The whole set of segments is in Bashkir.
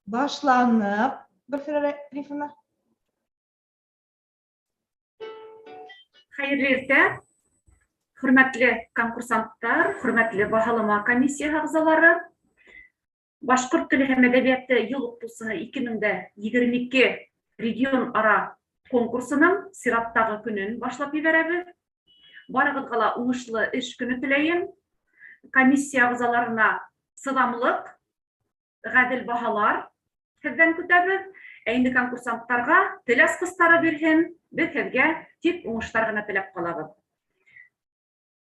Башланып, Гөлфирә Рифовна. Хәйерле иртә, хөрмәтле конкурсанттар, хөрмәтле баһалама комиссияһы ағзалары. Башҡорт теле һәм әҙәбиәте йыл уҡытыусыһы 2022 регион ара конкурсының сираттағы көнөн башлап ебәрәбеҙ. Барығыҙға ла уңышлы эш көнө теләйем. Комиссия ағзаларына сыҙамлыҡ, ғәҙел баһалар һеҙҙән көтәбеҙ. Ә инде конкурсанттарға тел асҡыстары бирһен, беҙ һеҙгә тик уңыштар ғына теләп ҡалабыҙ.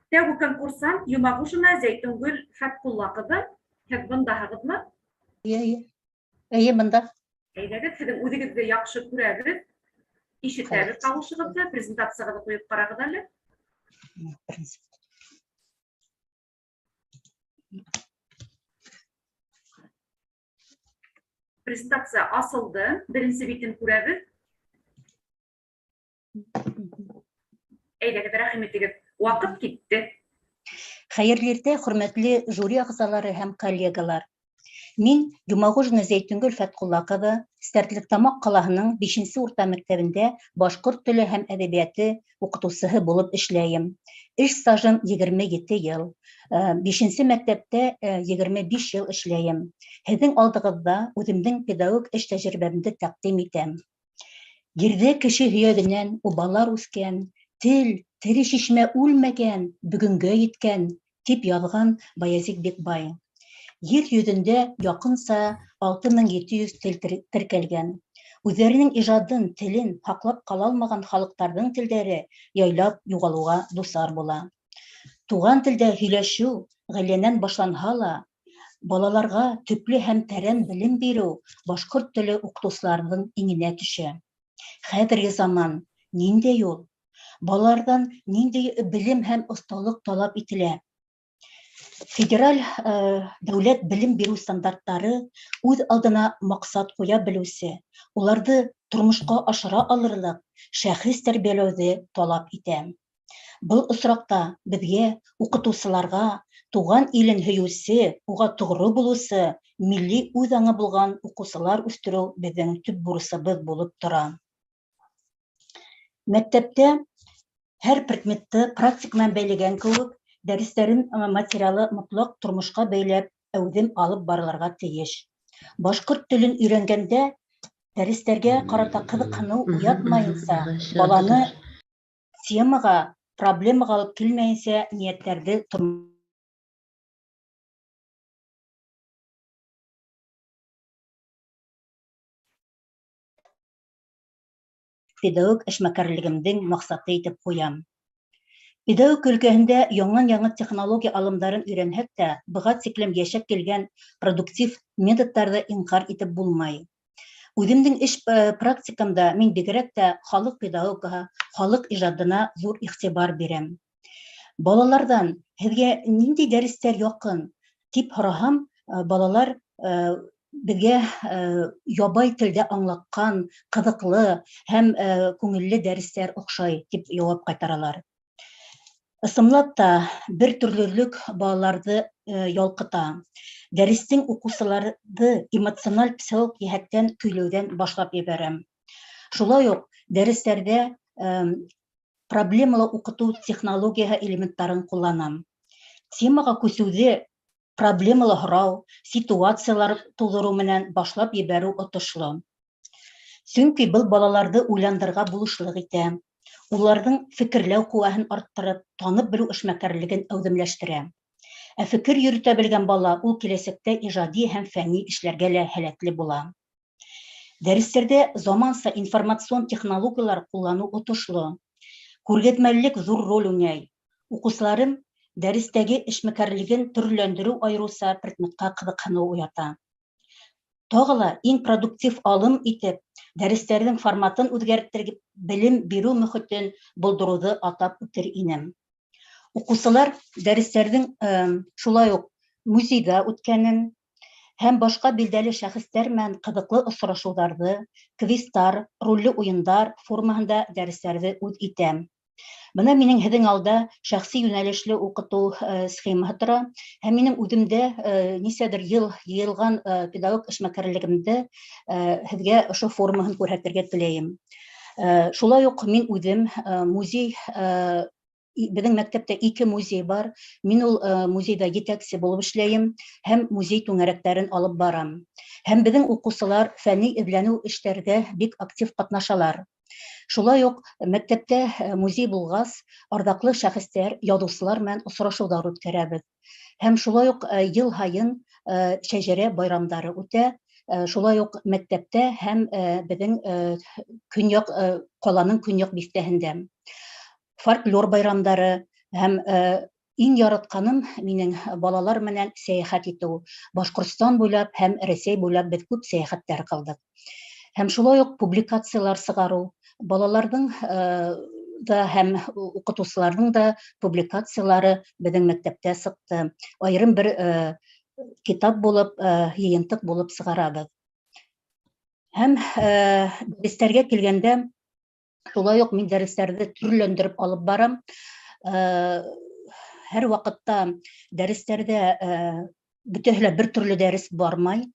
Тәүге конкурсант Йомағужина Зәйтүнгөл Фәтҡулла ҡыҙы. Һеҙ бындаһығыҙмы? Эйе, эйе. Эйе, бында. Әйҙәгеҙ, һеҙҙең үҙегеҙҙе яҡшы күрәбеҙ, ишетәбеҙ тауышығыҙҙы, презентациягыҙҙы ҡуйып ҡарағыҙ әле. Презентация асылды, беренсе битен күрәбеҙ. Әйҙәгеҙ, рәхим итегеҙ. Ваҡыт китте. Хәйерле иртә, хөрмәтле жюри ағзалары һәм коллегалар. Мин Йомағужина Зәйтүнгөл Фәтҡулла ҡыҙы, Стәрлетамаҡ ҡалаһының бишенсе урта мәктәбендә башҡорт теле һәм әҙәбиәте уҡытыусыһы булып эшләйем. Эш стажым 27 йыл. Бишенсе мәктәптә 25 йыл эшләйем. Һеҙҙең алдығыҙҙа үҙемдең педагог эш тәжрибәмде тәҡдим итәм. Ерҙә кеше һөйәгенән убалар үҫкән, тел, тере шишмә үлмәгән, бөгөнгә еткән, дип яҙған Баязит Бикбай. Ер йөҙөндә яҡынса 6700 тел теркәлгән. Үҙҙәренең ижадын, телен һаҡлап ҡала алмаған халыҡтарҙың телдәре яйлап юғалыуға дусар була. Туған телдә һөйләшеү ғаиләнән башланһа ла, балаларға төплө һәм тәрән белем биреү башҡорт теле уҡытыусыларының иңенә төшә. Хәҙерге заман ниндәй ул? Балаларҙан ниндәй белем һәм оҫталыҡ талап ителә? Федераль дәүләт белем биреү стандарттары үҙ алдына маҡсат ҡуя белеүсе, уларҙы тормошҡа ашыра алырлыҡ шәхес тәрбиәләүҙе талап итә. Был осраҡта беҙгә, уҡытыусыларға, туған илен һөйөүсе, уға тоғро булыусы, милли үҙ аңы булған уҡыусылар үҫтереү беҙҙең төп бурысыбыҙ булып тора. Мәктәптә һәр предметты практик менән бәйләгән кеүек, дәрестәрен материалы мотлаҡ тормошҡа бәйләп әүҙем алып барылырға тейеш. Башҡорт телен өйрәнгәндә дәрестәргә ҡарата ҡыҙыҡһыныу уятмайынса, баланы темаға, проблемаға алып килмәйенсә ниәттәрҙе педагог эшмәкәрлегемдең маҡсаты итеп ҡуям. Педагог өлкәһендә яңынан-яңы технология алымдарын өйрәнһәк тә, быға тиклем йәшәп килгән продуктив методтарҙы инҡар итеп булмай. Үҙемдең эш практикамда мин бигерәк тә халыҡ педагогикаһы, халыҡ ижадына ҙур иғтибар бирәм. Балаларҙан һеҙгә ниндәй дәрестәр яҡын тип һораһам, балалар беҙгә ябай телдә аңлатҡан ҡыҙыҡлы һәм күңелле дәрестәр оҡшай тип яуап ҡайтаралар. Ысынлап та, бер төрлөлөк балаларҙы ялҡыта. Дәрестең уҡыусыларҙы эмоциональ психологик йәһәттән көйләүҙән башлап ебәрәм. Шулай уҡ дәрестәрҙә проблемалы уҡытыу технологияһы элементтарын ҡулланам. Темаға күсеүҙе проблемалы һорау, ситуациялар тыуҙырыу менән башлап ебәреү отошло. Сөнки был балаларҙы уйландырырға булышлыҡ итә, уларҙың фекерләү ҡеүәһен арттырып, танып белеү эшмәкәрлеген әүҙемләштерә. Ә фекер йөрөтә белгән бала ул киләсәктә ижади һәм фәнни эшләргә лә һәләтле була. Дәрестәрҙә заманса информацион технологиялар ҡулланыу отошло. Күргәҙмәлелек ҙур роль уйнай. Уҡыусыларым дәрестәге эшмәкәрлеген төрлөләндереү айырыуса предметҡа ҡыҙыҡһыныу уята. Тағы ла иң продуктив алым итеп дәрестәрҙең форматын үҙгәрттереп белем биреү мөхитен булдырыуҙы атап үтер инем. Уҡыусылар дәрестәрҙең шулай уҡ музейҙа үткәнен һәм башҡа билдәле шәхестәр менән ҡыҙыҡлы осрашыуҙарҙы, квизтар, ролле уйындар формаһында дәрестәрҙе үҙ итә. Бына минең һеҙҙең алда шәхси йүнәлешле уҡытыу схемаһы тора, һәм минең үҙемдә нисәдер йыл йыйылған педагог эшмәкәрлегемде һеҙгә ошо формаһын күрһәтергә теләйем. Шулай уҡ мин үҙем музей, беҙҙең мәктәптә 2 музей бар. Мин ул музейҙа етәксе булып эшләйем һәм музей түңәрәктәрен алып барам. Һәм беҙҙең уҡыусылар фәнни эҙләнеү эштәрҙә бик актив ҡатнашалар. Шулай уҡ мәктәптә музей булғас, арҙаҡлы шәхестәр, яҙыусылар менән осрашыуҙар үткәрәбеҙ. Һәм шулай уҡ йыл һайын шәжәрә байрамдары үтә. Шулай уҡ мәктәптә һәм беҙҙең көньяҡ ҡаланың көньяҡ биҫтәһендә фольклор байрамдары һәм иң яратҡаным минең балалар менән сәйәхәт итеү. Башҡортостан буйлап һәм Рәсәй буйлап беҙ күп сәйәхәттәр ҡылдыҡ. Һәм шулай уҡ публикациялар сығарыу, балаларҙың да һәм уҡытыусыларҙың да публикациялары беҙҙең мәктәптә сыҡты. Айырым бер китап булып, йыйынтыҡ булып сығарабыҙ. Һәм дәрестәргә килгәндә, шулай уҡ мин дәрестәрҙе төрләндереп алып барам. Һәр ваҡытта дәрестәрҙә бөтәһе лә бер төрлө дәрес бармай.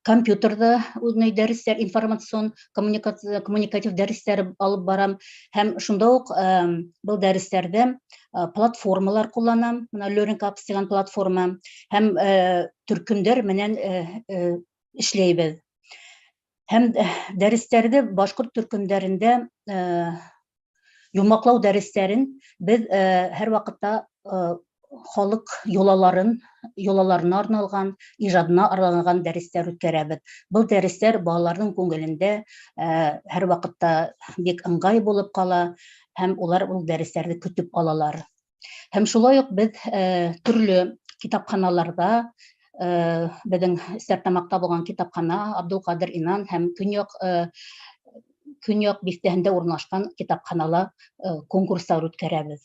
Компьютерҙа үҙенә дәрестәр, информацион, коммуникатив дәрестәр алып барам. Һәм шунда уҡ был дәрестәрҙә платформалар ҡулланам. Бына Learning Apps тигән платформа һәм төркөмдәр менән эшләйбеҙ. Һәм дәрестәрҙе башҡорт төркөмдәрендә йомғаҡлау дәрестәрен беҙ һәр ваҡытта халыҡ йолаларына арналған, ижадына арналған дәрестәр үткәрәбеҙ. Был дәрестәр балаларҙың күңелендә һәр ваҡытта бик ыңғай булып ҡала һәм улар ул дәрестәрҙе көтөп алалар. Һәм шулай уҡ беҙ төрлө китапханаларҙа, беҙҙең Стәрлетамаҡта булған китапхана Абдулҡадир Инан һәм көньяҡ биҫтәһендә урынлашҡан китапханала конкурстар үткәрәбеҙ.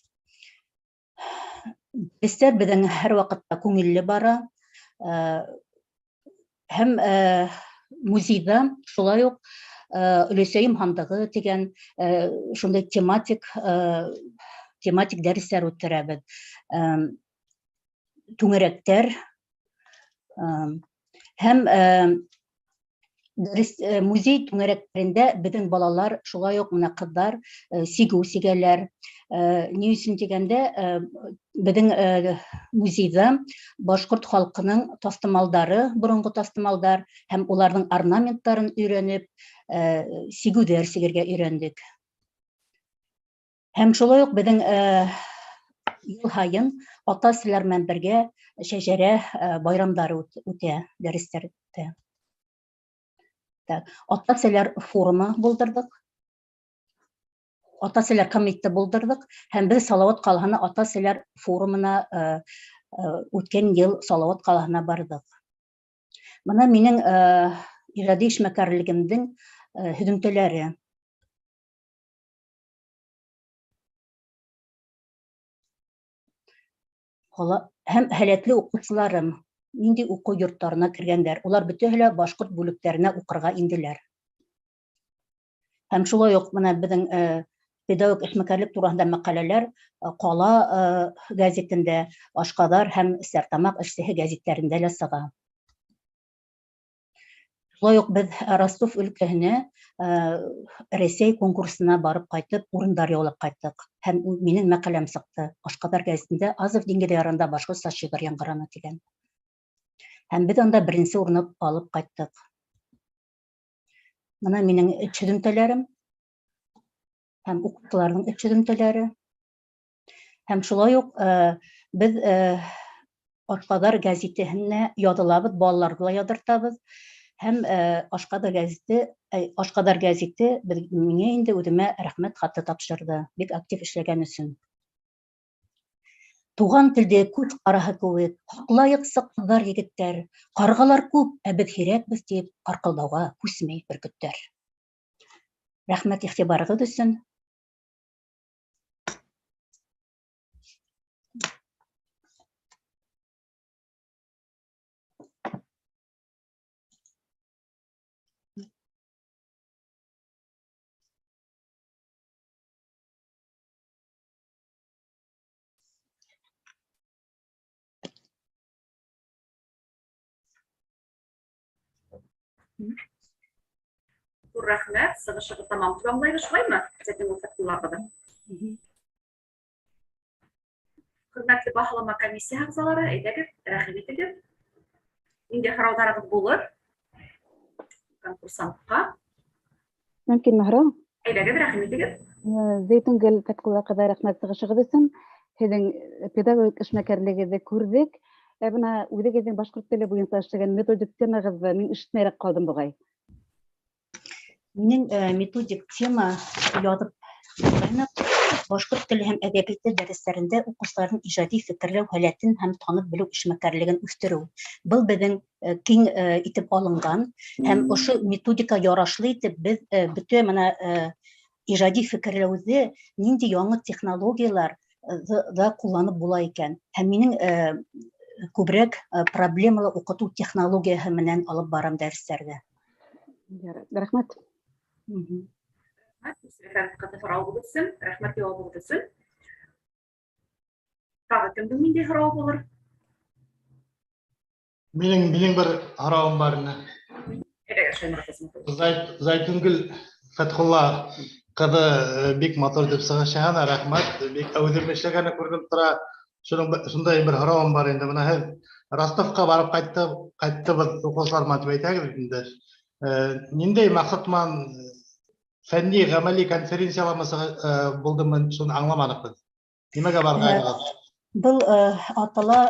Дәрестәр беҙҙең һәр ваҡытта күңелле бара. Һәм музейҙа шулай уҡ Өләсәйем һандығы тигән шундай тематик дәрестәр үткәрәбеҙ. Түңәрәктәр һәм музей түңәрәктәрендә беҙҙең балалар шулай уҡ мына ҡыҙҙар сигеү сигәләр. Ни өсөн тигәндә, беҙҙең музейҙа башҡорт халҡының таҫтымалдары, боронғо таҫтымалдар һәм уларҙың орнаменттарын өйрәнеп, сигеүҙәр сигергә өйрәндек. Һәм шулай уҡ беҙҙең йыл һайын ата-әсәләр менән бергә шәжәрә байрамдары үтә дәрестәрҙә. Так, ата-әсәләр форумы булдырҙыҡ. Ата-әсәләр комитеты булдырҙыҡ һәм беҙ Салауат ҡалаһына ата-әсәләр форумына үткән йыл Салауат ҡалаһына барҙыҡ. Бына минең ижади эшмәкәрлегемдең һөҙөмтәләре. Һәм һәләтле уҡыусыларым ниндәй уҡыу йорттарына кергәндәр, улар бөтәһе лә башҡорт бүлектәренә уҡырға инделәр. Һәм шулай уҡ бына беҙҙең педагог эшмәкәрлек тураһында мәҡәләләр ҡала гәзитендә, Ашҡаҙар һәм Стәрлетамаҡ эшсеһе гәзиттәрендә лә сыға. Шулай уҡ беҙ Ростов өлкәһенә Рәсәй конкурсына барып ҡайтып, урындар яулап ҡайттыҡ. Һәм минең мәҡәләм сыҡты. Ашҡаҙар гәзитендә Азов диңгеҙе ярында башҡортса шиғыр яңғыраны тигән. Һәм беҙ анда беренсе урынды алып ҡайттыҡ. Бына минең эш һөҙөмтәләрем һәм уҡытыусыларҙың эш һөҙөмтәләре. Һәм шулай уҡ беҙ Ашҡаҙар гәзитеһенә яҙылабыҙ, балаларҙы ла яҙыртабыҙ. Һәм Ашҡаҙар гәзите миңә инде үҙемә рәхмәт хаты тапшырҙы, бик актив эшләгән өсөн. Туған телде күҙ ҡараһы кеүек һаҡлайыҡсы ҡыҙҙар, егеттәр, ҡарғалар күп, ә беҙ һирәкбеҙ тип ҡарҡылдауға күсмәй бөркөттәр. Рәхмәт иғтибарығыҙ өсөн. Ҙур рәхмәт, сығышығыҙ тамам тип аңлайбыҙ, шулаймы, Зәйтүнгөл Фәтхулла ҡыҙы? Хөрмәтле баһалама комиссия ағзалары, әйҙәгеҙ, рәхим итегеҙ. Ниндәй һорауҙарығыҙ булыр конкурсантҡа? Мөмкинме һорау? Әйҙәгеҙ, рәхим итегеҙ. Зәйтүнгөл Фәтхулла ҡыҙы, рәхмәт сығышығыҙ өсөн. Һеҙҙең педагогик эшмәкәрлегегеҙҙе күрҙек. Ә бына үҙегеҙҙең башҡорт теле буйынса эшләгән методик темағыҙҙы мин ишетмәйерәк ҡалдым буғай. Минең методик тема яҙып торғайныҡ. Башҡорт теле һәм әҙәбиәте дәрестәрендә уҡыусыларҙың ижади фекерләү һәләтен һәм танып белеү эшмәкәрлеген үҫтереү. Был беҙҙең киң итеп алынған һәм ошо методика ярашлы итеп беҙ бөтә бына ижади фекерләүҙе ниндәй яңы технологиялар ҙа ҡулланып була икән. Һәм минең күберәк проблемалы уҡытыу технологияһы менән алып барам дәрестәрҙе. Рәхмәт. Рәхмәт, ҡыҙы, һорауығыҙ өсөн, рәхмәт яуабығыҙ өсөн. Тағы кемдең ниндәй һорауы булыр? Минең бер һорауым бар ине. Әйҙәгеҙ, Шайморат Азаматович. Зәйтүнгөл Фәтхулла ҡыҙы бик матур итеп сығыш яһаны, рәхмәт. Бик әүҙем эшләгәне күренеп тора. Шундай бер һорауым бар инде. Бына һеҙ Ростовҡа барып ҡайттыбыҙ уҡыусылар менән тип әйтәгеҙ бит инде. Ниндәй маҡсат менән фәнни ғәмәли конференциялармы булдымы, шуны аңламаныҡ беҙ. Нимәгә барғанығыҙ? Был атала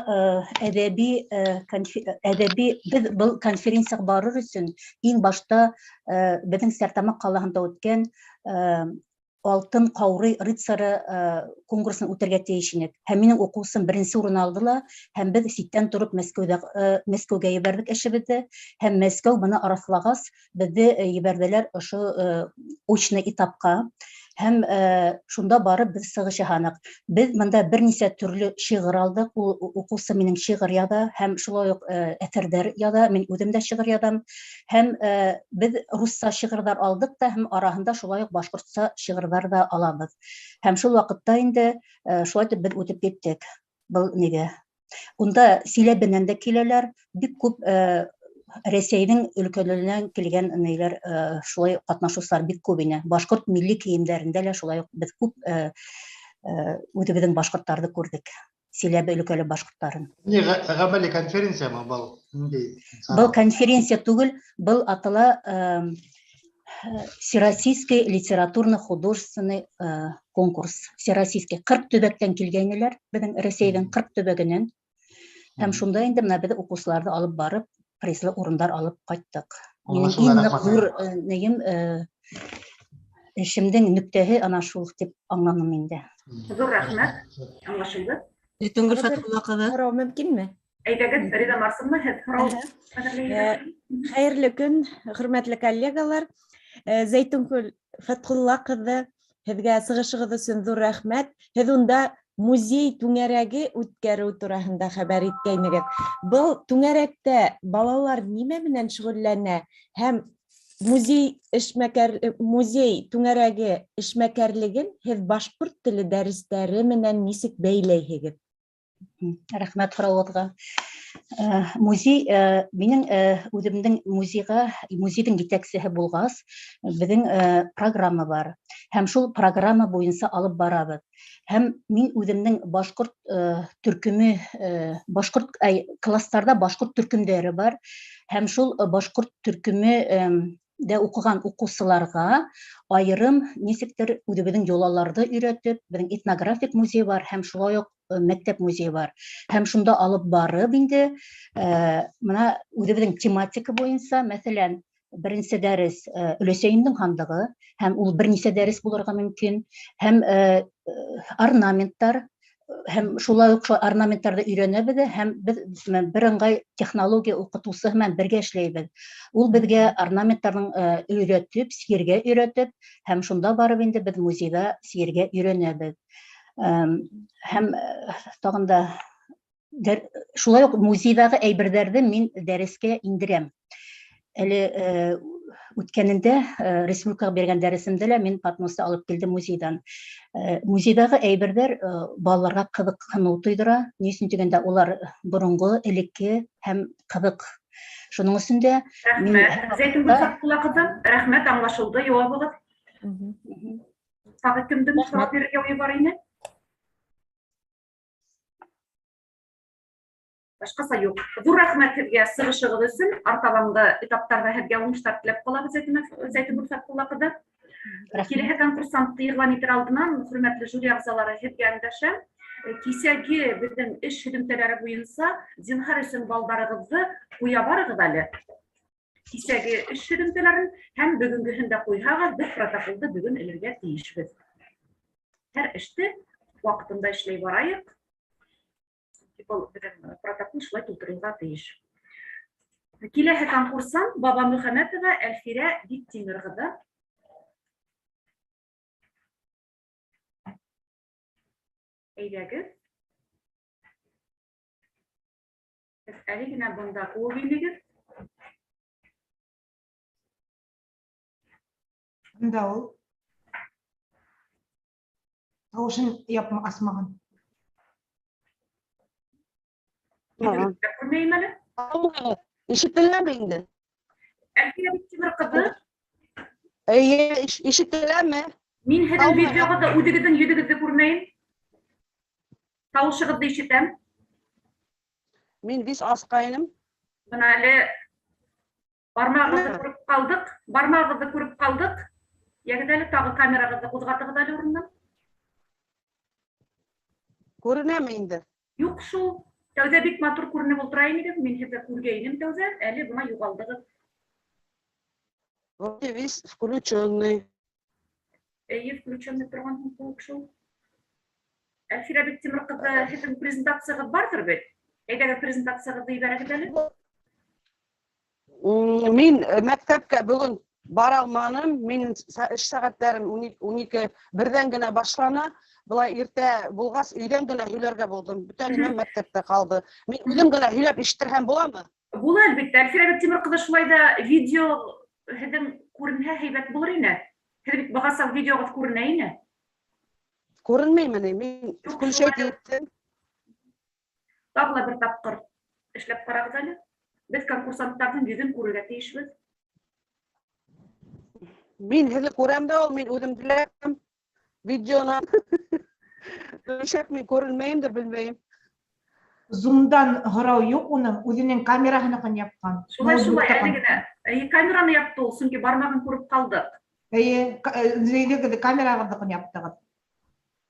әҙәби, беҙ был конференцияға барыр өсөн иң башта беҙҙең Стәрлетамаҡ ҡалаһында үткән Алтын ҡаурый рыцары конкурсын үтергә тейеш инек. Һәм минең уҡыусым беренсе урын алды ла, һәм беҙ ситтән тороп Мәскәүгә ебәрҙек эшебеҙҙе. Һәм Мәскәү быны раҫлағас, беҙҙе ебәрҙеләр ошо очный этапҡа. Һәм шунда барып беҙ сығыш яһаныҡ. Беҙ бында бер нисә төрлө шиғыр алдыҡ. Ул уҡыусы минең шиғыр яҙа һәм шулай уҡ әҫәрҙәр яҙа. Мин үҙем дә шиғыр яҙам. Һәм беҙ русса шиғырҙар алдыҡ та, һәм араһында шулай уҡ башҡортса шиғырҙар ҙа алабыҙ. Һәм шул ваҡытта инде шулай итеп беҙ үтеп киттек был нигә. Унда Силәбенән дә киләләр, бик күп Рәсәйҙең өлкәләренән килгән нәйләр шулай ҡатнашыусылар бик күп ине. Башҡорт милли кейемдәрендә лә шулай уҡ беҙ күп үҙебеҙҙең башҡорттарҙы күрҙек. Силәбе өлкәле башҡорттарын. Ни ғәмәли конференциямы был? Ниндәй Был конференция түгел, был атала Всероссийский литературно-художественный конкурс. Всероссийский 40 төбәктән килгәйнеләр, беҙҙең Рәсәйҙең 40 төбәгенән. Һәм шунда инде бына беҙ уҡыусыларҙы алып барып, призлы урындар алып ҡайттыҡ. Минең Аңлашылды, иң ныҡ рәхмәт. ҙур нейем эшемдең нөктәһе ана шул тип аңланым инде. Ҙур рәхмәт, аңлашылды. Зәйтүнгөл Хәҙер Фәтхулла ҡыҙы. Һорау мөмкинме? Әйҙәгеҙ, Рида Марсовна, һеҙ һорау әҙерләйһегеҙ. Хәйерле көн, хөрмәтле коллегалар. Зәйтүнгөл Фәтхулла ҡыҙы, һеҙгә сығышығыҙ өсөн ҙур рәхмәт. Һеҙ унда музей түңәрәге үткәреү тураһында хәбәр иткәйнегеҙ. Был түңәрәктә балалар нимә менән шөғөлләнә һәм музей түңәрәге эшмәкәрлеген һеҙ башҡорт теле дәрестәре менән нисек бәйләйһегеҙ? Рәхмәт һорауығыҙға. Музей минең үҙемдең музейҙың етәксеһе булғас, беҙҙең программа бар. Һәм шул программа буйынса алып барабыҙ. Һәм мин үҙемдең башҡорт төркөмө башҡорт, әй, класстарҙа башҡорт төркөмдәре бар. Һәм шул башҡорт төркөмө дә уҡыған уҡыусыларға айырым нисектер үҙебеҙҙең йолаларҙы өйрәтеп, беҙҙең этнографик музей бар һәм шулай уҡ мәктәп музейы бар. Һәм шунда алып барып инде бына үҙебеҙҙең тематика буйынса, мәҫәлән, беренсе дәрес өләсәйемдең һандығы, һәм ул бер нисә дәрес булырға мөмкин, һәм орнаменттар, һәм шулай уҡ шул орнаменттарҙы өйрәнәбеҙ ҙә, һәм беҙ бер ыңғай технология уҡытыусыһы менән бергә эшләйбеҙ. Ул беҙгә орнаменттарҙың өйрәтеп, сигергә өйрәтеп, һәм шунда барып инде беҙ музейҙа сигергә өйрәнәбеҙ. Һәм тағын да шулай уҡ музейҙағы әйберҙәрҙе мин дәрескә индерәм. Әле үткәнендә республикаға биргән дәресемдә лә мин подносы алып килдем музейҙан. Музейҙағы әйберҙәр балаларға ҡыҙыҡһыныу тойҙора. Ни өсөн тигәндә, улар боронғо, элекке һәм ҡыҙыҡ. Шуның өсөн дә мин Рәхмәт. Зәйтүнгөл Фәтхулла ҡыҙы, рәхмәт, аңлашылды яуабығыҙ. Тағы кемдең сорау бирергә уйы бар ине? Башҡаса юҡ. Ҙур рәхмәт һеҙгә сығышығыҙ өсөн. Артабанғы этаптарҙа һеҙгә уңыштар теләп ҡалабыҙ, Зәйтүнгөл Фәтхулла ҡыҙы. Киләһе конкурсантты иғлан итер алдынан, хөрмәтле жюри ағзалары, һеҙгә өндәшәм. Кисәге беҙҙең эш һөҙөмтәләре буйынса зинһар өсөн балдарығыҙҙы ҡуя барығыҙ әле. Кисәге эш һөҙөмтәләрен һәм бөгөнгөһөн дә ҡуйһағыҙ, беҙ протоколды бөгөн элергә тейешбеҙ. Һәр эште ваҡытында эшләй барайыҡ. Был беҙҙең протокол шулай тултырылырға тейеш. Киләһе конкурсант Баба Мөхәмәтова Әлфирә Биктимер ҡыҙы. Әйҙәгеҙ. Һеҙ әле генә бында кеүек инегеҙ. Бында ул. Тауышын япма, асмаған. Күрмәйем әле. Ишетеләме инде? Әлфирә Биктимер ҡыҙы. Эйе, ишетеләме? Мин һеҙҙең видеоға үҙегеҙҙең йөҙөгөҙҙө күрмәйем. Тауышығыҙҙы ишетәм. Мин вис асҡайным. Бына әле бармағығыҙҙы күреп ҡалдыҡ. Бармағығыҙҙы күреп ҡалдыҡ. Йәгеҙ әле, тағы камерағыҙҙы ҡуҙғатығыҙ әле урынынан. Күренәме инде? Юҡ шул. Тәүҙә бик матур күренеп ултыра инегеҙ. Мин һеҙҙе күргәйнем тәүҙә. Әле бына юғалдығыҙ. Вроде весь включенный. Эйе, включенный торған кеүек шул. Әлфирә Биктимер ҡыҙы, һеҙҙең презентацияғыҙ барҙыр бит? Әйҙәгеҙ, презентацияғыҙҙы ебәрәгеҙ әле. Мин мәктәпкә бөгөн бара алманым. Минең эш сәғәттәрем 12 берҙән генә башлана. Былай иртә булғас, өйҙән генә һөйләргә булдым. Бөтә нимә мәктәптә ҡалды. Мин үҙем генә һөйләп ишеттерһәм буламы? Була, әлбиттә. Әлфирә Биктимер ҡыҙы, шулай ҙа видео һеҙҙең күренһә һәйбәт булыр ине. Һеҙ бит бағаса видеоғыҙ күренә ине. Күренмәйме ни? Мин Юҡ, включать шулай. иттем. Тағы ла бер тапҡыр эшләп ҡарағыҙ әле. Беҙ конкурсанттарҙың йөҙөн күрергә тейешбеҙ. Мин һеҙҙе күрәм дә ул, мин үҙемде лә күрәм видеонан. Нишләп мин күренмәйемдер, белмәйем. Зумдан һорау юҡ уның, үҙенең камераһыныҡын япҡан. Шулай, шулай, Ноутбуктаҡын. әле генә. Эйе, камераны япты ул, сөнки бармағын күреп ҡалдыҡ. Эйе, үҙегеҙ камерағыҙҙыҡын яптығыҙ.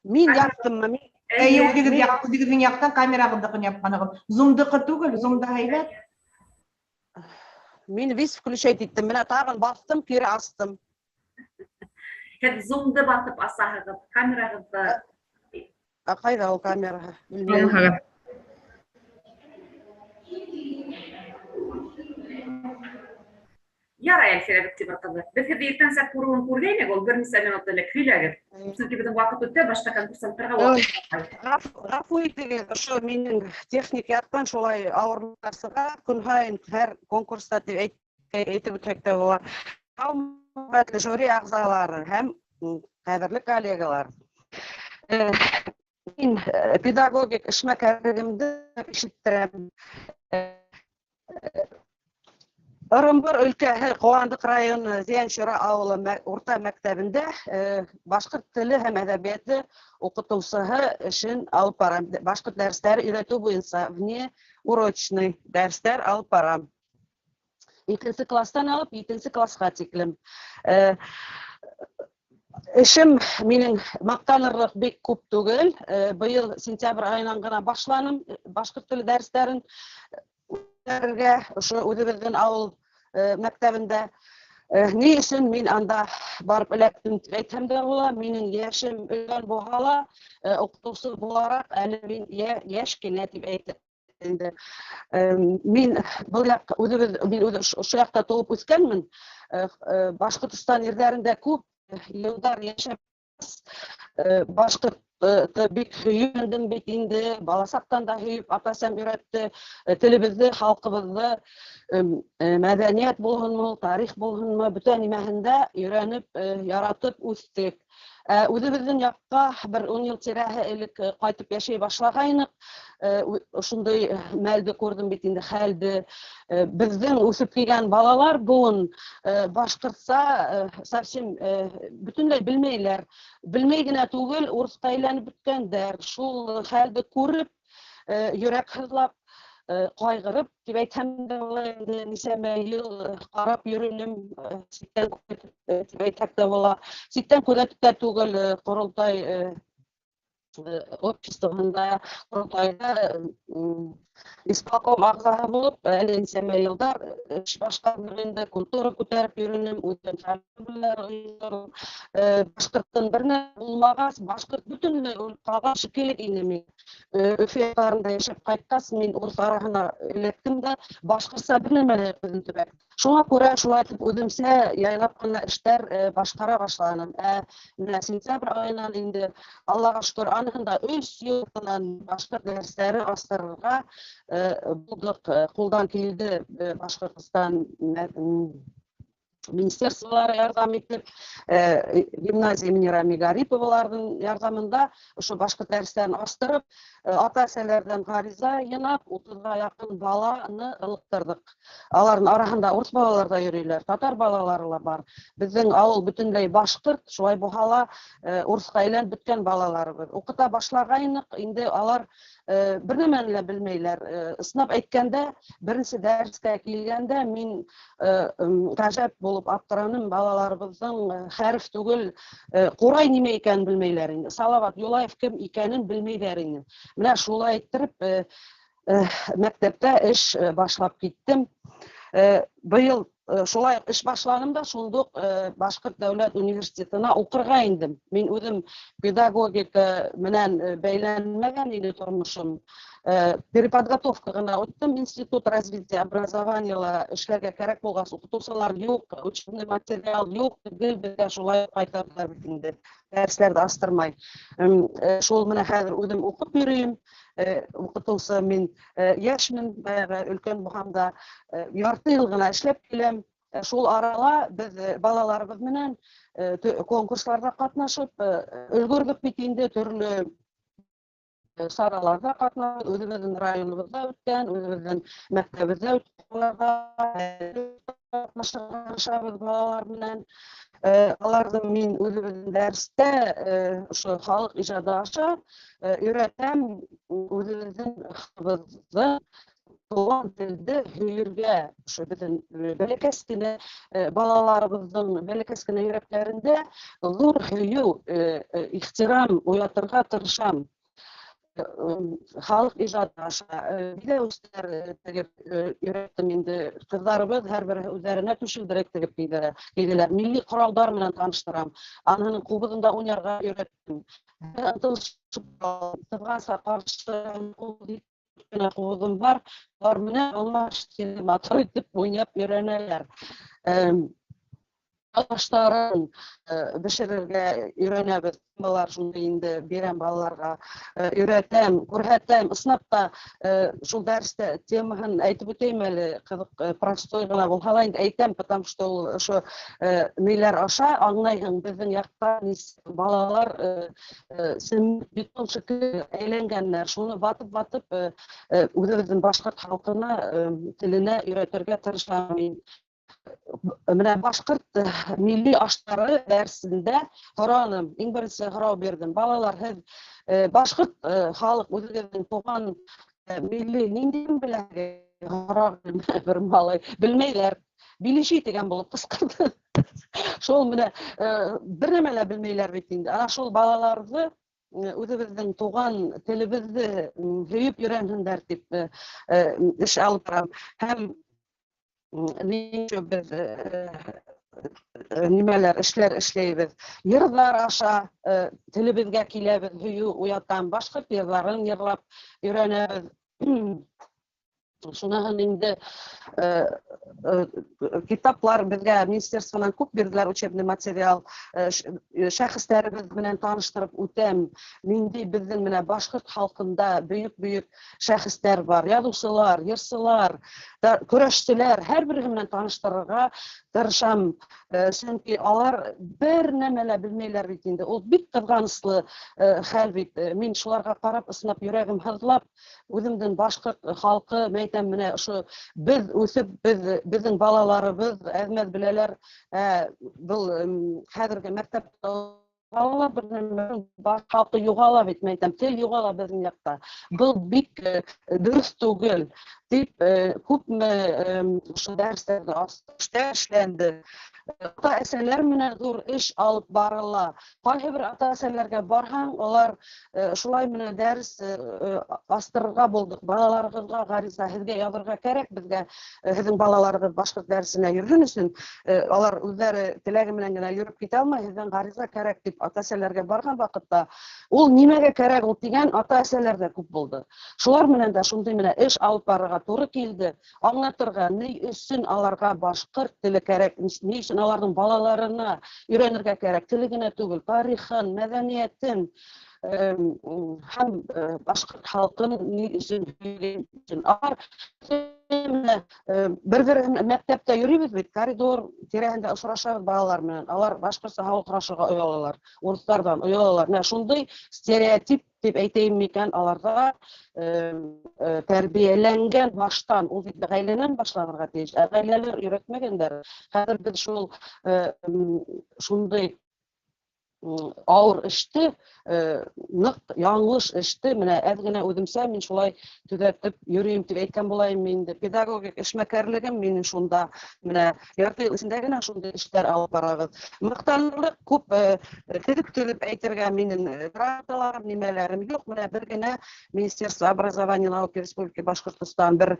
Мин яптыммы? Мин Эйе, үҙегеҙ Мин үҙегеҙҙең яҡтан камерағыҙҙыҡын япҡанығыҙ. Зумдыҡы түгел, Зумда һәйбәт. Мин весь включать иттем. Менә тағын баҫтым, кире астым. Һеҙ Зумды баҫып асаһығыҙ, камерағыҙҙы. Ә ҡайҙа ул камера? Белмәйем. Белмәйем. Ярай, Әлфирә Биктимер ҡыҙы. Беҙ һеҙҙе иртәнсәк күреүен күргәйнек, ул бер нисә минут элек һөйләгеҙ. Сөнки беҙҙең ваҡыт үтә, башҡа конкурсанттарға ваҡыт ҡалмай. Ғәфү итегеҙ, ошо минең техник яҡтан шулай ауырлыҡтар сыға, көн һайын һәр конкурста тип әйтеп үтһәк тә була. Хөрмәтле жюри ағзалары һәм ҡәҙерле коллегалар. Мин педагогик эшмәкәрлегемде ишеттерәм. Ырымбур өлкәһе Ҡыуандыҡ районы Зианчура ауылы урта мәктәбендә башҡорт теле һәм әҙәбиәте уҡытыусыһы эшен алып барам. Башҡорт дәрестәре өйрәтеү буйынса внеурочный дәрестәр алып барам. Икенсе класстан алып етенсе классҡа тиклем. Эшем минең маҡтанырлыҡ бик күп түгел. Быйыл сентябрь айынан ғына башланым башҡорт теле дәрестәрен үткәрергә, ошо үҙебеҙҙең ауыл мәктәбендә. Ни өсөн мин анда барып эләктем тип әйтһәм дә була, минең йәшем өлкән булһа ла, уҡытыусы булараҡ әле мин йәш кенә тип әйтәм инде. Мин был яҡ үҙебеҙ, мин үҙ ошо яҡта тыуып үҫкәнмен. Башҡортостан ерҙәрендә күп йылдар йәшәп, башҡортто бик һөйөндем бит инде, бала саҡтан да һөйөп, ата-әсәм өйрәтте, телебеҙҙе, халҡыбыҙҙы, мәҙәниәт булһынмы, тарих булһынмы, бөтә нимәһен дә өйрәнеп, яратып үҫтек. Үҙебеҙҙең яҡҡа бер 10 йыл тирәһе элек ҡайтып йәшәй башлағайныҡ. Ошондай мәлде күрҙем бит инде, хәлде. Беҙҙең үҫеп килгән балалар быуын башҡортса совсем бөтөнләй белмәйләр. Белмәй генә түгел, урыҫҡа әйләнеп бөткәндәр. Шул хәлде күреп, йөрәк һыҙлап, ҡайғырып тип әйтһәм дә була инде, нисәмә йыл ҡарап йөрөнөм, ситтән күҙәтеп тип әйтһәк тә була. Ситтән күҙәтеп тә түгел, Ҡоролтай обществоһында, Ҡоролтайҙа исполком ағзаһы булып, әле нисәмә йылдар эш башҡарҙыҡ инде, культура күтәреп йөрөнөм, үҙем ойошторҙом. Башҡорттың бер нәмә булмағас, башҡорт бөтөнләй үлеп ҡалған шикелле ине мин. Өфө яҡтарында йәшәп ҡайтҡас, мин урыҫ араһына эләктем дә, башҡортса бер нәмә лә юҡ беҙҙең төбәк. Шуңа күрә шулай итеп үҙемсә яйлап ҡына эштәр башҡара башланым. Ә менә сентябрь айынан инде, Аллаға шөкөр, аныһында 3 йылдан башҡорт дәрестәре астырырға булдыҡ, ҡулдан килде, Башҡортостан министерстволары ярҙам итеп, гимназия имени Рами Гариповаларҙың ярҙамында ошо башҡорт дәрестәрен астырып, ата-әсәләрҙән ғариза йыйнап, 30-ға яҡын баланы ылыҡтырҙыҡ. Аларҙың араһында урыҫ балалар ҙа йөрөйләр, татар балалары ла бар. Беҙҙең ауыл бөтөнләй башҡорт, шулай булһа ла, урыҫҡа әйләнеп бөткән балаларыбыҙ. Уҡыта башлағайныҡ, инде алар бер нәмәне лә белмәйләр. Ысынлап әйткәндә, беренсе дәрескә килгәндә мин ғәжәп булып аптыраным, балаларыбыҙҙың хәреф түгел, ҡурай нимә икәнен белмәйләр инде. Салават Юлаев кем икәнен белмәйҙәр инде. Менә шулай иттереп, мәктәптә эш башлап киттем. Быйыл шулай уҡ эш башланым да, шундуҡ Башҡорт дәүләт университетына уҡырға индем. Мин үҙем педагогика менән бәйләнмәгән ине тормошом. Переподготовка ғына үттем, институт развития образованияла эшләргә кәрәк булғас, уҡытыусылар юҡ, учебный материал юҡ, гел беҙгә шулай ҡайтарҙылар бит инде, дәрестәрҙе астырмай. Шул менә хәҙер үҙем уҡып йөрөйөм. Уҡытыусы мин, йәшмен, баяғы өлкән булһам да, ярты йыл ғына эшләп киләм. Шул арала беҙ балаларыбыҙ менән конкурсларҙа ҡатнашып өлгөрҙөк бит инде, төрлө сараларҙа ҡатнашып, үҙебеҙҙең районыбыҙҙа үткән, үҙебеҙҙең мәктәбебеҙҙә үткән ҡатнашабыҙ балалар менән. Аларҙы мин үҙебеҙҙең дәрестә ошо халыҡ ижады аша өйрәтәм, үҙебеҙҙең халҡыбыҙҙы, туған телде һөйөргә, ошо беҙҙең бәләкәс кенә балаларыбыҙҙың бәләкәс кенә йөрәктәрендә ҙур һөйөү, ихтирам уятырға тырышам. Халыҡ ижады аша биҙәүестәр тегеп өйрәттем инде. Ҡыҙҙарыбыҙ һәр береһе үҙҙәренә түшелдерек тегеп кейҙеләр. Милли ҡоралдар менән таныштырам. Аныһының ҡубыҙында уйнарға өйрәттем. Ҡыҙғанса ҡаршы ҡубыҙым бар. Улар менән алмаш матур итеп уйнап өйрәнәләр. Аштарын бешерергә өйрәнәбеҙ. Балалар шундай инде бирәм балаларға, өйрәтәм, күрһәтәм. Ысынлап та шул дәрестә темаһын әйтеп үтәйем әле, ҡыҙыҡ, простой ғына булһа ла инде әйтәм, потому что ул ошо ниләр аша аңлайһың, беҙҙең яҡта балалар бетон шикелле әйләнгәннәр. Шуны ватып-ватып үҙебеҙҙең башҡорт халҡына теленә өйрәтергә тырышам мин. Менә башҡорт милли аштары дәресендә һораным, иң беренсе һорау бирҙем. Балалар, һеҙ башҡорт халыҡ үҙегеҙҙең туған милли ниндәйен беләһегеҙ? Һорағым бер малай, белмәйҙәр. Билеши тигән булып ҡысҡырҙы. Шул менә бер нәмә лә белмәйҙәр бит инде. Ана шул балаларҙы үҙебеҙҙең туған телебеҙҙе һөйөп өйрәнһендәр тип эш алып барам. Һәм беҙ нимәләр эшләр эшләйбеҙ. Йырҙар аша телебеҙгә киләбеҙ, һөйөү уятам. Башҡорт йырҙарын йырлап өйрәнәбеҙ. Шуныһын инде китаплар беҙгә министерствонан күп бирҙеләр, учебный материал. Шәхестәребеҙ менән таныштырып үтәм. Ниндәй беҙҙең менә башҡорт халҡында бөйөк-бөйөк шәхестәр бар, яҙыусылар, йырсылар, көрәшселәр, һәр береһе менән таныштырырға тырышам. Сөнки алар бер нәмә лә белмәйләр бит инде. Ул бик ҡыҙғаныслы хәл бит. Мин шуларға ҡарап, ысынлап йөрәгем һыҙлап, үҙемдең башҡорт халҡы, мәйтәм, менә ошо беҙ үҫеп, беҙҙең балаларыбыҙ әҙ-мәҙ беләләр. Был хәҙерге мәктәптә балалар бер нәмә, баш халҡы юғала бит, мәйтәм, тел юғала беҙҙең яҡта. Был бик дөрөҫ түгел тип, күпме ошо дәрестәрҙе эштәр эшләнде. Ата-әсәләр менән ҙур эш алып барыла. Ҡайһы бер ата-әсәләргә барһаң, улар шулай менән дәрес астырырға булдыҡ. Балаларығыҙға ғариза һеҙгә яҙырға кәрәк, беҙгә һеҙҙең балаларығыҙ башҡорт дәресенә йөрөһөн өсөн, алар үҙҙәре теләге менән генә йөрөп китә алмай, һеҙҙән ғариза кәрәк тип ата-әсәләргә барған ваҡытта ул нимәгә кәрәк ул тигән ата-әсәләр ҙә күп булды. Шулар менән дә шундай менән эш алып барырға тура килде. Аңлатырға, ни өсөн аларға башҡорт теле кәрәк, ни өсөн аларҙың балаларына өйрәнергә кәрәк, теле генә түгел, тарихын, мәҙәниәтен һәм башҡорт халҡын ни өсөн һөйләй. Алар бер-береһен мәктәптә йөрөйбөҙ бит, коридор тирәһендә осрашабыҙ балалар менән. Алар башҡортса һауыҡ һорашырға оялалар, урыҫтарҙан оялалар. Менә шундай стереотип тип әйтәйем микән, аларҙа тәрбиәләнгән баштан, ул бит ғаиләнән башланырға тейеш. Ә ғаиләләр өйрәтмәгәндәр. Хәҙер беҙ шундай ауыр эште, ныҡ яңылыш эште, менә әҙ генә үҙемсә мин шулай төҙәтеп йөрөйөм тип әйткән булайым инде. Педагогик эшмәкәрлегем минең шунда, менә ярты йыл эсендә генә шундай эштәр алып барабыҙ. Маҡтанырлыҡ күп төҙөп-төҙөп әйтергә минең грамоталарым, нимәләрем юҡ. Менә бер генә Министерство образования и науки Республики Башкортостан бер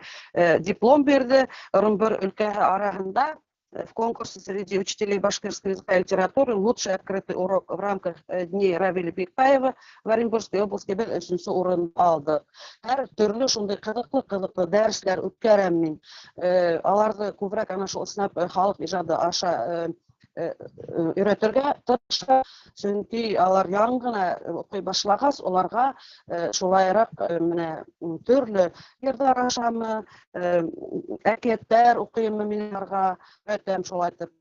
диплом бирҙе Ырымбур өлкәһе араһында. В конкурсе среди учителей башкирского языка и литературы лучший открытый урок в рамках дней Равиля Бикбаева в Оренбургской области бер өсөнсө урын алды. Һәр төрлө шундай ҡыҙыҡлы-ҡыҙыҡлы дәресләр үткәрәм мин. Аларҙы күберәк ана шул ысынлап халыҡ ижады аша өйрәтергә тырыша, сөнки алар яңы ғына уҡый башлағас, уларға шулайыраҡ менә төрлө йырҙар ашамы, әкиәттәр уҡыйыммы, мин уларға өйрәтәм шулайтып.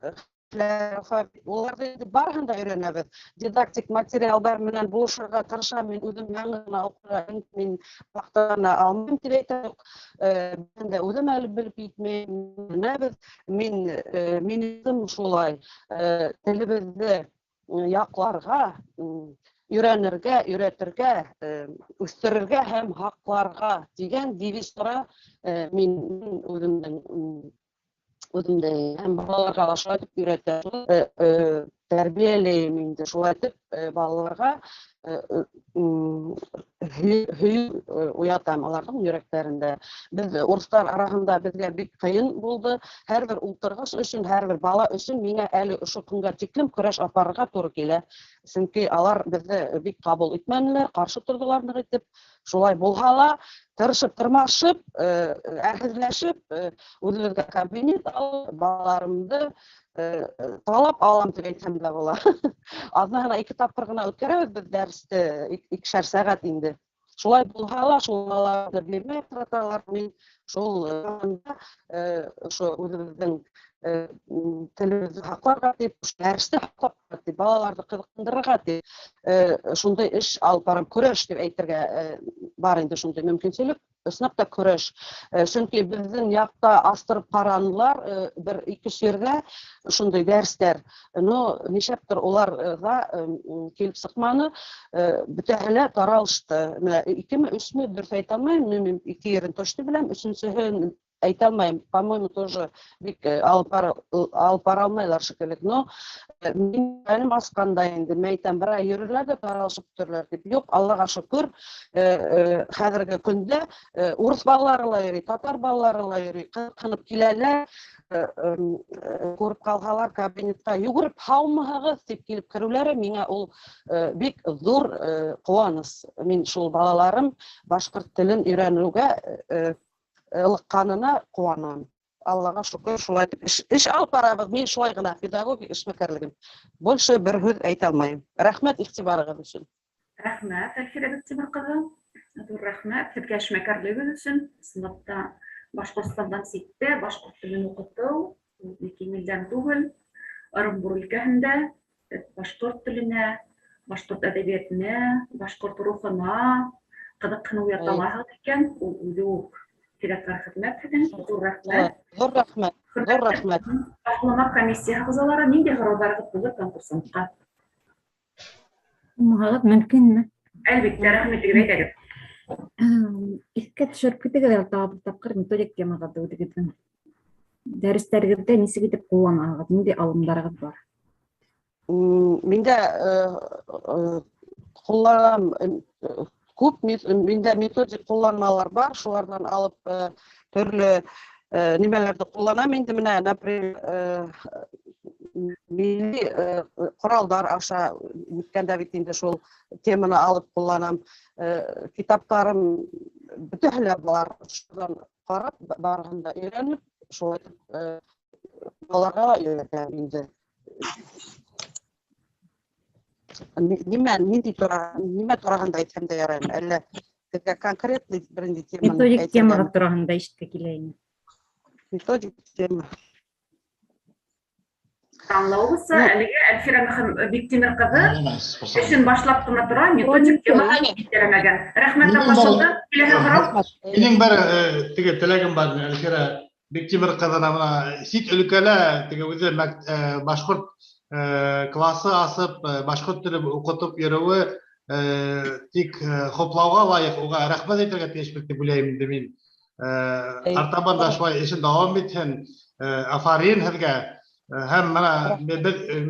Уларҙы инде барыһын да өйрәнәбеҙ. Дидактик материалдар менән булышырға тырышам. Мин үҙем яңы ғына уҡырға, мин маҡтана алмайым тип әйтәм. Мин дә үҙем әле белеп етмәйем. Беләбеҙ. Мин шулай телебеҙҙе яҡларға, өйрәнергә, өйрәтергә, үҫтерергә һәм һаҡларға тигән девиз тора мин үҙемдең һәм балаларға ла шулай итеп өйрәтәм, тәрбиәләйем инде шулай итеп балаларға һөйөү уятам аларҙың йөрәктәрендә. Беҙ урыҫтар араһында беҙгә бик ҡыйын булды. Һәр бер ултырғыс өсөн, һәр бер бала өсөн миңә әле ошо көнгә тиклем көрәш апарырға тура килә. Сөнки алар беҙҙе бик ҡабул итмәнеләр, ҡаршы торҙолар ныҡ итеп. Шулай булһа ла, тырышып, тырмашып, әрһеҙләшеп, үҙебеҙгә кабинет алып, балаларымды талап алам тип әйтһәм дә була. Аҙнаһына 2 тапҡыр ғына үткәрәбеҙ беҙ дәресте, икешәр сәғәт инде. Шулай булһа ла, шул балаларҙы бирмәй тораталар. Мин шул ошо үҙебеҙҙең телебеҙҙе һаҡларға тип, дәресте һаҡларға тип, балаларҙы ҡыҙыҡһындырырға тип шундай эш алып барам. Көрәш тип әйтергә бар инде шундай мөмкинселек. Ысынлап та көрәш. Сөнки беҙҙең яҡта астырып ҡаранылар бер ике ерҙә шундай дәрестәр. Но нишләптер уларҙа килеп сыҡманы. Бөтәһе лә таралышты. Менә икеме, өсмө, дөрөҫ әйтә алмайым. Мин ике ерен точно беләм, өсөнсөһөн әйтә алмайым. По-моему, тоже бик алып бара алмайлар шикелле. Но мин әлем асҡанда инде, мин әйтәм, бер ай йөрөрләр ҙә таралышып бөтөрләр тип. Юҡ, Аллаға шөкөр, хәҙерге көндә урыҫ балалары ла йөрөй, татар балалары ла йөрөй, ҡыҙыҡһынып киләләр, күреп ҡалһалар кабинетҡа йүгереп, һаумыһығыҙ тип килеп кереүләре миңә ул бик ҙур ҡыуаныс. Мин шул балаларым башҡорт телен өйрәнеүгә ылыҡҡанына ҡыуанам. Аллаға шөкөр, шулай итеп эш алып барабыҙ. Мин шулай ғына педагогик эшмәкәрлегем. Больше бер һүҙ әйтә алмайым. Рәхмәт иғтибарығыҙ өсөн. Рәхмәт, Әлфирә Биктимер ҡыҙы. Ҙур рәхмәт һеҙгә эшмәкәрлегегеҙ өсөн. Ысынлап та Башҡортостандан ситтә башҡорт телен уҡытыу ул бик еңелдән түгел. Ырымбур өлкәһендә башҡорт теленә, башҡорт әҙәбиәтенә, башҡорт рухына ҡыҙыҡһыныу уята алаһығыҙ икән, ул үҙе үк фиҙакәр хеҙмәт һеҙҙең. Ҙур рәхмәт. Ҙур рәхмәт. Ҙур рәхмәт. Баһалама комиссияһы ағзалары, ниндәй һорауҙарығыҙ булыр конкурсантҡа? Булмаһағыҙ мөмкинме? Әлбиттә, рәхмәт итегеҙ, әйҙәгеҙ. Иҫкә төшөрөп китегеҙ әле тағы бер тапҡыр методик темағыҙҙы үҙегеҙҙең. Дәрестәрегеҙҙә нисек итеп ҡулланаһығыҙ, ниндәй алымдарығыҙ бар? Миндә ҡулланам, күп миндә методик ҡулланмалар бар, шуларҙан алып төрлө нимәләрҙе ҡулланам инде. Менә, например, милли ҡоралдар аша үткәндә бит инде шул теманы алып ҡулланам. Китаптарым бөтәһе лә бар, шунан ҡарап, барыһын да өйрәнеп, шулай итеп балаларға ла өйрәтәм инде. Нимә, ниндәй тура, нимә тураһында әйтһәм дә яраймы? Әллә һеҙгә конкретный бер ниндәй теманы Методик әйтергәме? темаға тураһында ишетке килә ине. Методик тема. Аңлауығыҙса, әлегә Әлфирә Биктимер ҡыҙы Аңламайсыз, эшен башлап ҡына тора, методик темаға китермәгән. Рәхмәт, аңлашылды. Киләһе һорау. Минең бер теге теләгем бар, Әлфирә Биктимер ҡыҙына бына сит өлкәлә теге үҙе башҡорт классы асып, башҡорт телен уҡытып йөрөүе тик хуплауға лайыҡ, уға рәхмәт әйтергә тейешбеҙ тип уйлайым инде мин. Артабан да шулай эшен дауам итһен. Афарин һеҙгә. Һәм бына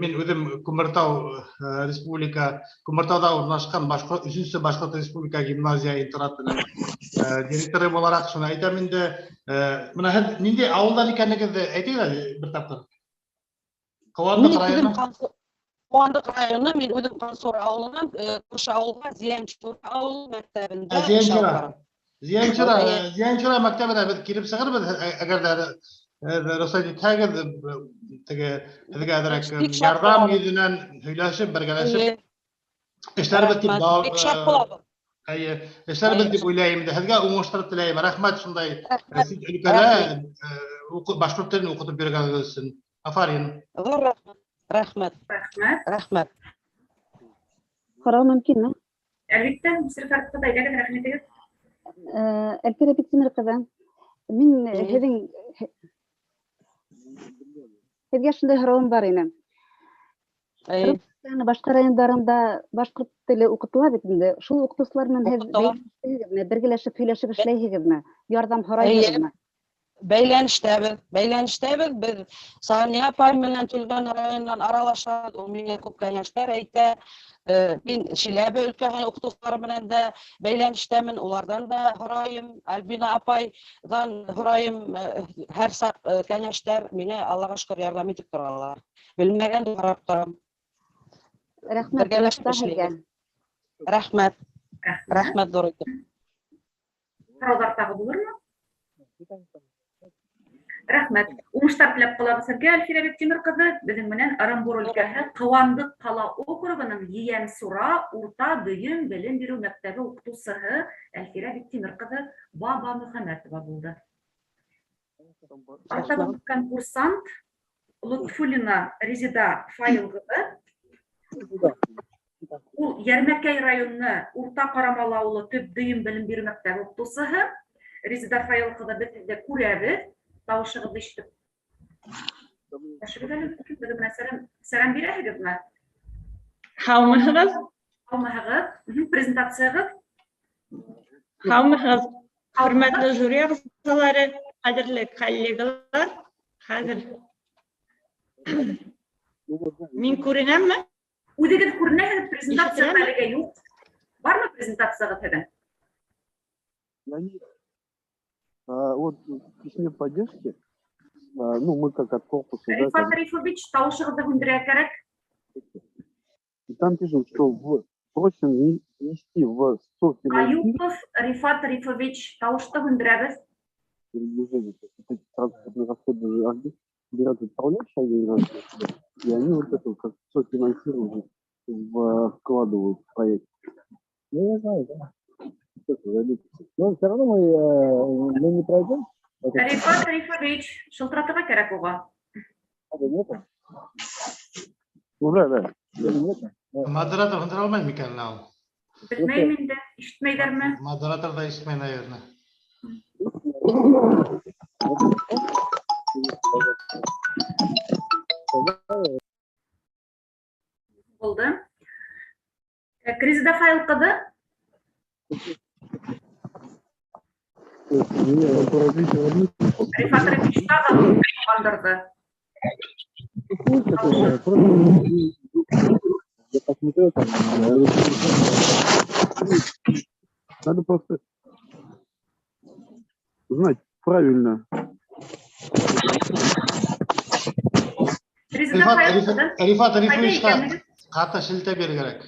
мин үҙем Күмертау республика, Күмертауда урынлашҡан өсөнсө башҡорт республика гимназия интернатының директоры булараҡ шуны әйтәм инде. Бына һеҙ ниндәй ауылдан икәнлегегеҙҙе әйтегеҙ әле бер тапҡыр. Ҡыуандыҡ Мин үҙем районы. Ҡыуандыҡ районы, мин үҙем Ҡансур ауылынан, күрше ауылға Зиянчура ауыл мәктәбендә эш алып Зиянчура. барам. Зиянчура, Әйе. Зиянчура мәктәбенә беҙ килеп сығырбыҙ, әгәр ҙә рөхсәт итһәгеҙ, теге һеҙгә әҙерәк Бик шат ярҙам булабыҙ. йөҙөнән һөйләшеп, бергәләшеп Әйе. эшләрбеҙ тип Рәхмәт. Бик шат булабыҙ. Әйе, эшләрбеҙ Әйе. тип уйлайым инде. Һеҙгә уңыштар теләйем. Рәхмәт шундай Рәхмәт. сит өлкәлә, Рәхмәт. башҡорт телен уҡытып йөрөгәнегеҙ өсөн. Афарин. Ҙур рәхмәт. Рәхмәт. Рәхмәт. Рәхмәт. Һорау мөмкинме? Әлбиттә, Гөлсирә ҡыҙы, әйҙәгеҙ, рәхмәт итегеҙ. Әлфирә Биктимер ҡыҙы, мин Әйе. һеҙгә шундай һорауым бар ине. Әйе. Ягъни башҡа райондарында башҡорт теле уҡытыла бит инде. Шул уҡытыусылар менән һеҙ Уҡытыла. бәйләнештәһегеҙме? Бергәләшеп һөйләшеп эшләйһегеҙме? Ярҙам һорайһығыҙмы? Бәйләнештәбеҙ, бәйләнештәбеҙ. Беҙ Сания апай менән Тулган районынан аралашабыҙ. Ул миңә күп кәңәштәр әйтә. Мин Силәбе өлкәһе уҡытыусылары менән дә бәйләнештәмен, уларҙан да һорайым. Альбина апайҙан һорайым, һәр саҡ кәңәштәр миңә Аллаға шөкөр ярҙам итеп торалар. Белмәгәнде һорап торам. Рәхмәт, Бергәләшеп уңыштар һеҙгә. эшләйбеҙ. Рәхмәт. Рәхмәт. Рәхмәт ҙур итеп. Һорауҙар тағы булырмы? Рәхмәт. Уңыштар теләп ҡалабыҙ һеҙгә, Әлфирә Биктимер ҡыҙы. Беҙҙең менән Ырымбур өлкәһе Ҡыуандыҡ ҡала округының Ейәнсура урта дөйөм белем биреү мәктәбе уҡытыусыһы Әлфирә Биктимер ҡыҙы Бабамөхәмәтова булды. Артабан конкурсант Лотфуллина Резида Фаил ҡыҙы. Ул Йәрмәкәй районы Урта Ҡарамалы ауылы төп дөйөм белем биреү мәктәбе уҡытыусыһы. Резида Фаил ҡыҙы, беҙ һеҙҙе күрәбеҙ. Тауышығыҙҙы ишетеп. Беҙҙең менән сәләм бирәһегеҙме? Һаумыһығыҙ? Һаумыһығыҙ. Презентацияғыҙ. Һаумыһығыҙ. Хөрмәтле жюри ағзалары, ҡәҙерле коллегалар, хәҙер мин күренәмме? Үҙегеҙ күренәһегеҙ, презентация Ишетеләме? әлегә юҡ. Бармы презентацияғыҙ һеҙҙең? Вот в письме поддержки, ну, мы как от корпуса, да, Рифат как Рифович, тауышығыҙҙы һүндерә кәрәк. И там пишут, что просим внести в софинансирование. Аюпов Рифат Рифович, тауышты һүндерәбеҙ. передвижения. То есть вот эти транспортные расходы же берет управляющая организация, и они вот это как софинансирование вкладывают в проект. Ну, не знаю, да. Но все равно мы не пройдем. Рифат Рифович, шылтыратырға кәрәк уға. Ну да. Модератор һындыра алмай микән ул? Белмәйем инде, ишетмәйҙәрме? Модератор да ишетмәй, наверное. Булды. Кризида файл ҡыҙы. Рифат Рифович тағы ҡандырҙы. Я посмотрел там, надо просто знать правильно. Рифат Рифовичҡа ҡаты шелтә бирер кәрәк.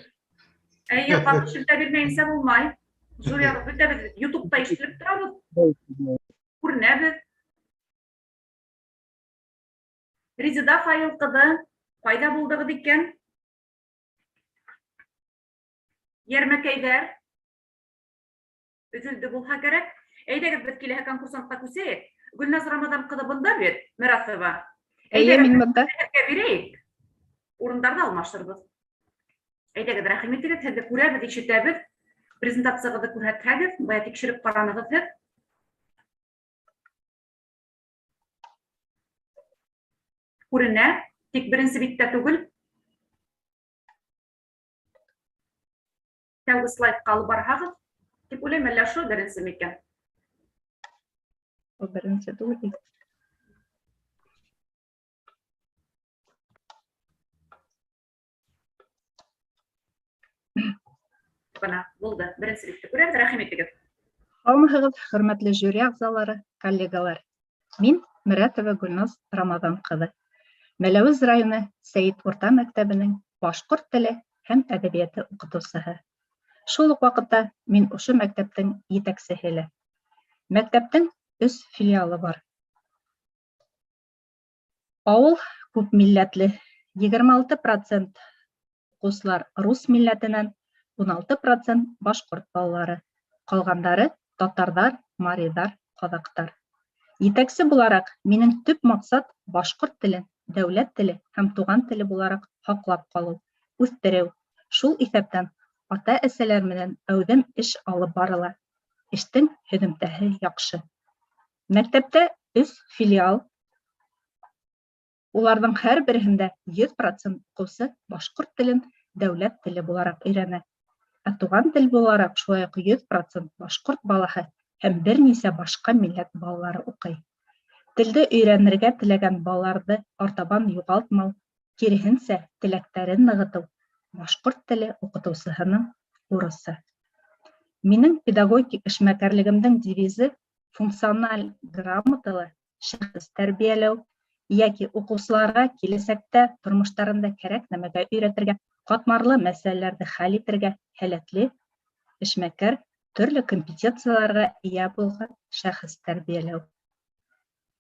Эйе, ҡаты шелтә бирмәйенсә булмай. Жюри бөтәбеҙ YouTube'та ишетелеп торабыҙ. Күренәбеҙ. Резеда Фаил ҡыҙы, ҡайҙа булдығыҙ икән? Йәрмәкәйҙәр өҙөлдө булһа кәрәк. Әйҙәгеҙ, беҙ киләһе конкурсантҡа күсәйек. Гөлназ Рамаҙан ҡыҙы бында бит, Мираҫова. Эйе, мин бында. Һеҙгә бирәйек. Урындарҙы алмашырбыҙ. Әйҙәгеҙ, рәхим итегеҙ, һеҙҙе күрәбеҙ, ишетәбеҙ. Презентацияғыҙҙы күрһәтһәгеҙ, бая тикшереп ҡаранығыҙ һеҙ. Күренә, тик беренсе биттә түгел. Тәүге слайдҡа алып барһағыҙ, тип уйлайым, әллә ошо беренсе микән? Ул беренсе түгел. Бына, булды. Беренсе битте күрәбеҙ, рәхим итегеҙ. Һаумыһығыҙ, хөрмәтле жюри ағзалары, коллегалар. Мин Мөрәтова Гөлназ Рамаҙан ҡыҙы. Мәләүез районы Сәйет урта мәктәбенең башҡорт теле һәм әҙәбиәте уҡытыусыһы. Шул уҡ ваҡытта мин ошо мәктәптең етәксеһе лә. Мәктәптең 3 филиалы бар. Ауыл күп милләтле, 26% уҡыусылар рус милләтенән, 16% башҡорт балалары, ҡалғандары татарҙар, мариҙар, ҡаҙаҡтар. Етәксе булараҡ минең төп маҡсат башҡорт телен дәүләт теле һәм туған теле булараҡ һаҡлап ҡалыу, үҫтереү, шул иҫәптән ата-әсәләр менән әүҙем эш алып барыла. Эштең һөҙөмтәһе яҡшы. Мәктәптә 3 филиал, уларҙың һәр береһендә 100% уҡыусы башҡорт телен дәүләт теле булараҡ өйрәнә. Ә туған тел булараҡ шулай уҡ 100% башҡорт балаһы һәм бер нисә башҡа милләт балалары уҡый. Телде өйрәнергә теләгән балаларҙы артабан юғалтмау, киреһенсә теләктәрен нығытыу башҡорт теле уҡытыусыһының бурысы. Минең педагогик эшмәкәрлегемдең девизы функциональ грамоталы шәхес тәрбиәләү йәки уҡыусыларға киләсәктә тормоштарында кәрәк нәмәгә өйрәтергә, ҡатмарлы мәсьәләләрҙе хәл итергә һәләтле эшмәкәр, төрлө компетенцияларға эйә булған шәхес тәрбиәләү.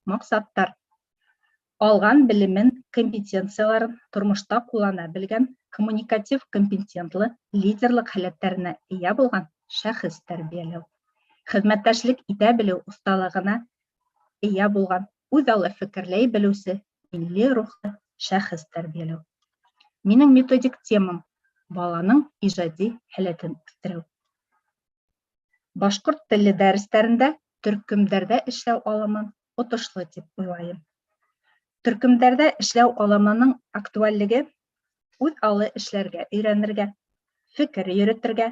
Маҡсаттар: алған белемен, компетенцияларын тормошта ҡуллана белгән, коммуникатив компетентлы, лидерлыҡ һәләттәренә эйә булған шәхес тәрбиәләү. Хеҙмәттәшлек итә белеү оҫталығына эйә булған, үҙаллы фекерләй белеүсе, милли рухлы шәхес тәрбиәләү. Минең методик темам баланың ижади һәләтен үҫтереү. Башҡорт теле дәрестәрендә төркөмдәрҙә эшләү алымын отошло тип уйлайым. Төркөмдәрҙә эшләү алымының актуальлеге үҙ аллы эшләргә өйрәнергә, фекер йөрөтөргә,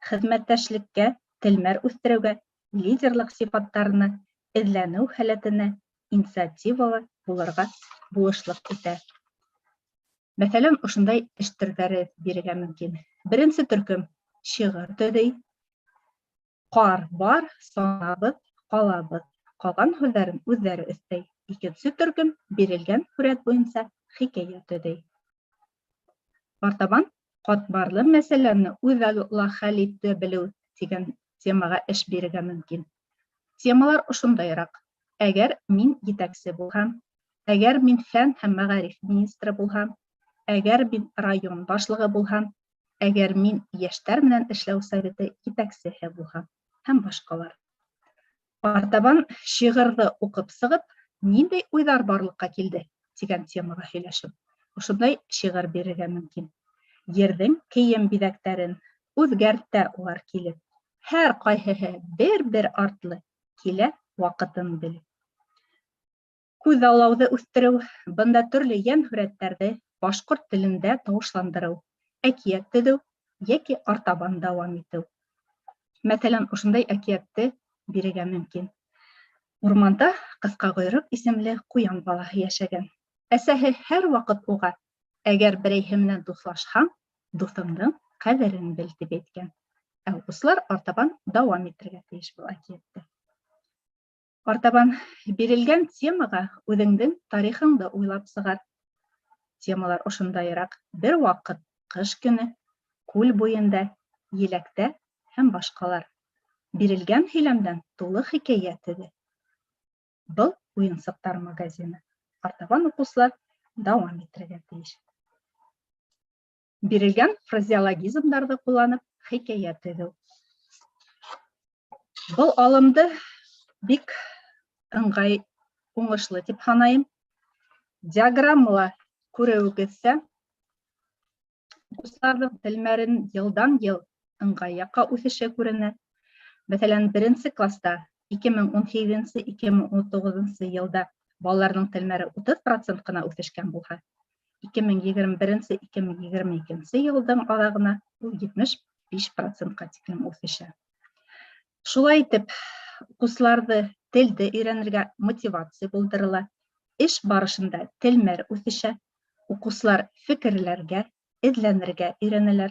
хеҙмәттәшлеккә телмәр үҫтереүгә, лидерлыҡ сифаттарына, эҙләнеү һәләтенә, инициативалы булырға булышлыҡ итә. Мәҫәлән, ошондай эш төрҙәре бирергә мөмкин. Беренсе төркөм шиғыр төҙөй. Ҡар бар, санабыҙ, ҡалабыҙ. Ҡалған һүҙҙәрен үҙҙәре өҫтәй. Икенсе төркөм бирелгән һүрәт буйынса хикәйә төҙөй. Артабан ҡатмарлы мәсьәләне үҙалла хәл итә белеү тигән темаға эш бирергә мөмкин. Темалар ошондайыраҡ: Әгәр мин етәксе булһам, әгәр мин фән һәм мәғариф министры булһам, әгәр мин район башлығы булһам, әгәр мин йәштәр менән эшләү советы етәксеһе булһам һәм башҡалар. Артабан шиғырҙы уҡып сығып, ниндәй уйҙар барлыҡҡа килде тигән темаға һөйләшеү. Ошондай шиғыр бирергә мөмкин. Ерҙең кейем биҙәктәрен үҙгәртә улар килеп. Һәр ҡайһыһы бер-бер артлы килә ваҡытын белеп. Күҙаллауҙы үҫтереү, бында төрлө йән һүрәттәрҙе башҡорт телендә тауышландырыу, әкиәт төҙөү йәки артабан дауам итеү. Мәҫәлән, ошондай әкиәтте бирергә мөмкин. Урманда Ҡыҫҡа Ҡойроҡ исемле ҡуян балаһы йәшәгән. Әсәһе һәр ваҡыт уға: "Әгәр берәйһе менән дуҫлашһаң, дуҫыңдың ҡәҙерен бел", тип әйткән. Ә уҡыусылар артабан дауам итергә тейеш был әкиәтте. Артабан бирелгән темаға үҙеңдең тарихыңды уйлап сығар. Темалар ошондайыраҡ: бер ваҡыт ҡыш көнө, күл буйында, еләктә һәм башҡалар. Бирелгән һөйләмдән тулы хикәйә төҙө. Был уйынсыҡтар магазины. Артабан уҡыусылар дауам итергә тейеш. Бирелгән фразеологизмдарҙы ҡулланып хикәйә төҙөү. Был алымды бик ыңғай, уңышлы тип һанайым. Диаграммала күреүегеҙсә, уҡыусыларҙың телмәрен йылдан-йыл ыңғай яҡҡа үҫеше күренә. Мәҫәлән, беренсе класта 2018-2019 йылда балаларҙың телмәре 30% ҡына үҫешкән булһа, 2021-2022 йылдың аҙағына ул 75%-ҡа тиклем үҫешә. Шулай итеп, уҡыусыларҙы телде өйрәнергә мотивация булдырыла, эш барышында телмәр үҫешә, уҡыусылар фекерләргә, эҙләнергә өйрәнәләр,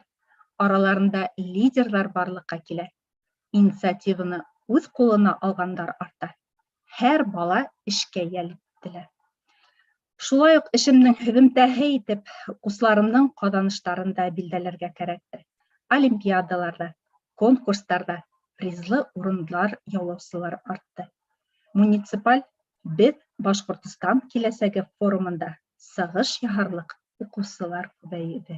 араларында лидерҙар барлыҡҡа килә, инициативаны үҙ ҡулына алғандар арта, һәр бала эшкә йәлеп ителә. Шулай уҡ эшемдең һөҙөмтәһе итеп уҡыусыларымдың ҡаҙаныштарын да билдәләргә кәрәктер. Олимпиадаларҙа, конкурстарҙа призлы урындар яулаусылар артты. Муниципаль Беҙ Башҡортостан киләсәге форумында сығыш яһарлыҡ уҡыусылар күбәйҙе.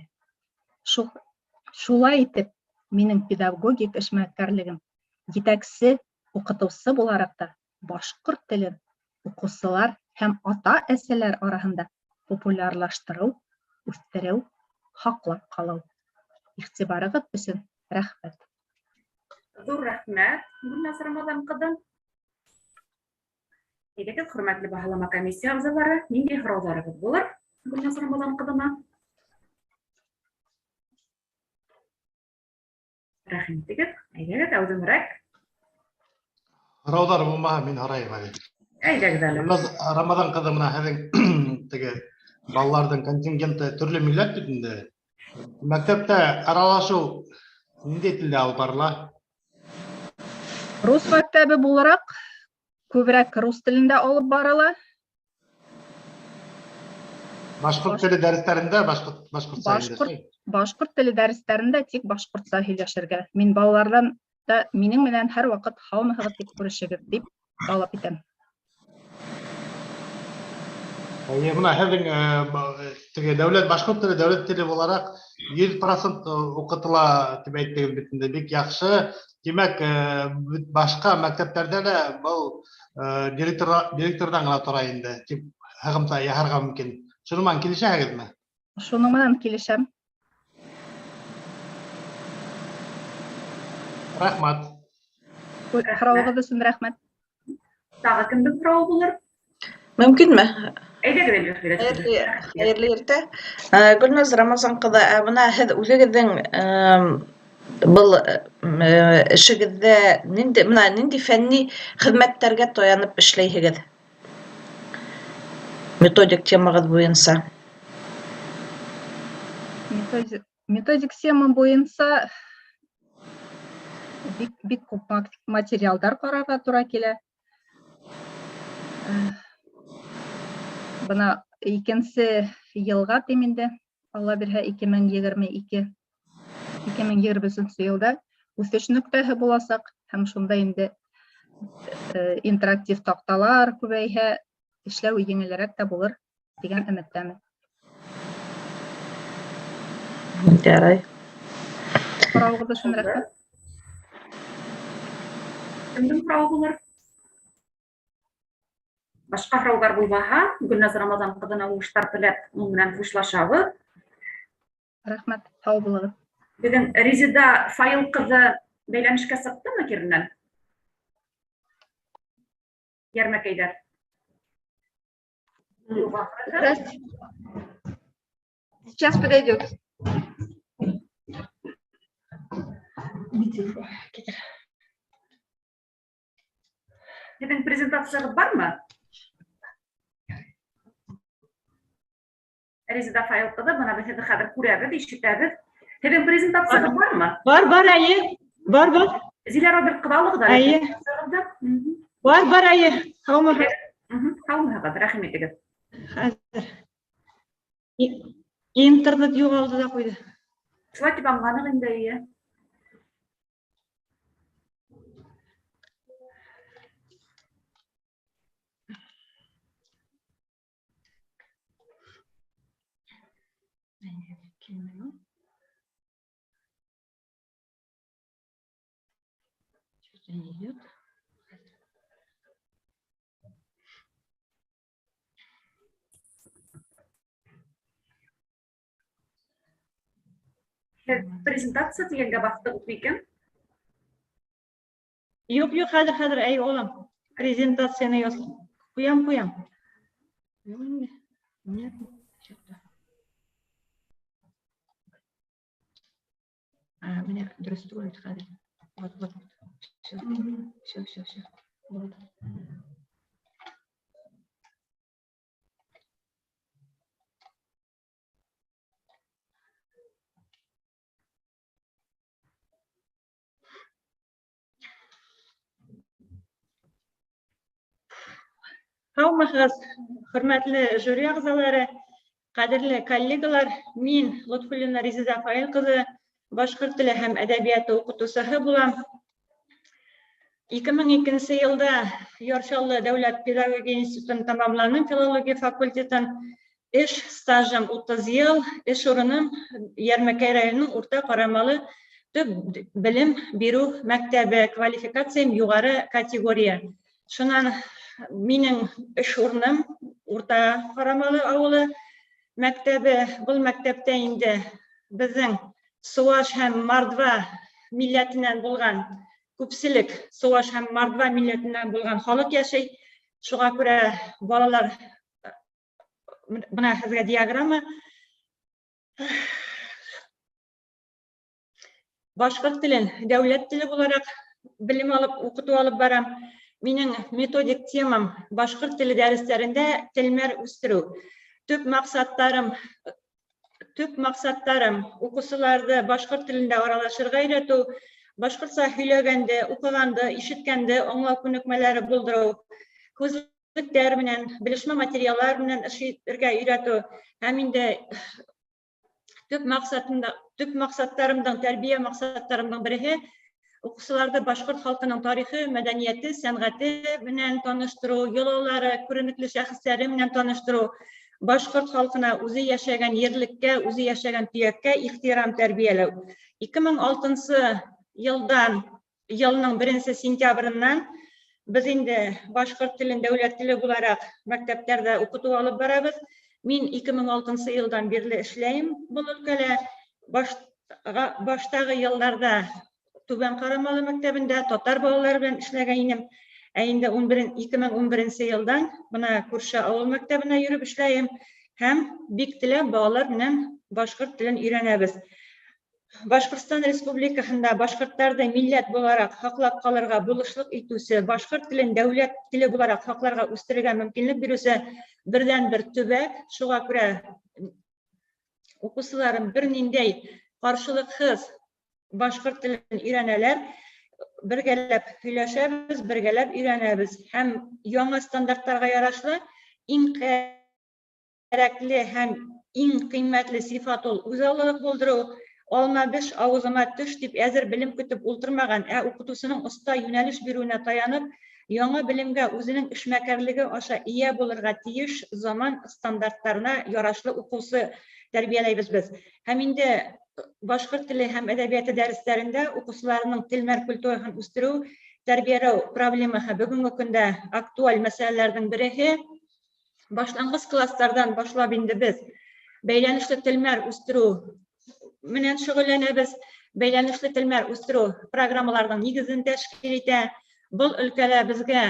Шулай итеп, минең педагогик эшмәкәрлегем етәксе уҡытыусы булараҡ та башҡорт телен уҡыусылар һәм ата-әсәләр араһында популярлаштырыу, үҫтереү, һаҡлап ҡалыу. Иғтибарығыҙ өсөн рәхмәт. Ҙур рәхмәт, Гөлназ Рамаҙан ҡыҙы. Әйҙәгеҙ, хөрмәтле баһалама комиссия ағзалары, ниндәй һорауҙарығыҙ булыр Гөлназ Рамаҙан ҡыҙына? Рәхим итегеҙ, әйҙәгеҙ, әүҙемерәк. Һорауҙар булмаһа, мин һорайым әле. Әйҙәгеҙ әле. Гөлназ Рамаҙан ҡыҙы, мына һеҙҙең теге балаларҙың контингенты төрлө милләт бит инде. Мәктәптә аралашыу ниндәй телдә алып барыла? Рус мәктәбе булараҡ күберәк рус телендә алып барыла. Башҡорт теле дәрестәрендә башҡортса һөйләшә. Башҡорт теле дәрестәрендә тик башҡортса һөйләшергә. Мин балаларҙан да минең менән һәр ваҡыт һаумыһығыҙ тип күрешегеҙ тип талап итәм. Эйе, бына һеҙҙең теге дәүләт башҡорт теле дәүләт теле булараҡ 100% уҡытыла тип әйттегеҙ бит инде, бик яҡшы. Тимәк, башҡа мәктәптәрҙә лә был директорҙан ғына тора инде тип һығымта яһарға мөмкин. Шуның менән килешәһегеҙме? Шуның менән килешәм. Рәхмәт. Һорауығыҙ өсөн рәхмәт. Тағы кемдең һорауы булыр? Мөмкинме? Әйҙәгеҙ, Эльвира Фәрит. Хәйерле иртә. Гөлназ Рамазан ҡыҙы, бына һеҙ үҙегеҙҙең был эшегеҙҙә ниндәй фәнни хеҙмәттәргә таянып эшләйһегеҙ? Методик темағыҙ буйынса. Методик тема буйынса бик күп материалдар ҡарарға тура килә. Бына икенсе йылға тим инде, Алла бирһә, 2022, 2023 йылда үҫеш нөктәһе буласаҡ һәм шунда инде Интерактив таҡталар күбәйһә, эшләү еңелерәк тә булыр тигән өмөттәмен. Ярай. Һорауығыҙ өсөн рәхмәт. Кемдең һорауы булыр? Башҡа һорауҙар булмаһа, Гөлназ Рамазан ҡыҙына уңыштар теләп, уның менән хушлашабыҙ. Рәхмәт, һау булығыҙ. Беҙҙең Резеда Фаил ҡыҙы бәйләнешкә сыҡтымы киренән? Йәрмәкәйҙәр. Юҡ, ахырыһы. Здравствуйте. Сейчас подойдет. Һеҙҙең презентацияғыҙ бармы? Резеда Фаил ҡыҙы, бына беҙ һеҙҙе хәҙер күрәбеҙ, ишетәбеҙ. Һеҙҙең презентацияғыҙ бармы? Бар, бар, әйе. Бар, бар. Зилә Роберт ҡыҙы алығыҙ әле Әйе. презентацияғыҙҙы. Бар, бар, әйе. Һаумыһығыҙ. Һаумыһығыҙ, рәхим итегеҙ. Хәҙер. Интернет юғалды да ҡуйҙы. Шулай тип аңланыҡ инде, эйе. Что-то не идет. Һеҙ презентация тигәнгә баҫтығыҙ микән? Юҡ, юҡ, хәҙер, хәҙер, әй, улым. Презентацияны яз. Ҡуям, ҡуям. Юҡ инде. Нет, что-то. А, менә дөрөҫ түгел бит хәҙер. Вот, вот, вот. Все, все, все, все. Вот. Һаумыһығыҙ, хөрмәтле жюри ағзалары, ҡәҙерле коллегалар. Мин Лотфуллина Резеда Фаил ҡыҙы, башҡорт теле һәм әҙәбиәте уҡытыусыһы булам. 2002 йылда Яр Чаллы дәүләт педагогия институтын тамамланым, филология факультетын. Эш стажым 30 йыл, эш урыным Йәрмәкәй районының Урта Ҡарамалы төп белем биреү мәктәбе, квалификациям юғары категория. Шунан минең эш урыным Урта Ҡарамалы ауылы мәктәбе. Был мәктәптә инде беҙҙең сыуаш һәм мордва милләтенән булған күпселек сыуаш һәм мордва милләтенән булған халыҡ йәшәй. Шуға күрә балалар, бына һеҙгә диаграмма. Башҡорт телен дәүләт теле булараҡ белем алып, уҡытыу алып барам. Минең методик темам башҡорт теле дәрестәрендә телмәр үҫтереү. Төп маҡсаттарым уҡыусыларҙы башҡорт телендә аралашырға өйрәтеү, башҡортса һөйләгәнде, уҡығанды, ишеткәнде аңлау күнекмәләре булдырыу, һүҙлектәр менән, белешмә материалдар менән эш итергә өйрәтеү һәм инде төп маҡсаттарымдың, тәрбиә маҡсаттарымдың береһе уҡыусыларҙы башҡорт халҡының тарихы, мәҙәниәте, сәнғәте менән таныштырыу, йолалары, күренекле шәхестәре менән таныштырыу, башҡорт халҡына үҙе йәшәгән ерлеккә, үҙе йәшәгән төйәккә ихтирам тәрбиәләү. 2006 йылның 1 сентябреннән беҙ инде башҡорт телен дәүләт теле булараҡ мәктәптәрҙә уҡытыу алып барабыҙ. Мин 2006 йылдан бирле эшләйем был өлкәлә. Баштағы йылдарҙа Түбән Ҡарамалы мәктәбендә татар балалары белән эшләгән инем. Ә инде 2011 йылдан бына күрше ауыл мәктәбенә йөрөп эшләйем һәм бик теләп балалар менән башҡорт телен өйрәнәбеҙ. Башҡортостан Республикаһында башҡорттарҙы милләт булараҡ һаҡлап ҡалырға булышлыҡ итеүсе, башҡорт телен дәүләт теле булараҡ һаҡларға, үҫтерергә мөмкинлек биреүсе берҙән-бер төбәк. Шуға күрә уҡыусыларым бер ниндәй ҡаршылыҡһыҙ башҡорт телен өйрәнәләр. Бергәләп һөйләшәбеҙ, бергәләп өйрәнәбеҙ һәм яңы стандарттарға ярашлы иң кәрәкле һәм иң ҡиммәтле сифат ул үҙаллылыҡ булдырыу. Алма беш, ауыҙыма төш тип әҙер белем көтөп ултырмаған, ә уҡытыусының оҫта йүнәлеш биреүенә таянып, Яңы белемгә үзенең эшмәкәрлеге аша ия булырға тейеш заман стандарттарына ярашлы уҡыусы тәрбиәләйбеҙ беҙ. Һәм инде башҡорт теле һәм әҙәбиәте дәрестәрендә уҡыусыларының телмәр культураһын үҫтереү, тәрбиәләү проблемаһы бөгөнгө көндә актуаль мәсьәләләрҙең береһе. Башланғыс класстарҙан башлап инде беҙ бәйләнешле телмәр үҫтереү менән шөғөлләнәбеҙ. Бәйләнешле телмәр үҫтереү программаларҙың нигеҙен тәшкил итә. Был өлкәлә беҙгә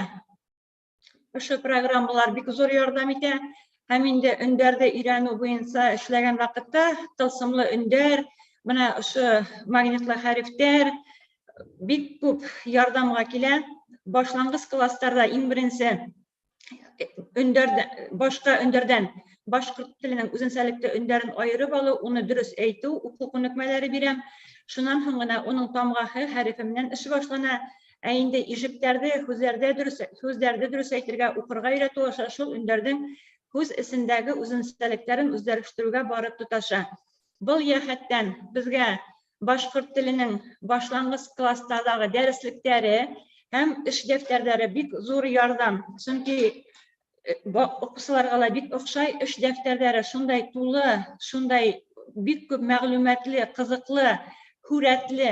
ошо программалар бик ҙур ярҙам итә. Һәм инде өндәрҙе өйрәнеү буйынса эшләгән ваҡытта тылсымлы өндәр, бына ошо магнитлы хәрефтәр бик күп ярҙамға килә. Башланғыс класстарҙа иң беренсе өндәрҙе, башҡа өндәрҙән башҡорт теленең үҙенсәлекле өндәрен айырып алыу, уны дөрөҫ әйтеү, уҡыу күнекмәләре бирәм. Шунан һуң ғына уның тамғаһы, хәрефе менән эш башлана. Ә инде ижектәрҙе, һүҙҙәрҙе дөрөҫ әйтергә, уҡырға өйрәтеү аша шул өндәрҙең һүҙ эсендәге үҙенсәлектәрен үҙләштереүгә барып тоташа. Был йәһәттән беҙгә башҡорт теленең башланғыс кластарҙағы дәреслектәре һәм эш дәфтәрҙәре бик ҙур ярҙам. Сөнки уҡыусыларға ла бик оҡшай, эш дәфтәрҙәре шундай тулы, шундай бик күп мәғлүмәтле, ҡыҙыҡлы, һүрәтле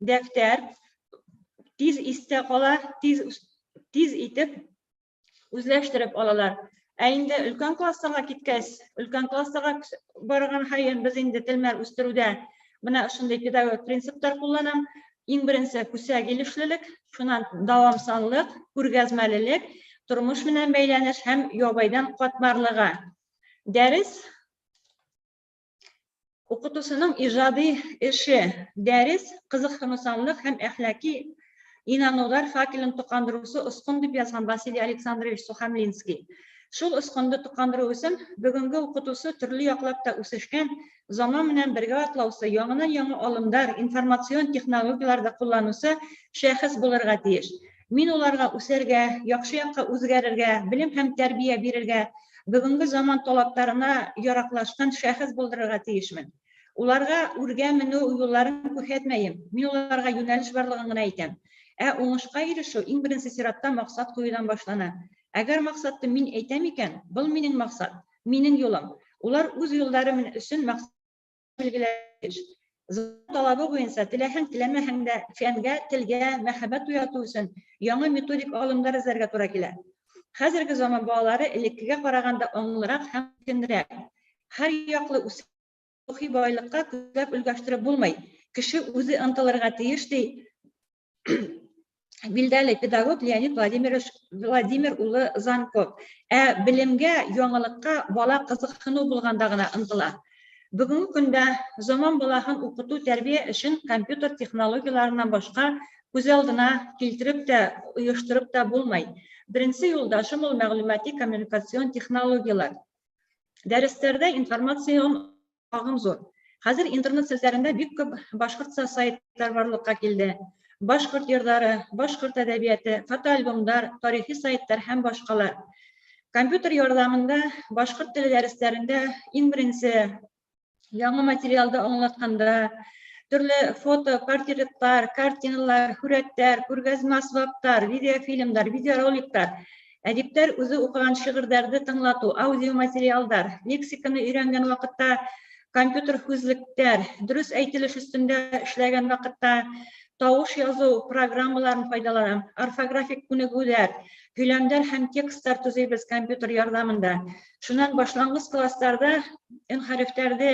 дәфтәр. Тиҙ иҫтә ҡала, тиҙ итеп үҙләштереп алалар. Ә инде өлкән класстарға киткәс, өлкән класстарға барған һайын беҙ инде телмәр үҫтереүҙә бына ошондай педагогик принциптар ҡулланам. Иң беренсе күсә килешлелек, шунан дауамсанлыҡ, күргәҙмәлелек, тормош менән бәйләнеш һәм ябайҙан ҡатмарлығы. Дәрес уҡытыусының ижади эше, дәрес ҡыҙыҡһыныусанлыҡ һәм әхлаки инаныуҙар факелын тоҡандырыусы осҡон тип яҙған Василий Александрович Сухомлинский. Шул осҡондо тоҡандырыу өсөн бөгөнгө уҡытыусы төрлө яҡлап та үҫешкән, заман менән бергә атлаусы, яңынан-яңы алымдар, информацион технологияларҙы ҡулланыусы шәхес булырға тейеш. Мин уларға үҫергә, яҡшы яҡҡа үҙгәрергә, белем һәм тәрбиә бирергә, бөгөнгө заман талаптарына яраҡлашҡан шәхес булдырырға тейешмен. Уларға үргә менеү юлдарын күрһәтмәйем, мин уларға йүнәлеш барлығын ғына әйтәм. Ә уңышҡа ирешеү иң беренсе сиратта маҡсат ҡуйыуҙан башлана. Әгәр маҡсатты мин әйтәм икән, был минең маҡсат, минең юлым. Улар үҙ юлдары өсөн маҡсат билгеләй. Заман талабы буйынса теләһәң, теләмәһәң дә фәнгә, телгә мәхәббәт уятыу өсөн яңы методик алымдар эҙләргә тура килә. Хәҙерге заман балалары элеккегә ҡарағанда аңлыраҡ һәм көнрәк. Һәр яҡлы үҫ рухи байлыҡҡа көсләп өлгәштереп булмай. Кеше үҙе ынтылырға тейеш, ти билдәле педагог Леонид Владимирович Владимир улы Занков. Ә белемгә, яңылыҡҡа бала ҡыҙыҡһыныу булғанда ғына ынтыла. Бөгөнгө көндә заман балаһын уҡытыу тәрбиә эшен компьютер технологияларынан башҡа күҙ алдына килтереп тә, ойоштороп та булмай. Беренсе юлдашым ул мәғлүмәти коммуникацион технологиялар. Дәрестәрҙә информацион ағым ҙур. Хәҙер интернет селтәрендә бик күп башҡортса сайттар барлыҡҡа килде. Башҡорт йырҙары, башҡорт әҙәбиәте, фотоальбомдар, тарихи сайттар һәм башҡалар. Компьютер ярҙамында башҡорт теле дәрестәрендә иң беренсе яңы материалды аңлатҡанда төрлө фото, портреттар, картиналар, һүрәттәр, күргәҙмә асбаптар, видеофильмдар, видеороликтар, әҙиптәр үҙе уҡыған шиғырҙарҙы тыңлатыу, аудиоматериалдар, лексиканы өйрәнгән ваҡытта компьютер һүҙлектәр, дөрөҫ әйтелеш өҫтөндә эшләгән ваҡытта тауыш яҙыу программаларын файҙаланам, орфографик күнегеүҙәр, һөйләмдәр һәм тексттар төҙөйбөҙ компьютер ярҙамында. Шунан башланғыс кластарҙа өн хәрефтәрҙе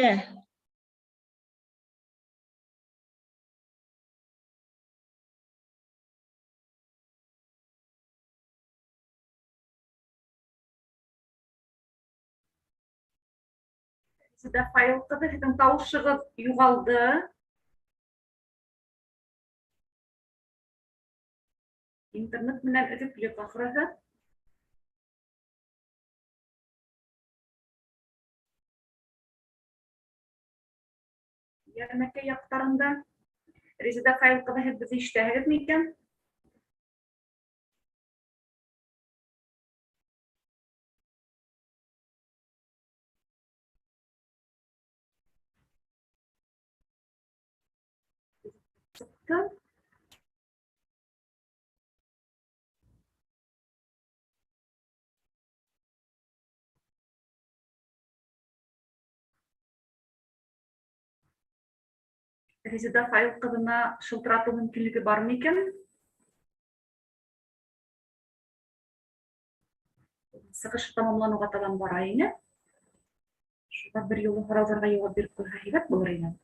Резеда Фаил ҡыҙы, һеҙҙең тауышығыҙ юғалды. Интернет менән өҙөклөк ахырыһы. Йәрмәкәй яҡтарында. Резеда Фаил ҡыҙы, һеҙ беҙҙе ишетәһегеҙме икән? Сыҡты. Резеда Фаил ҡыҙына шылтыратыу мөмкинлеге бармы икән? Сығышы тамамланыуға табан бара ине. Шуға бер юлы һорауҙарға яуап биреп ҡуйһа һәйбәт булыр ине.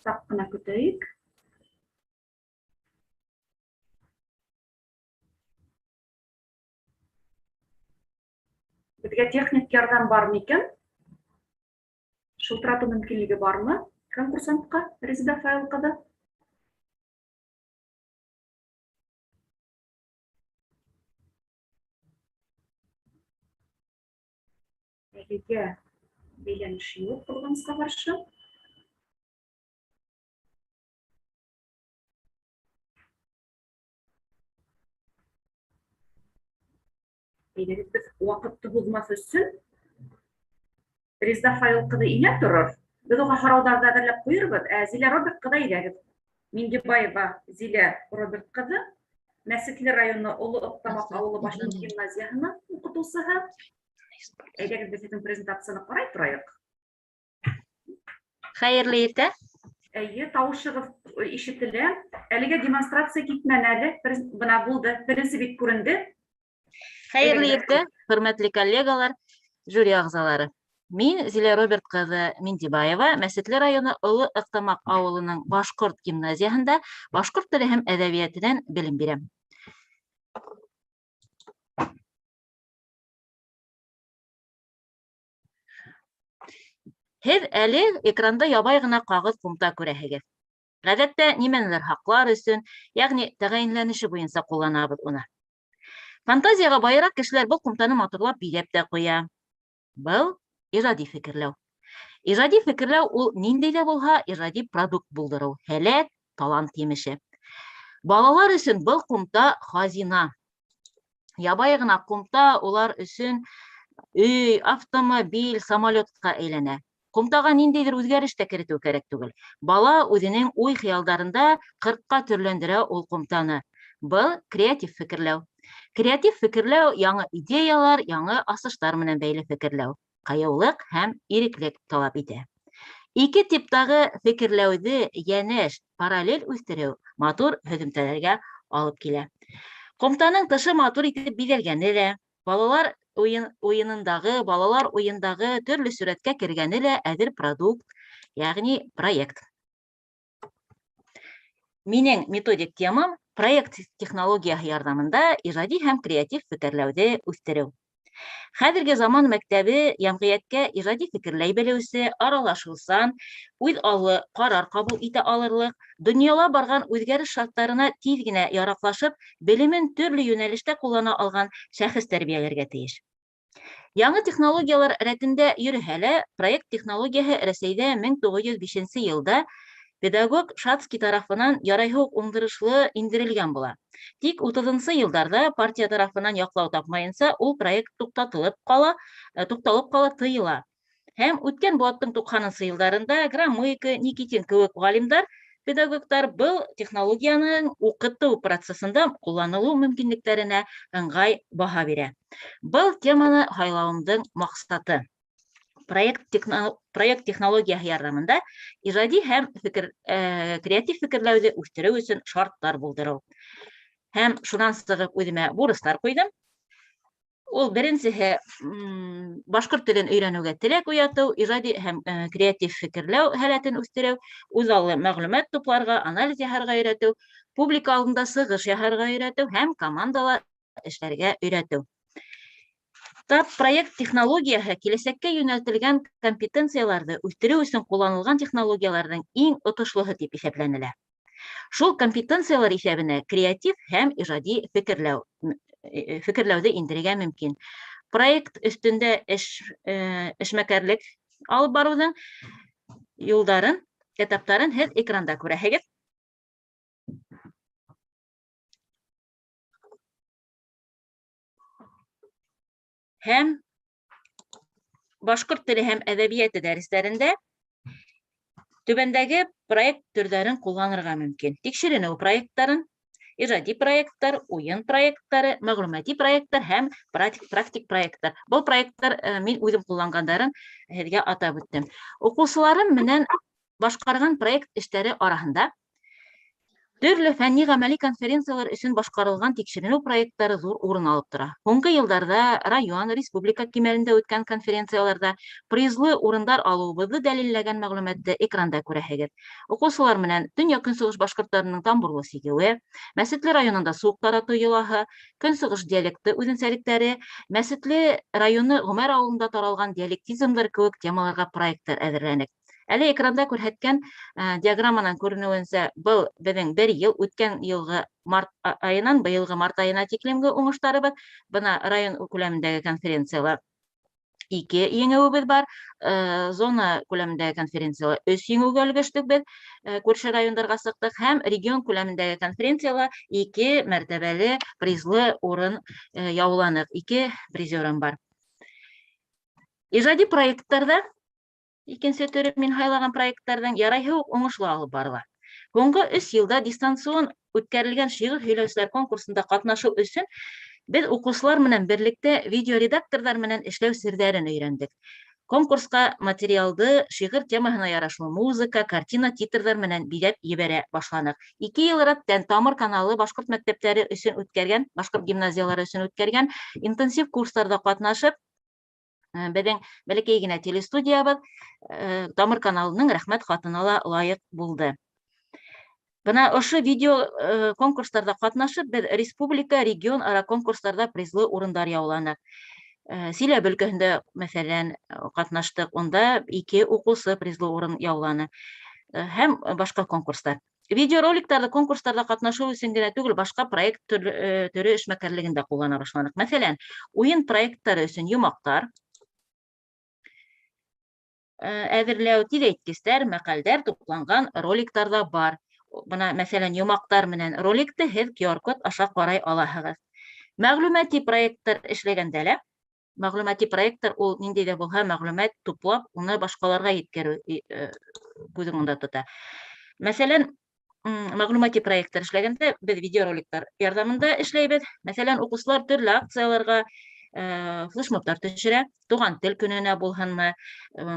Саҡ ҡына көтәйек. Беҙгә техник ярҙам бармы икән? Шылтыратыу мөмкинлеге бармы конкурсантҡа, Резеда Фаил ҡыҙы? Әлегә бәйләнеш юҡ, ҡыҙғанысҡа ҡаршы. Әйҙәгеҙ, беҙ ваҡытты һуҙмаҫ өсөн Резеда Фаил ҡыҙы инә торор. Беҙ уға һорауҙарҙы әҙерләп ҡуйырбыҙ. Ә Зилә Роберт ҡыҙы, әйҙәгеҙ. Миндибаева Зилә Роберт ҡыҙы, Мәсетле районы Оло Ыҡтамаҡ ауылы башҡорт гимназияһының уҡытыусыһы. Әйҙәгеҙ, беҙ һеҙҙең презентацияны ҡарай торайыҡ. Хәйерле иртә. Эйе, тауышығыҙ ишетелә. Әлегә демонстрация китмәне әле. Бына булды. Беренсе бит күренде. Хәйерле иртә, хөрмәтле коллегалар, жюри ағзалары. Мин Зилә Роберт ҡыҙы Миндибаева, Мәсетле районы Оло Ыҡтамаҡ ауылының башҡорт гимназияһында башҡорт теле һәм әҙәбиәтенән белем бирәм. Һеҙ әле экранда ябай ғына ҡағыҙ ҡумта күрәһегеҙ. Ғәҙәттә нимәнелер һаҡлар өсөн, йәғни тәғәйенләнеше буйынса ҡулланабыҙ уны. Фантазияға байыраҡ кешеләр был ҡумтаны матурлап биҙәп тә ҡуя. Был ижади фекерләү. Ижади фекерләү ул ниндәй ҙә булһа ижади продукт булдырыу, һәләт, талант емеше. Балалар өсөн был ҡумта хазина. Ябай ғына ҡумта улар өсөн өй, автомобиль, самолетҡа әйләнә. Ҡумтаға ниндәйҙер үҙгәреш тә керетеү кәрәк түгел. Бала үҙенең уй-хыялдарында 40-ҡа төрләндерә ул ҡумтаны. Был креатив фекерләү. Креатив фекерләү яңы идеялар, яңы асыштар менән бәйле фекерләү. Ҡыйыулыҡ һәм иреклек талап итә. Ике типтағы фекерләүҙе йәнәш, параллель үҫтереү матур һөҙөмтәләргә алып килә. Ҡумтаның тышы матур итеп биҙәлгәне лә, балалар уйынындағы, балалар уйындағы төрлө сүрәткә кергәне лә әҙер продукт, йәғни проект. Минең методик темам проект технологияһы ярҙамында ижади һәм креатив фекерләүҙе үҫтереү. Хәҙерге заман мәктәбе йәмғиәткә ижади фекерләй белеүсе, аралашыусан, үҙ аллы ҡарар ҡабул итә алырлыҡ, донъяла барған үҙгәреш шарттарына тиҙ генә яраҡлашып, белемен төрлө йүнәлештә ҡуллана алған шәхес тәрбиәләргә тейеш. Яңы технологиялар рәтендә йөрөһә лә, проект технологияһы Рәсәйҙә 1905 йылда педагог Шацкий тарафынан ярайһы уҡ уңдырышлы индерелгән була. Тик 30 йылдарҙа партия тарафынан яҡлау тапмайынса ул проект туҡтатылып ҡала, туҡталып ҡала, тыйыла. Һәм үткән быуаттың 90 йылдарында Громыко, Никитин кеүек ғалимдар, педагогтар был технологияның уҡытыу процессында ҡулланылыу мөмкинлектәренә ыңғай баһа бирә. Был теманы һайлауымдың маҡсаты проект технологияһы ярҙамында ижади һәм креатив фекерләүҙе үҫтереү өсөн шарттар булдырыу. Һәм шунан сығып үҙемә бурыстар ҡуйҙым. Ул беренсеһе, башҡорт телен өйрәнеүгә теләк уятыу, ижади һәм креатив фекерләү һәләтен үҫтереү, үҙаллы мәғлүмәт тупларға, анализ яһарға өйрәтеү, публика алдында сығыш яһарға өйрәтеү һәм командала эшләргә өйрәтеү. Тап проект технологияһы киләсәккә йүнәлтелгән компетенцияларҙы үҫтереү өсөн ҡулланылған технологияларҙың иң отошлоһо тип иҫәпләнелә. Шул компетенциялар иҫәбенә креатив һәм ижади фекерләүҙе индерергә мөмкин. Проект өҫтөндә эшмәкәрлек алып барыуҙың юлдарын, этаптарын һеҙ экранда күрәһегеҙ. Һәм башҡорт теле һәм әҙәбиәте дәрестәрендә түбәндәге проект төрҙәрен ҡулланырға мөмкин. Тикшеренеү проекттарын, Ижади проекттар, уйын проекттары, мәғлүмәти проекттар һәм практик проекттар. Был проекттар мин үҙем ҡулланғандарын һеҙгә атап үттем. Уҡыусыларым менән башҡарған проект эштәре араһында төрлө фәнни ғәмәли конференциялар өсөн башҡарылған тикшеренеү проекттары ҙур урын алып тора. Һуңғы йылдарҙа район, республика кимәлендә үткән конференцияларҙа призлы урындар алыуыбыҙҙы дәлилләгән мәғлүмәтте экранда күрәһегеҙ. Уҡыусылар менән төньяҡ-көнсығыш башҡорттарының тамбурлы сигеүе, Мәсетле районында суҡ таратыу йолаһы, көнсығыш диалекты үҙенсәлектәре, Мәсетле районы Ғүмәр ауылында таралған диалектизмдар кеүек темаларға проекттар әҙерләнек. Әле экранда күрһәткән диаграмманан күренеүенсә, был беҙҙең бер йыл, үткән йылғы март айынан быйылғы март айына тиклемге уңыштарыбыҙ. Бына район күләмендәге конференциялар 2 еңеүебеҙ бар, зона күләмендәге конференцияла 3 еңеүгә өлгәштек беҙ, күрше райондарға сыҡтыҡ һәм регион күләмендәге конференцияла 2 мәртәбәле призлы урын яуланыҡ, 2 призерым бар. Ижади проекттарҙа икенсе төрө мин һайлаған проекттарҙың ярайһы уҡ уңышлы алып барыла. Һуңғы 3 йылда дистанцион үткәрелгән шиғыр һөйләүселәр конкурсында ҡатнашыу өсөн беҙ уҡыусылар менән берлектә видеоредакторҙар менән эшләү серҙәрен өйрәндек. Конкурсҡа материалды шиғыр темаһына ярашлы музыка, картина, титрҙар менән биҙәп ебәрә башланыҡ. 2 йыл рәттән Тамыр каналы башҡорт мәктәптәре өсөн үткәргән, башҡорт гимназиялары өсөн үткәргән интенсив курстарҙа ҡатнашып, беҙҙең бәләкәй генә телестудиябыҙ Тамыр каналының рәхмәт хатына ла лайыҡ булды. Бына ошо видео конкурстарҙа ҡатнашып, беҙ республика, регион ара конкурстарҙа призлы урындар яуланыҡ. Силәбе өлкәһендә, мәҫәлән, ҡатнаштыҡ, унда 2 уҡыусы призлы урын яуланы. Һәм башҡа конкурстар. Видеороликтарҙы конкурстарҙа ҡатнашыу өсөн генә түгел, башҡа проект төрө эшмәкәрлегендә ҡуллана башланыҡ. Мәҫәлән, уйын проекттары өсөн йомаҡтар әҙерләү, тиҙәйткестәр, мәҡәлдәр тупланған роликтар ҙа бар. Бына, мәҫәлән, йомаҡтар менән роликты һеҙ QR-код аша ҡарай алаһығыҙ. Мәғлүмәти проекттар эшләгәндә лә, мәғлүмәти проекттар ул ниндәй ҙә булһа мәғлүмәт туплап, уны башҡаларға еткереү күҙ уңында тота. Мәҫәлән, мәғлүмәти проекттар эшләгәндә беҙ видеороликтар ярҙамында эшләйбеҙ. Мәҫәлән, уҡыусылар төрлө акцияларға флешмобтар төшөрә, туған тел көнөнә булһынмы,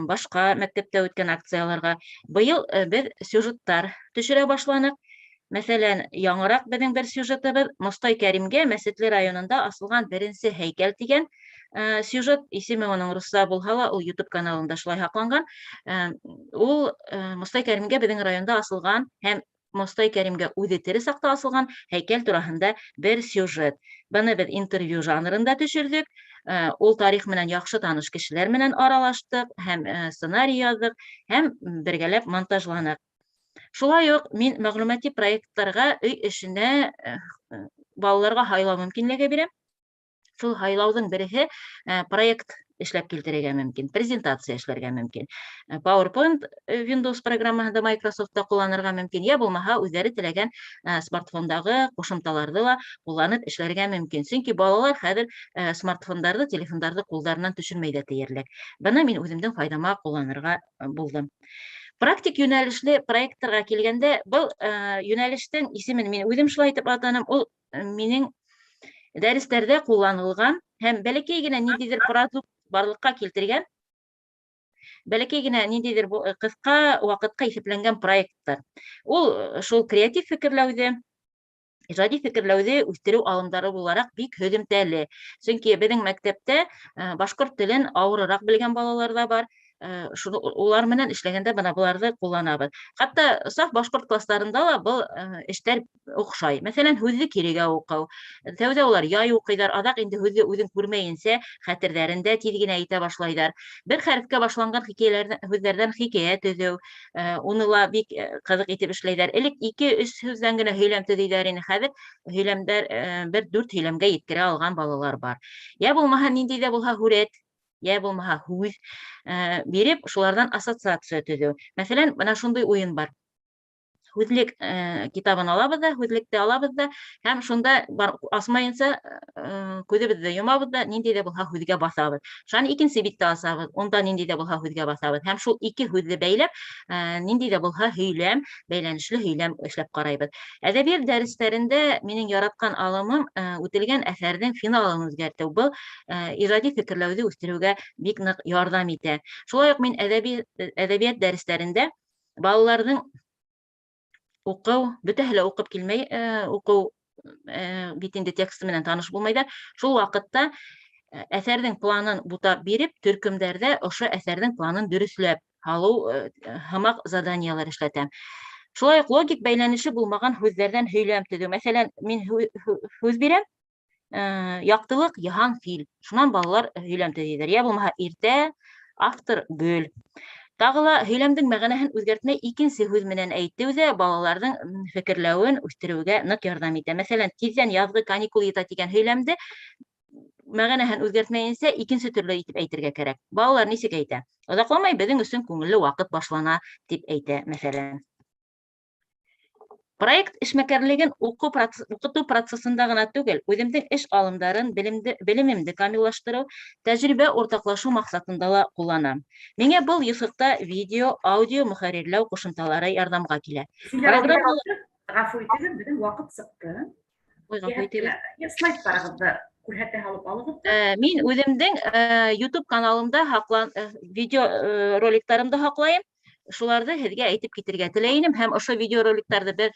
башҡа мәктәптә үткән акцияларға. Быйыл беҙ сюжеттар төшөрә башланыҡ. Мәҫәлән, яңыраҡ беҙҙең бер сюжетыбыҙ Мостай Кәримгә Мәсетле районында асылған беренсе һәйкәл тигән сюжет, исеме уның русса булһа ла, ул YouTube каналында шулай һаҡланған. Ул Мостай Кәримгә беҙҙең районда асылған һәм Мостай Кәримгә үҙе тере саҡта асылған һәйкәл тураһында бер сюжет. Быны беҙ интервью жанрында төшөрҙөк. Ул тарих менән яҡшы таныш кешеләр менән аралаштыҡ һәм сценарий яҙҙыҡ һәм бергәләп монтажланыҡ. Шулай уҡ мин мәғлүмәти проекттарға өй эшенә балаларға һайлау мөмкинлеге бирәм. Шул һайлауҙың береһе проект эшләп килтерергә мөмкин, презентация эшләргә мөмкин. PowerPoint, Windows программаһында Microsoft-та ҡулланырға мөмкин, йә булмаһа үҙҙәре теләгән смартфондағы ҡушымталарҙы ла ҡулланып эшләргә мөмкин. Сөнки балалар хәҙер смартфондарҙы, телефондарҙы ҡулдарынан төшөрмәй ҙә тиерлек. Быны мин үҙемдең файҙама ҡулланырға булдым. Практик йүнәлешле проекттарға килгәндә, был йүнәлештең исемен мин үҙем шулай итеп атаным. Ул минең дәрестәрҙә ҡулланылған һәм бәләкәй генә ниндәйҙер продукт барлыҡҡа килтергән, бәләкәй генә ниндәйҙер ҡыҫҡа ваҡытҡа иҫәпләнгән проекттар. Ул шул креатив фекерләүҙе, ижади фекерләүҙе үҫтереү алымдары булараҡ бик һөҙөмтәле. Сөнки беҙҙең мәктәптә башҡорт телен ауырыраҡ белгән балалар ҙа бар. Шуны улар менән эшләгәндә бына быларҙы ҡулланабыҙ. Хатта саф башҡорт класстарында ла был эштәр оҡшай. Мәҫәлән, һүҙҙе кирегә уҡыу. Тәүҙә улар яй уҡыйҙар, аҙаҡ инде һүҙҙе үҙең күрмәйенсә хәтерҙәрендә тиҙ генә әйтә башлайҙар. Бер хәрефкә башланған һүҙҙәрҙән хикәйә төҙөү, уны ла бик ҡыҙыҡ итеп эшләйҙәр. Элек 2-3 һүҙҙән генә һөйләм төҙөйҙәр ине, хәҙер һөйләмдәр бер 4 һөйләмгә еткерә алған балалар бар. Йә булмаһа ниндәй ҙә булһа һүрәт, йә булмаһа һүҙ биреп, шуларҙан ассоциация төҙөү. Мәҫәлән, бына шундай уйын бар. Һүҙлек китабын алабыҙ да, һүҙлекте алабыҙ да һәм шунда бар, асмайынса күҙебеҙҙе йомабыҙ да, ниндәй ҙә булһа һүҙгә баҫабыҙ. Шунан икенсе битте асабыҙ, унда ниндәй ҙә булһа һүҙгә баҫабыҙ һәм шул ике һүҙҙе бәйләп, ниндәй ҙә булһа һөйләм, бәйләнешле һөйләм эшләп ҡарайбыҙ. Әҙәбиәт дәресләрендә минең яратҡан алымым үтелгән әҫәрҙең финалын үзгәртеү. Был ижади фекерләүҙе үҫтереүгә бик ныҡ ярҙам итә. Шулай уҡ мин әҙәби әҙәбиәт дәресләрендә балаларҙың уҡыу, бөтәһе лә уҡып килмәй, уҡыу бит инде тексты менән таныш булмайҙар. Шул ваҡытта әҫәрҙең планын бутап биреп, төркөмдәрҙә ошо әҫәрҙең планын дөрөҫләп һалыу һымаҡ заданиелар эшләтәм. Шулай уҡ логик бәйләнеше булмаған һүҙҙәрҙән һөйләм төҙөү. Мәҫәлән, мин һүҙ бирәм, яҡтылыҡ, йыһан, фил. Шунан балалар һөйләм төҙөйҙәр. Йә булмаһа иртә, автор, гөл. Тағы ла һөйләмдең мәғәнәһен үҙгәртмәй икенсе һүҙ менән әйтеү ҙә балаларҙың фекерләүен үҫтереүгә ныҡ ярҙам итә. Мәҫәлән, тиҙҙән яҙғы каникул ята тигән һөйләмде мәғәнәһен үҙгәртмәйенсә икенсе төрлө итеп әйтергә кәрәк. Балалар нисек әйтә? Оҙаҡламай беҙҙең өсөн күңелле ваҡыт башлана тип әйтә, мәҫәлән. Проект эшмәкәрлеген уҡыу процесс, уҡытыу процессында ғына түгел, үҙемдең эш алымдарын, белемде, белемемде камиллаштырыу, тәжрибә уртаҡлашыу маҡсатында ла ҡулланам. Миңә был юҫыҡта видео, аудио мөхәррирләү ҡушымталары ярҙамға килә. Программалы Ғәфү итегеҙ, беҙҙең ваҡыт сыҡты. Ой, ғәфү итегеҙ. Слайдтарығыҙҙы күрһәтә һалып алығыҙ. Мин үҙемдең YouTube каналымда һаҡлан видео роликтарымды һаҡлайым. Шуларҙы һеҙгә әйтеп китергә теләй инем һәм ошо видеороликтарҙы бер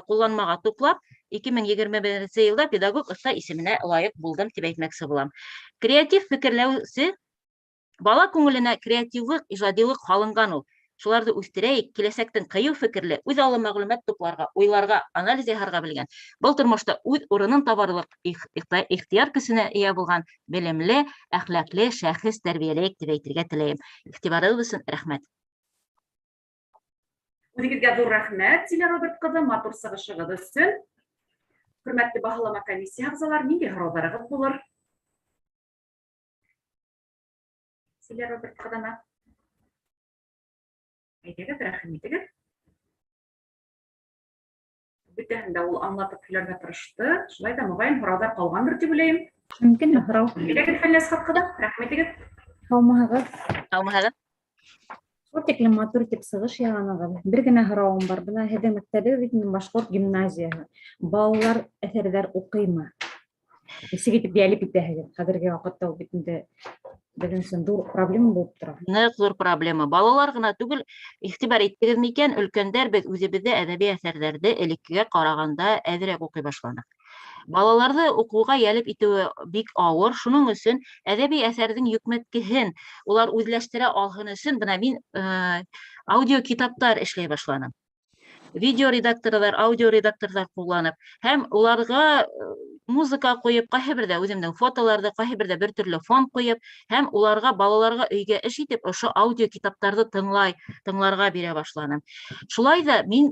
ҡулланмаға туплап, 2021 йылда педагог оҫта исеменә лайыҡ булдым тип әйтмәксе булам. Креатив фекерләүсе бала күңеленә креативлыҡ, ижадилыҡ һалынған ул. Шуларҙы үҫтерәйек, киләсәктең ҡыйыу фекерле, үҙ аллы мәғлүмәт тупларға, уйларға, анализ яһарға белгән, был тормошта үҙ урынын табарлыҡ ихтыяр көсөнә эйә булған белемле, әхлаҡлы шәхес тәрбиәләйек тип әйтергә теләйем. Иғтибарығыҙ өсөн рәхмәт. Үҙегеҙгә ҙур рәхмәт, Зилә Роберт ҡыҙы, матур сығышығыҙ өсөн. Хөрмәтле баһалама комиссия ағзалары, ниндәй һорауҙарығыҙ булыр? Зилә Роберт ҡыҙына. Әйҙәгеҙ, рәхим итегеҙ. Бөтәһен дә ул аңлатып һөйләргә тырышты. Шулай да, мөғайын, һорауҙар ҡалғандыр тип уйлайым. Мөмкинме һорау? Әйҙәгеҙ, Фәнил Әсхәт ҡыҙы, рәхим итегеҙ. Һаумыһығыҙ? Һаумыһығыҙ? Шул тиклем матур итеп сығыш яһанығыҙ. Бер генә һорауым бар. Бына һеҙҙең мәктәбегеҙ бит инде башҡорт гимназияһы. Балалар әҫәрҙәр уҡыймы? Нисек итеп йәлеп итәһегеҙ? Хәҙерге ваҡытта ул бит инде беҙҙең өсөн ҙур проблема булып тора. Ныҡ ҙур проблема. Балалар ғына түгел, иғтибар иттегеҙ микән, өлкәндәр беҙ үҙебеҙ ҙә әҙәби әҫәрҙәрҙе элеккегә ҡарағанда әҙерәк уҡый башланыҡ. Балаларҙы уҡыуға йәлеп итеүе бик ауыр. Шуның өсөн әҙәби әҫәрҙең йөкмәткеһен улар үҙләштерә алһын өсөн бына мин аудиокитаптар эшләй башланым. Видео редакторҙар, аудио редакторҙар ҡулланып һәм уларға музыка ҡуйып, ҡайһы берҙә үҙемдең фотоларҙы, ҡайһы берҙә бер төрлө фон ҡуйып, һәм уларға балаларға өйгә эш итеп ошо аудио китаптарҙы тыңлай, тыңларға бирә башланым. Шулай ҙа мин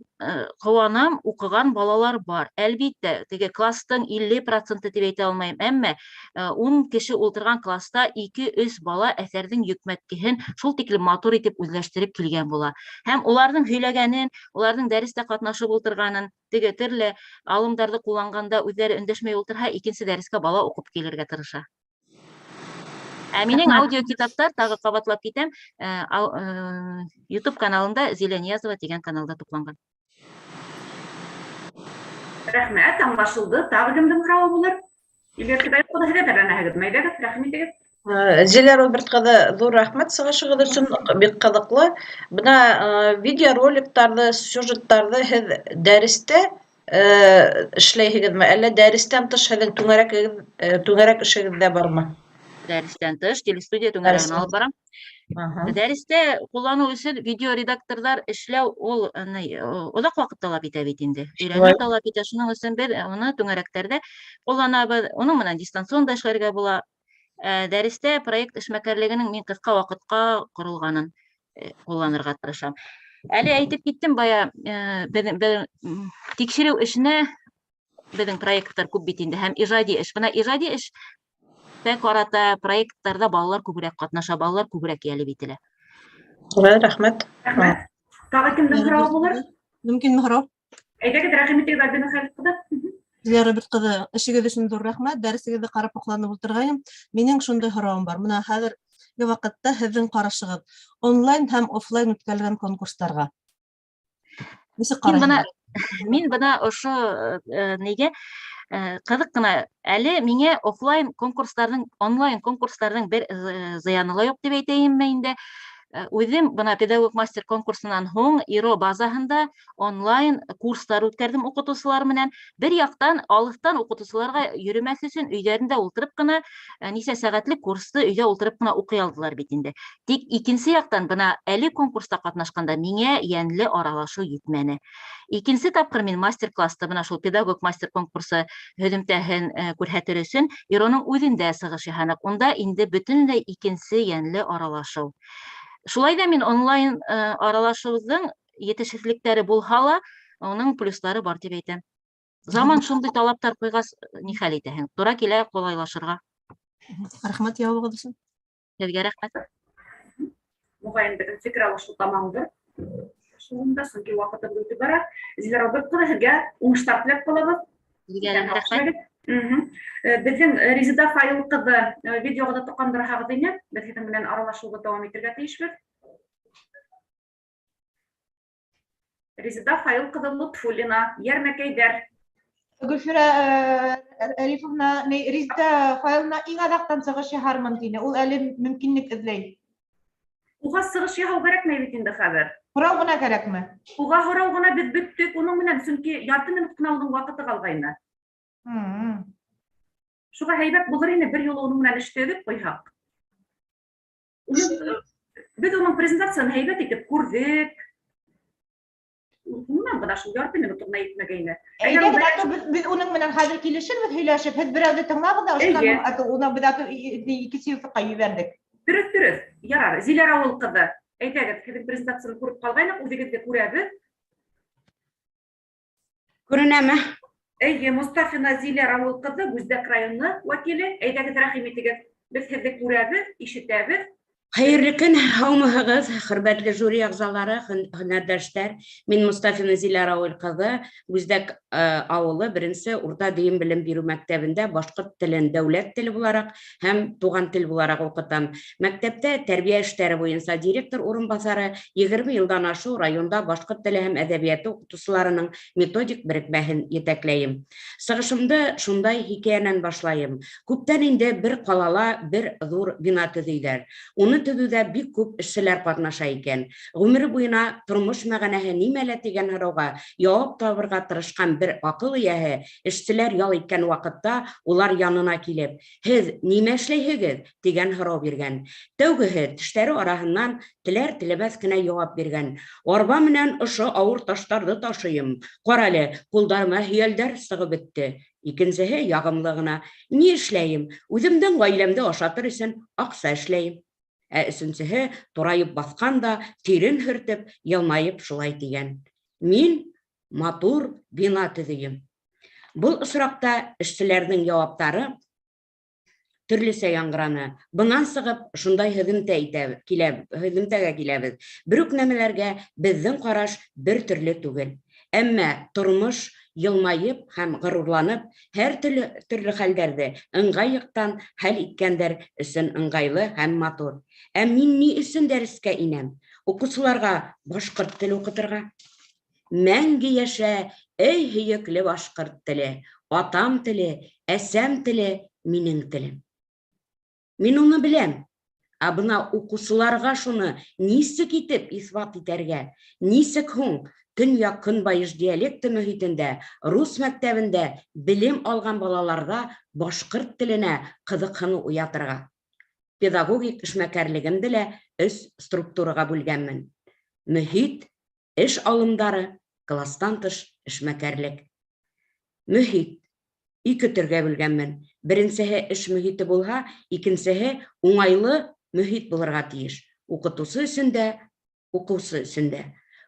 ҡыуанам, уҡыған балалар бар. Әлбиттә, теге класстың 50% тип әйтә алмайым, әммә 10 кеше ултырған класста 2-3 бала әҫәрҙең йөкмәткеһен шул тиклем матур итеп үҙләштереп килгән була. Һәм уларҙың һөйләгәнен, уларҙың дәрестә ҡатнашып ултырғанын, теге төрлө алымдарҙы ҡулланғанда үҙҙәре өндәшмәй ултырһа, икенсе дәрескә бала уҡып килергә тырыша. Ә минең аудиокитаптар, тағы ҡабатлап китәм, YouTube каналында Зилә Ниязова тигән каналда тупланған. Рәхмәт, аңлашылды. Тағы кемдең һорауы булыр? Илгә Кибаев ҡыҙы, һеҙ әҙерләнәһегеҙме? Әйҙәгеҙ, рәхим итегеҙ. Зилә Роберт ҡыҙы, ҙур рәхмәт сығышығыҙ өсөн, бик ҡыҙыҡлы. Бына видеороликтарҙы, сюжеттарҙы һеҙ дәрестә эшләйһегеҙме, әллә дәрестән тыш һеҙҙең түңәрәк эшегеҙ ҙә бармы? Дәрестән тыш телестудия түңәрәген алып барам. Дәрестә ҡулланыу өсөн видеоредакторҙар эшләү ул оҙаҡ ваҡыт талап итә бит инде. Өйрәнеү талап итә. Шуның өсөн беҙ уны түңәрәктәрҙә ҡулланабыҙ. Уның менән дистанцион да эшләргә була. Дәрестә проект эшмәкәрлегенең мин ҡыҫҡа ваҡытҡа ҡоролғанын ҡулланырға тырышам. Әле әйтеп киттем бая, беҙ тикшереү эшенә беҙҙең проекттар күп бит инде һәм ижади эш. Бына ижади эш ҡарата проекттарҙа балалар күберәк ҡатнаша, балалар күберәк йәлеп ителә. Рәхмәт. Рәхмәт. Тағы кемдең һорауы булыр? Мөмкинме һорау? Әйҙәгеҙ, рәхим итегеҙ, Альбина Хәлит ҡыҙы. Зилә Роберт ҡыҙы, эшегеҙ өсөн ҙур рәхмәт. Дәресегеҙҙе ҡарап һоҡланып ултырғайным. Минең шундай һорауым бар. Бына хәҙерге ваҡытта һеҙҙең ҡарашығыҙ онлайн һәм офлайн үткәрелгән конкурстарға. Нисек Мин бына ҡарайһығыҙ? Мин бына ошо нигә ҡыҙыҡ ҡына әле миңә офлайн конкурстарҙың, онлайн конкурстарҙың бер зыяны ла юҡ тип әйтәйемме инде. Үҙем бына педагог мастер конкурсынан һуң ИРО базаһында онлайн курстар үткәрҙем уҡытыусылар менән. Бер яҡтан алыҫтан уҡытыусыларға йөрөмәҫ өсөн өйҙәрендә ултырып ҡына нисә сәғәтлек курсты өйҙә ултырып ҡына уҡый алдылар бит инде. Тик икенсе яҡтан бына әле конкурста ҡатнашҡанда миңә йәнле аралашыу етмәне. Икенсе тапҡыр мин мастер-класста бына шул педагог мастер конкурсы һөҙөмтәһен күрһәтер өсөн ИРОның үҙендә сығыш яһаныҡ. Унда инде бөтөнләй икенсе йәнле аралашыу. Шулай ҙа мин онлайн аралашыуҙың етешһеҙлектәре булһа ла, уның плюстары бар тип әйтәм. Заман шундай талаптар ҡуйғас, ни хәл итәһең? Тура килә ҡулайлашырға. Рәхмәт яуабығыҙ өсөн. Һеҙгә рәхмәт. Моғайын, беҙҙең фекер алышыу тамамдыр. Шунда, сөнки ваҡытыбыҙ үтеп бара. Зилә Роберт ҡыҙы, һеҙгә уңыштар теләп ҡалабыҙ. Һеҙгә рәхмәт. Беҙҙең Резеда Фаил ҡыҙы, видеоға тоҡандырһағыҙ ине, беҙ һеҙҙең менән аралашыуҙы дауам итергә тейешбеҙ. Резеда Фаил ҡыҙы Лотфуллина, Йәрмәкәйҙәр. Гөлфирә Рифовна, Резеда Фаиловна иң аҙаҡтан сығыш яһармын тине. Ул әле мөмкинлек эҙләй. Уға сығыш яһау кәрәкмәй бит инде хәҙер. Һорау ғына кәрәкме? Уға һорау ғына, беҙ бөттөк уның менән, сөнки ярты минут ҡына уның ваҡыты ҡалғайны. Шуға һәйбәт булыр ине бер юлы уның менән эште өҙөп ҡуйһаҡ. Беҙ уның презентацияһын һәйбәт итеп күрҙек. Ғөмүмән, бына шул ярты минут ғына етмәгәйне. Әгәр Әйҙәгеҙ, ул аты беҙ уның менән хәҙер килешербеҙ, һөйләшеп, һеҙ берәүҙе тыңлағыҙ ҙа, ошонан Эйе. һуң, аты, уны беҙ аты, икенсе юҫыҡҡа ебәрҙек. Дөрөҫ, дөрөҫ. Ярар, Зилә Рауыл ҡыҙы, әйҙәгеҙ, һеҙҙең презентацияны күреп ҡалғайныҡ, үҙегеҙҙе күрәбеҙ. Күренәме? Эйе, Мостафина Зилә Рауыл ҡыҙы, Бүздәк районы вәкиле. Әйҙәгеҙ, рәхим итегеҙ. Беҙ һеҙҙе күрәбеҙ, ишетәбеҙ. Хәйерле көн, һаумыһығыҙ, хөрмәтле жюри ағзалары, һөнәрҙәштәр. Мин Мостафина Зилә Рауил ҡыҙы, Бүздәк ауылы беренсе урта дөйөм белем биреү мәктәбендә башҡорт телен дәүләт теле булараҡ һәм туған тел булараҡ уҡытам. Мәктәптә тәрбиә эштәре буйынса директор урынбаҫары, 20 йылдан ашыу районда башҡорт теле һәм әҙәбиәте уҡытыусыларының методик берекмәһен етәкләйем. Сығышымды шундай хикәйәнән башлайым. Күптән инде бер ҡалала бер ҙур бина төҙөйҙәр. Уны төҙөүҙә бик күп эшселәр ҡатнаша икән. Ғүмере буйына тормош мәғәнәһе нимәлә тигән һорауға яуап табырға тырышҡан бер аҡыл эйәһе эшселәр ял иткән ваҡытта улар янына килеп, Һеҙ нимә эшләйһегеҙ? тигән һорау биргән. Тәүгеһе тештәре араһынан теләр-теләмәҫ кенә яуап биргән. Арба менән ошо ауыр таштарҙы ташыйым. Ҡара әле, ҡулдарыма һөйәлдәр сығып бөттө. Икенсеһе яғымлы ғына, Ни эшләйем? Үҙемдең ғаиләмде ашатыр өсөн аҡса эшләйем. Ә өсөнсөһө турайып баҫҡан да тирен һөртөп, йылмайып шулай тигән. Мин матур бина төҙөйөм. Был осраҡта эшселәрҙең яуаптары төрлөсә яңғыраны. Бынан сығып, шундай һөҙөмтә итә, килә, һөҙөмтәгә киләбеҙ. Бер үк нәмәләргә беҙҙең ҡараш бер төрлө түгел. Әммә тормош йылмайып һәм ғорурланып һәр төрлө хәлдәрҙе ыңғай яҡтан хәл иткәндәр өсөн ыңғайлы һәм матур. Ә мин ни өсөн дәрескә инәм? Уҡыусыларға башҡорт теле уҡытырға. Мәңге йәшә, эй һөйөклө башҡорт теле, атам теле, әсәм теле, минең телем. Мин уны беләм. Ә бына уҡыусыларға шуны нисек итеп иҫбат итәргә? Нисек һуң төньяҡ-көнбайыш диалекты мөхитендә, рус мәктәбендә белем алған балаларҙа башҡорт теленә ҡыҙыҡһыныу уятырға? Педагогик эшмәкәрлегемде лә өс структураға бүлгәнмен. Мөхит, эш алымдары, класстан тыш эшмәкәрлек. Мөхит ике төргә бүлгәнмен. Беренсеһе эш мөхите булһа, икенсеһе уңайлы мөхит булырға тейеш. Уҡытыусы өсөн дә, уҡыусы өсөн дә.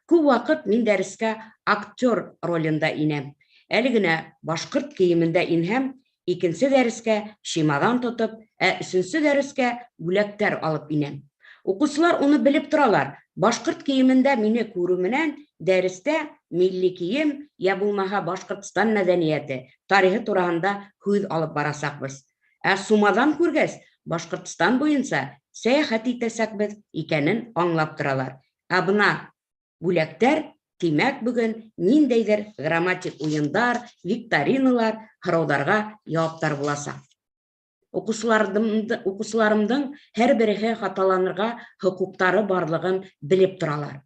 Күп ваҡыт мин дәрескә актер ролендә инәм. Әле генә башҡорт кейемендә инһәм, икенсе дәрескә чемодан тотоп, ә өсөнсө дәрескә бүләктәр алып инәм. Уҡыусылар уны белеп торалар. Башҡорт кейемендә мине күреү менән дәрестә милли кейем йә булмаһа Башҡортостан мәҙәниәте, тарихы тураһында һүҙ алып барасаҡбыҙ. Ә сумаҙан күргәс, Башҡортостан буйынса сәйәхәт итәсәкбеҙ икәнен аңлап торалар. Ә бына бүләктәр, тимәк, бөгөн ниндәйҙер грамматик уйындар, викториналар, һорауҙарға яуаптар буласаҡ. Уҡыусыларымдың һәр береһе хаталанырға хоҡуҡтары барлығын белеп торалар.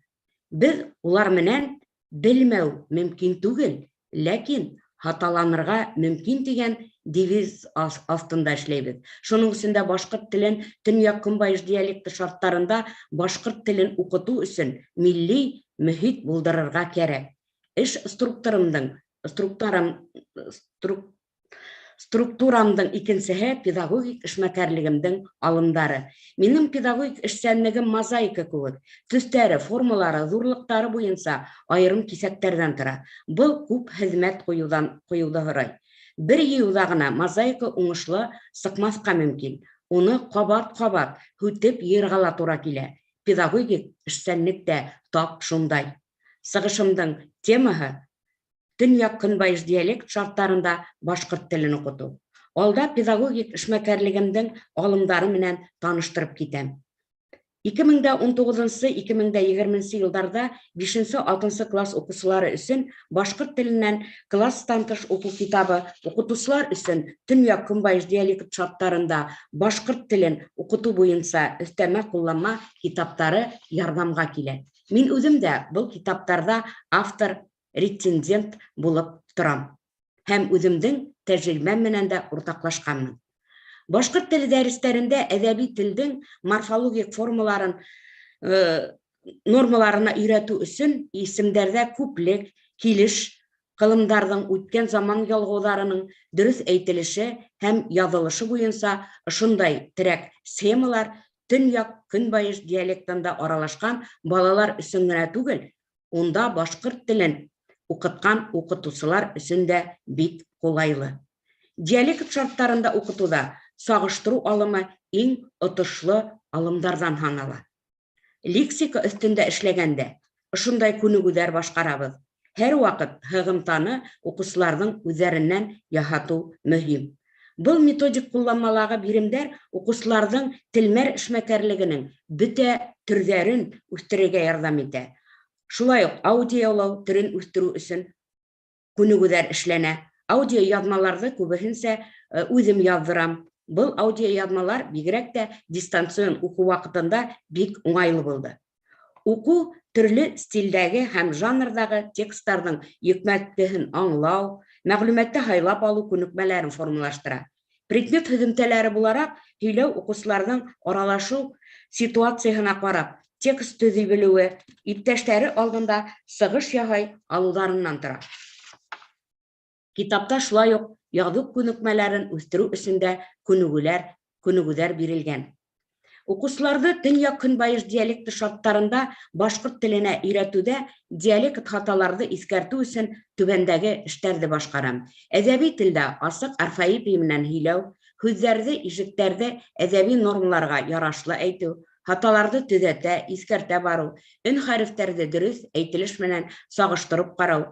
Беҙ улар менән белмәү мөмкин түгел, ләкин хаталанырға мөмкин тигән девиз аҫтында эшләйбеҙ. Шуның өсөн дә башҡорт телен төньяҡ-көнбайыш диалекты шарттарында башҡорт телен уҡытыу өсөн милли мөхит булдырырға кәрәк. Эш структурымдың структурам струк Структурамдың икенсеһе педагогик эшмәкәрлегемдең алымдары. Минең педагогик эшсәнлегем мозаика кеүек. Төҫтәре, формалары, ҙурлыҡтары буйынса айырым киҫәктәрҙән тора. Был күп хеҙмәт ҡуйыуҙан ҡуйыуҙы һорай. Бер йыйыуҙа ғына мозаика уңышлы сыҡмаҫҡа мөмкин. Уны ҡабат-ҡабат һүтеп йыйырға ла тура килә. Педагогик эшсәнлек тә тап шундай. Сығышымдың темаһы Төньяҡ-көнбайыш диалект шарттарында башҡорт телен уҡытыу. Алда педагогик эшмәкәрлегемдең алымдары менән таныштырып китәм. 2019-2020 йылдарҙа бишенсе-алтынсы класс уҡыусылары өсөн башҡорт теленән класстан тыш уҡыу китабы, уҡытыусылар өсөн төньяҡ-көнбайыш диалект шарттарында башҡорт телен уҡытыу буйынса өҫтәмә ҡулланма китаптары ярҙамға килә. Мин үҙем дә был китаптарҙа автор рецензент булып торам һәм үҙемдең тәжрибәм менән дә уртаҡлашҡанмын. Башҡорт теле дәрестәрендә әҙәби телдең морфологик формаларын нормаларына өйрәтү өсөн исемдәрҙә күплек, килеш ҡылымдарҙың үткән заман ялғауҙарының дөрөҫ әйтелеше һәм яҙылышы буйынса ошондай терәк схемалар төньяҡ-көнбайыш диалектында аралашҡан балалар өсөн генә түгел, унда башҡорт телен уҡытҡан уҡытыусылар өсөн дә бик ҡулайлы. Диалект шарттарында уҡытыуҙа сағыштырыу алымы иң отошло алымдарҙан һанала. Лексика өҫтөндә эшләгәндә ошондай күнегеүҙәр башҡарабыҙ. Һәр ваҡыт һығымтаны уҡыусыларҙың үҙҙәренән яһатыу мөһим. Был методик ҡулланмалағы биремдәр уҡыусыларҙың телмәр эшмәкәрлегенең бөтә төрҙәрен үҫтерергә ярҙам итә. Шулай уҡ аудиолау төрөн үҫтереү өсөн күнегеүҙәр эшләнә. Аудиояҙмаларҙы күбеһенсә үҙем яҙҙырам. Был аудиояҙмалар бигерәк тә дистанцион уҡыу ваҡытында бик уңайлы булды. Уҡыу төрлө стилдәге һәм жанрҙағы тексттарҙың йөкмәткеһен аңлау, мәғлүмәтте һайлап алыу күнекмәләрен формалаштыра. Предмет һөҙөмтәләре булараҡ һөйләү уҡыусыларҙың аралашыу ситуацияһына ҡарап текст төҙөй белеүе, иптәштәре алдында сығыш яһай алыуҙарынан тора. Китапта шулай уҡ яҙыу күнекмәләрен үҫтереү өсөн дә күнегеүләр, күнегеүҙәр бирелгән. Уҡыусыларҙы төньяҡ-көнбайыш диалекты шарттарында башҡорт теленә өйрәтеүҙә диалект хаталарҙы иҫкәртеү өсөн түбәндәге эштәрҙе башҡарам. Әҙәби телдә асыҡ орфоэпия менән һөйләү, һүҙҙәрҙе, ижектәрҙе әҙәби нормаларға ярашлы әйтеү, хаталарҙы төҙәтә, иҫкәртә барыу, өн-хәрефтәрҙе дөрөҫ әйтелеш менән сағыштырып ҡарау,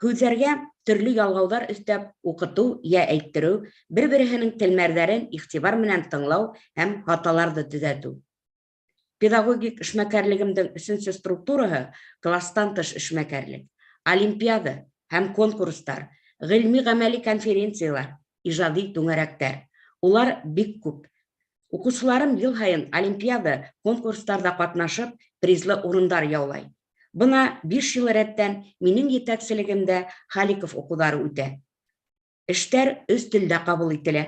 һүҙҙәргә төрлө ялғауҙар өҫтәп уҡытыу йә әйттереү, бер-береһенең телмәрҙәрен иғтибар менән тыңлау һәм хаталарҙы төҙәтеү. Педагогик эшмәкәрлегемдең өсөнсө структураһы класстан тыш эшмәкәрлек, олимпиада һәм конкурстар, ғилми-ғәмәли конференциялар, ижади түңәрәктәр. Улар бик күп. Уҡыусыларым йыл һайын олимпиада, конкурстарҙа ҡатнашып, призлы урындар яулай. Бына биш йыл рәттән минең етәкселегемдә Халиков уҡыуҙары үтә. Эштәр өс телдә ҡабул ителә,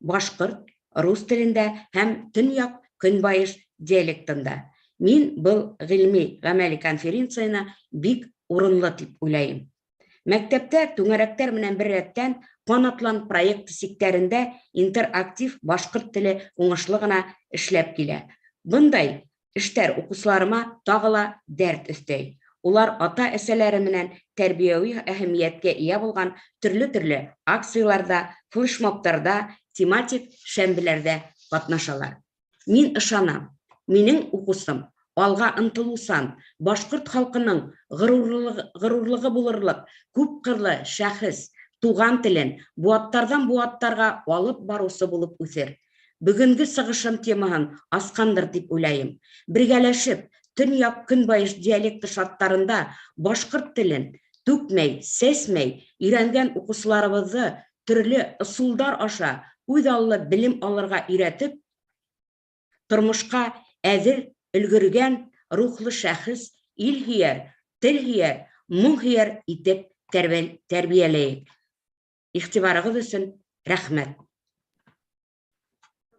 башҡорт, рус телендә һәм төньяҡ-көнбайыш диалектында. Мин был ғилми-ғәмәли конференцияны бик урынлы тип уйлайым. Мәктәптә түңәрәктәр менән беррәттән Ҡанатлан проекты сиктәрендә интерактив башҡорт теле уңышлы ғына эшләп килә. Бындай эштәр уҡыусыларыма тағы ла дәрт өҫтәй. Улар ата-әсәләре менән тәрбиәүи әһәмиәткә эйә булған төрлө-төрлө акцияларҙа, флешмобтарҙа, тематик шәмбеләрҙә ҡатнашалар. Мин ышанам, минең уҡыусым алға ынтылыусан, башҡорт халҡының горурлығы булырлыҡ күп ҡырлы шәхес, туған телен быуаттарҙан быуаттарға алып барыусы булып үҫер. Бөгөнгө сығышым темаһын асҡандыр тип уйлайым. Бергәләшеп, төньяҡ-көнбайыш диалекты шарттарында башҡорт телен түкмәй, сәсмәй өйрәнгән уҡыусыларыбыҙҙы төрлө ысулдар аша үҙ аллы белем алырға өйрәтеп, тормошҡа әҙер өлгөргән рухлы шәхес, ил һөйәр, тел һөйәр, моң һөйәр итеп тәрбиәләйек. Иғтибарығыҙ өсөн рәхмәт.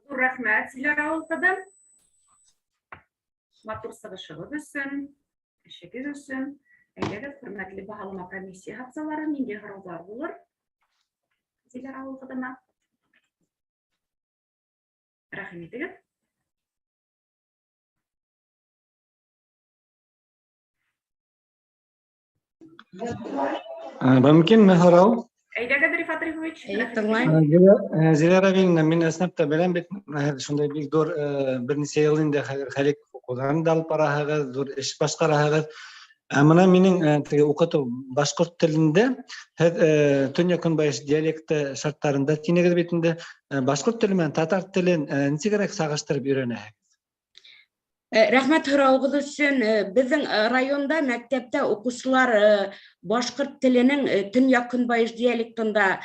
Ҙур рәхмәт, Зилә Рауил ҡыҙы. Матур сығышығыҙ өсөн, эшегеҙ өсөн. Әйҙәгеҙ, хөрмәтле баһалама комиссия ағзалары, ниндәй һорауҙар булыр Зилә Рауил ҡыҙына? Рәхим итегеҙ. Мөмкинме һорау? Әйҙәгеҙ, Рифат Рифович. Тыңлайым. Зилә Равиловна, мин ысынлап та беләм бит, һеҙ шундай бик ҙур бер нисә йыл инде хәҙер Хәлиҡов уҡыуҙарын да алып бараһығыҙ, ҙур эш башҡараһығыҙ. Ә бына минең теге уҡытыу башҡорт телендә һеҙ төньяҡ-көнбайыш диалекты шарттарында тинегеҙ бит инде. Башҡорт теле менән татар телен нисегерәк сағыштырып өйрәнәһегеҙ? Рәхмәт һорауығыҙ өсөн. Беҙҙең районда мәктәптә уҡыусылар башҡорт теленең төньяҡ-көнбайыш диалектында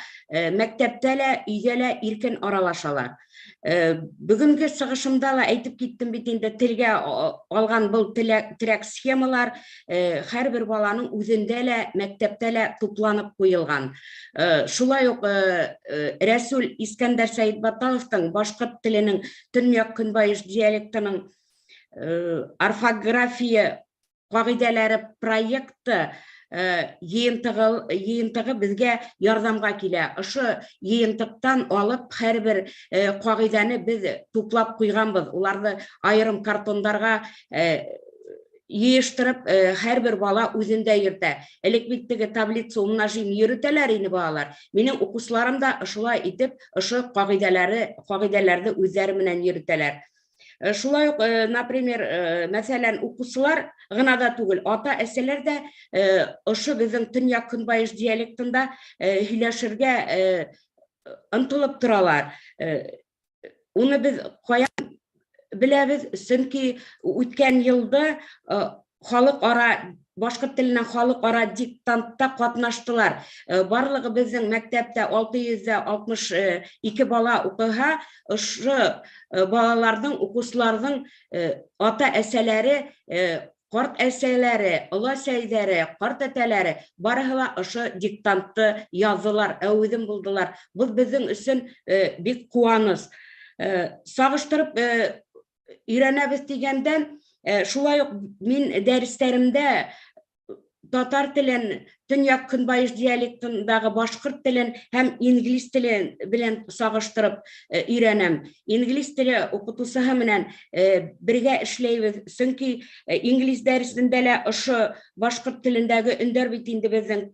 мәктәптә лә, өйҙә лә иркен аралашалар. Бөгөнгө сығышымда ла әйтеп киттем бит инде, телгә алған был терәк схемалар һәр бер баланың үҙендә лә, мәктәптә лә тупланып ҡуйылған. Шулай уҡ Рәсүл Искәндәр Сәйетбатталовтың башҡорт теленең төньяҡ-көнбайыш диалектының орфография ҡағиҙәләре проекты йыйынтығы беҙгә ярҙамға килә. Ошо йыйынтыҡтан алып һәр бер ҡағиҙәне беҙ туплап ҡуйғанбыҙ. Уларҙы айырым картондарға йыйыштырып, һәр бер бала үҙендә йөрөтә. Элек бит теге таблица умножим йөрөтәләр ине балалар. Минең уҡыусыларым да ошолай итеп ошо ҡағиҙәләрҙе үҙҙәре менән йөрөтәләр. Шулай уҡ, например, мәҫәлән, уҡыусылар ғына да түгел, ата-әсәләр ҙә ошо беҙҙең төньяҡ-көнбайыш диалектында һөйләшергә ынтылып торалар. Уны беҙ ҡаян беләбеҙ? Сөнки үткән йылда халыҡ-ара башҡорт теленән халыҡ-ара диктантта ҡатнаштылар. Барлығы беҙҙең мәктәптә 662 бала уҡыһа, ошо балаларҙың, уҡыусыларҙың ата-әсәләре, ҡарт әсәләре, оло әсәйҙәре, ҡарт әтәләре барыһы ла ошо диктантты яҙҙылар, әүҙем булдылар. Был беҙҙең өсөн бик ҡыуаныс. Сағыштырып өйрәнәбеҙ тигәндән, шулай уҡ мин дәрестәремдә татар телен, төньяҡ-көнбайыш диалектындағы башҡорт телен һәм инглиз телен белән сағыштырып өйрәнәм. Инглиз теле уҡытыусыһы менән бергә эшләйбеҙ, сөнки инглиз дәресендә лә ошо башҡорт телендәге өндәр бит инде беҙҙең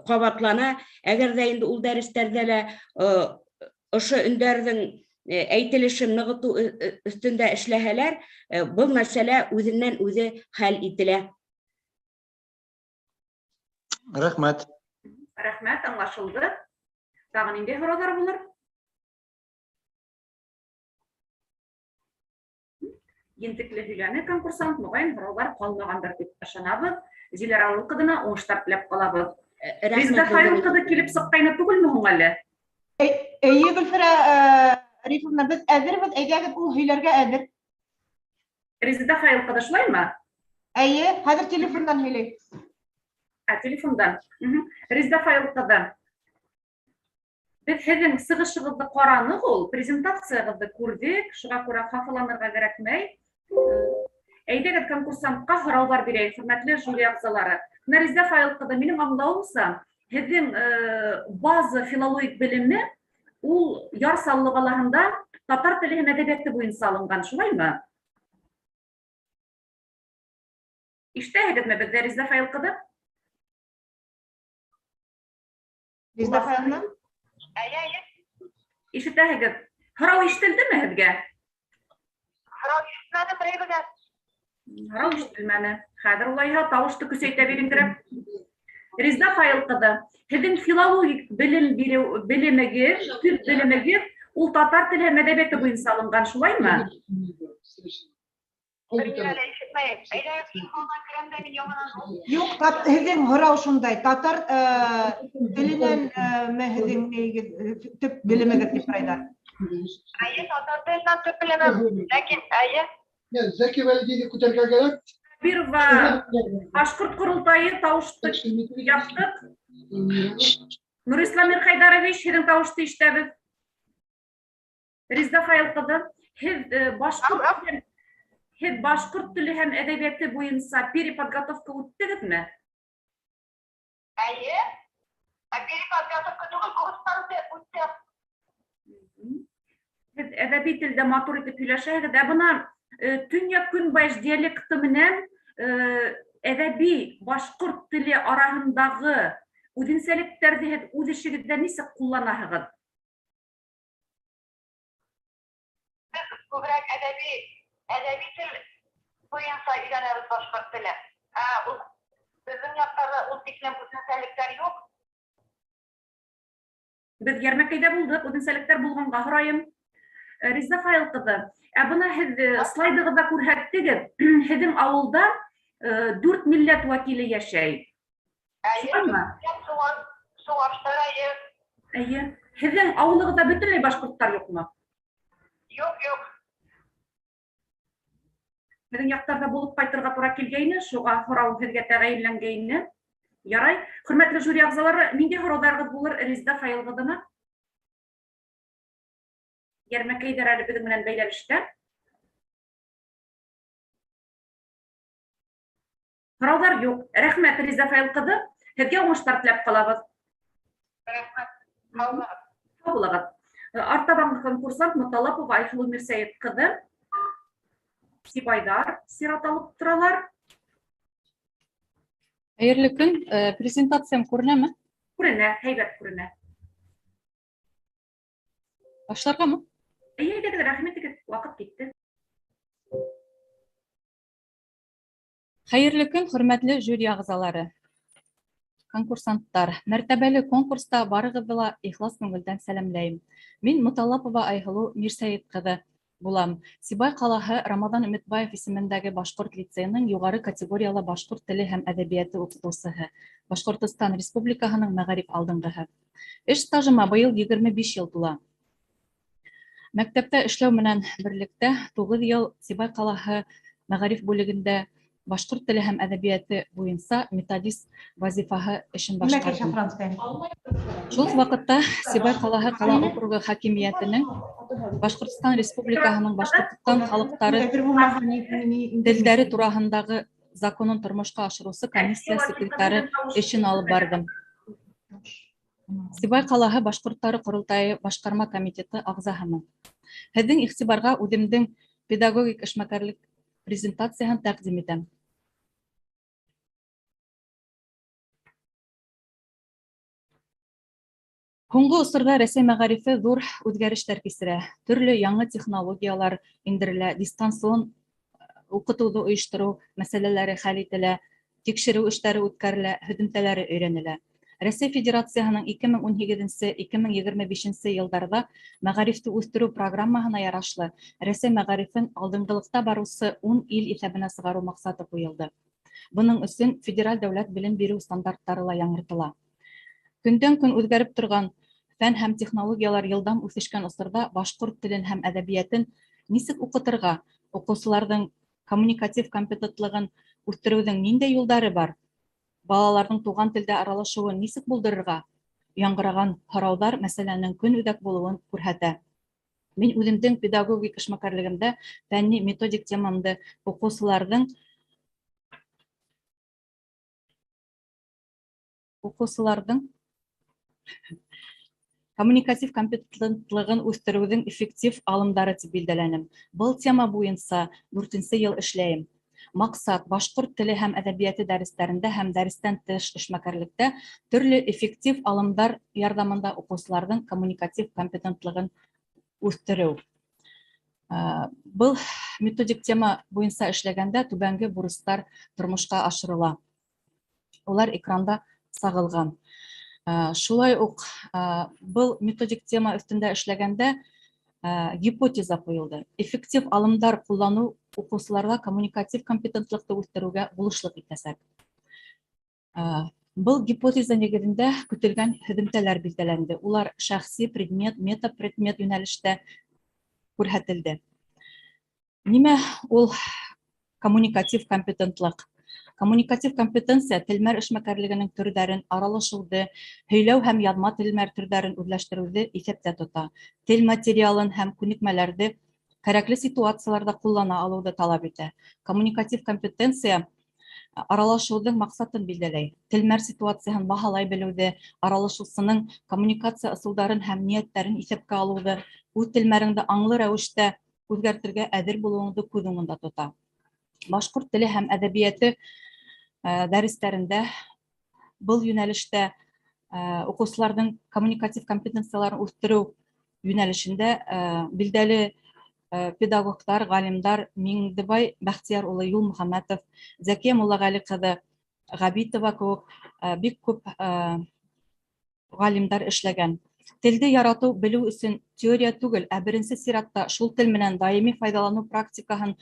ҡабатлана. Әгәр ҙә инде ул дәрестәрҙә лә ошо өндәрҙең әйтелешен нығытыу өҫтөндә эшләһәләр, был мәсьәлә үҙенән үҙе хәл ителә. Рәхмәт. Рәхмәт, аңлашылды. Тағы ниндәй һорауҙар булыр? Ентекле һөйләне конкурсант, моғайын һорауҙар ҡалмағандыр тип ышанабыҙ. Зилә Рауил ҡыҙына уңыштар теләп ҡалабыҙ. Резеда Фаил ҡыҙы килеп сыҡҡайны түгелме һуң әле? Эйе, Гөлфирә Рифовна, беҙ әҙербеҙ, әйҙәгеҙ, ул һөйләргә әҙер. Резеда Фаил ҡыҙы шулаймы? Эйе, хәҙер телефондан һөйләй. Ә, телефондан. Резеда Фаил ҡыҙы, беҙ һеҙҙең сығышығыҙҙы ҡараныҡ ул, презентацияғыҙҙы күрҙек, шуға күрә хафаланырға кәрәкмәй. Әйҙәгеҙ конкурсантҡа һорауҙар бирәйек, хөрмәтле жюри ағзалары. Менә Резеда Фаил ҡыҙы, минең аңлауымса, һеҙҙең база филологик белеме ул Яр Саллы ҡалаһында татар теле һәм әҙәбиәте буйынса алынған, шулаймы? Ишетәһегеҙме беҙҙе, Резеда Фаил ҡыҙы? Резеда Фаиловна? Әйе, әйе. Ишетәһегеҙ. Һорау ишетелдеме һеҙгә? Һорау ишетмәнем, Рәйбегә. Һорау ишетелмәне. Хәҙер улайһа тауышты көсәйтә биреңдерәп. Резда Фаил ҡыҙы, һеҙҙең филологик белем биреү белемегеҙ, төп белемегеҙ ул татар теле һәм әҙәбиәте буйынса алынған, шулаймы? Юҡ, һеҙҙең һорау шундай, татар теленән һеҙҙең төп белемегеҙ тип һорайҙар. Әйе, татар теленән төп белемем, ләкин әйе. Зәки Вәлидиҙе күтәрергә кәрәк. Хәбирова, Башҡорт ҡоролтайы тауышты яптыҡ. Нурислам Мирхайдарович, һеҙҙең тауышты ишетәбеҙ. Резда Фаил ҡыҙы, һеҙ башҡорт теле һәм әҙәбиәте буйынса переподготовка үттегеҙме? Әйе. Переподготовка түгел, курстар үттем. Һеҙ әҙәби телдә матур итеп һөйләшәһегеҙ. Ә бына төньяҡ-көнбайыш диалекты менән әҙәби башҡорт теле араһындағы үҙенсәлектәрҙе һеҙ үҙ эшегеҙҙә нисек ҡулланаһығыҙ? Беҙ күберәк әҙәби тел буйынса өйрәнәбеҙ башҡорт телен. Ул беҙҙең яҡтарҙа ул тиклем үҙенсәлектәр юҡ. Беҙ Йәрмәкәйҙә булдыҡ, үҙенсәлектәр булғанға һорайым. Резда Фаил ҡыҙы, ә бына һеҙ слайдығыҙҙа күрһәттегеҙ, һеҙҙең ауылда 4 милләт вәкиле йәшәй. Шулаймы? Сыуаштар, әйе. Әйе. Һеҙҙең ауылығыҙҙа бөтөнләй башҡорттар юҡмы? Юҡ, юҡ. Беҙҙең яҡтарҙа булып ҡайтырға тура килгәйне, шуға һорау һеҙгә тәғәйенләнгәйне. Ярай. Хөрмәтле жюри ағзалары, ниндәй һорауҙарығыҙ булыр Резда Фаил ҡыҙына? Йәрмәкәйҙәр әле беҙҙең менән бәйләнештә. Һорауҙар юҡ. Рәхмәт, Резда Фаил ҡыҙы. Һеҙгә уңыштар теләп ҡалабыҙ. Рәхмәт. Һау булығыҙ. Һау булығыҙ. Артабанғы конкурсант Муталапова Айһылыу Мирсәйет ҡыҙы. Сибайҙар сират алып торалар. Хәйерле көн. Презентациям күренәме? Күренә, һәйбәт күренә. Башларғамы? Эйе, әйҙәгеҙ, рәхим итегеҙ, ваҡыт китте. Хәйерле көн, хөрмәтле жюри ағзалары, конкурсанттар. Мәртәбәле конкурста барығыҙҙы ла ихлас күңелдән сәләмләйем. Мин Муталапова Айһылыу Мирсәйет ҡыҙы булам. Сибай ҡалаһы Рамаҙан Өмөтбаев исемендәге башҡорт лицейының юғары категориялы башҡорт теле һәм әҙәбиәте уҡытыусыһы, Башҡортостан Республикаһының мәғариф алдынғыһы. Эш стажыма быйыл 25 йыл тула. Мәктәптә эшләү менән берлектә 9 йыл Сибай ҡалаһы мәғариф бүлегендә башҡорт теле һәм әҙәбиәте буйынса методист вазифаһы эшен башҡарҙым. Шул уҡ ваҡытта Сибай ҡалаһы ҡала округы хакимиәтенең Башҡортостан Республикаһының Башҡортостан халыҡтары телдәре тураһындағы законын тормошҡа ашырыусы комиссия секретары эшен алып барҙым. Сибай ҡалаһы башҡорттары ҡоролтайы башҡарма комитеты ағзаһымын. Һеҙҙең иғтибарға үҙемдең педагогик эшмәкәрлек презентацияһын тәҡдим итәм. Һуңғы осорҙа Рәсәй мәғарифе ҙур үҙгәрештәр кисерә. Төрлө яңы технологиялар индерелә, дистанцион уҡытыуҙы ойоштороу мәсьәләләре хәл ителә, тикшереү эштәре үткәрелә, һөҙөмтәләре өйрәнелә. Рәсәй Федерацияһының 2018-2025 йылдарҙа мәғарифте үҫтереү программаһына ярашлы Рәсәй мәғарифен алдынғылыҡта барыусы 10 ил иҫәбенә сығарыу маҡсаты ҡуйылды. Бының өсөн федераль дәүләт белем биреү стандарттары ла яңыртыла. Көндән көн үҙгәреп торған фән һәм технологиялар йылдам үҫешкән осорҙа башҡорт телен һәм әҙәбиәтен нисек уҡытырға, уҡыусыларҙың коммуникатив компетентлығын үҫтереүҙең ниндәй юлдары бар, балаларҙың туған телдә аралашыуын нисек булдырырға яңғыраған һорауҙар мәсьәләнең көн үҙәк булыуын күрһәтә. Мин үҙемдең педагогик эшмәкәрлегемдә фәнни методик темамды уҡыусыларҙың коммуникатив компетентлығын үҫтереүҙең эффектив алымдары тип билдәләнем. Был тема буйынса 4-нсе йыл эшләйем. Маҡсат башҡорт теле һәм әҙәбиәте дәрестәрендә һәм дәрестән тыш эшмәкәрлектә төрлө эффектив алымдар ярҙамында уҡыусыларҙың коммуникатив компетентлығын үҫтереү. Был методик тема буйынса эшләгәндә түбәнге бурыстар тормошҡа ашырыла. Улар экранда сағылған. Шулай уҡ был методик тема өҫтөндә эшләгәндә гипотеза ҡуйылды. Эффектив алымдар ҡулланыу уҡыусыларҙа коммуникатив компетентлыҡты үҫтереүгә булышлыҡ итәсәк. Был гипотеза нигеҙендә көтөлгән һөҙөмтәләр билдәләнде. Улар шәхси, предмет, метапредмет йүнәлештә күрһәтелде. Нимә ул коммуникатив компетентлыҡ? Коммуникатив компетенция телмәр эшмәкәрлегенең төрҙәрен, аралашыуҙы, һөйләү һәм яҙма телмәр төрҙәрен үҙләштереүҙе иҫәптә тота. Тел материалын һәм күнекмәләрҙе кәрәкле ситуацияларҙа ҡуллана алыуҙы талап итә. Коммуникатив компетенция аралашыуҙың маҡсатын билдәләй. Телмәр ситуацияһын баһалай белеүҙе, аралашыусының коммуникация ысулдарын һәм ниәттәрен иҫәпкә алыуҙы, үҙ телмәреңде аңлы рәүештә үҙгәртергә әҙер булыуыңды күҙ уңында тота. Башҡорт теле һәм әҙәбиәте дәрестәрендә был йүнәлештә уҡыусыларҙың коммуникатив компетенцияларын үҫтереү йүнәлешендә билдәле педагогтар, ғалимдар Миңдебай Бәхтияр улы Юлмөхәмәтов, Зәкиә Муллағәли ҡыҙы Ғәбитова кеүек бик күп ғалимдар эшләгән. Телде яратыу белеү өсөн теория түгел, ә беренсе сиратта шул тел менән даими файҙаланыу практикаһын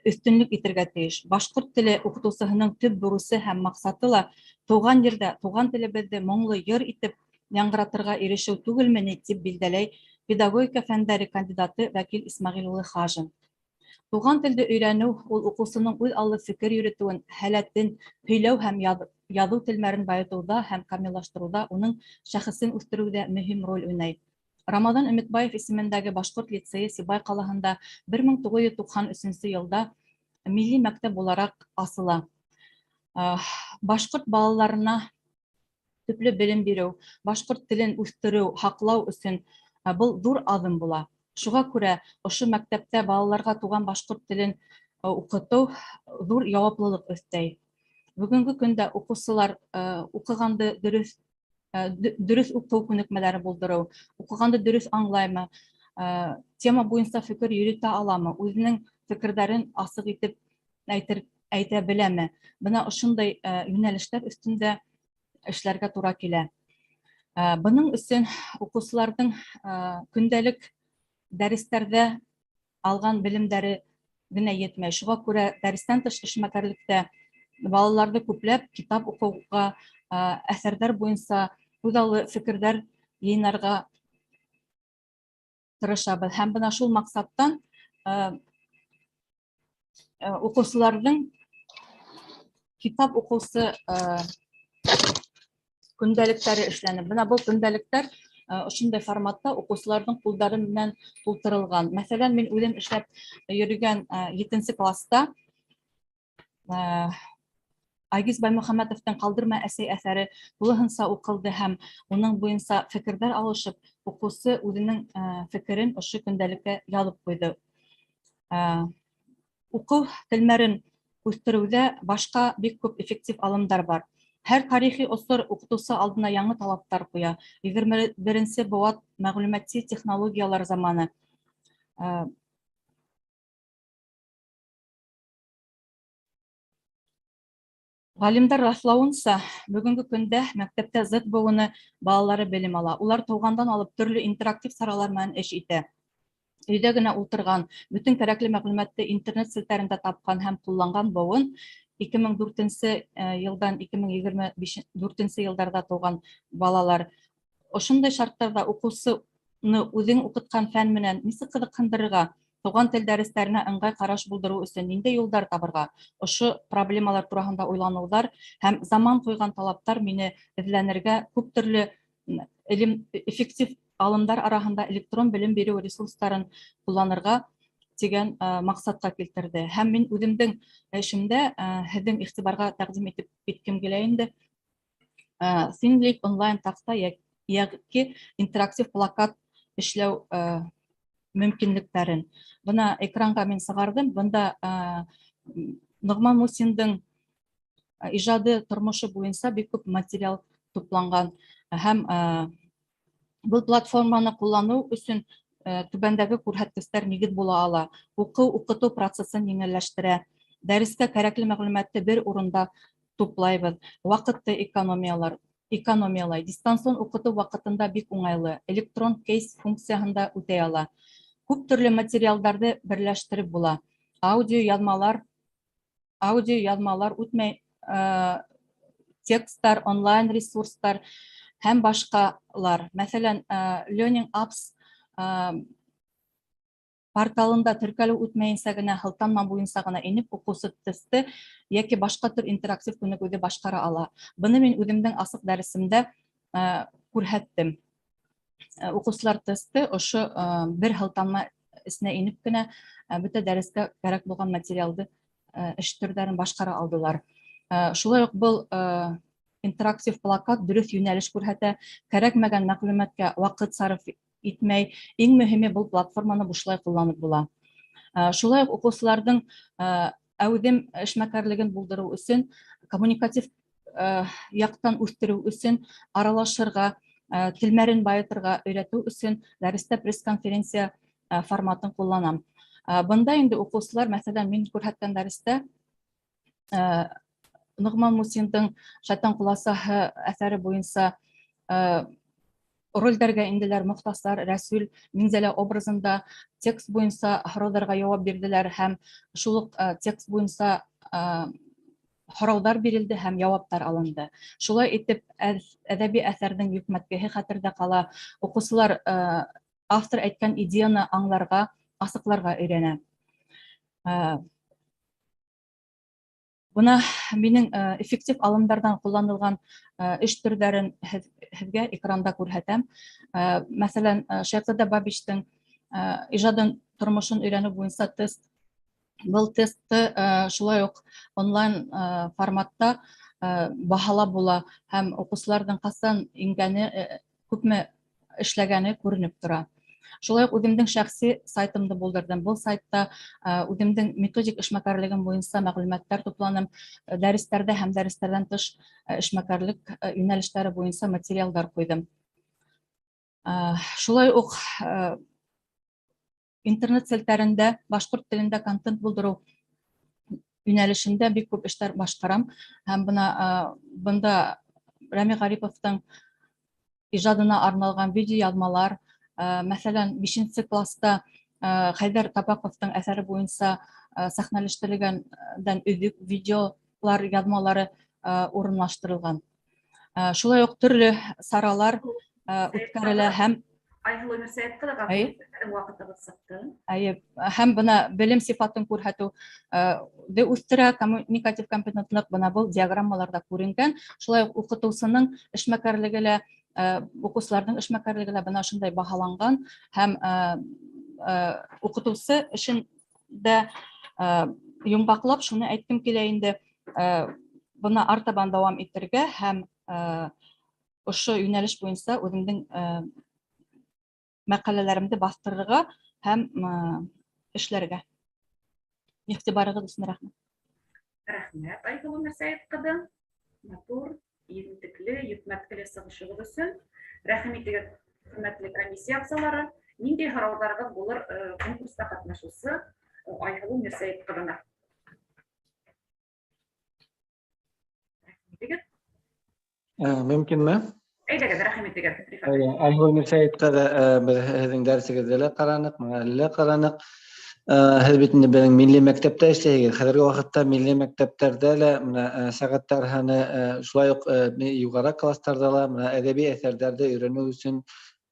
өҫтөнлөк итергә тейеш. Башҡорт теле уҡытыусыһының төп бурысы һәм маҡсаты ла тыуған ерҙә туған телебеҙҙе моңло йыр итеп яңғыратырға ирешеү түгелме ни, тип билдәләй педагогика фәндәре кандидаты Вәкил Исмәғил улы Хажин. Туған телде өйрәнеү ул уҡыусының үҙ аллы фекер йөрөтөүен, һәләтен, һөйләү һәм яҙыу телмәрен байытыуҙа һәм камиллаштырыуҙа, уның шәхесен үҫтереүҙә мөһим роль уйнай. Рамаҙан Өмөтбаев исемендәге башҡорт лицейы Сибай ҡалаһында 1993 йылда милли мәктәп булараҡ асыла. Башҡорт балаларына төплө белем биреү, башҡорт телен үҫтереү, һаҡлау өсөн был ҙур аҙым була. Шуға күрә ошо мәктәптә балаларға туған башҡорт телен уҡытыу ҙур яуаплылыҡ өҫтәй. Бөгөнгө көндә уҡыусылар уҡығанды дөрөҫ уҡыу күнекмәләре булдырыу, уҡығанды дөрөҫ аңлаймы, тема буйынса фекер йөрөтә аламы, үҙенең фекерҙәрен асыҡ итеп әйтә беләме? Бына ошондай йүнәлештәр өҫтөндә эшләргә тура килә. Бының өсөн уҡыусыларҙың көндәлек дәрестәрҙә алған белемдәре генә етмәй. Шуға күрә дәрестән тыш эшмәкәрлектә балаларҙы күпләп китап уҡыуға, әҫәрҙәр буйынса үҙаллы фекерҙәр йыйнарға тырышабыҙ. Һәм бына шул маҡсаттан уҡыусыларҙың китап уҡыусы көндәлектәре эшләне. Бына был көндәлектәр ошондай форматта уҡыусыларҙың ҡулдары менән тултырылған. Мәҫәлән, мин үҙем эшләп йөрөгән 7-нсе класста Айгиз Баймөхәмәтовтың «Ҡалдырма әсәй» әҫәре тулыһынса уҡылды һәм уның буйынса фекерҙәр алышып, уҡыусы үҙенең фекерен ошо көндәлеккә яҙып ҡуйҙы. Уҡыу телмәрен үҫтереүҙә башҡа бик күп эффектив алымдар бар. Һәр тарихи осор уҡытыусы алдына яңы талаптар ҡуя. 21-нсе быуат мәғлүмәти технологиялар заманы. Ғалимдар раҫлауынса, бөгөнгө көндә мәктәптә Z быуыны балалары белем ала. Улар тыуғандан алып төрлө интерактив саралар менән эш итә. Өйҙә генә ултырған, бөтөн кәрәкле мәғлүмәтте интернет селтәрендә тапҡан һәм ҡулланған быуын 2004 йылдан 2024 йылдарҙа тыуған балалар. Ошондай шарттарҙа уҡыусыны үҙең уҡытҡан фән менән нисек ҡыҙыҡһындырырға, туған тел дәрестәренә ыңғай ҡараш булдырыу өсөн ниндәй юлдар табырға? Ошо проблемалар тураһында уйланыуҙар һәм заман ҡуйған талаптар мине эҙләнергә, күп төрлө эффектив алымдар араһында электрон белем биреү ресурстарын ҡулланырға тигән маҡсатҡа килтерҙе. Һәм мин үҙемдең эшемдә һеҙҙең иғтибарға тәҡдим итеп киткем килә инде. Thinglink онлайн таҡта йәки интерактив плакат эшләү мөмкинлектәрен. Бына экранға мин сығарҙым. Бында Ноғман Мусиндың ижады тормошо буйынса бик күп материал тупланған. Һәм был платформаны ҡулланыу өсөн түбәндәге күрһәткестәр нигеҙ була ала. Уҡыу, уҡытыу процессын еңелләштерә. Дәрескә кәрәкле мәғлүмәтте бер урында туплайбыҙ. Ваҡытты экономиялар, экономиялай. Дистанцион уҡытыу ваҡытында бик уңайлы. Электрон кейс функцияһын да үтәй ала. Күп төрлө материалдарҙы берләштереп була. Аудио яҙмалар, аудио яҙмалар үтмәй тексттар, онлайн ресурстар һәм башҡалар. Мәҫәлән, Learning Apps порталында теркәлеү үтмәйенсә генә һылтанма буйынса ғына инеп уҡыусы тесты йәки башҡа төр интерактив күнегеүҙе башҡара ала. Быны мин үҙемдең асыҡ дәресемдә күрһәттем. Уҡыусылар тесты ошо бер һылтанма эсенә инеп кенә бөтә дәрескә кәрәк булған материалды эш төрҙәрен башҡара алдылар. Шулай уҡ был интерактив плакат дөрөҫ йүнәлеш күрһәтә, кәрәкмәгән мәғлүмәткә ваҡыт сарыф итмәй. Иң мөһиме был платформаны бушлай ҡулланып була. Шулай уҡ уҡыусыларҙың әүҙем эшмәкәрлеген булдырыу өсөн, коммуникатив яҡтан үҫтереү өсөн, аралашырға, телмәрен байытырға өйрәтеү өсөн дәрестә пресс-конференция форматын ҡулланам. Бында инде уҡыусылар, мәҫәлән, мин күрһәткән дәрестә Ноғман Мусиндың Шайтан ҡуласаһы әҫәре буйынса ролдәргә инделәр Мохтасар, Рәсүл, Минзәлә образында текст буйынса һорауҙарға яуап бирҙеләр һәм шул уҡ текст буйынса һорауҙар бирелде һәм яуаптар алынды. Шулай итеп, әҙәби әҫәрҙең йөкмәткеһе хәтерҙә ҡала. Уҡыусылар автор әйткән идеяны аңларға, асыҡларға өйрәнә. Бына минең эффектив алымдарҙан ҡулланылған эш төрҙәрен һеҙгә экранда күрһәтәм. Мәҫәлән, Шәйхзада Бабичтың ижадын, тормошон өйрәнеү буйынса тест. Был тестты шулай уҡ онлайн форматта баһалап була һәм уҡыусыларҙың ҡасан ингәне, күпме эшләгәне күренеп тора. Шулай уҡ үҙемдең шәхси сайтымды булдырҙым. Был сайтта үҙемдең методик эшмәкәрлегем буйынса мәғлүмәттәр тупланым, дәрестәрҙә һәм дәрестәрҙән тыш эшмәкәрлек йүнәлештәре буйынса материалдар ҡуйҙым. Шулай уҡ интернет селтәрендә башҡорт телендә контент булдырыу йүнәлешендә бик күп эштәр башҡарам. Һәм бына бында Рәми Ғариповтың ижадына арналған видеояҙмалар, мәҫәлән, 5-нсе класста Хәйҙәр Тапаҡовтың әҫәре буйынса сәхнәләштерелгәндән өҙөк видеолар яҙмалары урынлаштырылған. Шулай уҡ төрлө саралар үткәрелә һәм Айһылыу Мирсәйет ҡыҙы, һеҙҙең ваҡытығыҙ сыҡты. Эйе, һәм бына белем сифатын күрһәтеүҙе үҫтерә, коммуникатив компетентлыҡ бына был диаграммаларҙа күренгән. Шулай уҡ уҡытыусының эшмәкәрлеге лә, уҡыусыларҙың эшмәкәрлеге лә бына ошондай баһаланған һәм уҡытыусы эшен дә йомғаҡлап шуны әйткем килә инде, бына артабан дауам итергә һәм ошо йүнәлеш буйынса үҙемдең мәҡәләләремде баҫтырырға һәм эшләргә. Иғтибарығыҙ өсөн рәхмәт. Рәхмәт, Айһылыу Мирсәйет ҡыҙы. Матур, ентекле, йөкмәткеле сығышығыҙ өсөн. Рәхим итегеҙ, хөрмәтле комиссия ағзалары. Ниндәй һорауҙарығыҙ булыр конкурста ҡатнашыусы Айһылыу Мирсәйет ҡыҙына? Рәхим итегеҙ. Мөмкинме? Әйҙәгеҙ, рәхим итегеҙ. Айһылыу Мирсәйет ҡыҙы, беҙ һеҙҙең дәресегеҙҙе лә ҡараныҡ, әле лә ҡараныҡ. Һеҙ бит инде беҙҙең милли мәктәптә эшләйһегеҙ. Хәҙерге ваҡытта милли мәктәптәрҙә лә бына сәғәттәр һаны, шулай уҡ юғары кластарҙа ла бына әҙәби әҫәрҙәрҙе өйрәнеү өсөн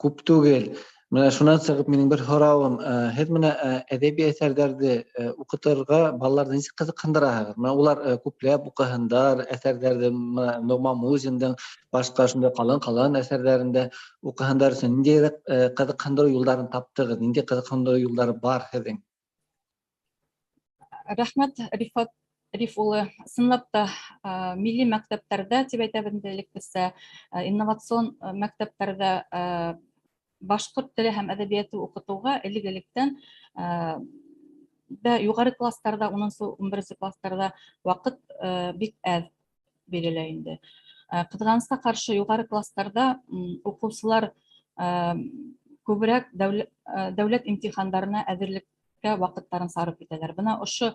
күп түгел. Бына шунан сығып минең бер һорауым, һеҙ бына әҙәби әҫәрҙәрҙе уҡытырға балаларҙы нисек ҡыҙыҡһындыраһығыҙ? Бына улар күпләп уҡыһындар әҫәрҙәрҙе, бына Ноғман Мусиндың башҡа шундай ҡалын-ҡалын әҫәрҙәрендә уҡыһындар өсөн ниндәйерәк ҡыҙыҡһындырыу юлдарын таптығыҙ? Ниндәй ҡыҙыҡһындырыу юлдары бар һеҙҙең? Рәхмәт, Рифат Риф улы. Ысынлап та, милли мәктәптәрҙә, тип әйтәбеҙ инде элеккесә, инновацион мәктәптәрҙә башҡорт теле һәм әҙәбиәте уҡытыуға элек-электән дә юғары кластарҙа, 10-нсы, 11-нсе кластарҙа ваҡыт бик әҙ бирелә инде. Ҡыҙғанысҡа ҡаршы, юғары кластарҙа уҡыусылар Күберәк дәүләт имтихандарына әҙерлеккә ваҡыттарын сарыф итәләр. Бына ошо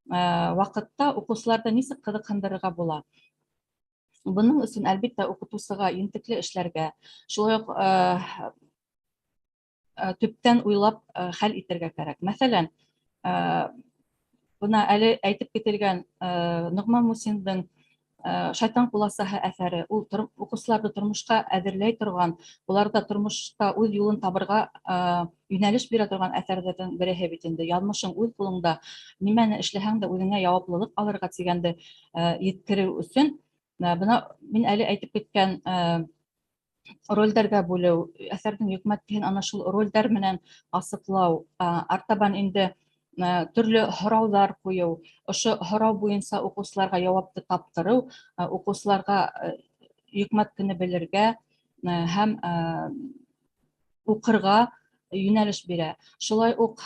ваҡытта уҡыусыларҙы нисек ҡыҙыҡһындырырға була? Бының өсөн, әлбиттә, уҡытыусыға ентекле эшләргә, шулай уҡ төптән уйлап хәл итергә кәрәк. Мәҫәлән, бына әле әйтеп кителгән Ноғман Мусиндың «Шайтан ҡуласаһы» әҫәре, ул уҡыусыларҙы тормошҡа әҙерләй торған, уларҙа тормошта үҙ юлын табырға йүнәлеш бирә торған әҫәрҙәрҙең береһе бит инде. Яҙмышың үҙ ҡулыңда, нимәне эшләһәң дә үҙеңә яуаплылыҡ алырға тигәнде еткереү өсөн, бына мин әле әйтеп киткән ролдәргә бүлеү, әҫәрҙең йөкмәткеһен ана шул ролдәр менән асыҡлау, артабан инде төрлө һорауҙар ҡуйыу, ошо һорау буйынса уҡыусыларға яуапты таптырыу, уҡыусыларға йөкмәткене белергә һәм уҡырға йүнәлеш бирә. Шулай уҡ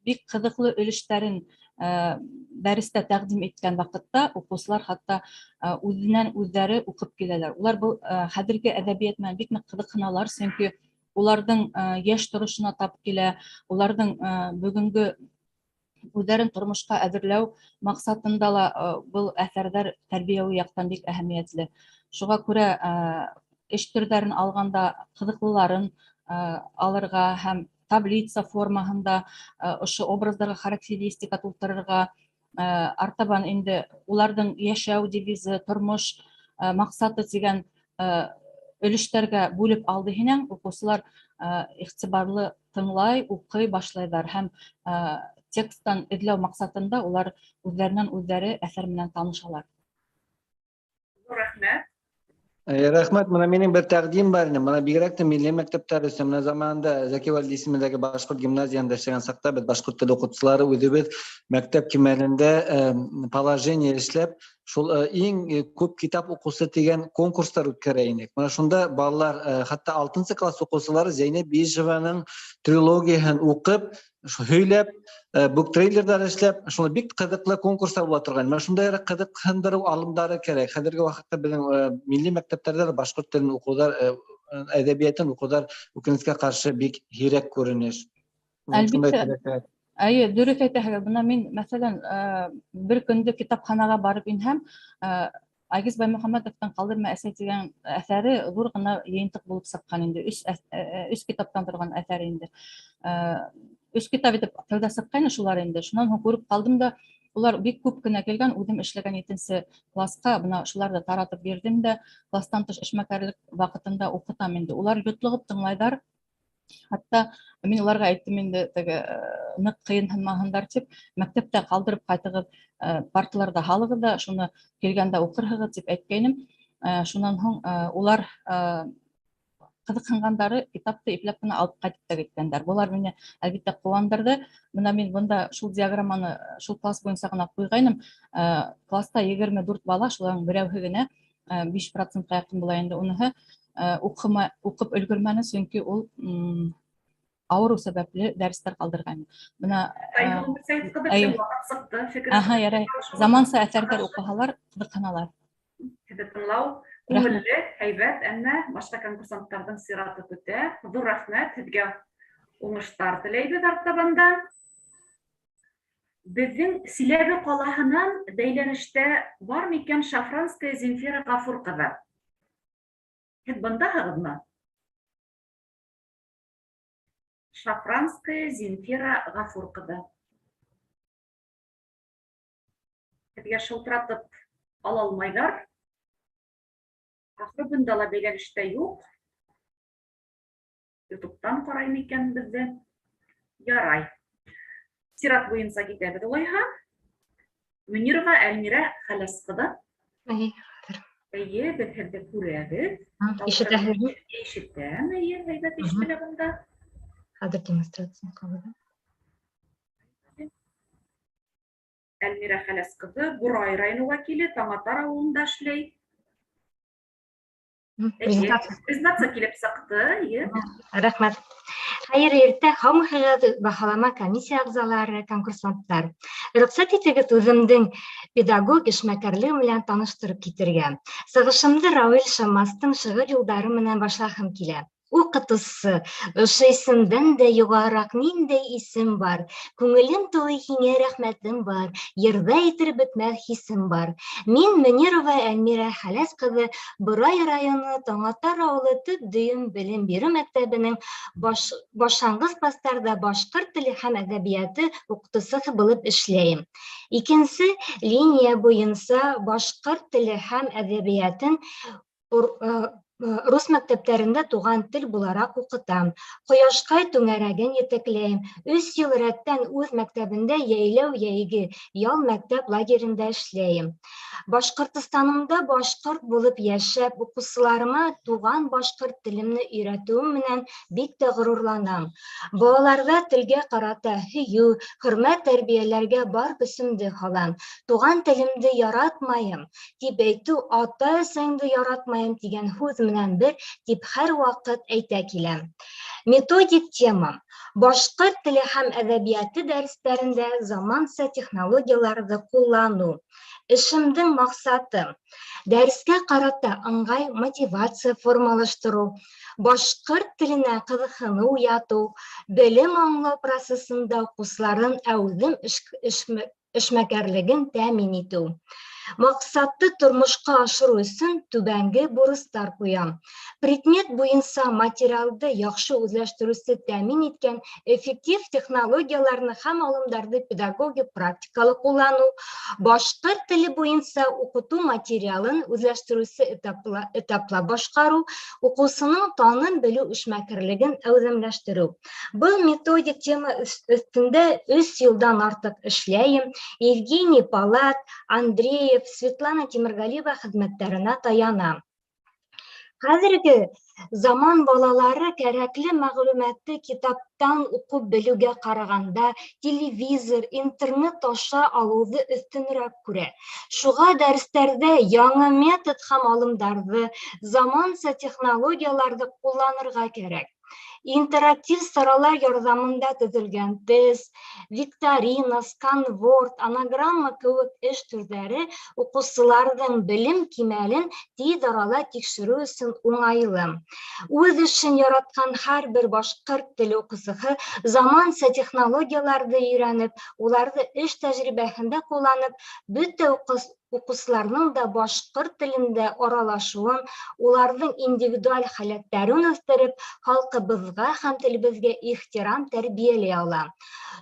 бик ҡыҙыҡлы өлөштәрен дәрестә тәҡдим иткән ваҡытта уҡыусылар хатта үҙенән үҙҙәре уҡып киләләр. Улар был хәҙерге әҙәбиәт менән бик ныҡ ҡыҙыҡһыналар, сөнки уларҙың йәш торошона тап килә, уларҙың бөгөнгө үҙҙәрен тормошҡа әҙерләү маҡсатында ла был әҫәрҙәр тәрбиәүи яҡтан бик әһәмиәтле. Шуға күрә эш төрҙәрен алғанда ҡыҙыҡлыларын алырға һәм таблица формаһында ошо образдарға характеристика тултырырға, артабан инде уларҙың йәшәү девизы, тормош маҡсаты тигән өлөштәргә бүлеп алды һинәң, уҡыусылар иғтибарлы тыңлай, уҡый башлайҙар һәм тексттан эҙләү маҡсатында улар үҙҙәренән үҙҙәре әҫәр менән танышалар. Рәхмәт. Рәхмәт. Бына минең бер тәҡдим бар ине. Бына бигерәк тә милли мәктәптәр өсөн. Бына заманында Зәки Вәлиди исемендәге башҡорт гимназияһында эшләгән саҡта беҙ башҡорт теле уҡытыусылары үҙебеҙ мәктәп кимәлендә положение эшләп, шул иң күп китап уҡыусы тигән конкурстар үткәрә инек. Бына шунда балалар, хатта 6-нсы класс уҡыусылары Зәйнәб Бижеваның трилогияһын уҡып, һөйләп, буктрейлерҙар эшләп, шунда бик ҡыҙыҡлы конкурстар була торған. Бына шундайыраҡ ҡыҙыҡһындырыу алымдары кәрәк. Хәҙерге ваҡытта беҙҙең милли мәктәптәрҙә лә башҡорт телен уҡыуҙар, әҙәбиәтен уҡыуҙар үкенескә ҡаршы бик һирәк күренеш. Әлбиттә. Әйе, дөрөҫ әйтәһегеҙ. Бына мин, мәҫәлән, бер көндө китапханаға барып инһәм, Айгиз Баймөхәмәтовтың «Ҡалдырма әсәй» тигән әҫәре ҙур ғына йыйынтыҡ булып сыҡҡан инде. Өс китаптан торған әҫәр инде. 3 китап итеп тәүҙә сыҡҡайны шулар инде. Шунан һуң күреп ҡалдым да, улар бик күп кенә килгән, үҙем эшләгән 7-нсе класҡа бына шуларҙы таратып бирҙем дә, кластан тыш эшмәкәрлек ваҡытында уҡытам инде. Улар йотлоғоп тыңлайҙар. Хатта мин уларға әйттем инде, теге ныҡ ҡыйынһынмаһындар тип, мәктәптә ҡалдырып ҡайтығыҙ, парталарҙа һалығыҙ ҙа, шуны килгәндә уҡырһығыҙ тип әйткәйнем. Шунан һуң улар ҡыҙыҡһынғандары китапты ипләп кенә алып ҡайтып та киткәндәр. Былар мине әлбиттә ҡыуандырҙы. Бына мин бында шул диаграмманы шул класс буйынса ғына ҡуйғайным. Класста 24 бала, шуларҙың берәүһе генә 5%-ҡа яҡын була инде, уныһы уҡып өлгөрмәне, сөнки ул ауырыу сәбәпле дәрестәр ҡалдырғайны. Бына аһа, ярай. Заманса әҫәрҙәр уҡыһалар, ҡыҙыҡһыналар. Һеҙҙе тыңлау күңелле, һәйбәт, әммә башҡа конкурсанттарҙың сираты көтә. Ҙур рәхмәт, һеҙгә уңыштар теләйбеҙ артабан да. Беҙҙең Силәбе ҡалаһынан бәйләнештә бар микән Шафранская Земфира Ғафур ҡыҙы? Һеҙ бындаһығыҙмы? Шафранская Земфира Ғафур ҡыҙы. Һеҙгә шылтыратып ала алмайҙар. Ахыры бында ла бәйләнештә юҡ. Ютубтан ҡарай микән беҙҙе? Ярай. Сират буйынса китәбеҙ улайһа. Мөнирова Әлмирә Хәләс ҡыҙы. Эйе, беҙ һеҙҙе күрәбеҙ. Ишетәһегеҙме? Ишетәм, эйе, һәйбәт ишетелә бында. Хәҙер демонстрация ҡабыҙ. Әлмирә Хәләс ҡыҙы Бурай районы вәкиле, Таңатар ауылында эшләй. Презентация килеп сыҡты, эйе. Рәхмәт. Хәйерле иртә, һаумыһығыҙ, баһалама комиссия ағзалары, конкурсанттар. Рөхсәт итегеҙ үҙемдең педагог эшмәкәрлеге менән таныштырып китергә. Сығышымды Рауил Шаммастың шиғыр юлдары менән башлаһым килә. Уҡытыусы, ошо исемдән дә юғарыраҡ ниндәй исем бар? Күңелем тулы һиңә рәхмәтем бар, йырҙа әйтер бөтмәҫ хисем бар. Мин Мөнирова Әлмирә Хәләс ҡыҙы, Борай районы Таңатар ауылы төп дөйөм белем биреү мәктәбенең башланғыс кластарҙа башҡорт теле һәм әҙәбиәте уҡытыусыһы булып эшләйем. Икенсе линия буйынса башҡорт теле һәм әҙәбиәтен рус мәктәптәрендә туған тел булараҡ уҡытам. Ҡояшҡай түңәрәген етәкләйем. 3 йыл рәттән үҙ мәктәбендә йәйләү йәйге ял мәктәп лагерендә эшләйем. Башҡортостанымда башҡорт булып йәшәп, уҡыусыларыма туған башҡорт телемне өйрәтеүем менән бик тә ғорурланам. Балаларҙа телгә ҡарата һөйөү, хөрмәт тәрбиәләргә бар көсөмдө һалам. Туған телемде яратмайым тип әйтеү ата-әсәңде яратмайым тигән һүҙ менән бер тип һәр ваҡыт әйтә киләм. Методик тема. Башҡорт теле һәм әҙәбиәте дәрестәрендә заманса технологияларҙы ҡулланыу. Эшемдең маҡсаты: дәрескә ҡарата ыңғай мотивация формалаштырыу, башҡорт теленә ҡыҙыҡһыныу уятыу, белем аңлау процесында уҡыусыларҙың әүҙем эшмәкәрлеген тәьмин итеү. Маҡсатты тормошҡа ашырыу өсөн түбәнге бурыстар ҡуям. Предмет буйынса материалды яҡшы үҙләштереүсе тәьмин иткән эффектив технологияларны һәм алымдарҙы педагогик практикала ҡулланыу, башҡорт теле буйынса уҡытыу материалын үҙләштереүсе этапла башҡарыу, уҡыусының таным белеү эшмәкәрлеген әүҙемләштереү. Был методик тема өҫтөндә 3 йылдан артыҡ эшләйем. Евгений Палат, Андреев, Светлана Тимергалиева хеҙмәттәренә таянам. Хәҙерге заман балалары кәрәкле мәғлүмәтте китаптан уҡып белеүгә ҡарағанда телевизор, интернет аша алыуҙы өҫтөнөрәк күрә. Шуға дәрестәрҙә яңы метод һәм алымдарҙы, заманса технологияларҙы ҡулланырға кәрәк. Интерактив саралар ярҙамында төҙөлгән тест, викторина, сканворд, анаграмма кеүек эш төрҙәре уҡыусыларҙың белем кимәлен тиҙ арала тикшереү өсөн уңайлы. Үҙ эшен яратҡан һәр бер башҡорт теле уҡыусыһы заманса технологияларҙы өйрәнеп, уларҙы эш тәжрибәһендә ҡулланып, бөтә уҡыусыларҙың да башҡорт телендә аралашыуын, уларҙың индивидуаль халәттәрен үҫтереп, халҡыбыҙға һәм телебеҙгә ихтирам тәрбиәләй ала.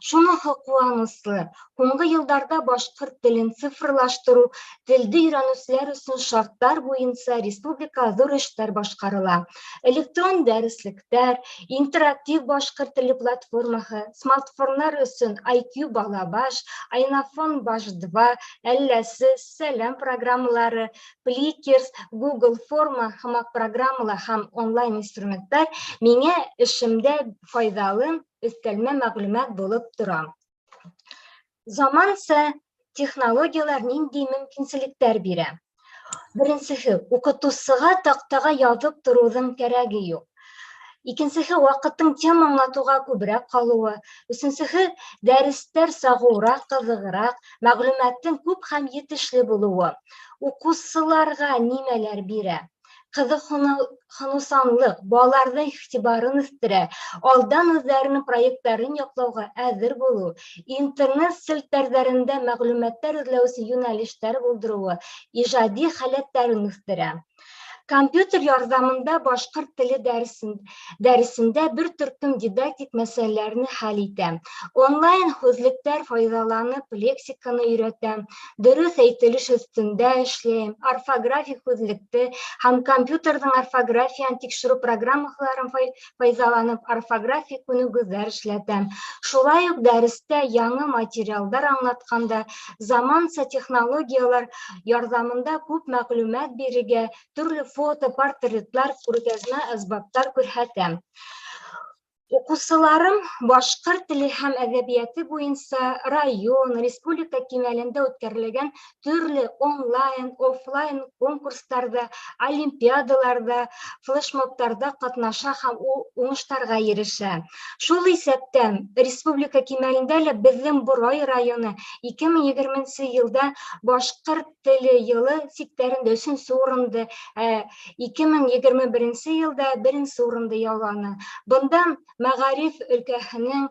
Шуныһы ҡыуаныслы, һуңғы йылдарҙа башҡорт телен цифрлаштырыу, телде өйрәнеүселәр өсөн шарттар буйынса республика ҙур эштәр башҡарыла. Электрон дәреслектәр, интерактив башҡорт теле платформаһы, смартфондар өсөн IQ Балабаш, Айнафон Баш 2, Әлләсе, Сәләм программалары, Plickers, Google Форма һымаҡ программалар һәм онлайн инструменттар миңә эшемдә файҙалы өҫтәлмә мәғлүмәт булып тора. Заманса технологиялар ниндәй мөмкинселектәр бирә? Беренсеһе, уҡытыусыға таҡтаға яҙып тороуҙың кәрәге юҡ. Икенсеһе, ваҡыттың тема аңлатыуға күберәк ҡалыуы. Өсөнсөһө, дәрестәр сағыуыраҡ, ҡыҙығыраҡ, мәғлүмәттең күп һәм етешле булыуы. Уҡыусыларға нимәләр бирә? Ҡыҙыҡһыныусанлыҡ, балаларҙың иғтибарын үҫтерә, алдан үҙҙәренең проекттарын яҡлауға әҙер булыу, интернет селтәрҙәрендә мәғлүмәттәр эҙләү өсөн йүнәлештәр булдырыуы, ижади халәттәрен үҫтерә. Компьютер ярҙамында башҡорт теле дәресендә бер төркөм дидактик мәсьәләләрне хәл итәм. Онлайн һүҙлектәр файҙаланып лексиканы өйрәтәм, дөрөҫ әйтелеш өҫтөндә эшләйем, орфографик һүҙлекте һәм компьютерҙың орфографияны тикшереү программаларын файҙаланып орфографик күнегеүҙәр эшләтәм. Шулай уҡ дәрестә яңы материалдар аңлатҡанда заманса технологиялар ярҙамында күп мәғлүмәт бирергә, төрлө фото, портретлар, күргәҙмә әсбаптар күрһәтәм. Уҡыусыларым башҡорт теле һәм әҙәбиәте буйынса район, республика кимәлендә үткәрелгән төрлө онлайн, офлайн конкурстарҙа, олимпиадаларҙа, флешмобтарҙа ҡатнаша һәм уңыштарға ирешә. Шул иҫәптән республика кимәлендә лә беҙҙең Борай районы 2020 йылда башҡорт теле йылы сиктәрендә 3-нсө урынды, ә 2021 йылда 1-нсе урынды яуланы. Бында мәғариф өлкәһенең,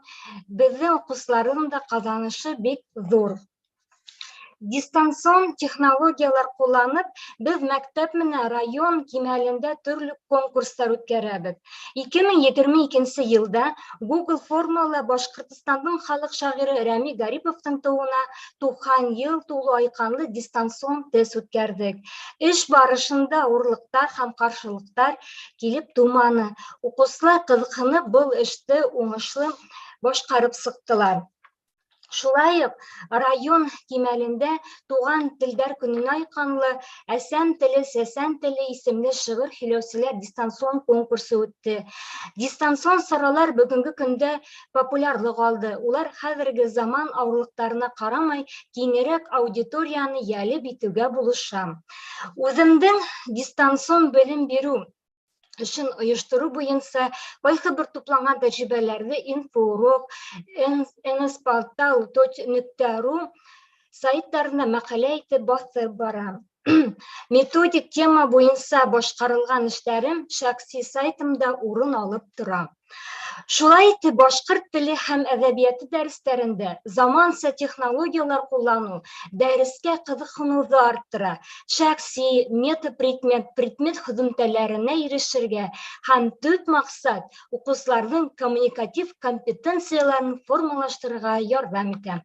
беҙҙең уҡыусыларҙың да ҡаҙанышы бик ҙур. Дистанцион технологиялар ҡулланып, беҙ мәктәп менән район кимәлендә төрлө конкурстар үткәрәбеҙ. 2022 йылда Google формала Башҡортостандың халыҡ шағиры Рәми Гариповтың тыуына 90 йыл тулыу айҡанлы дистанцион тест үткәрҙек. Эш барышында ауырлыҡтар һәм ҡаршылыҡтар килеп тыуманы. Уҡыусылар ҡыҙыҡһынып был эште уңышлы башҡарып сыҡтылар. Шулай уҡ район кимәлендә туған телдәр көнөнә айҡанлы «Әсәм теле, сәсән теле» исемле шиғыр һөйләүселәр дистанцион конкурсы үтте. Дистанцион саралар бөгөнгө көндә популярлыҡ алды. Улар хәҙерге заман ауырлыҡтарына ҡарамай киңерәк аудиторияны йәлеп итеүгә булыша. Үҙемдең дистанцион белем биреү эшен ойоштороу буйынса ҡайһы бер тупланған тәжрибәләрҙе инфоурок, nsportal.ru сайттарына мәҡәлә итеп баҫтырып барам. Методик тема буйынса башҡарылған эштәрем шәхси сайтымда урын алып тора. Шулай итеп, башҡорт теле һәм әҙәбиәте дәрестәрендә заманса технологиялар ҡулланыу дәрескә ҡыҙыҡһыныуҙы арттыра, шәхси метапредмет, предмет һөҙөмтәләренә ирешергә һәм төп маҡсат уҡыусыларҙың коммуникатив компетенцияларын формалаштырырға ярҙам итә.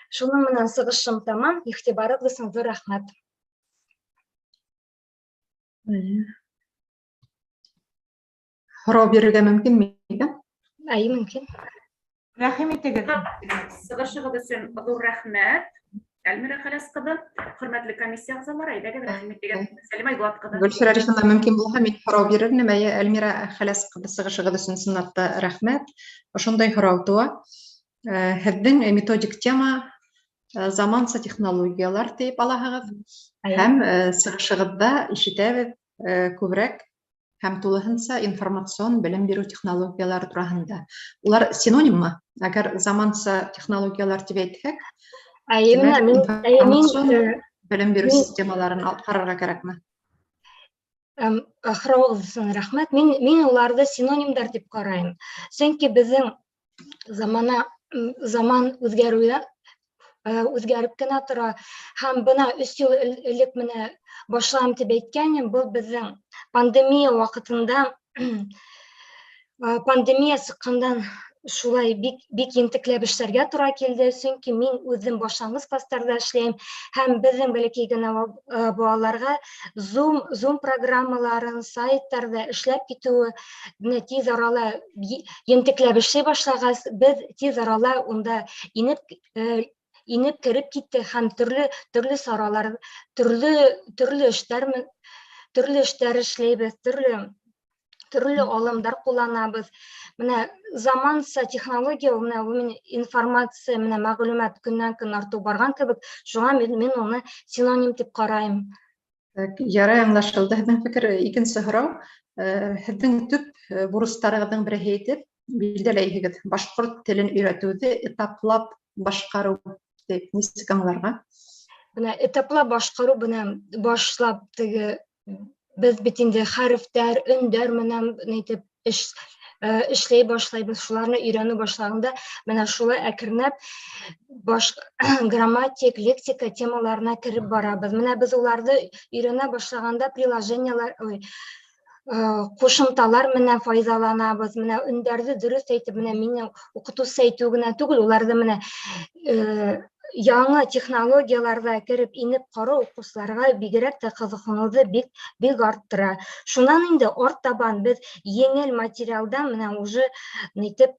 Шуның менән сығышым тамам. Иғтибарығыҙ өсөн ҙур рәхмәт. Һорау бирергә мөмкинме икән? Әйе, мөмкин. Рәхим итегеҙ. Сығышығыҙ өсөн ҙур рәхмәт, Әлмирә Хәләс ҡыҙы. Хөрмәтле комиссия ағзалары, әйҙәгеҙ, рәхим итегеҙ. Сәлимә Айбулат ҡыҙы. Гөлфирә Арифовна, мөмкин булһа, мин һорау бирер инем. Әйе, Әлмирә Хәләс ҡыҙы, сығышығыҙ өсөн ысынлап та рәхмәт. Ошондай һорау тыуа. Һеҙҙең методик тема заманса технологиялар тип алаһығыҙ. Һәм сығышығыҙҙа ишетәбеҙ күберәк һәм тулыһынса информацион белем биреү технологиялары тураһында. Улар синониммы? Әгәр заманса технологиялар тип әйтһәк, Әйе, менә мин, әйе, мин информацион белем биреү системаларын алып ҡарарға кәрәкме? Һорауығыҙ өсөн рәхмәт. Мин уларҙы синонимдар тип ҡарайым. Сөнки беҙҙең заман үҙгәреүҙә үҙгәреп кенә тора. Һәм бына 3 йыл элек менә башлайым тип әйткәнем, был беҙҙең пандемия ваҡытында, пандемия сыҡҡандан шулай бик, бик ентекләп эшләргә тура килде, сөнки мин үҙем башланғыс класстарҙа эшләйем һәм беҙҙең бәләкәй генә балаларға Zoom программаларын, сайттарҙа эшләп китеүе менә тиҙ арала ентекләп эшләй башлағас, беҙ тиҙ арала унда инеп кереп киттек һәм төрлө саралар, төрлө эштәр төрлө эштәр эшләйбеҙ, төрлө алымдар ҡулланабыҙ. Менә заманса технология, менә ул информация, менә мәғлүмәт көннән көн артыу барған кебек, шуңа мин уны синоним тип ҡарайым. Так, ярай, аңлашылды һеҙҙең фекер. Икенсе һорау, һеҙҙең төп бурыстарығыҙҙың береһе итеп билдәләйһегеҙ башҡорт телен өйрәтеүҙе этаплап башҡарыу тип нисек аңларға? Бына этаплап башҡарыу, бына башлап теге беҙ бит инде хәрефтәр, өндәр менән нитеп эшләй башлайбыҙ, шуларны өйрәнү башлағанда менә шулай әкренләп баш грамматик, лексика темаларына кереп барабыҙ. Менә беҙ уларҙы өйрәнә башлағанда приложениелар, ой, ҡушымталар менән файҙаланабыҙ. Менә өндәрҙе дөрөҫ әйтеп, менә минең уҡытыусы әйтеү генә түгел, уларҙы менә яңы технологияларҙа кереп инеп ҡарау уҡыусыларға бигерәк тә ҡыҙыҡһыныуҙы бик, бик арттыра. Шунан инде артабан беҙ еңел материалдан менә уже нитеп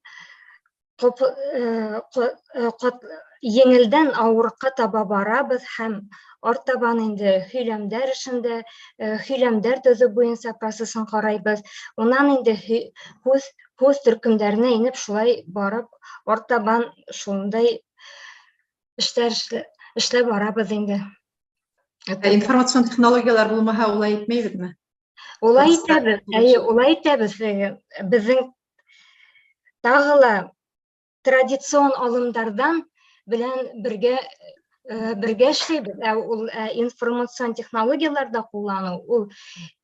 еңелдән ауырға таба барабыҙ һәм артабан инде һөйләмдәр эшендә, һөйләмдәр төҙөү буйынса процессын ҡарайбыҙ. Унан инде һүҙ Һүҙ төркөмдәренә инеп шулай барып, артабан шундай эштәр эшләп барабыҙ инде. Ә информацион технологиялар булмаһа, улай итмәйбеҙме? Улай итәбеҙ, әйе, улай итәбеҙ. Беҙҙең тағы ла традицион алымдарҙан белән бергә эшләйбеҙ. Ә ул информацион технологияларҙа ҡулланыу, ул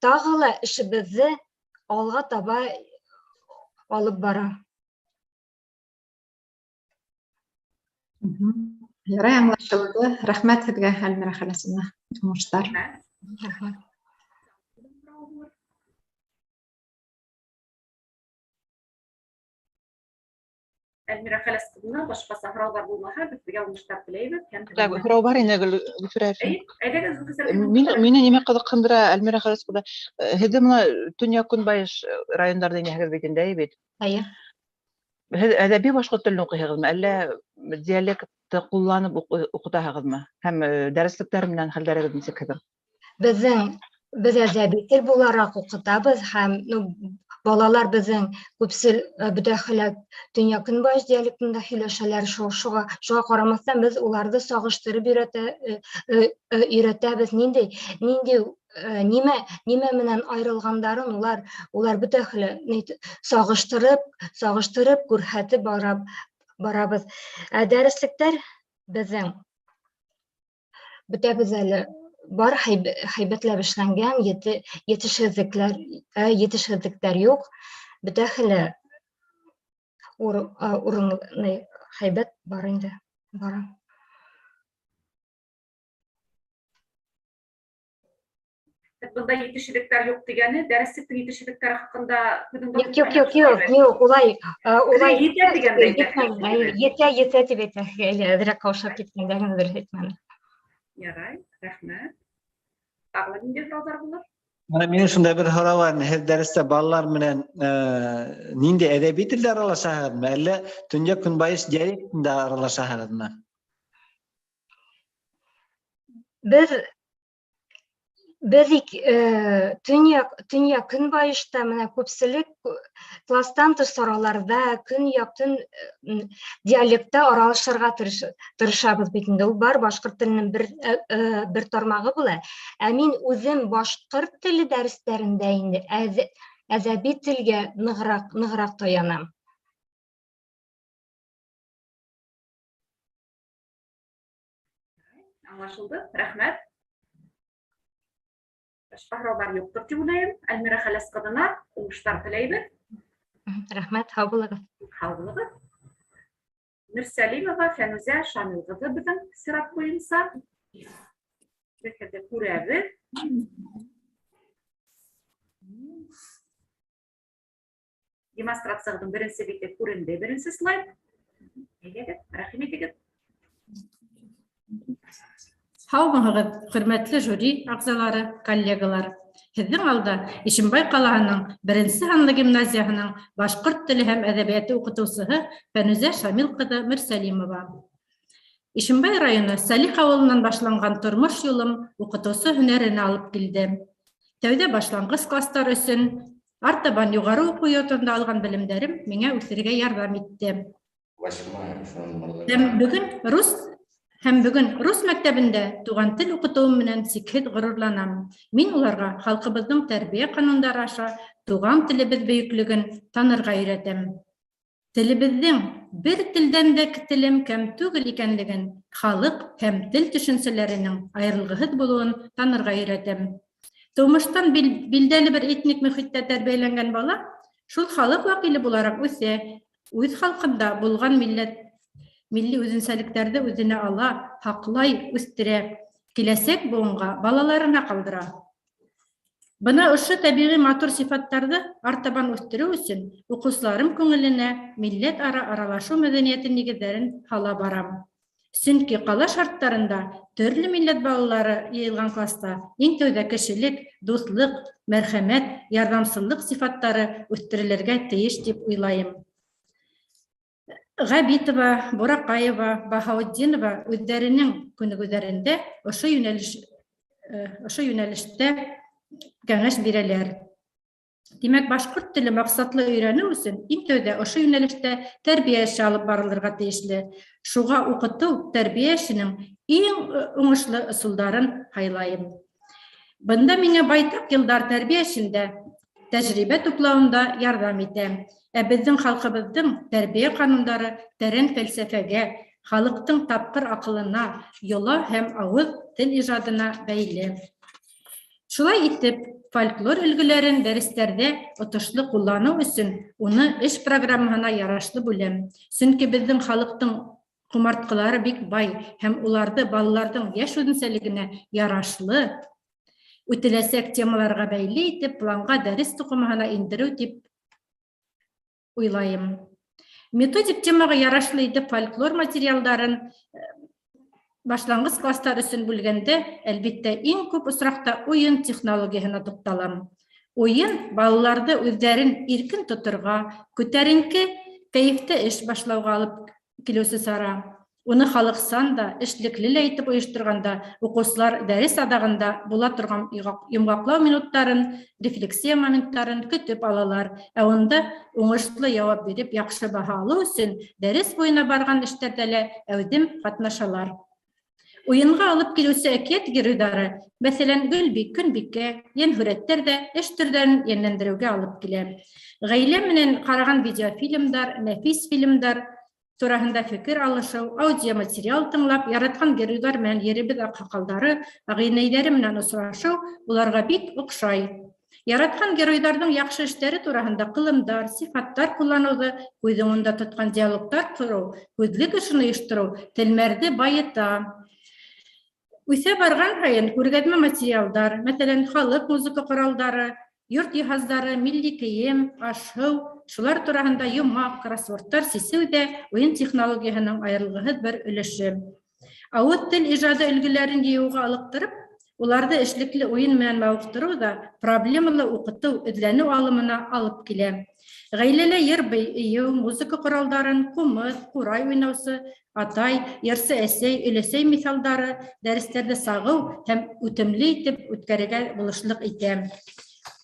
тағы ла эшебеҙҙе алға таба алып бара. Ярай, аңлашылды. Рәхмәт һеҙгә, Әлмирә Хәләсовна. Уңыштар. Рәхмәт. Әлмирә Хәләс ҡыҙына башҡаса һорауҙар булмаһа, беҙ һеҙгә уңыштар теләйбеҙ һәм Так, һорау бар ине, Гөлфирә. Әйҙәгеҙ, Мине нимә ҡыҙыҡһындыра, Әлмирә Хәләс ҡыҙы, һеҙҙе мына төньяҡ-көнбайыш райондарҙа инәһегеҙ бит инде, әйе бит? Эйе. Һеҙ әҙәби башҡорт телен уҡыйһығыҙмы, әллә диалектты ҡулланып уҡытаһығыҙмы? Һәм дәреслектәр менән хәлдәрегеҙ нисек һеҙҙең? Беҙ әҙәби тел булараҡ уҡытабыҙ һәм, ну, балалар беҙҙең күпсел бөтә хәләк төньяҡ-көнбайыш диалектында һөйләшәләр. Шуға ҡарамаҫтан беҙ уларҙы сағыштырып өйрәтәбеҙ, нимә менән айырылғандарын улар бөтә хәле сағыштырып күрһәтеп барабыҙ. Ә дәреслектәр беҙҙең бөтәбеҙ әле бар һәйбәтләп эшләнгән, етешһеҙлектәр юҡ, бөтә хәле урын һәйбәт бар инде, бара. Бында етешһеҙлектәр юҡ тигәне, дәреслектең етешһеҙлектәре хаҡында һүҙең Юҡ, юҡ, юҡ, юҡ, юҡ, улай Етә тигәндә әйтә. Етә, етә тип әйтә. Әле әҙерәк ҡаушап киткәндә генә дөрөҫ әйтмәне. Ярай, рәхмәт. Тағы ла ниндәй һорауҙар булыр? Менә минең шундай бер һорау бар. Һеҙ дәрестә балалар менән ниндәй әҙәби телдә аралашаһығыҙмы, әллә төньяҡ-көнбайыш диалектында аралашаһығыҙмы? Беҙ төньяҡ-көнбайышта менә күпселек класстан тыш сараларҙа көньяҡ-төн диалектта аралашырға тырышабыҙ бит инде. Ул бар башҡорт теленең бер тармағы була. Ә мин үҙем башҡорт теле дәрестәрендә инде әҙәби телгә нығыраҡ таянам. Аңлашылды, рәхмәт. Башҡа һорауҙар юҡтыр тип уйлайым. Әлмирә Хәләс ҡыҙына уңыштар теләйбеҙ. Рәхмәт, һау булығыҙ. Һау булығыҙ. Мирсәлимова Фәнүзә Шамил ҡыҙы беҙҙең сират буйынса. Беҙ һеҙҙе күрәбеҙ. Демонстрациябыҙҙың беренсе бите күренде, беренсе слайд. Әйҙәгеҙ, рәхим итегеҙ. Һаумыһығыҙ, хөрмәтле жюри ағзалары, коллегалар. Һеҙҙең алда Ишембай ҡалаһының беренсе һанлы гимназияһының башҡорт теле һәм әҙәбиәте уҡытыусыһы Фәнүзә Шамил ҡыҙы Мирсәлимова. Ишембай районы Сәлих ауылынан башланған тормош юлым уҡытыусы һөнәренә алып килде. Тәүҙә башланғыс кластар өсөн, артабан юғары уҡыу йортонда алған белемдәрем миңә үҫергә ярҙам итте. Һәм бөгөн рус мәктәбендә туған тел уҡытыуым менән сикһеҙ ғорурланам. Мин уларға халҡыбыҙҙың тәрбиә ҡанундары аша туған телебеҙ бөйөклөгөн танырға өйрәтәм. Телебеҙҙең бер телдән дә телем кәм түгел икәнлеген, халыҡ һәм тел төшөнсәләренең айырылғыһыҙ булыуын танырға өйрәтәм. Тыумыштан билдәле бер этник мөхиттә тәрбиәләнгән бала шул халыҡ вәкиле булараҡ үҫә, үҙ халҡында булған милли үҙенсәлектәрҙе үҙенә ала, һаҡлай, үҫтерә, киләсәк быуынға балаларына ҡалдыра. Бына ошо тәбиғи матур сифаттарҙы артабан үҫтереү өсөн уҡыусыларым күңеленә милләт-ара аралашыу мәҙәниәте нигеҙҙәрен һала барам. Сөнки ҡала шарттарында төрлө милләт балалары йыйылған класта иң тәүҙә кешелек, дуҫлыҡ, мәрхәмәт, ярҙамсыллыҡ сифаттары үҫтерелергә тейеш тип уйлайым. Ғәбитова, Бураҡаева, Баһаутдинова үҙҙәренең күнегеүҙәрендә ошо йүнәлештә кәңәш бирәләр. Тимәк, башҡорт теле маҡсатлы өйрәнеү өсөн иң тәүҙә ошо йүнәлештә тәрбиә эше алып барылырға тейешле. Шуға уҡытыу тәрбиә эшенең иң уңышлы ысулдарын һайлайым. Бында миңә байтаҡ йылдар тәрбиә эшендә тәжрибә туплауында ярҙам итә. Ә беҙҙең халҡыбыҙҙың тәрбиә ҡанундары тәрән фәлсәфәгә, халыҡтың тапҡыр аҡылына, йола һәм ауыҙ тел ижадына бәйле. Шулай итеп, фольклор өлгөләрен дәрестәрҙә отошло ҡулланыу өсөн уны эш программаһына ярашлы бүләм. Сөнки беҙҙең халыҡтың ҡомартҡылары бик бай һәм уларҙы балаларҙың йәш үҙенсәлегенә ярашлы үтеләсәк темаларға бәйле итеп планға дәрес туҡымаһына индереү тип уйлайым. Методик темаға ярашлы итеп фольклор материалдарын башланғыс класстар өсөн бүлгәндә, әлбиттә, иң күп осраҡта уйын технологияһына туҡталам. Уйын балаларҙы үҙҙәрен иркен тоторға, күтәренке кәйефтә эш башлауға алып килеүсе сара. Уны халыҡсан да, эшлекле лә итеп ойошторғанда, уҡыусылар дәрес аҙағында була торған йомғаҡлау минуттарын, рефлексия моменттарын көтөп алалар. Ә унда уңышлы яуап биреп, яҡшы баһа алыу өсөн дәрес буйына барған эштәрҙә лә әүҙем ҡатнашалар. Уйынға алып килеүсе әкиәт геройҙары, мәҫәлән, Гөлбик, Көнбикә, йәнһүрәттәр ҙә эш төрҙәрен йәнләндереүгә алып килә. Ғаилә менән ҡараған видеофильмдар, нәфис фильмдар тураһында фекер алышыу, аудиоматериал тыңлап, яратҡан геройҙар менән еребеҙ аҡһаҡалдары, ағинәйҙәре менән осрашыу уларға бик оҡшай. Яратҡан геройҙарҙың яҡшы эштәре тураһында ҡылымдар, сифаттар ҡулланыуҙы күҙ уңында тотҡан диалогтар ҡороу, һүҙлек эшен ойоштороу телмәрҙе байыта. Үҫә барған һайын күргәҙмә материалдар, мәҫәлән, халыҡ музыка ҡоралдары, йорт йыһаздары, милли кейем, аш-һыу, шулар тураһында йомаҡ, кроссвордтар сисеү ҙә уйын технологияһының айырылғыһыҙ бер өлөшө. Ауыҙ тел ижады өлгөләрен йыйыуға ылыҡтырып, уларҙы эшлекле уйын менән мауыҡтырыу ҙа проблемалы уҡытыу, эҙләнеү алымына алып килә. Ғаиләлә йыр бейеү, музыка ҡоралдарын, ҡумыҙ, ҡурай уйнаусы атай, йырсы әсәй, өләсәй миҫалдары дәрестәрҙе сағыу һәм үтемле итеп үткәрергә булышлыҡ итә.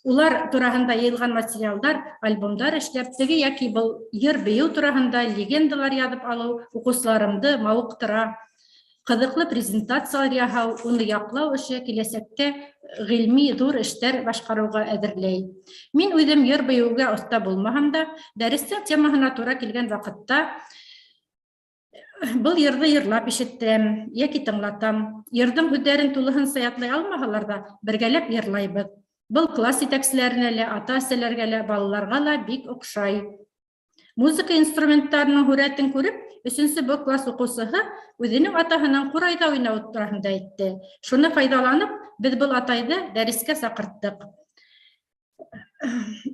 Улар тураһында йыйылған материалдар, альбомдар эшләп, теге йәки был йыр бейеү тураһында легендалар яҙып алыу уҡыусыларымды мауыҡтыра. Ҡыҙыҡлы презентациялар яһау, уны яҡлау эше киләсәктә ғилми ҙур эштәр башҡарыуға әҙерләй. Мин үҙем йыр бейеүгә оҫта булмаһам да, дәрестең темаһына тура килгән ваҡытта был йырҙы йырлап ишеттерәм йәки тыңлатам. Йырҙың һүҙҙәрен тулыһынса ятлай алмаһалар ҙа, бергәләп йырлайбыҙ. Был класс етәкселәренә лә, ата-әсәләргә лә, балаларға ла бик оҡшай. Музыка инструменттарының һүрәтен күреп, өсөнсө Б класс уҡыусыһы үҙенең атаһының ҡурайҙа уйнауы тураһында әйтте. Шуны файҙаланып, беҙ был атайҙы дәрескә саҡырттыҡ.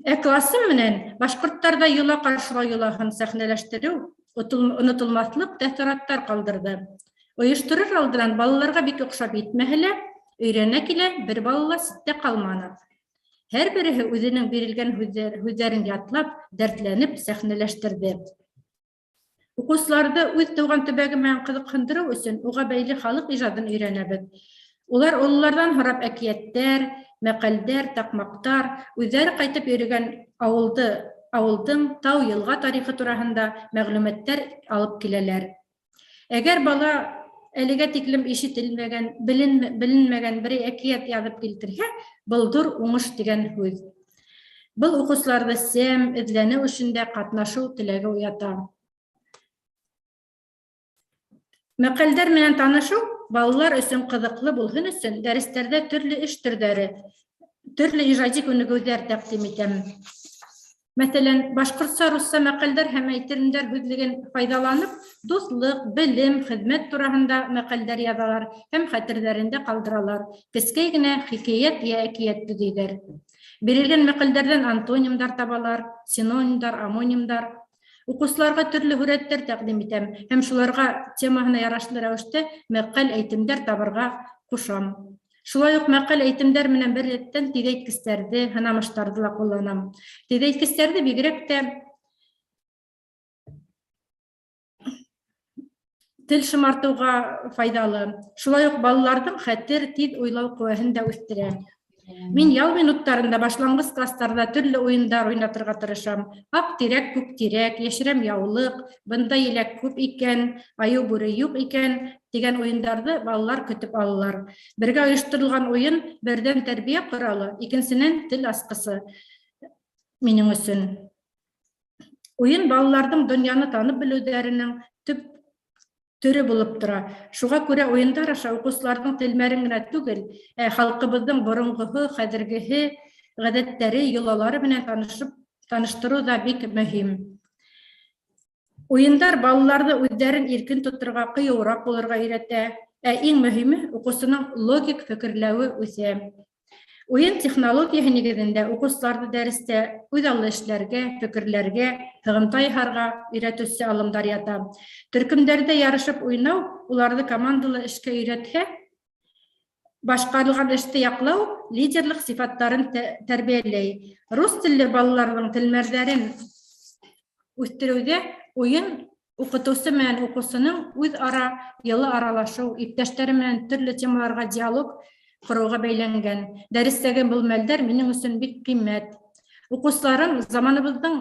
Ә классым менән башҡорттарҙа йола ҡаршылау йолаһын сәхнәләштереү онотолмаҫлыҡ тәьҫораттар ҡалдырҙы. Ойошторор алдынан балаларға бик оҡшап етмәһә лә, өйрәнә килә бер бала ла ситтә ҡалманы. Һәр береһе үҙенең бирелгән һүҙҙәрен ятлап, дәртләнеп сәхнәләштерҙе. Уҡыусыларҙы үҙ тыуған төбәге менән ҡыҙыҡһындырыу өсөн уға бәйле халыҡ ижадын өйрәнәбеҙ. Улар ололарҙан һорап әкиәттәр, мәҡәлдәр, таҡмаҡтар, үҙҙәре ҡайтып йөрөгән ауылды, ауылдың тау йылға тарихы тураһында мәғлүмәттәр алып киләләр. Әгәр бала әлегә тиклем ишетелмәгән, беленмәгән берәй әкиәт яҙып килтерһә, был ҙур уңыш тигән һүҙ. Был уҡыусыларҙы сәм, эҙләнеү эшендә ҡатнашыу теләге уята. Мәҡәлдәр менән танышыу балалар өсөн ҡыҙыҡлы булһын өсөн дәрестәрҙә төрлө эш төрҙәре, төрлө ижади күнегеүҙәр тәҡдим итәм. Мәҫәлән, башҡортса, русса мәҡәлдәр һәм әйтелемдәр һүҙлеген файҙаланып, дуҫлыҡ, белем, хеҙмәт тураһында мәҡәлдәр яҙалар һәм хәтерҙәрендә ҡалдыралар. Кескәй генә хикәйәт йә әкиәт төҙөйҙәр. Бирелгән мәҡәлдәрҙән антонимдар табалар, синонимдар, амонимдар. Уҡыусыларға төрлө һүрәттәр тәҡдим итәм һәм шуларға темаһына ярашлы рәүештә мәҡәл әйтемдәр табырға ҡушам. Шулай уҡ мәҡәл әйтемдәр менән бер рәттән тиҙәйткестәрҙе, һынамыштарҙы ла ҡулланам. Тиҙәйткестәрҙе бигерәк тә тел шымартыуға файҙалы. Шулай уҡ балаларҙың хәтер, тиҙ уйлау ҡеүәһен дә үҫтерә. Мин ял минуттарында башланғыс класстарҙа төрлө уйындар уйнатырға тырышам. Аҡ тирәк, күк тирәк, йәшерәм яулыҡ, бында еләк күп икән, айыу бүре юҡ икән тигән уйындарҙы балалар көтөп алалар. Бергә ойошторолған уйын берҙән тәрбиә ҡоралы, икенсенән тел асҡысы минең өсөн. Уйын балаларҙың донъяны танып белеүҙәренең төп төрө булып тора. Шуға күрә уйындар аша уҡыусыларҙың телмәрен генә түгел, ә халҡыбыҙҙың боронғоһо, хәҙергеһе, ғәҙәттәре, йолалары менән танышып, таныштырыу ҙа бик мөһим. Уйындар балаларҙы үҙҙәрен иркен тоторға, ҡыйыуыраҡ булырға өйрәтә, ә иң мөһиме уҡыусының логик фекерләүе үҫә. Уйын технологияһы нигеҙендә уҡыусыларҙы дәрестә үҙаллы эшләргә, фекерләргә, һығымта яһарға өйрәтеүсе алымдар ята. Төркөмдәрҙә ярышып уйнау уларҙы командалы эшкә өйрәтһә, башҡарылған эште яҡлау лидерлыҡ сифаттарын тәрбиәләй. Рус телле балаларҙың телмәрҙәрен үҫтереүҙә уйын уҡытыусы менән уҡыусының үҙ-ара йылы аралашыу, иптәштәре менән төрлө темаларға диалог ҡороуға бәйләнгән. Дәрестәге был мәлдәр минең өсөн бик ҡиммәт. Уҡыусыларым заманыбыҙҙың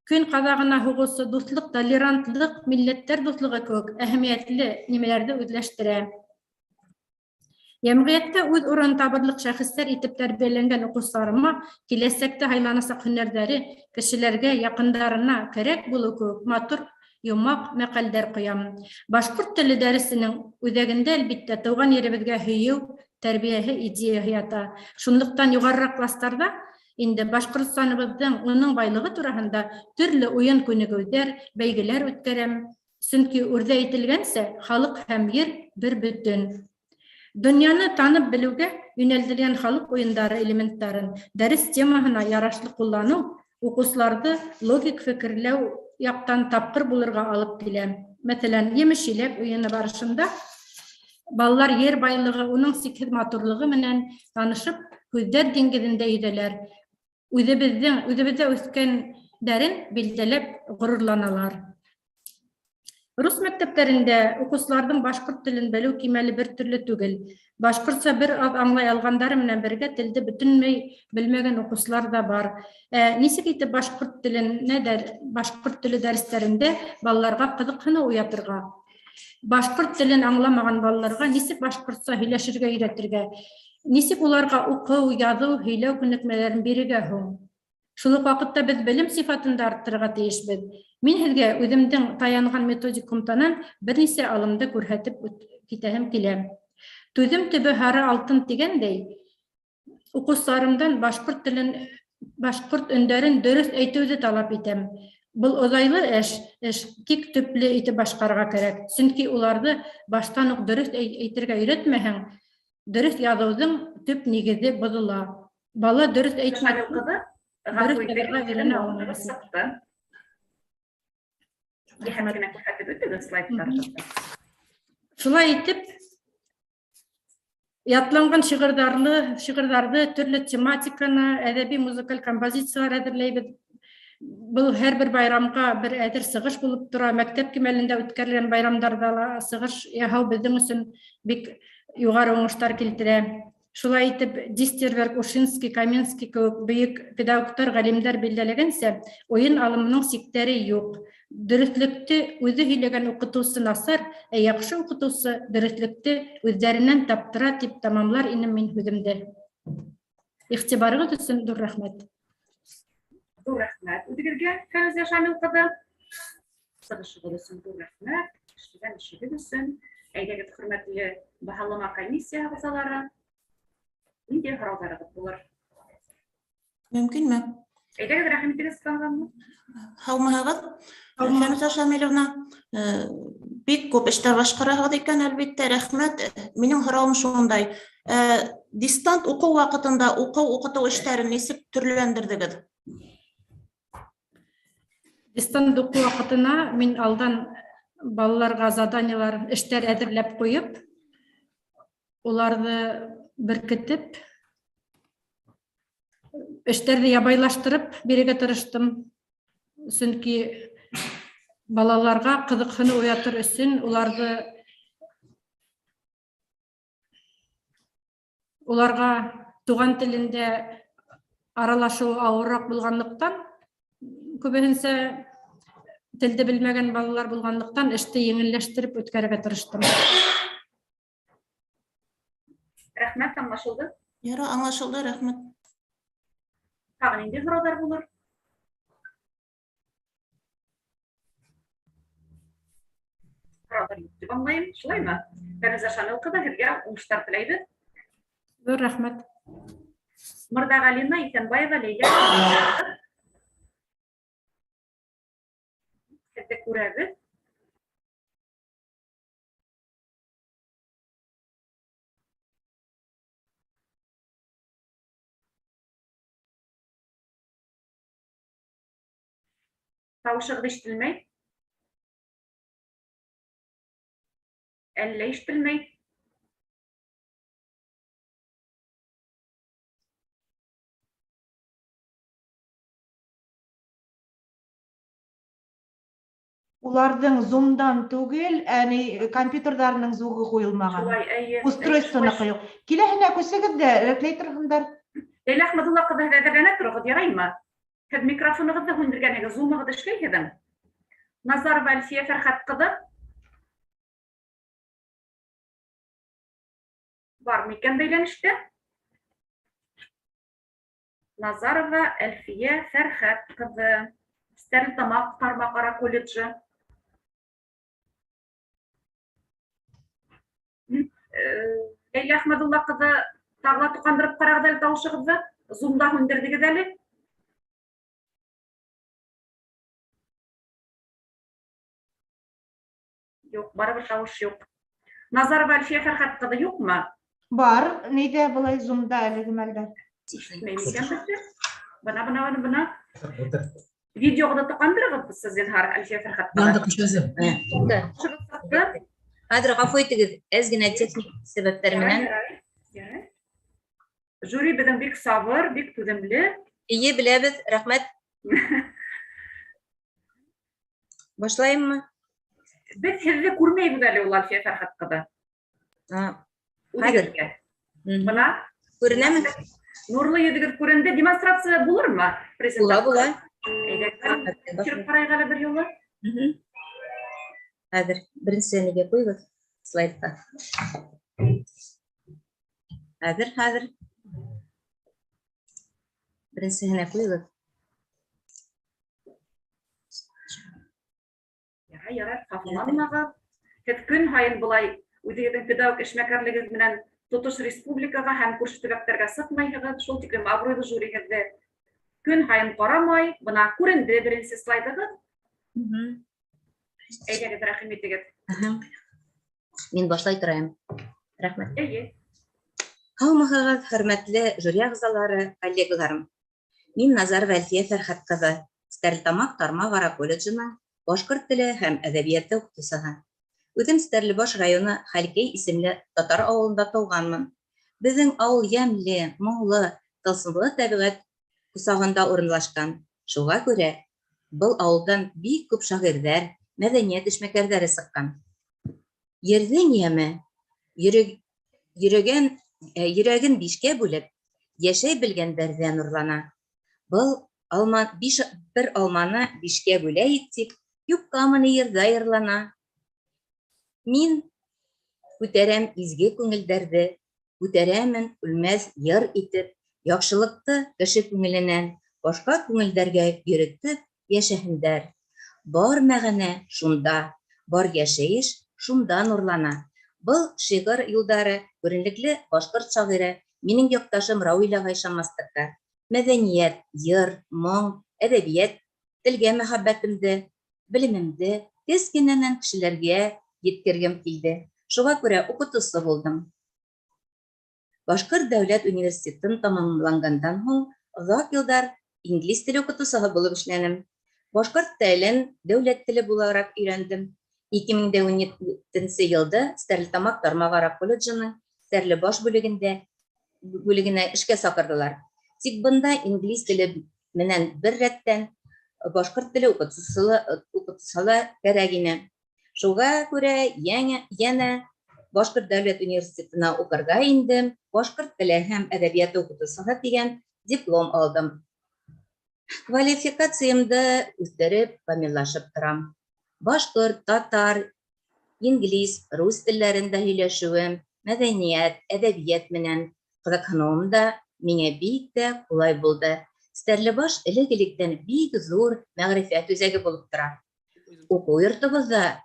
көн ҡаҙағына һуғыусы дуҫлыҡ, толерантлыҡ, милләттәр дуҫлығы кеүек әһәмиәтле нимәләрҙе үҙләштерә. Йәмғиәттә үҙ урынын табырлыҡ шәхестәр итеп тәрбиәләнгән уҡыусыларыма киләсәктә һайланасаҡ һөнәрҙәре кешеләргә, яҡындарына кәрәк булыу кеүек матур йомаҡ, мәҡәлдәр ҡоям. Башҡорт теле дәресенең үҙәгендә, әлбиттә, тыуған еребеҙгә һөйөү тәрбиәһе идеяһы ята. Шунлыҡтан юғарыраҡ кластарҙа инде Башҡортостаныбыҙҙың, уның байлығы тураһында төрлө уйын күнегеүҙәр, бәйгеләр үткәрәм. Сөнки үрҙә әйтелгәнсә, халыҡ һәм ер бер бөтөн. Донъяны танып белеүгә йүнәлтелгән халыҡ уйындары элементтарын дәрес темаһына ярашлы ҡулланыу уҡыусыларҙы логик фекерләү яҡтан тапҡыр булырға алып килә. Мәҫәлән, емеш-еләк уйыны барышында балалар ер байлығы, уның сикһеҙ матурлығы менән танышып, һүҙҙәр диңгеҙендә йөҙәләр. Үҙебеҙҙең, үҙебеҙҙә үҫкәндәрен билдәләп ғорурланалар. Рус мәктәптәрендә уҡыусыларҙың башҡорт телен белеү кимәле бер төрлө түгел. Башҡортса бер аҙ аңлай алғандары менән бергә телде бөтөнләй белмәгән уҡыусылар ҙа бар. Ә нисек итеп башҡорт теленә дә, башҡорт теле дәрестәрендә балаларға ҡыҙыҡһыныу уятырға? Башҡорт телен аңламаған балаларға нисек башҡортса һөйләшергә өйрәтергә? Нисек уларға уҡыу, яҙыу, һөйләү күнекмәләрен бирергә һуң? Шул уҡ ваҡытта беҙ белем сифатын да арттырырға тейешбеҙ. Мин һеҙгә үҙемдең таянған методик ҡумтанан бер нисә алымды күрһәтеп китәһем килә. Түҙем төбө һары алтын тигәндәй, уҡыусыларымдан башҡорт телен, башҡорт өндәрен дөрөҫ әйтеүҙе талап итәм. Был оҙайлы эш, эш тик төплө итеп башҡарырға кәрәк. Сөнки уларҙы баштан уҡ дөрөҫ әйтергә өйрәтмәһәң, дөрөҫ яҙыуҙың төп нигеҙе боҙола. Бала дөрөҫ әйтмәһә, Ғәфү дөрөҫ яҙырға итегеҙ, өйрәнә ваҡытыбыҙ алмаясаҡ. сыҡты. Йәһәт кенә күрһәтеп үтегеҙ слайдтарығыҙҙы. Шулай итеп, ятланған шиғырҙарҙы, шиғырҙарҙы төрлө тематиканы, әҙәби музыкаль композициялар әҙерләйбеҙ. Был һәр бер байрамға бер әҙер сығыш булып тора. Мәктәп кимәлендә үткәрелгән байрамдарҙа ла сығыш яһау беҙҙең өсөн бик юғары уңыштар килтерә. Шулай итеп, Дистерверг, Ушинский, Каменский кеүек бөйөк педагогтар, ғалимдар билдәләгәнсә, уйын алымының сиктәре юҡ. Дөрөҫлөктө үҙе һөйләгән уҡытыусы насар, ә яҡшы уҡытыусы дөрөҫлөктө үҙҙәренән таптыра, тип тамамлар инем мин һүҙемде. Иғтибарығыҙ өсөн ҙур рәхмәт. Ҙур рәхмәт үҙегеҙгә, Фәүзиә Шамил ҡыҙы. Сығышығыҙ өсөн ҙур рәхмәт, эшләгән эшегеҙ өсөн. Әйҙәгеҙ, хөрмәтле баһалама комиссия ағзалары, ниндәй һорауҙарығыҙ булыр? Мөмкинме? Әйҙәгеҙ, рәхим итегеҙ, Светлана. Һаумыһығыҙ? Фәнүзә Шамиловна, бик күп эштәр башҡараһығыҙ икән, әлбиттә, рәхмәт. Минең һорауым шундай. Дистант уҡыу ваҡытында уҡыу, уҡытыу эштәрен нисек төрлөләндерҙегеҙ? Дистант уҡыу ваҡытына мин алдан балаларға заданиелар, эштәр әҙерләп ҡуйып, уларҙы беркетеп, эштәрҙе ябайлаштырып бирергә тырыштым. Сөнки балаларға ҡыҙыҡһыныу уятыр өсөн уларҙы Уларға туған телендә аралашыу ауырыраҡ булғанлыҡтан, күбеһенсә телде белмәгән балалар булғанлыҡтан, эште еңелләштереп үткәрергә тырыштым. Рәхмәт, аңлашылды. Ярар, аңлашылды, рәхмәт. Тағы ниндәй һорауҙар булыр? Һорауҙар юҡ тип аңлайым, шулаймы? Фәнүзә Шамил ҡыҙы, һеҙгә уңыштар теләйбеҙ. Ҙур рәхмәт. Мырҙағалина Иҫәнбаева Ләйлә. Һеҙҙе күрәбеҙ. Тауышығыҙ ишетелмәй. Әллә ишетелмәй? Уларҙың Zoom-дан түгел, ә ни компьютерҙарының звугы ҡуйылмаған. Шулай, әйе. Устройствоныҡы юҡ. Киләһенә күсегеҙ ҙә рәтләй торһондар. Ләйлә Әхмәдулла ҡыҙы, һеҙ әҙерләнә тороғоҙ, яраймы? Һеҙ микрофонығыҙҙы һүндергәнһегеҙ, Zoom-ығыҙ эшләй һеҙҙең. Назарова Әлфиә Фәрхәт ҡыҙы. Бар микән бәйләнештә? Назарова Әлфиә Фәрхәт ҡыҙы. Стәрлетамаҡ тармаҡ-ара колледжы. Ләйлә Әхмәдулла ҡыҙы, тағы ла тоҡандырып ҡарағыҙ әле тауышығыҙҙы. Zoom-да һүндерҙегеҙ әле. Юҡ, барыбер тауыш юҡ. Назарова Әлфиә Фәрхәт ҡыҙы юҡмы? Бар, нейҙә былай Zoom-да әлеге мәлдә. Ишетмәй микән беҙҙе? Бына, бына, бына, бына. Видеоғыҙҙы тоҡандырығыҙ беҙ, зинһар, Әлфиә Фәрхәт ҡыҙы. Янды көсәзем. Хәҙер ғәфү итегеҙ, әҙ генә техник сәбәптәр менән. Ярай. Жюри беҙҙең бик сабыр, бик түҙемле. Эйе, беләбеҙ, рәхмәт. Башлайыммы? Беҙ һеҙҙе күрмәйбеҙ әле ул, Әлфиә Фәрхәт ҡыҙы. Хәҙер. Үҙегеҙгә. Бына. Күренәме? Нурлы йөҙөгөҙ күренде. Демонстрация булырмы? Була, була. Әйҙәгеҙ, төшөрөп ҡарайыҡ әле бер юлы. Хәҙер беренсе нигә ҡуйығыҙ слайдта. Хәҙер, хәҙер. Беренсеһенә ҡуйығыҙ. Ярай, ярай, хафаланмағыҙ. Һеҙ көн һайын былай үҙегеҙҙең педагог эшмәкәрлегегеҙ менән тотош республикаға һәм күрше төбәктәргә сыҡмайһығыҙ. Шул тиклем абруйлы жюри һеҙҙе көн һайын ҡарамай. Бына күренде беренсе слайдығыҙ. Әйҙәгеҙ, рәхим итегеҙ. Мин башлай торайым. Рәхмәт. Эйе. Һаумыһығыҙ, хөрмәтле жюри ағзалары, коллегаларым. Мин Назарова Әлфиә Фәрхәт ҡыҙы, Стәрлетамаҡ тармаҡ-ара колледжының башҡорт теле һәм әҙәбиәте уҡытыусыһы. Үҙем Стәрлебаш районы Хәлкәй исемле татар ауылында тыуғанмын. Беҙҙең ауыл йәмле, моңло, тылсымлы тәбиғәт ҡосағында урынлашҡан. Шуға күрә был ауылдан бик күп шағирҙәр, мәҙәниәт эшмәкәрҙәре сыҡҡан. Ерҙең йәме йөрәген бишкә бүлеп, йәшәй белгәндәрҙә нурлана. Был алма, биш, бер алманы бишкә бүләйек тип, юҡҡамы ни йырҙа йырлана. Мин күтәрәм изге күңелдәрҙе, күтәрәмен үлмәҫ йыр итеп, яҡшылыҡты кеше күңеленән башҡа күңелдәргә йөрөтөп йәшәһендәр. Бар мәғәнә шунда, бар йәшәйеш шунда нурлана. Был шиғыр юлдары күренекле башҡорт шағиры минең яҡташым Рауил ағай Шаммастыҡа. Мәҙәниәт, йыр, моң, әҙәбиәт, телгә мөхәббәтемде, белемемде кескенәнән кешеләргә еткергем килде. Шуға күрә уҡытыусы булдым. Башҡорт дәүләт университетын тамамланғандан һуң оҙаҡ йылдар инглиз теле уҡытыусыһы булып эшләнем. Башҡорт телен дәүләт теле булараҡ өйрәндем. Ике мең дә ун етенсе йылда Стәрлетамаҡ тармаҡ-ара колледжының Стәрлебаш бүлегенә эшкә саҡырҙылар. Тик бында инглиз теле менән бер рәттән башҡорт теле уҡытыусыһы ла кәрәк ине. Шуға күрә йәнә Башҡорт дәүләт университетына уҡырға индем, башҡорт теле һәм әҙәбиәте уҡытыусыһы тигән диплом алдым. Квалификациямды үҫтереп, камиллашып торам. Башҡорт, татар, инглиз, рус телдәрендә һөйләшеүем, мәҙәниәт, әҙәбиәт менән ҡыҙыҡһыныуым да миңә бик тә ҡулай булды. Стәрлебаш элек-электән бик ҙур мәғрифәт үҙәге булып тора. Уҡыу йортобоҙҙа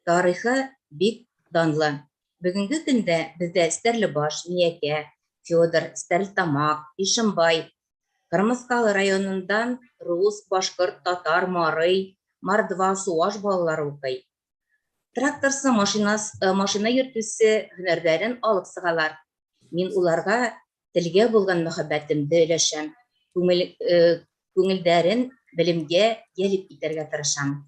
тарихы бик данлы. Бөгөнгө көндә беҙҙә Стәрлебаш, Миәкә, Федор, Стәрлетамаҡ, Ишембай, Ҡырмыҫҡалы районындан рус, башҡорт, татар, марый, мордва, сыуаш балалары уҡый. Тракторсы, машина йөрөтөүсе һөнәрҙәрен алып сығалар. Мин уларға телгә булған мөхәббәтемде өләшәм, күңелдәрен белемгә йәлеп итәргә тырышам.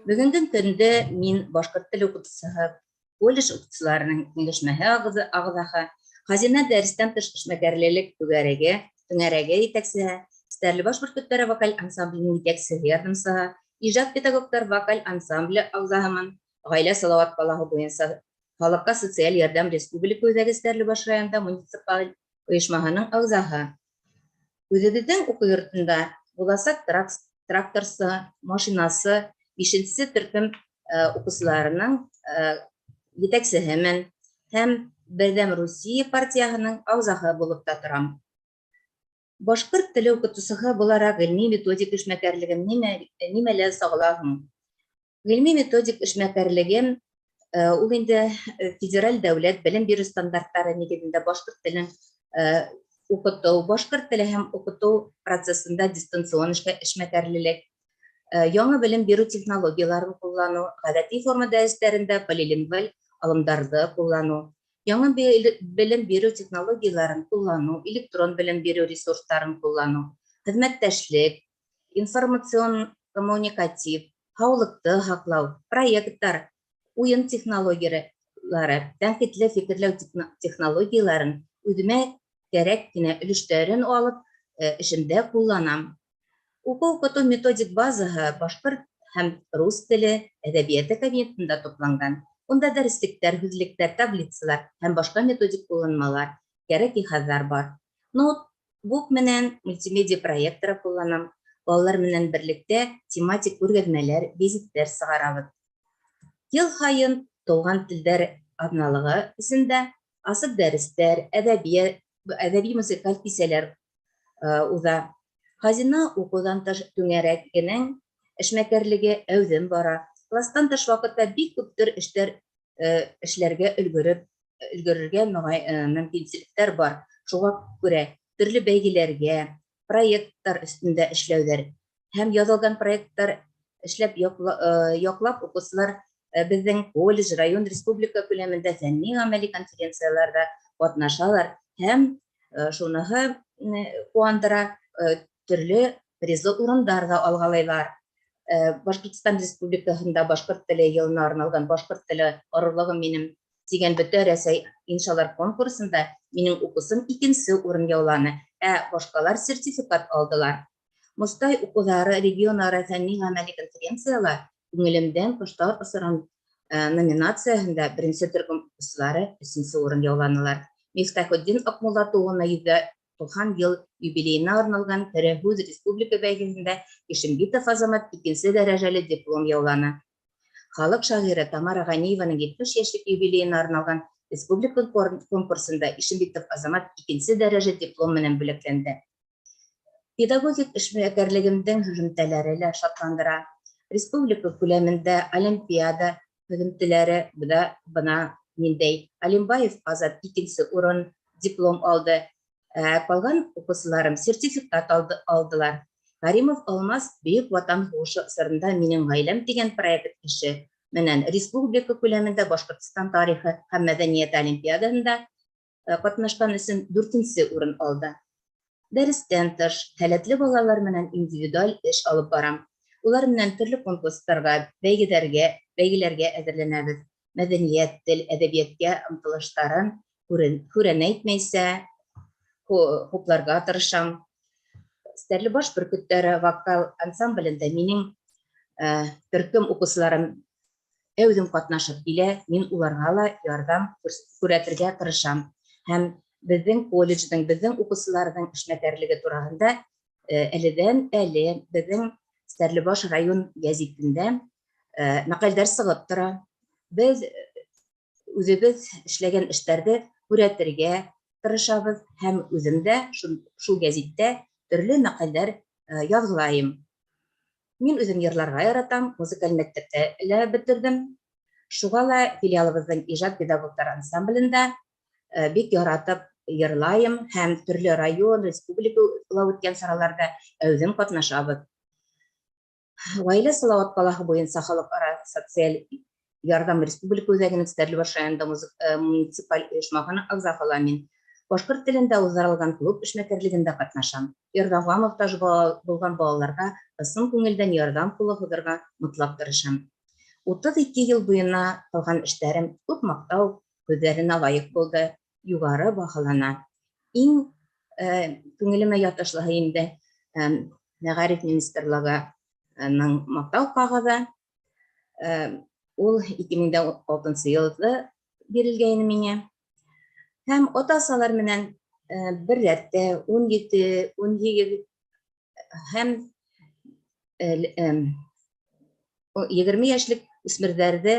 Бөгөнгө көндә мин башҡорт теле уҡытыусыһы, колледж уҡытыусыларының кәңәшмәһе ағзаһы, Хазина дәрестән тыш эшмәкәрлек түңәрәге етәксеһе, Стәрлебаш бөркөттәре вокаль ансамбленең етәксеһе ярҙамсыһы, ижад педагогтар вокаль ансамбле ағзаһымын, ғаилә Салауат ҡалаһы буйынса халыҡҡа социаль ярҙам республика үҙәге Стәрлебаш районында муниципаль ойошмаһының ағзаһы. Үҙебеҙҙең уҡыу йортонда буласаҡ тракторсы, машинасы, бишенсе төркөм уҡыусыларының етәксеһемен һәм Берҙәм Русия партияһының ағзаһы булып та торам. Башҡорт теле уҡытыусыһы булараҡ ғилми методик эшмәкәрлегем нимәлә сағыла һуң? Ғилми методик эшмәкәрлегем ул инде федераль дәүләт белем биреү стандарттары нигеҙендә башҡорт телен уҡытыу, башҡорт теле һәм уҡытыу процессында дистанцион эшмәкәрлелек, яңы белем биреү технологияларын ҡулланыу, ғәҙәти форма дәрестәрендә полилингваль алымдарҙы ҡулланыу, яңы белем биреү технологияларын ҡулланыу, электрон белем биреү ресурстарын ҡулланыу, хеҙмәттәшлек, информацион коммуникатив, һаулыҡты һаҡлау, проекттар, уйын технологиялары, тәнҡитле фекерләү технологияларын үҙемә кәрәк кенә өлөштәрен алып, эшемдә ҡулланам. Уҡыу-уҡытыу методик базаһы башҡорт һәм рус теле әҙәбиәте кабинетында тупланған. Унда дәреслектәр, һүҙлектәр, таблицалар һәм башҡа методик ҡулланмалар, кәрәк йыһаздар бар. Ноутбук менән мультимедиа проекторы ҡулланам. Балалар менән берлектә тематик күргәҙмәләр, визиттәр сығарабыҙ. Йыл һайын тыуған телдәр аҙналығы эсендә асыҡ дәрестәр, әҙәби музыкаль кисәләр уҙа. Хазина уҡыуҙан тыш түңәрәгенең эшмәкәрлеге әүҙем бара. Кластан тыш ваҡытта бик күп төр эштәр эшләргә өлгөрөргә мөмкинселектәр бар. Шуға күрә төрлө бәйгеләргә, проекттар өҫтөндә эшләүҙәр һәм яҙылған проекттар эшләп яҡлап уҡыусылар беҙҙең колледж, район, республика күләмендә фәнни ғәмәли конференцияларҙа ҡатнашалар һәм шуныһы ҡыуандыра, төрлө призлы урындар ҙа алғалайлар. Башҡортостан Республикаһында башҡорт теле йылына арналған башҡорт теле ғорурлығы минем тигән бөтә Рәсәй иншалар конкурсында минең уҡыусым икенсе урын яуланы, ә башҡалар сертификат алдылар. Мостай уҡыуҙары регионара фәнни ғәмәли конференцияла күңелемдән ҡоштар осоран номинацияһында беренсе төркөм уҡыусылары өсөнсө урын яуланылар. Мифтахетдин Аҡмулла тыуғанына 190 йыл юбилейына арналған Тере һүҙ республика бәйгеһендә Ишембитов Азамат икенсе дәрәжәле диплом яуланы. Халыҡ шағиры Тамара Ғәниеваның 70 йәшлек юбилейына арналған республика конкурсында Ишембитов Азамат икенсе дәрәжә диплом менән бүләкләнде. Педагогик эшмәкәрлегемдең һөҙөмтәләре лә шатландыра. Республика күләмендә олимпиада һөҙөмтәләре бына ниндәй. Алимбаев Азат икенсе урын диплом алды. Ҡалған уҡыусыларым сертификат алдылар. Каримов Алмаз Бөйөк Ватан һуғышы осоронда минең ғаиләм тигән проект эше менән республика күләмендә Башҡортостан тарихы һәм мәҙәниәте олимпиадаһында ҡатнашҡан өсөн дүртенсе урын алды. Дәрестән тыш һәләтле балалар менән индивидуаль эш алып барам. Улар менән төрлө конкурстарға, бәйгеләргә әҙерләнәбеҙ. Мәҙәниәт, тел, әҙәбиәткә ынтылыштарын күрәнәйтмәйсә хупларға тырышам. Стәрлебаш бөркөттәре вокал ансамблендә минең төркөм уҡыусыларым Әүҙем ҡатнашып килә, мин уларға ла ярҙам күрһәтергә тырышам. Һәм беҙҙең колледждың, беҙҙең уҡыусыларҙың эшмәкәрлеге тураһында әледән әле беҙҙең Стәрлебаш район гәзитендә мәҡәлдәр сығып тора. Беҙ үҙебеҙ эшләгән эштәрҙе күрһәтергә тырышабыҙ һәм үҙем дә шул гәзиттә төрлө мәҡәлдәр яҙғылайым. Мин үҙем йырларға яратам, музыкаль мәктәптә лә бөтөрҙөм. Шуға ла филиалыбыҙҙың ижад педагогтар ансамблендә бик яратып йырлайым һәм төрлө район, республикала үткән сараларҙа әүҙем ҡатнашабыҙ. Ғаилә Салауат ҡалаһы буйынса халыҡ-ара социаль ярҙам республика үҙәгенең Стәрлебаш районында муниципаль ойошмаһының ағзаһы ла мин. Башҡорт телендә уҙҙырылған клуб эшмәкәрлегендә ҡатнашам. Ярҙамға мохтаж булған балаларға ысын күңелдән ярҙам ҡулы һуҙырға мотлаҡ тырышам. 32 йыл буйына ҡылған эштәрем күп маҡтау һүҙҙәренә лайыҡ булды, юғары баһалана. Иң күңелемә ятышлыһы инде Мәғариф министрлығының маҡтау ҡағыҙы. Ул 2006 йылда бирелгәйне миңә. Һәм ата-асалар менән бер рәттә 17, 18 һәм 20 йәшлек үҫмерҙәрҙе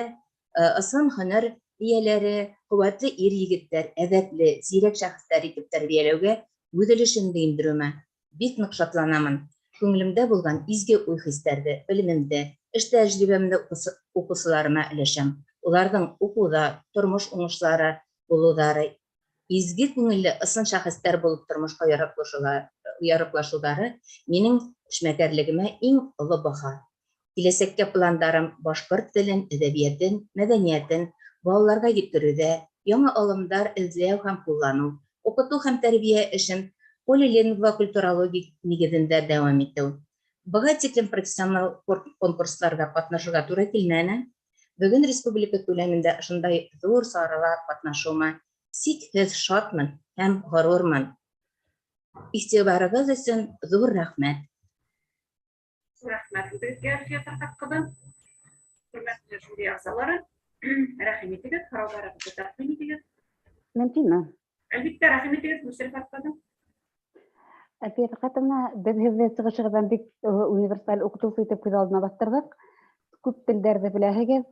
ысын һөнәр эйәләре, ҡеүәтле ир-егеттәр, әҙәпле, зирәк шәхестәр итеп тәрбиәләүгә үҙ өлөшөмдө индереүемә бик ныҡ шатланамын. Күңелемдә булған изге уй-хистәрҙе, белемемде, эш тәжрибәмде уҡыусыларыма өләшәм. Уларҙың уҡыуҙа тормош уңышлары булыуҙары, изге күңелле ысын шәхестәр булып тормошҡа яраҡлашыуҙары минең эшмәкәрлегемә иң оло баһа. Киләсәккә пландарым башҡорт телен, әҙәбиәтен, мәҙәниәтен балаларға еткереүҙә яңы алымдар эҙләү һәм ҡулланыу, уҡытыу һәм тәрбиә эшен полилингвокультурологик нигеҙендә дауам итеү. Быға тиклем профессионал конкурстарҙа ҡатнашырға тура килмәне. Бөгөн республика күләмендә ошондай ҙур сарала ҡатнашыуыма сикһеҙ шатмын һәм ғорурмын. Иғтибарығыҙ өсөн ҙур рәхмәт. Рәхмәт үҙегеҙгә, Әлфиә Фәрхәт ҡыҙы. Хөрмәтле жюри ағзалары, рәхим итегеҙ, һорауҙарығыҙҙы тәҡдим итегеҙ. Мөмкинме? Әлбиттә, рәхим итегеҙ, Гөлсирә ҡыҙы. Әлфиә Фәрхәтовна, беҙ һеҙҙе сығышығыҙҙан бик универсаль уҡытыусы итеп күҙ алдына баҫтырҙыҡ. Күп телдәрҙе беләһегеҙ.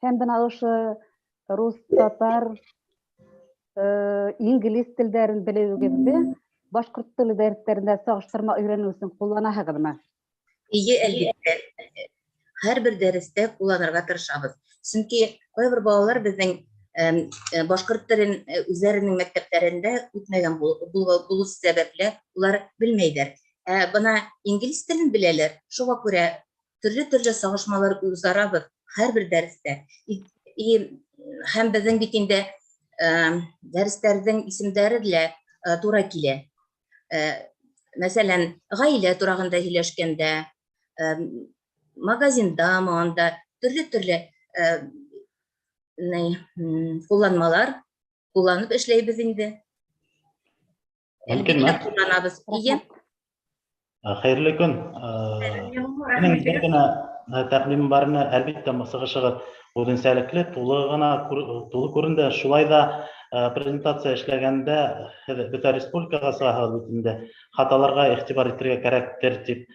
Һәм бына ошо рус, татар, инглиз телдәрен белеүегеҙҙе башҡорт теле дәрестәрендә сағыштырма өйрәнеү өсөн ҡулланаһығыҙмы? Эйе, әлбиттә. Һәр бер дәрестә ҡулланырға тырышабыҙ. Сөнки ҡайбер балалар беҙҙең башҡорт телен үҙҙәренең мәктәптәрендә үтмәгән булыу сәбәпле улар белмәйҙәр. Ә бына инглиз телен беләләр. Шуға күрә төрлө-төрлө сағышмалар уҙҙарабыҙ һәр бер дәрестә. Һәм беҙҙең бит инде дәрестәрҙең исемдәре лә тура килә. Мәҫәлән, ғаилә тураһында һөйләшкәндә, магазиндамы анда төрлө-төрлө ҡулланмалар ҡулланып эшләйбеҙ инде. Мөмкинме? Ҡулланабыҙ. Эйе. Хәйерле көн. Минең бер генә тәҡдимем бар ине. Әлбиттә, сығышығыҙ үҙенсәлекле, тулы ғына тулы күренде. Шулай да презентация эшләгәндә һеҙ бөтә республикаға сығаһығыҙ бит инде. Хаталарға иғтибар итергә кәрәктер тип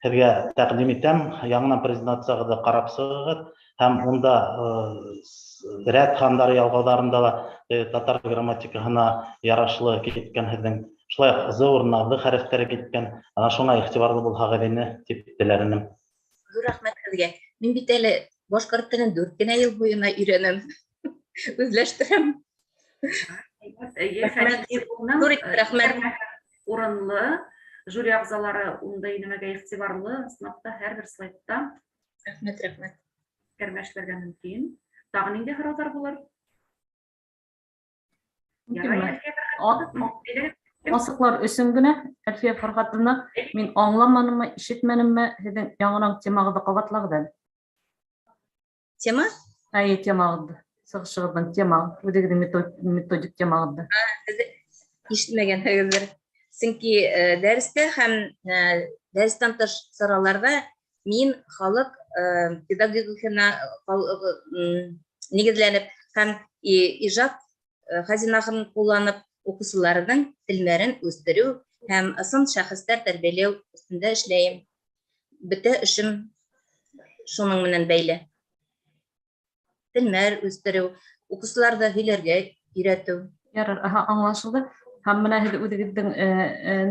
һеҙгә тәҡдим итәм. Яңынан презентацияғыҙҙы ҡарап сығығыҙ һәм унда рәт һандары ялғауҙарында ла татар грамматикаһына ярашлы киткән һеҙҙең. Шулай уҡ з урынына ҙ хәрефтәре киткән. Ана шуңа иғтибарлы булһағыҙ ине тип теләр инем. Ҙур рәхмәт һеҙгә. Мин бит әле башҡорт телен 4 кенә йыл буйына өйрәнәм, үҙләштерәм. Рәхмәт. Ҙур рәхмәт. Урынлы жюри ағзалары ундай нәмәгә иғтибарлы, ысынлап та һәр бер слайдта. Рәхмәт, рәхмәт. Кәрмәшләргә мөмкин. Тағы ниндәй һорауҙар булыр? Асыҡлар өсөн генә, Әлфиә Фәрхәтовна, мин аңламаныммы, ишетмәнемме, һеҙҙең яңынан темағыҙҙы ҡабатлағыҙ әле. Тема? Әйе, темағыҙҙы. Сығышығыҙҙың тема, үҙегеҙҙең методик темағыҙҙы. Ишетмәгәнһегеҙҙер. Сөнки дәрестә һәм дәрестән тыш сараларҙа мин халыҡ педагогикаһына нигеҙләнеп һәм ижад хазинаһын ҡулланып уҡыусыларҙың телмәрен үҫтереү һәм ысын шәхестәр тәрбиәләү өҫтөндә эшләйем. Бөтә эшем шуның менән бәйле. Телмәр үҫтереү, уҡыусыларҙы һөйләргә өйрәтеү. Ярар, аһа, аңлашылды. Һәм менә һеҙ үҙегеҙҙең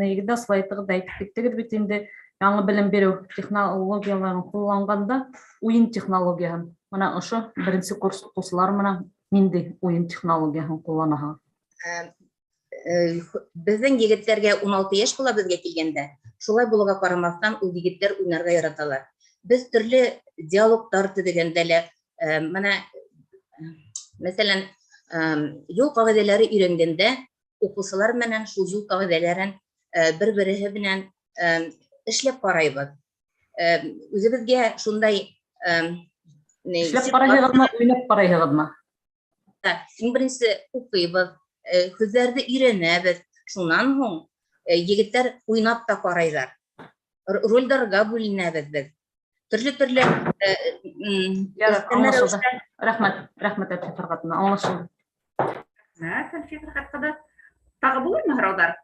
нигеҙҙә слайдығыҙҙа әйтеп киттегеҙ бит инде, яңы белем биреү технологияларын ҡулланғанда уйын технологияһын. Бына ошо беренсе курс уҡыусылары менән ниндәй уйын технологияһын ҡулланаһығыҙ? Беҙҙең егеттәргә 16 йәш була беҙгә килгәндә. Шулай булыуға ҡарамаҫтан, ул егеттәр уйнарға яраталар. Беҙ төрлө диалогтар төҙөгәндә лә, бына, мәҫәлән, юл ҡағиҙәләре өйрәнгәндә уҡыусылар менән шул юл ҡағиҙәләрен бер-береһе менән эшләп ҡарайбыҙ. Үҙебеҙгә шундай Эшләп ҡарайһығыҙмы, уйнап ҡарайһығыҙмы? Иң беренсе уҡыйбыҙ, һүҙҙәрҙе өйрәнәбеҙ. Шунан һуң егеттәр уйнап та ҡарайҙар. Ролдарға бүленәбеҙ беҙ. Төрлө-төрлө аңлашылды. Рәхмәт, рәхмәт, Әлфиә Фәрғәтовна, аңлашылды. Рәхмәт, Әлфиә Фәрғәт ҡыҙы. Тағы булырмы һорауҙар?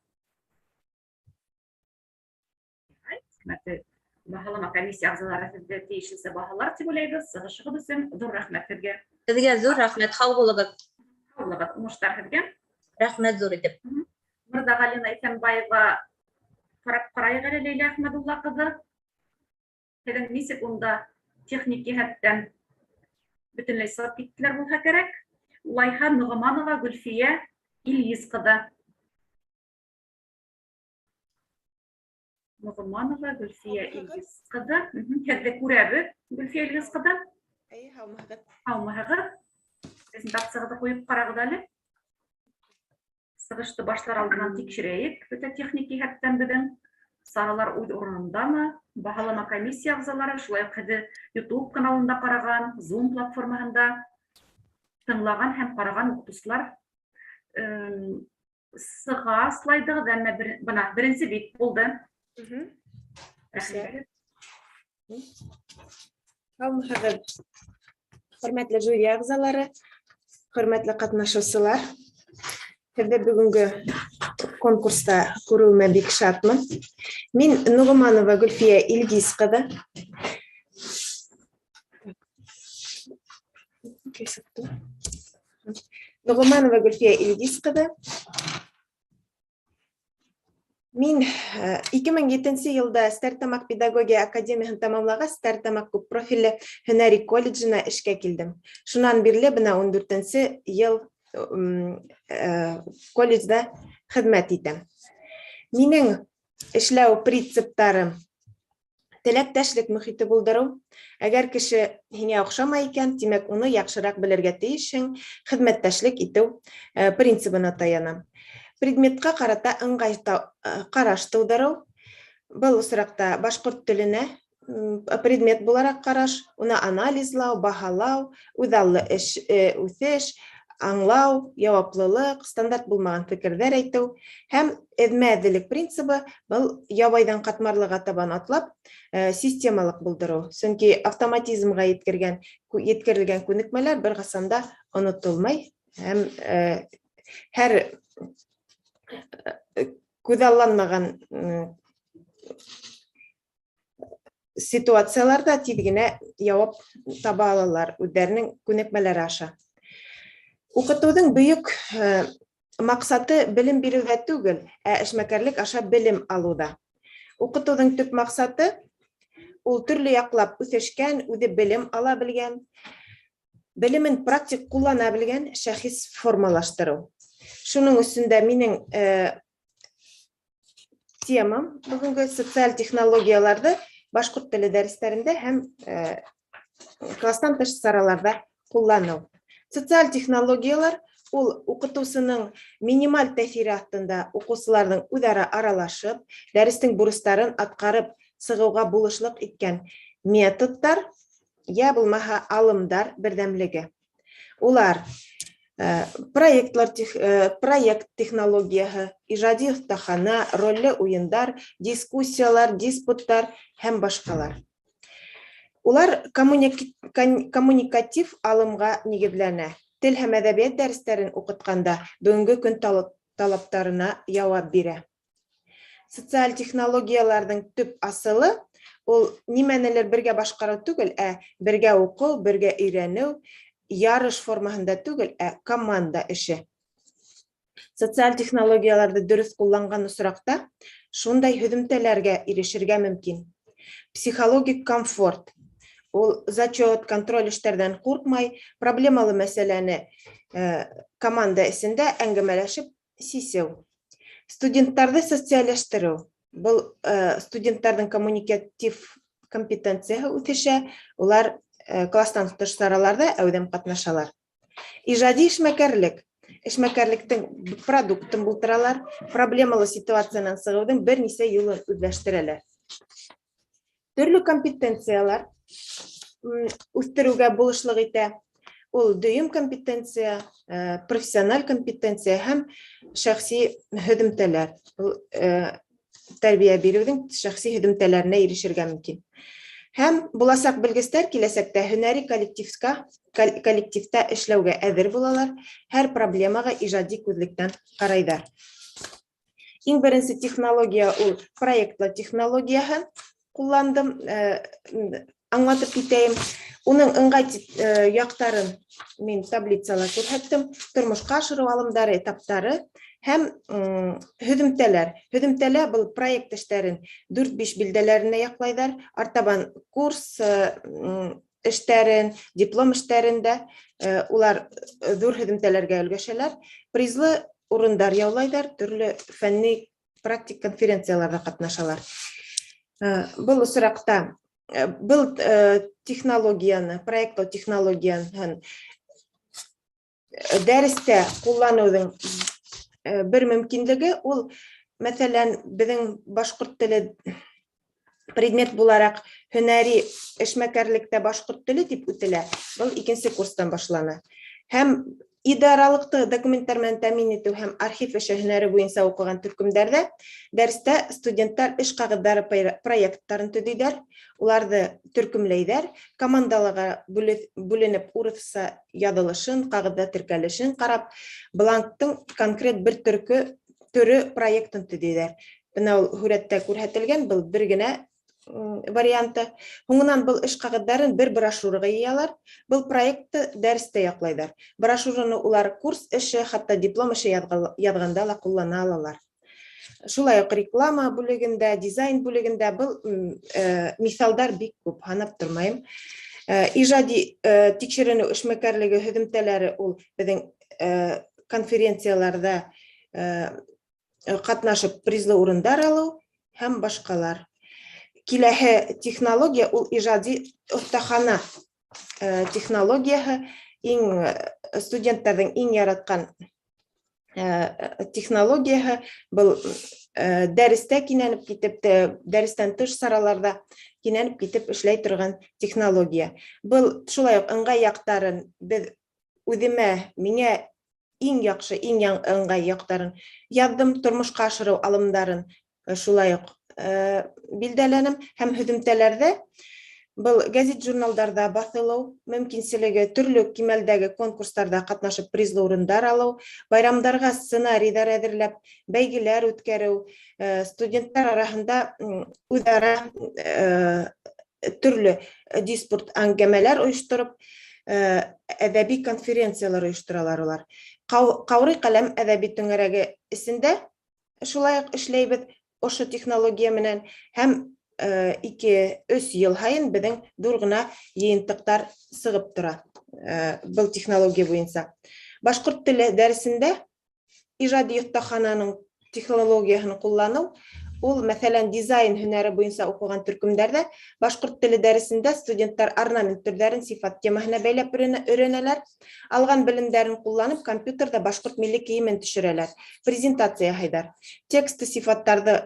Хөрмәтле баһалама комиссия ағзалары һеҙҙе тейешенсә баһалар тип уйлайбыҙ. Сығышығыҙ өсөн ҙур рәхмәт һеҙгә. Һеҙгә ҙур рәхмәт, һау булығыҙ. Һау булығыҙ, уңыштар һеҙгә. Рәхмәт ҙур итеп. Мырҙағалина Иҫәнбаева ҡарап ҡарайыҡ әле, Ләйлә Әхмәдулла ҡыҙы. Һеҙҙең нисек унда техник йәһәттән бөтөнләй сығып киттеләр булһа кәрәк. Улайһа Ноғоманова Гөлфиә Илгиз ҡыҙы. Ноғоманова Гөлфиә Илгиз ҡыҙы. Һеҙҙе күрәбеҙ, Гөлфиә Илгиз ҡыҙы. Әйе, һаумыһығыҙ. Һаумыһығыҙ. Презентацияғыҙҙы ҡуйып ҡарағыҙ әле. Сығышты башлар алдынан тикшерәйек бөтә техник йәһәттән беҙҙең саралар үҙ урынындамы? Баһалама комиссия ағзалары шулай уҡ һеҙҙе YouTube каналында ҡараған, Zoom платформаһында тыңлаған һәм ҡараған уҡытыусылар сыға слайдығыҙ, әммә бына беренсе бит булды. Рәхмәт. Һаумыһығыҙ, хөрмәтле жюри ағзалары, хөрмәтле ҡатнашыусылар. Һеҙҙе бөгөнгө конкурста күреүемә бик шатмын. Мин Нуғыманова Гөлфиә Илгиз ҡыҙы. Нуғыманова Гөлфиә Илгиз ҡыҙы. Мин 2007 йылда Стәрлетамаҡ педагогия академияһын тамамлағас, Стәрлетамаҡ күп профилле һөнәри колледжына эшкә килдем. Шунан бирле бына 14 йыл колледжда хеҙмәт итәм. Минең эшләү принциптарым: теләктәшлек мөхите булдырыу. Әгәр кеше һиңә оҡшамай икән, тимәк, уны яҡшыраҡ белергә тейешһең, хеҙмәттәшлек итеү принцибына таянам. Предметҡа ҡарата ыңғай ҡараш тыуҙырыу. Был осраҡта башҡорт теленә предмет булараҡ ҡараш, уны анализлау, баһалау, үҙаллы эш, үҫеш, аңлау, яуаплылыҡ, стандарт булмаған фекерҙәр әйтеү һәм эҙмә-эҙлелек принцибы, был ябайҙан ҡатмарлыға табан атлап, системалыҡ булдырыу. Сөнки автоматизмға еткерелгән күнекмәләр бер ҡасан да онотолмай һәм һәр күҙалланмаған ситуацияларҙа тиҙ генә яуап таба алалар үҙҙәренең күнекмәләре аша. Уҡытыуҙың бөйөк маҡсаты белем биреүҙә түгел, ә эшмәкәрлек аша белем алыуҙа. Уҡытыуҙың төп маҡсаты ул төрлө яҡлап үҫешкән, үҙе белем ала белгән, белемен практик ҡуллана белгән шәхес формалаштырыу. Шуның өсөн дә минең темам бөгөнгө социаль технологияларҙы башҡорт теле дәрестәрендә һәм класстан тыш сараларҙа ҡулланыу. Социаль технологиялар ул уҡытыусының минималь тәьҫире аҫтында уҡыусыларҙың үҙ-ара аралашып, дәрестең бурыстарын атҡарып сығыуға булышлыҡ иткән методтар, йә булмаһа алымдар берҙәмлеге. Улар проектлар, проект технологияһы, ижади оҫтахана, ролле уйындар, дискуссиялар, диспуттар һәм башҡалар. Улар коммуникатив алымға нигеҙләнә. Тел һәм әҙәбиәт дәрестәрен уҡытҡанда бөгөнгө көн талаптарына яуап бирә. Социаль технологияларҙың төп асылы ул нимәнелер бергә башҡарыу түгел, ә бергә уҡыу, бергә өйрәнеү, ярыш формаһында түгел, ә команда эше. Социаль технологияларҙы дөрөҫ ҡулланған осраҡта шундай һөҙөмтәләргә ирешергә мөмкин. Психологик комфорт. Ул зачет, контроль эштәрҙән ҡурҡмай, проблемалы мәсьәләне команда эсендә әңгәмәләшеп сисеү. Студенттарҙы социалләштереү. Был студенттарҙың коммуникатив компетенцияһы үҫешә, улар класстан тыш сараларҙа әүҙем ҡатнашалар. Ижади эшмәкәрлек. Эшмәкәрлектең продуктын булдыралар, проблемалы ситуациянан сығыуҙың бер нисә юлын үҙләштерәләр. Төрлө компетенциялар үҫтереүгә булышлыҡ итә. Ул дөйөм компетенция, профессиональ компетенция һәм шәхси һөҙөмтәләр. Ул тәрбиә биреүҙең шәхси һөҙөмтәләренә ирешергә мөмкин. Һәм буласаҡ белгестәр киләсәктә һөнәри коллективта эшләүгә әҙер булалар, һәр проблемаға ижади күҙлектән ҡарайҙар. Иң беренсе технология ул проектлы технологияһын ҡулландым, аңлатып китәйем. Уның ыңғай яҡтарын мин таблицала күрһәттем. Тормошҡа ашырыу алымдары, этаптары һәм һөҙөмтәләр. Һөҙөмтәләр был проект эштәрен дүрт-биш билдәләренә яҡлайҙар. Артабан курс эштәрен, диплом эштәрен дә улар ҙур һөҙөмтәләргә өлгәшәләр. Призлы урындар яулайҙар, төрлө фәнни практик конференцияларҙа ҡатнашалар. Был осраҡта был технологияны, проектлау технологияһын дәрестә ҡулланыуҙың бер мөмкинлеге ул, мәҫәлән, беҙҙең башҡорт теле предмет булараҡ һөнәри эшмәкәрлектә башҡорт теле тип үтелә, был икенсе курстан башлана. Һәм идаралыҡты документтар менән тәьмин итеү һәм архив эше һөнәре буйынса уҡыған төркөмдәрҙә дәрестә студенттар эш ҡағыҙҙары проекттарын төҙөйҙәр, уларҙы төркөмләйҙәр, командаларға бүленеп урыҫса яҙылышын, ҡағыҙҙа теркәлешен ҡарап, бланктың конкрет бер төрө проектын төҙөйҙәр. Бына ул һүрәттә күрһәтелгән, был бер генә варианты. Һуңынан был эш ҡағыҙҙарын бер брошюраға йыялар, был проектты дәрестә яҡлайҙар. Брошюраны улар курс эше, хатта диплом эше яҙғанда ла ҡуллана алалар. Шулай уҡ реклама бүлегендә, дизайн бүлегендә был миҫалдар бик күп, һанап тормайым. Ижади тикшеренеү эшмәкәрлеге һөҙөмтәләре ул беҙҙең конференцияларҙа ҡатнашып призлы урындар алыу һәм башҡалар. Киләһе технология ул ижади оҫтахана технологияһы, иң студенттарҙың иң яратҡан технологияһы был дәрестә кинәнеп китеп, дәрестән тыш сараларҙа кинәнеп китеп эшләй торған технология. Был шулай уҡ ыңғай яҡтарын беҙ үҙемә, миңә иң яҡшы, иң ыңғай яҡтарын яҙҙым, тормошҡа ашырыу алымдарын шулай уҡ билдәләнем һәм һөҙөмтәләрҙә был гәзит-журналдарҙа баҫылыу мөмкинселеге, төрлө кимәлдәге конкурстарҙа ҡатнашып призлы урындар алыу, байрамдарға сценарийҙар әҙерләп, бәйгеләр үткәреү, студенттар араһында үҙ-ара төрлө диспут әңгәмәләр ойоштороп, әҙәби конференциялар ойошторалар улар. Ҡаурый ҡәләм әҙәби түңәрәге эсендә шулай уҡ эшләйбеҙ ошо технология менән һәм ике-өс йыл һайын беҙҙең ҙур ғына йыйынтыҡтар сығып тора был технология буйынса. Башҡорт теле дәресендә ижади оҫтахананың технологияһын ҡулланыу, ул, мәҫәлән, дизайн һөнәре буйынса уҡыған төркөмдәрҙә башҡорт теле дәресендә студенттар орнамент төрҙәрен сифат темаһына бәйләп өйрәнәләр, алған белемдәрен ҡулланып компьютерҙа башҡорт милли кейемен төшөрәләр, презентация яһайҙар, тексты сифаттарҙы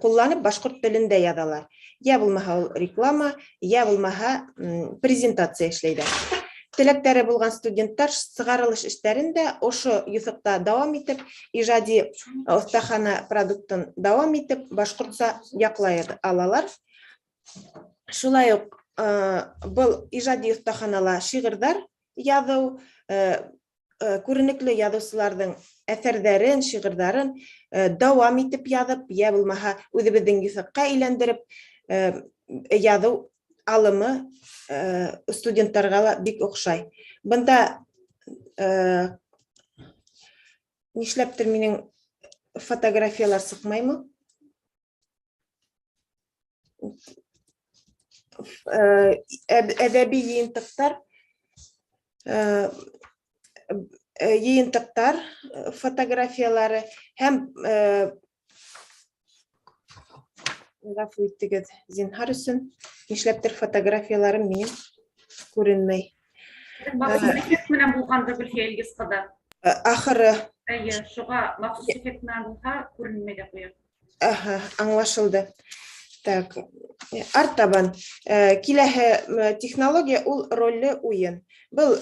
ҡулланып башҡорт телендә яҙалар. Йә булмаһа ул реклама, йә булмаһа презентация эшләйҙәр. Теләктәре булған студенттар сығарылыш эштәрен дә ошо юҫыҡта дауам итеп, ижади оҫтахана продуктын дауам итеп, башҡортса яҡлай алалар. Шулай уҡ Был ижади оҫтаханала шиғырҙар яҙыу, күренекле яҙыусыларҙың әҫәрҙәрен, шиғырҙарын дауам итеп яҙып, йә булмаһа үҙебеҙҙең юҫыҡҡа әйләндереп яҙыу алымы студенттарға ла бик оҡшай. Бында нишләптер минең фотографиялар сыҡмаймы? Әҙәби йыйынтыҡтар, йыйынтыҡтар фотографиялары һәм, ғәфү итегеҙ, зинһар өсөн, нишләптер фотографияларым минең күренмәй. Махсус эффект менән булғандыр, Гөлфиә Илгиз ҡыҙы. Ахыры. Эйе, шуға махсус эффект менән булһа, күренмәй ҙә ҡуя. Аһа, аңлашылды. Так, артабан киләһе технология ул ролле уйын. Был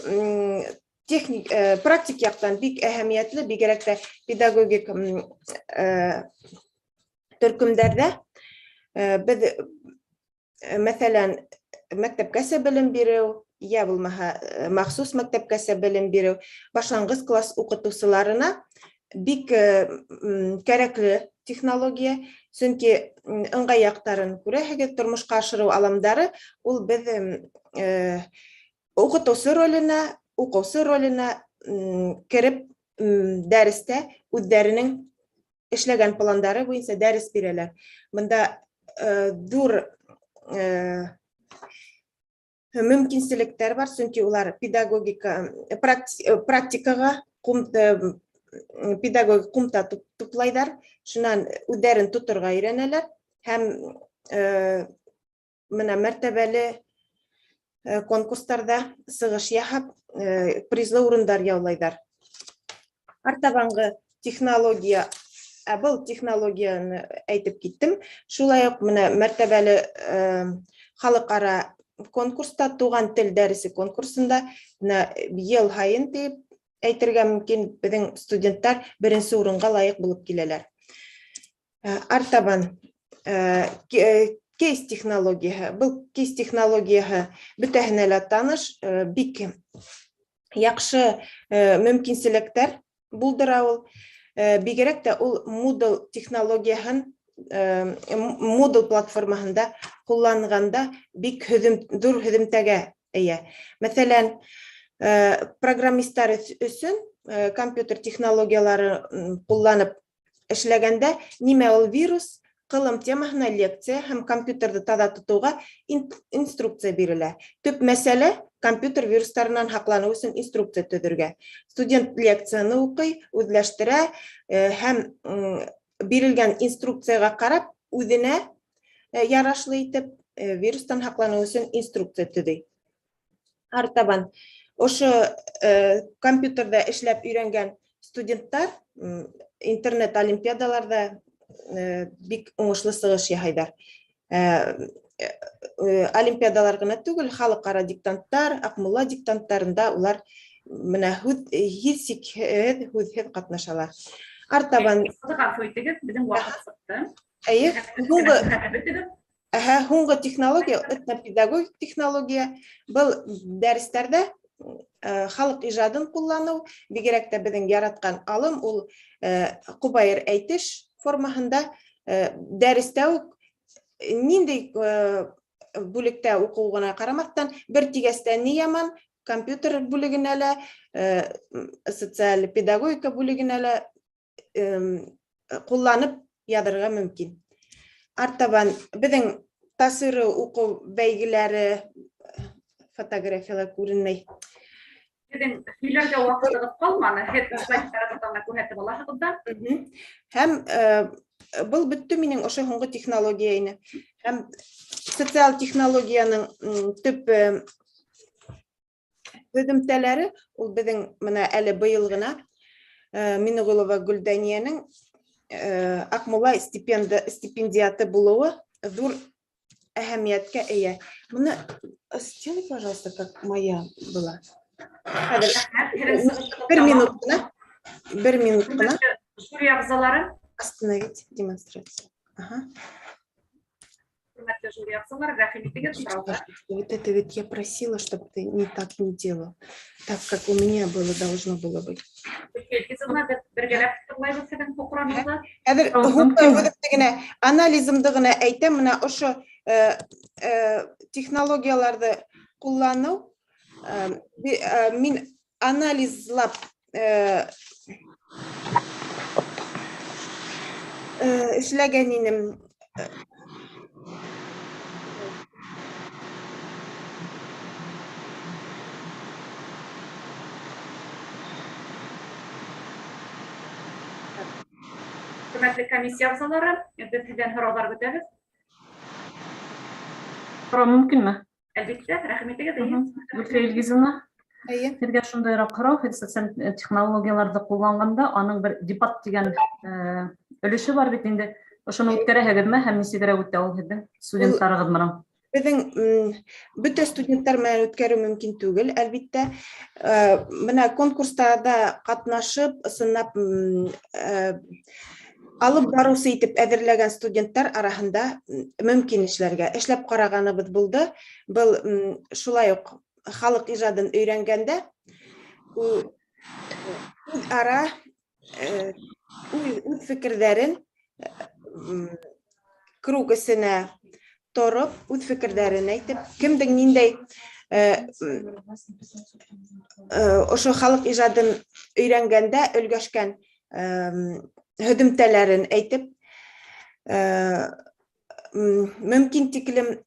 техник, практик яҡтан бик әһәмиәтле, бигерәк тә педагогик төркөмдәрҙә. Беҙ, мәҫәлән, мәктәпкәсә белем биреү, йә булмаһа махсус мәктәпкәсә белем биреү, башланғыс класс уҡытыусыларына бик кәрәкле технология, сөнки ыңғай яҡтарын күрәһегеҙ, тормошҡа ашырыу аламдары ул беҙ уҡытыусы роленә, уҡыусы роленә кереп дәрестә үҙҙәренең эшләгән пландары буйынса дәрес бирәләр. Бында ҙур мөмкинселектәр бар, сөнки улар педагогика практикаға педагогик ҡумта туплайҙар, шунан үҙҙәрен тоторға өйрәнәләр һәм мына мәртәбәле конкурстарҙа сығыш яһап, призлы урындар яулайҙар. Артабанғы технология, ә был технологияны әйтеп киттем, шулай уҡ мына мәртәбәле халыҡ-ара конкурста, туған тел дәресе конкурсында мына йыл һайын тип әйтергә мөмкин, беҙҙең студенттар беренсе урынға лайыҡ булып киләләр. Артабан кейс технологияһы. Был кейс технологияһы бөтәһенә лә таныш, бик яҡшы мөмкинселектәр булдыра ул. Бигерәк тә ул Moodle технологияһын, Moodle платформаһында ҡулланғанда бик ҙур һөҙөмтәгә эйә. Мәҫәлән, программисттар өсөн компьютер технологиялары ҡулланып эшләгәндә нимә ул вирус, ҡылым темаһына лекция һәм компьютерҙы таҙа тотоуға инструкция бирелә. Төп мәсьәлә компьютер вирустарынан һаҡланыу өсөн инструкция төҙөргә. Студент лекцияны уҡый, үҙләштерә һәм бирелгән инструкцияға ҡарап үҙенә ярашлы итеп вирустан һаҡланыу өсөн инструкция төҙөй. Артабан ошо компьютерҙа эшләп өйрәнгән студенттар интернет олимпиадаларҙа бик уңышлы сығыш яһайҙар. Олимпиадалар ғына түгел, халыҡ-ара диктанттар, Аҡмулла диктанттарында улар мына һүҙ һис шикһеҙ, һүҙһеҙ ҡатнашалар. Артабан Ғәфү итегеҙ, беҙҙең ваҡыт сыҡты. Эйе, һуңғы технология этнопедагогик технология. Был дәрестәрҙә халыҡ ижадын ҡулланыу, бигерәк тә беҙҙең яратҡан алым ул ҡобайыр әйтеш формаһында дәрестә үк ниндәй бүлектә уҡыуғына ҡарамаҫтан, бер тигәстә ни яман, компьютер бүлегенә лә, социаль педагогика бүлегенә лә ҡулланып яҙырға мөмкин. Артабан беҙҙең тасвир уҡыу бәйгеләре, фотографиялар күренмәй. Һеҙҙең һөйләргә ваҡытығыҙ ҡалманы, һеҙ слайдтарығыҙҙан да күрһәтеп алаһығыҙ ҙа. Һәм был бөттө минең ошо һуңғы технология ине. Һәм социаль технологияның төп һөҙөмтәләре ул беҙҙең мына әле быйыл ғына Минеғолова Гөлдәниәнең Аҡмулла стипендиаты булыуы ҙур әһәмиәткә эйә. Быны сделай, пожалуйста, как моя была. Хәҙер, бер минут ҡына, бер минут ҡына. Жюри ағзалары. Остановить демонстрацию. Ага. Хөрмәтле жюри әгъзалары, рәхим итегез, сораулар. Вот это ведь я просила, чтобы ты не так не делал, так как у меня было должно было быть. Гөлфия беҙ бергәләп тыңлайбыҙ һеҙҙең һоҡраныуҙы. Хәҙер үҙемде генә анализымды ғына әйтәм, менә ошо технологияларҙы ҡулланыу, мин анализлап эшләгән инем. Хөрмәтле комиссия әгъзалары, беҙ һеҙҙән һораулар көтәбеҙ. Һорау мөмкинме? Әлбиттә, рәхим итегеҙ. Гөлфиә Илгизовна. Әйе. Һеҙгә шундайыраҡ һорау, һеҙ социаль технологияларҙы ҡулланғанда аның бер дебат тигән өлөшө бар бит инде. Ошоно үткәрәһегеҙме һәм нисегерәк үтә ул һеҙҙең студенттарығыҙ менән? Беҙҙең бөтә студенттар менән үткәреү мөмкин түгел, әлбиттә. Менә конкурстарҙа ҡатнашып, ысынлап, алып барыусы итеп әҙерләгән студенттар араһында мөмкин эшләргә. Эшләп ҡарағаныбыҙ булды. Был шулай уҡ халыҡ ижадын өйрәнгәндә үҙ-ара үҙ фекерҙәрен круг эсенә тороп, үҙ фекерҙәрен әйтеп, кемдең ниндәй ошо халыҡ ижадын өйрәнгәндә өлгәшкән һөҙөмтәләрен әйтеп, мөмкин тиклем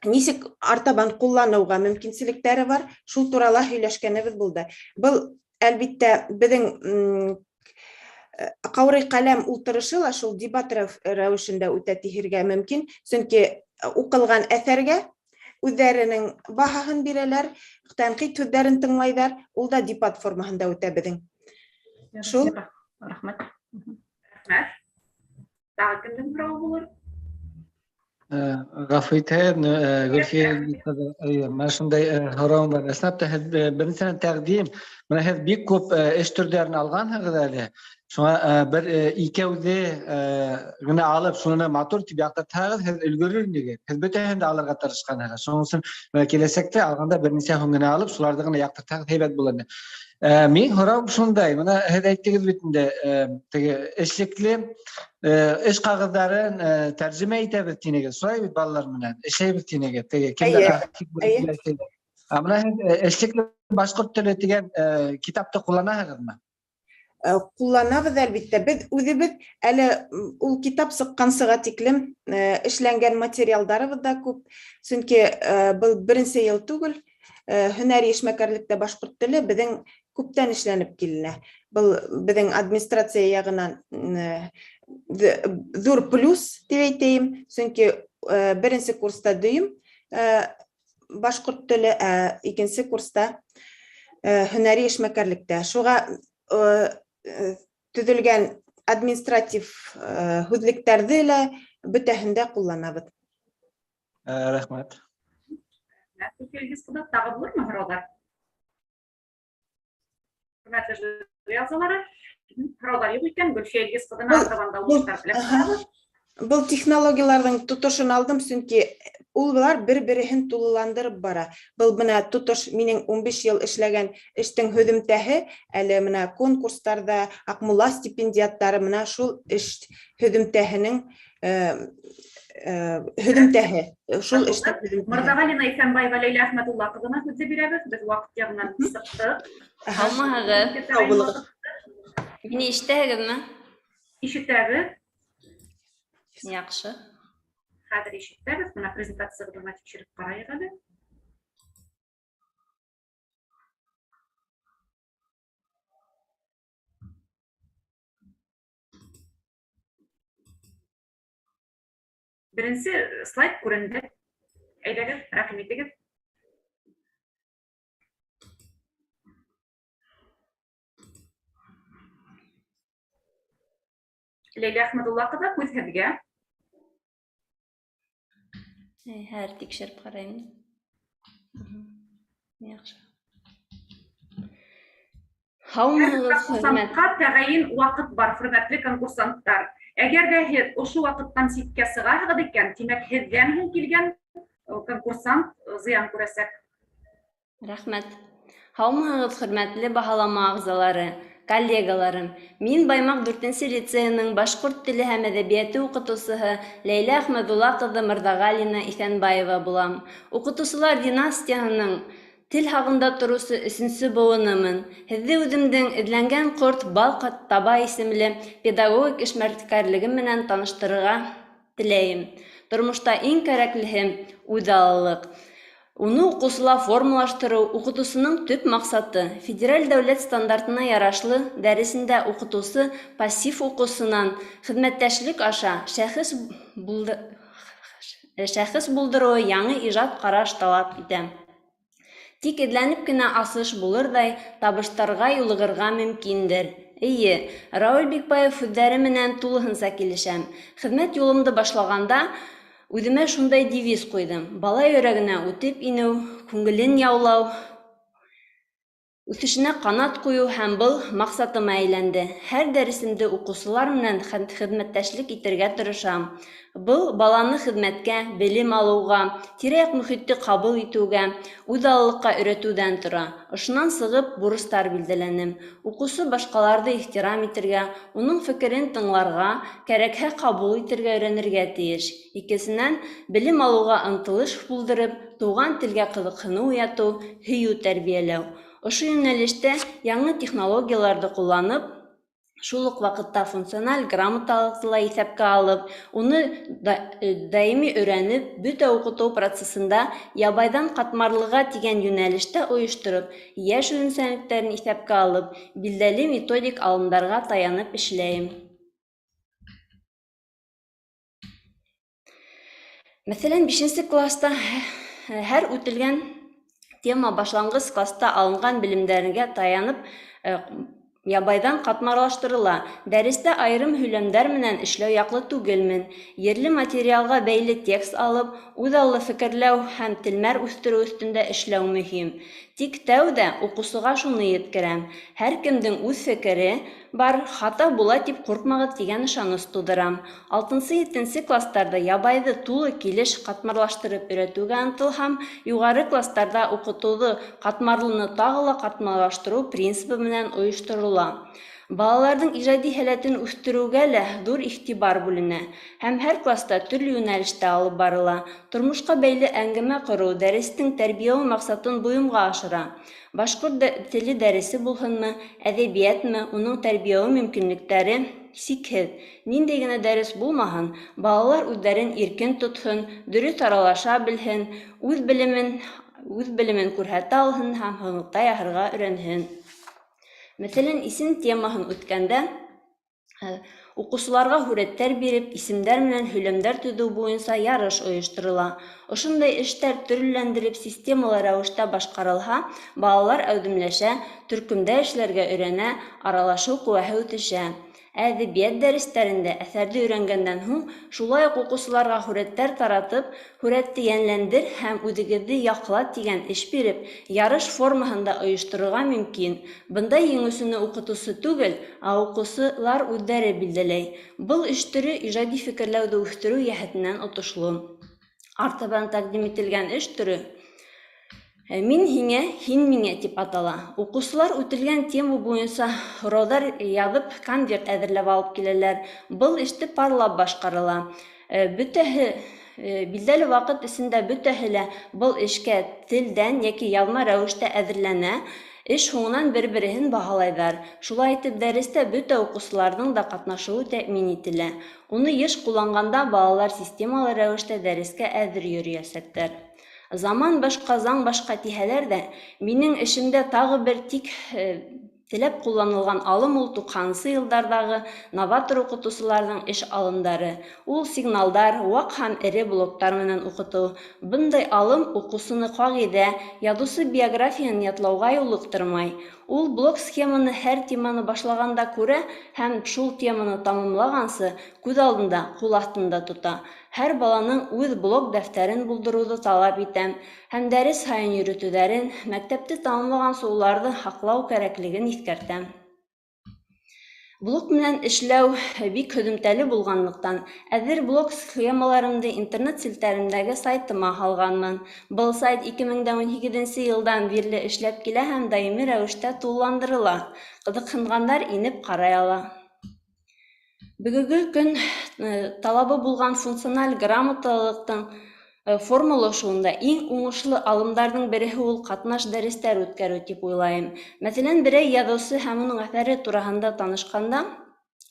нисек артабан ҡулланыуға мөмкинселектәре бар, шул турала һөйләшкәнебеҙ булды. Был, әлбиттә, беҙҙең ҡаурый ҡәләм ултырышы ла шул дебат рәүешендә үтә тиһергә мөмкин, сөнки уҡылған әҫәргә үҙҙәренең баһаһын бирәләр, тәнҡит һүҙҙәрен тыңлайҙар, ул да дебат формаһында үтә беҙҙең. Шул. Рәхмәт. Рәхмәт. Тағы кемдең һорауы булыр? Ғәфү итһәгеҙ, Гөлфиә Илгиз, менә шундай һорауым бар. Ысынлап та, һеҙ беренсенән тәҡдим, менә һеҙ бик күп эш төрҙәрен алғанһығыҙ әле. Шуңа бер икәүҙе генә алып, шуны матур тип яҡтыртһағыҙ, һеҙ өлгөрөр инегеҙ. Һеҙ бөтәһен дә алырға тырышҡанһығыҙ. Шуның өсөн менә киләсәктә алғанда бер нисә һум генә алып, шуларҙы ғына яҡтыртһағыҙ һәйбәт булыр ине. Мин һорауым шундай, бына һеҙ әйттегеҙ бит инде, теге эшлекле эш ҡағыҙҙарын тәржемә итәбеҙ тинегеҙ, шулай бит балалар менән эшләйбеҙ тинегеҙ, теге кемдәр. Ә бына һеҙ эшлекле башҡорт теле тигән китапты ҡулланаһығыҙмы? Ҡулланабыҙ, әлбиттә. Беҙ үҙебеҙ әле ул китап сыҡҡансыға тиклем эшләнгән материалдарыбыҙ ҙа күп, сөнки был беренсе йыл түгел, һөнәри эшмәкәрлектә башҡорт теле беҙҙең күптән эшләнеп киленә. Был беҙҙең администрация яғынан ҙур плюс тип әйтәйем, сөнки беренсе курста дөйөм башҡорт теле, ә икенсе курста һөнәри эшмәкәрлектә. Шуға төҙөлгән административ һүҙлектәрҙе лә бөтәһен дә ҡулланабыҙ. Рәхмәт. Тағы булырмы һорауҙар? Хөрмәтле жюри ағзалары, һорауҙар юҡ икән, Гөлфиә Илгиз ҡыҙына артабан да уңыштар теләп ҡалабыҙ. Был технологияларҙың тотошон алдым, сөнки улар бер-береһен тулыландырып бара. Был бына тотош минең 15 йыл эшләгән эштең һөҙөмтәһе, әле бына конкурстарҙа Аҡмулла стипендиаттары бына шул эш һөҙөмтәһенең һөҙөмтәһе, шул эштең һөҙөмтәһе. Мырҙағалина Иҫәнбаева Ләйлә Әхмәтулла ҡыҙына һүҙҙе бирәбеҙ, беҙ ваҡыт яғынан сыҡтыҡ. Һаумыһығыҙ. Һау булығыҙ. Мине ишетәһегеҙме? Ишетәбеҙ. Яҡшы. Хәҙер ишетәбеҙ. Бына презентацияғыҙҙы ғына тикшереп ҡарайыҡ әле. Беренсе слайд күренде. Әйҙәгеҙ, рәхим итегеҙ. Ләйлә Әхмәдулла ҡыҙы, һүҙ һеҙгә. Хәҙер тикшереп ҡарайым. Яҡшы. Һаумыһығыҙ, хөрмәт. Конкурсантҡа тәғәйен ваҡыт бар, хөрмәтле конкурсанттар. Әгәр ҙә һеҙ ошо ваҡыттан ситкә сығаһығыҙ икән, тимәк, һеҙҙән һуң килгән конкурсант зыян күрәсәк. Рәхмәт. Һаумыһығыҙ, хөрмәтле баһалама ағзалары, коллегаларым. Мин Баймаҡ 4-нсе лицейының башҡорт теле һәм әҙәбиәте уҡытыусыһы Ләйлә Әхмәҙулла ҡыҙы Мырҙағалина Иҫәнбаева булам. Уҡытыусылар династияһының тел һағында тороусы өсөнсө быуынымын. Һеҙҙе үҙемдең «Эҙләнгән ҡорт бал таба» исемле педагогик эшмәкәрлегем менән таныштырырға теләйем. Тормошта иң кәрәклеһе — үҙаллылыҡ. Уны уҡыусыла формалаштырыу уҡытыусының төп маҡсаты. Федераль дәүләт стандартына ярашлы дәресендә уҡытыусы пассив уҡыусынан хеҙмәттәшлек аша шәхес булдырыуы яңы ижад ҡараш талап итә. Тик эҙләнеп кенә асыш булырҙай табыштарға юлығырға мөмкиндер. Эйе, Рауил Бикбаев һүҙҙәре менән тулыһынса килешәм. Хеҙмәт юлымды башлағанда үҙемә шундай девиз ҡуйҙым: бала йөрәгенә үтеп инеү, күңелен яулау, үҫешенә ҡанат ҡуйыу, һәм был маҡсатыма әйләнде. Һәр дәресемде уҡыусылар менән хеҙмәттәшлек итергә тырышам. Был баланы хеҙмәткә, белем алыуға, тирә-яҡ мөхитте ҡабул итеүгә, үҙаллылыҡҡа өйрәтеүҙән тора. Ошонан сығып бурыстар билдәләнем. Уҡыусы башҡаларҙы ихтирам итергә, уның фекерен тыңларға, кәрәкһә ҡабул итергә өйрәнергә тейеш. Икенсенән, белем алыуға ынтылыш булдырып, тыуған телгә ҡыҙыҡһыныу уятыу, һөйөү тәрбиәләү. Ошо йүнәлештә яңы технологияларҙы ҡулланып, шул уҡ ваҡытта функциональ грамоталыҡты ла иҫәпкә алып, уны даими өйрәнеп, бөтә уҡытыу процесында ябайҙан ҡатмарлыға тигән йүнәлештә ойоштороп, йәш үҙенсәлектәрен иҫәпкә алып, билдәле методик алымдарға таянып эшләйем. Мәҫәлән, 5-нсе класта һәр үтелгән тема башланғыс класта алынған белемдәргә таянып ябайҙан ҡатмарлаштырыла. Дәрестә айырым һөйләмдәр менән эшләү яҡлы түгелмен. Ерле материалға бәйле текст алып, үҙаллы фекерләү һәм телмәр үҫтереү өҫтөндә эшләү мөһим. Тик тәүҙә уҡыусыға шуны еткерәм: һәр кемдең үҙ фекере бар, хата була тип ҡурҡмағыҙ тигән ышаныс тыуҙырам. 6-7 кластарҙа ябайҙы тулы килеш ҡатмарлаштырып өйрәтеүгә ынтылһам, юғары кластарҙа уҡытыуҙы ҡатмарлыны тағы ла ҡатмарлаштырыу принцибы менән ойошторола. Балаларҙың ижади һәләтен үҫтереүгә лә ҙур иғтибар бүленә һәм һәр класта төрлө йүнәлештә алып барыла. Тормошҡа бәйле әңгәмә ҡороу дәрестең тәрбиәү маҡсатын бойомға ашыра. Башҡорт теле дәресе булһынмы, әҙәбиәтме, уның тәрбиәү мөмкинлектәре сикһеҙ. Ниндәй генә дәрес булмаһын, балалар үҙҙәрен иркен тотһон, дөрөҫ аралаша белһен, үҙ белемен күрһәтә алһын һәм һығымта яһарға өйрәнһен. Мәҫәлән, исем темаһын үткәндә уҡыусыларға һүрәттәр биреп, исемдәр менән һөйләмдәр төҙөү буйынса ярыш ойошторола. Ошондай эштәр төрлөләндереп, системалы рәүештә башҡарылһа, балалар әүҙемләшә, төркөмдә эшләргә өйрәнә, аралашыу ҡеүәһе үҫешә. Әҙәбиәт дәрестәрендә әҫәрҙе өйрәнгәндән һуң шулай уҡ уҡыусыларға һүрәттәр таратып, һүрәтте йәнләндер һәм үҙегеҙҙе яҡла тигән эш биреп, ярыш формаһында ойошторорға мөмкин. Бында еңеүсене уҡытыусы түгел, ә уҡыусылар үҙҙәре билдәләй. Был эш төрө ижади фекерләүҙе үҫтереү йәһәтенән отошло. Артабан тәҡдим ителгән эш төрө «Мин һиңә, һин миңә» тип атала. Уҡыусылар үтелгән тема буйынса һорауҙар яҙып, конверт әҙерләп алып киләләр. Был эште парлап башҡарыла. Бөтәһе билдәле ваҡыт эсендә бөтәһе лә был эшкә телдән йәки яҙма рәүештә әҙерләнә. Эш һуңынан бер-береһен баһалайҙар. Шулай итеп, дәрестә бөтә уҡыусыларҙың да ҡатнашыуы тәьмин ителә. Уны йыш ҡулланғанда балалар системалы рәүештә дәрескә әҙер йөрөйәсәктәр. Заман башҡа, заң башҡа тиһәләр ҙә, минең эшемдә тағы бер тик теләп ҡулланылған алым ул 90-нсы йылдарҙағы новатор уҡытыусыларҙың эш алымдары. Ул сигналдар, ваҡ һәм эре блоктар менән уҡытыу. Бындай алым уҡыусыны ҡағиҙә, яҙыусы биографияһын ятлауға юлыҡтырмай. Ул блок схеманы һәр теманы башлағанда күрә һәм шул теманы тамамлағансы күҙ алдында, ҡул аҫтында тота. Һәр баланың үҙ блок дәфтәрен булдырыуҙы талап итәм һәм дәрес һайын йөрөтөүҙәрен, мәктәпте тамамлағансы уларҙы һаҡлау кәрәклеген иҫкәртәм. Блок менән эшләү бик һөҙөмтәле булғанлыҡтан, әҙер блок схемаларымды интернет селтәрендәге сайтыма һалғанмын. Был сайт 2018 йылдан бирле эшләп килә һәм даими рәүештә тулыландырыла. Ҡыҙыҡһынғандар инеп ҡарай ала. Бөгөнгө көн талабы булған функциональ грамоталылыҡтың формалашыуында иң уңышлы алымдарҙың береһе ул ҡатнаш дәрестәр үткәреү тип уйлайым. Мәҫәлән, берәй яҙыусы һәм уның әҫәре тураһында танышҡанда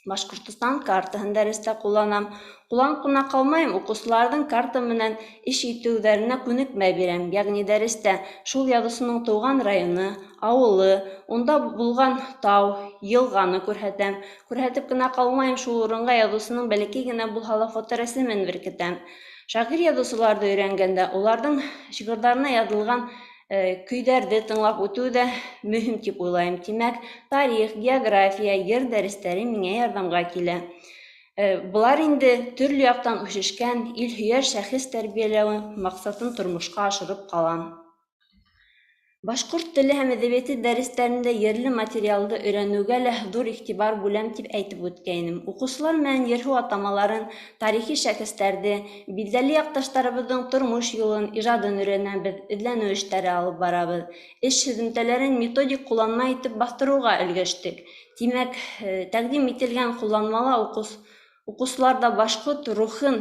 Башҡортостан картаһын дәрестә ҡулланам. Ҡулланып ҡына ҡалмайым, уҡыусыларҙың карта менән эш итеүҙәренә күнекмә бирәм. Йәғни дәрестә шул яҙыусының тыуған районы, ауылы, унда булған тау, йылғаны күрһәтәм. Күрһәтеп кенә ҡалмайым, шул урынға яҙыусының бәләкәй генә булһа ла фоторәсемен беркетәм. Шағир яҙыусыларҙы өйрәнгәндә уларҙың шиғырҙарына яҙылған көйҙәрҙе тыңлап үтеү ҙә мөһим тип уйлайым. Тимәк, тарих, география, йыр дәрестәре миңә ярҙамға килә. Былар инде төрлө яҡтан үҫешкән, илһөйәр шәхес тәрбиәләү маҡсатын тормошҡа ашырып ҡалам. Башҡорт теле һәм әҙәбиәте дәрестәрендә ерле материалды өйрәнеүгә лә ҙур иғтибар бүләм тип әйтеп үткәйнем. Уҡыусылар менән ер-һыу атамаларын, тарихи шәхестәрҙе, билдәле яҡташтарыбыҙҙың тормош юлын, ижадын өйрәнәбеҙ, эҙләнеү эштәре алып барабыҙ. Эш һөҙөмтәләрен методик ҡулланма итеп баҫтырыуға өлгәштек. Тимәк, тәҡдим ителгән ҡулланмала уҡыусыларҙа башҡорт рухын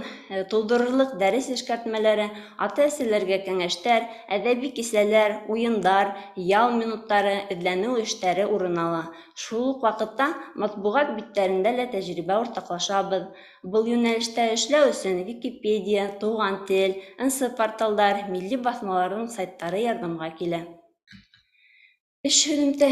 тыуҙырырлыҡ дәрес эшкәртмәләре, ата-әсәләргә кәңәштәр, әҙәби кисәләр, уйындар, ял минуттары, эҙләнеү эштәре урын ала. Шул уҡ ваҡытта матбуғат биттәрендә лә тәжрибә уртаҡлашабыҙ. Был йүнәлештә эшләү өсөн Википедия, Туған тел, НС порталдар, милли баҫмаларҙың сайттары ярҙамға килә. Эш һөҙөмтә,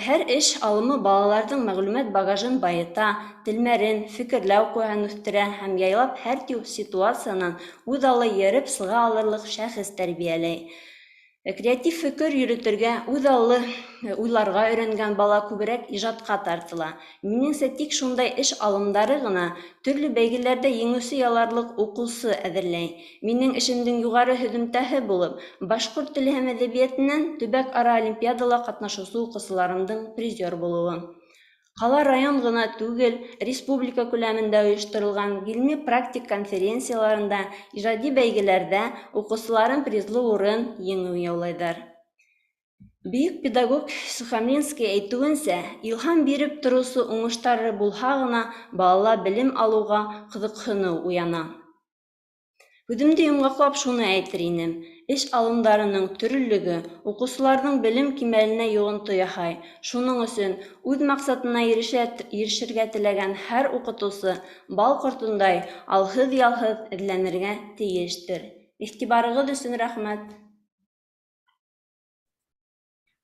һәр эш алымы балаларҙың мәғлүмәт багажын байыта, телмәрен, фекерләү ҡеүәһен үҫтерә һәм яйлап һәр ситуациянан үҙ аллы йырып сыға алырлыҡ шәхес тәрбиәләй. Креатив фекер йөрөтөргә, үҙ аллы уйларға өйрәнгән бала күберәк ижадҡа тартыла. Минеңсә, тик шундай эш алымдары ғына төрлө бәйгеләрҙә еңеүсе яларлыҡ уҡыусы әҙерләй. Минең эшемдең юғары һөҙөмтәһе булып, башҡорт теле һәм әҙәбиәтенән төбәк-ара олимпиадала ҡатнашыусы уҡыусыларымдың призер булыуы. Ҡала район ғына түгел, республика күләмендә ойошторолған ғилми практик конференцияларында, ижади бәйгеләрҙә уҡыусыларым призлы урын еңеү яулайҙар. Бөйөк педагог Сухомлинский әйтеүенсә, илһам биреп тороусы уңыштары булһа ғына балала белем алыуға ҡыҙыҡһыныу уяна. Һүҙемде йомғаҡлап шуны әйтер инем: эш алымдарының төрлөлөгө уҡыусыларҙың белем кимәленә йоғонто яһай. Шуның өсөн үҙ маҡсатына ирешергә теләгән һәр уҡытыусы бал ҡортондай алһыҙ-ялһыҙ эҙләнергә тейештер. Иғтибарығыҙ өсөн рәхмәт.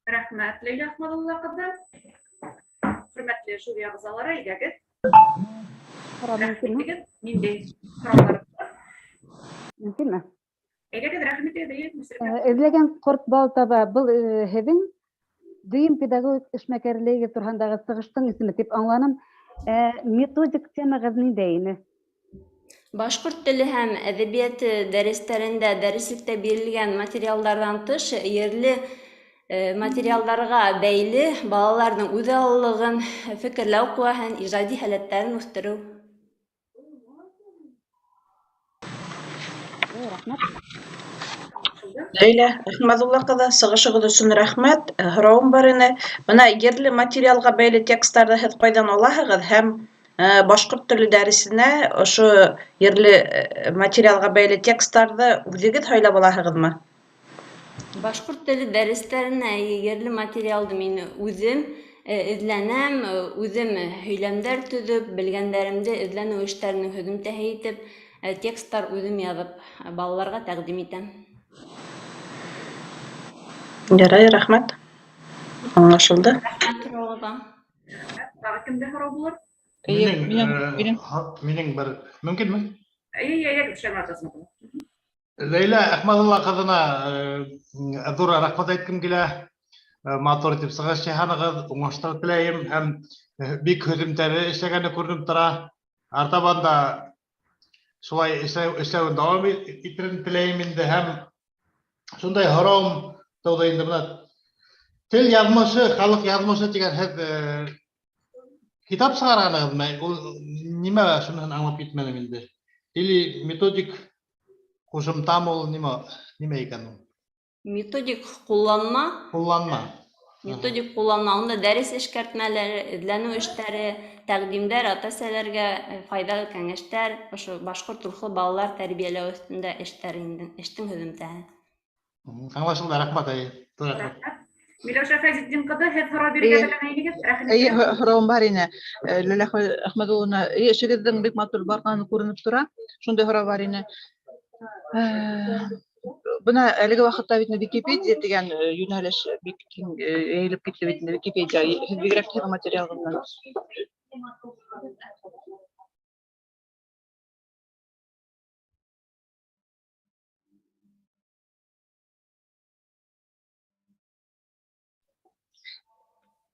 Рәхмәт, Ләйлә Әхмәдулла ҡыҙы. Хөрмәтле жюри ағзалары, әйҙәгеҙ. Рәхим итегеҙ, ниндәй һорауҙар бар? Мөмкинме? Әйҙәгеҙ, рәхим итегеҙ, әйе, Мөслимә. Эҙләгән ҡорт бал таба. Был һеҙҙең дөйөм педагогик эшмәкәрлеге тураһындағы сығыштың исеме тип аңланым. Методик темағыҙ ниндәй ине? Башҡорт теле һәм әҙәбиәте дәрестәрендә дәреслектә бирелгән материалдарҙан тыш ерле материалдарға бәйле балаларҙың үҙаллылығын, фекерләү ҡеүәһен, ижади һәләттәрен үҫтереү. Рәхмәт. Ләйлә Әхмәҙулла ҡыҙы, сығышығыҙ өсөн рәхмәт. Һорауым бар ине. Бына ерле материалға бәйле тексттарҙы һеҙ ҡайҙан алаһығыҙ һәм башҡорт теле дәресенә ошо ерле материалға бәйле тексттарҙы үҙегеҙ һайлап алаһығыҙмы? Башҡорт теле дәрестәренә ерле материалды мин үҙем эҙләнәм, үҙем һөйләмдәр төҙөп, белгәндәремде эҙләнеү эштәренең һөҙөмтәһе итеп, тексттар үҙем яҙып балаларға тәҡдим итәм. Ярай, рәхмәт. Аңлашылды. Рәхмәт һорауығыҙға. Тағы кемдә һорау булыр? Минең бер мөмкинме? Эйе, эйе, Шәмрат Азматовна. Ләйлә Әхмәдулла ҡыҙына ҙур рәхмәт әйткем килә. Матур итеп сығыш яһанығыҙ, уңыштар теләйем һәм бик һөҙөмтәле эшләгәне күренеп тора. Артабан да Шулай эшләүен дауам итерен теләйем инде һәм шундай һорауым тыуҙы инде бына тел яҙмышы, халыҡ яҙмышы тигән һеҙ китап сығарғанығыҙмы? Ул нимә, шуныһын аңлап китмәнем инде. Или методик ҡушымтамы ул, нимә икән ул? Методик ҡулланма. Ҡулланма. Методик ҡулланма, унда дәрес эшкәртмәләре, эҙләнеү эштәре, тәҡдимдәр, ата-әсәләргә файҙалы кәңәштәр, ошо башҡорт рухлы балалар тәрбиәләү өҫтөндә эштәр инде, эштең һөҙөмтәһе. Аңлашылды, рәхмәт, әйе. Рәхмәт. Миләүшә Фәйзетдин ҡыҙы, һеҙ һорау бирергә теләгәйнегеҙ? Рәхмәт. Эйе, һорауым бар ине. Ләлә Әхмәдулловна, эшегеҙҙең бик матур барғаны күренеп тора. Шундай һорау бар ине. Бына әлеге ваҡытта бит Википедия тигән йүнәлеш бик киң йәйелеп китте бит инде Википедия. Һеҙ бигерәк тә материалынан.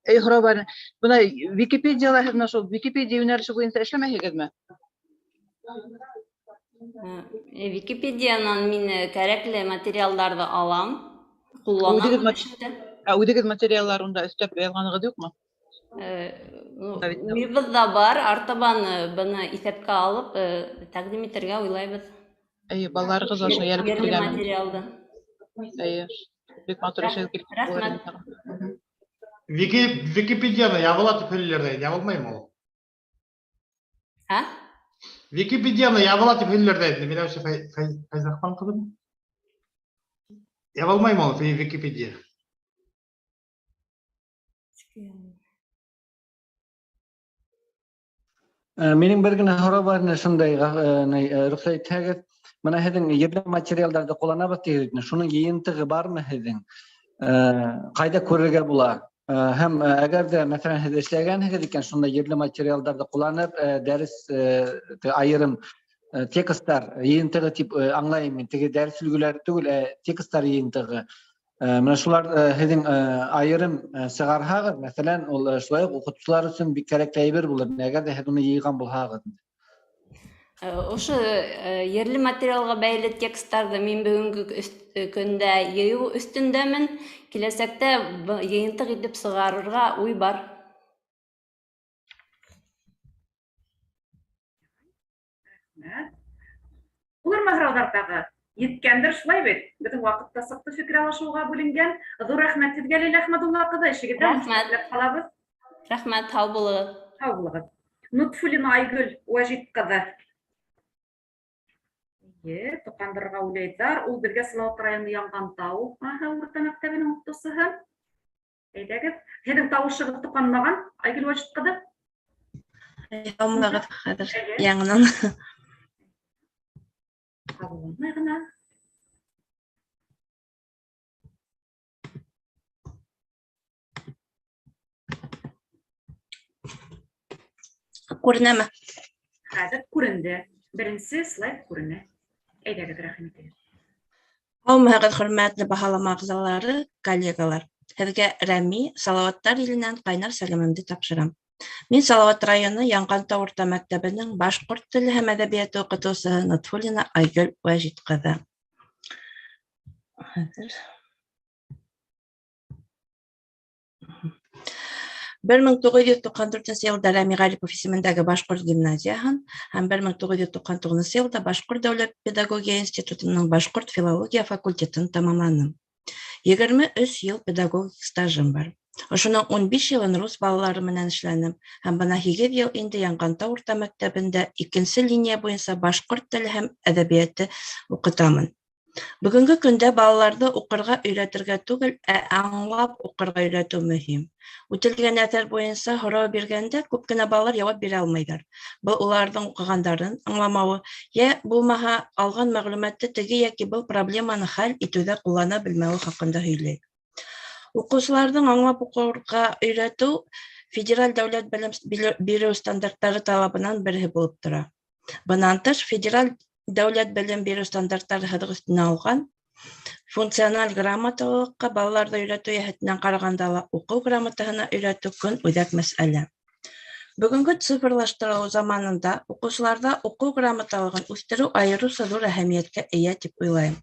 Эй, һорау бар. Бына Википедияла һеҙ менә шул Википедия йүнәлеше буйынса эшләмәйһегеҙме? Википедиянан мин кәрәкле материалдарҙы алам, ҡулланам. Үҙегеҙ материалдар унда өҫтәп яҙғанығыҙ юҡмы? Уйыбыҙ ҙа бар, артабан быны иҫәпкә алып, тәҡдим итергә уйлайбыҙ. Эйе, балаларығыҙ ошо йәлеп Ерле ителгән. материалды. Эйе, бик матур эшегеҙ килеп Рәхмәт. Википедияны ябыла тип һөйләйләр ҙә, ябылмаймы ул? Ә? Википедияны ябыла тип һөйләйләр ҙә инде, Миләүшә Фәйзрахман ҡыҙым. Ябылмаймы ул Википедия? Минең бер генә һорау бар ине шундай, рөхсәт итһәгеҙ. Бына һеҙҙең ерле материалдарҙы ҡулланабыҙ тиһегеҙ бит, шуның йыйынтығы бармы һеҙҙең? Ҡайҙа күрергә була? Һәм әгәр ҙә, мәҫәлән, һеҙ эшләгәнһегеҙ икән, шунда ерле материалдарҙы ҡулланып, дәрес айырым тексттар йыйынтығы тип аңлайым мин. Теге дәрес өлгөләре түгел, тексттар йыйынтығы. Менә шулар һеҙҙең айырым сығарһағыҙ, мәҫәлән, ул шулай уҡ уҡытыусылар өсөн бик кәрәкле әйбер булыр, әгәр ҙә һеҙ уны йыйған булһағыҙ. Ошо ерле материалға бәйле тексттарҙы мин бөгөнгө көндә йыйыу өҫтөндәмен. Киләсәктә йыйынтыҡ итеп сығарырға уй бар. Рәхмәт. Булырмы һорауҙар тағы? Еткәндер шулай бит. Беҙҙең ваҡыт та сыҡты фекер алышыуға бүленгән. Ҙур рәхмәт һеҙгә, Ләйлә Әхмәдулла ҡыҙы. Эшегеҙҙә Рәхмәт. уңыштар теләп ҡалабыҙ. Рәхмәт, һау булығыҙ. Һау булығыҙ. Нотфуллина Айгөл Вәжит ҡыҙы. Эйе, тоҡандырырға уйлайҙар. Ул беҙгә Салауат районы Янғантау урта мәктәбенең уҡытыусыһы. Әйҙәгеҙ. Һеҙҙең тауышығыҙ тоҡанмаған, Айгөл Вәжит ҡыҙы. Һаумыһығыҙ, хәҙер Әйе. яңынан. Ҡабылмай ғына. Күренәме? Хәҙер күренде. Беренсе слайд күренә. Әйҙәгеҙ, рәхим итегеҙ. Һаумыһығыҙ, хөрмәтле баһалама ағзалары, коллегалар. Һеҙгә Рәми, Салауаттар иленән ҡайнар сәләмемде тапшырам. Мин Салауат районы Янғантау урта мәктәбенең башҡорт теле һәм әҙәбиәте уҡытыусыһы Нотфуллина Айгөл Вәжит ҡыҙы. Хәҙер. Бер мең туғыҙ йөҙ туҡһан дүртенсе йылда Рәми Ғарипов исемендәге Башҡорт гимназияһын һәм бер мең туғыҙ йөҙ туҡһан туғыҙынсы йылда Башҡорт дәүләт педагогия институтының Башҡорт филология факультетын тамамланым. 23 йыл педагогик стажым бар. Ошоноң 15 йылын рус балалары менән эшләнем һәм бына 8 йыл инде Янғантау урта мәктәбендә икенсе линия буйынса башҡорт теле һәм әҙәбиәте уҡытамын. Бөгөнгө көндә балаларҙы уҡырға өйрәтергә түгел, ә аңлап уҡырға өйрәтеү мөһим. Үтелгән әҫәр буйынса һорау биргәндә күп кенә балалар яуап бирә алмайҙар. Был уларҙың уҡығандарын аңламауы, йә булмаһа алған мәғлүмәтте теге йәки был проблеманы хәл итеүҙә ҡуллана белмәүе хаҡында һөйләй. Уҡыусыларҙың аңлап уҡырға өйрәтеү федераль дәүләт белем биреү стандарттары талабынан береһе булып тора. Бынан тыш, федераль дәүләт белем биреү стандарттары һыҙыҡ өҫтөнә алған функциональ грамоталылыҡҡа балаларҙы өйрәтеү йәһәтенән ҡарағанда ла уҡыу грамотаһына өйрәтеү көн үҙәк мәсьәлә. Бөгөнгө цифрлаштырыу заманында уҡыусыларҙа уҡыу грамоталығын үҫтереү айырыуса ҙур әһәмиәткә эйә тип уйлайым.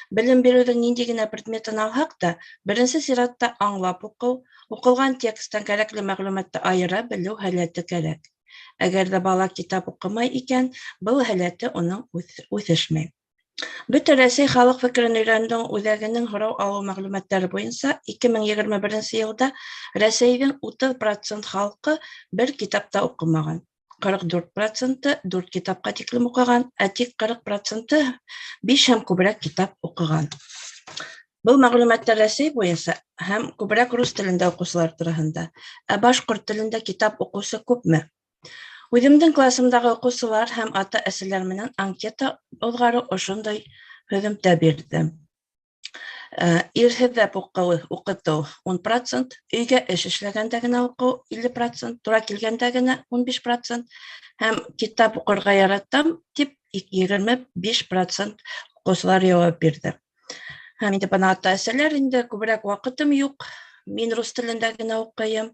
Белем биреүҙең ниндәй генә предметын алһаҡ та, беренсе сиратта аңлап уҡыу, уҡылған тексттан кәрәкле мәғлүмәтте айыра белеү һәләте кәрәк. Әгәр ҙә бала китап уҡымай икән, был һәләте уның үҫешмәй. Бөтә Рәсәй халыҡ фекерен өйрәнеү үҙәгенең һорау алыу мәғлүмәттәре буйынса 2021 йылда Рәсәйҙең 30% халҡы бер китап та уҡымаған, 44%-ы 4 китапҡа тиклем уҡыған, ә тик 40%-ы 5 һәм күберәк китап уҡыған. Был мәғлүмәттәр Рәсәй буйынса һәм күберәк рус телендә уҡыусылар тураһында. Ә башҡорт телендә китап уҡыусы күпме? Үҙемдең классымдағы уҡыусылар һәм ата-әсәләр менән анкета уҙғарыу ошондай һөҙөмтә бирҙе. Ирһеҙләп уҡыу, уҡытыу 10%, өйгә эш эшләгәндә генә уҡыу 50%, тура килгәндә генә 15% һәм китап уҡырға яратам тип 25% уҡыусылар яуап бирҙе. Һәм инде бына ата-әсәләр инде күберәк ваҡытым юҡ, мин рус телендә генә уҡыйым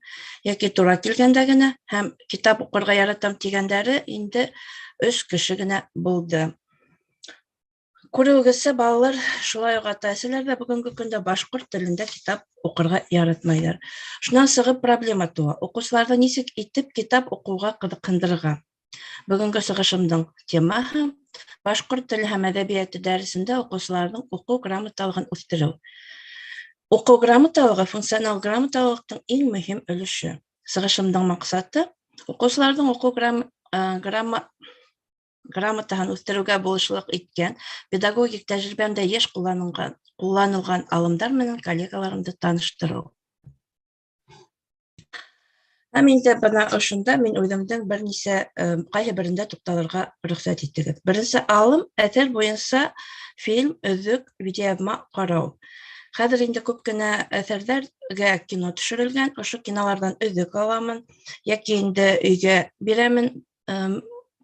йәки тура килгәндә генә һәм китап уҡырға яратам тигәндәре инде 3 кеше генә булды. Күреүегеҙсә, балалар, шулай уҡ ата-әсәләр ҙә бөгөнгө көндә башҡорт телендә китап уҡырға яратмайҙар. Шунан сығып проблема тыуа. Уҡыусыларҙы нисек итеп китап уҡыуға ҡыҙыҡһындырырға? Бөгөнгө сығышымдың темаһы башҡорт теле һәм әҙәбиәте дәресендә уҡыусыларҙың уҡыу грамоталығын үҫтереү. Уҡыу грамоталығы функционал грамоталылыҡтың иң мөһим өлөшө. Сығышымдың маҡсаты уҡыусыларҙың уҡыу грамотаһын үҫтереүгә булышлыҡ иткән педагогик тәжрибәмдә йыш ҡулланылған алымдар менән коллегаларымды таныштырыу. Һәм инде бына ошонда мин үҙемдең бер нисә ҡайһы берендә туҡталырға рөхсәт итегеҙ. Беренсе алым әҫәр буйынса фильм, өҙөк, видеояҙма ҡарау. Хәҙер инде күп кенә әҫәрҙәргә кино төшөрөлгән, ошо киноларҙан өҙөк аламын йәки инде өйгә бирәмен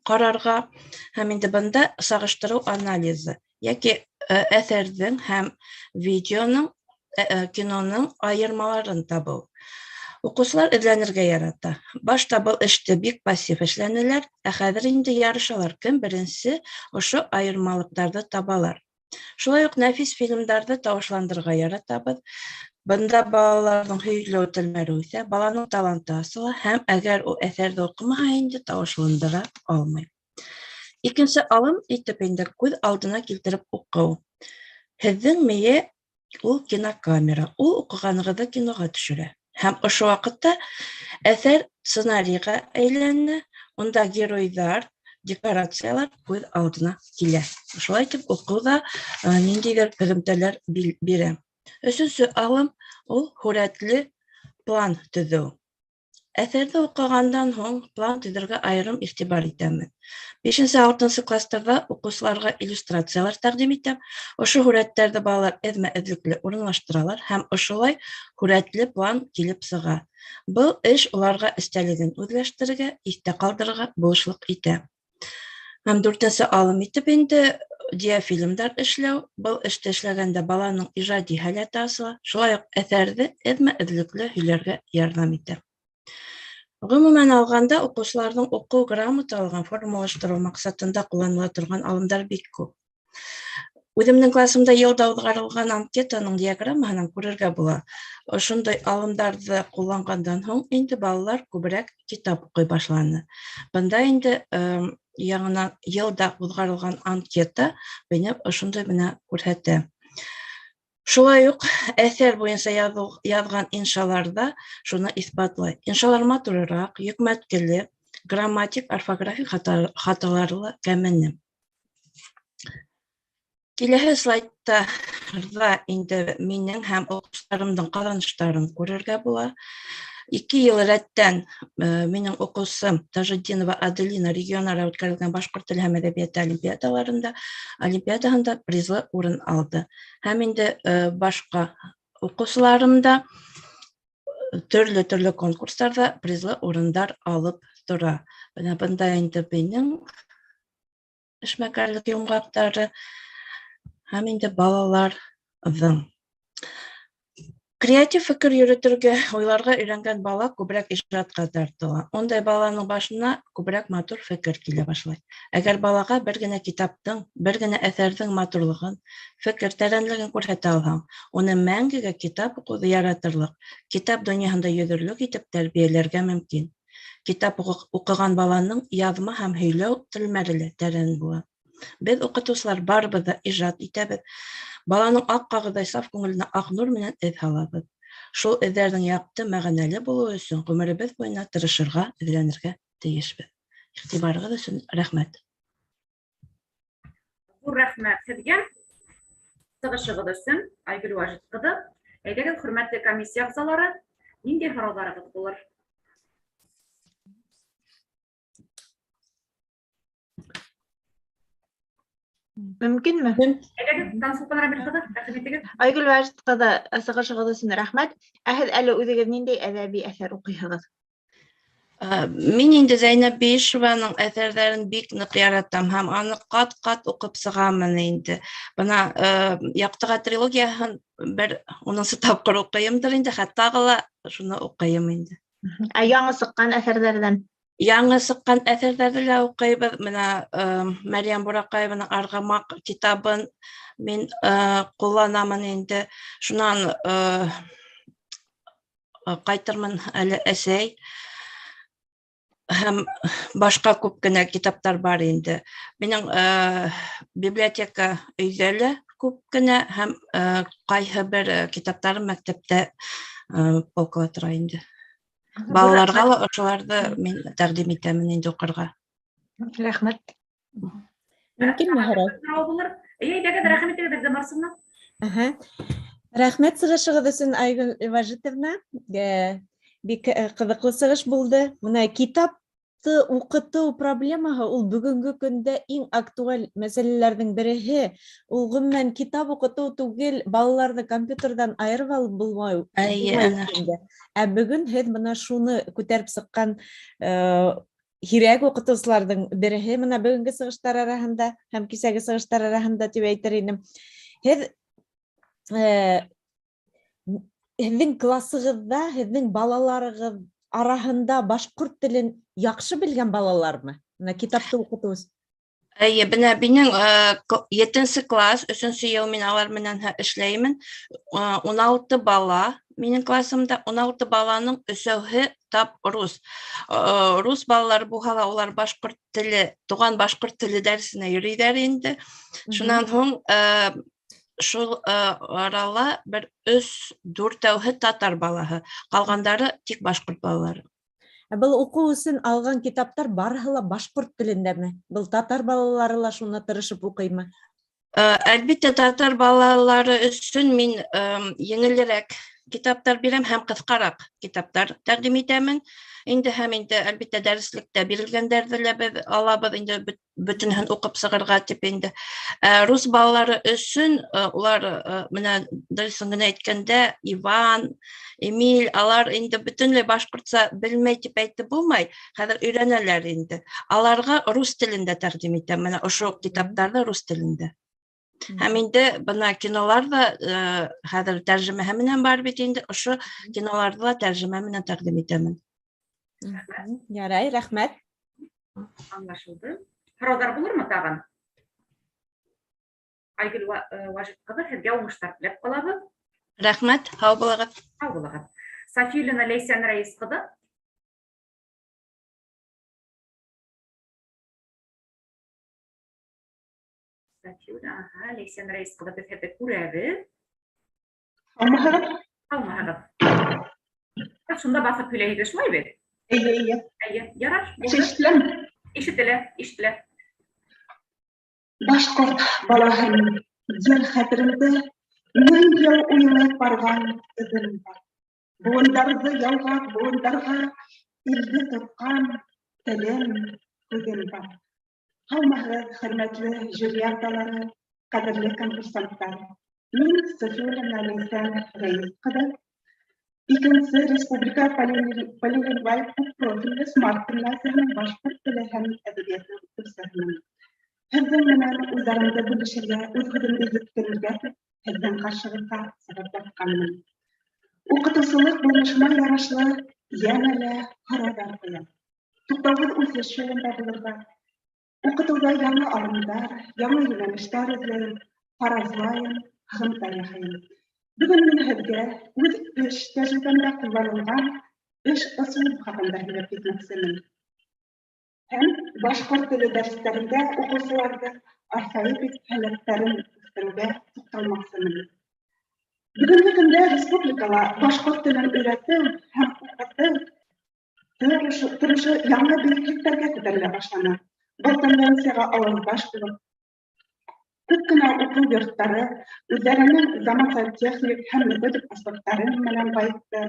ҡарарға. Һәм инде бында сағыштырыу анализы йәки әҫәрҙең һәм видеоның, киноның айырмаларын табыу. Уҡыусылар эҙләнергә ярата. Башта был эште бик пассив эшләнеләр, ә хәҙер инде ярышалар, кем беренсе ошо айырмалыҡтарҙы табалар. Шулай уҡ нәфис фильмдарҙы тауышландырырға яратабыҙ. Бында балаларҙың һөйләү телмәре үҫә, баланың таланты асыла һәм әгәр ул әҫәрҙе уҡымаһа инде тауышландыра алмай. Икенсе алым итеп инде күҙ алдына килтереп уҡыу. Һеҙҙең мейе ул кинокамера, ул уҡығанығыҙҙы киноға төшөрә. Һәм ошо ваҡытта әҫәр сценарийға әйләнә, унда геройҙар, декорациялар күҙ алдына килә. Шулай итеп уҡыу ҙа ниндәйҙер һөҙөмтәләр бирә. Өсөнсө алым ул һүрәтле план төҙөү. Әҫәрҙе уҡығандан һуң план төҙөргә айырым иғтибар итәмен. 5-6 кластарҙа уҡыусыларға иллюстрациялар тәҡдим итәм. Ошо һүрәттәрҙе балалар эҙмә-эҙлекле урынлаштыралар һәм ошолай һүрәтле план килеп сыға. Был эш уларға эстәлеген үҙләштерергә, иҫтә ҡалдырырға булышлыҡ итә. Һәм дүртенсе алым итеп инде диафильмдар эшләү. Был эште эшләгәндә баланың ижади һәләте асыла, шулай уҡ әҫәрҙе эҙмә-эҙлекле һөйләргә ярҙам итә. Ғөмүмән алғанда, уҡыусыларҙың уҡыу грамоталығын формалаштырыу маҡсатында ҡулланыла торған алымдар бик күп. Үҙемдең классымда йылда уҙғарылған анкетаның диаграммаһынан күрергә була. Ошондай алымдарҙы ҡулланғандан һуң инде балалар күберәк китап уҡый башланы. Бында инде яңынан йылда уҙғарылған анкета мине ошондай менә күрһәтә. Шулай уҡ әҫәр буйынса яҙған иншаларҙа шуны иҫбатлай. Иншалар матурыраҡ, йөкмәткеле, грамматик, орфографик хаталары ла кәмене. Киләһе слайдта инде минең һәм уҡыусыларымдың ҡаҙаныштарын күрергә була. 2 йыл рәттән минең уҡыусым Тажетдинова Аделина регионара үткәрелгән башҡорт теле һәм әҙәбиәте олимпиадаһында призлы урын алды. Һәм инде башҡа уҡыусыларым да төрлө-төрлө конкурстарҙа призлы урындар алып тора. Бына бында инде минең эшмәкәрлек йомғаҡтары һәм инде балаларҙың. Креатив фекер йөрөтөргә, уйларға өйрәнгән бала күберәк ижадҡа тартыла. Ундай баланың башына күберәк матур фекер килә башлай. Әгәр балаға бер генә китаптың, бер генә әҫәрҙең матурлығын, фекер тәрәнлеген күрһәтә алһаң, уны мәңгегә китап уҡыуҙы яратырлыҡ, китап донъяһында йөҙөрлөк итеп тәрбиәләргә мөмкин. Китап уҡыған баланың яҙма һәм һөйләү телмәре лә тәрән була. Беҙ, уҡытыусылар, барыбыҙ ҙа ижад итәбеҙ. Баланың аҡ ҡағыҙҙай саф күңеленә аҡ нур менән эҙ һалабыҙ. Шул эҙҙәрҙең яҡты, мәғәнәле булыуы өсөн ғүмеребеҙ буйына тырышырға, эҙләнергә тейешбеҙ. Иғтибарығыҙ өсөн рәхмәт. Ҙур рәхмәт һеҙгә сығышығыҙ өсөн, Айгөл Вәжит ҡыҙы. Әйҙәгеҙ, хөрмәтле комиссия ағзалары, ниндәй һорауҙарығыҙ булыр? Мөмкинме? Әйҙәгеҙ, Тансулпан Рамил ҡыҙы, рәхим итегеҙ. Айгөл Вәжит ҡыҙы, сығышығыҙ өсөн рәхмәт. Ә һеҙ әле үҙегеҙ ниндәй әҙәби әҫәр уҡыйһығыҙ? Мин инде Зәйнәб Бейишеваның әҫәрҙәрен бик ныҡ яратам һәм аны ҡат-ҡат уҡып сығамын инде. Бына Яҡтыға трилогияһын бер унынсы тапҡыр уҡыйымдыр инде, хатта ла шуны уҡыйым инде. Ә яңы сыҡҡан әҫәрҙәрҙән? Яңы сыҡҡан әҫәрҙәрҙе лә уҡыйбыҙ. Бына Мәрйәм Бураҡаеваның Арғымаҡ китабын мин ҡулланамын инде. Шунан ҡайтырмын әле әсәй. Һәм башҡа күп кенә китаптар бар инде. Минең библиотека өйҙә лә күп кенә һәм ҡайһы бер китаптарым мәктәптә полкала тора инде. Балаларға ла ошоларҙы мин тәҡдим итәмен инде уҡырға. Рәхмәт. Мөмкинме һорау? Һорау булыр. Әйҙәгеҙ, рәхим итегеҙ, Эльза Марсовна. Рәхмәт сығышығыҙ өсөн, Айгөл Вәжитовна. Бик ҡыҙыҡлы сығыш булды. Бына китапты уҡытыу проблемаһы ул бөгөнгө көндә иң актуаль мәсьәләләрҙең береһе. Ул ғөмүмән китап уҡытыу түгел, балаларҙы компьютерҙан айырып алып булмай инде. Ә бөгөн һеҙ бына шуны күтәреп сыҡҡан һирәк уҡытыусыларҙың береһе бына бөгөнгө сығыштар араһында һәм кисәге сығыштар араһында тип әйтер инем. Һеҙ һеҙҙең классығыҙҙа, һеҙҙең балаларығыҙ араһында башҡорт телен яҡшы белгән балалармы? Бына китапты уҡытыу өсөн. Эйе, бына минең етенсе класс, өсөнсө йыл мин алар менән эшләймен. 16 бала минең классымда, 16 баланың өсәүһе тап рус. Рус балалары булһа ла улар башҡорт теле, туған башҡорт теле дәресенә йөрөйҙәр инде. Шунан һуң шул арала бер өс, дүртәүһе татар балаһы, ҡалғандары тик башҡорт балалары. Ә был уҡыу өсөн алған китаптар барыһы ла башҡорт телендәме? Был татар балалары ла шуны тырышып уҡыймы? Әлбиттә, татар балалары өсөн мин еңелерәк китаптар бирәм һәм ҡыҫҡараҡ китаптар тәҡдим итәмен. Инде һәм инде әлбиттә дәреслектә бирелгәндәрҙе лә беҙ алабыҙ инде бөтөнһөн уҡып сығырға тип инде. Рус балалары өсөн улар менә дөрөҫөн генә әйткәндә Иван, Эмиль, алар инде бөтөнләй башҡортса белмәй тип әйтеп булмай, хәҙер өйрәнәләр инде. Аларға рус телендә тәҡдим итәм, менә ошо китаптарҙы рус телендә. Һәм инде бына кинолар ҙа хәҙер тәржемәһе менән бар бит инде, ошо киноларҙы ла тәржемә менән тәҡдим итәмен. Ярай, рәхмәт. Аңлашылды. Һорауҙар булырмы тағын? Айгөл Вәжит ҡыҙы, һеҙгә уңыштар теләп ҡалабыҙ. Рәхмәт, һау булығыҙ. Һау булығыҙ. Сафиуллина Ләйсән Рәис ҡыҙы. Сафиуллина, аһа, Ләйсән Рәис ҡыҙы, беҙ һеҙҙе күрәбеҙ. Һаумыһығыҙ? Һаумыһығыҙ. Һеҙ шунда баҫып һөйләйһегеҙ, шулай бит? Эйе, эйе. Эйе, ярар. Ишетеләме? Ишетелә, ишетелә. Башҡорт балаһы мин, ер хәтеремдә мең йыл уйылып барған эҙем бар. Быуындарҙы ялғап, быуындарға илде тотҡан телем, һүҙем бар. Һаумыһығыҙ, хөрмәтле жюри ағзалары, ҡәҙерле конкурсанттар. Мин Софиуллина Ләйсән Рәис ҡыҙы, икенсе республика полилингваль күп профилле смарт гимназияһының башҡорт теле һәм әҙәбиәте уҡытыусыһымын. Һеҙҙең менән уйҙарымды бүлешергә, үҙ һүҙемде еткерергә тип һеҙҙең ҡаршығыҙға сығып баҫҡанмын. Уҡытыусылыҡ булмышыма ярашлы йәнә лә һорауҙар ҡуям. Туҡтауһыҙ үҫеш юлында булырға, уҡытыуҙа яңы алымдар, яңы йүнәлештәр эҙләйем, фаразлайым, һығымта яһайым. Бөгөн мин һеҙгә үҙ эш тәжрибәмдә ҡулланылған эш ысулым хаҡында һөйләп китмәксемен. Һәм башҡорт теле дәрестәрендә уҡыусыларҙың орфоэпик һәләттәрен үҫтереүгә туҡталмаҡсымын. Бөгөнгө көндә республикала башҡорт телен өйрәтеү һәм уҡытыу торошо яңы бейеклектәргә күтәрелә башланы. Был тенденцияға ауыҙҙаш булып, күп кенә уҡыу йорттары үҙҙәренең заманса техник һәм методик аспекттары менән байытты.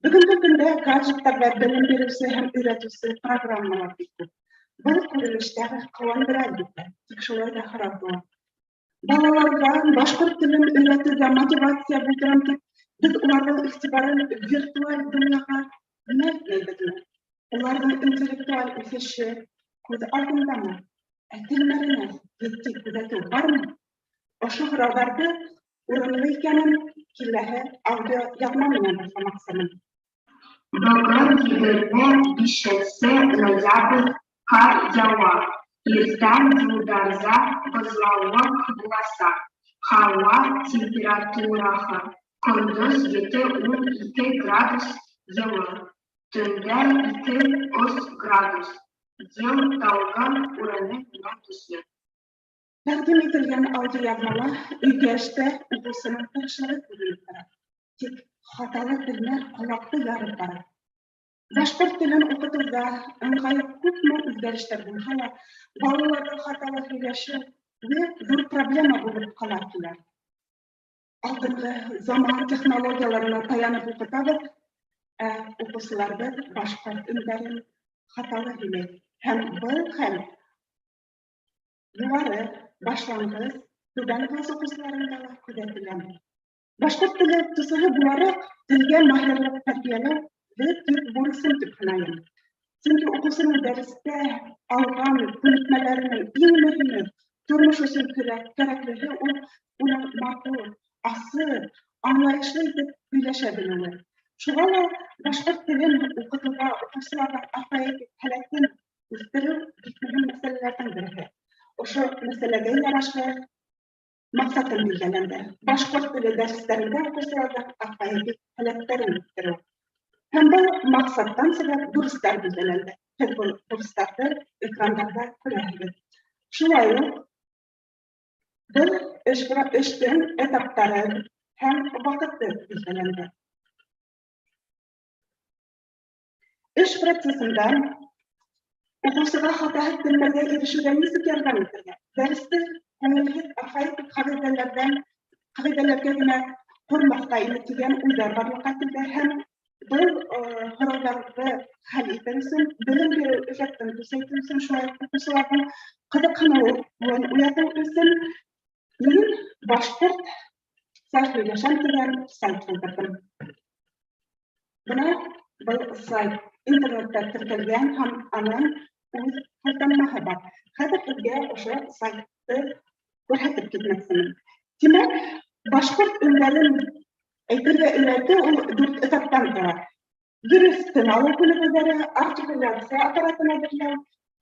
Бөгөнгө көндә гаджеттарҙа белем биреүсе һәм өйрәтеүсе программалар бик күп. Был күренештәр ҡыуандыра, әлбиттә, тик шулай ҙа һорау тыуа. Балаларға башҡорт телен өйрәтеүгә мотивация булдырам тип, беҙ уларҙың иғтибарын виртуаль донъяға йүнәлтмәйбеҙме? Уларҙың интеллектуаль үҫеше күҙ алдындамы? Ә телмәренә етди күҙәтеү бармы? Ошо һорауҙарҙы урынлы икәнен киләһе аудио яҙма менән расламаҡсымын. Бөгөн 25 ноябрь, ҡар яуа. Иртән юлдарҙа боҙлауыҡ буласаҡ. Һауа температураһы көндөҙ 7-12 градус йылы, төндә 2-3 градус. Ел талгын, урыны менән көслө. Тәҡдим ителгән аудиояҙмала өйгә эштә уҡыусының тырышлығы күренеп тора. Тик хаталы телмәр ҡолаҡты ярып бара. Башҡорт телен уҡытыуҙа ыңғай күпме үҙгәрештәр булһа ла, балаларҙың хаталы һөйләшеүе ҙур проблема булып ҡала килә. Алдынғы заман технологияларына таянып уҡытабыҙ, ә уҡыусыларыбыҙ башҡорт өндәрен хаталы һөйләй. Һәм был хәл юғары, башланғыс, түбән класс уҡыусыларында ла күҙәтелә. Башҡорт теле уҡытыусыһы булараҡ, телгә маһирлыҡ тәрбиәләү төп бурысым тип һанайым. Сөнки уҡыусының дәрестә алған күнекмәләренең иң мөһиме, тормош өсөн кәрәклеһе ул уның матур, асыҡ, аңлайышлы итеп һөйләшә белеүе. Шуға ла башҡорт телен уҡытыуҙа уҡыусыларҙың орфоэпик һәләтен үҫтереү бик мөһим мәсьәләләрҙең береһе. Ошо мәсьәләгә ярашлы маҡсатым билдәләнде. Башҡорт теле дәрестәрендә уҡыусыларҙың орфоэпик һәләттәрен үҫтереү. Һәм был маҡсаттан сығып бурыстар билдәләнде. Һеҙ был бурыстарҙы экрандарҙа күрәһегеҙ. Шулай уҡ был эштең этаптары һәм ваҡыты билдәләнде. Эш процессында уҡыусыға хатаһыҙ телмәргә ирешеүгә нисек ярҙам итергә? Дәресте күңелһеҙ орфоэпик ҡағиҙәләргә генә ҡормаҫҡа ине тигән уйҙар барлыҡҡа килде һәм был һорауҙарҙы хәл итер өсөн, белем биреү эффектын көсәйтеү өсөн, шулай уҡ уҡыусыларҙың ҡыҙыҡһыныуын уятыу өсөн мин башҡортса һөйләшәм тигән сайт булдырҙым. Бына был сайт интернетта теркәлгән һәм аның үҙ һылтанмаһы бар. Хәҙер һеҙгә ошо сайтты күрһәтеп китмәксемен. Тимәк, башҡорт өндәрен әйтергә өйрәтеү ул 4 этаптан тора. Дөрөҫ тын алыу күнегеүҙәре, артикуляция аппаратын әҙерләү,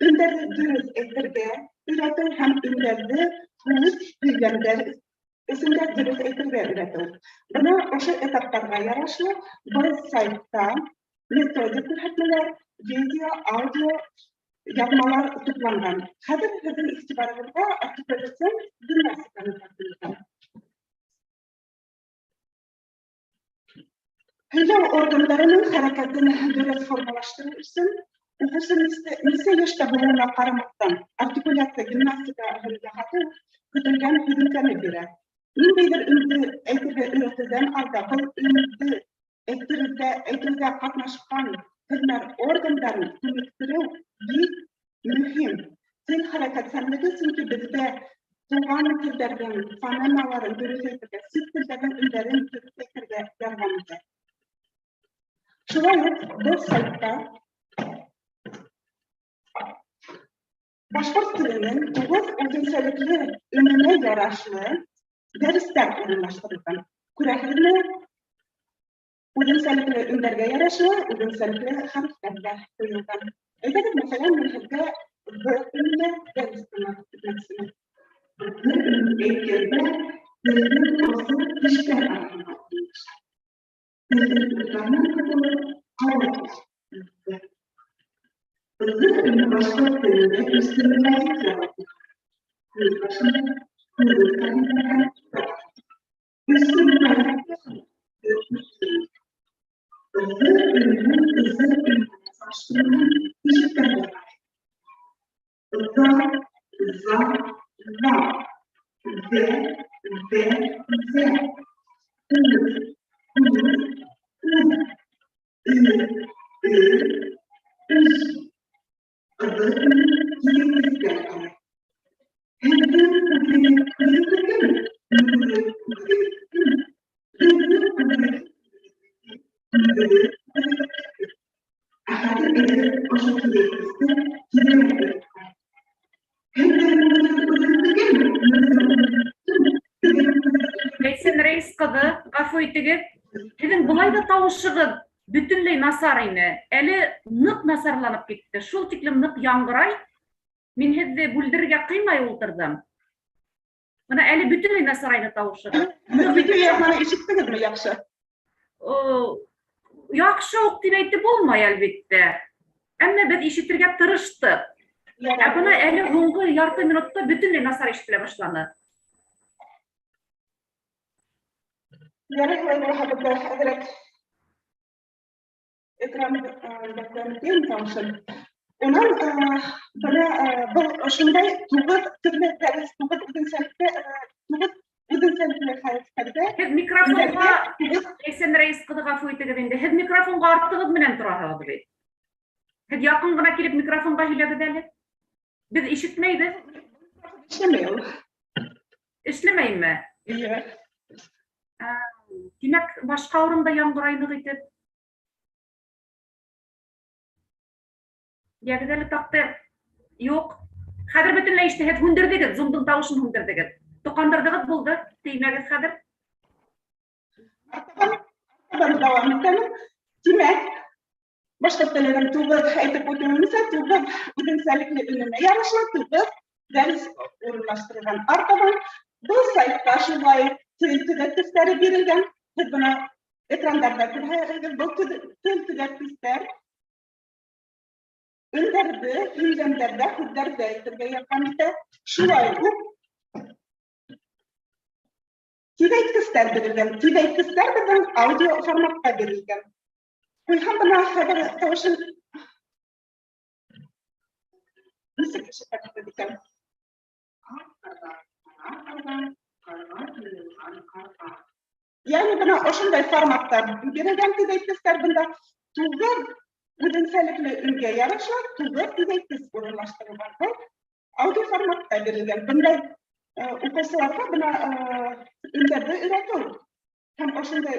өндәрҙе дөрөҫ әйтергә өйрәтеү һәм өндәрҙе һүҙ һөйләмдәр эсендә дөрөҫ әйтергә өйрәтеү. Бына ошо этаптарға ярашлы был сайтта методик күрһәтмәләр, видео, аудио яҙмалар тупланған. Хәҙер һеҙҙең иғтибарығыҙға артикуляцион гимнастиканы тәҡдим итәм. Һөйләү органдарының хәрәкәтен дөрөҫ формалаштырыу өсөн уҡыусы нисә йәштә булыуына ҡарамаҫтан артикуляция гимнастикаһын яһатыу көтөлгән һөҙөмтәне бирә. Ниндәйҙер өндө әйтергә өйрәтеүҙән алда был өндө әйтеүҙә ҡатнашҡан телмәр органдарын күнектереү бик мөһим. Тел хәрәкәтсәнлеге, сөнки беҙҙә туған телдәрҙең фонемаларын дөрөҫ әйтергә, сит телдәрҙең өндәрен дөрөҫ әйтергә ярҙам итә. Шулай уҡ был сайтта башҡорт теленең 9 үҙенсәлекле өнөнә ярашлы дәрестәр урынлаштырылған. Күрәһегеҙме? Үҙенсәлекле өндәргә ярашлы, үҙенсәлекле хәрефтәр ҙә ҡуйылған. Әйҙәгеҙ, мәҫәлән, мин һеҙгә В өненә дәрес тыңлатып китмәксемен. В өнен әйткәндә телдең осы тештәр араһына урынлаша. Телдең уртаһынан ҡыҫылып, һауа килә. З өнө башҡорт телендә өс төрлө позицияла ҡуйыла. Һүҙ башында, һүҙ уртаһында һәм уртаһында. Өс төрлө позицияһы төп мөмкин. З өнөнөң з өнө менән сағыштырылыуын ишектәргә ҡарай. За, за, за. Ҙә, ҙә, ҙә. Үҙ, үҙ, үҙ. Ө, ө, өз. Ҙ өнө киҙәйткестәр ҡарай. Һеҙҙең үҙегеҙ үҙегеҙҙекеме? Үҙегеҙ үҙегеҙҙеке. Беҙҙең үҙегеҙ үҙебеҙҙеке. Үҙегеҙ үҙегеҙҙеке. Ә хәҙер әйҙәгеҙ ошо киҙәйткесте киреләп әйтеп ҡарайыҡ. Һеҙҙең үҙегеҙ үҙегеҙҙекеме? Беҙҙең үҙегеҙ Ләйсән Рәис ҡыҙы, ғәфү итегеҙ. Һеҙҙең былай ҙа тауышығыҙ бөтөнләй насар ине. Әле ныҡ насарланып китте. Шул тиклем ныҡ яңғырай. Мин һеҙҙе бүлдерергә ҡыймай ултырҙым. Бына әле бөтөнләй насарайды тауышығыҙ. Видео ишеттегеҙме яҡшы? Яҡшы уҡ тип әйтеп булмай, әлбиттә. Әммә беҙ ишетергә тырыштыҡ. Ә бына әле һуңғы ярты минутта бөтөнләй насар ишетелә башланы. Ярай, шулай булһа, беҙҙә әҙерәк экран күренеп тауышын. Унан бына был ошондай 9 төрлө дәрес, 9 үҙенсәлекле, 9 үҙенсәлекле хәрефтәрҙә. Һеҙ микрофонға, Ләйсән Рәис ҡыҙы, ғәфү итегеҙ инде. Һеҙ микрофонға артығыҙ менән тораһығыҙ бит. Һеҙ яҡын ғына килеп микрофонға һөйләгеҙ әле. Беҙ ишетмәйбеҙ. Эшләмәй ул. Эшләмәйме? Эйе. Тимәк, башҡа урында яңғырай ныҡ итеп. Йәгеҙ әле таҡты. Юҡ. Хәҙер бөтөнләй ишетә. Һеҙ һүндерҙегеҙ, Zoom-дың тауышын һүндерҙегеҙ. Тоҡандырҙығыҙ, булды. Теймәгеҙ хәҙер. Артабан дауам итәмен. Тимәк, башҡорт теленең 9, әйтеп үтеүемсә, 9 үҙенсәлекле өнөнә ярашлы 9 дәрес урынлаштырылған. Артабан был сайтта шулай тел төҙәткестәре бирелгән. Һеҙ бына экрандарҙа күрһәгеҙ, был тел төҙәткестәр өндәрҙе, һөйләмдәрҙә, һүҙҙәрҙә әйтергә ярҙам итә. Шулай уҡ тиҙәйткестәр бирелгән. Тиҙәйткестәр беҙҙең аудио форматта бирелгән. Ҡуйһам бына хәҙер тауышын нисек ишетәһегеҙ икән? Йәғни бына ошондай форматта бирелгән тиҙәйткестәр. Бында 9 үҙенсәлекле өнгә ярашлы 9 тиҙәйткес урынлаштырылған. Был аудио форматта бирелгән. Бындай уҡыусыларға бына өндәрҙе өйрәтеү һәм ошондай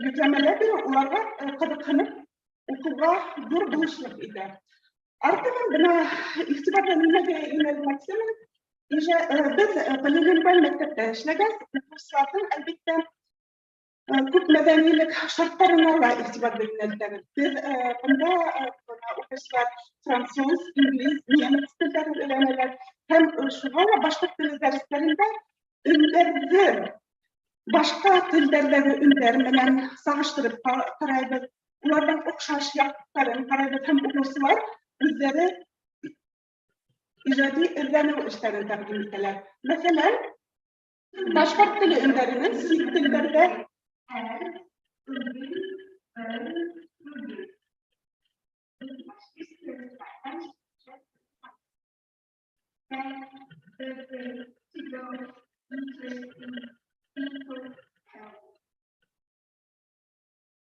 йөкләмәләр биреү уларға ҡыҙыҡһынып уҡыуға ҙур булышлыҡ итә. Артабан бына иғтибарҙы нимәгә йүнәлтмәксемен? Беҙ полилингваль мәктәптә эшләгәс, уҡыусыларҙың, әлбиттә, күп мәҙәнилек шарттарына ла иғтибарҙы йүнәлтәбеҙ. Беҙ бында бына уҡыусылар француз, инглиз, немец телдәрен өйрәнәләр һәм шуға ла башҡорт теле дәрестәрендә өндәрҙе башҡа телдәрҙәге өндәр менән сағыштырып ҡарайбыҙ, уларҙың оҡшаш яҡтарын ҡарайбыҙ һәм уҡыусылар үҙҙәре ижади эҙләнеү эштәрен тәҡдим итәләр. Мәҫәлән, башҡорт теле өндәренең сит телдәрҙә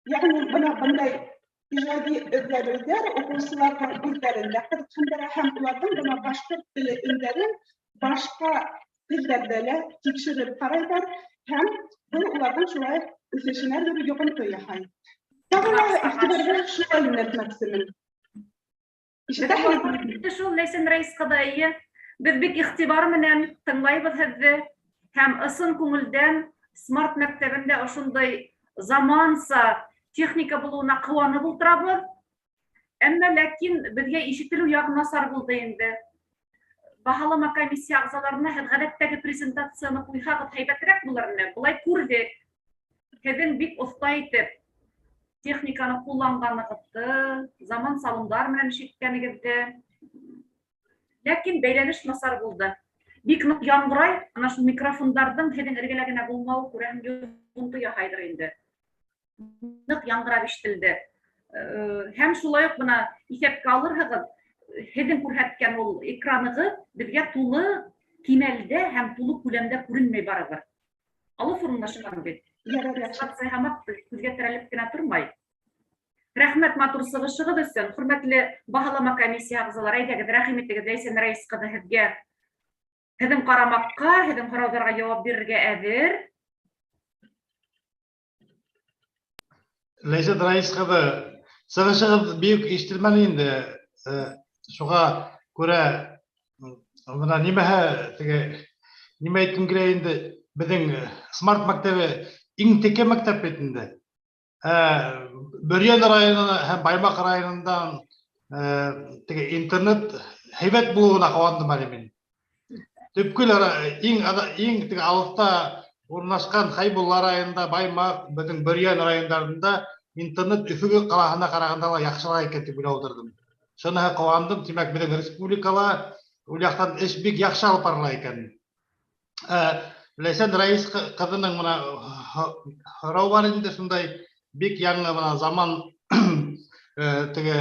Йәғни бына бындай ижади эҙләнеүҙәр уҡыусыларҙың үҙҙәрен дә ҡыҙыҡһындыра һәм уларҙың бына башҡорт теле өндәрен башҡа телдәрҙә лә тикшереп ҡарайҙар һәм был уларҙың шулай үҫешенә ҙур йоғонто яһай. Тағы ла иғтибарҙы шуға йүнәлтмәксемен. Ишетәһегеҙме? Шул, Ләйсән Рәис ҡыҙы, эйе. Беҙ бик иғтибар менән тыңлайбыҙ һеҙҙе һәм ысын күңелдән Смарт мәктәбендә ошондай заманса техника булыуына ҡыуанып ултырабыҙ. Әммә ләкин беҙгә ишетелеү яғы насар булды инде. Баһалама комиссия ағзаларына һеҙ ғәҙәттәге презентацияны ҡуйһағыҙ һәйбәтерәк булыр ине. Былай күрҙек. Һеҙҙең бик оҫта итеп техниканы ҡулланғанығыҙҙы, заман салымдар менән эш иткәнегеҙҙе. Ләкин бәйләнеш насар булды. Бик ныҡ яңғырай, ана шул микрофондарҙың һеҙҙең эргәлә генә булмауы күрәһең йоғонто яһайҙыр инде. Ныҡ яңғырап ишетелде. Һәм шулай уҡ бына иҫәпкә алырһығыҙ, һеҙҙең күрһәткән ул экранығыҙ беҙгә тулы кимәлдә һәм тулы күләмдә күренмәй барыбер. Алыҫ урынлашҡан бит. Презентация һымаҡ күҙгә терәлеп кенә тормай. Рәхмәт матур сығышығыҙ өсөн. Хөрмәтле баһалама комиссия ағзалары, әйҙәгеҙ, рәхим итегеҙ, Ләйсән Рәис ҡыҙы һеҙгә һеҙҙең ҡарамаҡҡа, һеҙҙең һорауҙарға яуап бирергә әҙер. Ләйсән Рәис ҡыҙы, сығышығыҙ бик ишетелмәне инде. Шуға күрә бына нимәһе теге нимә әйткем килә инде, беҙҙең смарт мәктәбе иң текә мәктәп бит инде. Бөрйән районы һәм Баймаҡ районындан теге интернет һәйбәт булыуына ҡыуандым әле мин. Төпкөл иң теге алыҫта урынлашҡан Хәйбулла районында, Баймаҡ, беҙҙең Бөрйән райондарында интернет Өфө ҡалаһына ҡарағанда ла яҡшыраҡ икән тип уйлап ултырҙым. Шуныһы ҡыуандым, тимәк, беҙҙең республикала ул яҡтан эш бик яҡшы алып барыла икән. Ләйсән Рәис ҡыҙының бына һорау бар инде, шундай бик яңы бына заман теге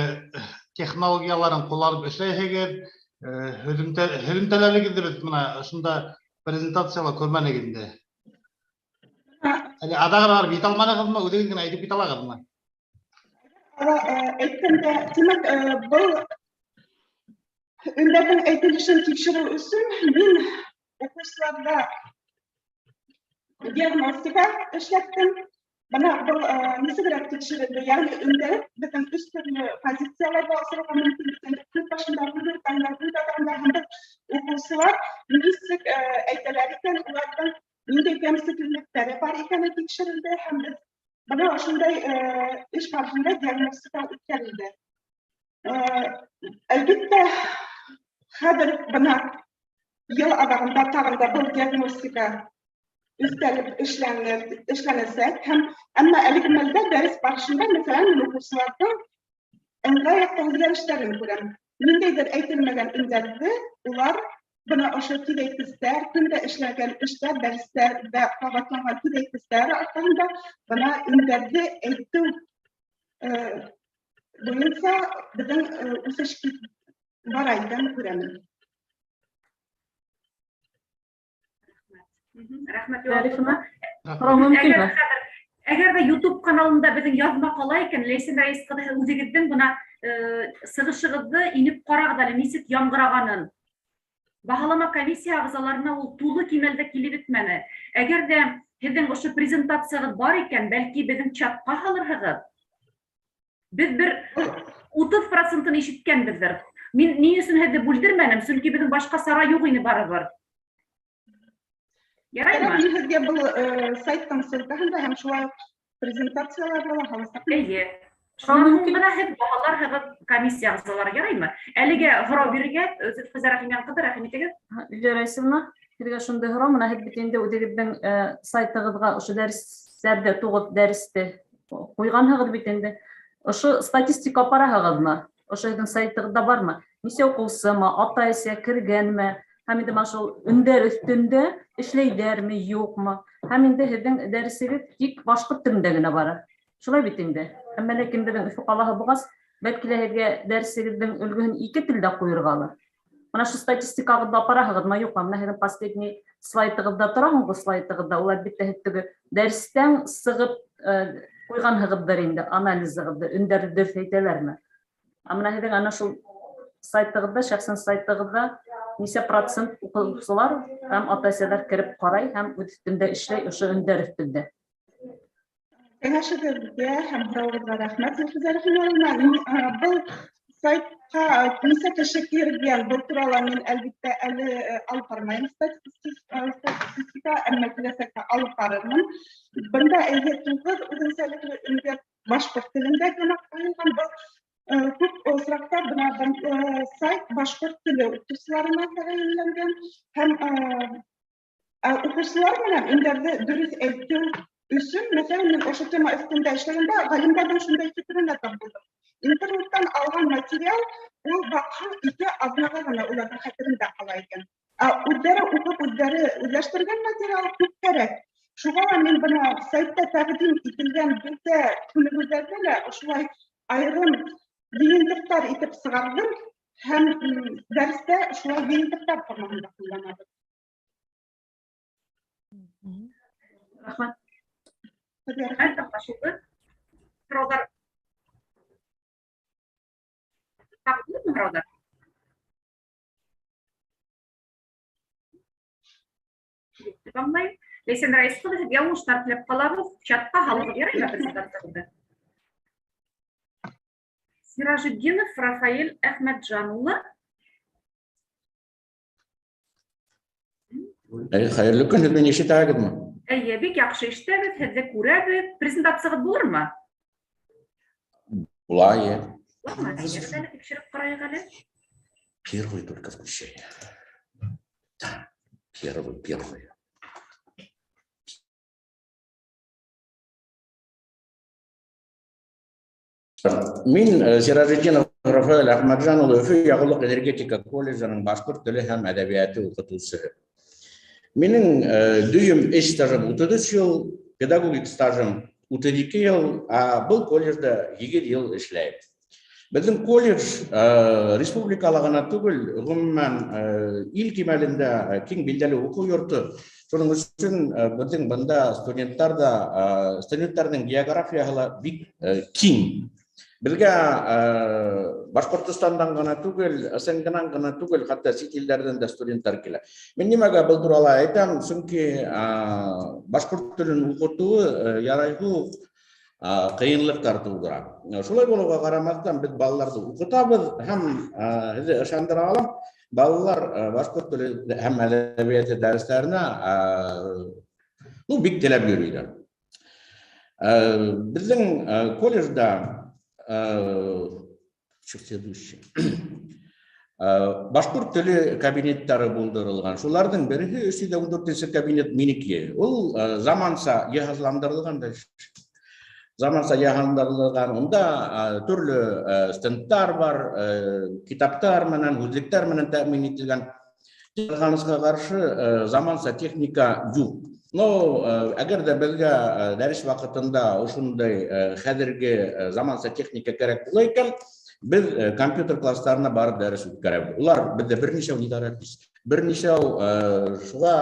технологияларын ҡулланып эшләйһегеҙ, һөҙөмтәләрегеҙҙе беҙ бына ошонда презентацияла күрмәнек инде. Әле аҙағына барып етә алманығыҙмы, үҙегеҙ генә әйтеп китә алағыҙмы? Әйткәндә, тимәк, был өндәрҙең әйтелешен тикшереү өсөн мин уҡыусыларҙа диагностика эшләттем. Бына был нисегерәк тикшерелде, йәғни өндәр беҙҙең өс төрлө позицияларҙа осрарға мөмкин бит. Һүҙ башында, һүҙ уртаһында, һүҙ аҙағында һәм беҙ уҡыусылар нисек әйтәләр икән, уларҙың ниндәй кәмселектәре бар икәне тикшерелде һәм беҙ бына ошондай эш барышында диагностика үткәрелде. Әлбиттә, хәҙер бына йыл аҙағында тағын да был диагностика өҫтәлеп эшләнәсәк һәм әммә әлеге мәлдә дәрес барышында, мәҫәлән, мин уҡыусыларҙың ыңғай яҡта үҙгәрештәрен күрәм. Ниндәйҙер әйтелмәгән өндәрҙе улар бына ошо тиҙәйткестәр, көндә эшләгән эштәр, дәрестәрҙә ҡабатланған тиҙәйткестәр арҡаһында бына өндәрҙе әйтеү буйынса беҙҙең үҫеш бара икәнен күрәмен. Рәхмәт яуабығыҙға. Һорау мөмкинме? Әгәр ҙә YouTube каналында беҙҙең яҙма ҡала икән, Ләйсән Рәис ҡыҙы, һеҙ үҙегеҙҙең бына сығышығыҙҙы инеп ҡарағыҙ әле, нисек яңғырағанын. Баһалама комиссия ағзаларына ул тулы кимәлдә килеп етмәне. Әгәр ҙә һеҙҙең ошо презентацияғыҙ бар икән, бәлки беҙҙең чатҡа һалырһығыҙ. Беҙ бер 30%-ын ишеткәнбеҙҙер. Мин ни өсөн һеҙҙе бүлдермәнем? Сөнки беҙҙең башҡа сара юҡ ине барыбер. Яраймы? Мин һеҙгә был сайттың ссылкаһын да һәм шулай уҡ презентацияларҙы ла һаласаҡмын. Эйе. Шунан һуң бына һеҙ баһаларһығыҙ комиссия ағзалары, яраймы? Әлегә һорау бирергә Зөлфизә Рәхимйән ҡыҙы, рәхим итегеҙ. Лилия Раисовна, һеҙгә шундай һорау, бына һеҙ бит инде үҙегеҙҙең сайтығыҙға ошо дәрестәрҙе, 9 дәресте ҡуйғанһығыҙ бит инде. Ошо статистика апараһығыҙмы? Ошо һеҙҙең сайтығыҙҙа бармы? Нисә уҡыусымы, ата-әсә кергәнме? Һәм инде бына шул өндәр өҫтөндә эшләйҙәрме, юҡмы? Һәм инде һеҙҙең дәресегеҙ тик башҡорт телендә генә бара. Шулай бит инде. Әммә ләкин беҙҙең Өфө ҡалаһы булғас, бәлки лә һеҙгә дәресегеҙҙең өлгөһөн ике телдә ҡуйырғалыр. Бына шул статистикағыҙҙы апараһығыҙмы, юҡмы? Бына һеҙҙең последний слайдығыҙҙа тора, һуңғы слайдығыҙҙа, ул әлбиттә һеҙ теге дәрестән сығып ҡуйғанһығыҙҙыр инде анализығыҙҙы, өндәрҙе дөрөҫ әйтәләрме? Ә бына һеҙҙең ана шул сайтығыҙҙа, шәхсән сайтығыҙҙа нисә процент уҡыусылар һәм ата-әсәләр кереп ҡарай һәм үҙ өҫтөндә эшләй ошо өндәр өҫтөндә? Кәңәшегеҙгә һәм һорауығыҙға рәхмәт, Зөлфизә Рәхимовна. Был Сайтҡа нисә кеше кергән, был турала мин әлбиттә әле алып бармайым статистика, әммә киләсәктә алып барырмын. Бында эйе 9 үҙенсәлекле өндәр башҡорт телендә генә ҡуйылған. Был күп осраҡта бына сайт башҡорт теле уҡытыусыларына тәғәйенләнгән һәм уҡыусылар менән өндәрҙе дөрөҫ әйтеү өсөн, мәҫәлән, мин ошо тема өҫтөндә эшләгәндә ғалимдарҙың шундай фекеренә тап булдым. Интернеттан алған материал ул баҡһаң 2 аҙнаға ғына уларҙың хәтерендә ҡала икән. Ә үҙҙәре уҡып, үҙҙәре үҙләштергән материал күпкәрәк. Шуға ла мин бына сайтта тәҡдим ителгән бөтә күнегеүҙәрҙе лә ошолай айырым йыйынтыҡтар итеп сығарҙым һәм дәрестә шулай йыйынтыҡтар формаһында ҡулланабыҙ. Рәхмәт. Рәхмәт, аңлашылды. Һорауҙар тағы булырмы һорауҙар? Дип аңлайым. Ләйсән Раис ҡыҙы, һеҙгә уңыштар теләп ҡалабыҙ. Чатҡа һалығыҙ яраймы презентацияғыҙҙы? Сиражетдинов Рафаэль Әхмәтжан улы. Хәйерле көн, һеҙ мине ишетәһегеҙме? Эйе, бик яҡшы ишетәбеҙ, һеҙҙе күрәбеҙ. Презентацияғыҙ булырмы? Була, эйе. Буламы? Әйҙәгеҙ әле тикшереп ҡарайыҡ әле. Первый только включай. Первый, первый. Мин Сиражетдинов Рафаэль Әхмәтжан улы, Өфө яғыулыҡ энергетика колледжының башҡорт теле һәм әҙәбиәте уҡытыусыһы. Минең дөйөм эш стажым 33 йыл, педагогик стажым 32 йыл, ә был колледжда 8 йыл эшләйем. Беҙҙең колледж республикала ғына түгел, ғөмүмән ил кимәлендә киң билдәле уҡыу йорто. Шуның өсөн беҙҙең бында студенттарҙың географияһы ла бик киң. Беҙгә Башҡортостандан ғына түгел, СНГ-нан ғына түгел, хатта сит илдәрҙән дә студенттар килә. Мин нимәгә был турала әйтәм, сөнки башҡорт телен уҡытыуы ярайһы уҡ ҡыйынлыҡтар тыуҙыра. Шулай булыуға ҡарамаҫтан, беҙ балаларҙы уҡытабыҙ һәм һеҙҙе ышандыра алам, балалар башҡорт теле һәм әҙәбиәте дәрестәренә бик теләп йөрөйҙәр. Беҙҙең колледжда следующий. Башҡорт теле кабинеттары булдырылған. Шуларҙың береһе өс йөҙ ун дүртенсе кабинет минеке. Ул заманса йыһазландырылған да. Заманса йыһазландырылған. Унда төрлө стендтар бар, китаптар менән, һүҙлектәр менән тәьмин ителгән. Ҡыҙғанысҡа ҡаршы, заманса техника юҡ. Но әгәр ҙә беҙгә дәрес ваҡытында ошондай хәҙерге заманса техника кәрәк була икән, беҙ компьютер класстарына барып дәрес үткәрәбеҙ. Улар беҙҙә бер нисәү идарә итә. Бер нисәү шуға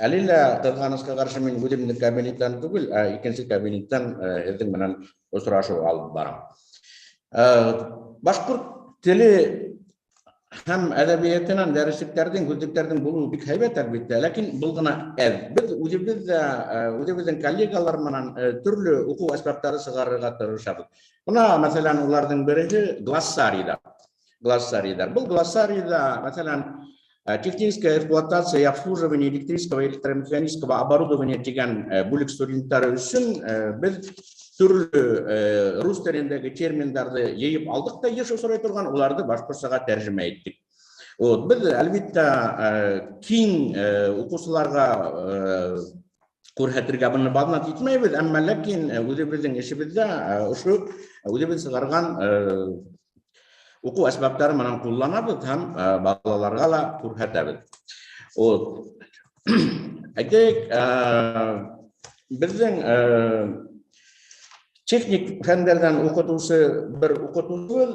әле лә ҡыҙғанысҡа ҡаршы мин үҙемдең кабинеттан түгел, ә икенсе кабинеттан һеҙҙең менән осрашыу алып барам. Башҡорт теле һәм әҙәбиәтенән дәреслектәрҙең, һүҙлектәрҙең булыуы бик һәйбәт әлбиттә, ләкин был ғына әҙ. Беҙ үҙебеҙ ҙә, үҙебеҙҙең коллегалар менән төрлө уҡыу әсбаптары сығарырға тырышабыҙ. Бына, мәҫәлән, уларҙың береһе глоссарийҙар. Глоссарийҙар. Был глоссарийҙа, мәҫәлән, техническая эксплуатация и обслуживание электрического и электромеханического оборудования тигән бүлек студенттары өсөн беҙ төрлө рус телендәге терминдарҙы йыйып алдыҡ та йыш осрай торған, уларҙы башҡортсаға тәржемә иттек. Вот, беҙ, әлбиттә, киң уҡыусыларға күрһәтергә быны баҙнат итмәйбеҙ, әммә ләкин үҙебеҙҙең эшебеҙҙә ошо үҙебеҙ сығарған уҡыу әсбаптары менән ҡулланабыҙ һәм балаларға ла күрһәтәбеҙ. Вот. Әйтәйек, беҙҙең техник фәндәрҙән уҡытыусы бер уҡытыусыбыҙ,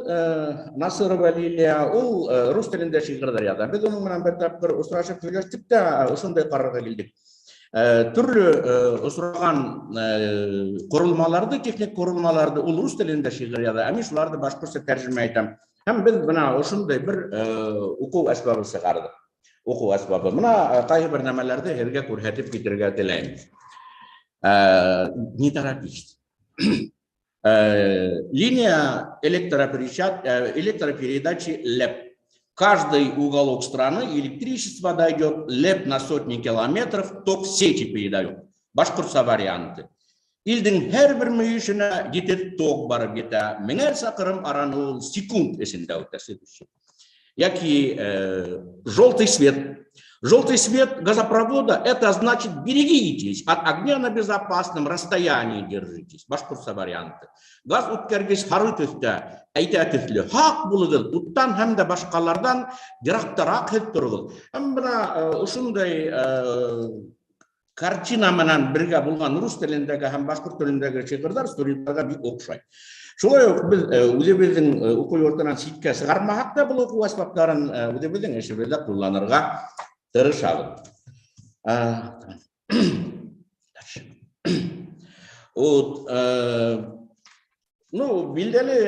Насырова Лилия, ул рус телендә шиғырҙар яҙа. Беҙ уның менән бер тапҡыр осрашып һөйләштек тә, ошондай ҡарарға килдек. Төрлө осраған ҡоролмаларҙы, техник ҡоролмаларҙы ул рус телендә шиғыр яҙа, ә мин шуларҙы башҡортса тәржемә итәм. Һәм беҙ бына ошондай бер уҡыу әсбабы сығарҙыҡ. Уҡыу әсбабы. Бына ҡайһы бер нәмәләрҙе һеҙгә күрһәтеп китергә теләйем. Не торопись. Линия электропередачи ЛЭП. Каждый уголок страны электричество дойдет, ЛЭП на сотни километров, ток сети передает. Башҡортса варианты. Илдең һәр бер мөйөшөнә етеҙ ток барып етә. Меңәр саҡрым араны ул секунд эсендә үтә. Следующий. Яки желтый свет. Желтый свет газопровода – это значит, берегитесь, от огня на безопасном расстоянии держитесь. Башҡортса варианты. Газ үткәргес һары төҫтә, әйтә төҫлө. Һаҡ булығыҙ, уттан һәм дә башҡаларҙан йыраҡтараҡ һеҙ тороғоҙ. Һәм бына ошондай картина менән бергә булған рус телендәге һәм башҡорт телендәге шиғырҙар студенттарға бик оҡшай. Шулай уҡ беҙ үҙебеҙҙең уҡыу йортонан ситкә сығармаһаҡ та, был уҡыу әсбаптарын үҙебеҙҙең эшебеҙҙә ҡулланырға тырышабыҙ. Вот, ну, билдәле,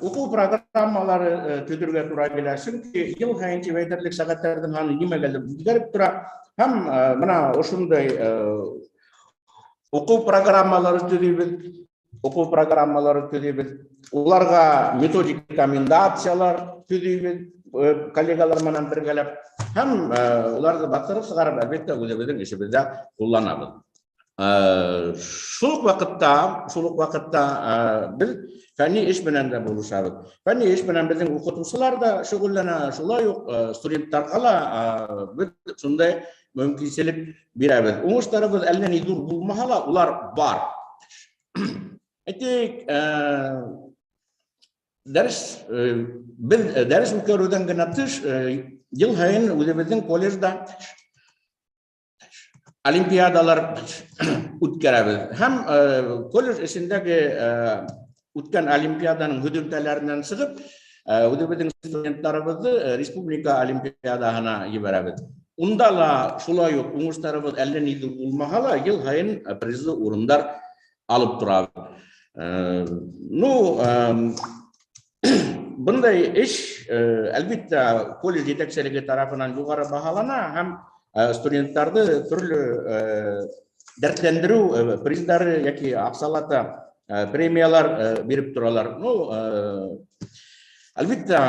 уҡыу программалары төҙөргә тура килә, сөнки йыл һайын тип әйтерлек сәғәттәрҙең һаны нимәгәлер үҙгәреп тора. Һәм бына ошондай уҡыу программалары төҙөйбөҙ, уҡыу программалары төҙөйбөҙ. Уларға методик рекомендациялар төҙөйбөҙ коллегалар менән бергәләп. Һәм уларҙы баҫтырып сығарып, әлбиттә, үҙебеҙҙең эшебеҙҙә ҡулланабыҙ. Шул уҡ ваҡытта беҙ фәнни эш менән дә булышабыҙ. Фәнни эш менән беҙҙең уҡытыусылар ҙа шөғөлләнә, шулай уҡ студенттарға ла беҙ шундай мөмкинселек бирәбеҙ. Уңыштарыбыҙ әллә ни ҙур булмаһа ла, улар бар. Әйтик, беҙ дәрес үткәреүҙән генә тыш, йыл һайын үҙебеҙҙең колледжда олимпиадалар үткәрәбеҙ. Һәм колледж эсендәге үткән олимпиаданың һөҙөмтәләренән сығып, үҙебеҙҙең студенттарыбыҙҙы республика олимпиадаһына ебәрәбеҙ. Унда ла шулай уҡ уңыштарыбыҙ әллә ни ҙур булмаһа ла, йыл һайын призлы урындар алып торабыҙ. Ну, бындай эш, әлбиттә, колледж етәкселеге тарафынан юғары баһалана һәм студенттарҙы төрлө дәртләндереү приздары йәки аҡсалата премиялар биреп торалар. Ну, әлбиттә,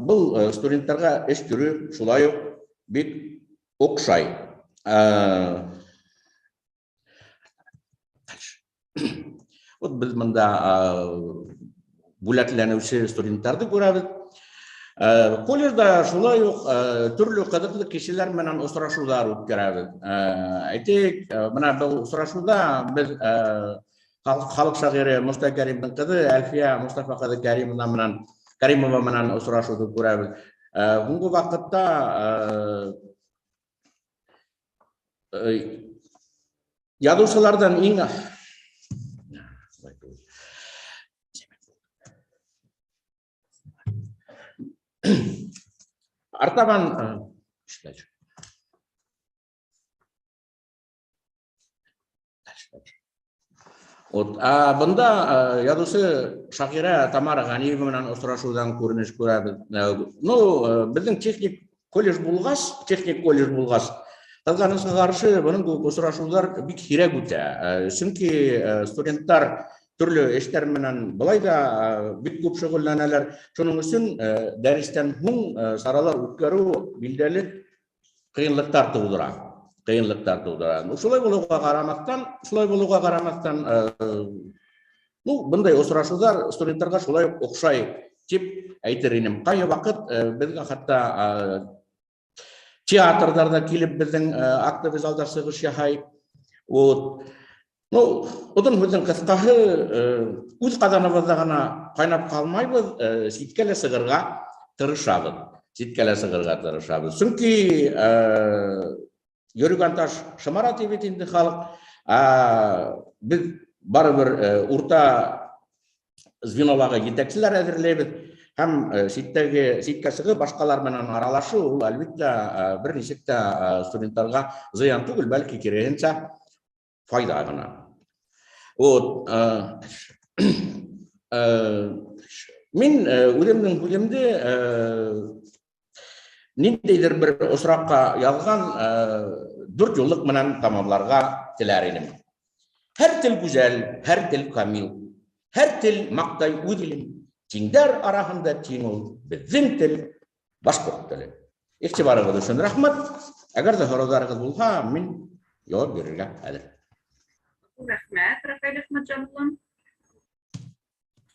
был студенттарға эш төрө шулай уҡ бик оҡшай. Вот беҙ бында бүләкләнеүсе студенттарҙы күрәбеҙ. Колледжда шулай уҡ төрлө ҡыҙыҡлы кешеләр менән осрашыуҙар үткәрәбеҙ. Әйтик, бына был осрашыуҙа беҙ халыҡ шағиры Мостай Кәримдең ҡыҙы Әлфиә Мостафа ҡыҙы Кәримова менән Кәримова менән осрашыуҙы күрәбеҙ. Һуңғы ваҡытта яҙыусыларҙан иң артабан дальше. Вот, а бында яҙыусы шағирә Тамара Ғәниева менән осрашыуҙан күренеш күрәбеҙ. Ну, беҙҙең техник колледж булғас, ҡыҙғанысҡа ҡаршы, бының кеүек осрашыуҙар бик һирәк үтә. Сөнки студенттар төрлө эштәр менән былай да бик күп шөғөлләнәләр. Шуның өсөн дәрестән һуң саралар үткәреү билдәле ҡыйынлыҡтар тыуҙыра. Ҡыйынлыҡтар тыуҙыра. Ну, шулай булыуға ҡарамаҫтан, ну, бындай осрашыуҙар студенттарға шулай уҡ оҡшай тип әйтер инем. Ҡайһы ваҡыт беҙгә хатта театрҙарҙа килеп беҙҙең актовый залда сығыш яһай. Вот. Ну, оҙон һүҙҙең ҡыҫҡаһы, үҙ ҡаҙаныбыҙҙа ғына ҡайнап ҡалмайбыҙ, ситкә лә сығырға тырышабыҙ. Ситкә лә сығырға тырышабыҙ. Сөнки йөрөгән таш шымара ти бит инде халыҡ. Беҙ барыбер урта звенолағы етәкселәр әҙерләйбеҙ һәм ситкә сығып башҡалар менән аралашыу ул, әлбиттә, бер нисек тә студенттарға зыян түгел, бәлки киреһенсә файҙа ғына. Вот, мин үҙемдең һүҙемде ниндәйҙер бер осраҡҡа яҙған дүрт юллыҡ менән тамамларға теләр инем. Һәр тел гүзәл, һәр тел камил. Һәр тел маҡтай үҙ илен, тиңдәр араһында тиң ул, беҙҙең тел, башҡорт теле. Иғтибарығыҙ өсөн рәхмәт. Әгәр ҙә һорауҙарығыҙ булһа, мин яуап бирергә әҙер. Рәхмәт, Рафаэль Әхмәтжан улы.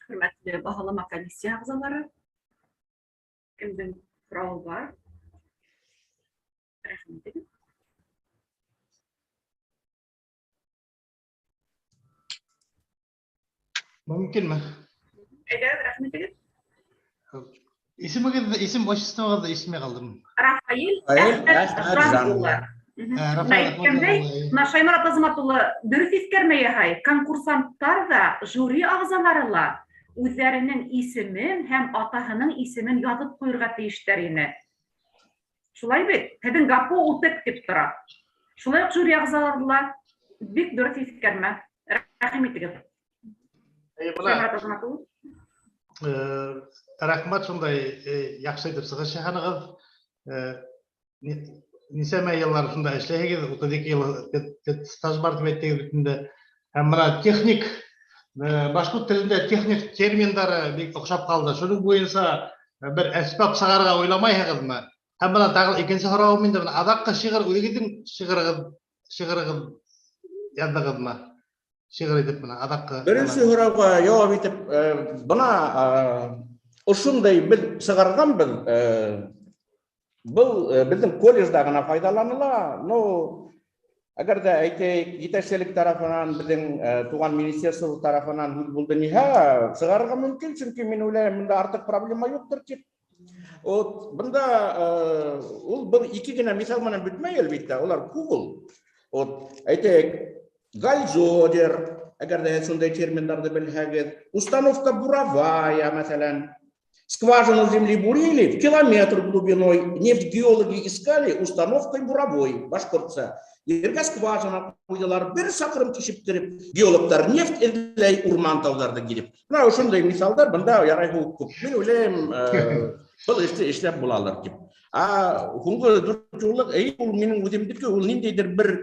Хөрмәтле баһалама комиссия ағзалары. Кемдең һорауы бар? Рәхим итегеҙ. Мөмкинме? Әйҙәгеҙ, рәхим итегеҙ. Исемегеҙ, исем, отчествоғыҙҙы ишетмәй ҡалдым. Рафаэль Әхмәтжан улы. Рафаэль Әйткәндәй, мына Шайморат Азамат улы дөрөҫ иҫкәрмә яһай. Конкурсанттар ҙа, жюри ағзалары ла үҙҙәренең исемен һәм атаһының исемен яҙып ҡуйырға тейештәр ине. Шулай бит? Һеҙҙең ГАПО УТЭК тип тора. Шулай уҡ жюри ағзалары ла бик дөрөҫ иҫкәрмә. Рәхим итегеҙ. Шайморат Азамат улы. Рәхмәт, шундай яҡшы итеп сығыш яһанығыҙ. Нисәмә йыллар шунда эшләйһегеҙ, 32 йыл стаж бар тип әйттегеҙ бит инде. Һәм бына техник, башҡорт телендә техник терминдары бик оҡшап ҡалды. Шуның буйынса бер әсбап сығарырға уйламайһығыҙмы? Һәм бына тағы икенсе һорауым инде, бына аҙаҡҡы шиғыр үҙегеҙҙең шиғырығыҙ яҙҙығыҙмы? Шиғыр итеп бына аҙаҡҡы. Беренсе һорауға яуап итеп, бына ошондай беҙ сығарғанбыҙ, был беҙҙең колледжда ғына файҙаланыла, но әгәр ҙә әйтәйек, етәкселек тарафынан, беҙҙең туған министерство тарафынан һүҙ булды ниһә, сығарырға мөмкин, сөнки мин уйлайым, бында артыҡ проблема юҡтыр тип. Вот бында ул был ике генә миҫал менән бөтмәй, әлбиттә, улар күп ул. Вот әйтәйек, гальзодер, әгәр ҙә шундай терминдарҙы белһәгеҙ, установка буровая, мәҫәлән, скважину земли бурили в километр глубиной, нефть геологи искали установкой буровой, башҡортса. Ергә скважина ҡуйҙылар, бер саҡрым тишептереп, геологтар нефть эҙләй, урман тауҙарҙы килеп. Бына ошондай миҫалдар бында ярай күп. Мин уйлайым, был эште эшләп булалыр тип. А һуңғы дүрт юллыҡ, эй, ул минең үҙемдеке, ул ниндәйҙер бер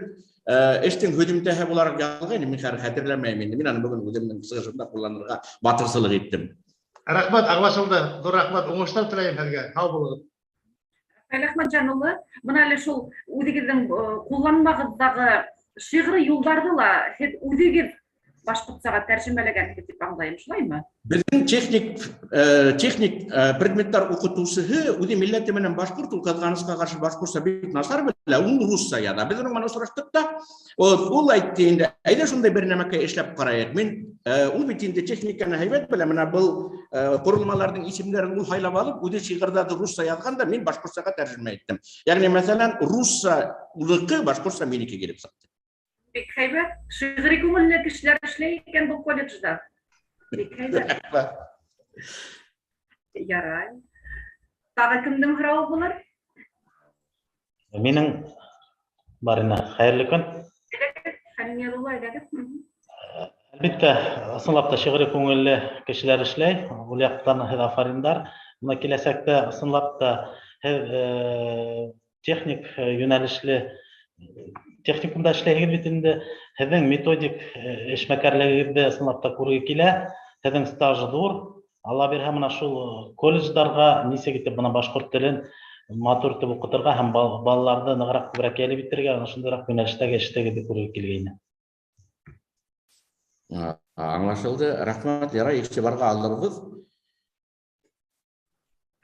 эштең һөҙөмтәһе булараҡ яҙылғайны, мин хәҙер хәтерләмәйем инде. Мин аны бөгөн үҙемдең сығышымда ҡулланырға батырсылыҡ иттем. Рәхмәт, аңлашылды. Ҙур рәхмәт, уңыштар теләйем һеҙгә. Һау булығыҙ. Рафаэль Әхмәтжан улы, бына әле шул үҙегеҙҙең ҡулланмағыҙҙағы шиғри юлдарҙы ла һеҙ үҙегеҙ башҡортсаға тәржемәләгәнһегеҙ тип аңлайым, шулаймы? Беҙҙең техник предметтар уҡытыусыһы үҙе милләте менән башҡорт, ул ҡыҙғанысҡа ҡаршы башҡортса бик насар белә, ул русса яҙа. Беҙ уның менән осраштыҡ та, ул әйтте инде, әйҙә шундай бер нәмәкәй эшләп ҡарайыҡ. Мин, ул бит инде техниканы һәйбәт белә, бына был ҡоролмаларҙың исемдәрен ул һайлап алып, үҙе шиғырҙарҙы русса яҙған да, мин башҡортсаға тәржемә иттем. Йәғни, мәҫәлән, русса улыҡы, башҡортса минеке килеп сыҡты. Бик һәйбәт. Шиғри күңелле кешеләр эшләй икән был колледжда. Бик һәйбәт. Ярай. Тағы кемдең һорауы булыр? Минең бар ине. Хәйерле көн. Хәлимулла, әйҙәгеҙ. Әлбиттә, ысынлап та шиғри күңелле кешеләр эшләй. Ул яҡтан һеҙ афариндар. Бына киләсәктә ысынлап та һеҙ техник йүнәлешле техникумда эшләйһегеҙ бит инде. Һеҙҙең методик эшмәкәрлегегеҙҙе ысынлап та күрге килә. Һеҙҙең стаж ҙур. Алла бирһә, бына шул колледждарға нисек итеп бына башҡорт телен матур итеп уҡытырға һәм балаларҙы нығыраҡ күберәк йәлеп итергә, ана шундайыраҡ йүнәлештәге эштәгеҙҙе күрге килгәйне. Аңлашылды. Рәхмәт, ярай, иғтибарға алырбыҙ.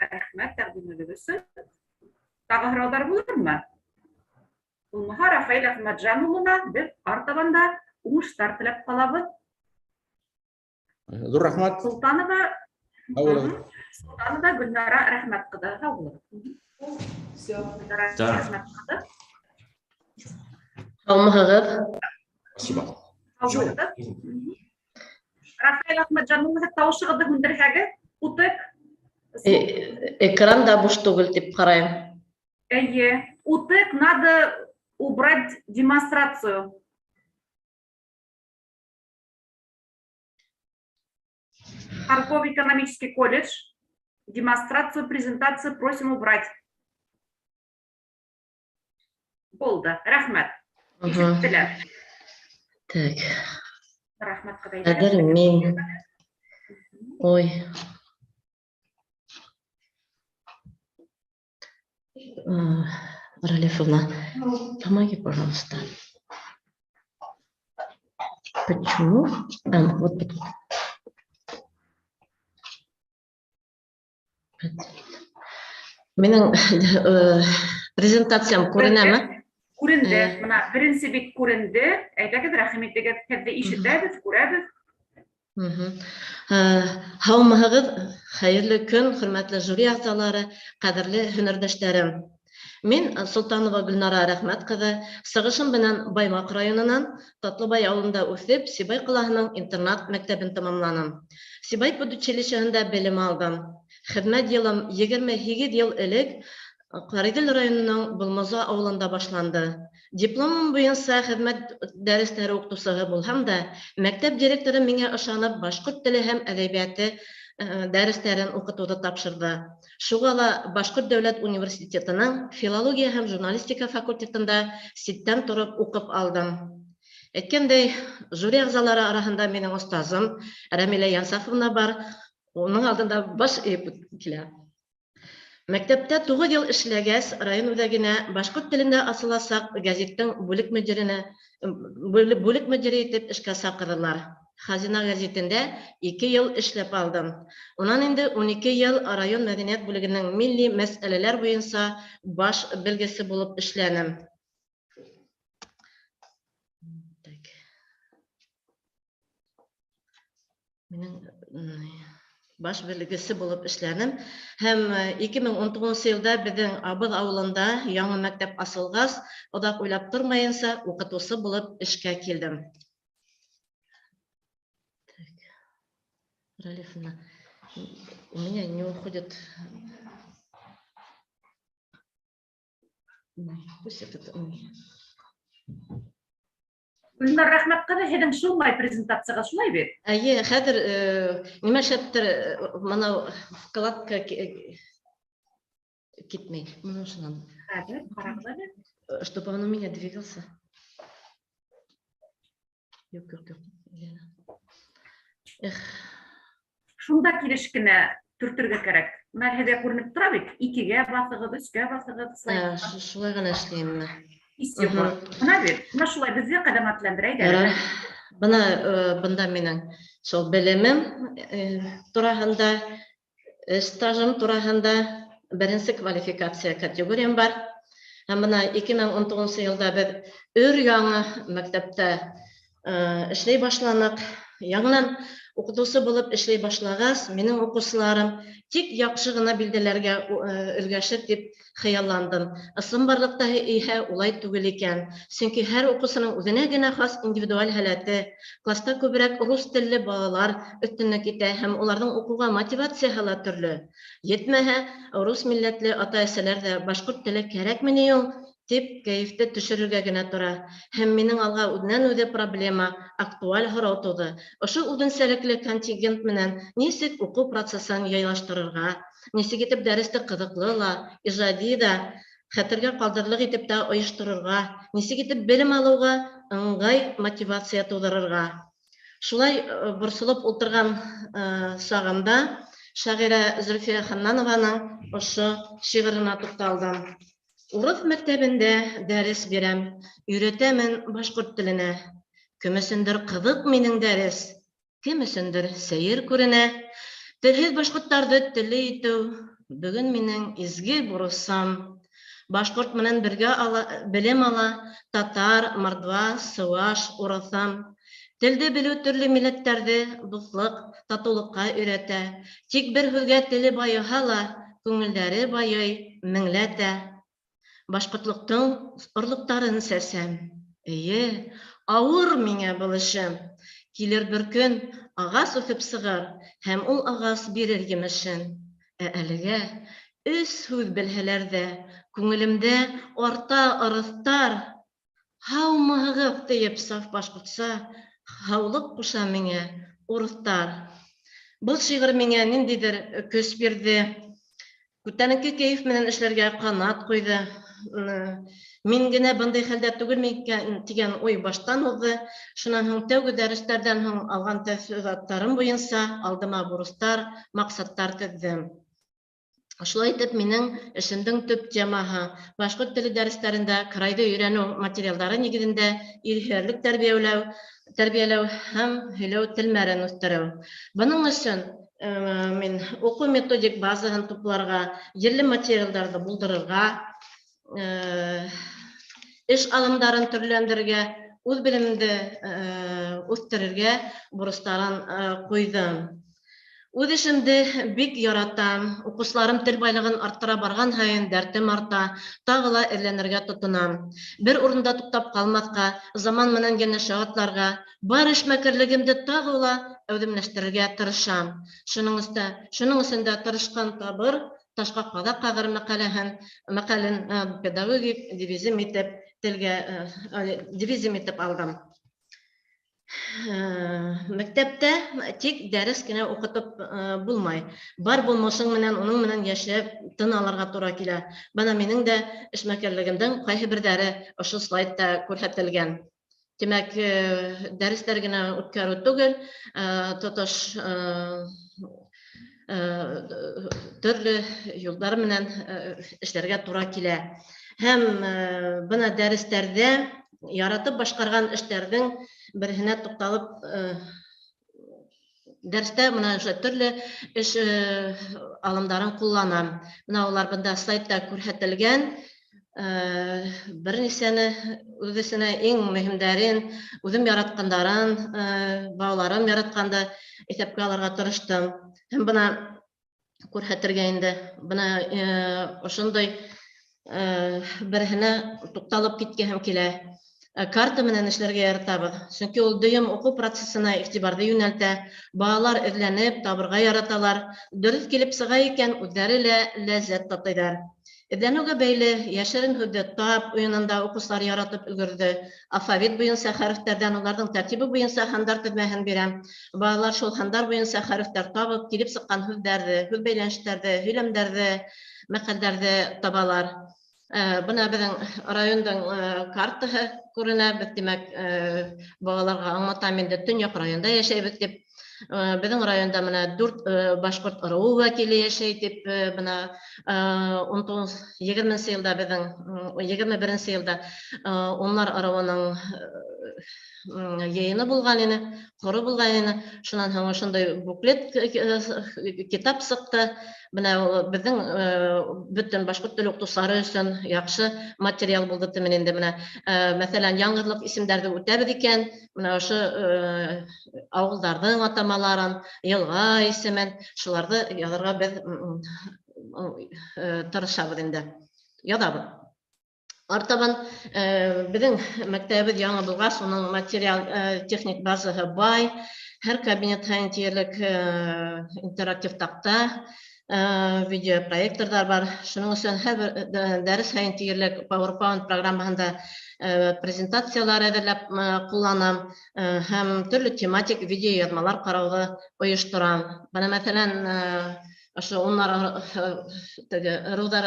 Рәхмәт тәҡдимегеҙ өсөн. Тағы һорауҙар булырмы? Булмаһа, Рафаэль Әхмәтжан улына беҙ артабан да уңыштар теләп ҡалабыҙ. Ҙур рәхмәт. Султанова. Һау булығыҙ. Султанова Гөлнара Рәхмәт ҡыҙы. Һау булығыҙ. Гөлнара Рәхмәт ҡыҙы. Һаумыһығыҙ. Спасибо. Һау булығыҙ. Рафаэль Әхмәтжан улы, һеҙ тауышығыҙҙы һүндерһәгеҙ, утыҡ. Экран да буш түгел тип ҡарайым. Эйе, утыҡ надо убрать демонстрацию. Торгово-экономический колледж. Демонстрацию, презентацию просим убрать. Булды. Рәхмәт. Ишеттеләр. Так. Рәхмәт, Ҡыҙай. Хәҙер мин Ой. Ралифовна, помоги, пожалуйста. Почему? А, вот. Минең презентациям күренәме? Күренде. Мына беренсе бит күренде. Әйҙәгеҙ, рәхим итегеҙ, һеҙҙе ишетәбеҙ, күрәбеҙ. Һаумыһығыҙ, хәйерле көн, хөрмәтле жюри ағзалары, ҡәҙерле һөнәрҙәштәрем. Мин Солтанова Гөлнара Рәхмәт ҡыҙы, сығышым менән Баймаҡ районынан Татлыбай ауылында үҫеп, Сибай ҡалаһының интернат мәктәбен тамамланым. Сибай педучилищеһында белем алдым. Хеҙмәт йылым 28 йыл элек Ҡариҙел районының Булмаза ауылында башланды. Дипломым буйынса хеҙмәт дәрестәре уҡытыусыһы булһам да, мәктәп директоры миңә ышанып, башҡорт теле һәм әҙәбиәте дәрестәрен уҡытыуҙы тапшырҙы. Шуға ла Башҡорт дәүләт университетының филология һәм журналистика факультетында ситтән тороп уҡып алдым. Әйткәндәй, жюри ағзалары араһында минең остазым Рәмилә Янсафовна бар, уның алдында баш эйеп килә. Мәктәптә 9 йыл эшләгәс, район үҙәгенә башҡорт телендә асыласаҡ гәзиттең бүлек мөдире итеп эшкә саҡырҙылар. Хазина гәзитендә 2 йыл эшләп алдым. Унан инде 12 йыл район мәҙәниәт бүлегенең милли мәсьәләләр буйынса баш белгесе булып эшләнем. Минең баш белгесе булып эшләнем. Һәм 2019 йылда беҙҙең Абыҙ ауылында яңы мәктәп асылғас, оҙаҡ уйлап тормайынса уҡытыусы булып эшкә килдем. Ралифовна, у меня не уходит. Пусть этот. Гөлнар Рәхмәт ҡыҙы, һеҙҙең шулай презентацияға шулай бит? Эйе, хәҙер нимә эшләптер, мынау вкладка китмәй. Мына шунан. Хәҙер ҡарағыҙ әле. Чтобы он у меня двигался. Юҡ, юҡ, юҡ. Эх. Шунда килеш кенә төртөргә кәрәк. Бына һеҙгә күренеп тора бит. 2-гә баҫығыҙ, 3-кә баҫығыҙ. Шулай ғына эшләйемме? Бына бит, бына шулай беҙҙе ҡәнәғәтләндерә ине. Бына бында минең шул белемем тураһында, стажым тураһында беренсе квалификация категориям бар. Һәм бына 2019 йылда беҙ өр яңы мәктәптә эшләй башланыҡ. Яңынан уҡытыусы булып эшләй башлағас, минең уҡыусыларым тик яҡшы ғына билдәләргә өлгәшер тип хыялландым. Ысынбарлыҡта иһә улай түгел икән. Сөнки һәр уҡыусының үҙенә генә хас индивидуаль һәләте, класста күберәк рус телле балалар өҫтөнлөк итә һәм уларҙың уҡыуға мотивацияһы ла төрлө. Етмәһә, рус милләтле ата-әсәләр ҙә башҡорт теле кәрәкме ни ул тип кәйефте төшөрөргә генә тора. Һәм минең алға үҙенән-үҙе проблема, актуаль һорау тыуҙы. Ошо үҙенсәлекле контингент менән нисек уҡыу процесын яйлаштырырға, нисек итеп дәресте ҡыҙыҡлы ла, ижади ҙа, хәтергә ҡалдырырлыҡ итеп тә ойошторорға, нисек итеп белем алыуға ыңғай мотивация тыуҙырырға. Шулай борсолоп ултырған сағымда шағирә Зөлфиә Ханнанованың ошо шиғырына туҡталдым. Урыҫ мәктәбендә дәрес бирәм, өйрәтәмен башҡорт теленә. Кем өсөндөр ҡыҙыҡ минең дәрес, кем өсөндөр сәйер күренә. Телһеҙ башҡорттарҙы телле итеү бөгөн минең изге бурысым. Башҡорт менән бергә белем ала татар, мордва, сыуаш, урыҫым. Телде белеү төрлө милләттәрҙе дуҫлыҡ, татыулыҡҡа өйрәтә. Тик бер һүҙгә теле байыһа ла, күңелдәре байый меңләтә. Башҡортлоҡтоң орлоҡтарын сәсәм. Эйе, ауыр миңә был эшем. Килер бер көн ағас үҫеп сығыр, һәм ул ағас бирер емешен. Ә әлегә өс һүҙ белһәләр ҙә, күңелемдә арта ырыҫтар. Һаумыһығыҙ тиеп саф башҡортса, һаулыҡ ҡуша миңә урыҫтар. Был шиғыр миңә ниндәйҙер көс бирҙе. Күтәренке кәйеф менән эшләргә ҡанат ҡуйҙы. Мин генә бындай хәлдә түгелме икән тигән уй баштан уҙҙы. Шунан һуң тәүге дәрестәрҙән һуң алған тәьҫораттарым буйынса алдыма бурыстар, маҡсаттар теҙҙем. Шулай итеп, минең эшемдең төп темаһы башҡорт теле дәрестәрендә крайҙы өйрәнеү материалдары нигеҙендә илһөйәрлек тәрбиәләү һәм һөйләү телмәрен үҫтереү. Бының өсөн мин уҡыу методик базаһын тупларға, ерле материалдарҙы булдырырға, эш алымдарын төрләндерергә, үҙ белемемде үҫтерергә бурыстарын ҡуйҙым. Үҙ эшемде бик яратам. Уҡыусыларым тел байлығын арттыра барған һайын дәртем арта, тағы ла эҙләнергә тотонам. Бер урында туҡтап ҡалмаҫҡа, заман менән йәнәшә атларға, бар эшмәкәрлегемде тағы ла әүҙемләштерергә тырышам. Шуның өсөн дә тырышҡан табыр, ташҡа ҡаҙаҡ ҡағыр мәҡәлен педагогик девизым итеп телгә девизым итеп алдым. Мәктәптә тик дәрес кенә уҡытып булмай. Бар булмышың менән уның менән йәшәп, тын алырға тура килә. Бына минең дә эшмәкәрлегемдең ҡайһы берҙәре ошо слайдта күрһәтелгән. Тимәк, дәрестәр генә үткәреү түгел, тотош төрлө юлдар менән эшләргә тура килә. Һәм бына дәрестәрҙә яратып башҡарған эштәрҙең береһенә туҡталып, дәрестә бына ошо төрлө эш алымдарын ҡулланам. Бына улар бында слайдта күрһәтелгән. Бер нисәне үҙ эсенә иң мөһимдәрен, үҙем яратҡандарын, балаларым яратҡанды иҫәпкә алырға тырыштым. Һәм бына күрһәтергә инде. Бына ошондай береһенә туҡталып киткеһем килә. Карта менән эшләргә яратабыҙ, сөнки ул дөйөм уҡыу процессына иғтибарҙы йүнәлтә, балалар эҙләнеп табырға яраталар, дөрөҫ килеп сыға икән, үҙҙәре лә ләззәт татыйҙар. Эҙләнеүгә бәйле йәшерен һүҙҙе тап уйынында уҡыусылар яратып өлгөрҙө. Алфавит буйынса хәрефтәрҙән уларҙың тәртибе буйынса һандар теҙмәһен бирәм. Балалар шул һандар буйынса хәрефтәр табып, килеп сыҡҡан һүҙҙәрҙе, һүҙ бәйләнештәрҙе, һөйләмдәрҙе, мәҡәлдәрҙе табалар. Бына беҙҙең райондың картаһы күренә. Беҙ, тимәк, балаларға аңлатам инде, төньяҡ районда йәшәйбеҙ тип. Беҙҙең районда бына 4 башҡорт ырыуы вәкиле йәшәй тип, бына 20-нсе йылда беҙҙең 21-нсе йылда унлар ырыуының йыйыны булған ине, ҡоро булған ине. Шунан һуң ошондай буклет, китап сыҡты. Бына беҙҙең бөтөн башҡорт теле уҡытыусылары өсөн яҡшы материал булды тимен инде. Бына, мәҫәлән, яңғыҙлыҡ исемдәрҙе үтәбеҙ икән, бына ошо ауылдарҙың атамаларын, йылға исемен, шуларҙы яҙырға беҙ тырышабыҙ инде, яҙабыҙ. Артабан беҙҙең мәктәбебеҙ яңы булғас, уның материал техник базаһы бай, һәр кабинет һайын тиерлек интерактив таҡта, видеопроекторҙар бар. Шуның өсөн һәр бер дәрес һайын тиерлек PowerPoint программаһында презентациялар әҙерләп ҡулланам һәм төрлө тематик видеояҙмалар ҡарауҙы ойошторам. Бына, мәҫәлән, ошо унлар теге ырыуҙар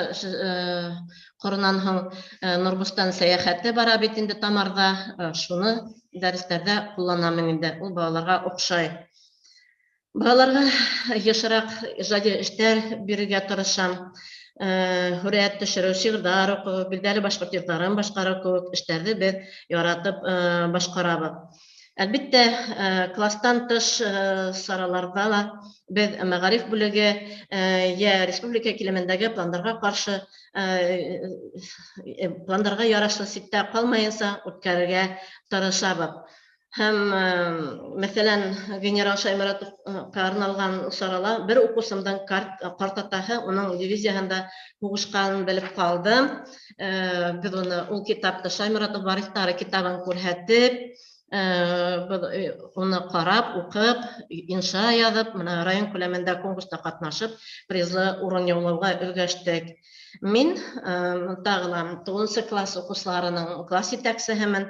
ҡоронан һуң Нурбустан сәйәхәте бара бит инде Тамарҙа, шуны дәрестәрҙә ҡулланам инде, ул балаларға оҡшай. Балаларға йышыраҡ ижади эштәр бирергә тырышам. Һүрәт төшөрөү, шиғырҙар уҡыу, билдәле башҡорт йырҙарын башҡарыу кеүек эштәрҙе беҙ яратып башҡарабыҙ. Әлбиттә, класстан тыш сараларҙа ла беҙ мәғариф бүлеге йә республика килемендәге пландарға ҡаршы, пландарға ярашлы ситтә ҡалмайынса үткәрергә тырышабыҙ. Һәм, мәҫәлән, генерал Шайморатовҡа арналған сарала бер уҡыусымдың ҡартатаһы уның дивизияһында һуғышҡанын белеп ҡалдым. Беҙ уны ул китапты, Шайморатов варифтары китабын күрһәтеп, беҙ уны ҡарап, уҡып, инша яҙып, бына район күләмендә конкурста ҡатнашып, призлы урын яулауға өлгәштек. Мин тағы ла 9-нсы класс уҡыусыларының класс етәксеһемен.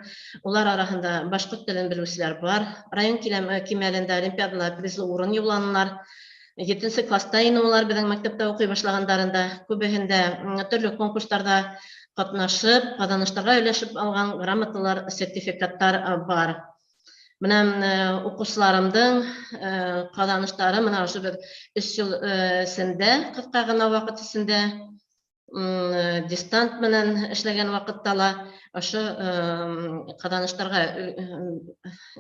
Улар араһында башҡорт телен белеүселәр бар. Район кимәлендә олимпиадала призлы урын яуланылар. Етенсе класста ине улар беҙҙең мәктәптә уҡый башлағандарында, күбеһендә төрлө конкурстарҙа ҡатнашып, ҡаҙаныштарға өләшеп алған грамоталар, сертификаттар бар. Бына уҡыусыларымдың ҡаҙаныштары бына ошо беҙ 3 йыл эсендә, ҡыҫҡа ғына ваҡыт эсендә дистант менән эшләгән ваҡытта ла ошо ҡаҙаныштарға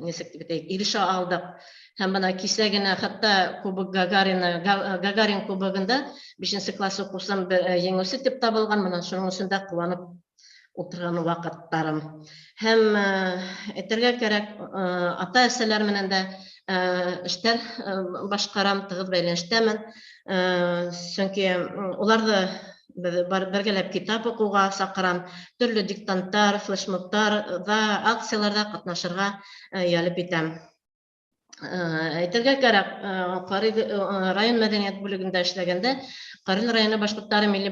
нисек тип әйтәйек, ирешә алдыҡ. Һәм бына кисә генә хатта Кубок Гагарина, Гагарин кубогында 5-нсе класс уҡыусым еңеүсе тип табылған, бына шуның өсөн дә ҡыуанып ултырған ваҡыттарым. Һәм әйтергә кәрәк, ата-әсәләр менән дә эштәр башҡарам, тығыҙ бәйләнештәмен, сөнки уларҙы беҙ бергәләп китап уҡыуға саҡырам, төрлө диктанттар, флешмобтарҙа, акцияларҙа ҡатнашырға йәлеп итәм. Әйтергә кәрәк, район мәҙәниәт бүлегендә эшләгәндә Ҡарил районы башҡорттары милли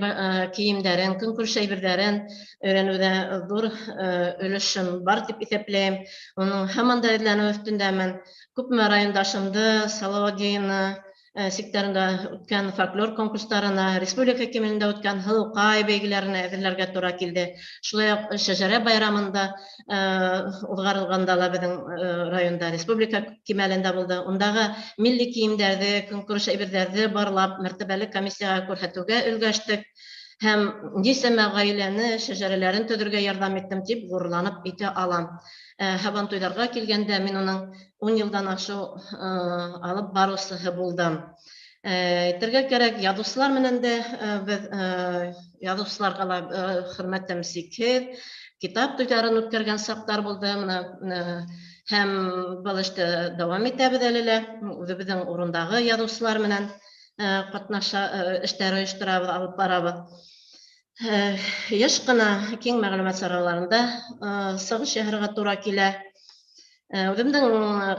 кейемдәрен, көнкүреш әйберҙәрен өйрәнеүҙә ҙур өлөшөм бар тип иҫәпләйем. Уның һаман да эҙләнеү өҫтөндәмен. Күпме райондашымды Салауат йыйыны сиктәрендә үткән фольклор конкурстарына, республика кимәлендә үткән һылыуҡай бәйгеләренә әҙерләргә тура килде. Шулай уҡ Шәжәрә байрамында уҙғарылғанда ла беҙҙең районда республика кимәлендә булды. Ундағы милли кейемдәрҙе, көнкүреш әйберҙәрҙе барлап, мәртәбәле комиссияға күрһәтеүгә өлгәштек. Һәм нисәмә ғаиләне шәжәрәләрен төҙөргә ярҙам иттем тип ғорурланып әйтә алам. Һабантуйҙарға килгәндә мин уның 10 йылдан ашыу алып барыусыһы булдым. Әйтергә кәрәк, яҙыусылар менән дә беҙ яҙыусыларға ла хөрмәтем сикһеҙ. Китап туйҙарын үткәргән саҡтар булды. Бына һәм был эште дауам итәбеҙ әле лә. Үҙебеҙҙең урындағы яҙыусылар менән ҡатнаша, эштәр ойошторабыҙ, алып барабыҙ. Йыш ҡына киң мәғлүмәт сараларында сығыш яһарға тура килә. Үҙемдең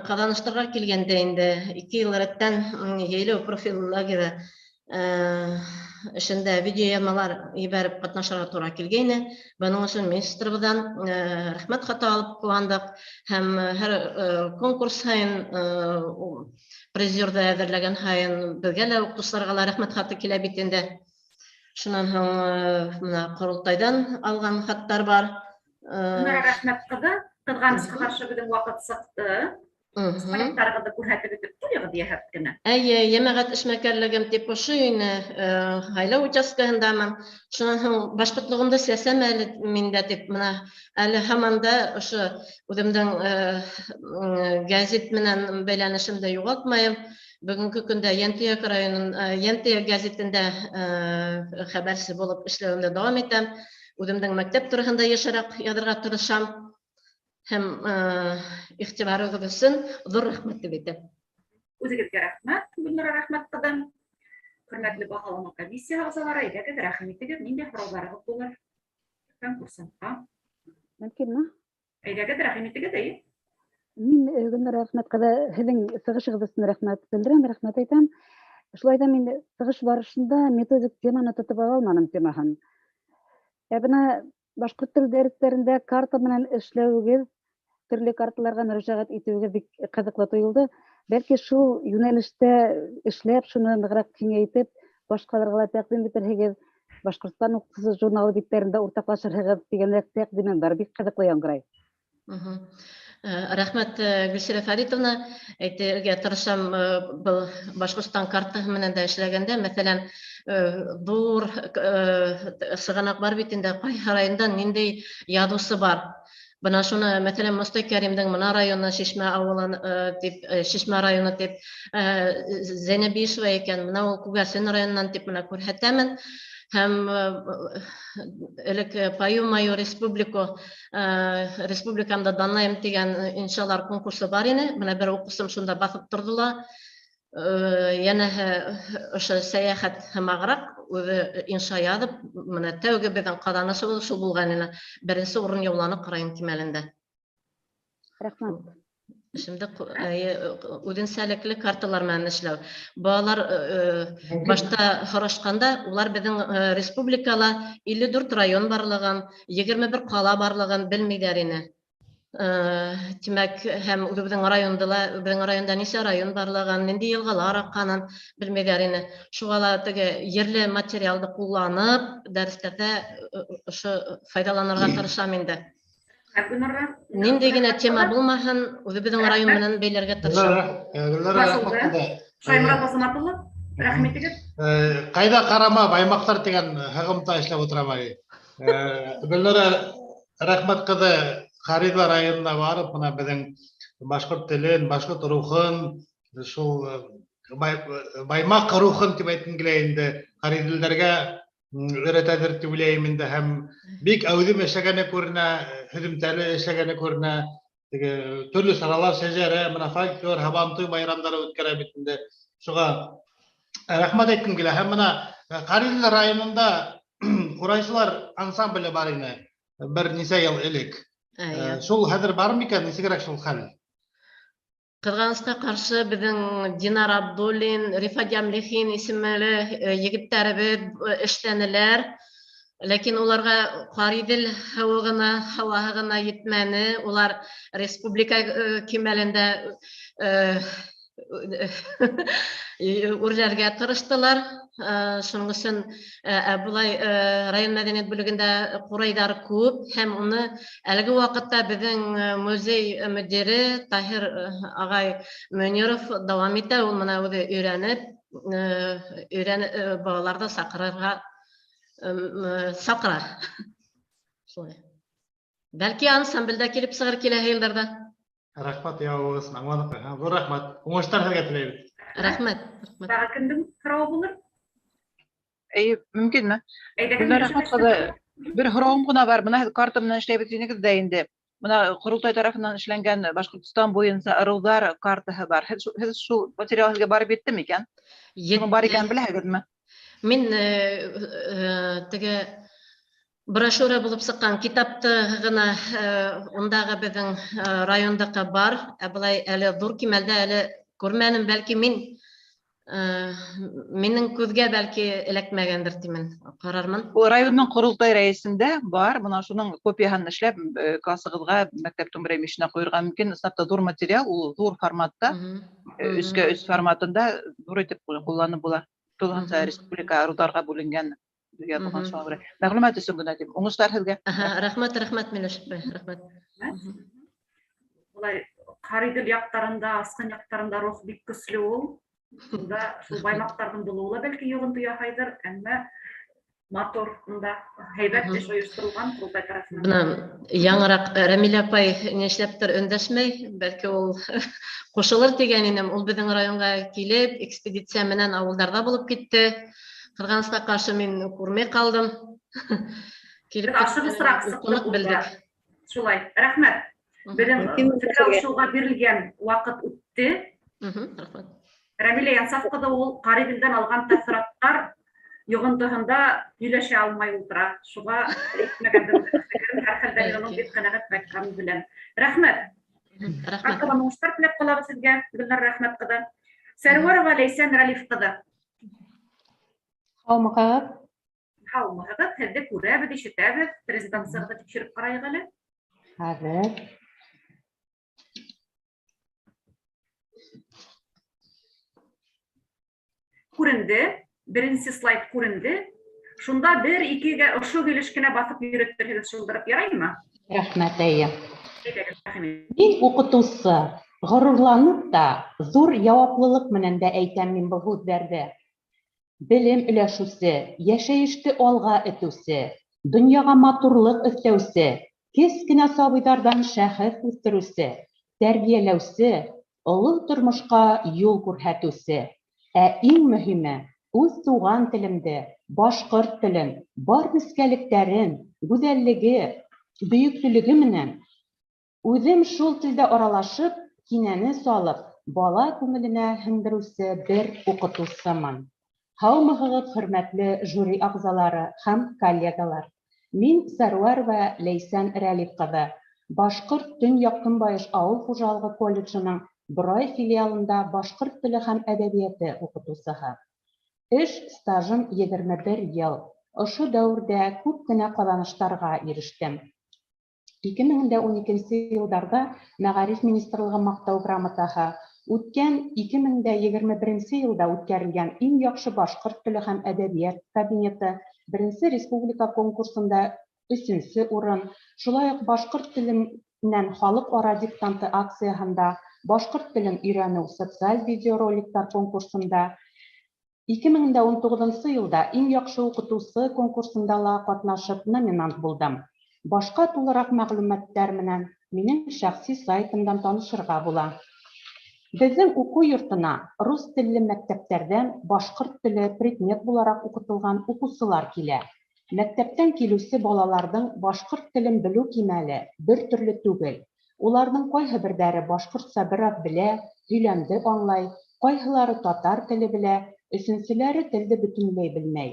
ҡаҙаныштарға килгәндә инде 2 йыл рәттән йәйләү профиль лагеры эшендә видеояҙмалар ебәреп ҡатнашырға тура килгәйне. Бының өсөн министрыбыҙҙан рәхмәт хаты алып ҡыуандыҡ. Һәм һәр конкурс һайын призерҙы әҙерләгән һайын беҙгә лә, уҡытыусыларға ла рәхмәт хаты килә бит инде. Шунан һуң бына ҡоролтайҙан алған хаттар бар. Гөлнара Рәхмәт ҡыҙы, ҡыҙғанысҡа ҡаршы беҙҙең ваҡыт сыҡты. Слайдтарығыҙҙы күрһәтеп бөтөп ҡуйығыҙ йәһәт кенә. Эйе, йәмәғәт эшмәкәрлегем тип ошо ине, һайлау участкаһындамын. Шунан һуң башҡортлоғомдо сәсәм әле мин дә тип, бына әле һаман да ошо үҙемдең гәзит менән бәйләнешемде юғалтмайым. Бөгөнгө көндә Йәнтөйәк районын, Йәнтөйәк гәзитендә хәбәрсе булып эшләүемде дауам итәм. Үҙемдең мәктәп тураһында йышыраҡ яҙырға тырышам. Һәм иғтибарығыҙ өсөн ҙур рәхмәт тип әйтәм. Үҙегеҙгә рәхмәт, Гөлнара Рәхмәт ҡыҙы. Хөрмәтле баһалама комиссия ағзалары, әйҙәгеҙ, рәхим итегеҙ, ниндәй һорауҙарығыҙ булыр конкурсантҡа? Мөмкинме? Әйҙәгеҙ, рәхим итегеҙ, әйе. Мин Гөлнара Рәхмәт ҡыҙы, һеҙҙең сығышығыҙ өсөн рәхмәт белдерәм, рәхмәт әйтәм. Шулай да мин сығыш барышында методик теманы тотоп ала алманым темаһын. Ә бына башҡорт тел дәрестәрендә карта менән эшләүегеҙ, төрлө карталарға мөрәжәғәт итеүегеҙ бик ҡыҙыҡлы тойолдо. Бәлки шул йүнәлештә эшләп, шуны нығыраҡ киңәйтеп, башҡаларға ла тәҡдим итерһегеҙ, Башҡортостан уҡытыусы журналы биттәрендә уртаҡлашырһығыҙ тигән тәҡдимем бар, бик ҡыҙыҡлы яңғырай. Рәхмәт, Гөлсирә Фәритовна. Әйтергә тырышам, был Башҡортостан картаһы менән дә эшләгәндә, мәҫәлән, ҙур сығанаҡ бар бит инде, ҡайһы районда ниндәй яҙыусы бар. Бына шуны, мәҫәлән, Мостай Кәримдең мына районы Шишмә ауылын тип, Шишмә районы тип, Зәйнәб Биишева икән, мына ул Күгәрсен районынан тип мына күрһәтәмен. Һәм элек Пою мою республику, республикамда данлайым тигән иншалар конкурсы бар ине. Бына бер уҡыусым шунда баҫып торҙо ла, йәнәһе ошо сәйәхәт һымағыраҡ үҙе инша яҙып, мына тәүге беҙҙең ҡаҙанышыбыҙ шул булған ине. Беренсе урын яуланыҡ район кимәлендә. Рәхмәт. Шимде үҙенсәлекле карталар менән эшләү. Балалар башта һорашҡанда, улар беҙҙең республикала 54 район барлығын, 21 ҡала барлығын белмәйҙәр ине. Тимәк, һәм үҙебеҙҙең районда ла, беҙҙең районда нисә район барлығын, ниндәй йылғалар аҡҡанын белмәйҙәр ине. Шуға ла теге ерле материалды ҡулланып, дәрестәрҙә ошо файҙаланырға тырышам инде. Ниндәй генә тема булмаһын, үҙебеҙҙең район менән бәйләргә тырышам. Гөлнара рәхмәт ҡыҙы. Шайморат Азамат улы, рәхим итегеҙ. Ҡайҙа ҡарама баймаҡтар тигән һығымта эшләп ултырам әле. Гөлнара Рәхмәт ҡыҙы Ҡариҙа районына барып, бына беҙҙең башҡорт телен, башҡорт рухын, шул баймаҡ рухын тип әйткем килә инде, ҡариҙелдәргә өйрәтәҙер тип уйлайым инде, һәм бик әүҙем эшләгәне күренә, һөҙөмтәле эшләгәне күренә. Теге төрлө саралар, шәжәрә, бына фольклор, һабантуй байрамдары үткәрә бит инде. Шуға рәхмәт әйткем килә. Һәм бына Ҡариҙел районында ҡурайсылар ансамбле бар ине бер нисә йыл элек. Шул хәҙер бар микән, нисегерәк шул хәл? Ҡыҙғанысҡа ҡаршы, беҙҙең Динар Абдуллин, Рифат Ямлихин исемле егеттәребеҙ эшләнеләр. Ләкин уларға Ҡариҙел һыуы ғына, һауаһы ғына етмәне. Улар республика кимәлендә үрләргә тырыштылар. Шуның өсөн былай район мәҙәниәт бүлегендә ҡурайҙар күп, һәм уны әлеге ваҡытта беҙҙең музей мөдире Таһир ағай Мөниров дауам итә. Ул бына үҙе өйрәнеп, балаларҙы саҡырырға саҡыра. Шулай. Бәлки ансамблдә килеп сығыр киләһе йылдарҙа. Рәхмәт, яуабығыҙ өсөн, аңланыҡ. Ҙур рәхмәт. Уңыштар һеҙгә теләйбеҙ. Рәхмәт. Тағы кемдең һорауы булыр? Эйе, мөмкинме? Әйҙәгеҙ, Гөлнара Рәхмәт ҡыҙы, бер һорауым ғына бар. Бына һеҙ карта менән эшләйбеҙ тинегеҙ ҙә инде. Бына Ҡоролтай тарафынан эшләнгән Башҡортостан буйынса ырыуҙар картаһы бар. Һеҙ шул материал һеҙгә барып еттеме микән? Шуның бар икәнен беләһегеҙме? Мин теге брошюра булып сыҡҡан китапты ғына, ундағы беҙҙең райондаҡы бар, ә былай әле ҙур кимәлдә әле күрмәнем, бәлки минең күҙгә бәлки эләкмәгәндер тимен, ҡарармын. Ул районның ҡоролтай рәйесендә бар, бына шуның копияһын эшләп, классығыҙға, мәктәптең берәй мөйөшөнә ҡуйырға мөмкин. Ысынлап та ҙур материал, ул ҙур форматта, өскә өс форматында ҙур итеп ҡулланып була. Тулыһынса республика ырыуҙарға бүленгән булған шуға күрә. Мәғлүмәт өсөн генә тим. Уңыштар һеҙгә. Рәхмәт, рәхмәт, Миләш апай, рәхмәт. Улай Ҡариҙел яҡтарында, Асҡын яҡтарында рух бик көслө ул. Унда шул баймаҡтарҙың булыуы ла бәлки йоғонто яһайҙыр, әммә матур унда һәйбәт эш ойошторолған Ҡоролтай тарафынан. Бына яңыраҡ Рәмилә апай нишләптер өндәшмәй, бәлки ул ҡушылыр тигән инем. Ул беҙҙең районға килеп, экспедиция менән ауылдарҙа булып китте. Ҡыҙғанысҡа ҡаршы мин күрмәй ҡалдым. Килеп Беҙ ашығысыраҡ сыҡтыҡ ҡунаҡ унда. белдек. Шулай, рәхмәт. Беҙҙең Мөмкин фекер алышыуға бирелгән ваҡыт үтте. Рәхмәт. Рәмилә Янсаф ҡыҙы ул Ҡариҙелдән алған тәьҫораттар йоғонтоһонда һөйләшә алмай ултыра. Шуға әйтмәгәндер фекерен, һәр хәлдә мин уның бик ҡәнәғәт ҡайтҡанын беләм. Рәхмәт. Рәхмәт. Артабан уңыштар теләп ҡалабыҙ һеҙгә, Гөлнар Рәхмәт ҡыҙы. Сәрүәрова Ләйсән Рәлиф ҡыҙы. Һаумыһығыҙ. Һаумыһығыҙ, һеҙҙе күрәбеҙ, ишетәбеҙ. Презентацияғыҙҙы тикшереп ҡарайыҡ әле. Хәҙер. Күренде, беренсе слайд күренде. Шунда бер икегә ошо килеш кенә баҫып йөрөтөрһөгөҙ, шылдырып яраймы? Рәхмәт, әйе. Әйҙәгеҙ, рәхим итегеҙ. Мин уҡытыусы, ғорурланып та, ҙур яуаплылыҡ менән дә әйтәм мин был һүҙҙәрҙе. Белем өләшеүсе, йәшәйеште алға этеүсе, донъяға матурлыҡ өҫтәүсе, кескенә сабыйҙарҙан шәхес үҫтереүсе, тәрбиәләүсе, оло тормошҡа юл күрһәтеүсе. Ә иң мөһиме, үҙ туған телемде, башҡорт телен, бар нескәлектәрен, гүзәллеге, бөйөклөлөгө менән үҙем шул телдә аралашып, кинәне салып, бала күңеленә һеңдереүсе бер уҡытыусымын. Һаумыһығыҙ, хөрмәтле жюри ағзалары һәм коллегалар. Мин Сәрүәрова Ләйсән Рәлиф ҡыҙы, Башҡорт Төньяҡ-Көнбайыш ауыл хужалығы колледжының Борай филиалында башҡорт теле һәм әҙәбиәте уҡытыусыһы. Эш стажым 21 йыл. Ошо дәүерҙә күп кенә ҡаҙаныштарға ирештем. 2012 йылдарҙа Мәғариф министрлығы маҡтау грамотаһы, үткән 2021 йылда үткәрелгән иң яҡшы башҡорт теле һәм әҙәбиәт кабинеты беренсе республика конкурсында өсөнсө урын, шулай уҡ башҡорт теленән халыҡ-ара диктанты акцияһында, башҡорт телен өйрәнеү социаль видеороликтар конкурсында, 2019 йылда иң яҡшы уҡытыусы конкурсында ла ҡатнашып номинант булдым. Башҡа тулыраҡ мәғлүмәттәр менән минең шәхси сайтымдан танышырға була. Беҙҙең уҡыу йортона рус телле мәктәптәрҙән башҡорт теле предмет булараҡ уҡытылған уҡыусылар килә. Мәктәптән килеүсе балаларҙың башҡорт телен белеү кимәле бер төрлө түгел. Уларҙың ҡайһы берҙәре башҡортса бер аҙ белә, һөйләмде аңлай, ҡайһылары татар теле белә, өсөнсөләре телде бөтөнләй белмәй.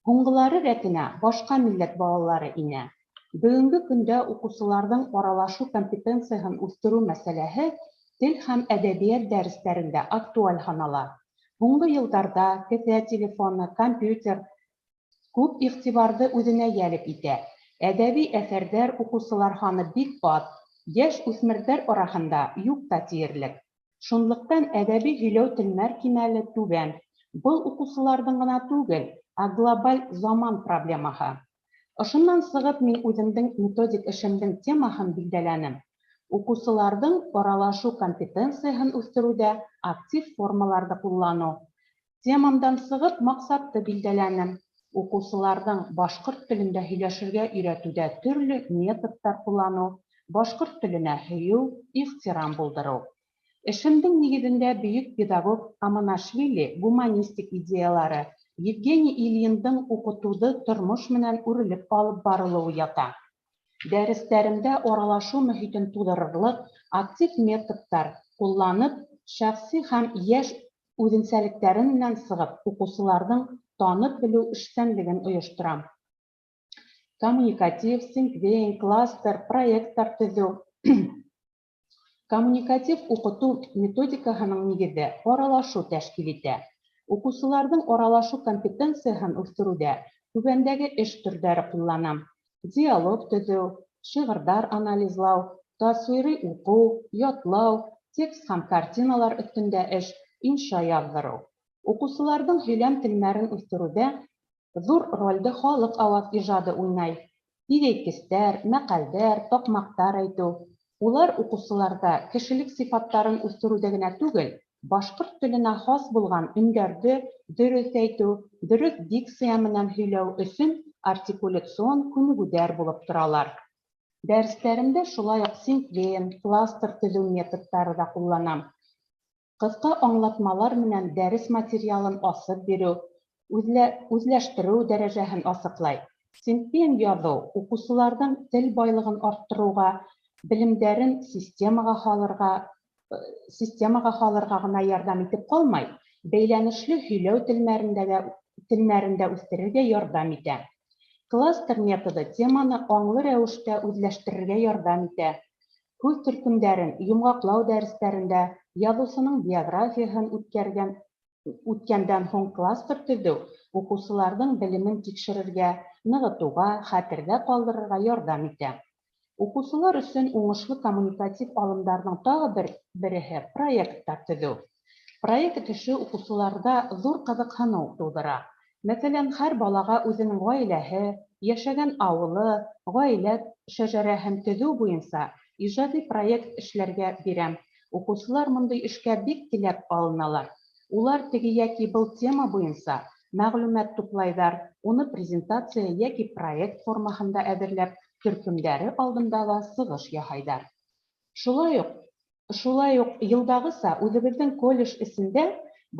Һуңғылары рәтенә башҡа милләт балалары инә. Бөгөнгө көндә уҡыусыларҙың аралашыу компетенцияһын үҫтереү мәсьәләһе тел һәм әҙәбиәт дәрестәрендә актуаль һанала. Һуңғы йылдарҙа кеҫә телефоны, компьютер күп иғтибарҙы үҙенә йәлеп итә. Әҙәби әҫәрҙәр уҡыусылар һаны бик аҙ, йәш үҫмерҙәр араһында юҡ та тиерлек. Шунлыҡтан әҙәби һөйләү телмәр кимәле түбән. Был уҡыусыларҙың ғына түгел, ә глобаль заман проблемаһы. Ошонан сығып, мин үҙемдең методик эшемдең темаһын билдәләнем. Уҡыусыларҙың аралашыу компетенцияһын үҫтереүҙә актив формаларҙы ҡулланыу. Темамдан сығып, маҡсатты билдәләнем. Уҡыусыларҙың башҡорт телендә һөйләшергә өйрәтеүҙә төрлө методтар ҡулланыу, башҡорт теленә һөйөү, ихтирам булдырыу. Эшемдең нигеҙендә бөйөк педагог Амонашвили гуманистик идеялары, Евгений Ильиндың уҡытыуҙы тормош менән үрелеп алып барылыуы ята. Дәрестәремдә аралашыу мөхитен тыуҙырырлыҡ актив методтар ҡулланып, шәхси һәм йәш үҙенсәлектәренән сығып, уҡыусыларҙың танып белеү эшсәнлеген ойошторам. Коммуникатив, синквейн, кластер, проекттар төҙөү. Коммуникатив уҡытыу методикаһының нигеҙе аралашыу тәшкил итә. Уҡыусыларҙың аралашыу компетенцияһын үҫтереүҙә түбәндәге эш төрҙәре ҡулланам: диалог төҙөү, шиғырҙар анализлау, тасуири уҡыу, ятлау, текст һәм картиналар өҫтөндә эш, инша яҙҙырыу. Уҡыусыларҙың һөйләм телмәрен үҫтереүҙә ҙур ролде халыҡ ауыҙ ижады уйнай. Тиҙәйткестәр, мәҡәлдәр, таҡмаҡтар әйтеү. Улар уҡыусыларҙа кешелек сифаттарын үҫтереүҙә генә түгел, башҡорт теленә хас булған өндәрҙе дөрөҫ әйтеү, дөрөҫ дикция менән һөйләү өсөн артикуляцион күнегеүҙәр булып торалар. Дәрестәремдә шулай уҡ синквейн, кластер төҙөү методтары ҙа ҡулланам. Ҡыҫҡа аңлатмалар менән дәрес материалын асып биреү, үҙләштереү дәрәжәһен асыҡлай. Синквейн яҙыу уҡыусыларҙың тел байлығын арттырыуға, белемдәрен системаға һалырға ғына ярҙам итеп ҡалмай, бәйләнешле һөйләү телмәрен дә үҫтерергә ярҙам итә. Кластер методы теманы аңлы рәүештә үҙләштерергә ярҙам итә. Һүҙ төркөмдәрен йомғаҡлау дәрестәрендә яҙыусының биографияһын үткәндән һуң кластер төҙөү уҡыусыларҙың белемен тикшерергә, нығытыуға, хәтерҙә ҡалдырырға ярҙам итә. Уҡыусылар өсөн уңышлы коммуникатив алымдарҙың тағы береһе проекттар төҙөү. Проект эше уҡыусыларҙа ҙур ҡыҙыҡһыныу тыуҙыра. Мәҫәлән, һәр балаға үҙенең ғаиләһе, йәшәгән ауылы, ғаилә шәжәрәһен төҙөү буйынса ижади проект эшләргә бирәм. Уҡыусылар бындай эшкә бик теләп алыналар. Улар теге йәки был тема буйынса мәғлүмәт туплайҙар, уны презентация йәки проект формаһында әҙерләп, төркөмдәре алдында ла сығыш яһайҙар. Шулай уҡ йылдағыса үҙебеҙҙең колледж эсендә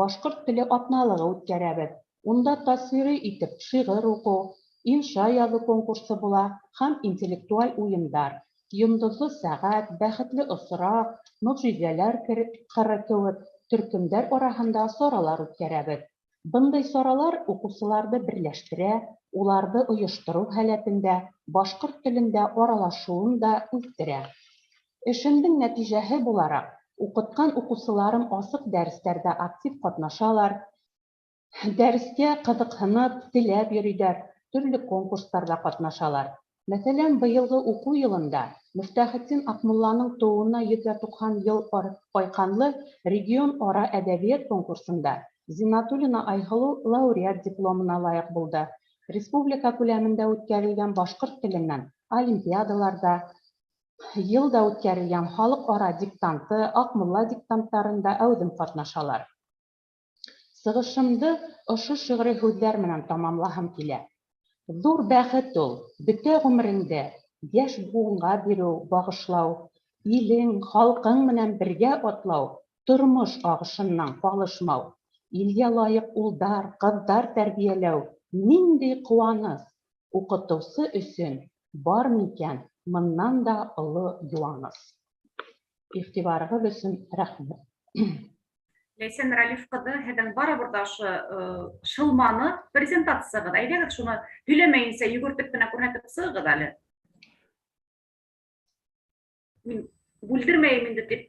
башҡорт теле атналығы үткәрәбеҙ. Унда тасуири итеп шиғыр уҡыу, инша яҙыу конкурсы була һәм интеллектуаль уйындар, йондоҙло сәғәт, бәхетле осраҡ, мөғжизәләр ҡыры кеүек төркөмдәр араһында саралар үткәрәбеҙ. Бындай саралар уҡыусыларҙы берләштерә, уларҙы ойоштороу һәләтен дә, башҡорт телендә аралашыуын да үҫтерә. Эшемдең нәтижәһе булараҡ, уҡытҡан уҡыусыларым асыҡ дәрестәрҙә актив ҡатнашалар, дәрескә ҡыҙыҡһынып, теләп йөрөйҙәр, төрлө конкурстарҙа ҡатнашалар. Мәҫәлән, быйылғы уҡыу йылында Мифтахетдин Аҡмулланың тыуыуына 190 йыл айҡанлы регион-ара әҙәбиәт конкурсында Зиннатуллина Айһылыу лауреат дипломына лайыҡ булды. Республика күләмендә үткәрелгән башҡорт теленән олимпиадаларҙа, йылда үткәрелгән халыҡ-ара диктанты, Аҡмулла диктанттарында әүҙем ҡатнашалар. Сығышымды ошо шиғри һүҙҙәр менән тамамлаһым килә. Ҙур бәхет ул, бөтә ғүмереңде йәш быуынға биреү, бағышлау, илең, халҡың менән бергә атлау, тормош ағышынан ҡалышмау, илгә лайыҡ улдар, ҡыҙҙар тәрбиәләү ниндәй ҡыуаныс! Уҡытыусы өсөн бар микән бынан да оло йыуаныс? Иғтибарығыҙ өсөн рәхмәт. Ләйсән Ралиф ҡыҙы, һеҙҙең барыбер ҙә ошо шылманы презентацияғыҙ. Әйҙәгеҙ, шуны һөйләмәйенсә йүгертеп кенә күрһәтеп сығығыҙ әле. Мин бүлдермәйем инде тип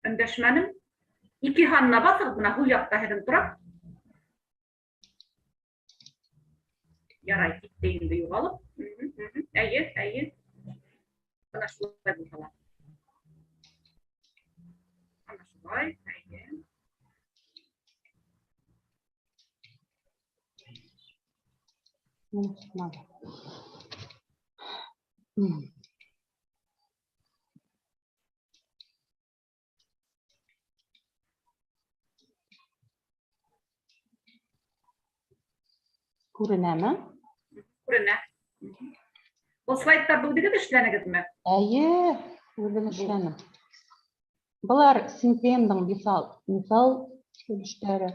өндәшмәнем. Ике һанына баҫығыҙ, бына һул яҡта һеҙҙең тора. Ярай, китте инде юғалып. Әйе, әйе. Бына шулай булһа ла. Ана шулай, әйе. Күренәме? Күренә. Был слайдтарҙы үҙегеҙ эшләнегеҙме? Әйе, үҙем эшләнем. Былар синквейндың миҫал өлөштәре.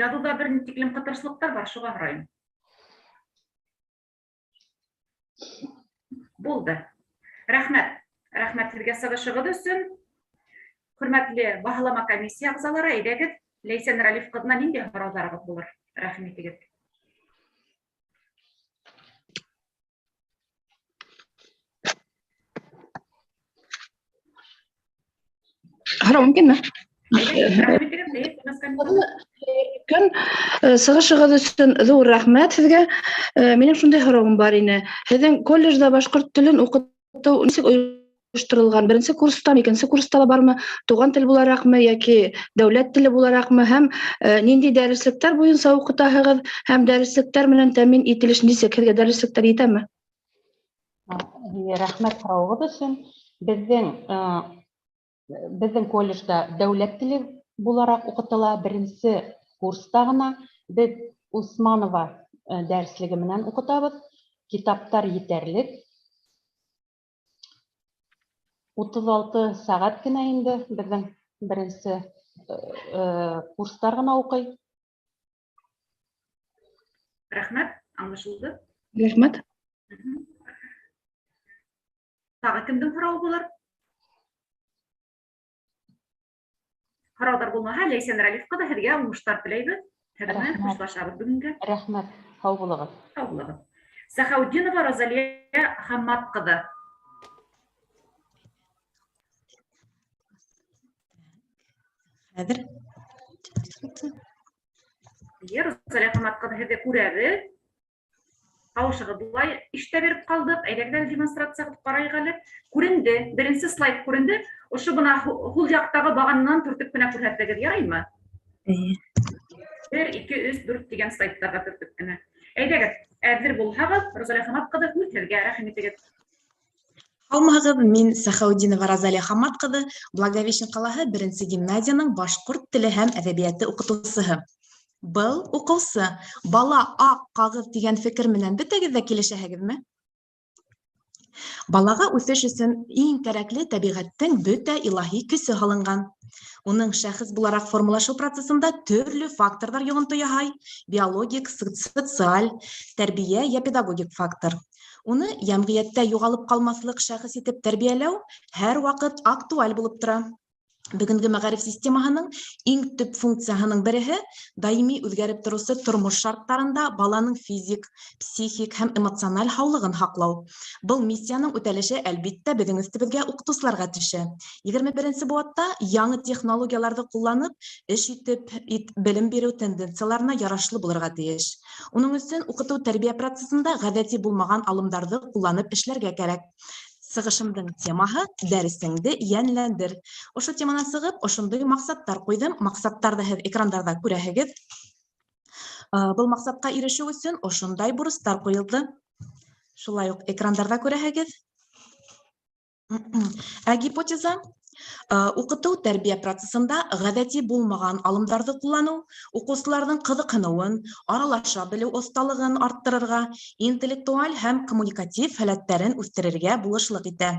Яҙыуҙа бер ни тиклем ҡытыршылыҡтар бар, шуға һорайым. Булды. Рәхмәт. Рәхмәт һеҙгә сығышығыҙ өсөн. Хөрмәтле баһалама комиссия ағзалары, әйҙәгеҙ, Ләйсән Ралиф ҡыҙына ниндәй һорауҙарығыҙ булыр? Рәхим итегеҙ. Һорау мөмкинме? Көн сығышығыҙ өсөн ҙур рәхмәт һеҙгә. Минең шундай һорауым бар ине. Һеҙҙең колледжда башҡорт телен уҡытыу нисек ойошторолған? Беренсе курстан, икенсе курста ла бармы? Туған тел булараҡмы йәки дәүләт теле булараҡмы? Һәм ниндәй дәреслектәр буйынса уҡытаһығыҙ? Һәм дәреслектәр менән тәьмин ителеш нисек? Һеҙгә дәреслектәр етәме? Рәхмәт һорауығыҙ өсөн. Беҙҙең колледжда дәүләт теле булараҡ уҡытыла. Беренсе курста ғына беҙ Усманова дәреслеге менән уҡытабыҙ. Китаптар етәрлек. 36 сәғәт кенә инде беҙҙең беренсе курстар ғына уҡый. Рәхмәт, аңлашылды. Рәхмәт. Тағы кемдең һорауы булыр? Һорауҙар булмаһа, Ләйсән Ралиф ҡыҙы, һеҙгә уңыштар теләйбеҙ. Һеҙҙең менән хушлашабыҙ бөгөнгә. Рәхмәт, һау булығыҙ. Һау булығыҙ. Сәхәүетдинова Розалия Хаммат ҡыҙы. Хәҙер. Эйе, Розалия Хаммат ҡыҙы, һеҙҙе күрәбеҙ. Тауышығыҙ былай ишетә биреп ҡалдыҡ. Әйҙәгеҙ әле демонстрацияғыҙ ҡарайыҡ әле. Күренде, беренсе слайд күренде. Ошо бына һул яҡтағы бағанынан төртөп кенә күрһәтегеҙ, яраймы? Эйе. 1, 2, 3, 4 тигән слайдтарға төртөп кенә. Әйҙәгеҙ, әҙер булһағыҙ, Розалия Хаммат ҡыҙы, һүҙ һеҙгә, рәхим итегеҙ. Һаумыһығыҙ, мин Сәхәүетдинова Розалия Хаммат ҡыҙы, Благовещен ҡалаһы беренсе гимназияның башҡорт теле һәм әҙәбиәте уҡытыусыһы. Был уҡыусы, бала аҡ ҡағыҙ тигән фекер менән бөтәгеҙ ҙә килешәһегеҙме? Балаға үҫеш өсөн иң кәрәкле тәбиғәттең бөтә илаһи көсө һалынған. Уның шәхес булараҡ формалашыу процессында төрлө факторҙар йоғонто яһай: биологик, социаль, тәрбиә йә педагогик фактор. Уны йәмғиәттә юғалып ҡалмаҫлыҡ шәхес итеп тәрбиәләү һәр ваҡыт актуаль булып тора. Бөгөнгө мәғариф системаһының иң төп функцияһының береһе даими үҙгәреп тороусы тормош шарттарында баланың физик, психик һәм эмоциональ һаулығын һаҡлау. Был миссияның үтәлеше, әлбиттә, беҙҙең өҫтөбөҙгә, уҡытыусыларға төшә. 21-нсе быуатта яңы технологияларҙы ҡулланып, эш итеп белем биреү тенденцияларына ярашлы булырға тейеш. Уның өсөн уҡытыу тәрбиә процессында ғәҙәти булмаған алымдарҙы ҡулланып эшләргә кәрәк. Сығышымдың темаһы дәресеңде йәнләндер. Ошо теманан сығып, ошондай маҡсаттар ҡуйҙым. Маҡсаттарҙы һеҙ экрандарҙа күрәһегеҙ. Был маҡсатҡа ирешеү өсөн ошондай бурыстар ҡуйылды. Шулай уҡ экрандарҙа күрәһегеҙ. Ә гипотеза уҡытыу тәрбиә процессында ғәҙәти булмаған алымдарҙы ҡулланыу уҡыусыларҙың ҡыҙыҡһыныуын, аралаша белеү оҫталығын арттырырға, интеллектуаль һәм коммуникатив һәләттәрен үҫтерергә булышлыҡ итә.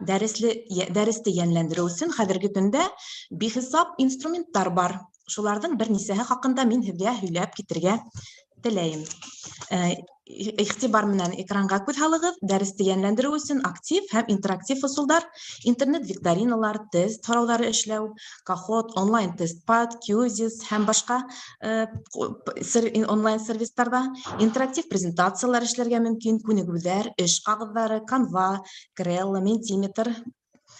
Дәресте йәнләндереү өсөн хәҙерге көндә бихисап инструменттар бар. Шуларҙың бер нисәһе хаҡында мин һеҙгә һөйләп китергә теләйем. Иғтибар менән экранға күҙ һалығыҙ. Дәресте йәнләндереү өсөн актив һәм интерактив ысулдар, интернет викториналар, тест һорауҙары эшләү, Kahoot, онлайн тестпад, Quizizz һәм башҡа онлайн сервистарҙа интерактив презентациялар эшләргә мөмкин, күнегеүҙәр, эш ҡағыҙҙары, Canva, Crello, Mentimeter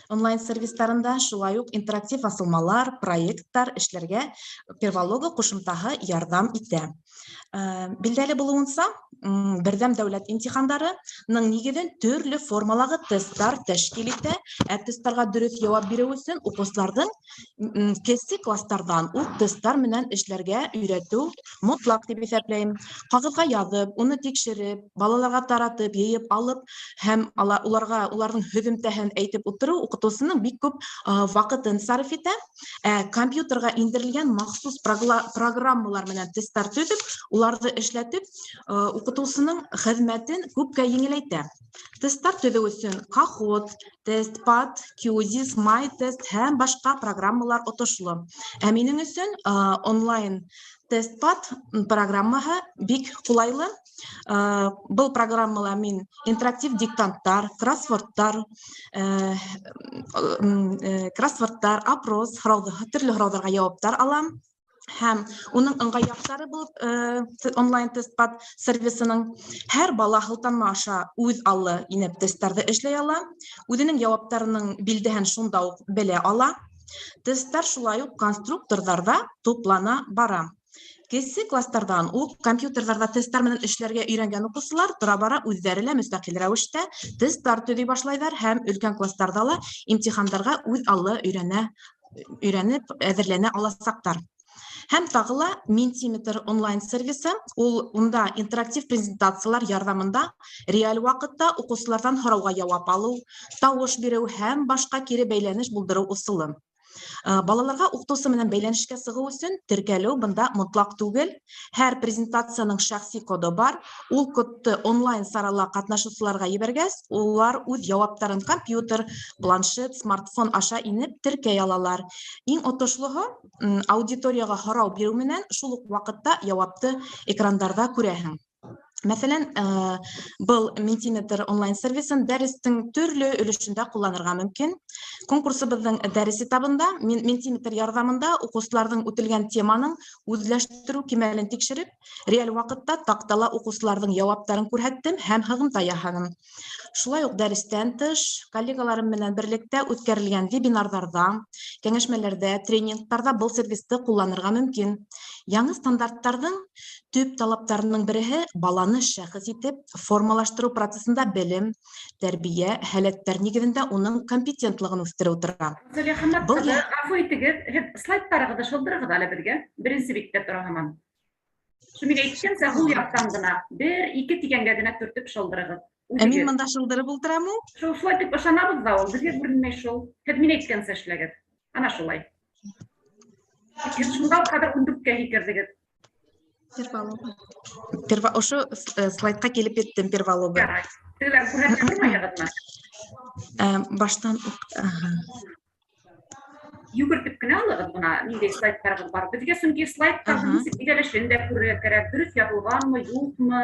онлайн сервистарында шулай уҡ интерактив асылмалар, проекттар эшләргә Первалога ҡушымтаһы ярҙам итә. Билдәле булыуынса, берҙәм дәүләт имтихандарының нигеҙен төрлө формалағы тесттар тәшкил итә. Ә тесттарға дөрөҫ яуап биреү өсөн уҡыусыларҙың кесе класстарҙан уҡ тесттар менән эшләргә өйрәтеү мотлаҡ тип иҫәпләйем. Ҡағыҙға яҙып, уны тикшереп, балаларға таратып, йыйып алып һәм уларға уларҙың һөҙөмтәһен әйтеп ултырыу уҡытыусының бик күп ваҡытын сарыф итә. Ә компьютерға индерелгән махсус программалар менән тесттар төҙөп, уларҙы эшләтеп, уҡытыусының хеҙмәтен күпкә еңеләйтә. Тесттар төҙөү өсөн Kahoot, Testpad, Quizizz, MyTest һәм башҡа программалар отошло. Ә минең өсөн онлайн Testpad программаһы бик ҡулайлы. Был программала мин интерактив диктанттар, кроссвордтар, опрос, төрлө һорауҙарға яуаптар алам. Һәм уның ыңғай яҡтары булып онлайн тестпад сервисының һәр бала һылтанма аша үҙ аллы инеп тесттарҙы эшләй ала, үҙенең яуаптарының билдәһен шунда уҡ белә ала. Тесттар шулай уҡ конструкторҙарҙа туплана бара. Кесе класстарҙан уҡ компьютерҙарҙа тесттар менән эшләргә өйрәнгән уҡыусылар тора-бара үҙҙәре лә мөстәҡил рәүештә тесттар төҙөй башлайҙар һәм өлкән класстарҙа ла имтихандарға үҙ аллы өйрәнеп әҙерләнә аласаҡтар. Һәм тағы ла Mentimeter онлайн сервисы, ул унда интерактив презентациялар ярҙамында реаль ваҡытта уҡыусыларҙан һорауға яуап алыу, тауыш биреү һәм башҡа кире бәйләнеш булдырыу ысулы. Балаларға уҡытыусы менән бәйләнешкә сығыу өсөн теркәлеү бында мотлаҡ түгел. Һәр презентацияның шәхси коды бар. Ул кодты онлайн сарала ҡатнашыусыларға ебәргәс, улар үҙ яуаптарын компьютер, планшет, смартфон аша инеп теркәй алалар. Иң отошлоһо, аудиторияға һорау биреү менән шул уҡ ваҡытта яуапты экрандарҙа күрәһең. Мәҫәлән, был Mentimeter онлайн сервисын дәрестең төрлө өлөшөндә ҡулланырға мөмкин. Конкурсыбыҙҙың дәрес этабында Mentimeter ярҙамында уҡыусыларҙың үтелгән теманың үҙләштереү кимәлен тикшереп, реаль ваҡытта таҡтала уҡыусыларҙың яуаптарын күрһәттем һәм һығымта яһаным. Шулай уҡ дәрестән тыш коллегаларым менән берлектә үткәрелгән вебинарҙарҙа, кәңәшмәләрҙә, тренингтарҙа был сервисты ҡулланырға мөмкин. Яңы стандарттарҙың төп талаптарының береһе баланы шәхес итеп формалаштырыу процессында белем, тәрбиә, һәләттәр нигеҙендә уның компетентлығын үҫтереү тора. Зөләйха Хаммат Был ҡыҙы, ғәфү итегеҙ, һеҙ слайдтарығыҙҙы шылдырығыҙ әле беҙгә. Беренсе биттә тора һаман. Шул мин әйткәнсә, һул яҡтан ғына бер, ике тигәнгә генә төртөп шылдырығыҙ. Ә мин Үҙегеҙ. бында шылдырып ултырамы? Шул шулай тип ышанабыҙ ҙа ул, беҙгә күренмәй шул. Һеҙ мин әйткәнсә эшләгеҙ. Ана шулай. Һеҙ шунда уҡ хәҙер 14-кә һикерҙегеҙ. Первалога. Ошо слайдҡа килеп еттем, первалога. Ярай. Тегеләр күрһәтеп тормайһығыҙмы? Баштан уҡ, аһа. Йүгертеп кенә алығыҙ бына, ниндәй слайдтарығыҙ бар. Беҙгә сөнки слайдтарҙың нисек биҙәлешен дә күрергә кәрәк, дөрөҫ яҙылғанмы, юҡмы,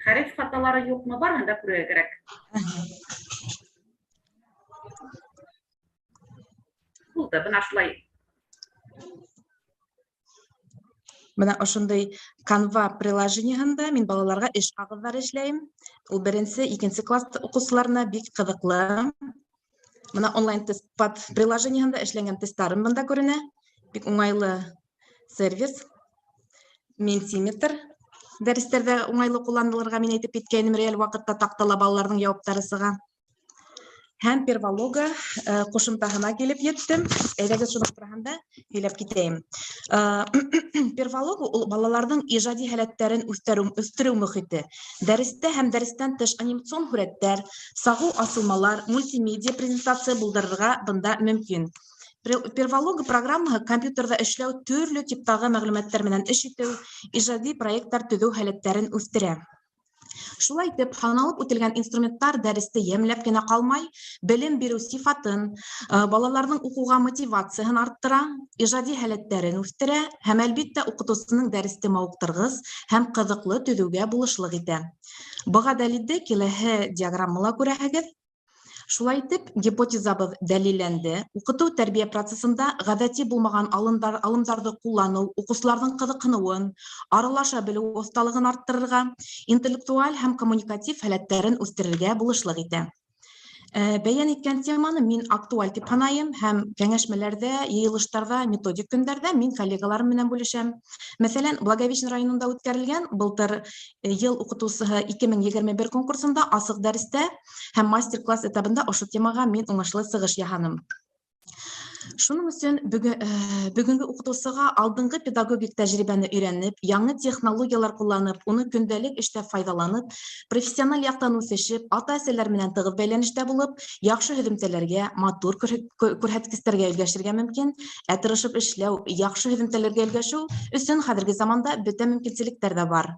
хәреф хаталары юҡмы, барыһын да күрергә кәрәк. Ул булды. Бына шулай. Бына ошондай Canva приложениеһында мин балаларға эш ҡағыҙҙары эшләйем. Ул беренсе, икенсе класс уҡыусыларына бик ҡыҙыҡлы. Бына онлайн тест пад приложениеһында эшләнгән тесттарым бында күренә. Бик уңайлы сервис. Ментиметр дәрестәрҙә уңайлы ҡулланылырға мин әйтеп киткәйнем, реаль ваҡытта таҡтала балаларҙың яуаптары сыға. Һәм Первалога ҡушымтаһына килеп еттем. Әйҙәгеҙ, шуның тураһында һөйләп китәйем. Первалога ул балаларҙың ижади һәләттәрен үҫтереү мөхите. Дәрестә һәм дәрестән тыш анимацион һүрәттәр, сағыу асылмалар, мультимедиа презентация булдырырға бында мөмкин. Первалога программаһы компьютерҙа эшләү, төрлө типтағы мәғлүмәттәр менән эш итеү, ижади проекттар төҙөү һәләттәрен үҫтерә. Шулай итеп, һаналып үтелгән инструменттар дәресте йәмләп кенә ҡалмай, белем биреү сифатын, балаларҙың уҡыуға мотивацияһын арттыра, ижади һәләттәрен үҫтерә һәм, әлбиттә, уҡытыусының дәресте мауыҡтырғыс һәм ҡыҙыҡлы төҙөүгә булышлыҡ итә. Быға дәлилде киләһе диаграммала күрәһегеҙ. Шулай итеп, гипотезабыҙ дәлилләнде. Уҡытыу тәрбиә процессында ғәҙәти булмаған алымдарҙы ҡулланыу, уҡыусыларҙың ҡыҙыҡһыныуын, аралаша белеү оҫталығын арттырырға, интеллектуаль һәм коммуникатив һәләттәрен үҫтерергә булышлыҡ итә. Бәйән иткән теманы мин актуаль тип һанайым һәм кәңәшмәләрҙә, йыйылыштарҙа, методик көндәрҙә мин коллегаларым менән бүлешәм. Мәҫәлән, Благовещен районында үткәрелгән былтыр йыл уҡытыусыһы 2021 конкурсында асыҡ дәрестә һәм мастер-класс этабында ошо темаға мин уңышлы сығыш яһаным. Шуның өсөн бөгөнгө уҡытыусыға алдынғы педагогик тәжрибәне өйрәнеп, яңы технологиялар ҡулланып, уны көндәлек эштә файҙаланып, профессиональ яҡтан үҫешеп, ата-әсәләр менән тығыҙ бәйләнештә булып, яҡшы һөҙөмтәләргә, матур күрһәткестәргә өлгәшергә мөмкин. Ә тырышып эшләү, яҡшы һөҙөмтәләргә өлгәшеү өсөн хәҙерге заманда бөтә мөмкинселектәр ҙә бар.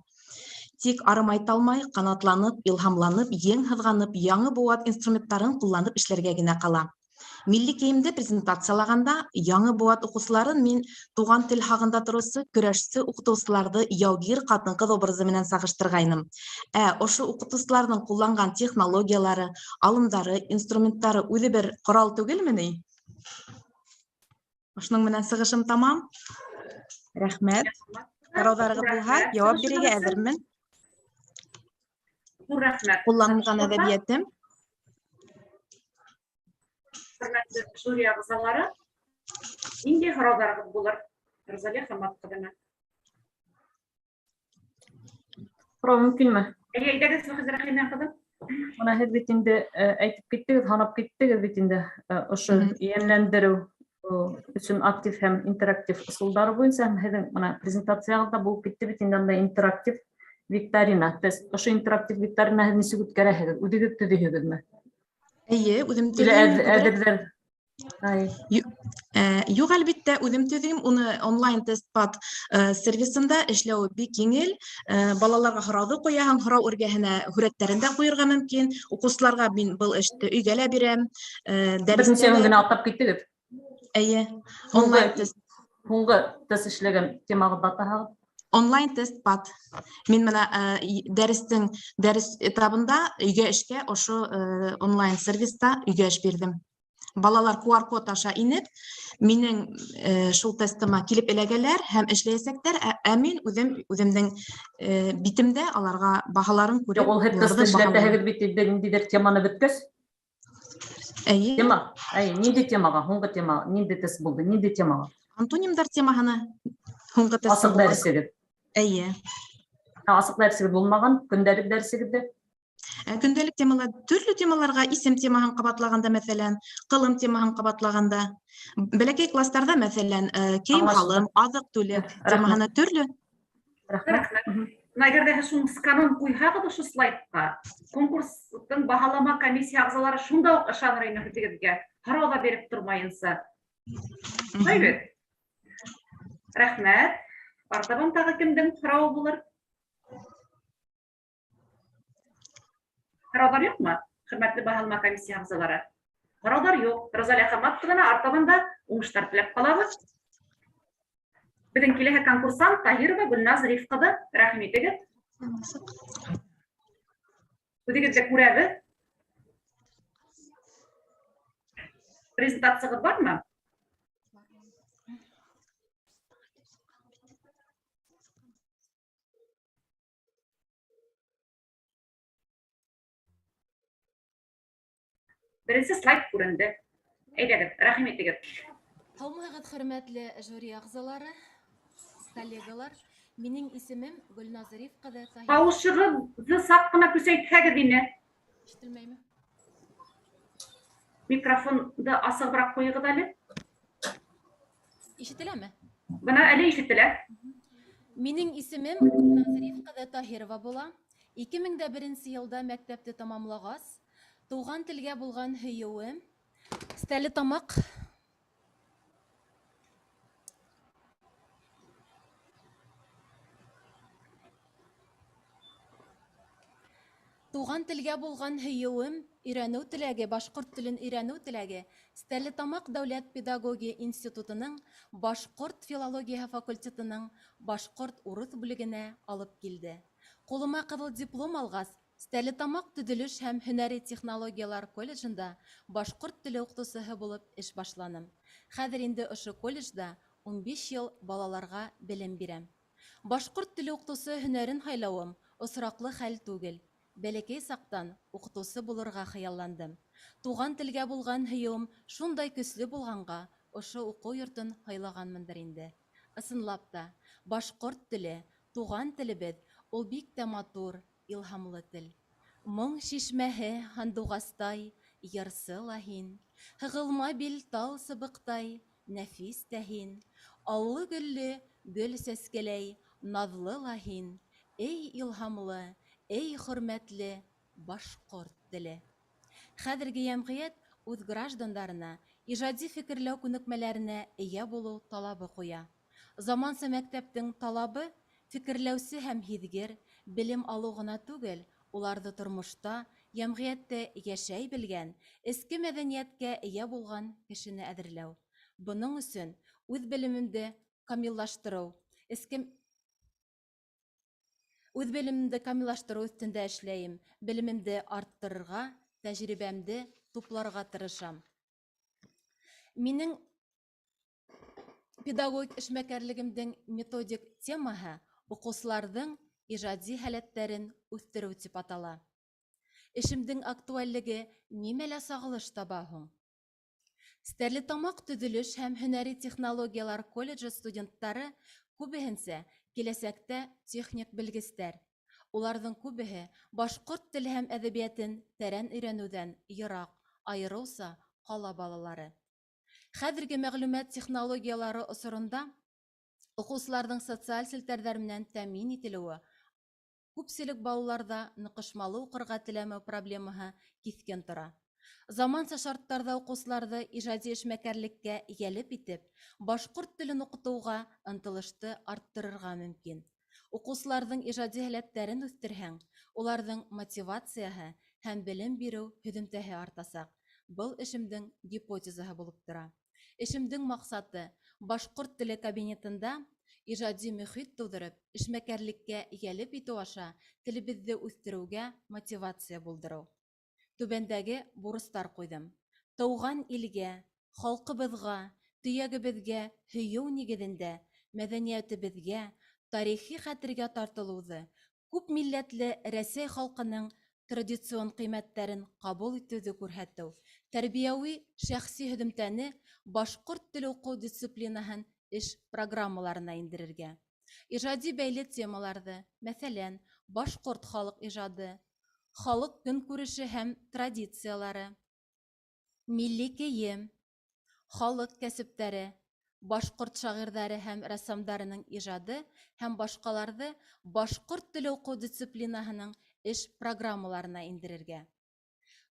Тик арымай талмай, ҡанатланып, илһамланып, ең һыҙғанып, яңы быуат инструменттарын ҡулланып эшләргә генә ҡала. Милли кейемде презентациялағанда яңы быуат уҡыусыларын мин туған тел һағында тороусы көрәшсе уҡытыусыларҙы яугир ҡатын-ҡыҙ образы менән сағыштырғайным. Ә ошо уҡытыусыларҙың ҡулланған технологиялары, алымдары, инструменттары үҙе бер ҡорал түгелме ни? Ошоноң менән сығышым тамам. Рәхмәт. Һорауҙарығыҙ булһа, яуап бирергә әҙермен. Ҙур рәхмәт. Ҡулланылған әҙәбиәтем. Хөрмәтле жюри ағзалары, ниндәй һорауҙарығыҙ булыр Розалия Хамат ҡыҙына? Һорау мөмкинме? Әйе, әйҙәгеҙ, Фәхриә Рәхимә ҡыҙым. Бына һеҙ бит инде әйтеп киттегеҙ, һанап киттегеҙ бит инде ошо йәнләндереү өсөн актив һәм интерактив ысулдары буйынса, һәм һеҙҙең бына презентацияғыҙҙа булып китте бит инде анда интерактив викторина, тест. Ошо интерактив викторина һеҙ нисек үткәрәһегеҙ? Үҙегеҙ төҙөйһөгөҙмө? Эйе, үҙем Или төҙөйөм, күберәк. әҙерҙәр? Ай. Юҡ, әлбиттә, үҙем төҙөйөм. Уны онлайн тест-пад сервисында эшләү бик еңел. Балаларға һорауҙы ҡуяһың, һорау эргәһенә һүрәттәрен дә ҡуйырға мөмкин. Уҡыусыларға мин был эште өйгә лә бирәм. Беренсә Дәрестә лә генә атап киттегеҙ. Эйе, онлайн тест. Һуңғы тест эшләгән темағыҙҙы атаһағыҙ. Онлайн тест пад. Мин бына дәрес этабында өйгә эшкә ошо онлайн сервиста өйгә эш бирҙем. Балалар ку ар код аша инеп, минең шул тестыма килеп эләгәләр һәм эшләйәсәктәр. Ә мин үҙемдең битемдә аларға баһаларын күреп, Юҡ, ул һеҙ уларҙы тест эшләтәһегеҙ баһалайым. бит инде, ниндәйҙер теманы бөткәс? Эйе. Тема? Әй, ниндәй темаға? Һуңғы тема, ниндәй тест булды? Ниндәй темаға? Антонимдар темаһына һуңғы тест Асыҡ булды. дәресегеҙ. Эйе. Асыҡ дәресегеҙ булмаған, көндәлек дәресегеҙҙе? Көндәлек темалар, төрлө темаларға исем темаһын ҡабатлағанда, мәҫәлән, ҡылым темаһын ҡабатлағанда, бәләкәй класстарҙа, мәҫәлән, кейем-һалым, аҙыҡ-түлек Рәхмәт. темаһына төрлө. Рәхмәт. Рәхмәт. Бына әгәр ҙә һеҙ шуның сканын ҡуйһағыҙ ошо слайдҡа, конкурстың баһалама комиссия ағзалары шунда уҡ ышаныр ине һүҙегеҙгә, һорау ҙа биреп тормайынса. Шулай бит? Рәхмәт. Артабан тағы кемдең һорауы булыр? Һорауҙар юҡмы? Хөрмәтле баһалама комиссия ағзалары. Һорауҙар юҡ. Розалия Хамат ҡыҙына артабан да уңыштар теләп ҡалабыҙ. Беҙҙең киләһе конкурсант Таһирова Гөлназ Риф ҡыҙы. Рәхим итегеҙ. Үҙегеҙ ҙә күрәбеҙ. Презентацияғыҙ бармы? Беренсе слайд күренде. Әйҙәгеҙ, рәхим итегеҙ. Һаумыһығыҙ, хөрмәтле жюри ағзалары, коллегалар. Минең исемем Гөлназ Риф ҡыҙы Таһирова. Тауышығыҙҙы саҡ ҡына көсәйтһәгеҙ ине. Ишетелмәйме? Микрофонды асығыраҡ ҡуйығыҙ әле. Ишетеләме? Бына әле ишетелә. Минең исемем Гөлназ Риф ҡыҙы Таһирова була. 2001 йылда мәктәпте тамамлағас, туған телгә булған һөйөүем Стәрлетамаҡ Туған телгә булған һөйөүем, өйрәнеү теләге, башҡорт телен өйрәнеү теләге Стәрлетамаҡ дәүләт педагогия институтының башҡорт филологияһы факультетының башҡорт-урыҫ бүлегенә алып килде. Ҡулыма ҡыҙыл диплом алғас, Стәрлетамаҡ төҙөлөш һәм һөнәри технологиялар колледжында башҡорт теле уҡытыусыһы булып эш башланым. Хәҙер инде ошо колледжда 15 йыл балаларға белем бирәм. Башҡорт теле уҡытыусы һөнәрен һайлауым осраҡлы хәл түгел. Бәләкәй саҡтан уҡытыусы булырға хыялландым. Туған телгә булған һөйөүем шундай көслө булғанға ошо уҡыу йортон һайлағанмындыр инде. Ысынлап та, башҡорт теле, туған телебеҙ ул бик тә матур, илһамлы тел. Моң шишмәһе һандуғастай, йырсы ла һин. Һығылма бил тал сыбыҡтай, нәфис тә һин. Аллы-гөллө гөл сәскәләй, наҙлы ла һин. Эй илһамлы, эй хөрмәтле башҡорт теле. Хәҙерге йәмғиәт үҙ граждандарына ижади фекерләү күнекмәләренә эйә булыу талабы ҡуя. Заманса мәктәптең талабы фекерләүсе һәм һиҙгер, белем алыу ғына түгел, уларҙы тормошта, йәмғиәттә йәшәй белгән, эске мәҙәниәткә эйә булған кешене әҙерләү. Бының өсөн үҙ белемемде камиллаштырыу, үҙ белемемде камиллаштырыу өҫтөндә эшләйем, белемемде арттырырға, тәжрибәмде тупларға тырышам. Минең педагогик эшмәкәрлегемдең методик темаһы уҡыусыларҙың ижади һәләттәрен үҫтереү тип атала. Эшемдең актуальлеге нимәлә сағылыш таба һуң? Стәрлетамаҡ төҙөлөш һәм һөнәри технологиялар колледжы студенттары күбеһенсә киләсәктә техник белгестәр. Уларҙың күбеһе башҡорт теле һәм әҙәбиәтен тәрән өйрәнеүҙән йыраҡ, айырыуса ҡала балалары. Хәҙерге мәғлүмәт технологиялары осоронда уҡыусыларҙың социаль селтәрҙәр менән тәьмин ителеүе, күпселек балаларҙа ныҡышмалы уҡырға теләмәү проблемаһы киҫкен тора. Заманса шарттарҙа уҡыусыларҙы ижади эшмәкәрлеккә йәлеп итеп, башҡорт телен уҡытыуға ынтылышты арттырырға мөмкин. Уҡыусыларҙың ижади һәләттәрен үҫтерһәң, уларҙың мотивацияһы һәм белем биреү һөҙөмтәһе артасаҡ. Был эшемдең гипотезаһы булып тора. Эшемдең маҡсаты башҡорт теле кабинетында ижади мөхит тыуҙырып, эшмәкәрлеккә йәлеп итеү аша телебеҙҙе үҫтереүгә мотивация булдырыу. Түбәндәге бурыстар ҡуйҙым. Тыуған илгә, халҡыбыҙға, төйәгебеҙгә һөйөү нигеҙендә мәҙәниәтебеҙгә, тарихи хәтергә тартылыуҙы, күп милләтле Рәсәй халҡының традицион ҡиммәттәрен ҡабул итеүҙе күрһәтеү, тәрбиәүи шәхси һөҙөмтәне башҡорт теле уҡыу дисциплинаһын эш программаларына индерергә. Ижади бәйле темаларҙы, мәҫәлән, башҡорт халыҡ ижады, халыҡ көнкүреше һәм традициялары, милли кейем, халыҡ кәсептәре, башҡорт шағирҙары һәм рәссамдарының ижады һәм башҡаларҙы башҡорт теле уҡыу дисциплинаһының эш программаларына индерергә.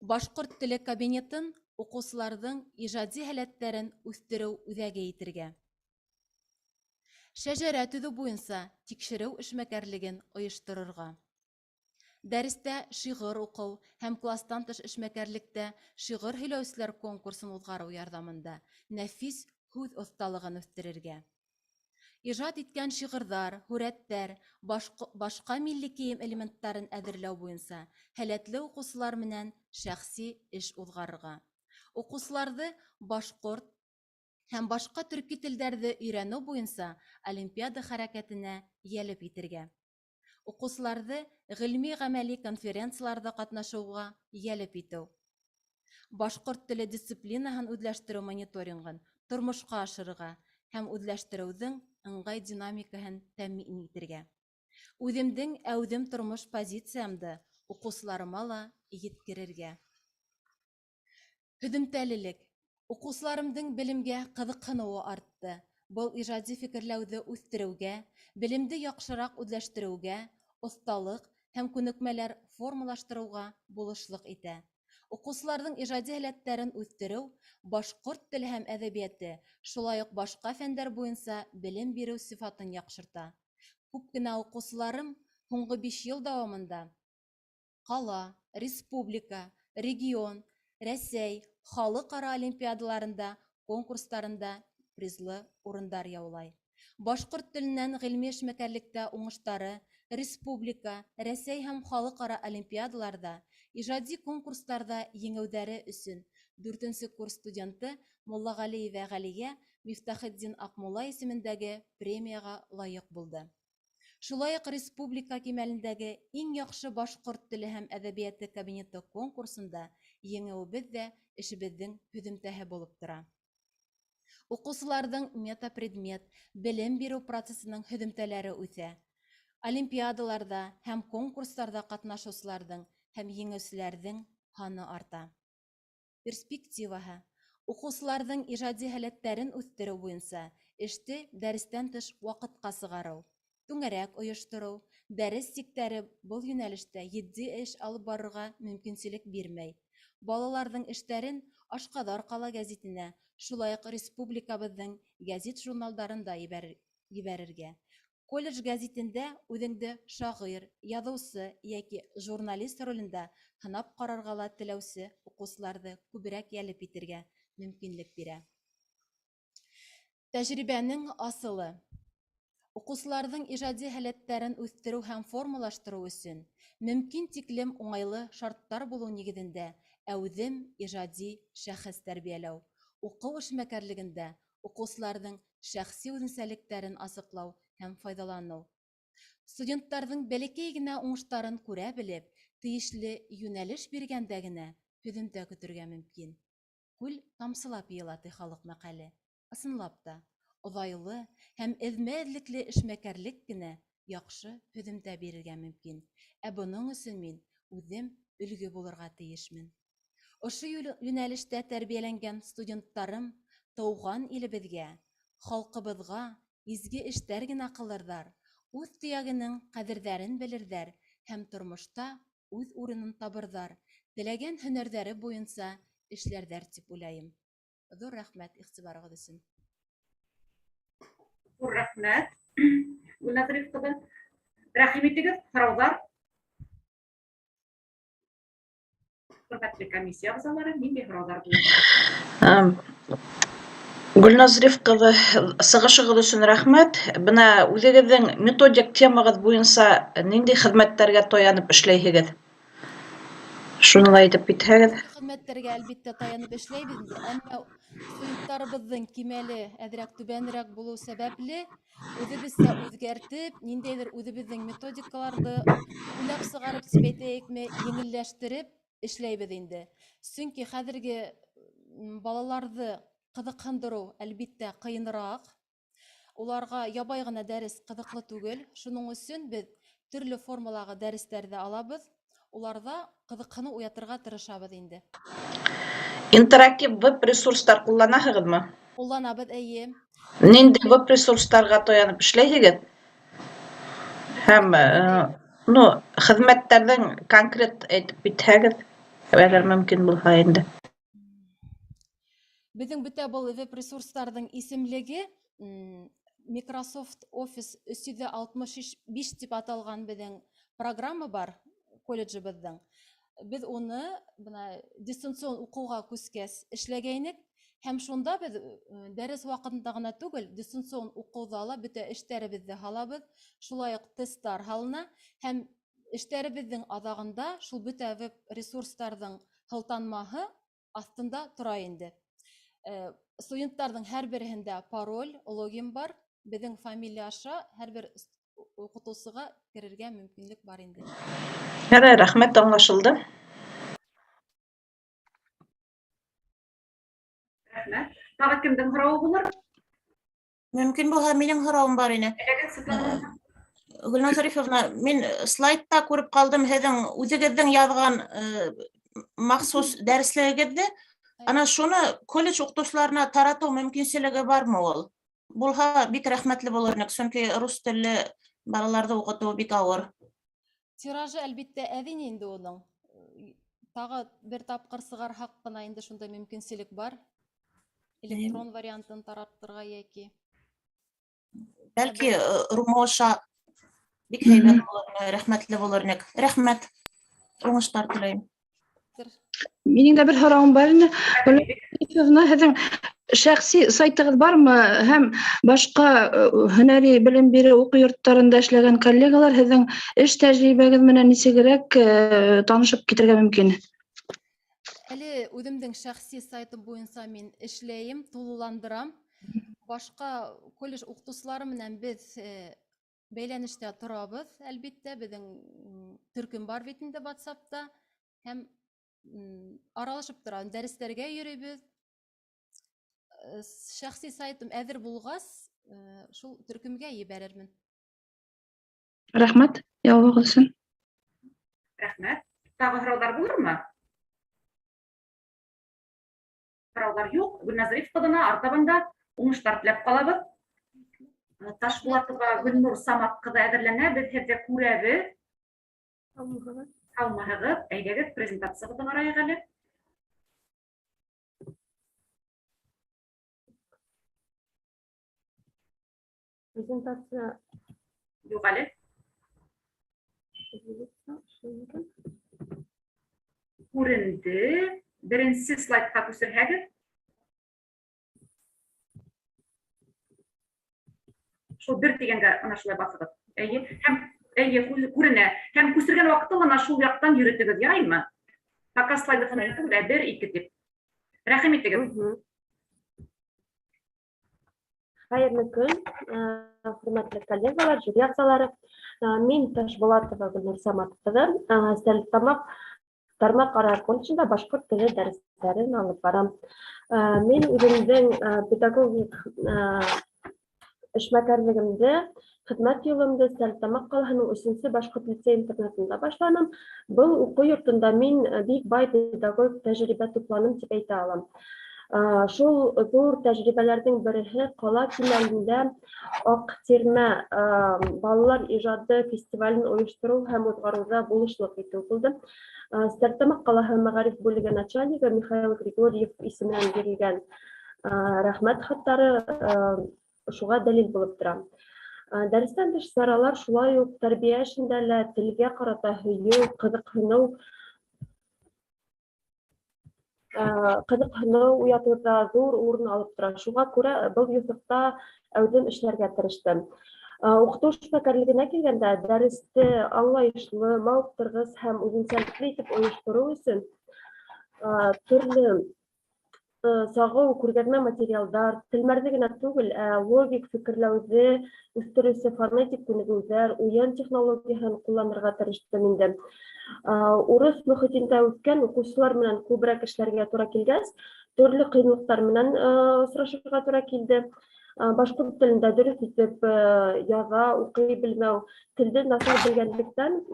Башҡорт теле кабинетын уҡыусыларҙың ижади һәләттәрен үҫтереү үҙәге итергә. Шәжәрә төҙөү буйынса тикшереү эшмәкәрлеген ойошторорға. Дәрестә шиғыр уҡыу һәм кластан тыш эшмәкәрлектә шиғыр һөйләүселәр конкурсын уҙғарыу ярҙамында нәфис һүҙ оҫталығын үҫтерергә. Ижад иткән шиғырҙар, һүрәттәр, башҡа милли кейем элементтарын әҙерләү буйынса һәләтле уҡыусылар менән шәхси эш уҙғарырға. Уҡыусыларҙы башҡорт һәм башҡа төрки телдәрҙе өйрәнеү буйынса олимпиада хәрәкәтенә йәлеп итергә. Уҡыусыларҙы ғилми-ғәмәли конференцияларҙа ҡатнашыуға йәлеп итеү. Башҡорт теле дисциплинаһын үҙләштереү мониторингын тормошҡа ашырырға һәм үҙләштереүҙең ыңғай динамикаһын тәьмин итергә. Үҙемдең әүҙем тормош позициямды уҡыусыларыма ла еткерергә. Һөҙөмтәлелек. Уҡыусыларымдың белемгә ҡыҙыҡһыныуы артты. Был ижади фекерләүҙе үҫтереүгә, белемде яҡшыраҡ үҙләштереүгә, оҫталыҡ һәм күнекмәләр формалаштырыуға булышлыҡ итә. Уҡыусыларҙың ижади һәләттәрен үҫтереү башҡорт теле һәм әҙәбиәте, шулай уҡ башҡа фәндәр буйынса белем биреү сифатын яҡшырта. Күп кенә уҡыусыларым һуңғы 5 йыл дауамында ҡала, республика, регион, Рәсәй, халыҡ-ара олимпиадаларында, конкурстарында призлы урындар яулай. Башҡорт теленән ғилми эшмәкәрлектә уңыштары республика, Рәсәй һәм халыҡ-ара олимпиадаларҙа, ижади конкурстарҙа еңеүҙәре өсөн 4-нсе курс студенты Муллағәлиева Ғәлиә Мифтахетдин Аҡмулла исемендәге премияға лайыҡ булды. Шулай уҡ республика кимәлендәге иң яҡшы башҡорт теле һәм әҙәбиәте кабинеты конкурсында еңеүебеҙ ҙә эшебеҙҙең һөҙөмтәһе булып тора. Уҡыусыларҙың метапредмет белем биреү процесының һөҙөмтәләре үҫә. Олимпиадаларҙа һәм конкурстарҙа ҡатнашыусыларҙың һәм еңеүселәрҙең һаны арта. Перспективаһы. Уҡыусыларҙың ижади һәләттәрен үҫтереү буйынса эште дәрестән тыш ваҡытҡа сығарыу, түңәрәк ойоштороу, дәрес сиктәре был йүнәлештә етди эш алып барырға мөмкинселек бирмәй. Балаларҙың эштәрен Ашҡаҙар ҡала гәзитенә, шулай уҡ республикабыҙҙың гәзит-журналдарында ебәрергә. Колледж гәзитендә үҙеңде шағир, яҙыусы йәки журналист ролендә һынап ҡарарға ла теләүсе уҡыусыларҙы күберәк йәлеп итергә мөмкинлек бирә. Тәжрибәнең асылы. Уҡыусыларҙың ижади һәләттәрен үҫтереү һәм формалаштырыу өсөн мөмкин тиклем уңайлы шарттар булыу нигеҙендә әүҙем ижади шәхес тәрбиәләү, уҡыу эшмәкәрлегендә уҡыусыларҙың шәхси үҙенсәлектәрен асыҡлау һәм файҙаланыу. Студенттарҙың бәләкәй генә уңыштарын күрә белеп, тейешле йүнәлеш биргәндә генә һөҙөмтә көтөргә мөмкин. Күл тамсылап йыйыла, ти халыҡ мәҡәле. Ысынлап та, оҙайлы һәм эҙмә-эҙлекле эшмәкәрлек кенә яҡшы һөҙөмтә бирергә мөмкин. Ә бының өсөн мин үҙем өлгө булырға тейешмен. Ошо йүнәлештә тәрбиәләнгән студенттарым тыуған илебеҙгә, халҡыбыҙға изге эштәр генә ҡылырҙар, үҙ төйәгенең ҡәҙерҙәрен белерҙәр һәм тормошта үҙ урынын табырҙар, теләгән һөнәрҙәре буйынса эшләрҙәр тип уйлайым. Ҙур рәхмәт иғтибарығыҙ өсөн. Ҙур рәхмәт, Гөлназ Риф ҡыҙы. Рәхим итегеҙ, һорауҙар. Хөрмәтле комиссия ағзалары, ниндәй һорауҙар булыр? Гөлназ Риф ҡыҙы, сығышығыҙ өсөн рәхмәт. Бына үҙегеҙҙең методик темағыҙ буйынса ниндәй хеҙмәттәргә таянып эшләйһегеҙ? Шуны ла әйтеп китһәгеҙ. Хеҙмәттәргә әлбиттә таянып эшләйбеҙ инде, әммә студенттарыбыҙҙың кимәле әҙерәк түбәнерәк булыу сәбәпле үҙебеҙсә үҙгәртеп, ниндәйҙер үҙебеҙҙең методикаларҙы уйлап сығарып тип әйтәйекме, еңелләштереп эшләйбеҙ инде. Сөнки хәҙерге балаларҙы ҡыҙыҡһындырыу әлбиттә ҡыйыныраҡ. Уларға ябай ғына дәрес ҡыҙыҡлы түгел. Шуның өсөн беҙ төрлө формалағы дәрестәрҙе алабыҙ. Уларҙа ҡыҙыҡһыныу уятырға тырышабыҙ инде. Интерактив веб-ресурстар ҡулланаһығыҙмы? Ҡулланабыҙ, эйе. Ниндәй веб-ресурстарға таянып эшләйһегеҙ? Һәм, ну, хеҙмәттәрҙең конкрет әйтеп китһәгеҙ, әгәр мөмкин булһа инде. Беҙҙең бөтә был веб-ресурстарҙың исемлеге Microsoft Office 365 тип аталған беҙҙең программа бар колледжыбыҙҙың. Беҙ уны бына дистанцион уҡыуға күскәс эшләгәйнек һәм шунда беҙ дәрес ваҡытында ғына түгел, дистанцион уҡыуҙа ла бөтә эштәребеҙҙе һалабыҙ, шулай уҡ тесттар һалына һәм эштәребеҙҙең аҙағында шул бөтә веб-ресурстарҙың һылтанмаһы аҫтында тора инде. Студенттарҙың һәр береһендә пароль, логин бар. Беҙҙең фамилия аша һәр бер уҡытыусыға керергә мөмкинлек бар инде. Ярай, рәхмәт, аңлашылды. Рәхмәт. Тағы кемдең һорауы булыр? Мөмкин булһа, минең һорауым бар ине. Әйҙәгеҙ, Светлана. Гөлназ Зарифовна, мин слайдта күреп ҡалдым һеҙҙең үҙегеҙҙең яҙған махсус дәреслегегеҙҙе. Ана шуны колледж уҡытыусыларына таратыу мөмкинселеге бармы ул? Булһа, бик рәхмәтле булыр инек, сөнки рус телле балаларҙы уҡытыу бик ауыр. Тиражы, әлбиттә, әҙ ине инде уның. Тағы бер тапҡыр сығарһаҡ ҡына инде шундай мөмкинселек бар. Электрон вариантын таратырға йәки. Бәлки, РУМО аша бик һәйбәт булыр ине, рәхмәтле булыр инек. Рәхмәт. Уңыштар теләйем. Минең дә бер һорауым бар ине. Гөлназ, һеҙҙең шәхси сайтығыҙ бармы һәм башҡа һөнәри белем биреү уҡыу йорттарында эшләгән коллегалар һеҙҙең эш тәжрибәгеҙ менән нисегерәк танышып китергә мөмкин? Әле үҙемдең шәхси сайтым буйынса мин эшләйем, тулыландырам. Башҡа колледж уҡытыусылары менән беҙ бәйләнештә торабыҙ, әлбиттә, беҙҙең төркөм бар бит инде WhatsApp-та һәм аралашып торабыҙ, дәрестәргә йөрөйбөҙ. Шәхси сайтым әҙер булғас, шул төркөмгә ебәрермен. Рәхмәт, яуабығыҙ өсөн. Рәхмәт. Тағы һорауҙар булырмы? Һорауҙар юҡ. Гөлназ Зариф ҡыҙына артабан да уңыштар теләп ҡалабыҙ. Ташбулатова Гөлнур Самат ҡыҙы әҙерләнә, беҙ һеҙҙе күрәбеҙ. Һаумыһығыҙ. Һаумыһығыҙ. Әйҙәгеҙ, презентациябыҙҙы ҡарайыҡ әле. Презентация юҡ әле. Күренде. Беренсе слайдҡа күсерһәгеҙ. Шул бер тигәнгә ана шулай баҫығыҙ. Эйе, һәм эйе, күренә. Һәм күсергән ваҡытта ла ана шул яҡтан йөрөтөгөҙ, яраймы? Пока слайды ғына түгел, ә бер, ике тип. Рәхим итегеҙ. Хәйерле көн, хөрмәтле коллегалар, жюри ағзалары. Мин Ташбулатова Гөлнур Самат ҡыҙы, Стәрлетамаҡ тармаҡ ара колледжында башҡорт теле дәрестәрен алып барам. Мин үҙемдең педагогик эшмәкәрлегемде, хеҙмәт юлымды Стәрлетамаҡ ҡалаһының өсөнсө башҡорт лицей интернатында башланым. Был уҡыу йортонда мин бик бай педагогик тәжрибә тупланым тип әйтә алам. Шул ҙур тәжрибәләрҙең береһе ҡала кимәлендә Аҡ тирмә балалар ижады фестивален ойоштороу һәм уҙғарыуҙа булышлыҡ итеү булды. Стәрлетамаҡ ҡалаһы мәғариф бүлеге начальнигы Михаил Григорьев исеменән бирелгән рәхмәт хаттары шуға дәлил булып тора. Дәрестән тыш саралар шулай уҡ тәрбиә эшендә лә телгә ҡарата һөйөү, ҡыҙыҡһыныу уятыуҙа ҙур урын алып тора. Шуға күрә был юҫыҡта әүҙем эшләргә тырыштым. Уҡытыу эшмәкәрлегенә килгәндә, дәресте аңлайышлы, мауыҡтырғыс һәм үҙенсәлекле итеп ойоштороу өсөн төрлө сағыу күргәҙмә материалдар, телмәрҙе генә түгел, ә логик фекерләүҙе үҫтереүсе фонетик күнегеүҙәр, уйын технологияһын ҡулланырға тырыштым инде. Урыҫ мөхитендә үҫкән уҡыусылар менән күберәк эшләргә тура килгәс, төрлө ҡыйынлыҡтар менән осрашырға тура килде. Башҡорт телендә дөрөҫ итеп яҙа, уҡый белмәү, телде насар белгәнлектән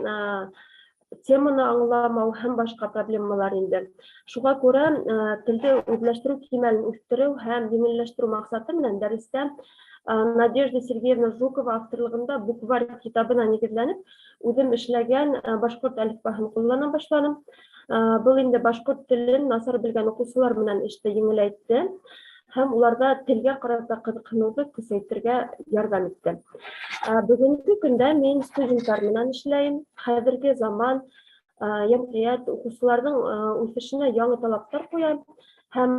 теманы аңламау һәм башҡа проблемалар инде. Шуға күрә телде үҙләштереү кимәлен үҫтереү һәм еңелләштереү маҡсаты менән дәрестә Надежда Сергеевна Жукова авторлығында букварь китабына нигеҙләнеп, үҙем эшләгән башҡорт әлифбаһын ҡуллана башланым. Был инде башҡорт телен насар белгән уҡыусылар менән эште еңеләйтте һәм уларҙа телгә ҡарата ҡыҙыҡһыныуҙы көсәйтергә ярҙам итте. Бөгөнгө көндә мин студенттар менән эшләйем. Хәҙерге заман йәмғиәт уҡыусыларҙың үҫешенә яңы талаптар ҡуя һәм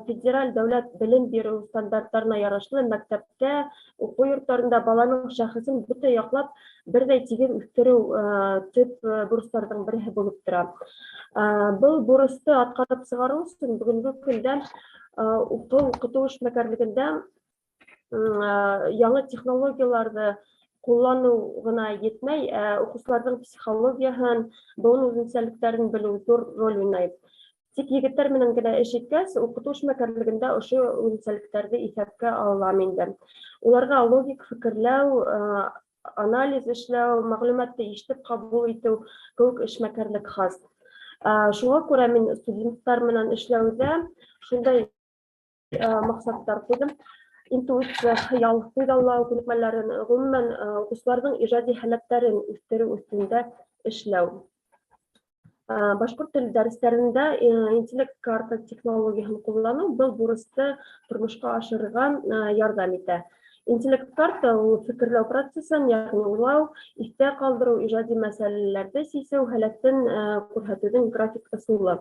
федераль дәүләт белем биреү стандарттарына ярашлы мәктәптә, уҡыу йорттарында баланың шәхесен бөтә яҡлап берҙәй тигеҙ үҫтереү төп бурыстарҙың береһе булып тора. Был бурысты атҡарып сығарыу өсөн бөгөнгө көндә уҡыу, уҡытыу эшмәкәрлегендә яңы технологияларҙы ҡулланыу ғына етмәй, ә уҡыусыларҙың психологияһын, быуын үҙенсәлектәрен белеү ҙур роль уйнай. Тик егеттәр менән генә эш иткәс, уҡытыу эшмәкәрлегендә ошо үҙенсәлектәрҙе иҫәпкә алам инде. Уларға логик фекерләү, анализ эшләү, мәғлүмәтте ишетеп ҡабул итеү кеүек эшмәкәрлек хас. Шуға күрә мин студенттар менән эшләүҙә шундай маҡсаттар ҡуйҙым. Интуиция, хыял, күҙаллау күнекмәләрен, ғөмүмән, уҡыусыларҙың ижади һәләттәрен үҫтереү өҫтөндә эшләү. Башҡорт теле дәрестәрендә интеллект карта технологияһын ҡулланыу был бурысты тормошҡа ашырырға ярҙам итә. Интеллект карта ул фекерләү процессын, йәғни уйлау, иҫтә ҡалдырыу, ижади мәсьәләләрҙе сисеү һәләтен күрһәтеүҙең график ысулы.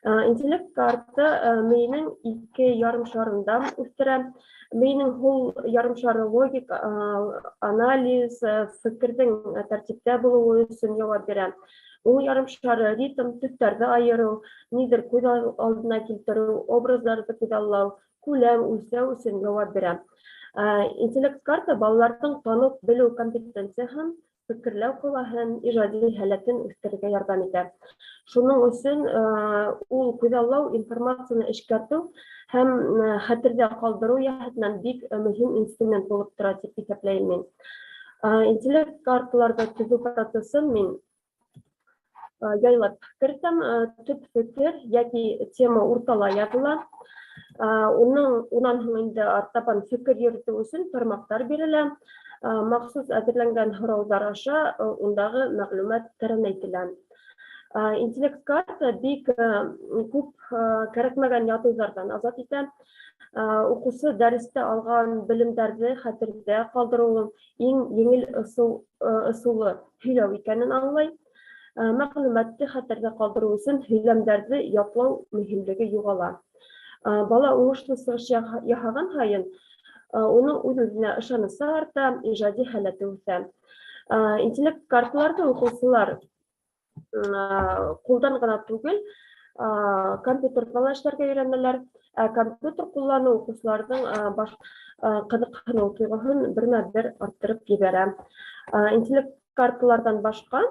Интеллект карта мейенең ике ярымшарында үҫтерә. Мейенең һул ярымшары логик анализ, фекерҙең тәртиптә булыуы өсөн яуап бирә. Уң ярымшары ритм, төҫтәрҙе айырыу, ниҙер күҙ алдына килтереү, образдарҙы күҙаллау, күләм, үлсәү өсөн яуап бирә. Интеллект карта балаларҙың танып белеү компетенцияһын, фекерләү ҡыуаһын, ижади һәләтен үҫтерергә ярҙам итә. Шуның өсөн ул күҙаллау, информацияны эшкәртеү һәм хәтерҙә ҡалдырыу йәһәтенән бик мөһим инструмент булып тора тип иҫәпләйем мин. Интеллект карталарҙы төҙөү процессын мин яйлап керетәм. Төп фекер йәки тема уртала яҙыла. Уның унан һуң инде артабан фекер йөрөтөү өсөн тармаҡтар бирелә. Махсус әҙерләнгән һорауҙар аша ундағы мәғлүмәт тәрәнәйтелә. Интеллект карта бик күп кәрәкмәгән яҙыуҙарҙан азат итә. Уҡыусы дәрестә алған белемдәрҙе хәтерҙә ҡалдырыуҙың иң еңел ысулы һөйләү икәнен аңлай. Мәғлүмәтте хәтерҙә ҡалдырыу өсөн һөйләмдәрҙе ятлау мөһимлеге юғала. Бала уңышлы сығыш яһаған һайын уның үҙ-үҙенә ышанысы арта, ижади һәләте үҫә. Интеллект карталарҙы уҡыусылар ҡулдан ғына түгел, компьютерҙа ла эшләргә өйрәнәләр. Ә компьютер ҡулланыу уҡыусыларҙың баш ҡыҙыҡһыныу тойғоһон бермә-бер арттырып ебәрә. Интеллект карталарҙан башҡа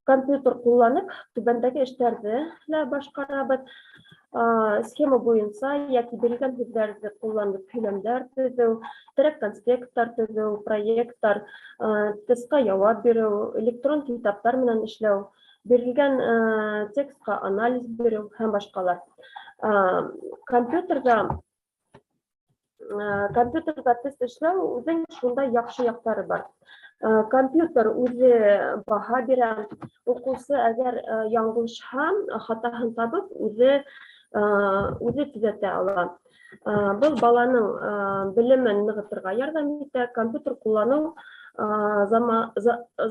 компьютер ҡулланып түбәндәге эштәрҙе лә башҡарабыҙ. Схема буйынса йәки бирелгән һүҙҙәрҙе ҡулланып һөйләмдәр төҙөү, терәк конспекттар төҙөү, проекттар, тестҡа яуап биреү, электрон китаптар менән эшләү, бирелгән текстҡа анализ биреү һәм башҡалар. Компьютерҙа тест эшләү үҙенең шундай яҡшы яҡтары бар. Компьютер үҙе баһа бирә. Уҡыусы әгәр яңылышһа, хатаһын табып, үҙе төҙәтә ала. Был баланың белемен нығытырға ярҙам итә. Компьютер ҡулланыу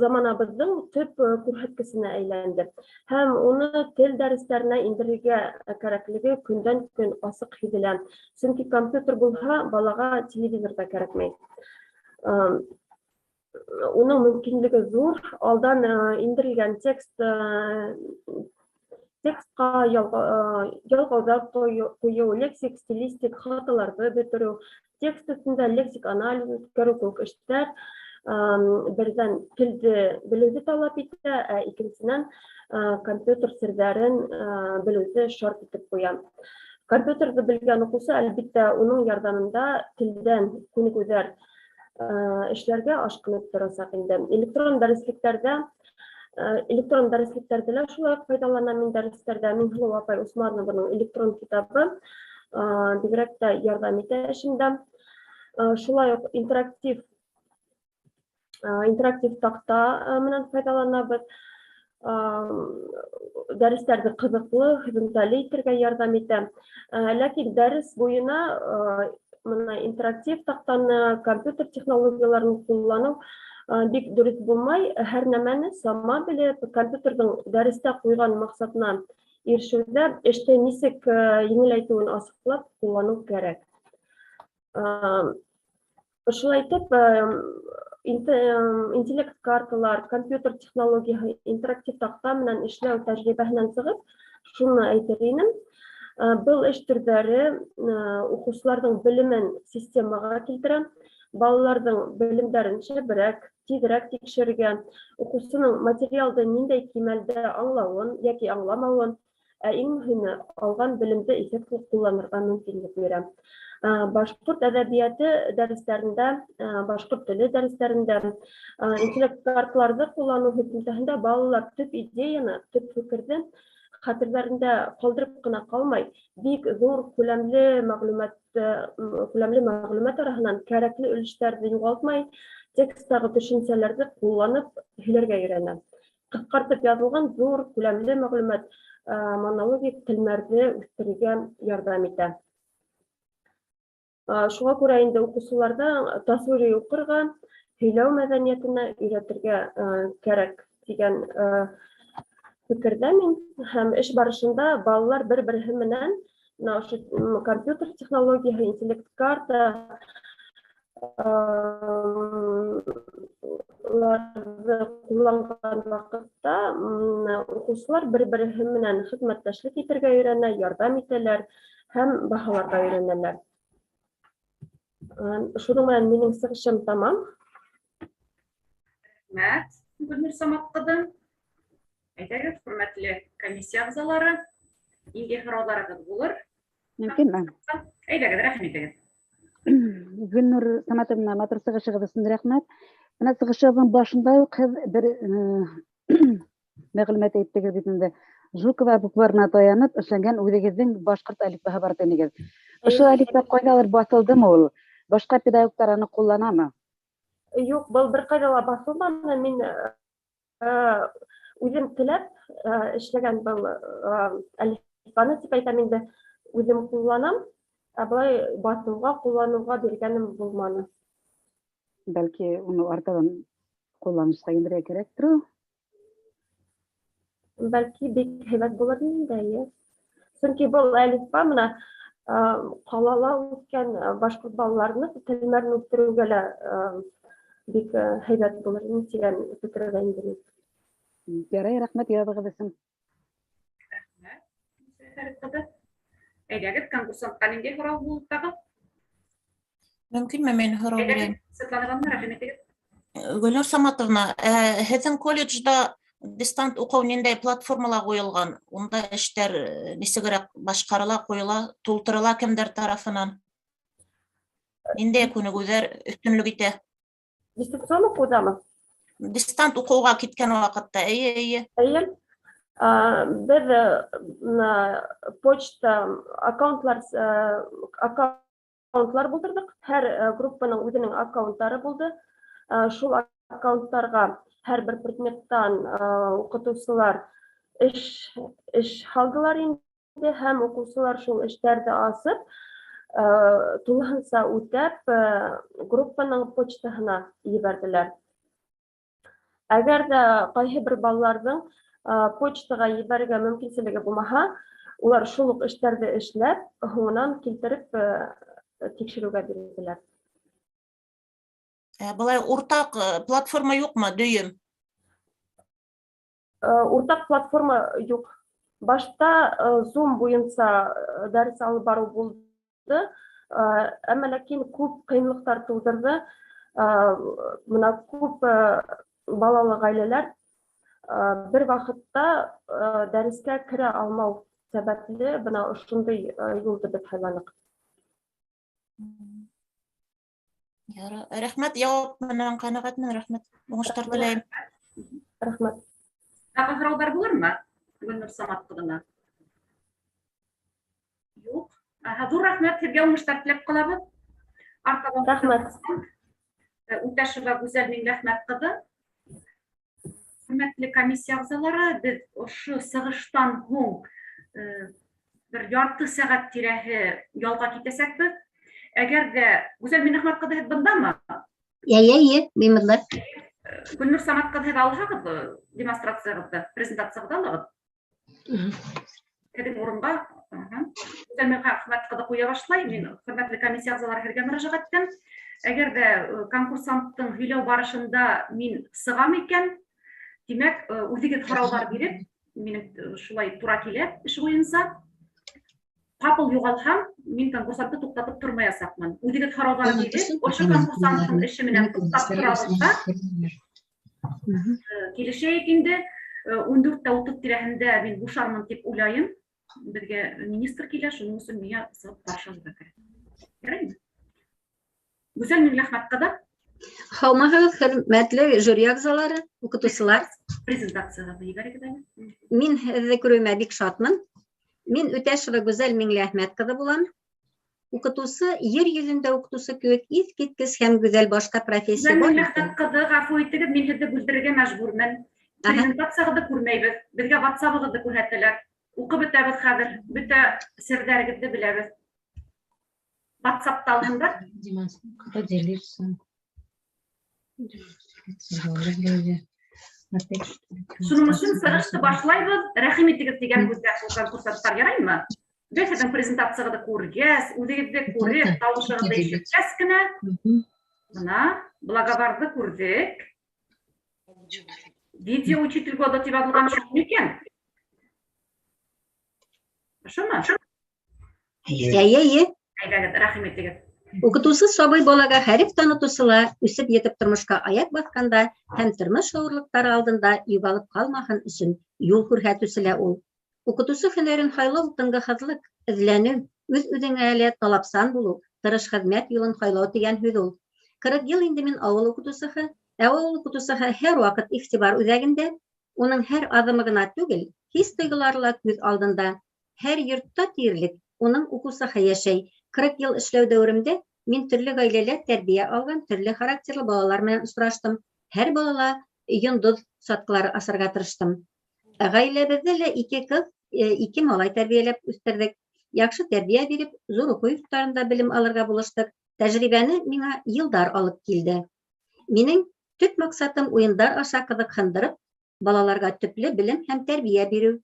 заманабыҙҙың төп күрһәткесенә әйләнде. Һәм уны тел дәрестәренә индерергә кәрәклеге көндән көн асыҡ һиҙелә. Сөнки компьютер булһа, балаға телевизор ҙа кәрәкмәй. Уның мөмкинлеге ҙур. Алдан индерелгән текстҡа ялғауҙар ҡуйыу, лексик, стилистик хаталарҙы бөтөрөү, текст өҫтөндә лексик анализ үткәреү кеүек эштәр берҙән телде белеүҙе талап итә, ә икенсенән компьютер серҙәрен белеүҙе шарт итеп ҡуя. Компьютерҙы белгән уҡыусы, әлбиттә, уның ярҙамында телдән күнегеүҙәр эшләргә ашҡынып торасаҡ инде. Электрон дәреслектәрҙе лә шулай уҡ файҙаланам мин дәрестәрҙә. Миңһылыу апай Усманованың электрон китабы бигерәк тә ярҙам итә эшемдә. Шулай уҡ интерактив таҡта менән файҙаланабыҙ. Дәрестәрҙе ҡыҙыҡлы, һөҙөмтәле итергә ярҙам итә. Ләкин дәрес буйына мына интерактив таҡтаны, компьютер технологияларын ҡулланыу бик дөрөҫ булмай. Һәр нәмәне сама белеп, компьютерҙың дәрестә ҡуйған маҡсатына ирешеүҙә эште нисек еңеләйтеүен асыҡлап ҡулланыу кәрәк. Ошолай итеп, интеллект карталар, компьютер технологияһы, интерактив таҡта менән эшләү тәжрибәһенән сығып, шуны әйтер инем. Был эш төрҙәре уҡыусыларҙың белемен системаға килтерә, балаларҙың белемдәрен шәберәк, тиҙерәк тикшерергә, уҡыусының материалды ниндәй кимәлдә аңлауын йәки аңламауын, ә иң мөһиме алған белемде эффектлы ҡулланырға мөмкинлек бирә. Башҡорт әҙәбиәте дәрестәрендә, башҡорт теле дәрестәрендә интеллект карталарҙы ҡулланыу һөҙөмтәһендә балалар төп идеяны, төп фекерҙе хәтерҙәрендә ҡалдырып ҡына ҡалмай, бик ҙур күләмле мәғлүмәт күләмле мәғлүмәт араһынан кәрәкле өлөштәрҙе юғалтмай, тексттағы төшөнсәләрҙе ҡулланып һөйләргә өйрәнә. Ҡыҫҡартып яҙылған ҙур күләмле мәғлүмәт монологик телмәрҙе үҫтерергә ярҙам итә. Шуға күрә инде уҡыусыларҙа тасвири уҡырға, һөйләү мәҙәниәтенә өйрәтергә кәрәк тигән фекерҙә мин. Һәм эш барышында балалар бер-береһе менән бына ошо компьютер технологияһы, интеллект карта уларҙы ҡулланған ваҡытта уҡыусылар бер-береһе менән хеҙмәттәшлек итергә өйрәнә, ярҙам итәләр һәм баһаларға өйрәнәләр. Шуның менән минең сығышым тамам. Рәхмәт, Гөлнур Самат ҡыҙы. Әйҙәгеҙ, хөрмәтле комиссия ағзалары, ниндәй һорауҙарығыҙ булыр? Мөмкинме? Әйҙәгеҙ, рәхим итегеҙ. Гөлнур Саматовна, матур сығышығыҙ өсөн рәхмәт. Бына сығышығыҙҙың башында уҡ һеҙ бер мәғлүмәт әйттегеҙ бит инде. Жукова букварына таянып эшләнгән үҙегеҙҙең башҡорт әлифбаһы бар тинегеҙ. Ошо әлифба ҡайҙалыр баҫылдымы ул? Башҡа педагогтар аны ҡулланамы? Юҡ, был бер ҡайҙа ла баҫылманы. Мин үҙем теләп эшләгән был әлифбаны тип әйтәм инде, үҙем ҡулланам. Ә былай баҫыуға, ҡулланыуға биргәнем булманы. Бәлки уны артабан ҡулланышҡа индерергә кәрәктер ул? Бәлки бик һәйбәт булыр инде, эйе. Сөнки был әлифба бына ҡалала үҫкән башҡорт балаларының телмәрен үҫтереүгә лә бик һәйбәт булыр ине тигән фекерҙә инде мин. Ярай, рәхмәт яуабығыҙ өсөн. Рәхмәт, Фәрит ҡыҙы. Әйҙәгеҙ, конкурсантҡа ниндәй һорау булыр тағы? Мөмкинме мин һорау Әйҙәгеҙ, бирәйем? Светлана Ивановна, рәхим итегеҙ. Гөлнур Саматовна, һеҙҙең колледжда дистант уҡыу ниндәй платформала ҡуйылған? Унда эштәр нисегерәк башҡарыла, ҡуйыла, тултырыла кемдәр тарафынан? Ниндәй күнегеүҙәр өҫтөнлөк итә? Дистанцион уҡыуҙамы? Дистант уҡыуға киткән ваҡытта, эйе, эйе. Эйе. Беҙ почта аккаунтлар аккаунтлар булдырҙыҡ. Һәр группаның үҙенең аккаунттары булды. Шул аккаунттарға һәр бер предметтан уҡытыусылар эш һалдылар инде, һәм уҡыусылар шул эштәрҙе асып, тулыһынса үтәп, группаның почтаһына ебәрҙеләр. Әгәр ҙә ҡайһы бер балаларҙың почтаға ебәрергә мөмкинселеге булмаһа, улар шул уҡ эштәрҙе эшләп, һуңынан килтереп тикшереүгә бирҙеләр. Былай уртаҡ платформа юҡмы, дөйөм? Уртаҡ платформа юҡ. Башта Zoom буйынса дәрес алып барыу булды, әммә ләкин күп ҡыйынлыҡтар тыуҙырҙы. Бына күп балалы ғаиләләр бер ваҡытта дәрескә керә алмау сәбәпле бына ошондай юлды беҙ һайланыҡ. Рәхмәт, яуап менән ҡәнәғәтмен, рәхмәт. Уңыштар теләйем. Рәхмәт. Тағы һорауҙар булырмы Гөлнур Самат ҡыҙына? Юҡ. Ҙур рәхмәт, һеҙгә уңыштар теләп ҡалабыҙ. Артабан Рәхмәт. Үтәшева Гүзәл Миңләхмәт ҡыҙы. Хөрмәтле комиссия ағзалары, беҙ ошо сығыштан һуң бер ярты сәғәт тирәһе ялға китәсәкбеҙ. Әгәр ҙә Гүзәл Миңләхмәт ҡыҙы, һеҙ бындамы? Йә, йә, йә, мин бында. Гөлнур Самат ҡыҙы, һеҙ алһағыҙ демонстрацияғыҙҙы, презентацияғыҙҙы алығыҙ. Һеҙҙең урынға Гүзәл Миңләхмәт ҡыҙы ҡуя башлай. Мин хөрмәтле комиссия ағзалары һеҙгә мөрәжәғәт итәм. Әгәр ҙә конкурсанттың һөйләү барышында мин сығам икән, тимәк, үҙегеҙ һорауҙар биреп, минең шулай тура килә эш буйынса. Ҡапыл юғалһам, мин конкурсантты туҡтатып тормаясаҡмын. Үҙегеҙ һорауҙар биреп, ошо конкурсанттың эше менән туҡтап торабыҙ ҙа, килешәйек инде. 14:30 тирәһендә мин бушармын тип уйлайым. Беҙгә министр килә, шуның өсөн миңә сығып ҡаршы алырға кәрәк. Яраймы? Гүзәл Миңләхмәт ҡыҙы. Һаумыһығыҙ, хөрмәтле жюри ағзалары, уҡытыусылар. Презентацияғыҙҙы ебәрегеҙ әле. Мин һеҙҙе күреүемә бик шатмын. Мин Үтәшева Гүзәл Миңлеәхмәт ҡыҙы булам. Уҡытыусы, ер йөҙөндә уҡытыусы кеүек иҫ киткес һәм гүзәл башҡа профессия Гүзәл бар Миңлеәхмәт ҡыҙы, ғәфү итегеҙ, мин һеҙҙе бүлдерергә мәжбүрмен. Презентацияғыҙҙы күрмәйбеҙ. Беҙгә WhatsApp-ығыҙҙы күрһәтәләр. Уҡып бөтәбеҙ хәҙер, бөтә серҙәрегеҙҙе беләбеҙ. WhatsApp-та алһындар. Поделиться. Шуның өсөн сығышты башлайбыҙ. Рәхим итегеҙ тигән һүҙгә шул конкурсанттар яраймы? Беҙ һеҙҙең презентацияғыҙҙы күргәс, үҙегеҙҙе күреп, тауышығыҙҙы ишеткәс кенә, бына благоварҙы күрҙек. Видео учитель года тип яҙылған шул микән? Ошомо? Эйе, эйе. Әйҙәгеҙ, рәхим итегеҙ. Уҡытыусы сабый балаға хәреф танытыусы ла үҫеп етеп тормошҡа аяҡ баҫҡанда һәм тормош ауырлыҡтары алдында юғалып ҡалмаһын өсөн юл күрһәтеүсе лә ул. Уҡытыусы һөнәрен һайлау тынғыһыҙлыҡ, эҙләнеү, үҙ-үҙеңә лә талапсан булыу, тырыш хеҙмәт юлын һайлау тигән һүҙ ул. 40 йыл инде мин ауыл уҡытыусыһы, ә ауыл уҡытыусыһы һәр ваҡыт иғтибар үҙәгендә, уның һәр аҙымы ғына түгел, хис тойғолары ла күҙ алдында. Һәр йортта тиерлек уның уҡыусыһы йәшәй. 40 йыл эшләү дәүеремдә мин төрлө ғаиләлә тәрбиә алған төрлө характерлы балалар менән осраштым. Һәр балала йондоҙ сатҡылары асырға тырыштым. Ғаиләбеҙҙә лә 2 ҡыҙ, 2 малай тәрбиәләп үҫтерҙек. Яҡшы тәрбиә биреп, ҙур уҡыу йорттарында белем алырға булыштыҡ. Тәжрибәне миңа йылдар алып килде. Минең төп маҡсатым уйындар аша ҡыҙыҡһындырып, балаларға төплө белем һәм тәрбиә биреү.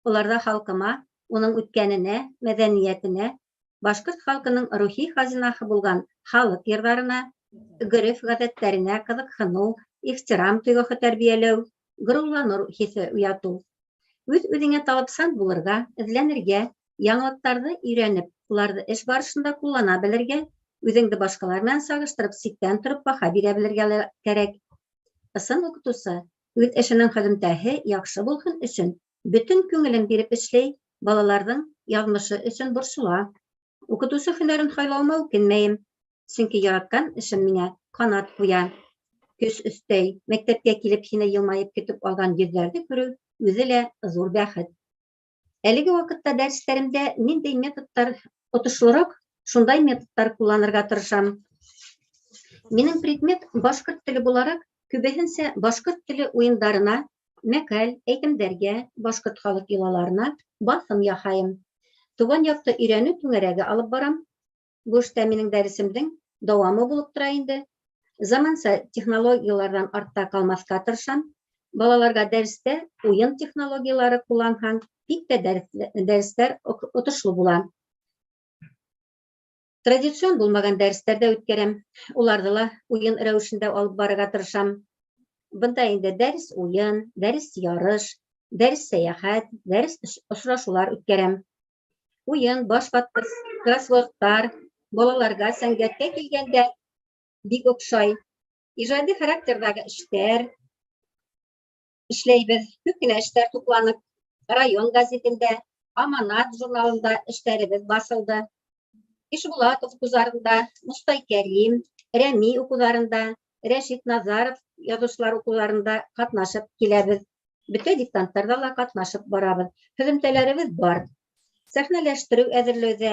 Уларҙа халҡыма, уның үткәненә, мәҙәниәтенә, башҡорт халҡының рухи хазинаһы булған халыҡ йырҙарына, ғөрөф-ғәҙәттәренә ҡыҙыҡһыныу, ихтирам тойғоһо тәрбиәләү, ғорурланыу хиҫе уятыу. Үҙ-үҙеңә талапсан булырға, эҙләнергә, яңылыҡтарҙы өйрәнеп, уларҙы эш барышында ҡуллана белергә, үҙеңде башҡалар менән сағыштырып, ситтән тороп баһа бирә белергә лә кәрәк. Ысын уҡытыусы үҙ эшенең һөҙөмтәһе яҡшы булһын өсөн бөтөн күңелен биреп эшләй, балаларҙың яҙмышы өсөн борсола. Уҡытыусы һөнәрен һайлауыма үкенмәйем, сөнки яратҡан эшем миңә ҡанат ҡуя, көс өҫтәй. Мәктәпкә килеп һине йылмайып көтөп алған йөҙҙәрҙе күреү үҙе лә ҙур бәхет. Әлеге ваҡытта дәрестәремдә ниндәй методтар отошлораҡ, шундай методтар ҡулланырға тырышам. Минең предмет башҡорт теле булараҡ, күбеһенсә башҡорт теле уйындарына, мәҡәл, әйтемдәргә, башҡорт халыҡ йолаларына баҫым яһайым. Тыуған яҡты өйрәнеү түңәрәге алып барам. Был эштә минең дәресемдең дауамы булып тора инде. Заманса технологияларҙан артта ҡалмаҫҡа тырышам. Балаларға дәрестә уйын технологиялары ҡулланһаң, бик тә дәрестәр отошло була. Традицион булмаған дәрестәр ҙә үткәрәм. Уларҙы ла уйын рәүешендә алып барырға тырышам. Бында инде дәрес уйын, дәрес ярыш, дәрес сәйәхәт, дәрес осрашыулар үткәрәм. Уйын, баш ватҡыс, кроссвордтар балаларға сәнғәткә килгәндә бик оҡшай. Ижади характерҙағы эштәр эшләйбеҙ. Күп кенә эштәр тупланып, район гәзитендә, Аманат журналында эштәребеҙ баҫылды. Ишбулатов уҡыуҙарында, Мостай Кәрим, Рәми уҡыуҙарында, Рәшит Назаров яҙыусылар уҡыуҙарында ҡатнашып киләбеҙ. Бөтә диктанттарҙа ла ҡатнашып барабыҙ. Һөҙөмтәләребеҙ бар. Сәхнәләштереү әҙерләүҙә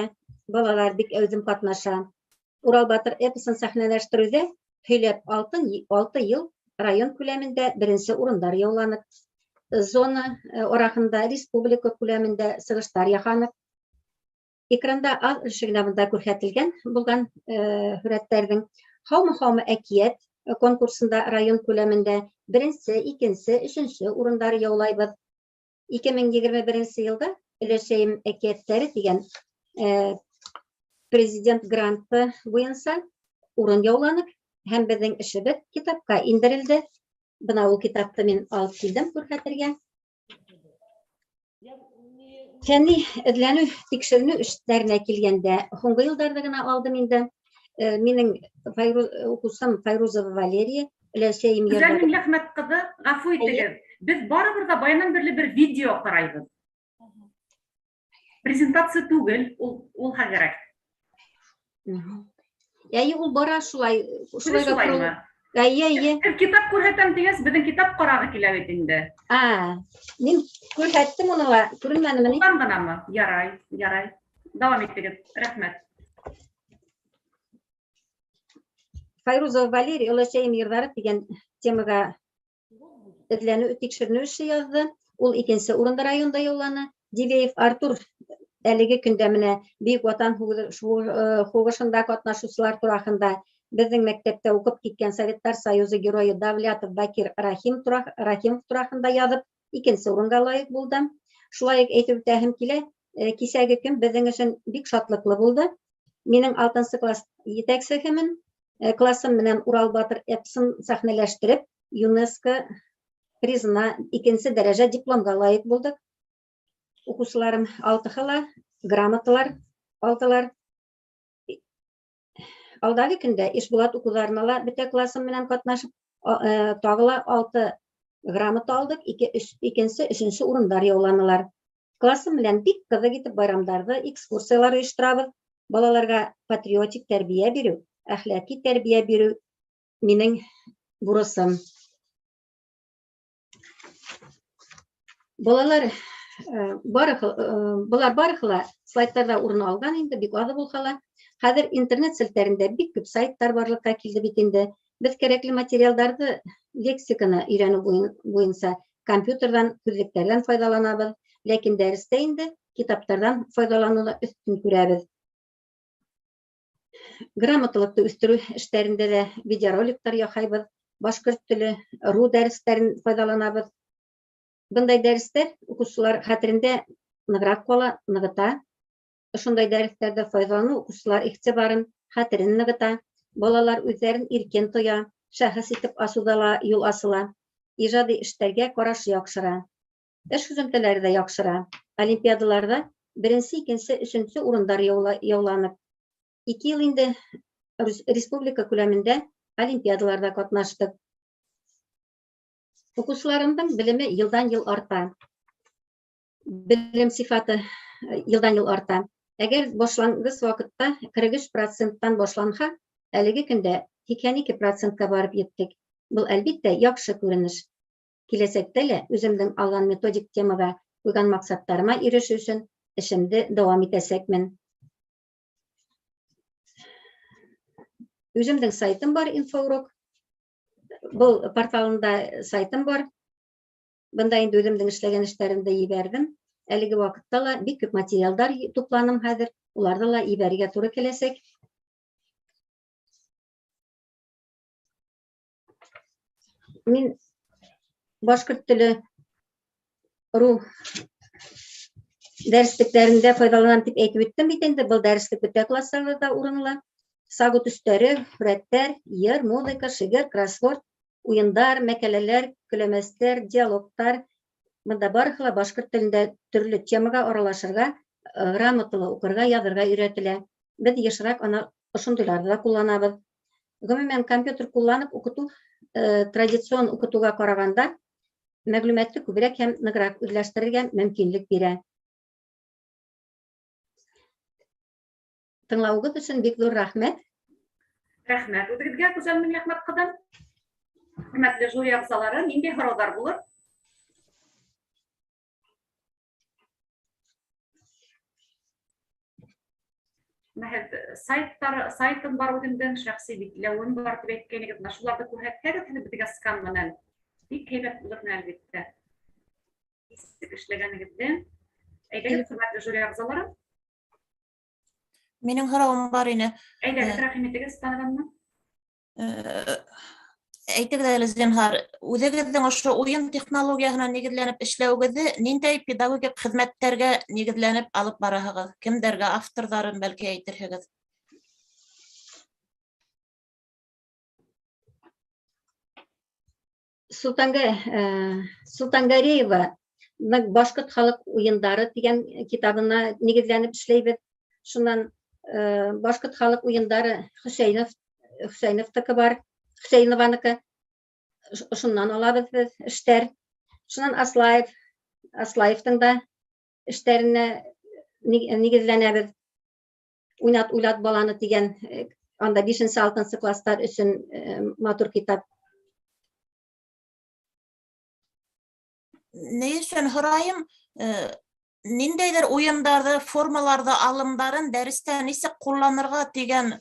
балалар бик әүҙем ҡатнаша. Урал батыр эпосын сәхнәләштереүҙә һөйләп 6 йыл район күләмендә беренсе урындар яуланыҡ. Зона араһында республика күләмендә сығыштар яһаныҡ. Экранда аҙ өлөшө генә бында күрһәтелгән булған һүрәттәрҙең. Һаумы-һаумы әкиәт конкурсында район күләмендә беренсе, икенсе, өсөнсө урындар яулайбыҙ. 2021 йылда Өләсәйем әкиәттәре тигән президент гранты буйынса урын яуланыҡ һәм беҙҙең эшебеҙ китапҡа индерелде. Бына ул китапты мин алып килдем күрһәтергә. Фәнни эҙләнеү, тикшеренеү эштәренә килгәндә, һуңғы йылдарҙа ғына алдым инде. Минең уҡыусым Файрузова Валерия, өләсәйем Гүзәл Миңләхмәт ҡыҙы, ғәфү итегеҙ. Беҙ барыбер ҙә баянан бирле бер видео ҡарайбыҙ. Презентация түгел, ул кәрәк. Әйе, ул бара шулай, шулайға шулаймы? Әйе, әйе. Һеҙ китап күрһәтәм тигәс, беҙҙең китап ҡарағы килә бит инде. Мин күрһәттем уны ла, күренмәнеме ни? Унан ғынамы? Ярай, ярай. Дауам итегеҙ. Рәхмәт. Файрузова Валерий өләсәйем йырҙары тигән темаға эҙләнеү, тикшеренеү эше яҙҙы. Ул икенсе урында районда яуланы. Дивеев Артур әлеге көндә менә Бөйөк Ватан һуғышында ҡатнашыусылар тураһында беҙҙең мәктәптә уҡып киткән Советтар Союзы геройы Давлятов Бакир Рахимов тураһында яҙып, икенсе урынға лайыҡ булды. Шулай уҡ әйтеп үтәһем килә, кисәге көн беҙҙең өсөн бик шатлыҡлы булды. Минең 6-нсы класс етәксеһемен. Классым менән Урал батыр эпосын сәхнәләштереп, ЮНЕСКО призына икенсе дәрәжә дипломға лайыҡ булдыҡ. Уҡыусыларым алтыһы ла грамоталар алдылар. Алдағы көндә Ишбулат уҡыуҙарына ла бөтә классым менән ҡатнашып, тағы ла 6 грамота алдыҡ, икенсе, өсөнсө урындар яуланылар. Классым менән бик ҡыҙыҡ итеп байрамдарҙы, экскурсиялар ойошторабыҙ. Балаларға патриотик тәрбиә биреү, әхлаҡи тәрбиә биреү минең бурысым. Балалар, былар барыһы ла слайдтарҙа урын алған инде, бик аҙы булһа ла. Хәҙер интернет селтәрендә бик күп сайттар барлыҡҡа килде бит инде. Беҙ кәрәкле материалдарҙы, лексиканы өйрәнеү буйынса компьютерҙан, һүҙлектәрҙән файҙаланабыҙ, ләкин дәрестә инде китаптарҙан файҙаланыуҙы өҫтөн күрәбеҙ. Грамоталыҡты үҫтереү эштәрендә лә видеороликтар яһайбыҙ, башҡорт теле, ру дәрестәрен файҙаланабыҙ. Бындай дәрестәр уҡыусылар хәтерендә нығыраҡ ҡала, нығыта. Ошондай дәрестәрҙә файҙаланыу уҡыусылар иғтибарын, хәтерен нығыта. Балалар үҙҙәрен иркен тоя, шәхес итеп асыуҙа ла юл асыла. Ижади эштәргә ҡараш яҡшыра. Эш һөҙөмтәләре ҙә яҡшыра. Олимпиадаларҙа беренсе, икенсе, өсөнсө урындар яуланып, 2 йыл инде республика күләмендә олимпиадаларҙа ҡатнаштыҡ. Уҡыусыларымдың белеме йылдан-йыл арта. Белем сифаты йылдан-йыл арта. Әгәр башланғыс ваҡытта ҡырҡ өс проценттан башланһа, әлеге көндә һикһән ике процентҡа барып еттек. Был, әлбиттә, яҡшы күренеш. Киләсәктә лә үҙемдең алған методик темаға ҡуйған маҡсаттарыма ирешеү өсөн эшемде дауам итәсәкмен. Үҙемдең сайтым бар, инфоурок. Был порталында сайтым бар. Бында инде үҙемдең эшләгән эштәремде ебәрҙем. Әлеге ваҡытта ла бик күп материалдар тупланым хәҙер. Уларҙы ла ебәрергә тура киләсәк. Мин башҡорт теле ру дәреслектәрендә файҙаланам тип әйтеп үттем бит инде. Был дәреслек бөтә класстарҙа да урын ала. Сағыу төҫтәре, һүрәттәр, йыр, музыка, шиғыр, кроссворд, уйындар, мәкәләләр, көләмәстәр, диалогтар. Бында барыһы ла башҡорт телендә төрлө темаға аралашырға, грамоталы уҡырға, яҙырға өйрәтелә. Беҙ йышыраҡ ана ошондайларҙы ла ҡулланабыҙ. Ғөмүмән, компьютер ҡулланып уҡытыу традицион уҡытыуға ҡарағанда мәғлүмәтте күберәк һәм нығыраҡ үҙләштерергә мөмкинлек бирә. Тыңлауығыҙ өсөн бик ҙур рәхмәт. Рәхмәт үҙегеҙгә, Гүзәл Миңләхмәт ҡыҙы. Хөрмәтле жюри ағзалары, ниндәй һорауҙар булыр? Һеҙ сайтым бар үҙемдең, шәхси битләүем бар тип әйткәнегеҙ, менә шуларҙы күрһәтһәгеҙ һеҙ беҙгә скан менән бик һәйбәт булыр ине, әлбиттә. Нисек эшләгәнегеҙҙе. Әйҙәгеҙ, хөрмәтле жюри ағзалары. Минең һорауым бар ине. Әйҙәгеҙ, рәхим итегеҙ, Станованна. Әйтегеҙ әле, зинһар, үҙегеҙҙең ошо уйын технологияһына нигеҙләнеп эшләүегеҙҙе ниндәй педагогик хеҙмәттәргә нигеҙләнеп алып бараһығыҙ? Кемдәргә, авторҙарын бәлки әйтерһегеҙ? Султангареева Башҡорт халыҡ уйындары тигән китабына нигеҙләнеп эшләйбеҙ. Шунан башҡорт халыҡ уйындары Хөсәйеновтыҡы бар, Хөсәйенованыҡы. Шуннан алабыҙ беҙ эштәр. Шунан Аслаевтың да эштәренә нигеҙләнәбеҙ. Уйнат, уйлат баланы тигән, анда 5-6 класстар өсөн матур китап. Ни өсөн һорайым, ниндәйҙер уйындарҙы, формаларҙы, алымдарын дәрестә нисек ҡулланырға тигән,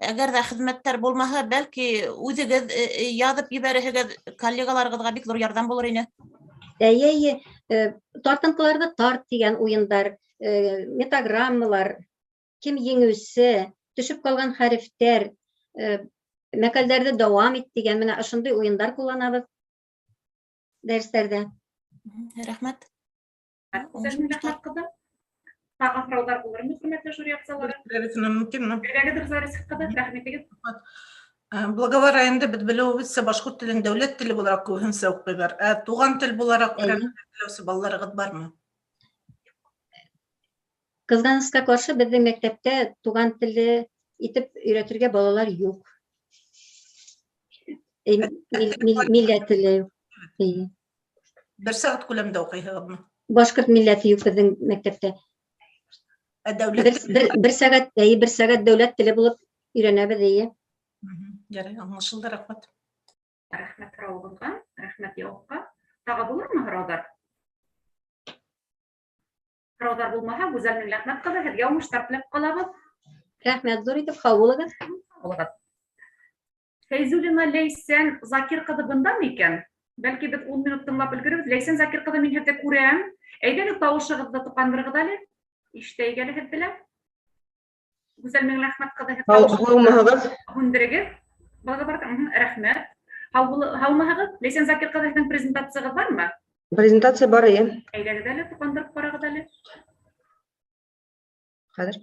әгәр ҙә хеҙмәттәр булмаһа, бәлки үҙегеҙ яҙып ебәрерһегеҙ, коллегаларығыҙға бик ҙур ярҙам булыр ине. Эйе, эйе, тартынҡыларҙы тарт тигән уйындар, метаграммалар, кем еңеүсе, төшөп ҡалған хәрефтәр, мәҡәлдәрҙе дауам ит тигән, менә ошондай уйындар ҡулланабыҙ дәрестәрҙә. Рәхмәт. Рәхмәт, ҡыҙым. Тағы һорауҙар булырмы, хөрмәтле жюри ағзалары? Мөмкинме? Әйҙәгеҙ, Руза Рәсих ҡыҙы, рәхим итегеҙ. Благовар районында беҙ белеүебеҙсә башҡорт телен дәүләт теле булараҡ күбеһенсә уҡыйҙар. Ә туған тел булараҡ өйрәнергә теләүсе балаларығыҙ бармы? Ҡыҙғанысҡа ҡаршы, беҙҙең мәктәптә туған теле итеп өйрәтергә балалар юҡ. Милләт теле юҡ. Бер сәғәт күләмендә уҡыйһығыҙмы? Башҡорт милләте юҡ беҙҙең мәктәптә. Ә дәүләт Бер сәғәт, эйе, бер сәғәт дәүләт теле булып өйрәнәбеҙ, эйе. Ярай, аңлашылды, рәхмәт. Рәхмәт һорауығыҙға, рәхмәт яуапҡа. Тағы булырмы һорауҙар? Һорауҙар булмаһа, Гүзәл Миңләхмәт ҡыҙы, һеҙгә уңыштар теләп ҡалабыҙ. Рәхмәт ҙур итеп, һау булығыҙ. Һау булығыҙ. Фәйзуллина Ләйсән Закир ҡыҙы бындамы икән? Бәлки беҙ 10 минут тыңлап өлгөрөрбөҙ. Ләйсән Закир ҡыҙы, мин һеҙҙе күрәм. Әйҙәгеҙ, тауышығыҙҙы тоҡандырығыҙ әле. Ишетәйек әле һеҙҙе лә. Гүзәл Миңләхмәт ҡыҙы, һеҙ Һаумыһығыҙ? Һүндерегеҙ. Балалар, рәхмәт. Һаумыһығыҙ? Ләйсән Закир ҡыҙы, һеҙҙең презентацияғыҙ бармы? Презентация бар, эйе. Әйҙәгеҙ әле, тоҡандырып ҡарағыҙ әле. Хәҙер.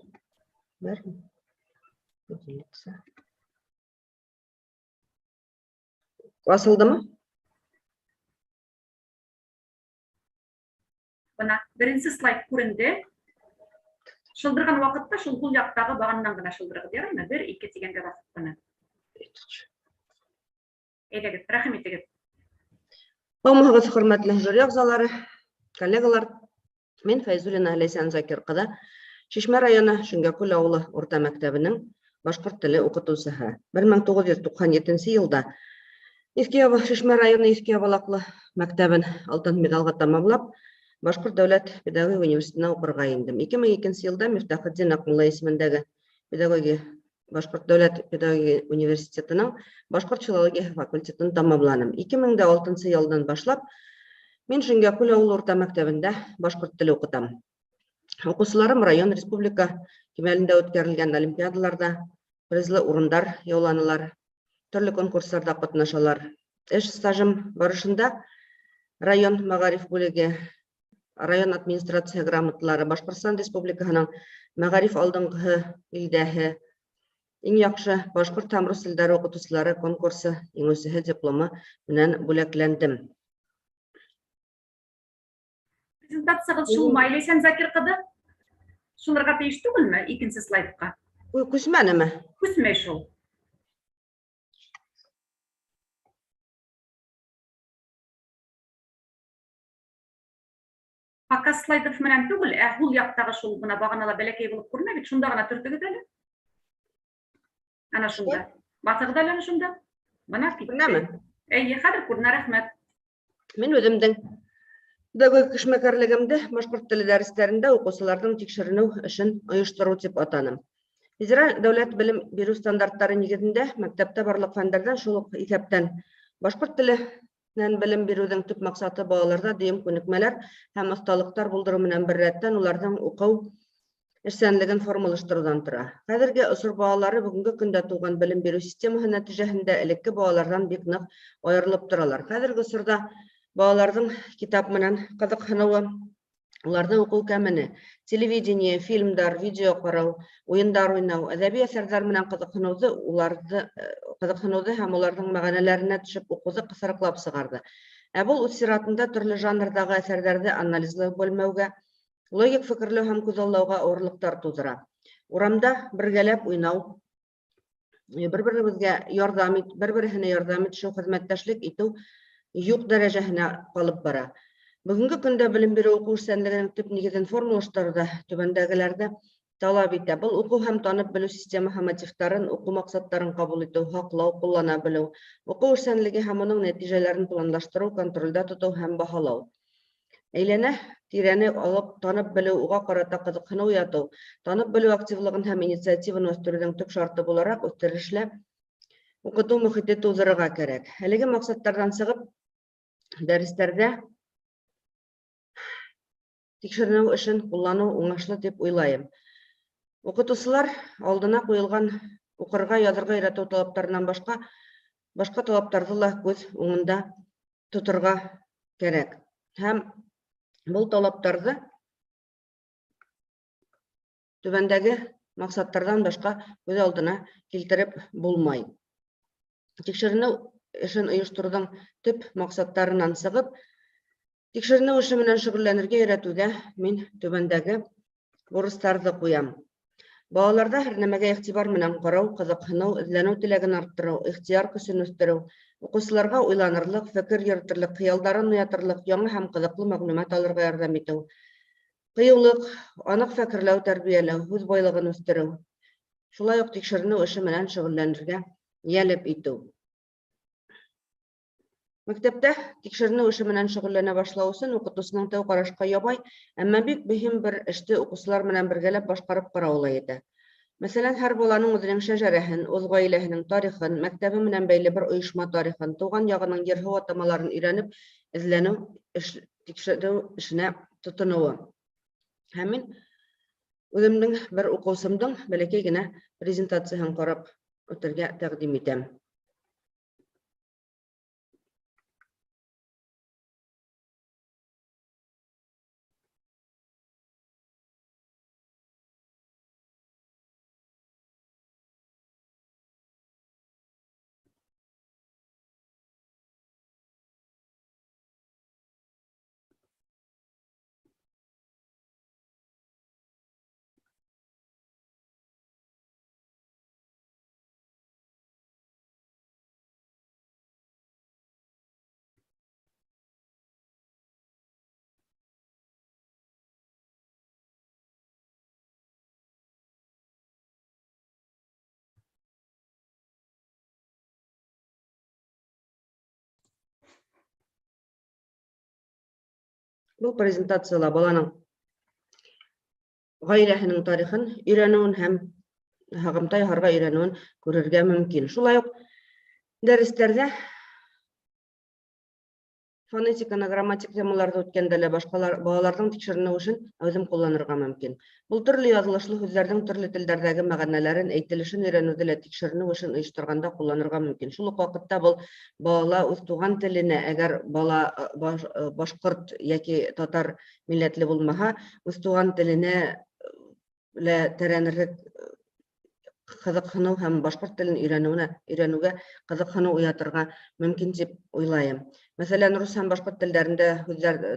Бер. Асылдымы? Бына беренсе слайд күренде. Шылдырған ваҡытта шул һул яҡтағы бағандан ғына шылдырығыҙ, яраймы? 1, 2 тигәнгә баҫып ҡына. Әйҙәгеҙ, рәхим итегеҙ. Һаумыһығыҙ, хөрмәтле жюри ағзалары, коллегалар. Мин Фәйзуллина Ләйсән Закир ҡыҙы, Шишмә районы Шөнгәкүл ауылы урта мәктәбенең башҡорт теле уҡытыусыһы. 1997 йылда Шишмә районы Иҫке Ябалаҡлы мәктәбен алтын медалға тамамлап, Башҡорт дәүләт педагогия университетына уҡырға индем. 2002 йылда Мифтахетдин Аҡмулла исемендәге педагогия Башҡорт дәүләт педагогия университетының башҡорт филологияһы факультетын тамамланым. 2006 йылдан башлап мин Шөнгәкүл ауылы урта мәктәбендә башҡорт теле уҡытам. Уҡыусыларым район, республика кимәлендә үткәрелгән олимпиадаларҙа призлы урындар яуланылар, төрлө конкурстарҙа ҡатнашалар. Эш стажым барышында район мәғариф бүлеге, район администрация грамоталары, Башҡортостан Республикаһының мәғариф алдынғыһы илдәһе, иң яҡшы башҡорт һәм рус телдәре уҡытыусылары конкурсы еңеүсеһе дипломы менән бүләкләндем. Презентацияғыҙ шулмай, Ләйсән Закир ҡыҙы? Шуларға тейеш түгелме икенсе слайдҡа? Күсмәнеме? Күсмәй шул. Пока слайдов менән түгел, ә һул яҡтағы шул бына бағанала бәләкәй булып күренә бит, шунда ғына төртөгөҙ әле. Ана шунда. Баҫығыҙ әле ана шунда. Бына китте. Күренәме? Эйе, хәҙер күренә, рәхмәт. Мин үҙемдең педагогик эшмәкәрлегемде башҡорт теле дәрестәрендә уҡыусыларҙың тикшеренеү эшен ойоштороу тип атаным. Федераль дәүләт белем биреү стандарттары нигеҙендә мәктәптә барлыҡ фәндәрҙән, шул уҡ иҫәптән башҡорт теленән белем биреүҙең төп маҡсаты балаларҙа дөйөм күнекмәләр һәм оҫталыҡтар булдырыу менән бер рәттән уларҙың уҡыу эшсәнлеген формалаштырыуҙан тора. Хәҙерге осор балалары бөгөнгө көндә тыуған белем биреү системаһы нәтижәһендә элекке балаларҙан бик ныҡ айырылып торалар. Хәҙерге осорҙа балаларҙың китап менән ҡыҙыҡһыныуы, уларҙың уҡыу кәмене, телевидение, фильмдар, видео ҡарау, уйындар уйнау, әҙәби әҫәрҙәр менән ҡыҙыҡһыныуҙы, уларҙы ҡыҙыҡһыныуҙы һәм уларҙың мәғәнәләренә төшөп уҡыуҙы ҡыҫырыҡлап сығарҙы. Ә был үҙ сиратында төрлө жанрҙағы әҫәрҙәрҙе анализлай белмәүгә, логик фекерләү һәм күҙаллауға ауырлыҡтар тыуҙыра. Урамда бергәләп уйнау, бер-беребеҙгә ярҙам ит, бер-береһенә ярҙам итешеү, хеҙмәттәшлек итеү юҡ дәрәжәһенә ҡалып бара. Бөгөнгө көндә белем биреү уҡыу эшсәнлегенең төп нигеҙен формалаштырыуҙа түбәндәгеләрҙе талап итә. Был уҡыу һәм танып белеү системаһы мотивтарын, уҡыу маҡсаттарын ҡабул итеү, һаҡлау, ҡуллана белеү, уҡыу эшсәнлеге һәм уның нәтижәләрен планлаштырыу, контролдә тотоу һәм баһалау. Әйләнә тирәне алып танып белеү, уға ҡарата ҡыҙыҡһыныу уятыу, танып белеү активлығын һәм инициативаны үҫтереүҙең төп шарты булараҡ үҫтерешле уҡытыу мөхите тыуҙырырға кәрәк. Әлеге маҡсаттарҙан сығып, дәрестәрҙә тикшеренеү эшен ҡулланыу уңышлы тип уйлайым. Уҡытыусылар алдына ҡуйылған уҡырға, яҙырға өйрәтеү талаптарынан башҡа талаптарҙы ла күҙ уңында тоторға кәрәк. Һәм был талаптарҙы түбәндәге маҡсаттарҙан башҡа күҙ алдына килтереп булмай. Тикшеренеү эшен ойоштороуҙың төп маҡсаттарынан сығып, тикшеренеү эше менән шөғөлләнергә өйрәтеүҙә мин түбәндәге бурыстарҙы ҡуям. Балаларҙа һәр нәмәгә иғтибар менән ҡарау, ҡыҙыҡһыныу, эҙләнеү теләген арттырыу, ихтыяр көсөн үҫтереү, уҡыусыларға уйланырлыҡ, фекер йөрөтөрлөк, хыялдарын уятырлыҡ, яңы һәм ҡыҙыҡлы мәғлүмәт алырға ярҙам итеү, ҡыйыулыҡ, аныҡ фекерләү тәрбиәләү, һүҙ байлығын үҫтереү, шулай уҡ тикшеренеү эше менән шөғөлләнергә йәлеп итеү. Мәктәптә тикшеренеү эше менән шөғөлләнә башлау өсөн уҡытыусының тәү ҡарашҡа ябай, әммә бик мөһим бер эште уҡыусылар менән бергәләп башҡарып ҡарауы ла етә. Мәҫәлән, һәр баланың үҙенең шәжәрәһен, үҙ ғаиләһенең тарихын, мәктәбе менән бәйле бер ойошма тарихын, тыуған яғының ер-һыу атамаларын өйрәнеп, эҙләнеү, тикшереү эшенә тотоноуы. Һәм мин үҙемдең бер уҡыусымдың бәләкәй генә презентацияһын ҡарап үтергә тәҡдим итәм. Был презентацияла баланың ғаиләһенең тарихын өйрәнеүен һәм һағымта яһарға өйрәнеүен күрергә мөмкин. Шулай уҡ дәрестәрҙә фонетиканы, грамматик темаларҙы үткәндә лә башҡалар балаларҙың тикшеренеү эшен әүҙем ҡулланырға мөмкин. Был төрлө яҙылышлы һүҙҙәрҙең төрлө телдәрҙәге мәғәнәләрен, әйтелешен өйрәнеүҙе лә тикшеренеү эшен ойошторғанда ҡулланырға мөмкин. Шул уҡ ваҡытта был балала үҙ туған теленә, әгәр бала башҡорт йәки татар милләтле булмаһа, үҙ туған теленә лә тәрәнерәк ҡыҙыҡһыныу һәм башҡорт телен өйрәнеүгә ҡыҙыҡһыныу уятырға мөмкин тип уйлайым. Мәҫәлән, рус һәм башҡорт телдәрендә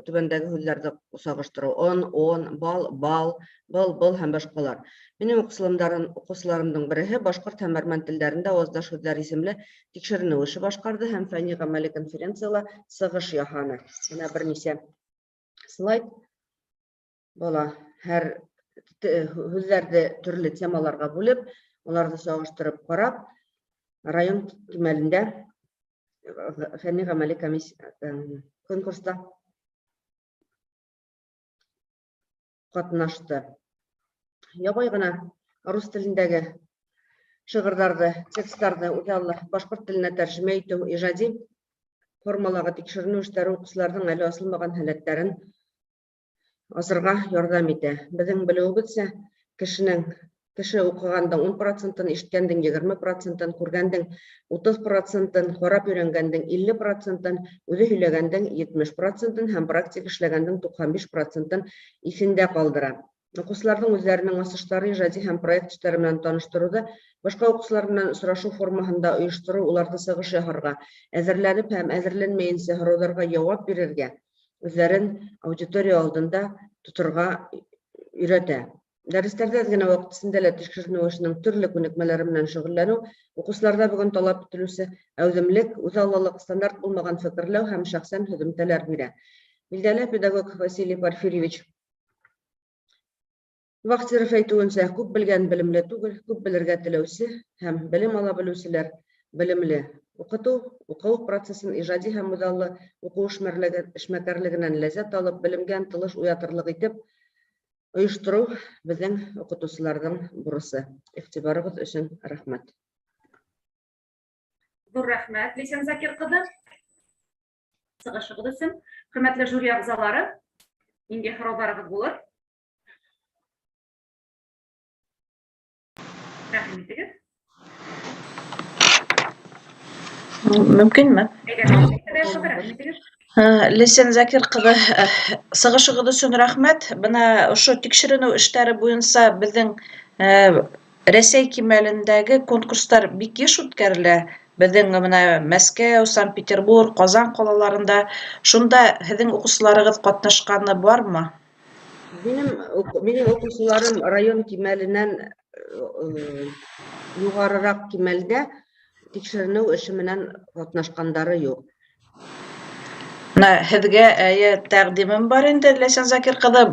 түбәндәге һүҙҙәрҙе сағыштырыу: он, он, бал, бал, был, был һәм башҡалар. Минең уҡыусыларымдың береһе башҡорт һәм әрмән телдәрендә ауаздаш һүҙҙәр исемле тикшеренеү эше башҡарҙы һәм фәнни ғәмәли конференцияла сығыш яһаны. Бына бер нисә слайд. Бала һәр һүҙҙәрҙе төрлө темаларға бүлеп, уларҙы сағыштырып ҡарап, район кимәлендә фәнни ғәмәли конкурста ҡатнашты. Ябай ғына рус телендәге шиғырҙарҙы, тексттарҙы үҙаллы башҡорт теленә тәржемә итеү, ижади формалағы тикшеренеү эштәре уҡыусыларҙың әле асылмаған һәләттәрен асырға ярҙам итә. Беҙҙең белеүебеҙсә, кеше уҡығандың 10%-ын, ишеткәндең 20%-ын, күргәндең 30%-ын, ҡарап өйрәнгәндең 50%-ын, үҙе һөйләгәндең 70%-ын һәм практик эшләгәндең 95%-ын иҫендә ҡалдыра. Уҡыусыларҙың үҙҙәренең асыштары, ижади һәм проект эштәре менән таныштырыуҙы башҡа уҡыусылар менән осрашыу формаһында ойоштороу уларҙы сығыш яһарға, әҙерләнеп һәм әҙерләнмәйенсә һорауҙарға яуап бирергә, үҙҙәрен аудитория алдында тоторға өйрәтә. Дәрестәрҙә әҙ генә ваҡыт эсендә лә тикшеренеү эшенең төрлө күнекмәләре менән шөғөлләнеү уҡыусыларҙа бөгөн талап ителеүсе әүҙемлек, үҙаллылыҡ, стандарт булмаған фекерләү һәм шәхсән һөҙөмтәләр бирә. Билдәле педагог Василий Порфирьевич Бахтиров әйтеүенсә, күп белгән белемле түгел, күп белергә теләүсе һәм белем ала белеүселәр белемле. Уҡытыу, уҡыу процесын ижади һәм үҙаллы уҡыу эшмәкәрлегенән ләззәт алып, белемгә ынтылыш уятырлыҡ итеп ойоштороу беҙҙең уҡытыусыларҙың бурысы. Иғтибарығыҙ өсөн рәхмәт. Ҙур рәхмәт, Ләйсән Закир ҡыҙы. Сығышығыҙ өсөн. Хөрмәтле жюри ағзалары, ниндәй һорауҙарығыҙ булыр? Рәхим итегеҙ. Мөмкинме? Әйҙәгеҙ, рәхим итегеҙ. Ләйсән Закир ҡыҙы, сығышығыҙ өсөн рәхмәт. Бына ошо тикшеренеү эштәре буйынса беҙҙең Рәсәй кимәлендәге конкурстар бик йыш үткәрелә. Беҙҙең бына Мәскәү, Санкт-Петербург, Ҡазан ҡалаларында. Шунда һеҙҙең уҡыусыларығыҙ ҡатнашҡаны бармы? Минең уҡыусыларым район кимәленән юғарыраҡ кимәлдә тикшеренеү эше менән ҡатнашҡандары юҡ. Бына һеҙгә әйе тәҡдимем бар инде, Ләйсән Закир ҡыҙы,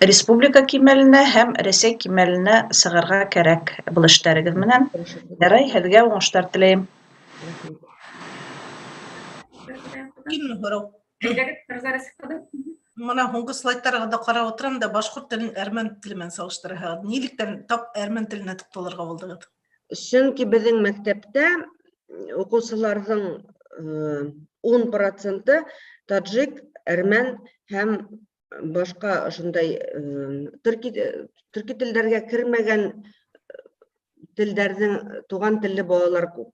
республика кимәленә һәм Рәсәй кимәленә сығырға кәрәк был эштәрегеҙ менән. Ярай, һеҙгә уңыштар теләйем. Мөмкинме һорау? Әйҙәгеҙ, Фарза Рәсих ҡыҙы. Мына һуңғы слайдтарығыҙҙы ҡарап ултырам да, башҡорт телен әрмән теле менән сағыштыраһығыҙ. Нилектән тап әрмән теленә туҡталырға булдығыҙ? Сөнки беҙҙең мәктәптә уҡыусыларҙың 10% таджик, әрмән һәм башҡа ошондай төрки телдәргә кермәгән телдәрҙең туған телле балалар күп.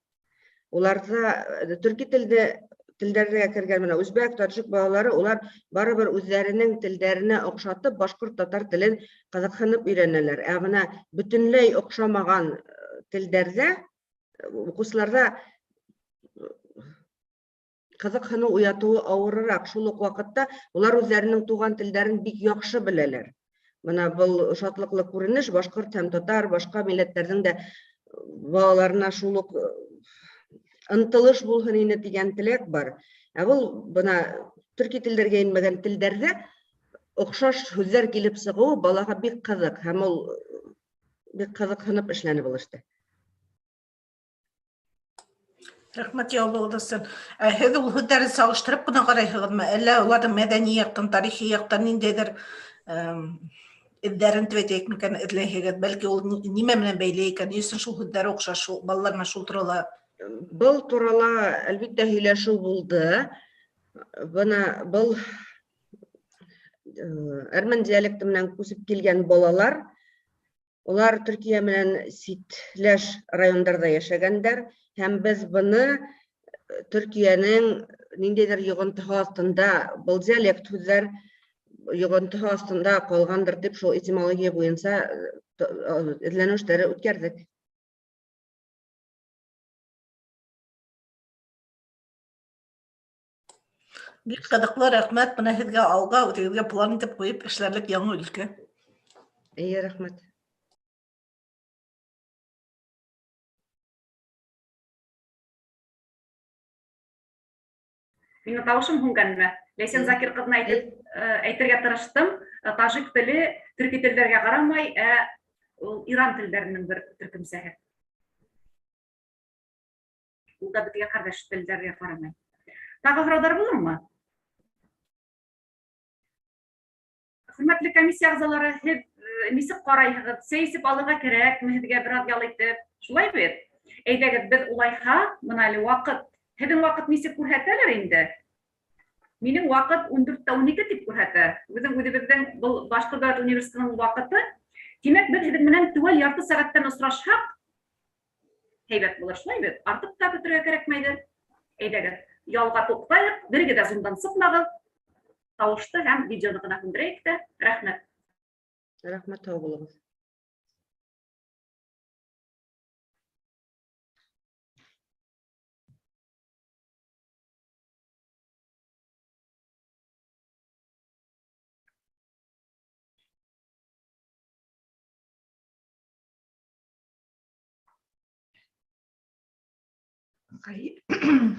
Уларҙа төрки телдәргә кергән менә үзбәк, таджик балалары, улар барыбер үҙҙәренең телдәренә оҡшатып башҡорт, татар телен ҡыҙыҡһынып өйрәнәләр. Ә бына бөтөнләй оҡшамаған телдәрҙә уҡыусыларҙа ҡыҙыҡһыныу уятыуы ауырыраҡ. Шул уҡ ваҡытта улар үҙҙәренең туған телдәрен бик яҡшы беләләр. Бына был шатлыҡлы күренеш башҡорт һәм татар, башҡа милләттәрҙең дә балаларына шул уҡ ынтылыш булһын ине тигән теләк бар. Ә был бына төрки телдәргә инмәгән телдәрҙә оҡшаш һүҙҙәр килеп сығыуы балаға бик ҡыҙыҡ, һәм ул бик ҡыҙыҡһынып эшләне был эштә. Рәхмәт яуабығыҙ өсөн. Ә һеҙ ул һүҙҙәрҙе сағыштырып ҡына ҡарайһығыҙмы, әллә уларҙың мәҙәни яҡтан, тарихи яҡтан ниндәйҙер эҙҙәрен тип әйтәйек микән, эҙләйһегеҙ? Бәлки ул нимә менән бәйле икән, ни өсөн шул һүҙҙәр оҡшаш, шул балалар менән шул турала? Был турала әлбиттә һөйләшеү булды. Бына был әрмән диалекты менән күсеп килгән балалар, улар Төркиә менән ситләш райондарҙа йәшәгәндәр, һәм беҙ быны Төркиәнең ниндәйҙер йоғонтоһо аҫтында, был диалект һүҙҙәр йоғонтоһо аҫтында ҡалғандыр тип шул этимология буйынса эҙләнеү эштәре үткәрҙек. Бик ҡыҙыҡлы, рәхмәт. Бына һеҙгә алға, үҙегеҙгә план итеп ҡуйып эшләрлек яңы өлкә. Эйе, рәхмәт. Минең тауышым һүнгәнме? Ләйсән Закир ҡыҙына әйтергә тырыштым. Тажик теле төрки телдәргә ҡарамай, ә ул Иран телдәренең бер төркөмсәһе. Ул да беҙгә ҡәрҙәш телдәргә ҡарамай. Тағы һорауҙар булырмы? Хөрмәтле комиссия ағзалары, һеҙ нисек ҡарайһығыҙ? Сәй эсеп алырға кәрәкме һеҙгә бер аҙ ял итеп? Шулай бит? Әйҙәгеҙ, беҙ улайһа, бына әле ваҡыт. Һеҙҙең ваҡыт нисек күрһәтәләр инде? Минең ваҡыт ун дүрттә ун ике тип күрһәтә. Беҙҙең үҙебеҙҙең был Башҡорт дәүләт университетының ваҡыты. Тимәк, беҙ һеҙҙең менән теүәл ярты сәғәттән осрашһаҡ, һәйбәт булыр, шулай бит? Артыҡ та көтөргә кәрәкмәйҙер. Әйҙәгеҙ, ялға туҡтайыҡ, берегеҙ дә зумдан сыҡмағыҙ. Тауышты һәм видеоны ғына һүндерәйек тә. Рәхмәт. Рәхмәт, һау булығыҙ.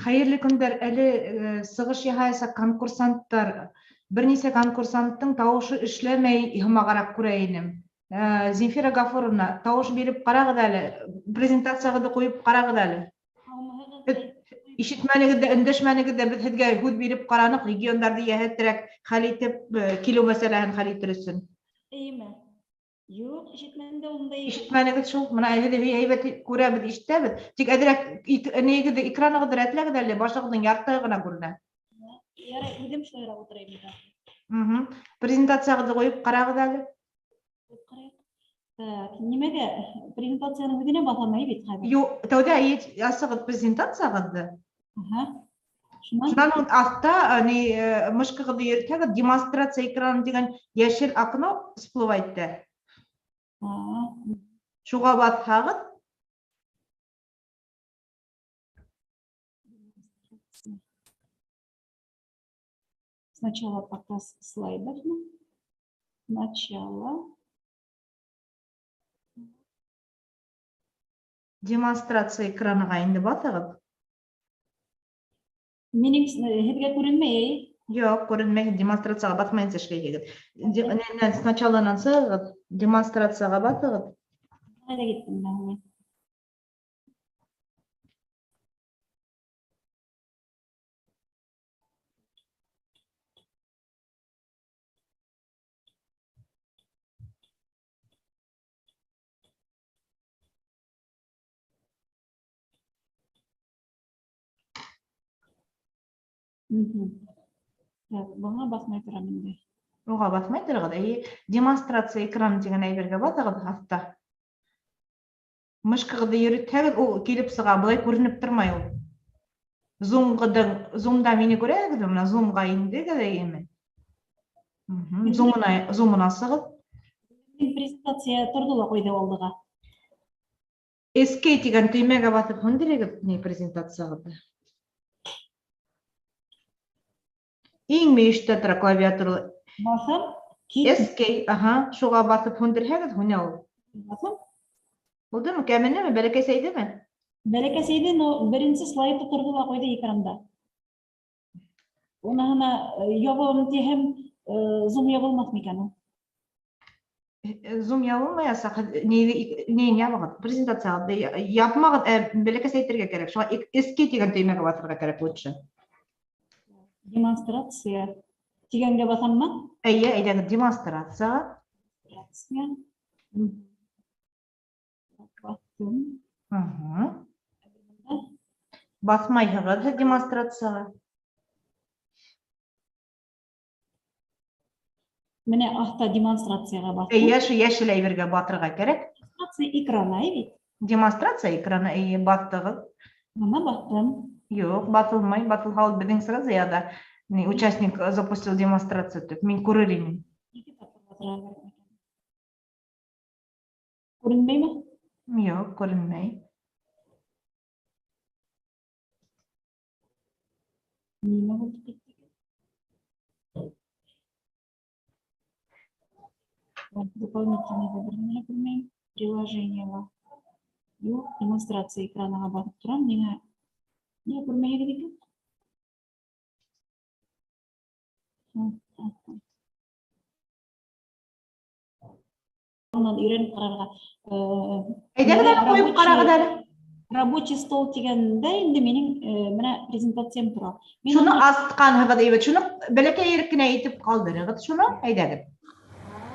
Хәйерле көндәр. Әле сығыш яһаясаҡ конкурсанттар, бер нисә конкурсанттың тауышы эшләмәй һымағыраҡ күрә инем. Земфира Гафуровна, тауыш биреп ҡарағыҙ әле, презентацияғыҙҙы ҡуйып ҡарағыҙ әле. Һеҙ ишетмәнегеҙ ҙә, өндәшмәнегеҙ ҙә, беҙ һеҙгә һүҙ биреп ҡараныҡ, региондарҙы йәһәтерәк хәл итеп, килеү мәсьәләһен хәл итер өсөн. Эйеме? Юҡ, ишетмәнем дә ундай. Ишетмәнегеҙ шул. Бына һеҙ һәйбәт күрәбеҙ, ишетәбеҙ. Тик әҙерәк нейегеҙҙе, экранығыҙҙы рәтләгеҙ әле, башығыҙҙың яртыһы ғына күренә. Ярай, үҙем шулайыраҡ ултырайым инде. Презентацияғыҙҙы ҡуйып ҡарағыҙ әле. Так, нимәгә? Презентацияның үҙенә баҫамай бит хәҙер. Юҡ, тәүҙә асығыҙ презентацияғыҙҙы. Аһа. Шунан? Шунан һуң аҫта, ни, мышкағыҙҙы йөрөтһәгеҙ, демонстрация экраны тигән йәшел окно всплывает итә. Шуға баҫһағыҙ. Сначала показ слайдов. Начало. Демонстрация экраныға инде баҫығыҙ. Минең һеҙгә күренмәй, әй? Юҡ, күренмәй, демонстрацияға баҫмайынса эшләйһегеҙ. Сначаланан сығығыҙ, демонстрацияға баҫығыҙ. Ҡайҙа киттем мин һуң? Так, быға баҫмай торам инде. Уға баҫмай тороғоҙ, эйе. Демонстрация экраны тигән әйбергә баҫығыҙ аҫта. Мышкағыҙҙы йөрөтһәгеҙ, ул килеп сыға, былай күренеп тормай ул. Зумда мине күрәһегеҙме? Бына зумға индегеҙ, эйеме? Зумына сығыҙ. Презентация торҙо ла ҡуйҙы алдыға. Escape тигән төймәгә баҫып һүндерегеҙ ни презентацияғыҙҙы. Иң мөйөштә тора клавиатура. Баҫам? Escape, аһа, шуға баҫып һүндерһәгеҙ, һүнә ул. Баҫам? Булдымы? Кәменеме? Бәләкәсәйҙеме? Бәләкәсәйҙе, но беренсе слайдты торҙо ла ҡуйҙы экранда. Уныһына ябам тиһәм, зум ябылмаҫ микән ул? Зум ябылмаясаҡ, нейен ябығыҙ? Презентацияғыҙҙы япмағыҙ, бәләкәсәйтергә кәрәк. Шуға Escape тигән төймәгә баҫырға кәрәк лучше. Демонстрация тигәнгә баҫаммы? Эйе, әйҙәгеҙ, демонстрацияға. Демонстрация. Баҫтым. Баҫмайһығыҙ һеҙ демонстрацияға. Менә аҫта демонстрацияға баҫтым. Эйе, шу йәшел әйбергә батырға кәрәк. Демонстрация экраны, әй бит? Демонстрация экраны, эйе, баҫтығыҙ. Бына баҫтым. Юҡ, баҫылмай, баҫылһа ул беҙҙең сразу яҙа. Ни, участник запустил демонстрацию тип, мин күрер инем. Күренмәйме? Юҡ, күренмәй. Нимә булды китте? Дополнительный бер нәмә күрмәйем. Приложениеға. Юҡ, демонстрация экранына баҫып торам. Ниңә? Ниңә күрмәйһегеҙ икән? Унан өйрәнеп ҡарарға. Әйҙәгеҙ әле ҡуйып ҡарағыҙ әле. Рабочий стол тигәндә инде минең менә презентациям тора. Мин Шуны аны асҡанһығыҙ әйбәт. Шуны бәләкәйерәк кенә итеп ҡалдырығыҙ шуны, әйҙәгеҙ.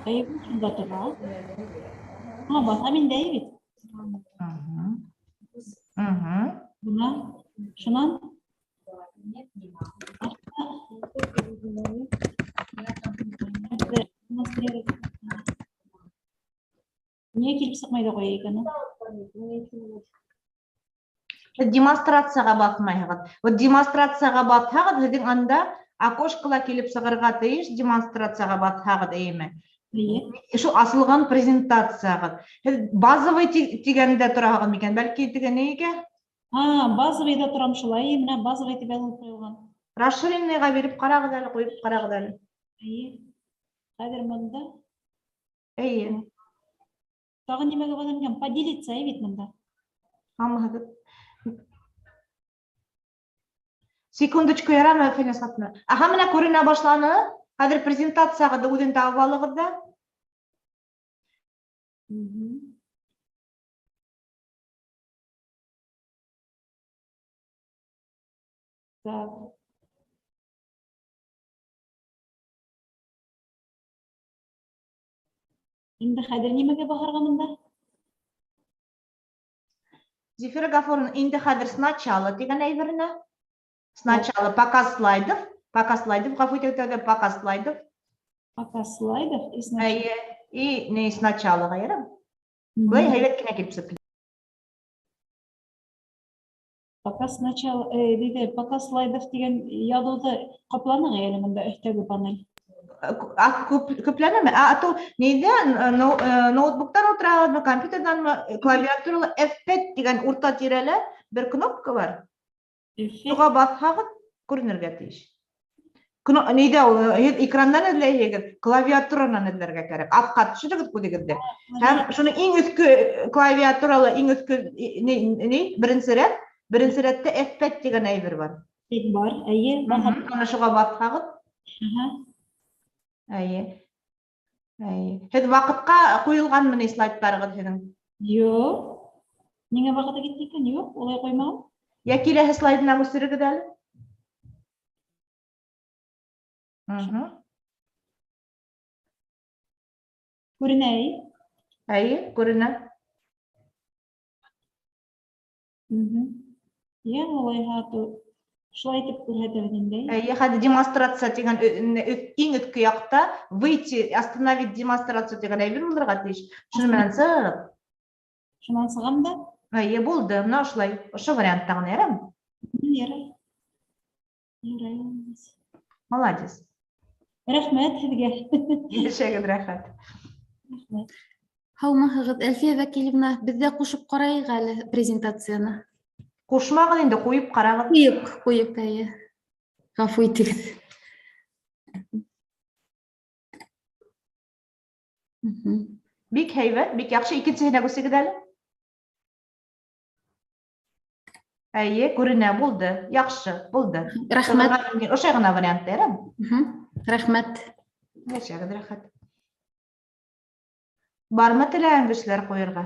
Әйе, шунда тора. Һа, баҫам инде, әйе бит. Бына, шунан Ниңә килеп сыҡмай ҙа ҡуя икән ул? Демонстрацияға баҫмайһығыҙ. Вот демонстрацияға баҫһағыҙ, һеҙҙең анда окошкала килеп сығырға тейеш, демонстрацияға баҫһағыҙ, эйеме? Эйе. Шул асылған презентациягыҙ. Һеҙ базовый тигәндә тораһығыҙ микән? Бәлки теге нигә? А, базовыйҙа торам шулай, менә базовый тип яҙылып ҡуйылған. Расширенныйға биреп ҡарағыҙ әле, ҡуйып ҡарағыҙ әле. Эйе. Хәҙер монда. Эйе. Тағы нимәгә баҫам икән? Поделиться, әй бит монда. Һаумыһығыҙ. Секундочку, ярамы, Фәнис ҡатыны? Аһа, менә күренә башланы. Хәҙер презентациягыҙҙы үҙен табып алығыҙ ҙа. Так. Инде хәҙер нимәгә баҫырға монда? Зифира Гафуровна, инде хәҙер сначала тигән әйберенә. Сначала показ слайдов, показ слайдов, ғәфү итегеҙ, тәүҙә показ слайдов. Показ слайдов и сначала. Әйе, и не сначала ярам. Былай һәйбәт кенә килеп сыҡты. Пока сначала, диде, показ слайдов тигән яҙыуҙы ҡапланыҡ әле монда өҫтәге панель. А күпләнәме? А то нейҙә, ноутбуктан ултырағыҙмы, компьютерҙанмы, клавиатурала F5 тигән урта тирәлә бер кнопка бар. Шуға баҫһағыҙ, күренергә тейеш. Нейҙә ул, һеҙ экрандан эҙләйһегеҙ, клавиатуранан эҙләргә кәрәк. Аҫҡа төшөрөгөҙ күҙегеҙҙе. Һәм шуның иң өҫкө клавиатурала иң өҫкө ни, беренсе рәт, беренсе рәттә F5 тигән әйбер бар. Бар, әйе. Ана шуға баҫһағыҙ. Әйе. Әйе. Һеҙ ваҡытҡа ҡуйылғанмы ни слайдтарығыҙ һеҙҙең? Юҡ. Ниңә ваҡыты китте икән? Юҡ, улай ҡуймаған. Йә киләһе слайдына күсерегеҙ әле. Күренә, әй? Әйе, күренә. Йә, улайһа, шулай итеп күрһәтәбеҙ инде. Әйе, хәҙер демонстрация тигән иң өҫкө яҡта выйти, остановить демонстрацию тигән әйбер булырға тейеш. Шуның менән сығып. Шунан сығам да? Әйе, булды. Мына ошолай. Ошо вариантта ғына яраймы? Ярай. Ярай. Молодец. Рәхмәт һеҙгә. Йәшәгеҙ рәхәт. Рәхмәт. Һаумыһығыҙ, Әлфиә Вәкилевна, беҙ ҙә ҡушып ҡарайыҡ әле презентацияны. Ҡушмағыҙ инде, ҡуйып ҡарағыҙ. Ҡуйып, ҡуйып, әйе. Ғәфү итегеҙ. Бик һәйбәт, бик яҡшы. Икенсеһенә күсегеҙ әле. Әйе, күренә, булды. Яҡшы, булды. Рәхмәт. Ошай ғына вариант, яраймы? Рәхмәт. Йәшәгеҙ рәхәт. Бармы теләгән кешеләр ҡуйырға?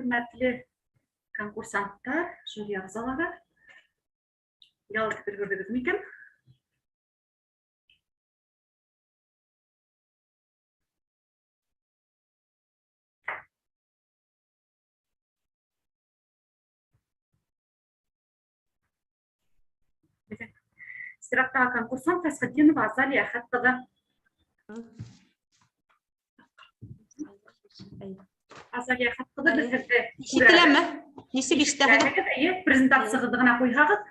Хөрмәтле конкурсанттар, жюри ағзалары, ял итеп өлгөрҙөгөҙ микән? Сираттағы конкурсант Фәсхетдинова Азалия Әхәт ҡыҙы. Азалия Әхәт ҡыҙы, беҙ һеҙҙе Ишетеләме? Нисек ишетәһегеҙ? Эйе, презентацияғыҙҙы ғына ҡуйһағыҙ.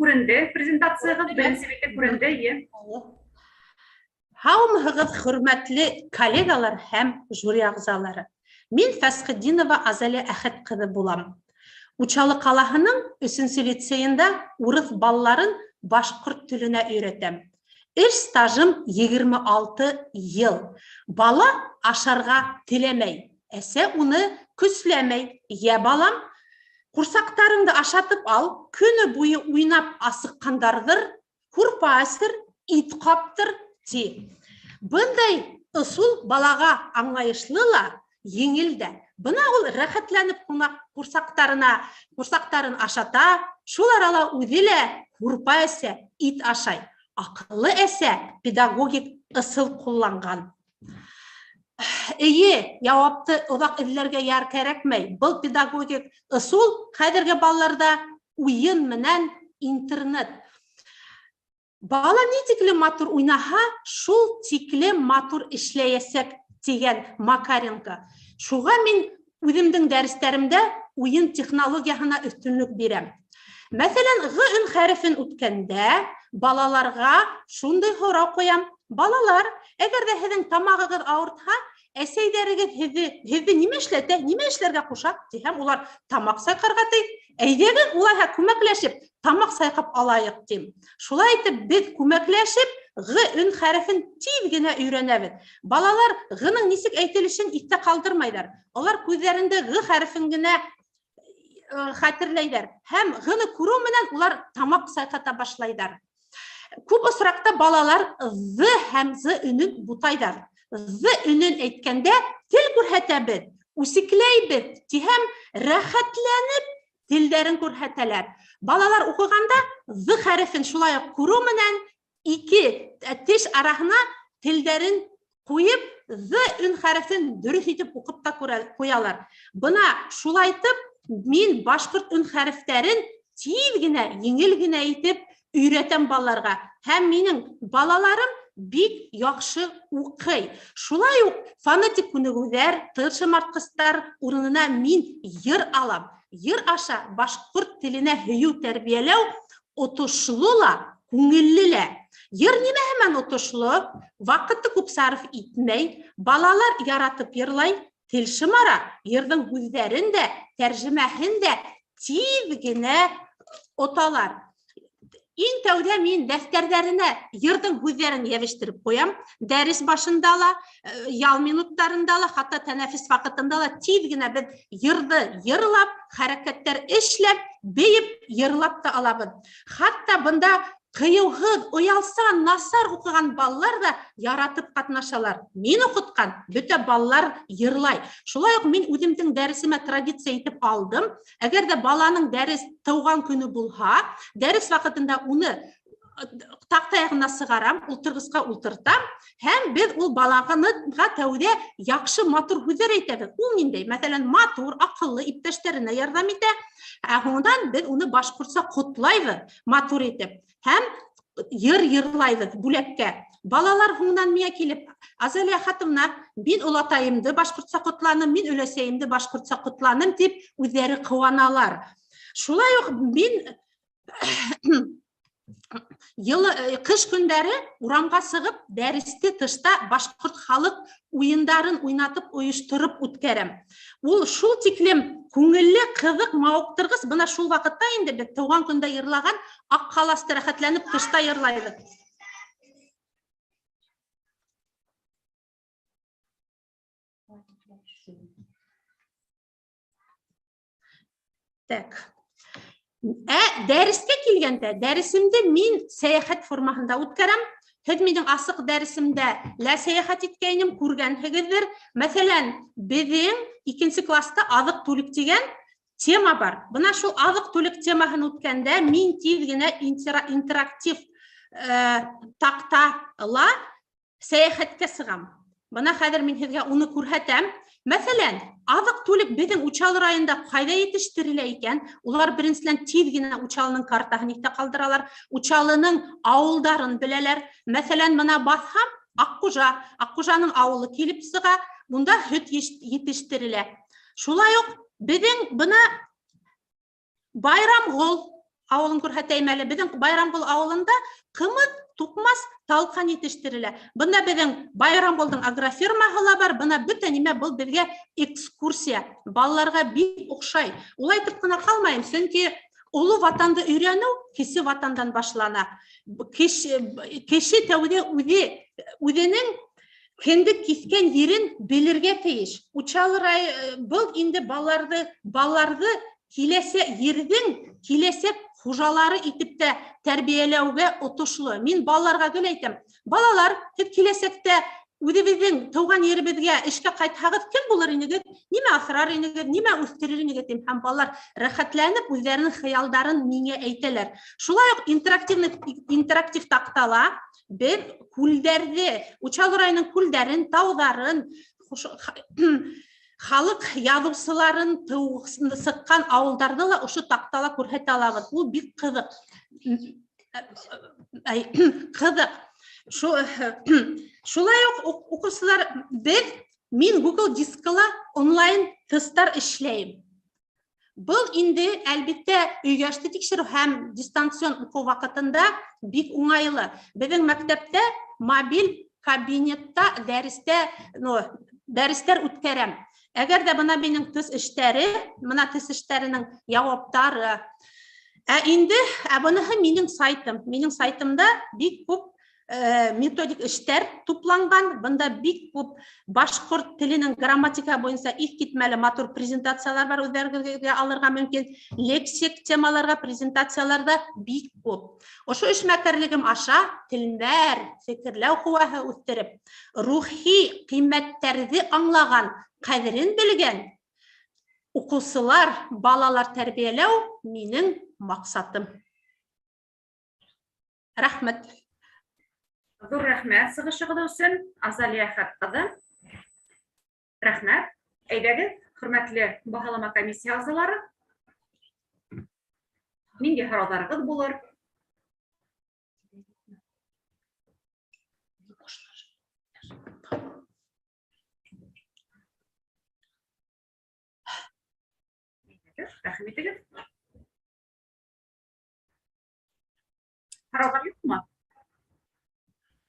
Күренде презентацияғыҙ, беренсе бите күренде, эйе. Һаумыһығыҙ, хөрмәтле коллегалар һәм жюри ағзалары. Мин Фәсхетдинова Азалия Әхәт ҡыҙы булам. Учалы ҡалаһының 3-нсе лицейында урыҫ балаларын башҡорт теленә өйрәтәм. Эш стажым 26 йыл. Бала ашарға теләмәй, әсә уны көсләмәй. Йә балам, ҡурсаҡтарыңды ашатып ал, көнө буйы уйнап асыҡҡандарҙыр, һурпа эсер, ит ҡаптыр, ти. Бындай ысул балаға аңлайышлы ла, еңел дә. Бына ул рәхәтләнеп ҡунаҡ ҡурсаҡтарын ашата, шул арала үҙе лә һурпа эсә, ит ашай. Аҡыллы әсә педагогик ысул ҡулланған. Эйе, яуапты оҙаҡ эҙләргә яр кәрәкмәй. Был педагогик ысул хәҙерге балаларҙа уйын менән интернет. Бала ни тиклем матур уйнаһа, шул тиклем матур эшләйәсәк тигән Макаренко. Шуға мин үҙемдең дәрестәремдә уйын технологияһына өҫтөнлөк бирәм. Мәҫәлән, Ғ өн хәрефен үткәндә балаларға шундай һорау ҡуям. Балалар, әгәр ҙә һеҙҙең тамағығыҙ ауыртһа, әсәйҙәрегеҙ һеҙҙе нимә эшләтә, нимә эшләргә ҡуша тиһәм, улар тамаҡ сайҡарға ти. Әйҙәгеҙ, улайһа күмәкләшеп тамаҡ сайҡап алайыҡ тим. Шулай итеп беҙ күмәкләшеп Ғ өн хәрефен тиҙ генә өйрәнәбеҙ. Балалар Ғ-ның нисек әйтелешен иҫтә ҡалдырмайҙар. Улар күҙҙәрендә Ғ хәрефен генә хәтерләйҙәр. Һәм Ғ-ны күреү менән улар тамаҡ сайҡата башлайҙар. Күп осраҡта балалар З һәм З өнөн бутайҙар. З өнөн әйткәндә тел күрһәтәбеҙ, үсекләйбеҙ тиһәм, рәхәтләнеп телдәрен күрһәтәләр. Балалар уҡығанда З хәрефен шулай уҡ күреү менән ике теш араһына телдәрен ҡуйып, З өн хәрефен дөрөҫ итеп уҡып та ҡуялар. Бына шулайтып мин башҡорт өн хәрефтәрен тиҙ генә, еңел генә итеп өйрәтәм балаларға. Һәм минең балаларым бик яҡшы уҡый. Шулай уҡ фонетик күнегеүҙәр, тел шымартҡыстар урынына мин йыр алам. Йыр аша башҡорт теленә һөйөү тәрбиәләү отошло ла, күңелле лә. Йыр нимәһе менән отошло? Ваҡытты күп сарыф итмәй, балалар яратып йырлай, тел шымара, йырҙың һүҙҙәрен дә, тәржемәһен дә тиҙ генә оталар. Иң тәүҙә мин дәфтәрҙәренә йырҙың һүҙҙәрен йәбештереп ҡуям. Дәрес башында ла, ял минуттарында ла, хатта тәнәфес ваҡытында ла тиҙ генә беҙ йырҙы йырлап, хәрәкәттәр эшләп, бейеп, йырлап та алабыҙ. Хатта бында ҡыйыуһыҙ, оялсан, насар уҡыған балалар ҙа яратып ҡатнашалар. Мин уҡытҡан бөтә балалар йырлай. Шулай уҡ мин үҙемдең дәресемә традиция итеп алдым. Әгәр ҙә баланың дәрес тыуған көнө булһа, дәрес ваҡытында уны таҡта яғына сығарам, ултырғысҡа ултыртам һәм беҙ ул балаға тәүҙә яҡшы матур һүҙҙәр әйтәбеҙ. Ул ниндәй? Мәҫәлән, матур, аҡыллы иптәштәренә ярҙам итә. Ә һуңынан беҙ уны башҡортса ҡотлайбыҙ, матур итеп. Һәм йыр йырлайбыҙ бүләккә. Балалар һуңынан миңә килеп, Азалия Хатымна, мин олатайымды башҡортса ҡотланым, мин өләсәйемде башҡортса ҡотланым тип үҙҙәре ҡыуаналар. Шулай уҡ мин ҡыш көндәре урамға сығып, дәресте тышта башҡорт халыҡ уйындарын уйнатып, ойоштороп үткәрәм. Ул шул тиклем күңелле, ҡыҙыҡ, мауыҡтырғыс. Бына шул ваҡытта инде беҙ тыуған көндә йырлаған аҡ халасты рәхәтләнеп тышта йырлайбыҙ. Так. Ә дәрескә килгәндә, дәресемде мин сәйәхәт формаһында үткәрәм. Һеҙ минең асыҡ дәресемдә лә сәйәхәт иткәйнем, күргәнһегеҙҙер. Мәҫәлән, беҙҙең икенсе класста аҙыҡ-түлек тигән тема бар. Бына шул аҙыҡ-түлек темаһын үткәндә мин тиҙ генә интерактив таҡтала сәйәхәткә сығам. Бына хәҙер мин һеҙгә уны күрһәтәм. Мәҫәлән, аҙыҡ-түлек беҙҙең Учалы районында ҡайҙа етештерелә икән? Улар беренсенән тиҙ генә Учалының картаһын иҫтә ҡалдыралар, Учалының ауылдарын беләләр. Мәҫәлән, бына баҫһам, Аҡҡужа, Аҡҡужаның ауылы килеп сыға, унда һөт етештерелә. Шулай уҡ беҙҙең бына Байрамғол ауылын күрһәтәйем әле. Беҙҙең Байрамғол ауылында ҡымыҙ, туҡмас, талҡан етештерелә. Бында беҙҙең Байрамғолдоң агрофирмаһы ла бар. Бына бөтә нимә был беҙгә экскурсия. Балаларға бик оҡшай. Улай итеп ҡына ҡалмайым, сөнки оло ватанды өйрәнеү кесе ватандан башлана. Кеше тәүҙә үҙе үҙенең кендек киҫкән ерен белергә тейеш. Учалы рай был инде балаларҙы киләсәк ерҙең киләсәк хужалары итеп тә тәрбиәләүгә отошло. Мин балаларға гел әйтәм: балалар, һеҙ киләсәктә үҙебеҙҙең тыуған еребеҙгә эшкә ҡайтһағыҙ, кем булыр инегеҙ? Нимә аҫрар инегеҙ? Нимә үҫтерер инегеҙ? Тим. Һәм балалар рәхәтләнеп үҙҙәренең хыялдарын миңә әйтәләр. Шулай уҡ интерактив таҡтала беҙ күлдәрҙе, Учалы районының күлдәрен, тауҙарын, халыҡ яҙыусыларын сыҡҡан ауылдарҙы ла ошо таҡтала күрһәтә алабыҙ. Ул бик ҡыҙыҡ. Ҡыҙыҡ. Шулай уҡ уҡыусылар, мин Google дискыла онлайн тесттар эшләйем. Был инде әлбиттә өйгә эште тикшереү һәм дистанцион уҡыу ваҡытында бик уңайлы. Беҙҙең мәктәптә мобиль кабинетта дәрестәр үткәрәм. Әгәр ҙә бына минең тест эштәре, бына тест эштәренең яуаптары. Ә инде, ә быныһы минең сайтым. Минең сайтымда бик күп методик эштәр тупланған. Бында бик күп башҡорт теленең грамматика буйынса иҫ китмәле матур презентациялар бар, үҙҙәрегеҙгә алырға мөмкин. Лексик темаларға презентациялар ҙа бик күп. Ошо эшмәкәрлегем аша телмәр, фекерләү ҡеүәһе үҫтереп, рухи ҡиммәттәрҙе аңлаған, ҡәҙерен белгән уҡыусылар, балалар тәрбиәләү минең маҡсатым. Рәхмәт. Ҙур рәхмәт сығышығыҙ өсөн, Азалия Әхәт ҡыҙы. Рәхмәт. Әйҙәгеҙ, хөрмәтле баһалама комиссия ағзалары. Ниндәй һорауҙарығыҙ булыр? Рәхим итегеҙ. Һорауҙар юҡмы?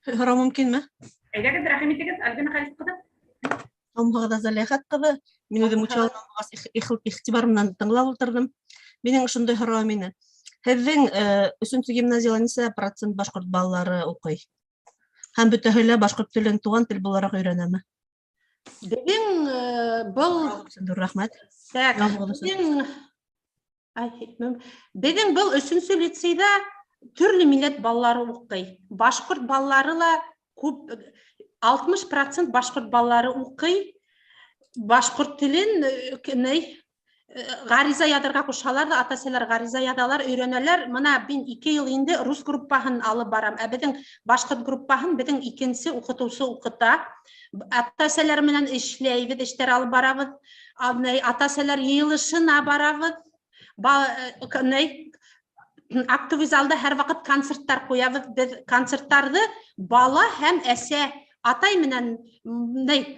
Һорау мөмкинме? Әйҙәгеҙ, рәхим итегеҙ, Альбина Хәлиф ҡыҙы. Һаумыһығыҙ, Азалия Әхәт ҡыҙы. Мин үҙем Учалынан булғас, иғтибар менән тыңлап ултырҙым. Минең ошондай һорауым ине. Һеҙҙең өсөнсө гимназияла нисә процент башҡорт балалары уҡый? Һәм бөтәһе лә башҡорт телен туған тел булараҡ өйрәнәме? Беҙҙең был Ҙур рәхмәт. Так, беҙҙең был өсөнсө лицейҙа төрлө милләт балалары уҡый. Башҡорт балалары ла күп, 60% башҡорт балалары уҡый. Башҡорт телен ғариза яҙырға ҡушһалар ҙа, ата-әсәләр ғариза яҙалар, өйрәнәләр. Бына мин 2 йыл инде рус группаһын алып барам. Ә беҙҙең башҡорт группаһын беҙҙең икенсе уҡытыусы уҡыта. Ата-әсәләр менән эшләйбеҙ, эштәр алып барабыҙ. Ата-әсәләр йыйылышына барабыҙ. Актовый залда һәр ваҡыт концерттар ҡуябыҙ. Беҙ концерттарҙы бала һәм әсә, атай менән,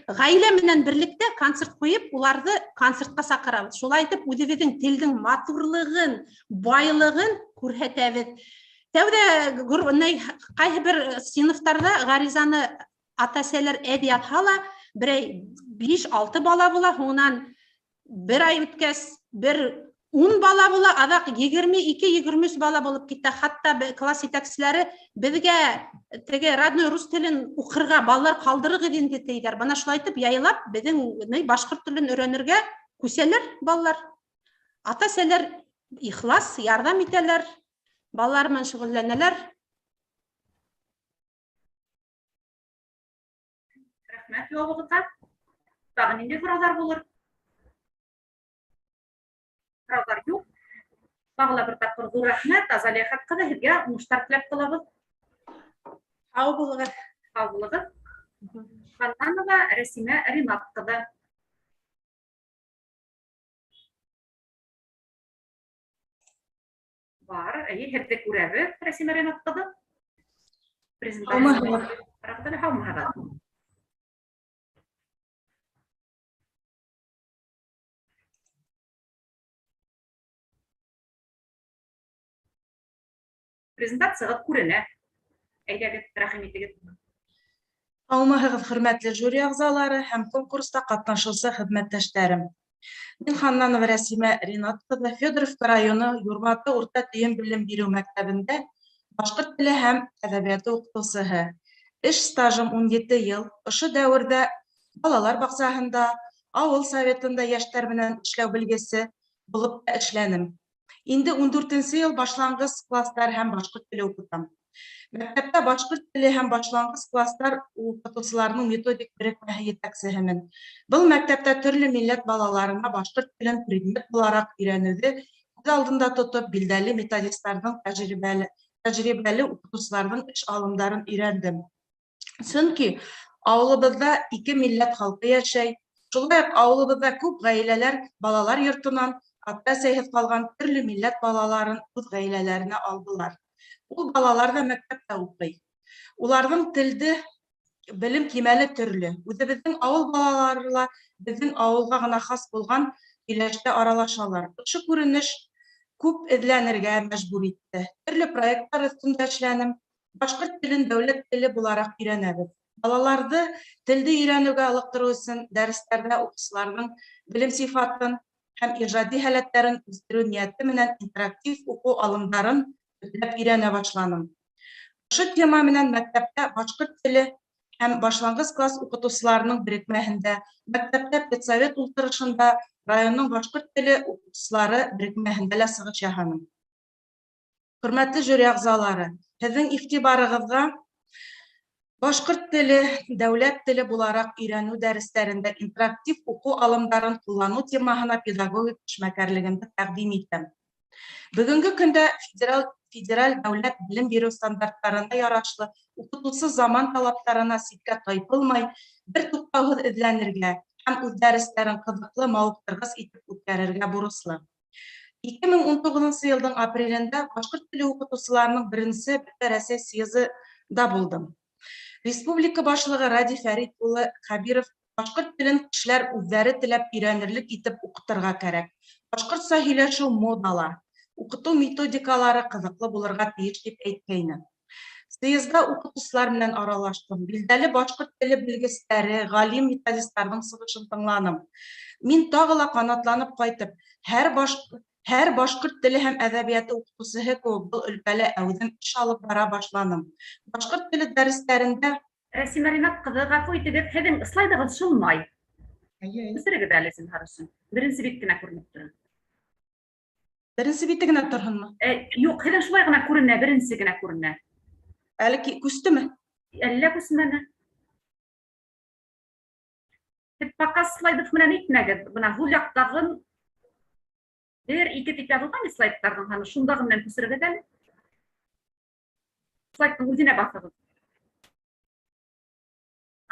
ғаилә менән берлектә концерт ҡуйып, уларҙы концертҡа саҡырабыҙ. Шулай итеп, үҙебеҙҙең телдең матурлығын, байлығын күрһәтәбеҙ. Тәүҙә ҡайһы бер синыфтарҙа ғаризаны ата-әсәләр әҙ яҙһа ла, берәй биш-алты бала була, һуңынан бер ай үткәс, бер 10 бала була, аҙаҡ егерме ике, егерме өс бала булып китә. Хатта класс етәкселәре беҙгә теге родной рус телен уҡырға балалар ҡалдырығыҙ инде тейҙәр. Бына шулай итеп яйлап беҙҙең башҡорт телен өйрәнергә күсәләр балалар. Ата-әсәләр Ихлас ярҙам итәләр, балалар менән шөғөлләнәләр. Рәхмәт яуабығыҙға. Тағы ниндәй һорауҙар булыр? Һорауҙар юҡ. Тағы ла бер тапҡыр ҙур рәхмәт, Азалия Әхәт ҡыҙы, һеҙгә уңыштар теләп ҡалабыҙ. Һау булығыҙ. Һау булығыҙ. Ханнанова Рәсимә Ринат ҡыҙы. Бар, әйе, һеҙҙе күрәбеҙ, Рәсимә Ринат ҡыҙы. Һаумыһығыҙ. Презентация. Һаумыһығыҙ. Презентацияғыҙ күренә. Әйҙәгеҙ, рәхим итегеҙ. Һаумыһығыҙ, хөрмәтле жюри ағзалары һәм конкурста ҡатнашыусы хеҙмәттәштәрем. Мин Ханнанова Рәсимә Ринат ҡыҙы, Федоровка районы Юрматы урта дөйөм белем биреү мәктәбендә башҡорт теле һәм әҙәбиәте уҡытыусыһы. Эш стажым 17 йыл. Ошо дәүерҙә балалар баҡсаһында, ауыл советында йәштәр менән эшләү белгесе булып та эшләнем. Инде 14-нсе йыл башланғыс кластар һәм башҡорт теле уҡытам. Мәктәптә башҡорт теле һәм башланғыс кластар уҡытыусыларының методик берекмәһе етәксеһемен. Был мәктәптә төрлө милләт балаларына башҡорт телен предмет булараҡ өйрәнеүҙе күҙ алдында тотоп, билдәле методистарҙың тәжрибәле уҡытыусыларҙың эш алымдарын өйрәндем. Сөнки ауылыбыҙҙа ике милләт халҡы йәшәй. Шулай уҡ ауылыбыҙҙа күп ғаиләләр балалар йортонан ата-әсәйһеҙ ҡалған төрлө милләт балаларын үҙ ғаиләләренә алдылар. Ул балалар ҙа мәктәптә уҡый. Уларҙың телде белем кимәле төрлө. Үҙебеҙҙең ауыл балалары ла беҙҙең ауылға ғына хас булған һөйләштә аралашалар. Ошо күренеш күп эҙләнергә мәжбүр итте. Төрлө проекттар өҫтөндә эшләнем. Башҡорт телен дәүләт теле булараҡ өйрәнәбеҙ. Балаларҙы телде өйрәнеүгә ылыҡтырыу өсөн дәрестәрҙә уҡыусыларҙың белем сифатын һәм ижади һәләттәрен үҫтереү ниәте менән интерактив уҡыу алымдарын төпләп өйрәнә башланым. Ошо тема менән мәктәптә башҡорт теле һәм башланғыс класс уҡытыусыларының берекмәһендә, мәктәптә педсовет ултырышында районның башҡорт теле уҡытыусылары берекмәһендә лә сығыш яһаным. Хөрмәтле жюри ағзалары, һеҙҙең иғтибарығыҙға башҡорт теле дәүләт теле булараҡ өйрәнеү дәрестәрендә интерактив уҡыу алымдарын ҡулланыу темаһына педагогик эшмәкәрлегемде тәҡдим итәм. Бөгөнгө көндә федераль дәүләт белем биреү стандарттарына ярашлы уҡытыусы заман талаптарына ситкә тайпылмай, бер туҡтауһыҙ эҙләнергә һәм үҙ дәрестәрен ҡыҙыҡлы, мауыҡтырғыс итеп үткәрергә бурыслы. 2019 йылдың апрелендә башҡорт теле уҡытыусыларының беренсе Бөтә Рәсәй съезында булдым. Республика башлығы Радий Фәрит улы Хәбиров башҡорт телен кешеләр үҙҙәре теләп өйрәнерлек итеп уҡытырға кәрәк. Башҡортса һөйләшеү модала, уҡытыу методикалары ҡыҙыҡлы булырға тейеш тип әйткәйне. Съезда уҡытыусылар менән аралаштым. Билдәле башҡорт теле белгестәре, ғалим методистарҙың сығышын тыңланым. Мин тағы ла ҡанатланып ҡайтып, һәр башҡорт теле һәм әҙәбиәте уҡытыусыһы кеүек был өлкәлә әүҙем эш алып бара башланым. Башҡорт теле дәрестәрендә Рәсимә Ринат ҡыҙы, ғәфү итегеҙ, һеҙҙең слайдығыҙ шылмай. Күсерегеҙ әле зинһар өсөн. Беренсе бит кенә күренеп тора. Беренсе бите генә торһонмо? Юҡ, һеҙҙең шулай ғына күренә, беренсе генә күренә. Әле күстеме? Әллә күсмәне. Һеҙ показ слайдов менән итмәгеҙ. Бына һул яҡтағын бер, ике тип яҙылған слайдтарҙың һаны, шундағы менән күсерегеҙ әле. Слайдтың үҙенә баҫығыҙ.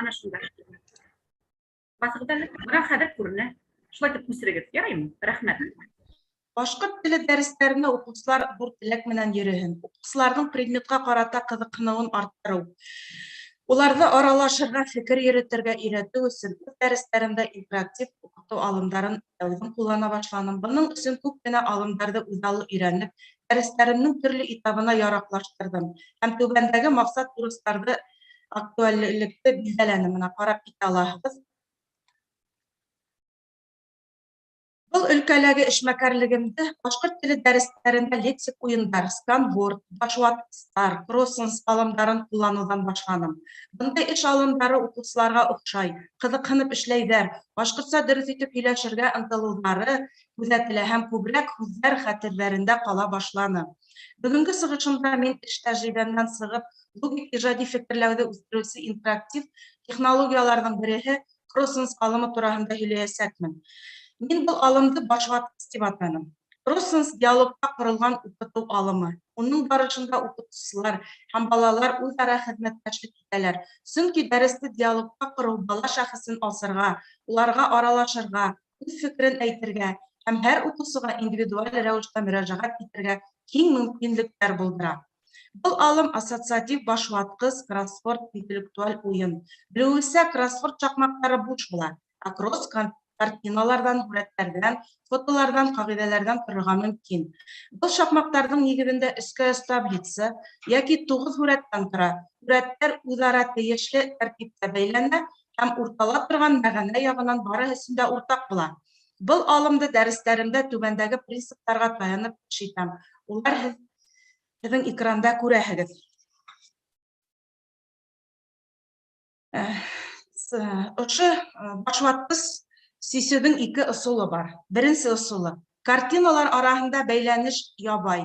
Ана шунда. Баҫығыҙ әле. Бына хәҙер күренә. Шулай итеп күсерегеҙ. Яраймы? Рәхмәт. Башҡорт теле дәрестәренә уҡыусылар ҙур теләк менән йөрөһөн. Уҡыусыларҙың предметҡа ҡарата ҡыҙыҡһыныуын арттырыу. Уларҙы аралашырға, фекер йөрөтөргә өйрәтеү өсөн үҙ дәрестәремдә интерактив уҡытыу алымдарын әүҙем ҡуллана башланым. Бының өсөн күп кенә алымдарҙы үҙаллы өйрәнеп, дәрестәремдең төрлө этабына яраҡлаштырҙым һәм түбәндәге маҡсат бурыстарҙы актуальлекте билдәләнем. Бына ҡарап китә алаһығыҙ. Был өлкәләге эшмәкәрлегемде башҡорт теле дәрестәрендә лексик уйындар, сканворд, башватҡыстар, кроссенс алымдарын ҡулланыуҙан башланым. Бындай эш алымдары уҡыусыларға оҡшай, ҡыҙыҡһынып эшләйҙәр, башҡортса дөрөҫ итеп һөйләшергә ынтылыуҙары күҙәтелә һәм күберәк һүҙҙәр хәтерҙәрендә ҡала башланы. Бөгөнгө сығышымда мин эш тәжрибәмдән сығып, логик ижади фекерләүҙе үҫтереүсе интерактив технологияларҙың береһе кроссенс алымы тураһында һөйләйәсәкмен. Мин был алымды башватҡыс тип атаным. Кроссенс диалогҡа ҡоролған уҡытыу алымы. Уның барышында уҡытыусылар һәм балалар үҙ-ара хеҙмәттәшлек итәләр. Сөнки дәресте диалогҡа ҡороу бала шәхесен асырға, уларға аралашырға, үҙ фекерен әйтергә һәм һәр уҡыусыға индивидуаль рәүештә мөрәжәғәт итергә киң мөмкинлектәр булдыра. Был алым ассоциатив башватҡыс, кроссворд, интеллектуаль уйын. Белеүебеҙсә, кроссворд шаҡмаҡтары буш була, ә кросс картиналарҙан, һүрәттәрҙән, фотоларҙан, ҡағиҙәләрҙән торорға мөмкин. Был шаҡмаҡтарҙың нигеҙендә өскә өс таблица йәки 9 һүрәттән тора. Һүрәттәр үҙ-ара тейешле тәртиптә бәйләнә һәм уртала торған мәғәнә яғынан барыһы өсөн дә уртаҡ була. Был алымды дәрестәремдә түбәндәге принциптарға таянып эш итәм. Улар һеҙҙең экранда күрәһегеҙ. Ошо башватҡыс сисеүҙең ике ысулы бар. Беренсе ысулы: картиналар араһында бәйләнеш ябай.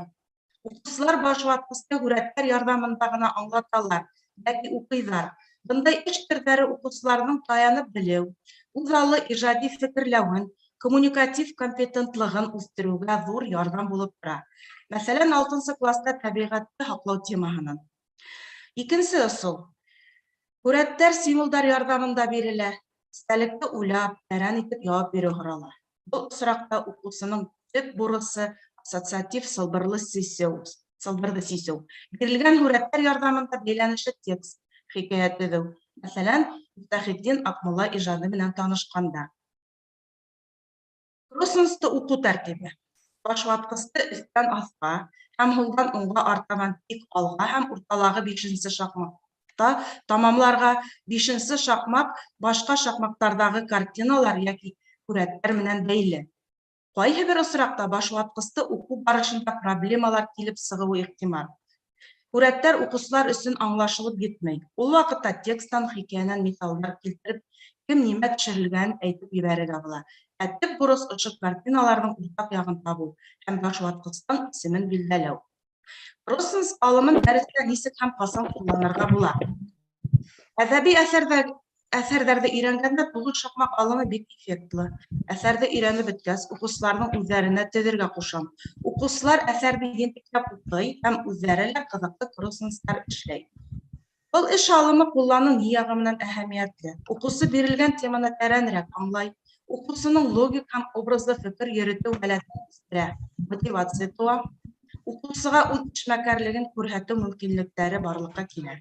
Уҡыусылар башватҡысты һүрәттәр ярҙамында ғына аңлаталар йәки уҡыйҙар. Бындай эш төрҙәре уҡыусыларҙың таянып белеү, үҙаллы ижади фекерләүен, коммуникатив компетентлығын үҫтереүгә ҙур ярҙам булып тора. Мәҫәлән, 6-нсы класта тәбиғәтте һаҡлау темаһынан. Икенсе ысул: һүрәттәр символдар ярҙамында бирелә. Иҫтәлекте уйлап, тәрән итеп яуап биреү һорала. Был осраҡта уҡыусының төп бурысы ассоциатив сылбырҙы сисеү. Бирелгән һүрәттәр ярҙамында бәйләнешле текст, хикәйә төҙөү. Мәҫәлән, Мифтахетдин Аҡмулла ижады менән танышҡанда. Кроссенсты уҡыу тәртибе: башватҡысты өҫтән аҫҡа һәм һулдан уңға артабан тик алға һәм урталағы 5-нсе шаҡмаҡта тамамларға. 5-нсе шаҡмаҡ башҡа шаҡмаҡтарҙағы картиналар йәки һүрәттәр менән бәйле. Ҡайһы бер осраҡта башватҡысты уҡыу барышында проблемалар килеп сығыуы ихтимал. Һүрәттәр уҡыусылар өсөн аңлашылып етмәй. Ул ваҡытта тексттан, хикәйәнән миҫалдар килтереп, кем нимә төшөрөлгәнен әйтеп ебәрергә була. Ә төп бурыс ошо картиналарҙың уртаҡ яғын табыу һәм башватҡыстың исемен билдәләү. Кроссенс алымын дәрестә нисек һәм ҡасан ҡулланырға була? Әҙәби әҫәрҙәрҙе өйрәнгәндә 9 шаҡмаҡ алымы бик эффектлы. Әҫәрҙе өйрәнеп бөткәс, уҡыусыларҙың үҙҙәренә төҙөргә ҡушам. Уҡыусылар әҫәрҙе ентекләп уҡый һәм үҙҙәре лә ҡыҙыҡлы кроссенстар эшләй. Был эш алымы ҡулланыу ни яғы менән әһәмиәтле? Уҡыусы бирелгән теманы тәрәнерәк аңлай, уҡыусының логик һәм образлы фекер йөрөтөү һәләтен үҫтерә, мотивация тыуа, уҡыусыға үҙ эшмәкәрлеген күрһәтеү мөмкинлектәре барлыҡҡа килә.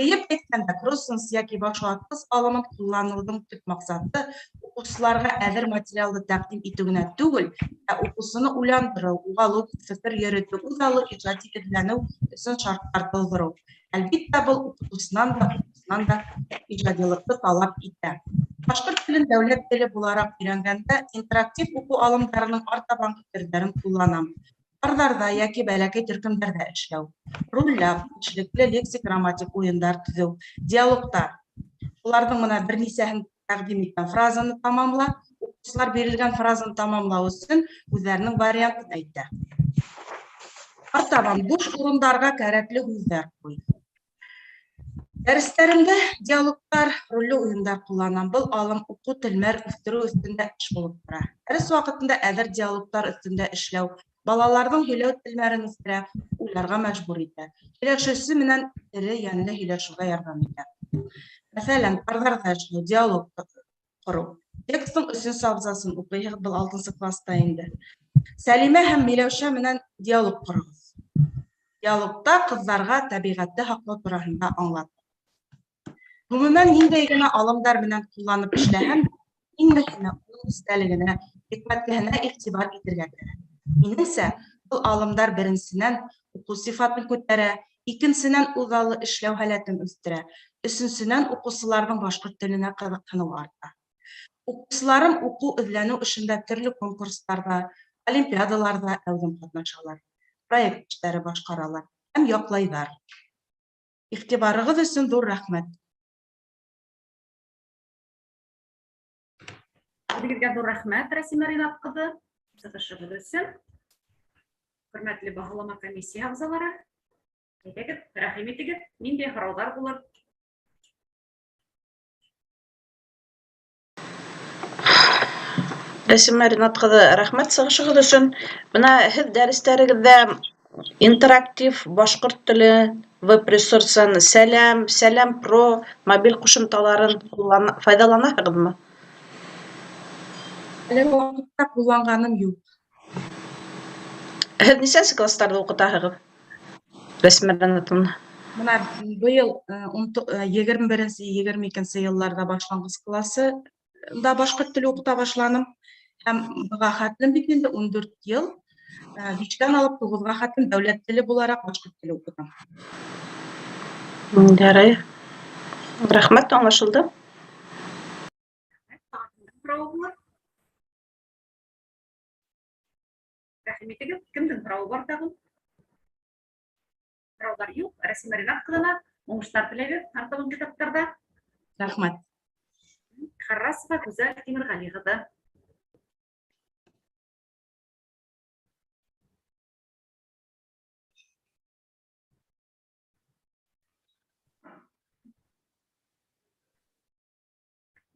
Йыйып әйткәндә, кроссенс йәки башватҡыс алымын ҡулланыуҙың төп маҡсаты уҡыусыларға әҙер материалды тәҡдим итеү генә түгел, ә уҡыусыны уйландырыу, уға логик фекер йөрөтөү, үҙаллы ижади эҙләнеү өсөн шарттар тыуҙырыу. Әлбиттә, был уҡытыусынан да, ижадилыҡты талап итә. Башҡорт телен дәүләт теле булараҡ өйрәнгәндә интерактив уҡыу алымдарының артабанғы төрҙәрен ҡулланам. Парҙарҙа йәки бәләкәй төркөмдәрҙә эшләү, ролләп, эшлекле лексик-грамматик уйындар төҙөү, диалогтар. Уларҙың бына бер нисәһен тәҡдим иткән фразаны тамамла, уҡыусылар бирелгән фразаны тамамлау өсөн үҙҙәренең вариантын әйтә. Артабан буш урындарға кәрәкле һүҙҙәр ҡуй. Дәрестәремдә диалогтар, ролле уйындар ҡулланам. Был алым уҡыу телмәр үҫтереү өҫтөндә эш булып тора. Дәрес ваҡытында әҙер диалогтар өҫтөндә эшләү балаларҙың һөйләү телмәрен үҫтерә, уйларға мәжбүр итә. Һөйләшеүсе менән тере йәнле һөйләшеүгә ярҙам итә. Мәҫәлән, парҙарҙа эшләү, диалог ҡороу. Текстың 3-нсе абзасын уҡыйһығыҙ, был 6-нсы класта инде. Сәлимә һәм Миләүшә менән диалог ҡороғоҙ. Диалогта ҡыҙҙарға тәбиғәтте һаҡлау тураһында аңлат. Ғөмүмән, ниндәй генә алымдар менән ҡулланып эшләһәм, иң мөһиме уның үҫтәлегенә, хикмәтлеһенә иғтибар итергә кәрәк. Минеңсә, был алымдар беренсенән уҡыу сифатын күтәрә, икенсенән үҙаллы эшләү һәләтен үҫтерә, өсөнсөнән уҡыусыларҙың башҡорт теленә ҡыҙыҡһыныуы арта. Уҡыусыларым уҡыу-эҙләнеү эшендә төрлө конкурстарҙа, олимпиадаларҙа әүҙем ҡатнашалар, проект эштәре башҡаралар һәм яҡлайҙар. Иғтибарығыҙ өсөн ҙур рәхмәт. Үҙегеҙгә ҙур рәхмәт, Рәсимә Ринат ҡыҙы, сығышығыҙ өсөн. Хөрмәтле баһалама комиссия ағзалары, әйҙәгеҙ, рәхим итегеҙ, ниндәй һорауҙар булыр? Рәсимә Ринат ҡыҙы, рәхмәт сығышығыҙ өсөн. Бына һеҙ дәрестәрегеҙҙә интерактив башҡорт теле веб-ресурсын, Сәләм, Сәләм Про мобиль ҡушымталарын файҙаланаһығыҙмы? Әлеге ваҡытта ҡулланғаным юҡ. Һеҙ нисәнсе кластарҙа уҡытаһығыҙ, Рәсимә Ринатовна? Бына быйыл 21-нсе, 22-нсе йылларҙа башланғыс классы да башҡорт теле уҡыта башланым. Һәм быға хәтлем бит инде 14 йыл, 5-тән алып 9-ға хәтлем дәүләт теле булараҡ башҡорт теле уҡытам. Ярай. Рәхмәт, аңлашылды. Һорауы булыр. Рәхим итегеҙ, кемдең һорауы бар тағын? Һорауҙар юҡ. Рәсимә Ринат ҡыҙына уңыштар теләйбеҙ артабан китаптарҙа. Рәхмәт. Харрасова Гүзәл Тимерғәли ҡыҙы.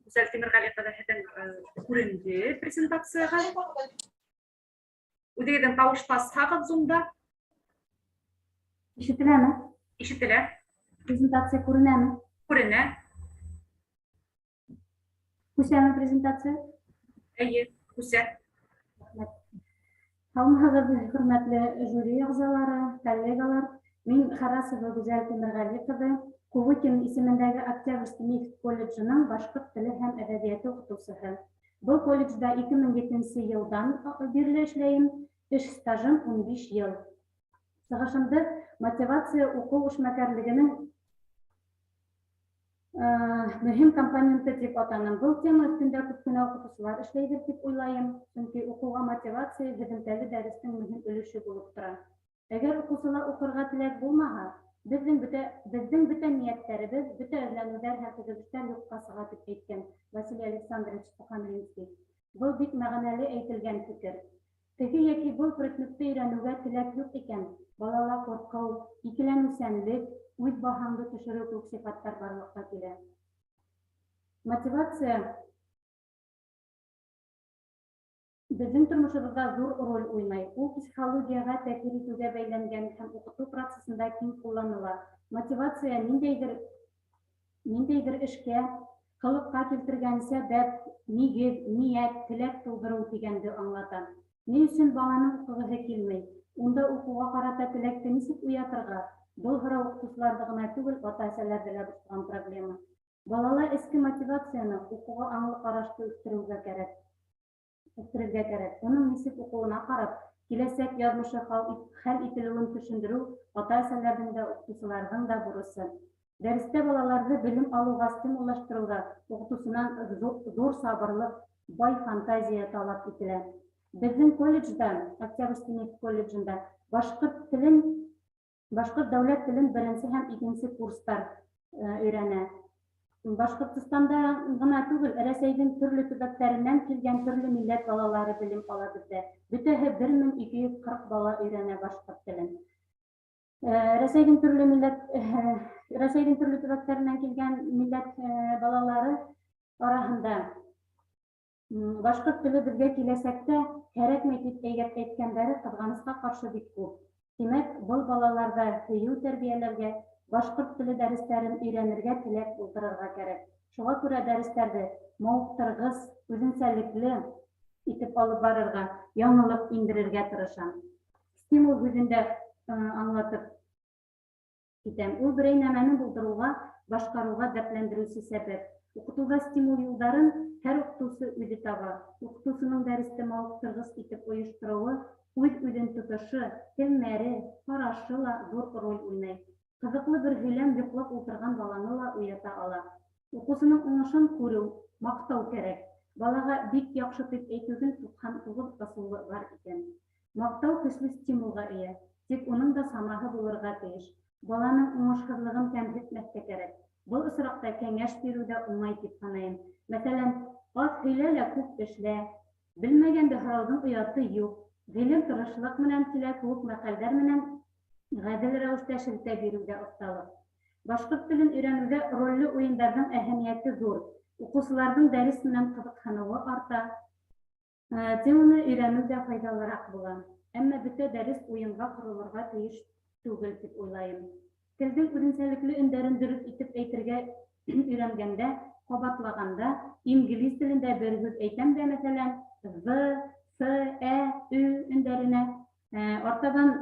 Гүзәл Тимерғәли ҡыҙы, һеҙҙең күренде презентацияға. Үҙегеҙҙең тауышты асһағыҙ Zoom-да. Ишетеләме? Ишетелә. Презентация күренәме? Күренә. Күсәме презентация? Эйе, күсә. Рәхмәт. Һаумыһығыҙ, хөрмәтле жюри ағзалары, коллегалар. Мин Харасова Гүзәл Тимерғәли ҡыҙы, Кувыкин исемендәге Октябрьский микст колледжының башҡорт теле һәм әҙәбиәте уҡытыусыһы. Был колледжда 2007 йылдан бирле эшләйем, эш стажым 15 йыл. Сығышымды мотивация уҡыу эшмәкәрлегенең мөһим компоненты тип атаным. Был тема өҫтөндә күп кенә уҡытыусылар эшләйҙер тип уйлайым, сөнки уҡыуға мотивация һөҙөмтәле дәрестең мөһим өлөшө булып тора. Әгәр уҡыусыла уҡырға теләк булмаһа, беҙҙең бөтә ниәттәребеҙ, бөтә эҙләнеүҙәр һәм төҙөлештәр юҡҡа сыға тип әйткән Василий Александрович Сухомлинский. Был бик мәғәнәле әйтелгән фекер. Теге йәки был предметты өйрәнеүгә теләк юҡ икән, балала ҡурҡыу, икеләнеүсәнлек, үҙ баһаңды төшөрөү кеүек сифаттар барлыҡҡа килә. Мотивация беҙҙең тормошобоҙҙа ҙур роль уйнай. Ул психологияға тәьҫир итеүгә бәйләнгән һәм уҡытыу процесында киң ҡулланыла. Мотивация ниндәйҙер эшкә, ҡылыҡҡа килтергән сәбәп, нигеҙ, ниәт, теләк тыуҙырыу тигәнде аңлата. Ни өсөн баланың уҡығыһы килмәй? Унда уҡыуға ҡарата теләкте нисек уятырға? Был һорау уҡытыусыларҙы ғына түгел, ата-әсәләрҙе лә борсоған проблема. Балала эске мотивацияны, уҡыуға аңлы ҡарашты үҫтереүгә кәрәк. Үҫтерергә кәрәк. Уның нисек уҡыуына ҡарап, киләсәк яҙмышы хәл ителеүен төшөндөрөү ата-әсәләрҙең дә, уҡытыусыларҙың да бурысы. Дәрестә балаларҙы белем алыуға стимуллаштырыуҙа уҡытыусынан ҙур сабырлыҡ, бай фантазия талап ителә. Беҙҙең колледжда, Октябрьский нефть колледжында башҡорт дәүләт телен беренсе һәм икенсе курстар өйрәнә. Башҡортостанда ғына түгел, Рәсәйҙең төрлө төбәктәренән килгән төрлө милләт балалары белем ала беҙҙә. Бөтәһе 1240 бала өйрәнә башҡорт телен. Рәсәйҙең төрлө милләт, Рәсәйҙең төрлө төбәктәренән килгән милләт балалары араһында башҡорт теле беҙгә киләсәктә кәрәкмәй тип әйткәндәре ҡыҙғанысҡа ҡаршы бик күп. Тимәк, был балаларҙа һөйөү тәрбиәләргә, башҡорт теле дәрестәрен өйрәнергә теләк булдырырға кәрәк. Шуға күрә дәрестәрҙе мауыҡтырғыс, үҙенсәлекле итеп алып барырға, яңылыҡ индерергә тырышам. Стимул һүҙен дә аңлатып китәм. Ул берәй нәмәне булдырыуға, башҡарыуға дәртләндереүсе сәбәп. Уҡытыуҙа стимул юлдарын һәр уҡытыусы үҙе таба. Уҡытыусының дәресте мауыҡтырғыс итеп ойоштороуы, үҙ-үҙен тотошо, телмәре, ҡарашы ла ҙур роль уйнай. Ҡыҙыҡлы бер һөйләм йоҡлап ултырған баланы ла уята ала. Уҡыусының уңышын күреү, маҡтау кәрәк. Балаға бик яҡшы дип әйтеүҙең 99 ысулы бар икән. Маҡтау көслө стимулға эйә, тик уның да самаһы булырға тейеш. Баланың уңышһыҙлығын кәмһетмәҫкә кәрәк. Был осраҡта кәңәш биреү ҙә уңай тип һанайым. Мәҫәлән, аҙ һөйлә лә күп эшлә, белмәгәнде һорауҙың ояты юҡ, ғилем тырышлыҡ менән килә кеүек мәҡәлдәр менән ғәҙел рәүештә шелтә биреү ҙә оҫталыҡ. Башҡорт телен өйрәнеүҙә ролле уйындарҙың әһәмиәте ҙур. Уҡыусыларҙың дәрес менән ҡыҙыҡһыныуы арта, теманы өйрәнеү ҙә файҙалыраҡ була. Әммә бөтә дәрес уйынға ҡоролорға тейеш түгел тип уйлайым. Телдең үҙенсәлекле өндәрен дөрөҫ итеп әйтергә өйрәнгәндә, ҡабатлағанда, инглиз телендә бер һүҙ әйтәм дә, мәҫәлән, з, с, ә, ө өндәренә артабан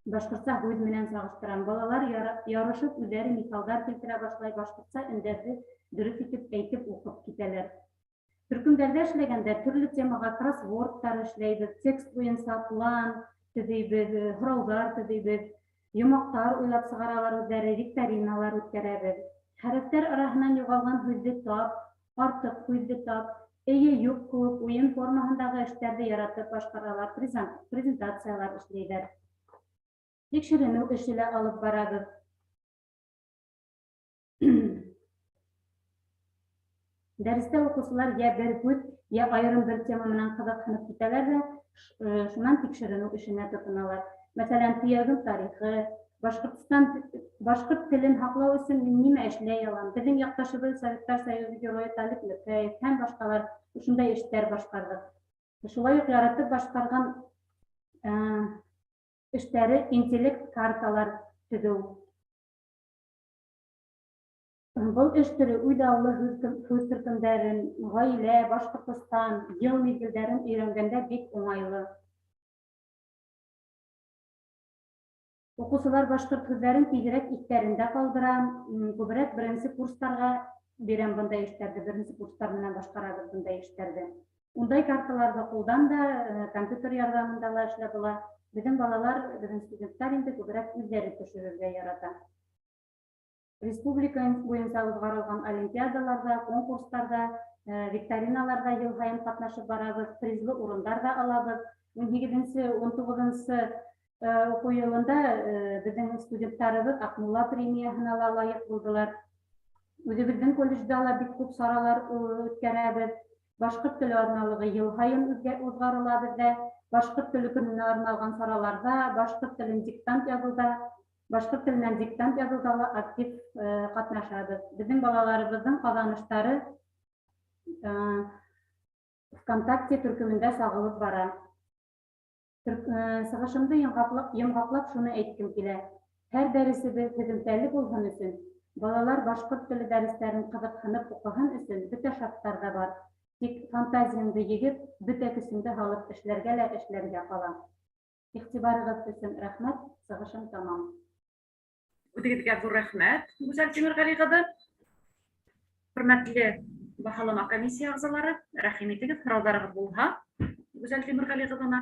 башҡортса һүҙ менән сағыштырам. Балалар ярышып үҙҙәре миҫалдар килтерә башлай, башҡортса өндәрҙе дөрөҫ итеп әйтеп уҡып китәләр. Төркөмдәрҙә эшләгәндә төрлө темаға кроссвордтар эшләйбеҙ, текст буйынса план төҙөйбөҙ, һорауҙар төҙөйбөҙ, йомаҡтар уйлап сығаралар үҙҙәре, викториналар үткәрәбеҙ. Хәрефтәр араһынан юғалған һүҙҙе тап, артыҡ һүҙҙе тап, эйе юҡ кеүек уйын формаһындағы эштәрҙе яратып башҡаралар, презентациялар эшләйҙәр. Тикшеренеү эше лә алып барабыҙ. Дәрестә уҡыусылар йә бер һүҙ, йә айырым бер тема менән ҡыҙыҡһынып китәләр ҙә, шунан тикшеренеү эшенә тотоналар. Мәҫәлән, төйәгем тарихы, Башҡортостан башҡорт телен һаҡлау өсөн мин нимә эшләй алам, беҙҙең яҡташыбыҙ Советтар Союзы Геройы Талип Мөкәев һәм башҡалар ошондай эштәр башҡарҙыҡ. Шулай уҡ яратып башҡарған эштәре интеллект карталар төҙөү. Был эш төрө үҙаллы һүҙ төркөмдәрен, ғаилә, Башҡортостан, йыл миҙгелдәрен өйрәнгәндә бик уңайлы. Уҡыусылар башҡорт һүҙҙәрен тиҙерәк иҫтәрендә ҡалдыра, күберәк беренсе курстарға бирәм бындай эштәрҙе, беренсе курстар менән башҡарабыҙ бындай эштәрҙе. Ундай карталарҙы ҡулдан да, компьютер ярҙамында ла эшләп була. Беҙҙең балалар, беҙҙең студенттар инде күберәк үҙҙәре төшөрөргә ярата. Республика буйынса уҙғарылған олимпиадаларҙа, конкурстарҙа, викториналарҙа йыл һайын ҡатнашып барабыҙ, призлы урындар ҙа алабыҙ. 18-нсе, 19-нсы уҡыу йылында беҙҙең студенттарыбыҙ Аҡмулла премияһына ла лайыҡ булдылар. Үҙебеҙҙең колледжда ла бик күп саралар үткәрәбеҙ. Башҡорт теле аҙналығы йыл һайын уҙғарыла беҙҙә. Башҡорт теле көнөнә арналған сараларҙа, башҡорт телен диктант яҙыуҙа, башҡорт теленән диктант яҙыуҙа ла актив ҡатнашабыҙ. Беҙҙең балаларыбыҙҙың ҡаҙаныштары ВКонтакте төркөмөндә сағылып бара. Сығышымды йомғаҡлап шуны әйткем килә. Һәр дәресебеҙ һөҙөмтәле булһын өсөн, балалар башҡорт теле дәрестәрен ҡыҙыҡһынып уҡыһын өсөн бөтә шарттар ҙа бар. Тик фантазияңды егеп, бөтә көсөңдө һалып эшләргә лә эшләргә ҡала. Иғтибарығыҙ өсөн рәхмәт, сығышым тамам. Үҙегеҙгә ҙур рәхмәт, Гүзәл Тимерғәли ҡыҙы. Хөрмәтле баһалама комиссия ағзалары, рәхим итегеҙ, һорауҙарығыҙ булһа, Гүзәл Тимерғәли ҡыҙына.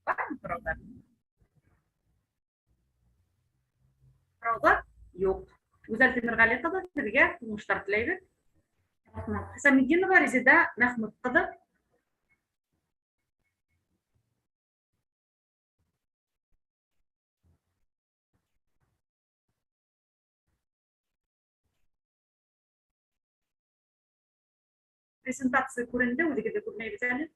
Бармы һорауҙар? Һорауҙар юҡ. Гүзәл Тимерғәли ҡыҙы, һеҙгә уңыштар теләйбеҙ. Рәхмәт. Хисаметдинова Резеда Мәхмүт ҡыҙы. Презентация күренде, үҙегеҙҙе күрмәйбеҙ әле.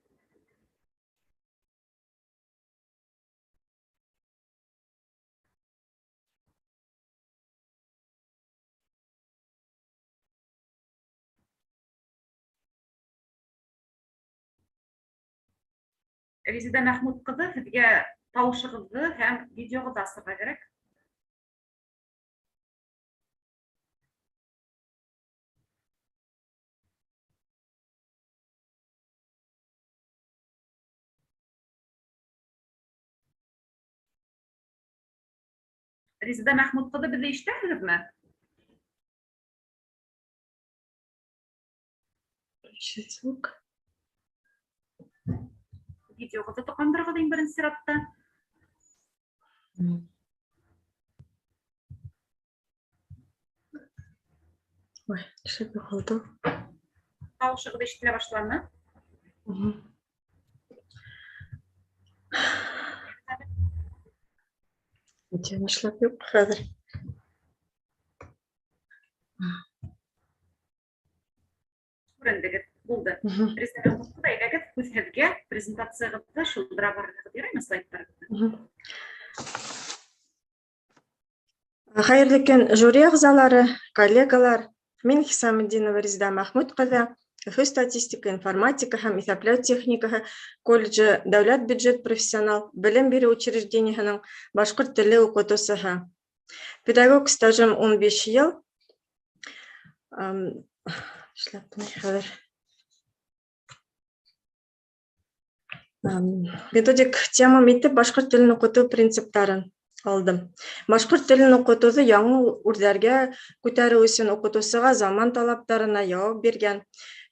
Резеда Мәхмүт ҡыҙы, һеҙгә тауышығыҙҙы һәм видеоғыҙҙы асырға кәрәк. Резеда Мәхмүт ҡыҙы, беҙҙе ишетәһегеҙме? Звук. Видеоғыҙҙы тоҡандырығыҙ иң беренсе сиратта. Ой, нишләп юғалды? Тауышығыҙ ишетелә башланы. Видео нишләп юҡ хәҙер? Күрендегеҙ. Булды. Резеда Мәхмүт ҡыҙы, әйҙәгеҙ, һүҙ һеҙгә, презентациягыҙҙы шылдыра барырһығыҙ, яраймы, слайдтарығыҙҙы? Хәйерле көн, жюри ағзалары, коллегалар. Мин Хисаметдинова Резеда Мәхмүт ҡыҙы, Өфө статистика, информатика һәм иҫәпләү техникаһы колледжы дәүләт бюджет профессионал белем биреү учреждениеһының башҡорт теле уҡытыусыһы. Педагог стажым 15 йыл. Эшләп хәҙер. Методик темам итеп башҡорт телен уҡытыу принциптарын алдым. Башҡорт телен уҡытыуҙы яңы үрҙәргә күтәреү өсөн уҡытыусыға заман талаптарына яуап биргән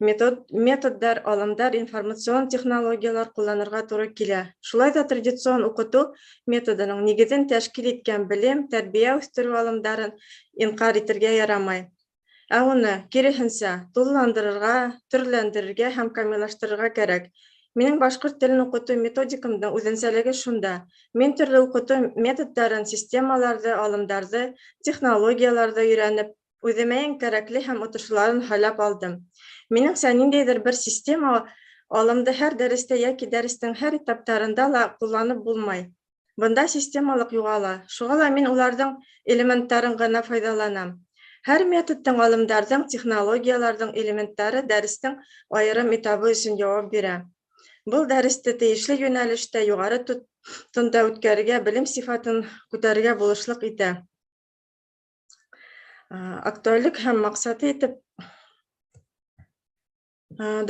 методдар, алымдар, информацион технологиялар ҡулланырға тура килә. Шулай ҙа традицион уҡытыу методының нигеҙен тәшкил иткән белем, тәрбиә үҫтереү алымдарын инҡар итергә ярамай. Ә уны, киреһенсә, тулыландырырға, төрләндерергә һәм камиллаштырырға кәрәк. Минең башҡорт телен уҡытыу методикамдың үҙенсәлеге шунда. Мин төрлө уҡытыу методтарын, системаларҙы, алымдарҙы, технологияларҙы өйрәнеп, үҙемә иң кәрәкле һәм отошлоларын һайлап алдым. Минеңсә, ниндәйҙер бер система алымды һәр дәрестә йәки дәрестең һәр этаптарында ла ҡулланып булмай. Бында системалыҡ юғала. Шуға ла мин уларҙың элементтарын ғына файҙаланам. Һәр методтың, алымдарҙың, технологияларҙың элементтары дәрестең айырым этабы өсөн яуап бирә. Был дәресте тейешле йүнәлештә юғары тонда үткәрергә, белем сифатын күтәрергә булышлыҡ итә. Актуаллыҡ һәм маҡсаты итеп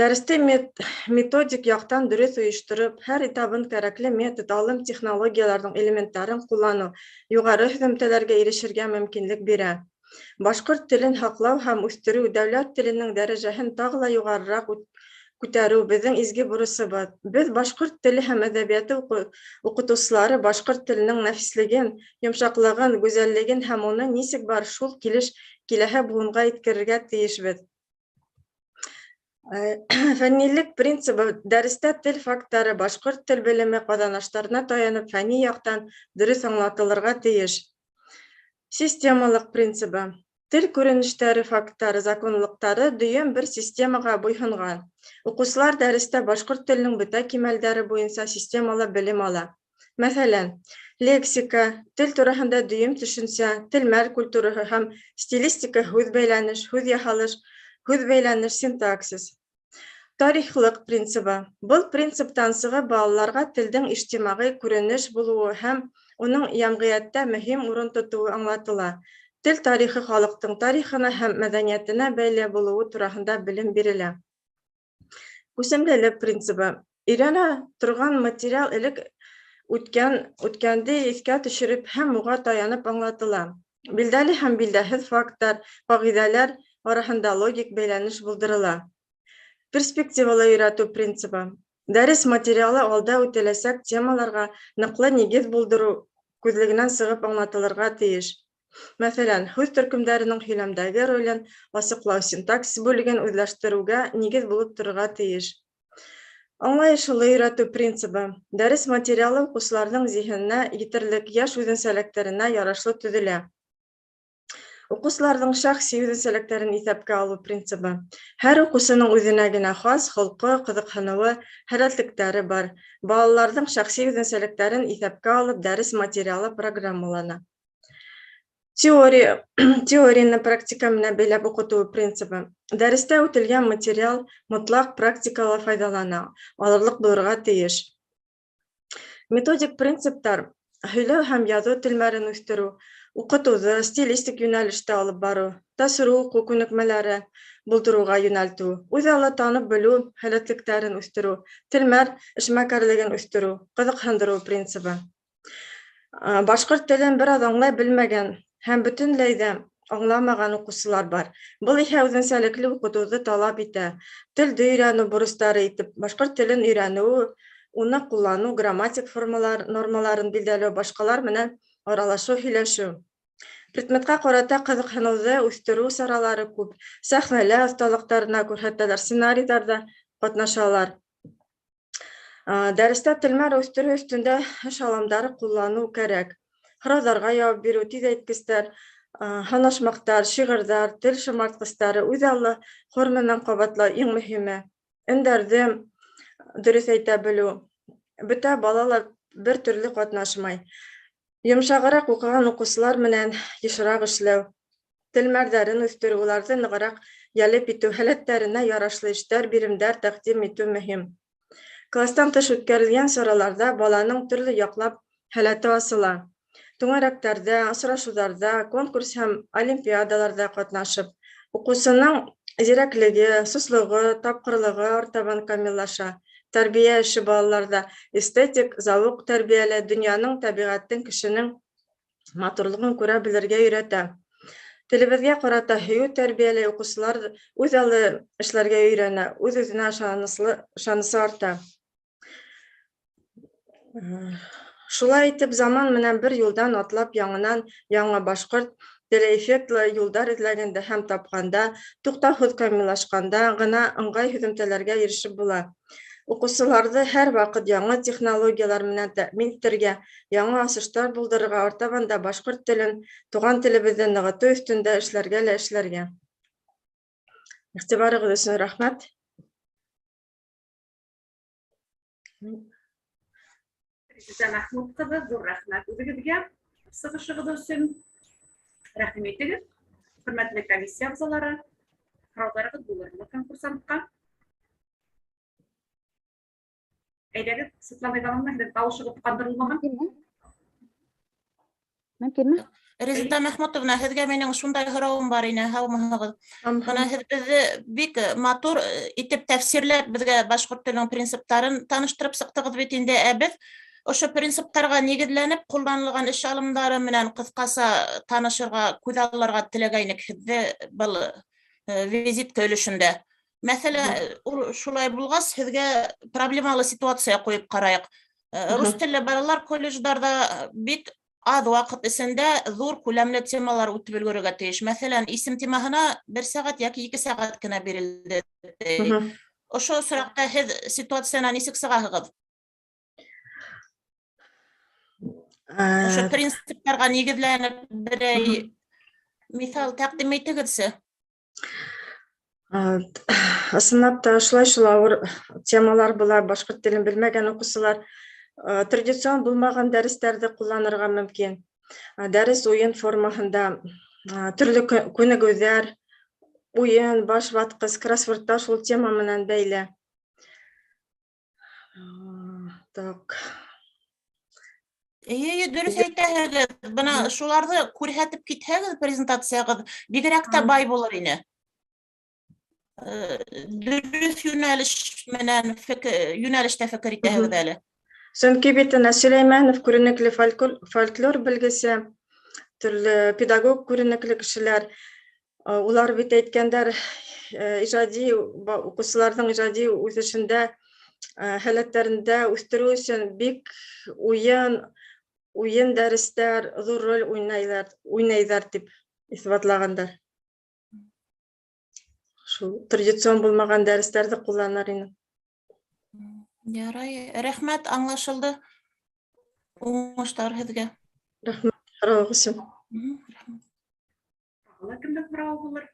дәресте методик яҡтан дөрөҫ ойоштороп, һәр этабын кәрәкле метод, алым, технологияларҙың элементтарын ҡулланыу юғары һөҙөмтәләргә ирешергә мөмкинлек бирә. Башҡорт телен һаҡлау һәм үҫтереү, дәүләт теленең дәрәжәһен тағы ла юғарыраҡ күтәреү беҙҙең изге бурысыбыҙ. Беҙ башҡорт теле һәм әҙәбиәте уҡытыусылары башҡорт теленең нәфислеген, йомшаҡлығын, гүзәллеген һәм уны нисек бар шул килеш киләһе быуынға еткерергә тейешбеҙ. Фәннилек принцибы дәрестә тел факттары башҡорт тел белеме ҡаҙаныштарына таянып фәнни яҡтан дөрөҫ аңлатылырға тейеш. Системалыҡ принцибы. Тел күренештәре, факттары, законлыҡтары дөйөм бер системаға буйһонған. Уҡыусылар дәрестә башҡорт теленең бөтә кимәлдәре буйынса системалы белем ала. Мәҫәлән, лексика, тел тураһында дөйөм төшөнсә, телмәр культураһы һәм стилистика, һүҙ бәйләнеш, һүҙ яһалыш, һүҙ бәйләнеш, синтаксис. Тарихлыҡ принцибы. Был принциптан сығып балаларға телдең ижтимағи күренеш булыуы һәм уның йәмғиәттә мөһим урын тотоуы аңлатыла. Тел тарихы халыҡтың тарихына һәм мәҙәниәтенә бәйле булыуы тураһында белем бирелә. Күсемлелек принцибы. Өйрәнә торған материал элек үткәнде иҫкә төшөрөп һәм уға таянып аңлатыла. Билдәле һәм билдәһеҙ факттар, ҡағиҙәләр араһында логик бәйләнеш булдырыла. Перспективалы өйрәтеү принцибы. Дәрес материалы алда үтеләсәк темаларға ныҡлы нигеҙ булдырыу күҙлегенән сығып аңлатылырға тейеш. Мәҫәлән, һүҙ төркөмдәренең һөйләмдәге ролен асыҡлау синтаксис бүлеген үҙләштереүгә нигеҙ булып торорға тейеш. Аңлайышлы өйрәтеү принцибы. Дәрес материалы уҡыусыларҙың зиһененә етерлек йәш үҙенсәлектәренә ярашлы төҙөлә. Уҡыусыларҙың шәхси үҙенсәлектәрен иҫәпкә алыу принцибы. Һәр уҡыусының үҙенә генә хас холҡо, ҡыҙыҡһыныуы, һәләтлектәре бар. Балаларҙың шәхси үҙенсәлектәрен иҫәпкә алып, дәрес материалы программалана. Теорияны практика менән бәйләп уҡытыу принцибы. Дәрестә үтелгән материал мотлаҡ практикала файҙалана алырлыҡ булырға тейеш. Методик принциптар: һөйләү һәм яҙыу телмәрен үҫтереү, уҡытыуҙы стилистик йүнәлештә алып барыу, тасырыу уҡыу күнекмәләре булдырыуға йүнәлтеү, үҙ-ала танып белеү һәләтлектәрен үҫтереү, телмәр эшмәкәрлеген үҫтереү, ҡыҙыҡһындырыу принцибы. Башҡорт телен бер аҙ аңлай белмәгән һәм бөтөнләй ҙә аңламаған уҡыусылар бар. Был иһә үҙенсәлекле уҡытыуҙы талап итә. Телде өйрәнеү бурыстары итеп, башҡорт телен өйрәнеү, уны ҡулланыу, грамматик формалар, нормаларын билдәләү, башҡалар менән аралашыу, һөйләшеү. Предметҡа ҡарата ҡыҙыҡһыныуҙы үҫтереү саралары күп. Сәхнәлә оҫталыҡтарына күрһәтәләр, сценарийҙарҙа ҡатнашалар. Дәрестә телмәр үҫтереү өҫтөндә эш алымдары ҡулланыу кәрәк. Һорауҙарға яуап биреү, тиҙәйткестәр, һанашмаҡтар, шиғырҙар, тел шымартҡыстары, үҙаллы хор менән ҡабатлау иң мөһиме. Өндәрҙе дөрөҫ әйтә белеү. Бөтә балалар бер төрлө ҡатнашмай. Йомшағыраҡ уҡыған уҡыусылар менән йышыраҡ эшләү, телмәрҙәрен үҫтереү, уларҙы нығыраҡ йәлеп итеү, һәләттәренә ярашлы эштәр, биремдәр тәҡдим итеү мөһим. Кластан тыш үткәрелгән сараларҙа баланың төрлө яҡлап һәләте асыла. Түңәрәктәрҙә, осрашыуҙарҙа, конкурс һәм олимпиадаларҙа ҡатнашып, уҡыусының зирәклеге, сослоғо, тапҡырлығы артабан камиллаша. Тәрбиә эше балаларҙа эстетик зауыҡ тәрбиәләй, донъяның, тәбиғәттең, кешенең матурлығын күрә белергә өйрәтә. Телебеҙгә ҡарата һөйөү тәрбиәләй, уҡыусылар үҙ аллы эшләргә өйрәнә, үҙ-үҙенә ышанысы арта. Шулай итеп, заман менән бер юлдан атлап, яңынан яңы башҡорт теле эффектлы юлдар эҙләгәндә һәм тапҡанда, туҡтауһыҙ камиллашҡанда ғына ыңғай һөҙөмтәләргә ирешеп була. Уҡыусыларҙы һәр ваҡыт яңы технологиялар менән тәьмин итергә, яңы асыштар булдырырға, артабан да башҡорт телен, туған телебеҙҙе нығытыу өҫтөндә эшләргә лә эшләргә. Иғтибарығыҙ өсөн рәхмәт. Резеда Мәхмүт ҡыҙы, ҙур рәхмәт үҙегеҙгә сығышығыҙ өсөн. Рәхим итегеҙ, хөрмәтле комиссия ағзалары, һорауҙарығыҙ булырмы конкурсантҡа? Әйҙәгеҙ, Светлана Ивановна, һеҙҙең тауышығыҙ ҡандырылмаған. Мөмкинме? Резеда Мәхмүтовна, һеҙгә минең шундай һорауым бар ине, һаумыһығыҙ? Бына һеҙ беҙҙе бик матур итеп тәфсирләп, беҙгә башҡорт теленең принциптарын таныштырып сыҡтығыҙ бит инде. Ә беҙ ошо принциптарға нигеҙләнеп ҡулланылған эш алымдары менән ҡыҫҡаса танышырға, күҙ алларға теләгәйнек һеҙҙе был визитка өлөшөндә. Мәҫәлән, ул шулай булғас, һеҙгә проблемалы ситуация ҡуйып ҡарайыҡ. Рус телле балалар колледждарҙа бик аҙ ваҡыт эсендә ҙур күләмле темалар үтеп өлгөрөргә тейеш. Мәҫәлән, исем темаһына 1 сәғәт йәки 2 сәғәт кенә бирелде. Ошо осраҡта һеҙ ситуациянан нисек сығаһығыҙ? Ошо принциптарға нигеҙләнеп берәй миҫал тәҡдим итегеҙсе. Ысынлап та шулай шул ауыр темалар була, башҡорт телен белмәгән уҡыусылар традицион булмаған дәрестәрҙе ҡулланырға мөмкин. Дәрес уйын формаһында төрлө күнегеүҙәр, уйын, баш ватҡыс, кроссвордтар шул тема менән бәйле. Так. Эйе, дөрөҫ әйтәһегеҙ. Бына шуларҙы күрһәтеп китһәгеҙ презентацияғыҙ бигерәк тә бай булыр ине. Дөрөҫ йүнәлеш менән йүнәлештә фекер итәһегеҙ әле. Сөнки бит әнә Сөләймәнов күренекле фольклор белгесе, төрлө педагог күренекле кешеләр, улар бит әйткәндәр, ижади уҡыусыларҙың ижади үҫешендә, һәләттәрендә үҫтереү өсөн бик уйын дәрестәр ҙур роль уйнайҙар тип иҫбатлағандар. Шул традицион булмаған дәрестәрҙе ҡулланыр инем. Ярай, рәхмәт, аңлашылды. Уңыштар һеҙгә. Рәхмәт, һорауығыҙ өсөн. Тағы ла кемдең һорауы булыр?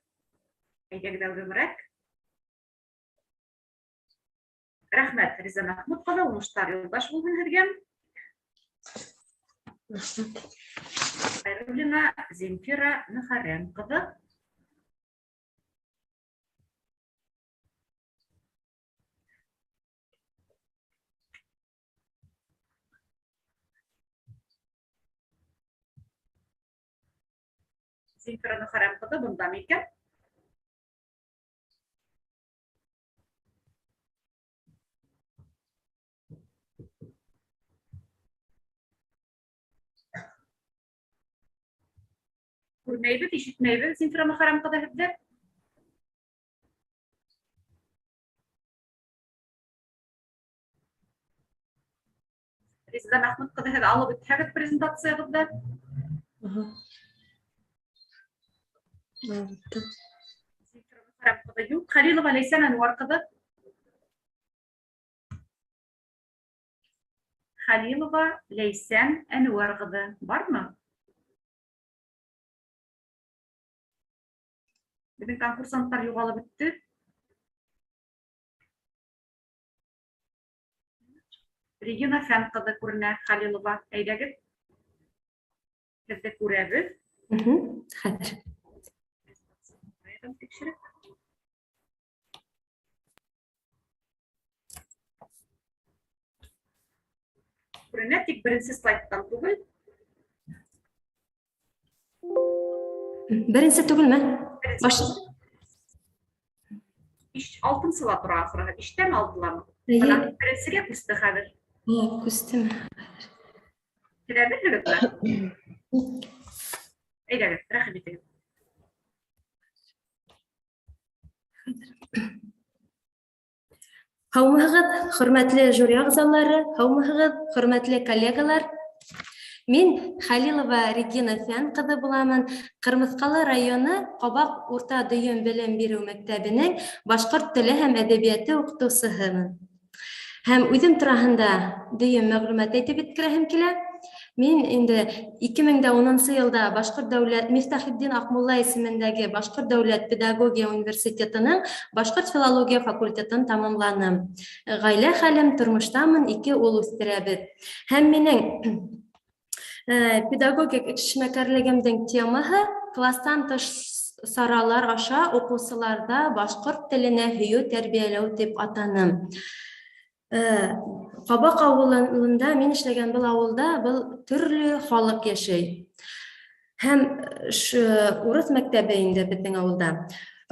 Әйҙәгеҙ әүҙемерәк. Рәхмәт, Резеда Мәхмүт ҡыҙы, уңыштар юлдаш булһын һеҙгә. Хәйруллина Земфира Мөхәррәм ҡыҙы. Земфира Мөхәррәм ҡыҙы бында микән? Күрмәйбеҙ, ишетмәйбеҙ Земфира Мөхәррәм ҡыҙы һеҙҙе. Резеда Мәхмүт ҡыҙы, һеҙ алып үтһәгеҙ презентацияғыҙҙы. Әлбиттә. Мөхәррәм ҡыҙы юҡ. Хәлилова Ләйсән Әнүәр ҡыҙы. Хәлилова Ләйсән Әнүәр ҡыҙы бармы? Беҙҙең конкурсанттар юғалып бөттө. Регина Фән ҡыҙы күренә, Хәлилова. Әйҙәгеҙ. Һеҙҙе күрәбеҙ. Хәҙер. Тикшереп. Күренә, тик беренсе слайдтан түгел. Беренсе түгелме? Баш. Биш, алтынсыла тора ахырыһы. Биштән алтыламы? Бына беренсегә күсте хәҙер. Күстеме? Әҙерһегеҙме? Әйҙәгеҙ, рәхим итегеҙ. Һаумыһығыҙ, хөрмәтле жюри ағзалары, һаумыһығыҙ, хөрмәтле коллегалар. Мин Хәлилова Регина Фән ҡыҙы буламын. Ҡырмыҫҡалы районы Ҡабаҡ урта дөйөм белем биреү мәктәбенең башҡорт теле һәм әҙәбиәте уҡытыусыһымын. Һәм үҙем тураһында дөйөм мәғлүмәт әйтеп еткерәһем килә. Мин инде 2010 йылда Башҡорт дәүләт Мифтахетдин Аҡмулла исемендәге Башҡорт дәүләт педагогия университетының башҡорт филология факультетын тамамланым. Ғаилә хәлем, тормоштамын, ике ул үҫтерәбеҙ. Һәм минең педагогик эшмәкәрлегемдең темаһы класстан тыш саралар аша уҡыусыларҙа башҡорт теленә һөйөү тәрбиәләү тип атаным. Ҡабаҡ ауылында мин эшләгән был ауылда был төрлө халыҡ йәшәй. Һәм урыҫ мәктәбе инде беҙҙең ауылда.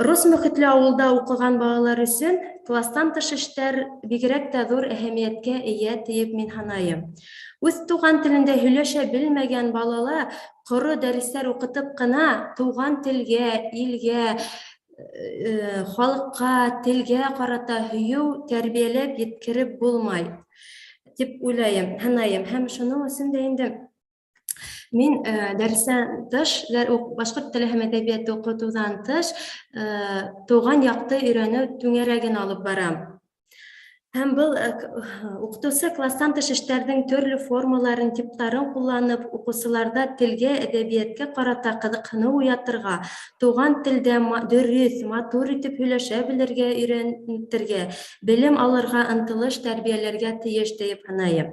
Рус мөхитле ауылда уҡыған балалар өсөн класстан тыш эштәр бигерәк тә ҙур әһәмиәткә эйә тиеп мин һанайым. Үҙ туған телендә һөйләшә белмәгән балала ҡоро дәрестәр уҡытып ҡына туған телгә, илгә, халыҡҡа, телгә ҡарата һөйөү тәрбиәләп еткереп булмай тип уйлайым, һанайым. Һәм шуның өсөн дә инде мин дәрестән тыш, башҡорт теле һәм әҙәбиәте уҡытыуҙан тыш, тыуған яҡты өйрәнеү түңәрәген алып барам. Һәм был уҡытыусы класстан тыш эштәрҙең төрлө формаларын, типтарын ҡулланып, уҡыусыларҙа телгә, әҙәбиәткә ҡарата ҡыҙыҡһыныу уятырға, туған телдә дөрөҫ, матур итеп һөйләшә белергә өйрәтергә, белем алырға ынтылыш тәрбиәләргә тейеш тиеп һанайым.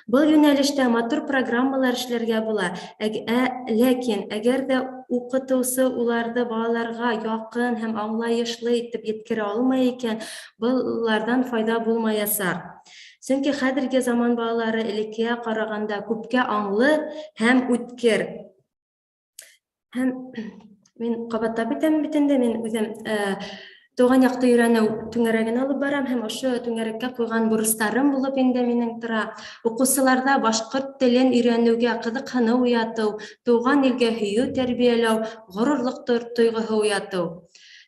Был йүнәлештә матур программалар эшләргә була. Ләкин әгәр ҙә уҡытыусы уларҙы балаларға яҡын һәм аңлайышлы итеп еткерә алмай икән, быларҙан файҙа булмаясаҡ. Сөнки хәҙерге заман балалары элеккегә ҡарағанда күпкә аңлы һәм үткер. Һәм мин ҡабатлап әйтәм бит инде, мин үҙем тыуған яҡты өйрәнеү түңәрәген алып барам һәм ошо түңәрәккә ҡуйған бурыстарым булып инде минең тора. Уҡыусыларҙа башҡорт телен өйрәнеүгә ҡыҙыҡһыныу уятыу, тыуған илгә һөйөү тәрбиәләү, ғорурлыҡ тойғоһо уятыу.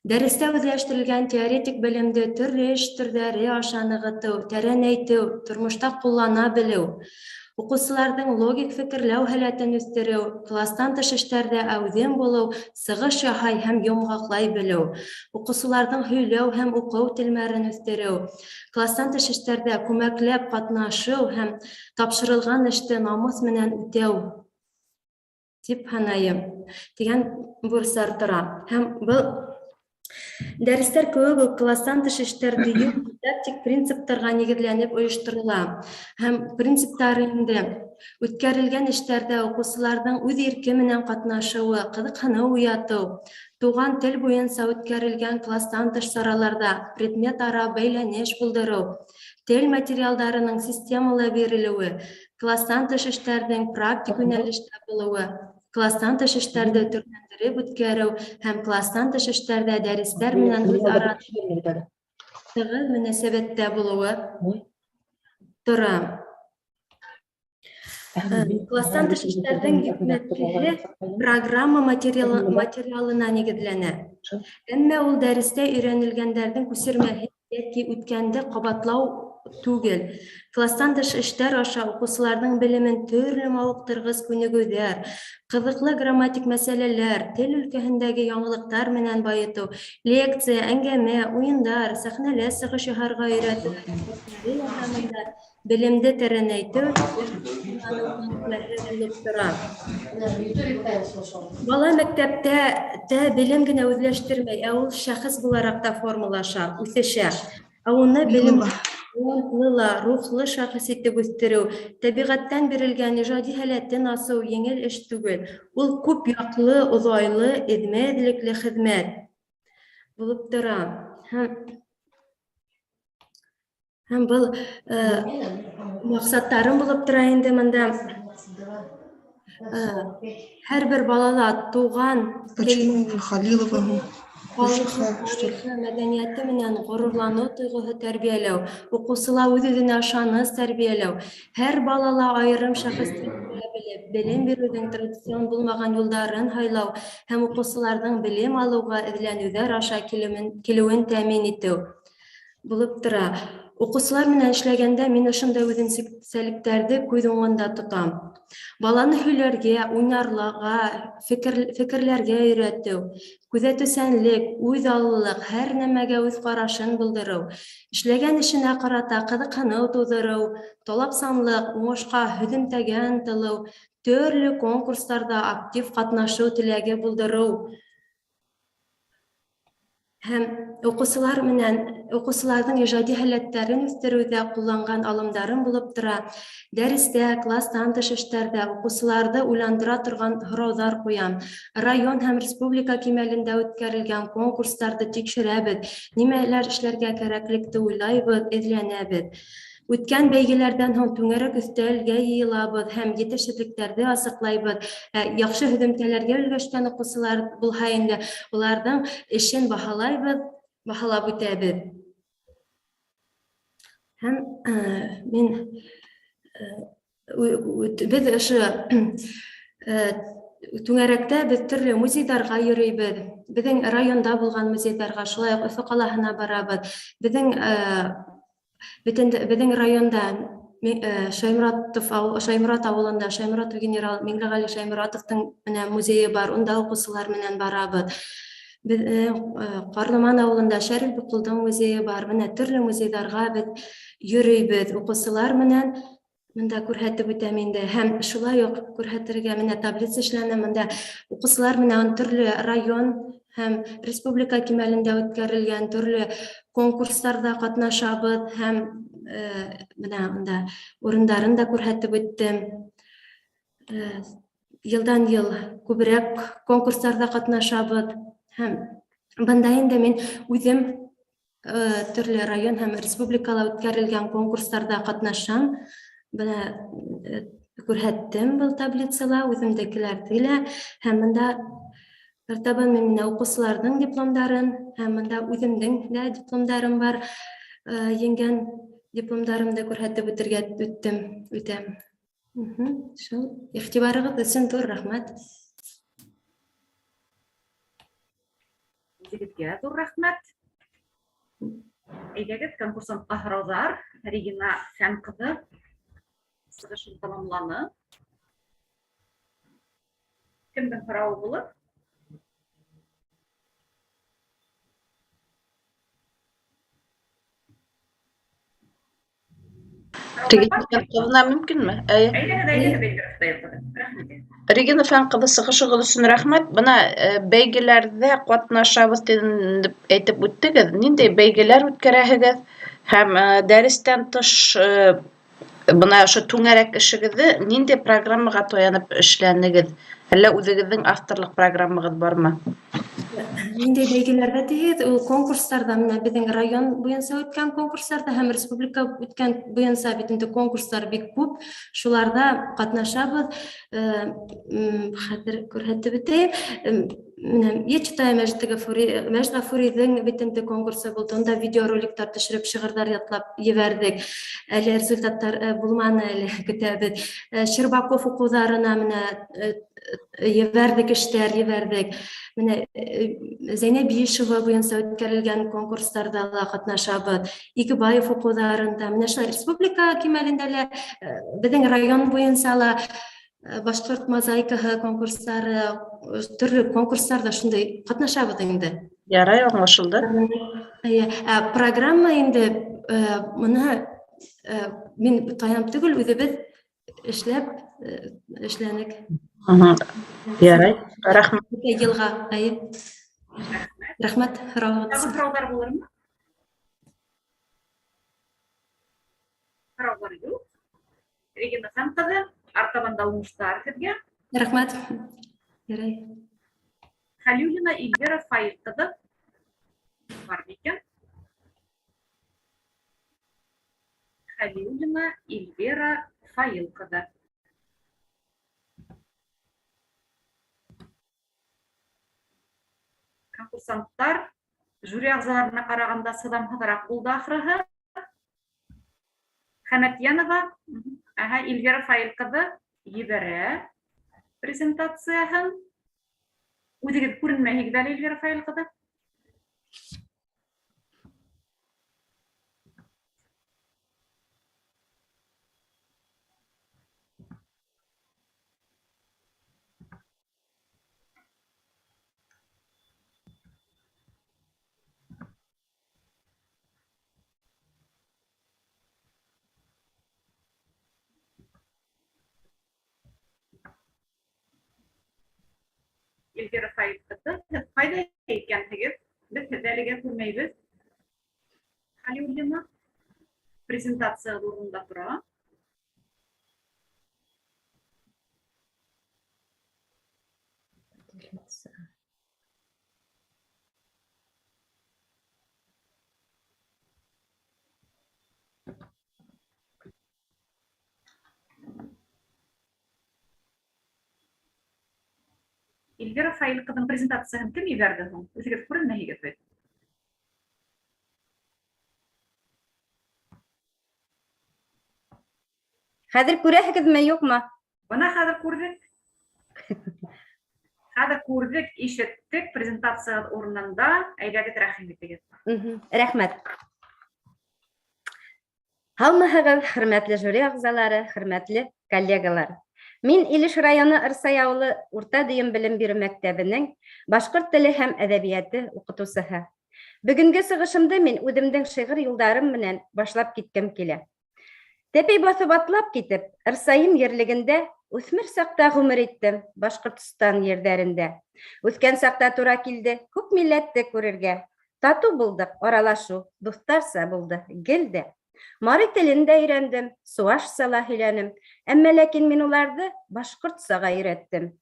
Дәрестә үҙләштерелгән теоретик белемде төрлө эш төрҙәре аша нығытыу, тәрәнәйтеү, тормошта ҡуллана белеү. Уҡыусыларҙың логик фекерләү һәләтен үҫтереү, класстан тыш эштәрҙә әүҙем булыу, сығыш яһай һәм йомғаҡлай белеү, уҡыусыларҙың һөйләү һәм уҡыу телмәрен үҫтереү, класстан тыш эштәрҙә күмәкләп ҡатнашыу һәм тапшырылған эште намыҫ менән үтәү тип һанайым тигән бурыстар тора. Һәм был дәрестәр кеүек үк класстан тыш эштәр дөйөм дидактик принциптарға нигеҙләнеп ойошторола. Һәм принциптар инде үткәрелгән эштәрҙә уҡыусыларҙың үҙ ирке менән ҡатнашыуы, ҡыҙыҡһыныу уятыу, туған тел буйынса үткәрелгән класстан тыш сараларҙа предмет-ара бәйләнеш булдырыу, тел материалдарының системалы бирелеүе, класстан тыш эштәрҙең практик йүнәлештә булыуы, класстан тыш эштәрҙе төрләндереп үткәреү һәм класстан тыш эштәрҙә дәрестәр менән үҙ-ара тығыҙ мөнәсәбәттә булыуы тора. Класстан тыш эштәрҙең йөкмәткеһе программа материалына нигеҙләнә. Әммә ул дәрестә өйрәнелгәндәрҙең күсермәһе йәки үткәнде ҡабатлау түгел. Класстан тыш эштәр аша укыусыларның белемен төрлө мавыктыргыс күнегеүҙәр, ҡыҙыҡлы грамматик мәсьәләләр, тел өлкәһендәге яңылыҡтар менән байытыу, лекция, әңгәмә, уйындар, сәхнәлә сығыш яһарға өйрәтеү ярҙамында белемде тәрәнәйтеү булып тора. Бала мәктәптә тә белем генә үҙләштермәй, ә ул шәхес булараҡ та формалаша, үҫешә. Ә уны белем ла, рухлы шәхес итеп үҫтереү, тәбиғәттән бирелгән ижади һәләтен асыу еңел эш түгел. Ул күп яҡлы, оҙайлы, эҙмә-эҙлекле хеҙмәт булып тора. Һәм был маҡсаттарым булып тора инде мында. Һәр бер балала туған Почему Халилова тарихы, мәҙәниәте менән ғорурланыу тойғоһо тәрбиәләү, уҡыусыла үҙ-үҙенә ышаныс тәрбиәләү, һәр балала айырым шәхес белеп, белем биреүҙең традицион булмаған юлдарын һайлау һәм уҡыусыларҙың белем алыуға эҙләнеүҙәр аша килеүен тәьмин итеү булып тора. Уҡыусылар менән эшләгәндә мин ошондай үҙенсәлектәрҙе күҙ уңында тотам. Баланы һөйләргә, уйнарларға, фекерләргә өйрәтеү, күҙәтеүсәнлек, үҙ аллылыҡ, һәр нәмәгә үҙ ҡарашын булдырыу, эшләгән эшенә ҡарата ҡыҙыҡһыныу тыуҙырыу, талапсанлыҡ, уңышҡа һөҙөмтәгә ынтылыу, төрлө конкурстарҙа актив ҡатнашыу теләге булдырыу. Һәм уҡыусылар менән уҡыусыларҙың ижади һәләттәрен үҫтереүҙә ҡулланған алымдарым булып тора. Дәрестә, класстан тыш эштәрҙә уҡыусыларҙы уйландыра торған һорауҙар ҡуям. Район һәм республика кимәлендә үткәрелгән конкурстарҙы тикшерәбеҙ, нимәләр эшләргә кәрәклекте уйлайбыҙ, эҙләнәбеҙ. Үткән бәйгеләрҙән һуң түңәрәк өҫтәлгә йыйылабыҙ һәм етешһеҙлектәрҙе асыҡлайбыҙ. Яҡшы һөҙөмтәләргә өлгәшкән уҡыусылар булһа инде, уларҙың эшен баһалайбыҙ, баһалап үтәбеҙ. Һәм мин беҙ ошо түңәрәктә беҙ төрлө музейҙарға йөрөйбөҙ. Беҙҙең районда булған музейҙарға, шулай уҡ Өфө ҡалаһына барабыҙ. Беҙҙең районда Шайморат ауылында Шайморатов генерал Миңлеғәли Шайморатовтың менә музейы бар, унда уҡыусылар менән барабыҙ. Беҙ Ҡарлыман ауылында Шәриф Биҡолдоң музейы бар. Менә төрлө музейҙарға беҙ йөрөйбөҙ уҡыусылар менән. Мында күрһәтеп үтәм инде. Һәм шулай уҡ күрһәтергә менә таблица эшләнә. Мында уҡыусылар менән төрлө район һәм республика кимәлендә үткәрелгән төрлө конкурстарҙа ҡатнашабыҙ һәм менә унда урындарын да күрһәтеп үттем. Йылдан йыл күберәк конкурстарҙа ҡатнашабыҙ һәм бында инде мин үҙем төрлө район һәм республикала үткәрелгән конкурстарҙа ҡатнашам. Бына күрһәттем был таблицала үҙемдекеләрҙе лә һәм бында артабан мин менә уҡыусыларҙың дипломдарын һәм бында үҙемдең дә дипломдарым бар, еңгән дипломдарымды күрһәтеп үтергә үтәм. Шул иғтибарығыҙ өсөн ҙур рәхмәт. Үҙегеҙгә ҙур рәхмәт. Әйҙәгеҙ, конкурсантҡа һорауҙар. Регина Фән ҡыҙы сығышын тамамланы. Кемдең һорауы булыр? Регина Фән ҡыҙына мөмкинме? Әйе. Әйҙәгеҙ, әйҙәгеҙ, Эльвира Фатыйх ҡыҙы. Рәхмәт. Регина Фән ҡыҙы, сығышығыҙ өсөн рәхмәт. Бына бәйгеләрҙә ҡатнашабыҙ тип әйтеп үттегеҙ. Ниндәй бәйгеләр үткәрәһегеҙ? Һәм дәрестән тыш бына ошо түңәрәк эшегеҙҙе ниндәй программаға таянып эшләнегеҙ? Әллә үҙегеҙҙең авторлыҡ программағыҙ бармы? Ниндәй бәйгеләрҙә тиһегеҙ, ул конкурстарҙа, менә беҙҙең район буйынса үткән конкурстарҙа һәм республика үткән буйынса бит инде конкурстар бик күп, шуларҙа ҡатнашабыҙ. Хәҙер күрһәтеп үтәйем. Менә Я читаю Мәҗит Гафури, Мәҗит Гафуриҙең бит инде конкурсы булды. Унда видеороликтар төшөрөп, шиғырҙар ятлап ебәрҙек. Әле результаттар булманы әле, көтәбеҙ. Щербаков уҡыуҙарына менә ебәрҙек эштәр, ебәрҙек. Менә Зәйнәб Биишева буйынса үткәрелгән конкурстарҙа ла ҡатнашабыҙ. Игебаев уҡыуҙарында, менә шулай республика кимәлендә лә, беҙҙең район буйынса ла башҡорт мозаикаһы конкурстары, төрлө конкурстарҙа шундай ҡатнашабыҙ инде. Ярай, аңлашылды. Эйе, ә программа инде быны мин таянып түгел, үҙебеҙ эшләп эшләнек. Ярай, рәхмәт. Йылға, эйе. Рәхмәт һорауығыҙ Тағы өсөн. һорауҙар булырмы? Һорауҙар юҡ. Регина Хан ҡыҙы, артабан да уңыштар һеҙгә. Рәхмәт. Ярай. Хәлиуллина Эльвира Фаил ҡыҙы бар микән? Хәлиуллина Эльвира Фаил ҡыҙы. Конкурсанттар жюри ағзаларына ҡарағанда сыҙамһыҙыраҡ булды ахырыһы. Хәмәтйәнова, әһә, Эльвира Фаил ҡыҙы ебәрә презентацияһын. Үҙегеҙ күренмәйһегеҙ әле, Эльвира Фаил ҡыҙы. Эльвира Фаил ҡыҙы, һеҙ ҡайҙа икәнһегеҙ? Беҙ һеҙҙе әлегә күрмәйбеҙ. Хәлиуллина презентация урынында тора. Эльвира Фаил ҡыҙының презентацияһын кем ебәрҙе һуң? Үҙегеҙ күренмәйһегеҙ бит. Хәҙер күрәһегеҙме, юҡмы? Бына хәҙер күрҙек. Хәҙер күрҙек, ишеттек, презентация урынында. Әйҙәгеҙ, рәхим итегеҙ. Рәхмәт. Һаумыһығыҙ, хөрмәтле жюри ағзалары, хөрмәтле коллегалар. Мин Илеш районы Ырсай ауылы урта дөйөм белем биреү мәктәбенең башҡорт теле һәм әҙәбиәте уҡытыусыһы. Бөгөнгө сығышымды мин үҙемдең шиғыр юлдарым менән башлап киткем килә. Тәпәй баҫып атлап китеп, Ырсайым ерлегендә үҫмер саҡта ғүмер иттем Башҡортостан ерҙәрендә. Үҫкән саҡта тура килде күп милләтте күрергә. Татыу булдыҡ, аралашыу, дуҫтарса булды гел дә. Мари телен дә өйрәндем, суашса ла һөйләнем, әммә ләкин мин уларҙы башҡортсаға өйрәттем.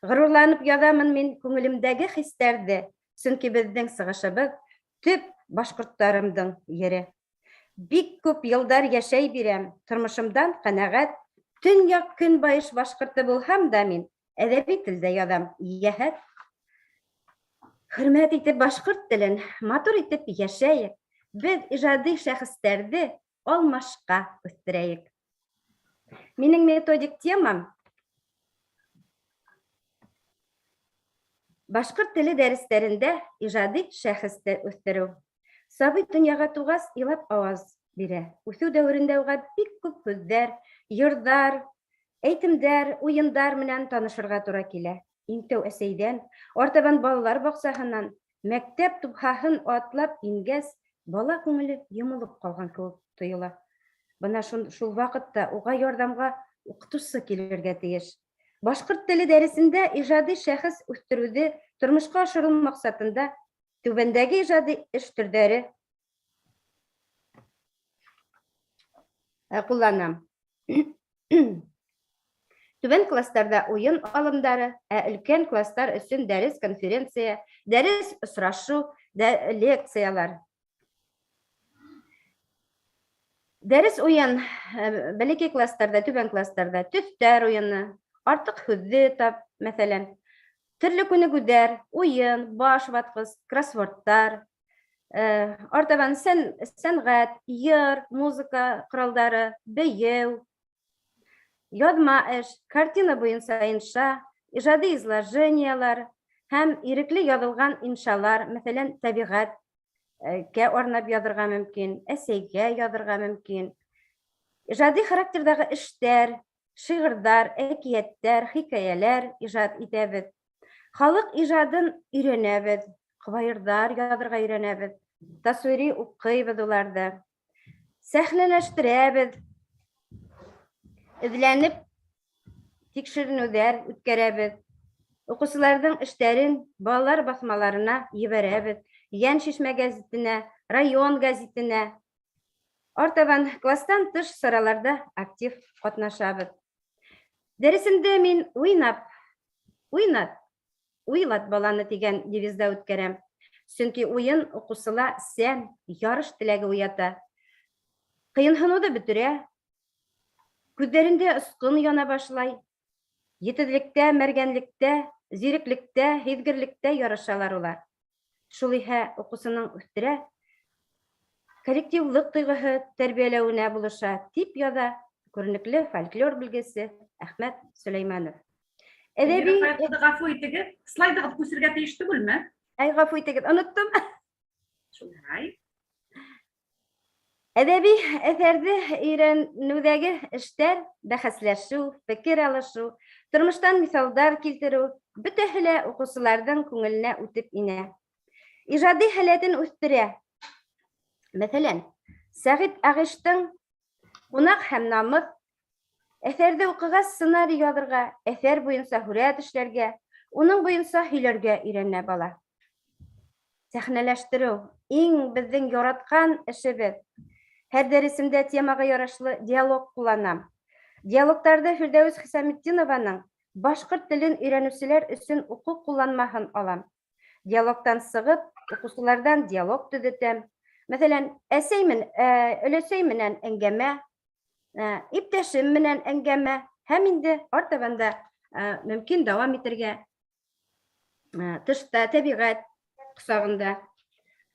Ғорурланып яҙамын мин күңелемдәге хистәрҙе, сөнки беҙҙең сығышыбыҙ төп башҡорттарымдың ере. Бик күп йылдар йәшәй бирәм, тормошомдан ҡәнәғәт, төньяҡ көнбайыш башҡорто булһам да мин әҙәби телдә яҙам йәһәт. Хөрмәт итеп башҡорт телен, матур итеп йәшәйек, беҙ ижади шәхестәрҙе алмашҡа үҫтерәйек. Минең методик темам башҡорт теле дәрестәрендә ижади шәхесте үҫтереү. Сабый донъяға туғас илап ауаз бирә. Үҫеү дәүерендә уға бик күп һүҙҙәр, йырҙар, әйтемдәр, уйындар менән танышырға тура килә. Иң тәү әсәйҙән, артабан балалар баҡсаһынан, мәктәп тупһаһын атлап ингәс, бала күңеле йомолоп ҡалған кеүек тойола. Бына шул ваҡытта уға ярҙамға уҡытыусы килергә тейеш. Башҡорт теле дәресендә ижади шәхес үҫтереүҙе тормошҡа ашырыу маҡсатында түбәндәге ижади эш төрҙәре ҡулланам. Түбән класстарҙа уйын алымдары, ә өлкән класстар өсөн дәрес конференция, дәрес осрашыу, лекциялар. Дәрес уйын, бәләкәй класстарҙа, түбән класстарҙа төҫтәр уйыны, артыҡ һүҙҙе тап, мәҫәлән. Төрлө күнегеүҙәр, уйын, баш ватҡыс, кроссвордтар, артабан сәнғәт, йыр, музыка ҡоралдары, бейеү, яҙма эш, картина буйынса инша, ижади изложениелар һәм ирекле яҙылған иншалар, мәҫәлән, тәбиғәткә арнап яҙырға мөмкин, әсәйгә яҙырға мөмкин. Ижади характерҙағы эштәр, шиғырҙар, әкиәттәр, хикәйәләр ижад итәбеҙ. Халыҡ ижадын өйрәнәбеҙ, ҡобайырҙар яҙырға өйрәнәбеҙ, тасуири уҡыйбыҙ уларҙы. Сәхнәләштерәбеҙ, эҙләнеп тикшеренеүҙәр үткәрәбеҙ. Уҡыусыларҙың эштәрен балалар баҫмаларына ебәрәбеҙ. Йән шишмә гәзитенә, район гәзитенә. Артабан класстан тыш сараларҙа актив ҡатнашабыҙ. Дәресемде мин уйнап, уйнат, уйлат баланы тигән девизда үткәрәм. Сөнки уйын уҡыусыла сәм, ярыш теләге уята. Ҡыйынһыныуҙы бөтөрә, күҙҙәрендә осҡон яна башлай. Етеҙлектә, мәргәнлектә, зиреклектә, һиҙгерлектә ярышалар улар. Шул иһә уҡыусының үҫтерә, коллективлыҡ тойғоһо тәрбиәләүенә булыша, тип яҙа күренекле фольклор белгесе Әхмәт Сөләймәнов. Әҙәби Ғәфү итегеҙ, слайдығыҙ күсергә тейеш түгелме? Әй, ғәфү итегеҙ, оноттом. Шулай. Әҙәби әҫәрҙе өйрәнеүҙәге эштәр, бәхәсләшеү, фекер алышыу, тормоштан миҫалдар килтереү бөтәһе лә уҡыусыларҙың күңеленә үтеп инә. Ижади һәләтен үҫтерә. Мәҫәлән, Сәғит Ағиштың Ҡунаҡ һәм намыҫ әҫәрҙе уҡығас сценарий яҙырға, әҫәр буйынса һүрәт эшләргә, уның буйынса һөйләргә өйрәнә бала. Сәхнәләштереү иң беҙҙең яратҡан эшебеҙ. Һәр дәресемдә темаға ярашлы диалог ҡулланам. Диалогтарҙы Фирҙәүес Хисаметдинованың башҡорт телен өйрәнеүселәр өсөн уҡыу ҡулланмаһын алам. Диалогтан сығып, уҡыусыларҙан диалог төҙөтәм. Мәҫәлән, әсәй өләсәй менән әңгәмә, иптәшем менән әңгәмә һәм инде артабан да мөмкин дауам итергә тышта, тәбиғәт ҡосағында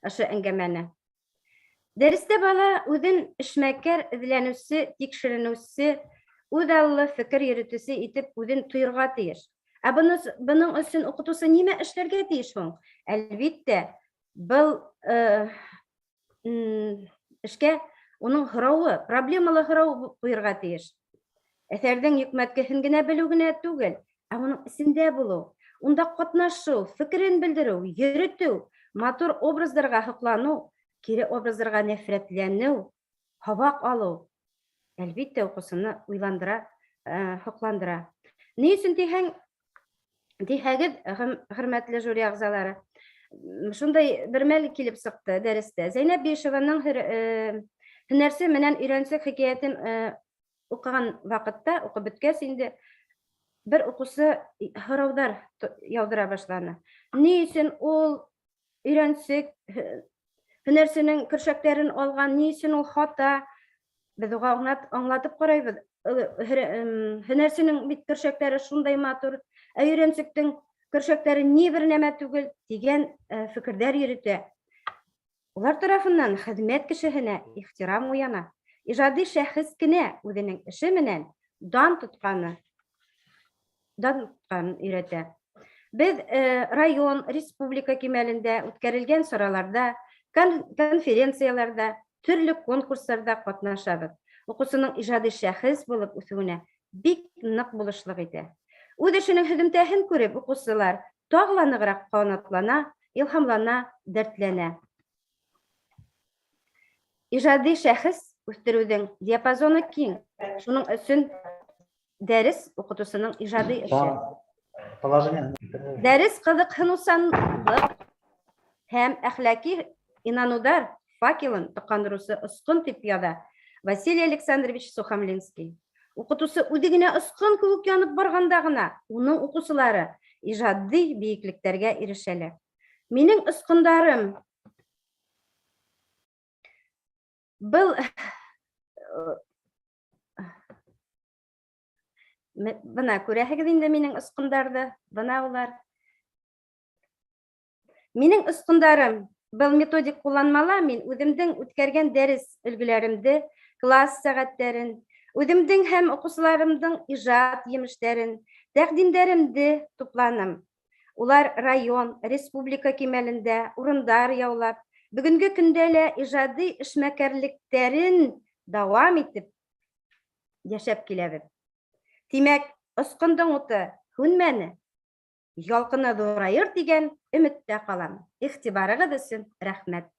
ошо әңгәмәне. Дәрестә бала үҙен эшмәкәр, эҙләнеүсе, тикшеренеүсе, үҙаллы фекер йөрөтөүсе итеп үҙен тойорға тейеш. Ә бының өсөн уҡытыусы нимә эшләргә тейеш һуң? Әлбиттә, был эшкә уның һорауы, проблемалы һорау ҡуйырға тейеш. Әҫәрҙең йөкмәткеһен генә белеү генә түгел, ә уның эсендә булыу, унда ҡатнашыу, фекерен белдереү, йөрөтөү, матур образдарға һоҡланыу, кире образдарға нәфрәтләнеү, һабаҡ алыу, әлбиттә, уҡыусыны уйландыра, һоҡландыра. Ни өсөн тиһәң, тиһәгеҙ, хөрмәтле жюри ағзалары, шундай бер мәл килеп сыҡты дәрестә. Зәйнәб Бишеваның һөнәрсе менән өйрәнсек хикәйәтен уҡыған ваҡытта, уҡып бөткәс инде, бер уҡыусы һорауҙар яуҙыра башланы. Ни өсөн ул өйрәнсек һөнәрсенең көршәктәрен алған, ни өсөн ул хата? Беҙ уға аңлатып ҡарайбыҙ. Һөнәрсенең бит көршәктәре шундай матур, ә өйрәнсектең көршәктәре ни бер нәмә түгел тигән фекерҙәр йөрөтә. Улар тарафынан хеҙмәт кешеһенә ихтирам уяна. Ижади шәхес кенә үҙенең эше менән дан тотҡанын өйрәтә. Беҙ район, республика кимәлендә үткәрелгән сараларҙа, конференцияларҙа, төрлө конкурстарҙа ҡатнашабыҙ. Уҡыусының ижади шәхес булып үҫеүенә бик ныҡ булышлыҡ итә. Үҙ эшенең һөҙөмтәһен күреп, уҡыусылар тағы ла нығыраҡ ҡанатлана, илһамлана, дәртләнә. Ижади шәхес үҫтереүҙең диапазоны киң. Шуның өсөн дәрес уҡытыусының ижади эше. Положение. Дәрес ҡыҙыҡһыныусанлыҡ һәм әхлаки инаныуҙар факелын тоҡандырыусы осҡон тип яҙа Василий Александрович Сухомлинский. Уҡытыусы үҙе генә осҡон кеүек янып барғанда ғына уның уҡыусылары ижади бейеклектәргә ирешәләр. Минең осҡондарым был бына күрәһегеҙ инде минең осҡондарҙы, бына улар. Минең осҡондарым был методик ҡулланмала мин үҙемдең үткәргән дәрес өлгөләремде, класс сәғәттәрен, үҙемдең һәм уҡыусыларымдың ижад емештәрен, тәҡдимдәремде тупланым. Улар район, республика кимәлендә урындар яулап, бөгөнгө көндә лә ижади эшмәкәрлектәрен дауам итеп йәшәп киләбеҙ. Тимәк, осҡондоң уты һүнмәне, ялҡыны ҙурайыр тигән өмөттә ҡалам. Иғтибарығыҙ өсөн рәхмәт.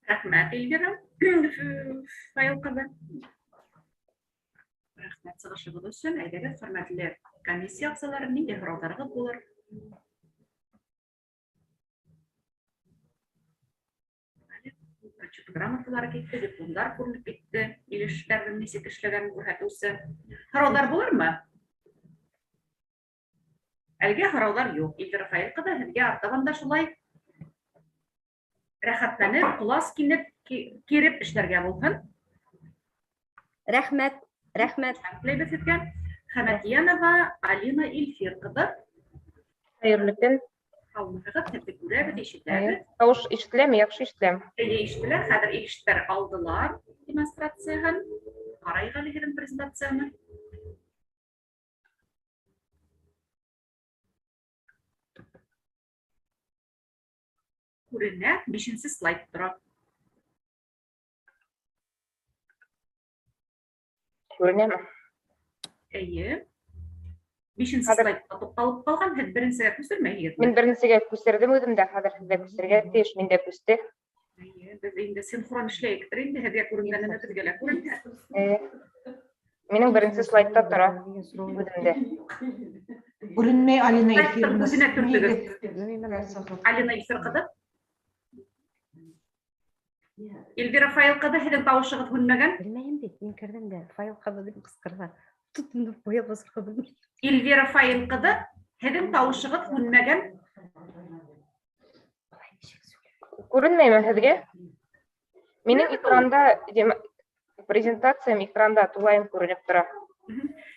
Рәхмәт, Эльвира Фаил ҡыҙы. Рәхмәт сығышығыҙ өсөн. Әйҙәгеҙ, хөрмәтле комиссия ағзалары, ниндәй һорауҙарығыҙ булыр? Отчет грамоталары китте, дипломдар күренеп китте, илештәрҙең нисек эшләгәнен күрһәтеүсе. Һорауҙар булырмы? Әлегә һорауҙар юҡ. Эльвира Фаил ҡыҙы, һеҙгә артабан да шулай рәхәтләнеп, ҡолас кинеп, киреп эшләргә булһын. Рәхмәт, рәхмәт. Теләйбеҙ һеҙгә. Хәмәтйәнова Алина Илфир ҡыҙы. Хәйерле көн. Һаумыһығыҙ, һеҙҙе күрәбеҙ, ишетәбеҙ. Тауыш ишетеләме? Яҡшы ишетеләме? Эйе, ишетелә. Хәҙер ишеттәр алдылар демонстрацияһын. Ҡарайыҡ әле һеҙҙең презентацияны. Күренә, бишенсе слайд тора. Күренәме? Эйе. Бишенсе слайдта туҡталып ҡалған, һеҙ беренсегә күсермәйһегеҙме? Мин беренсегә күсерҙем үҙем дә, хәҙер һеҙҙә күсергә тейеш, мин дә күсте. Эйе, беҙ инде синхрон эшләйектер инде, һеҙгә күренгәнен беҙгә лә күренә. Эйе. Минең беренсе слайдта тора үҙемдә. Күренмәй, Алина Слайдтың Илфировна. үҙенә төртөгөҙ. Алина Илфир ҡыҙы. Эльвира Фаил ҡыҙы, һеҙҙең тауышығыҙ һүнмәгән. Белмәйем бит, мин керҙем дә, Фаил ҡыҙы тип ҡысҡырҙы. Тотондоп ҡуя баҫырға белмәйем. Эльвира Фаил ҡыҙы, һеҙҙең тауышығыҙ һүнмәгән. Күренмәйме һеҙгә? Минең экранда презентациям экранда тулайым күренеп тора.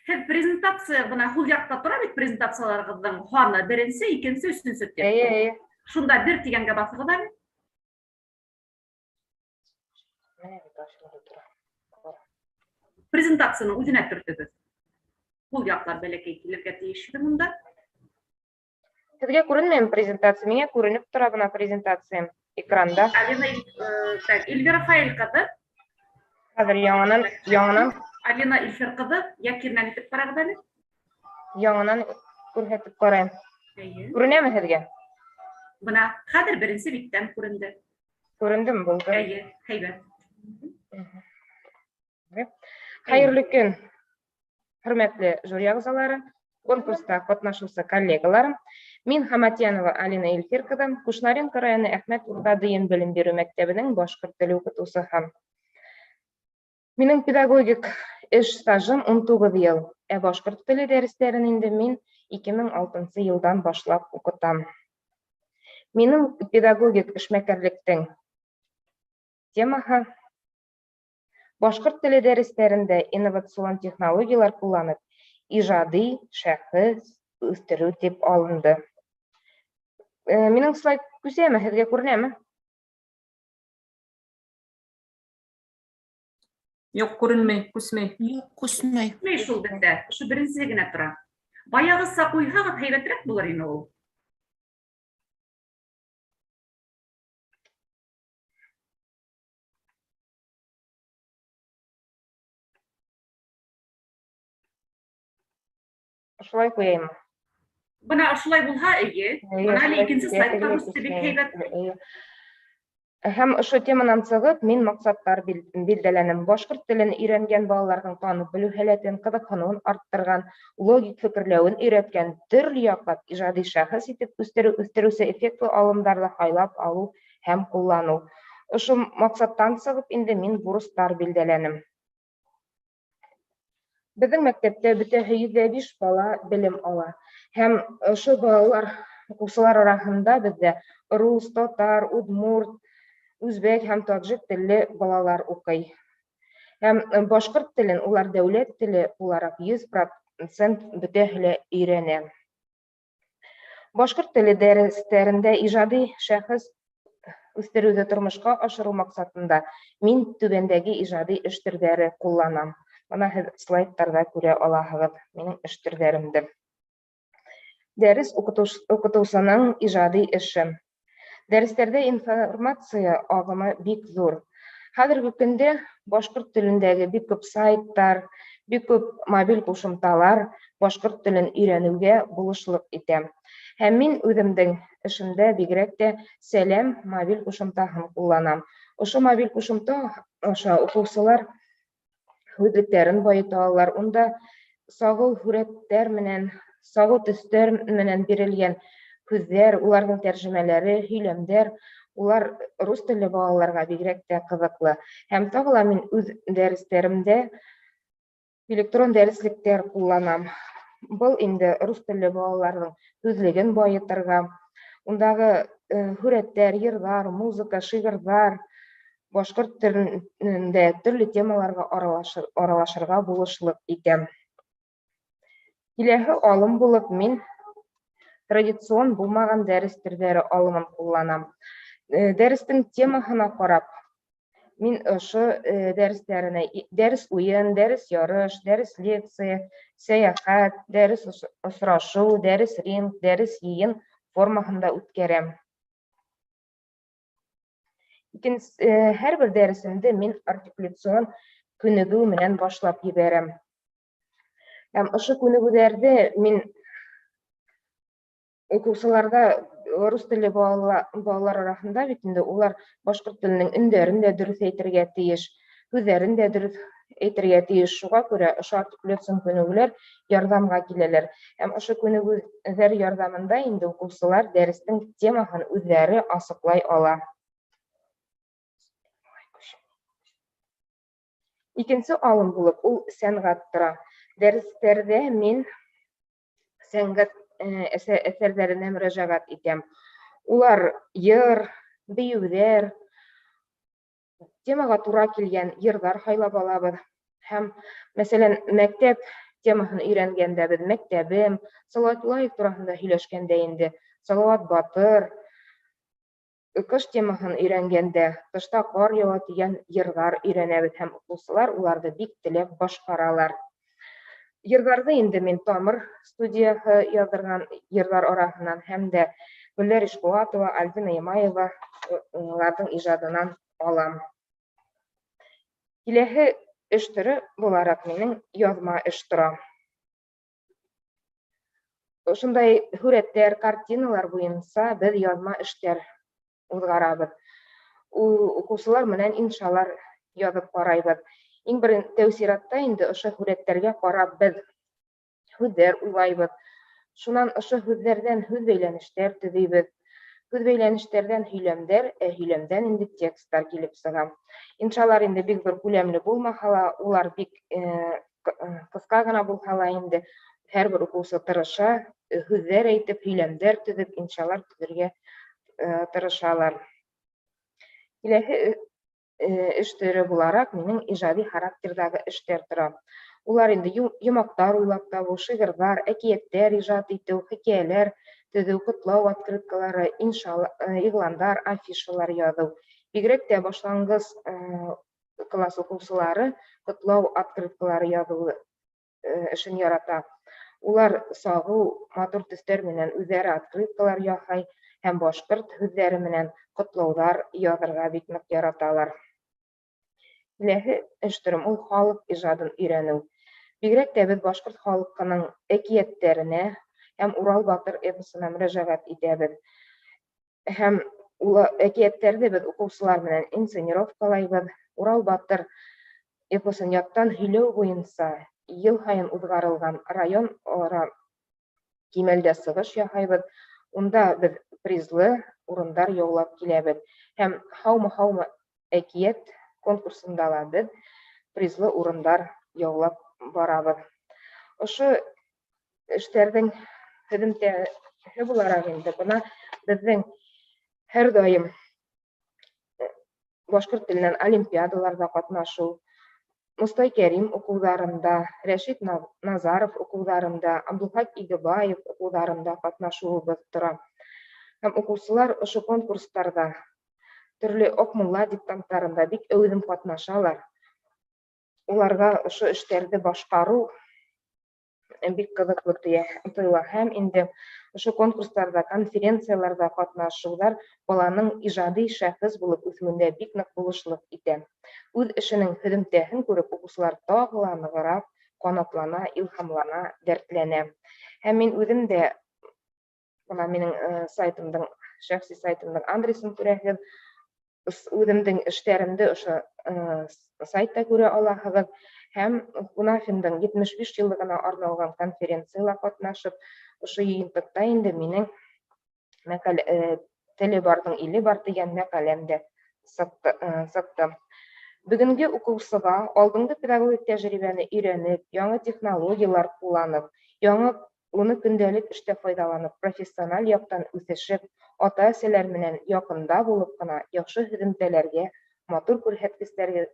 Һеҙ презентация бына һул яҡта тора бит, презентацияларығыҙҙың һаны беренсе, икенсе, өсөнсө тип. Эйе, эйе. Шунда бер тигәнгә баҫығыҙ әле. Менә бит ачылып тора. Презентацияның үҙенә төртөгөҙ. Һул яҡлар бәләкәй килергә тейеш ине монда. Һеҙгә күренмәйме презентация? Миңә күренеп тора бына презентациям экранда. Алина, так, Эльвира Фаил ҡыҙы. Хәҙер яңынан. Алина Илфир ҡыҙы, йә киренән итеп ҡарағыҙ әле. Яңынан күрһәтеп ҡарайым. Эйе. Күренәме һеҙгә? Бына хәҙер беренсе биттән күренде. Күрендеме, булды? Эйе, һәйбәт. Хәйерле көн, хөрмәтле жюри ағзалары, конкурста ҡатнашыусы коллегаларым. Мин Хаматьянова Алина Илфир ҡыҙы, Кушнаренко районы Әхмәт урта дөйөм белем биреү мәктәбенең башҡорт теле уҡытыусыһы. Минең педагогик эш стажым 19 йыл, ә башҡорт теле дәрестәрен инде мин 2006 йылдан башлап уҡытам. Минең педагогик эшмәкәрлектең темаһы башҡорт теле дәрестәрендә инновацион технологиялар ҡулланып, ижади шәхес үҫтереү тип алынды. Минең слайд күсәме, һеҙгә күренәме? Юҡ, күренмәй, күсмәй. Юҡ, күсмәй. Күсмәй шул беҙҙә. Ошо беренсеһе генә тора. Баяғыса ҡуйһағыҙ һәйбәтерәк булыр ине ул. Ошолай ҡуяйыммы? Бына ошолай булһа, эйе. Эйе, Бына әле ошолай икенсе китә, слайдта тегеләй күсте, бик күсмәй. һәйбәт. Эйе. Һәм ошо теманан сығып, мин маҡсаттар билдәләнем. Башҡорт телен өйрәнгән балаларҙың танып белеү һәләтен, ҡыҙыҡһыныуын арттырған, логик фекерләүен өйрәткән, төрлө яҡлап ижади шәхес итеп үҫтереүсе эффектлы алымдарҙы һайлап алыу һәм ҡулланыу. Ошо маҡсаттан сығып инде мин бурыстар билдәләнем. Беҙҙең мәктәптә бөтәһе 105 бала белем ала. Һәм ошо балалар, уҡыусылар араһында беҙҙә рус, татар, удмурт, үзбәк һәм таджик телле балалар уҡый. Һәм башҡорт телен улар дәүләт теле булараҡ 100% бөтәһе лә өйрәнә. Башҡорт теле дәрестәрендә ижади шәхес үҫтереүҙе тормошҡа ашырыу маҡсатында мин түбәндәге ижади эш төрҙәре ҡулланам. Бына һеҙ слайдтарҙа күрә алаһығыҙ минең эш төрҙәремде. Дәрес уҡытыусының ижади эше. Дәрестәрҙә информация ағымы бик ҙур. Хәҙерге көндә башҡорт телендәге бик күп сайттар, бик күп мобиль ҡушымталар башҡорт телен өйрәнеүгә булышлыҡ итә. Һәм мин үҙемдең эшемдә бигерәк тә Сәләм мобиль ҡушымтаһын ҡулланам. Ошо мобиль ҡушымта аша уҡыусылар һүҙлектәрен байыта алалар. Унда сағыу һүрәттәр менән, сағыу төҫтәр менән бирелгән һүҙҙәр, уларҙың тәржемәләре, һөйләмдәр, улар рус телле балаларға бигерәк тә ҡыҙыҡлы. Һәм тағы ла мин үҙ дәрестәремдә электрон дәреслектәр ҡулланам. Был инде рус телле балаларҙың һүҙлеген байытырға, ундағы һүрәттәр, йырҙар, музыка, шиғырҙар, башҡорт телендә төрлө темаларға аралашырға булышлыҡ итә. Киләһе алым булып мин традицион булмаған дәрес төрҙәре алымын ҡулланам. Дәрестең темаһына ҡарап, мин ошо дәрестәренә дәрес уйын, дәрес ярыш, дәрес лекция, сәйәхәт, дәрес осрашыу, дәрес ринг, дәрес йыйын формаһында үткәрәм. Икенсе, һәр бер дәресемде мин артикуляцион күнегеү менән башлап ебәрәм. Һәм ошо күнегеүҙәрҙе мин уҡыусыларҙа рус телле балалар араһында бит инде улар башҡорт теленең өндәрен дә дөрөҫ әйтергә тейеш, һүҙҙәрен дә дөрөҫ әйтергә тейеш. Шуға күрә ошо артикуляцион күнегеүләр ярҙамға киләләр. Һәм ошо күнегеүҙәр ярҙамында инде уҡыусылар дәрестең темаһын үҙҙәре асыҡлай ала. Икенсе алым булып ул сәнғәт тора. Дәрестәрҙә мин сәнғәт әҫәрҙәренә мөрәжәғәт итәм. Улар йыр, бейеүҙәр, темаға тура килгән йырҙар һайлап алабыҙ. Һәм, мәҫәлән, мәктәп темаһын өйрәнгәндә беҙ мәктәбем, Салауат Юлаев тураһында һөйләшкәндә инде Салауат Батыр, ҡыш темаһын өйрәнгәндә тышта ҡар яуа тигән йырҙар өйрәнәбеҙ һәм уҡыусылар уларҙы бик теләп башҡаралар. Йырҙарҙы инде мин Тамыр студияһы яҙҙырған йырҙар араһынан һәм дә Гөлләр Ишбулатова, Альбина Ямаева уларҙың ижадынан алам. Киләһе эш төрө булараҡ минең яҙма эш тора. Ошондай һүрәттәр, картиналар буйынса беҙ яҙма эштәр уҙғарабыҙ. Уҡыусылар менән иншалар яҙып ҡарайбыҙ. Иң тәү сиратта инде ошо һүрәттәргә ҡарап беҙ һүҙҙәр уйлайбыҙ. Шунан ошо һүҙҙәрҙән һүҙ бәйләнештәр төҙөйбөҙ. Һүҙ бәйләнештәрҙән һөйләмдәр, ә һөйләмдән инде тексттар килеп сыға. Иншалар инде бик ҙур күләмле булмаһа ла, улар бик ҡыҫҡа ғына булһа ла инде һәр бер уҡыусы тырыша, һүҙҙәр әйтеп, һөйләмдәр төҙөп, иншалар төҙөргә тырышалар. Киләһе эш төрө булараҡ минең ижади характерҙағы эштәр тора. Улар инде йомаҡтар уйлап табыу, шиғырҙар, әкиәттәр ижад итеү, хикәйәләр төҙөү, ҡотлау открыткалары, иғландар, афишалар яҙыу. Бигерәк тә башланғыс класс уҡыусылары ҡотлау открыткалары яҙыу эшен ярата. Улар сағыу матур төҫтәр менән үҙҙәре открыткалар яһай һәм башҡорт һүҙҙәре менән ҡотлауҙар яҙырға бик ныҡ яраталар. Киләһе эш төрөм ул халыҡ ижадын өйрәнеү. Бигерәк тә беҙ башҡорт халҡының әкиәттәренә һәм Урал батыр эпосына мөрәжәғәт итәбеҙ. Һәм әкиәттәрҙе беҙ уҡыусылар менән инсценировкалайбыҙ. Урал батыр эпосын яттан һөйләү буйынса йыл һайын уҙғарылған район ара кимәлдә сығыш яһайбыҙ. Унда беҙ призлы урындар яулап киләбеҙ. Һәм һаумы-һаумы әкиәт конкурсында ла беҙ призлы урындар яулап барабыҙ. Ошо эштәрҙең һөҙөмтәһе булараҡ инде бына беҙҙең һәр даим башҡорт теленән олимпиадаларҙа ҡатнашыу, Мостай Кәрим уҡыуҙарында, Рәшит Назаров уҡыуҙарында, Абдулхак Игебаев уҡыуҙарында ҡатнашыуыбыҙ тора. Һәм уҡыусылар ошо конкурстарҙа, төрлө Аҡмулла диктанттарында бик әүҙем ҡатнашалар. Уларға ошо эштәрҙе башҡарыу бик ҡыҙыҡлы тойола. Һәм инде ошо конкурстарҙа, конференцияларҙа ҡатнашыуҙар баланың ижади шәхес булып үҫеүендә бик ныҡ булышлыҡ итә. Үҙ эшенең һөҙөмтәһен күреп, уҡыусылар тағы ла нығыраҡ ҡанатлана, илһамлана, дәртләнә. Һәм мин үҙем дә, бына минең сайтымдың, шәхси сайтымдың адресын күрәһегеҙ, үҙемдең эштәремде ошо сайтта күрә алаһығыҙ. Һәм Кунафиндың 75 йыллығына арналған конференцияла ҡатнашып, ошо йыйынтыҡта инде минең мәҡәлә «Теле барҙың иле бар» тигән мәҡәләм дә сыҡты. Бөгөнгө уҡыусыға алдынғы педагогик тәжрибәне өйрәнеп, яңы технологиялар ҡулланып, яңы уны көндәлек эштә файҙаланып, профессиональ яҡтан үҫешеп, ата-әсәләр менән яҡында булып ҡына яҡшы һөҙөмтәләргә, матур күрһәткестәргә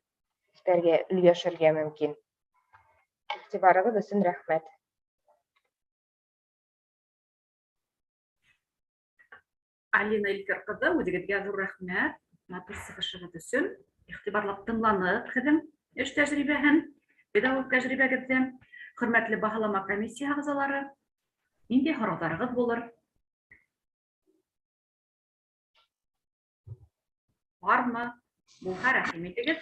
өлгәшергә мөмкин. Иғтибарығыҙ өсөн рәхмәт. Алина Илфир ҡыҙы, үҙегеҙгә ҙур рәхмәт матур сығышығыҙ өсөн. Иғтибарлап тыңланыҡ һеҙҙең эш тәжрибәһен, педагог тәжрибәгеҙҙе. Хөрмәтле баһалама комиссияһы ағзалары, ниндәй һорауҙарығыҙ булыр? Бармы? Булһа, рәхим итегеҙ.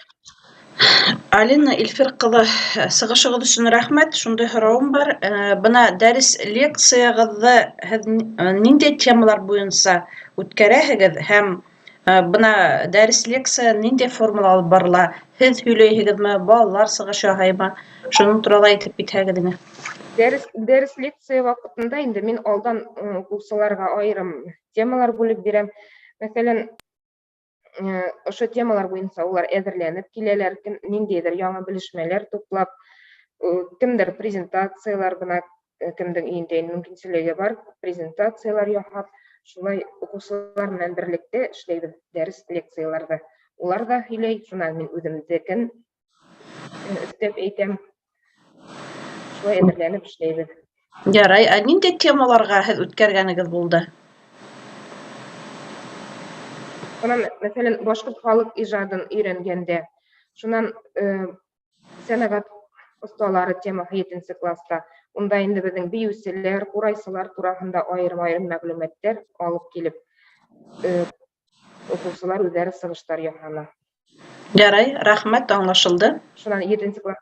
Алина Илфир ҡыҙы, сығышығыҙ өсөн рәхмәт. Шундай һорауым бар. Бына дәрес лекцияғыҙҙы һеҙ ниндәй темалар буйынса үткәрәһегеҙ һәм бына дәрес лекция ниндәй формала алып барыла? Һеҙ һөйләйһегеҙме, балалар сығыш яһаймы? Шуның турала әйтеп китһәгеҙ ине. Дәрес лекция ваҡытында инде мин алдан уҡыусыларға айырым темалар бүлеп бирәм. Мәҫәлән, ошо темалар буйынса улар әҙерләнеп киләләр, ниндәйҙер яңы белешмәләр туплап, кемдер презентациялар, бына кемдең өйөндә мөмкинселеге бар, презентациялар яһап, шулай уҡыусылар менән берлектә эшләйбеҙ дәрес лекцияларҙы. Улар ҙа һөйләй, шунан мин үҙемдекен өҫтәп әйтәм. Шулай әҙерләнеп эшләйбеҙ. Ярай, ә ниндәй темаларға һеҙ үткәргәнегеҙ булды? Бына, мәҫәлән, башҡорт халыҡ ижадын өйрәнгәндә, шунан сәнәғәт оҫталары темаһы 7-нсе класта, унда инде беҙҙең бейеүселәр, ҡурайсылар тураһында айырым-айырым мәғлүмәттәр алып килеп, уҡыусылар үҙҙәре сығыштар яһаны. Ярай, рәхмәт, аңлашылды. Шунан 7-нсе класс.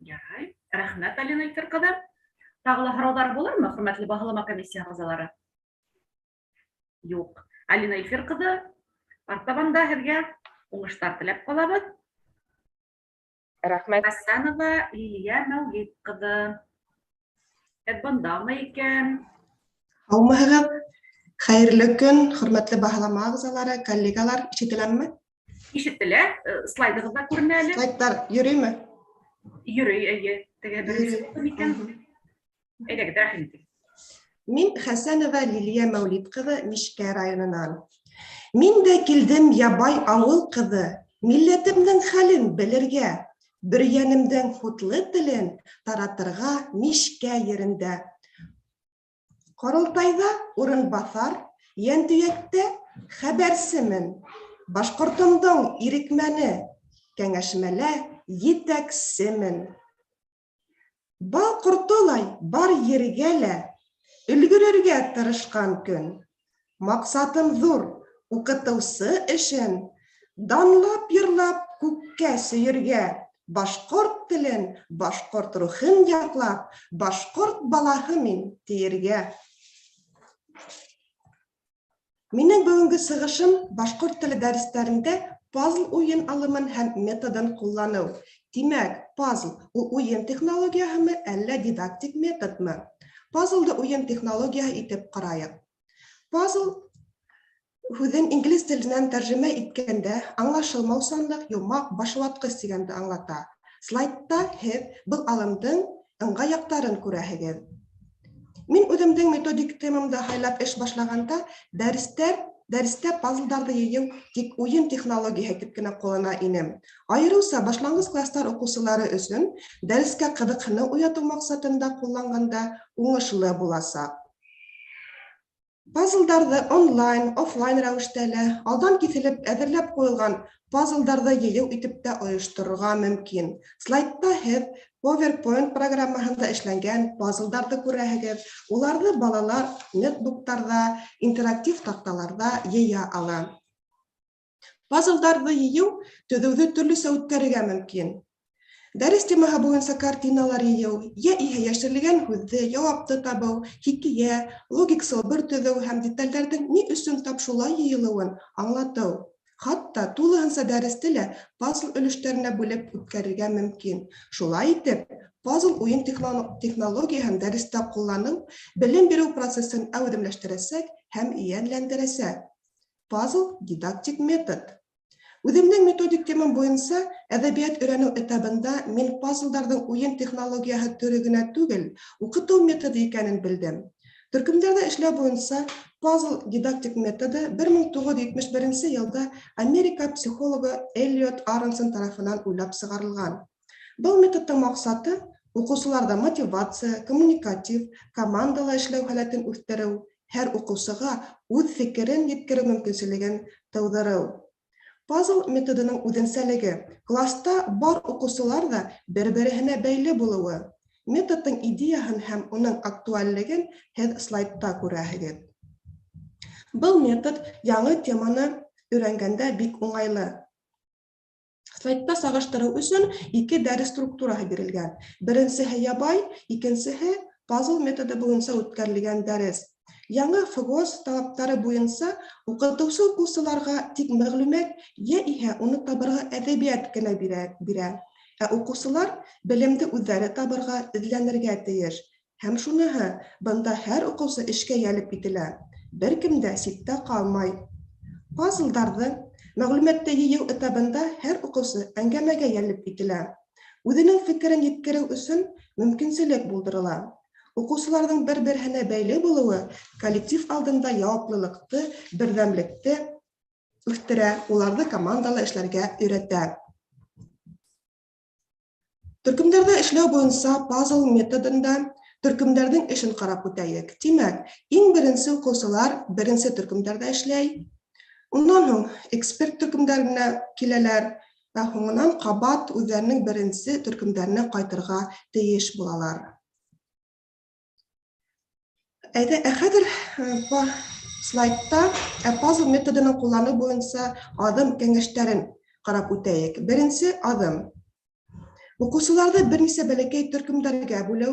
Ярай, рәхмәт, Алина Илфир ҡыҙы. Тағы ла һорауҙар булырмы, хөрмәтле баһалама комиссия ағзалары? Юҡ. Алина Илфир ҡыҙы, артабан да һеҙгә уңыштар теләп ҡалабыҙ. Рәхмәт. Хәсәнова Лилиә Мәүлит ҡыҙы. Һеҙ бындамы икән? Һаумыһығыҙ? Хәйерле көн, хөрмәтле баһалама ағзалары, коллегалар, ишетеләмме? Ишетелә. Слайдығыҙ ҙа күренә әле. Слайдтар йөрөймө? Йөрөй, эйе. Теге беренсе булды микән? Әйҙәгеҙ, рәхим итегеҙ. Мин Хәсәнова Лилиә Мәүлит ҡыҙы, Мишкә районынан. Мин дә килдем ябай ауыл ҡыҙы, милләтемдең хәлен белергә, бөрйәнемдең хутлы телен таратырға Мишкә ерендә. Ҡоролтайҙа урынбаҫар, йәнтөйәктә хәбәрсемен, башҡортомдоң ирекмәне, кәңәшмәлә етәксемен. Бал ҡортолай бар ергә лә өлгөрөргә тырышҡан көн. Маҡсатым ҙур, уҡытыусы эшен данлап йырлап күккә сөйөргә, башҡорт телен, башҡорт рухын яҡлап, башҡорт балаһы мин тиергә. Минең бөгөнгө сығышым башҡорт теле дәрестәрендә пазл уйын алымын һәм методын ҡулланыу. Тимәк, пазл ул уйын технологияһымы, әллә дидактик методмы? Пазлды уйын технологияһы итеп ҡарайыҡ. Пазл һүҙен инглиз теленән тәржемә иткәндә аңлашылмаусанлыҡ, йомаҡ, башватҡыс тигәнде аңлата. Слайдта һеҙ был алымдың ыңғай яҡтарын күрәһегеҙ. Мин үҙемдең методик темамды һайлап эш башлағанда дәрестәр Дәрестә пазлдарҙы йыйыу тик уйын технологияһы итеп кенә ҡуллана инем. Айырыуса башланғыс класстар уҡыусылары өсөн дәрескә ҡыҙыҡһыныу уятыу маҡсатында ҡулланғанда уңышлы буласаҡ. Пазлдарҙы онлайн, офлайн рәүештә лә, алдан киҫелеп әҙерләп ҡуйылған пазлдарҙы йыйыу итеп тә ойошторорға мөмкин. Слайдта һеҙ PowerPoint программаһында эшләнгән пазлдарҙы күрәһегеҙ. Уларҙы балалар нетбуктарҙа, интерактив таҡталарҙа йыя ала. Пазлдарҙы йыйыу төҙөүҙе төрлөсә үткәрергә мөмкин. Дәрес темаһы буйынса картиналар йыйыу, йә иһә йәшерелгән һүҙҙе, яуапты табыу, хикәйә, логик сылбыр төҙөү һәм деталдәрҙең ни өсөн тап шулай йыйылыуын аңлатыу. Хатта тулыһынса дәресте лә пазл өлөштәренә бүлеп үткәрергә мөмкин. Шулай итеп, пазл уйын технологияһын дәрестә ҡулланыу белем биреү процессын әүҙемләштерәсәк һәм йәнләндерәсәк. Пазл дидактик метод. Үҙемдең методик темам буйынса әҙәбиәт өйрәнеү этабында мин пазлдарҙың уйын технологияһы төрө генә түгел, уҡытыу методы икәнен белдем. Төркөмдәрҙә эшләү буйынса пазл дидактик методы 1971 йылда Америка психологы Эллиот Аронсон тарафынан уйлап сығарылған. Был методтың маҡсаты уҡыусыларҙа мотивация, коммуникатив, командала эшләү һәләтен үҫтереү, һәр уҡыусыға үҙ фекерен еткереү мөмкинселеген тыуҙырыу. Пазл методының үҙенсәлеге класста бар уҡыусылар ҙа бер-береһенә бәйле булыуы. Методтың идеяһын һәм уның актуальлеген һеҙ слайдта күрәһегеҙ. Был метод яңы теманы өйрәнгәндә бик уңайлы. Слайдта сағыштырыу өсөн ике дәрес структураһы бирелгән. Беренсеһе ябай, икенсеһе пазл методы буйынса үткәрелгән дәрес. Яңы ФГОС талаптары буйынса уҡытыусы уҡыусыларға тик мәғлүмәт йә иһә уны табырға әҙәбиәт кенә бирә. Ә уҡыусылар белемде үҙҙәре табырға, эҙләнергә тейеш. Һәм шуныһы, бында һәр уҡыусы эшкә йәлеп ителә. Бер кем дә ситтә ҡалмай. Пазлдарҙы мәғлүмәтте йыйыу этабында һәр уҡыусы әңгәмәгә йәлеп ителә. Үҙенең фекерен еткереү өсөн мөмкинселек булдырыла. Уҡыусыларҙың бер-береһенә бәйле булыуы коллектив алдында яуаплылыҡты, берҙәмлекте үҫтерә, уларҙы командала эшләргә өйрәтә. Төркөмдәрҙә эшләү буйынса пазл методында төркөмдәрҙең эшен ҡарап үтәйек. Тимәк, иң беренсе уҡыусылар беренсе төркөмдәрҙә эшләй. Унан һуң эксперт төркөмдәренә киләләр, ә һуңынан ҡабат үҙҙәренең беренсе төркөмдәренә ҡайтырға тейеш булалар. Әйҙә, ә хәҙер слайдта пазл методының ҡулланыу буйынса аҙым кәңәштәрен ҡарап үтәйек. Беренсе аҙым. Уҡыусыларҙы бер нисә бәләкәй төркөмдәргә бүлеү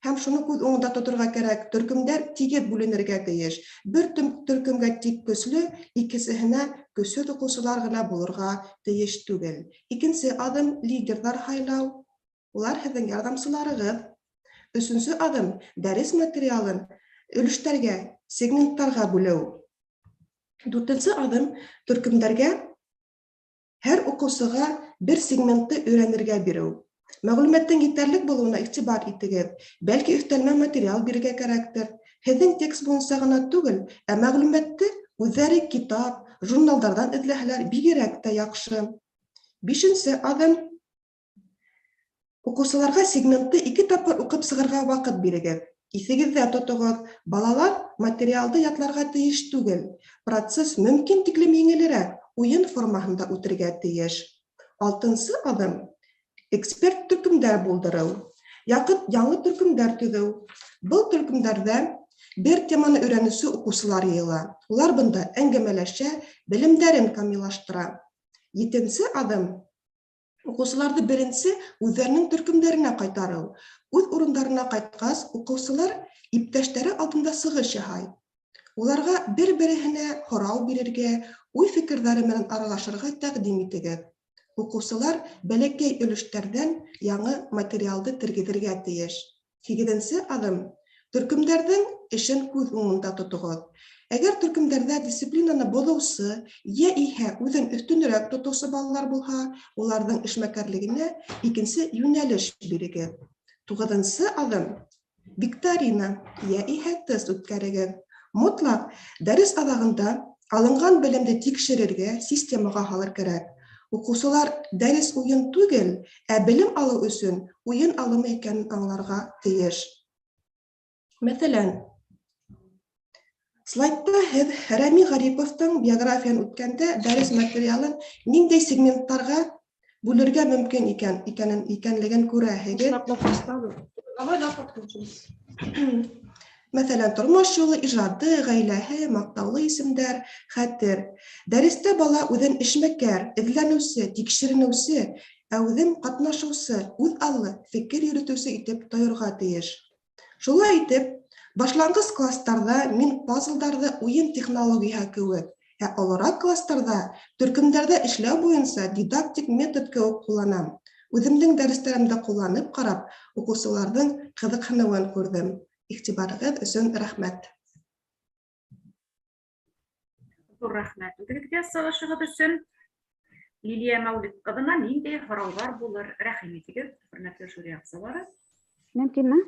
һәм шуны күҙ уңында тоторға кәрәк, төркөмдәр тигеҙ бүленергә тейеш. Бер төркөмгә тик көслө, икенсеһенә көсһөҙ уҡыусылар ғына булырға тейеш түгел. Икенсе аҙым лидерҙар һайлау. Улар һеҙҙең ярҙамсыларығыҙ. Өсөнсө аҙым дәрес материалын өлөштәргә, сегменттарға бүлеү. Дүртенсе аҙым төркөмдәргә һәр уҡыусыға бер сегментты өйрәнергә биреү. Мәғлүмәттең етәрлек булыуына иғтибар итегеҙ. Бәлки өҫтәлмә материал бирергә кәрәктер. Һеҙҙең текст буйынса ғына түгел, ә мәғлүмәтте үҙҙәре китап, журналдарҙан эҙләһәләр бигерәк тә яҡшы. Бишенсе аҙым уҡыусыларға сегментты ике тапҡыр уҡып сығырға ваҡыт бирегеҙ. Иҫегеҙҙә тотоғоҙ, балалар материалды ятларға тейеш түгел. Процесс мөмкин тиклем еңелерәк, уйын формаһында үтергә тейеш. Алтынсы аҙым эксперт төркөмдәр булдырыу. Яҡыт яңы төркөмдәр төҙөү. Был төркөмдәрҙә бер теманы өйрәнеүсе уҡыусылар йыйыла. Улар бында әңгәмәләшә, белемдәрен камиллаштыра. Етенсе аҙым уҡыусыларҙы беренсе үҙҙәренең төркөмдәренә ҡайтарыу. Үҙ урындарына ҡайтҡас, уҡыусылар иптәштәре алдында сығыш яһай. Уларға бер-береһенә һорау бирергә, уй-фекерҙәре менән аралашырға тәҡдим итегеҙ. Уҡыусылар бәләкәй өлөштәрҙән яңы материалды тергеҙергә тейеш. Һигеҙенсе аҙым төркөмдәрҙең эшен күҙ уңында тотоғоҙ. Әгәр төркөмдәрҙә дисциплинаны боҙоусы, йә иһә үҙен өҫтөнөрәк тотоусы балалар булһа, уларҙың эшмәкәрлегенә икенсе йүнәлеш бирегеҙ. Туғыҙынсы аҙым викторина, йә иһә тест үткәрегеҙ. Мотлаҡ дәрес аҙағында Алынған белемде тикшерергә, системаға һалыр кәрәк. Уҡыусылар дәрес уйын түгел, ә белем алыу өсөн уйын алымы икәнен аңларға тейеш. Мәҫәлән, слайдта һеҙ Рәми Ғариповтың биографияһын үткәндә дәрес материалын ниндәй сегменттарға бүлергә мөмкин икән, икәнен, икәнлеген күрәһегеҙ. Давай, да, подключимся. Мәҫәлән, тормош юлы, ижады, ғаиләһе, маҡтаулы исемдәр, хәтер. Дәрестә бала үҙен эшмәкәр, эҙләнеүсе, тикшеренеүсе, әүҙем ҡатнашыусы, үҙ аллы фекер йөрөтөүсе итеп тойорға тейеш. Шулай итеп, башланғыс класстарҙа мин пазлдарҙы уйын технологияһы кеүек, ә олораҡ класстарҙа төркөмдәрҙә эшләү буйынса дидактик метод кеүек ҡулланам. Үҙемдең дәрестәремдә ҡулланып ҡарап, уҡыусыларҙың ҡыҙыҡһыныуын күрҙем. Иғтибарығыҙ өсөн рәхмәт. Ҙур рәхмәт үҙегеҙгә сығышығыҙ өсөн. Лилиә Мәүлит ҡыҙына ниндәй һорауҙар булыр? Рәхим итегеҙ, хөрмәтле жюри ағзалары. Мөмкинме?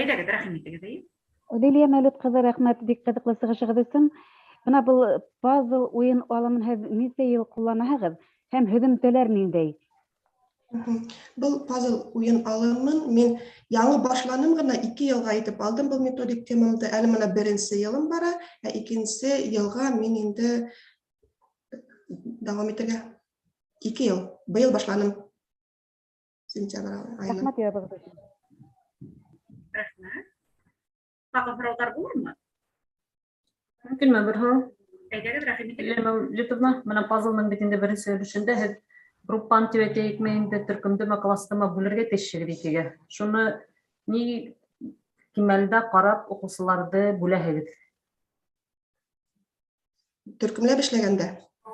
Әйҙәгеҙ, рәхим итегеҙ, әйе. Лилиә Мәүлит ҡыҙы, рәхмәт бик ҡыҙыҡлы сығышығыҙ өсөн. Бына был пазл уйын алымын һеҙ нисә йыл ҡулланаһығыҙ һәм һөҙөмтәләр ниндәй? Был пазл уйын алымын мин яңы башланым ғына, 2 йылға итеп алдым был методик темамды. Әле мына беренсе йылым бара, ә икенсе йылға мин инде дауам итергә. 2 йыл. Быйыл башланым. Сентябрь айынан. Рәхмәт яуабығыҙ өсөн. Рәхмәт. Тағы һорауҙар булырмы? Мөмкинме бер һорау? Әйҙәгеҙ, рәхим итегеҙ. Лилиә Мәүлитовна, бына пазлның бит инде беренсе өлөшөндә һеҙ группаны тип әйтәйекме инде, төркөмдөмө, кластымы бүлергә тейешһегеҙ икегә. Шуны ни кимәлдә ҡарап уҡыусыларҙы бүләһегеҙ? Төркөмләп эшләгәндә?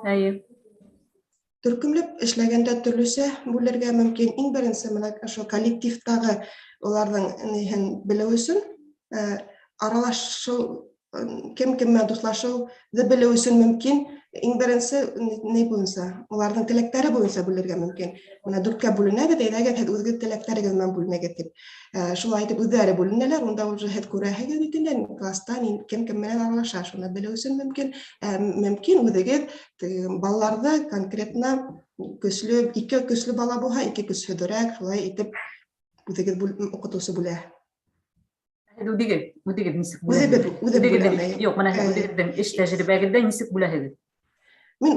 Әйе. Төркөмләп эшләгәндә төрлөсә бүлергә мөмкин. Иң беренсе мына ошо коллективтағы уларҙың ниһен белеү өсөн, аралашыу, кем кем менән дуҫлашыуҙы белеү өсөн мөмкин. Иң беренсе ни буйынса, уларҙың теләктәре буйынса бүлергә мөмкин. Мына дүрткә бүленәбеҙ, әйҙәгеҙ, һеҙ үҙегеҙ теләктәрегеҙ менән бүленәгеҙ тип. Шулай итеп үҙҙәре бүленәләр, унда уже һеҙ күрәһегеҙ бит инде, класста кем кем менән аралаша, шуны белеү өсөн мөмкин. Мөмкин үҙегеҙ балаларҙы конкретно көслө, ике көслө бала булһа, ике көсһөҙөрәк, шулай итеп үҙегеҙ уҡытыусы бүлә. Һеҙ үҙегеҙ нисек Үҙебеҙ, бүләһегеҙ? үҙебеҙ Үҙегеҙҙең, бүләм, әйе. юҡ, мына һеҙ үҙегеҙҙең эш тәжрибәгеҙҙә нисек бүләһегеҙ? Мин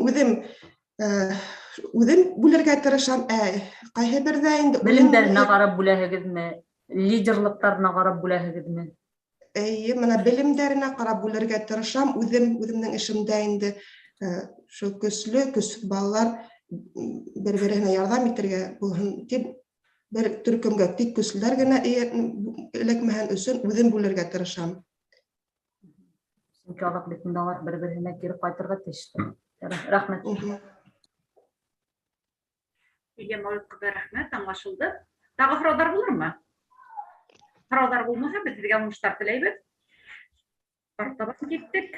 үҙем бүлергә тырышам, ҡайһы берҙә инде үҙем Белемдәренә ҡарап бүләһегеҙме? Лидерлыҡтарына ҡарап бүләһегеҙме? Эйе, мына белемдәренә ҡарап бүлергә тырышам. Үҙем, үҙемдең эшемдә инде шул көслө, көсһөҙ балалар бер-береһенә ярҙам итергә булһын тип бер төркөмгә тик көслөләр генә эләкмәһен өсөн үҙем бүлергә тырышам. Сөнки аҙаҡ бит инде алар бер-береһенә кире ҡайтырға тейеш. Рәхмәт. Лилиә Мәүлит ҡыҙы, рәхмәт, аңлашылды. Тағы һорауҙар булырмы? Һорауҙар булмаһа, беҙ һеҙгә уңыштар теләйбеҙ. Артабан киттек.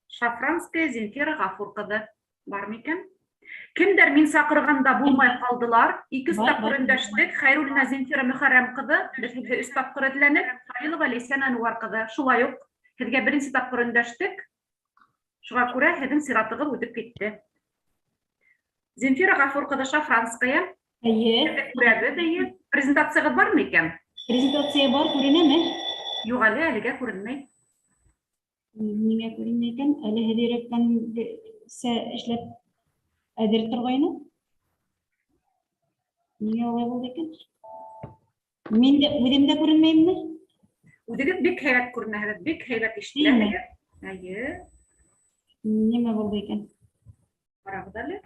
Шафранская Земфира Ғафур ҡыҙы бар микән? Кемдәр мин саҡырғанда булмай ҡалдылар? 2 Бар, тапҡыр бар. өндәштек. Хәйруллина Земфира Мөхәррәм ҡыҙы, беҙ һеҙҙе 3 тапҡыр эҙләнек. Халилова Ләйсән Әнүәр ҡыҙы, шулай уҡ һеҙгә беренсе тапҡыр өндәштек. Шуға күрә һеҙҙең сиратығыҙ үтеп китте. Земфира Ғафур ҡыҙы Шафранская. Эйе. Һеҙҙе күрәбеҙ, эйе. Презентацияғыҙ бармы икән? Презентация бар, күренәме? Юҡ әле, әлегә күренмәй. Ниңә күренмәй икән? Әле һеҙ өйрәткәнсә эшләп әҙер торғайны. Ниңә улай булды икән? Мин дә үҙем дә күренмәйемме? Үҙегеҙ бик һәйбәт күренәһегеҙ, бик һәйбәт ишетеләһегеҙ. Эйе. Нимә булды икән? Ҡарағыҙ әле.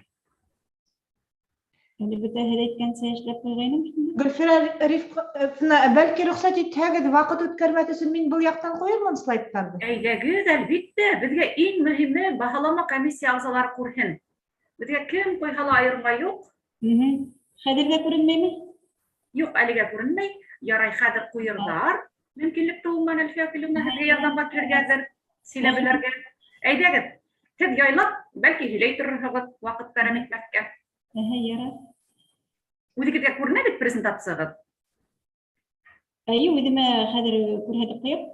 Әле бөтә һеҙ әйткәнсә эшләп ҡуйғайным шунда. Гөлфирә Рифҡовна, бәлки рөхсәт итһәгеҙ, ваҡыт үткәрмәҫ өсөн мин был яҡтан ҡуйырмын слайдтарҙы. Әйҙәгеҙ, әлбиттә, беҙгә иң мөһиме баһалама комиссия ағзалары күрһен. Беҙгә кем ҡуйһа ла айырма юҡ. Хәҙер ҙә күренмәйме? Юҡ, әлегә күренмәй. Ярай, хәҙер ҡуйырҙар. Мөмкинлек тыуыу менән Әлфиә Әкилевна һеҙгә ярҙамға килергә әҙер, сөйләп белергә. Әйҙәгеҙ, һеҙ яйлап, бәлки һөйләй торорһоғоҙ, ваҡыт әрәм итмәҫкә. Әһә, ярай. Үҙегеҙгә күренә бит презентацияғыҙ? Әйе, үҙемә хәҙер күрһәтеп ҡуям.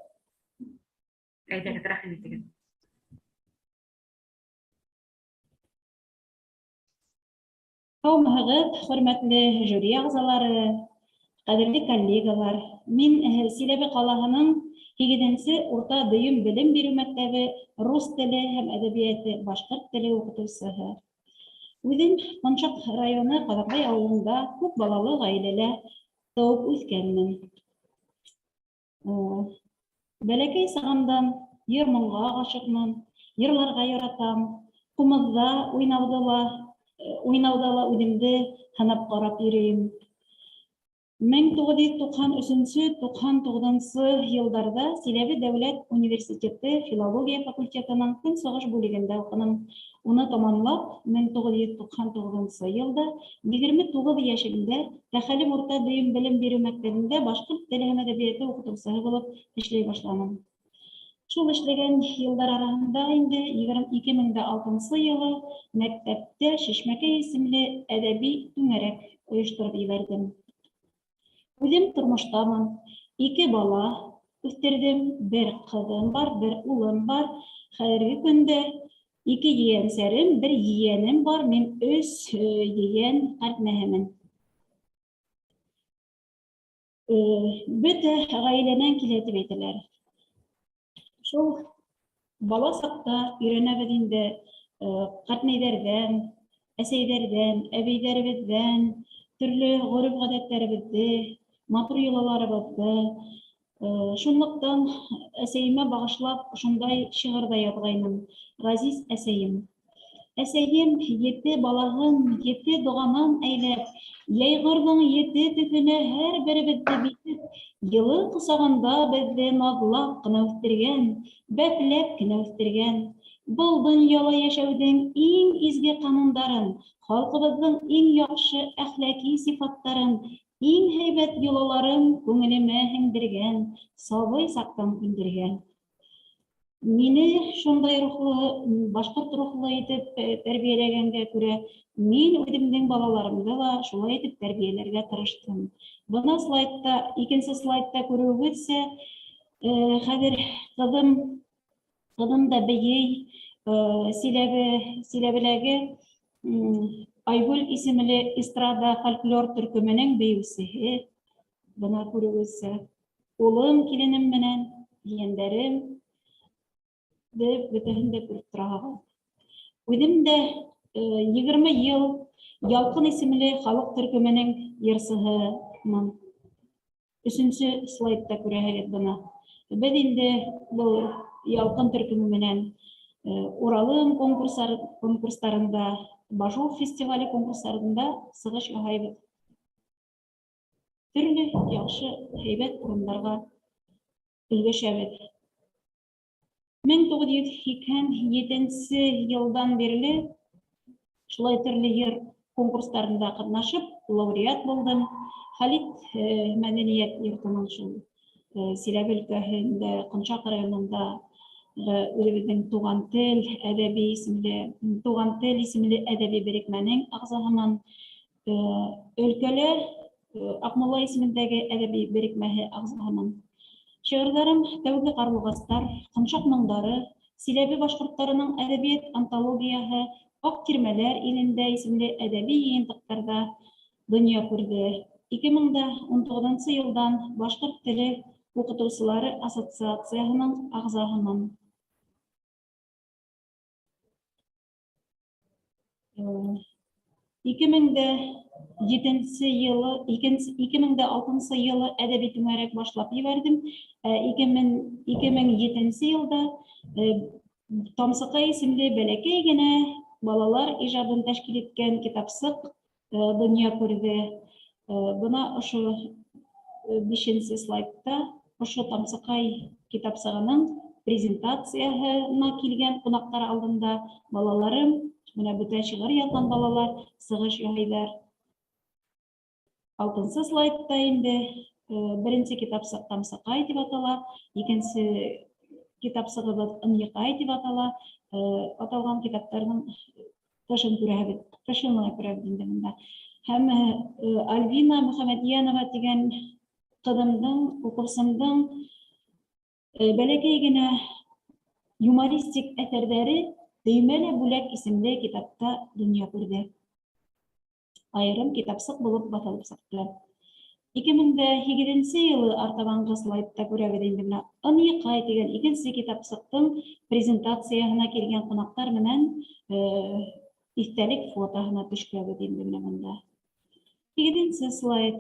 Әйҙәгеҙ, рәхим итегеҙ. Һаумыһығыҙ, хөрмәтле жюри ағзалары, ҡәҙерле коллегалар. Мин Силәбе ҡалаһының 8-нсе урта дөйөм белем биреү мәктәбе рус теле һәм әҙәбиәте, башҡорт теле уҡытыусыһы. Үҙем Ҡоншаҡ районы Ҡаҙаҡбай ауылында күп балалы ғаиләлә тыуып үҫкәнмен. Бәләкәй сағымдан йыр-моңға ғашиҡмын, йырларға яратам, ҡумыҙҙа уйнауҙа ла үҙемде һынап ҡарап йөрөйөм. 1993-99-нсы йылдарҙа Силәбе дәүләт университеты филология факультетының көнсығыш бүлегендә уҡыным. Уны тамамлап, 1999 йылда 29 йәшемдә Тәхәлем урта дөйөм белем биреү мәктәбендә башҡорт теле һәм әҙәбиәте уҡытыусыһы булып эшләй башланым. Шул эшләгән йылдар араһында инде 2006 йылы мәктәптә Шишмәкәй исемле әҙәби түңәрәк ойоштороп ебәрҙем. Үҙем тормоштамын, 2 бала үҫтерҙем, бер ҡыҙым бар, бер улым бар. Хәҙерге көндә 2 ейәнсәрем, бер ейәнем бар, мин 3 ейән ҡәртнәһемен. Бөтә ғаиләнән килә тип әйтәләр. Шул бала саҡта өйрәнәбеҙ инде ҡәртнәйҙәрҙән, әсәйҙәрҙән, әбейҙәребеҙҙән төрлө ғөрөф-ғәҙәттәребеҙҙе, матур йолаларыбыҙҙы. Шунлыҡтан әсәйемә бағышлап шундай шиғыр ҙа яҙғайным. Ғәзиз әсәйем. Әсәйем 7 балаһын 7 доғанан әйләп, йәйғорҙоң 7 төҫөнә һәр беребеҙҙе битеп, йылы ҡосағында беҙҙе наҙлап ҡына үҫтергән, бәпләп кенә үҫтергән. Был донъяла йәшәүҙең иң изге ҡанундарын, халҡыбыҙҙың иң яҡшы әхлаҡи сифаттарын, иң һәйбәт йолаларын күңелемә һеңдергән, сабый саҡтан күндергән. Мине шундай рухлы, башҡорт рухлы итеп тәрбиәләгәнгә күрә, мин үҙемдең балаларымды ла шулай итеп тәрбиәләргә тырыштым. Бына слайдта, икенсе слайдта күреүегеҙсә, хәҙер ҡыҙым да бейей, Силәбеләге Айгөл исемле эстрада фольклор төркөмөнөң бейеүсеһе. Бына күреүегеҙсә, улым, киленем менән ейәндәрем бөтәһен дә күреп тораһығыҙ. Үҙем дә 20 йыл Ялҡын исемле халыҡ төркөмөнөң йырсыһымын. 3-нсө слайдта күрәһегеҙ бына. Беҙ инде был Ялҡын төркөмө менән Уралым конкурстарында, Бажов фестивале конкурстарында сығыш яһайбыҙ. Төрлө яҡшы, һәйбәт урындарға өлгәшәбеҙ. 1987 йылдан бирле шулай төрлө йыр конкурстарында ҡатнашып, лауреат булдым. Халит мәҙәниәт йортоноң шул Силәбе өлкәһендә, Ҡоншаҡ районында үҙебеҙҙең Туған тел әҙәби исемле, Туған тел исемле әҙәби берекмәнең ағзаһымын. Өлкәлә Аҡмулла исемендәге әҙәби берекмәһе ағзаһымын. Шиғырҙарым Тәүге ҡарлуғастар, Ҡоншаҡ моңдары, Силәбе башҡорттарының әҙәбиәт антологияһы, Аҡ тирмәләр илендә исемле әҙәби йыйынтыҡтарҙа донъя күрҙе. 2019 йылдан Башҡорт теле уҡытыусылары ассоциацияһының ағзаһымын. 2007 йылы, 2006 йылы әҙәби түңәрәк башлап ебәрҙем. 2007 йылда Тамсыҡай исемле бәләкәй генә балалар ижадын тәшкил иткән китапсыҡ донъя күрҙе. Бына ошо 5-нсе слайдта ошо Тамсыҡай китапсығының презентацияһына килгән ҡунаҡтар алдында балаларым, бына бөтә шиғыр яҙған балалар сығыш яһайҙар. 6-нсы слайдта инде беренсе китапсыҡ Тамсыҡай тип атала, икенсе китапсығыбыҙ Ынйыҡай тип атала. Аталған китаптарҙың тышын күрәбеҙ, тышын ғына күрәбеҙ инде бында. Һәм Альбина Мөхәмәтйәнова тигән ҡыҙымдың, уҡыусымдың бәләкәй генә юмористик әҫәрҙәре Төймәлә бүләк исемле китапта донъя күрҙе. Айырым китапсыҡ булып баҫылып сыҡты. 2008 йылы артабанғы слайдта күрәбеҙ инде менә Ынйыҡай тигән икенсе китапсыҡтың презентацияһына килгән ҡунаҡтар менән иҫтәлек фотоһына төшкәбеҙ инде менә бында. Һигеҙенсе слайд.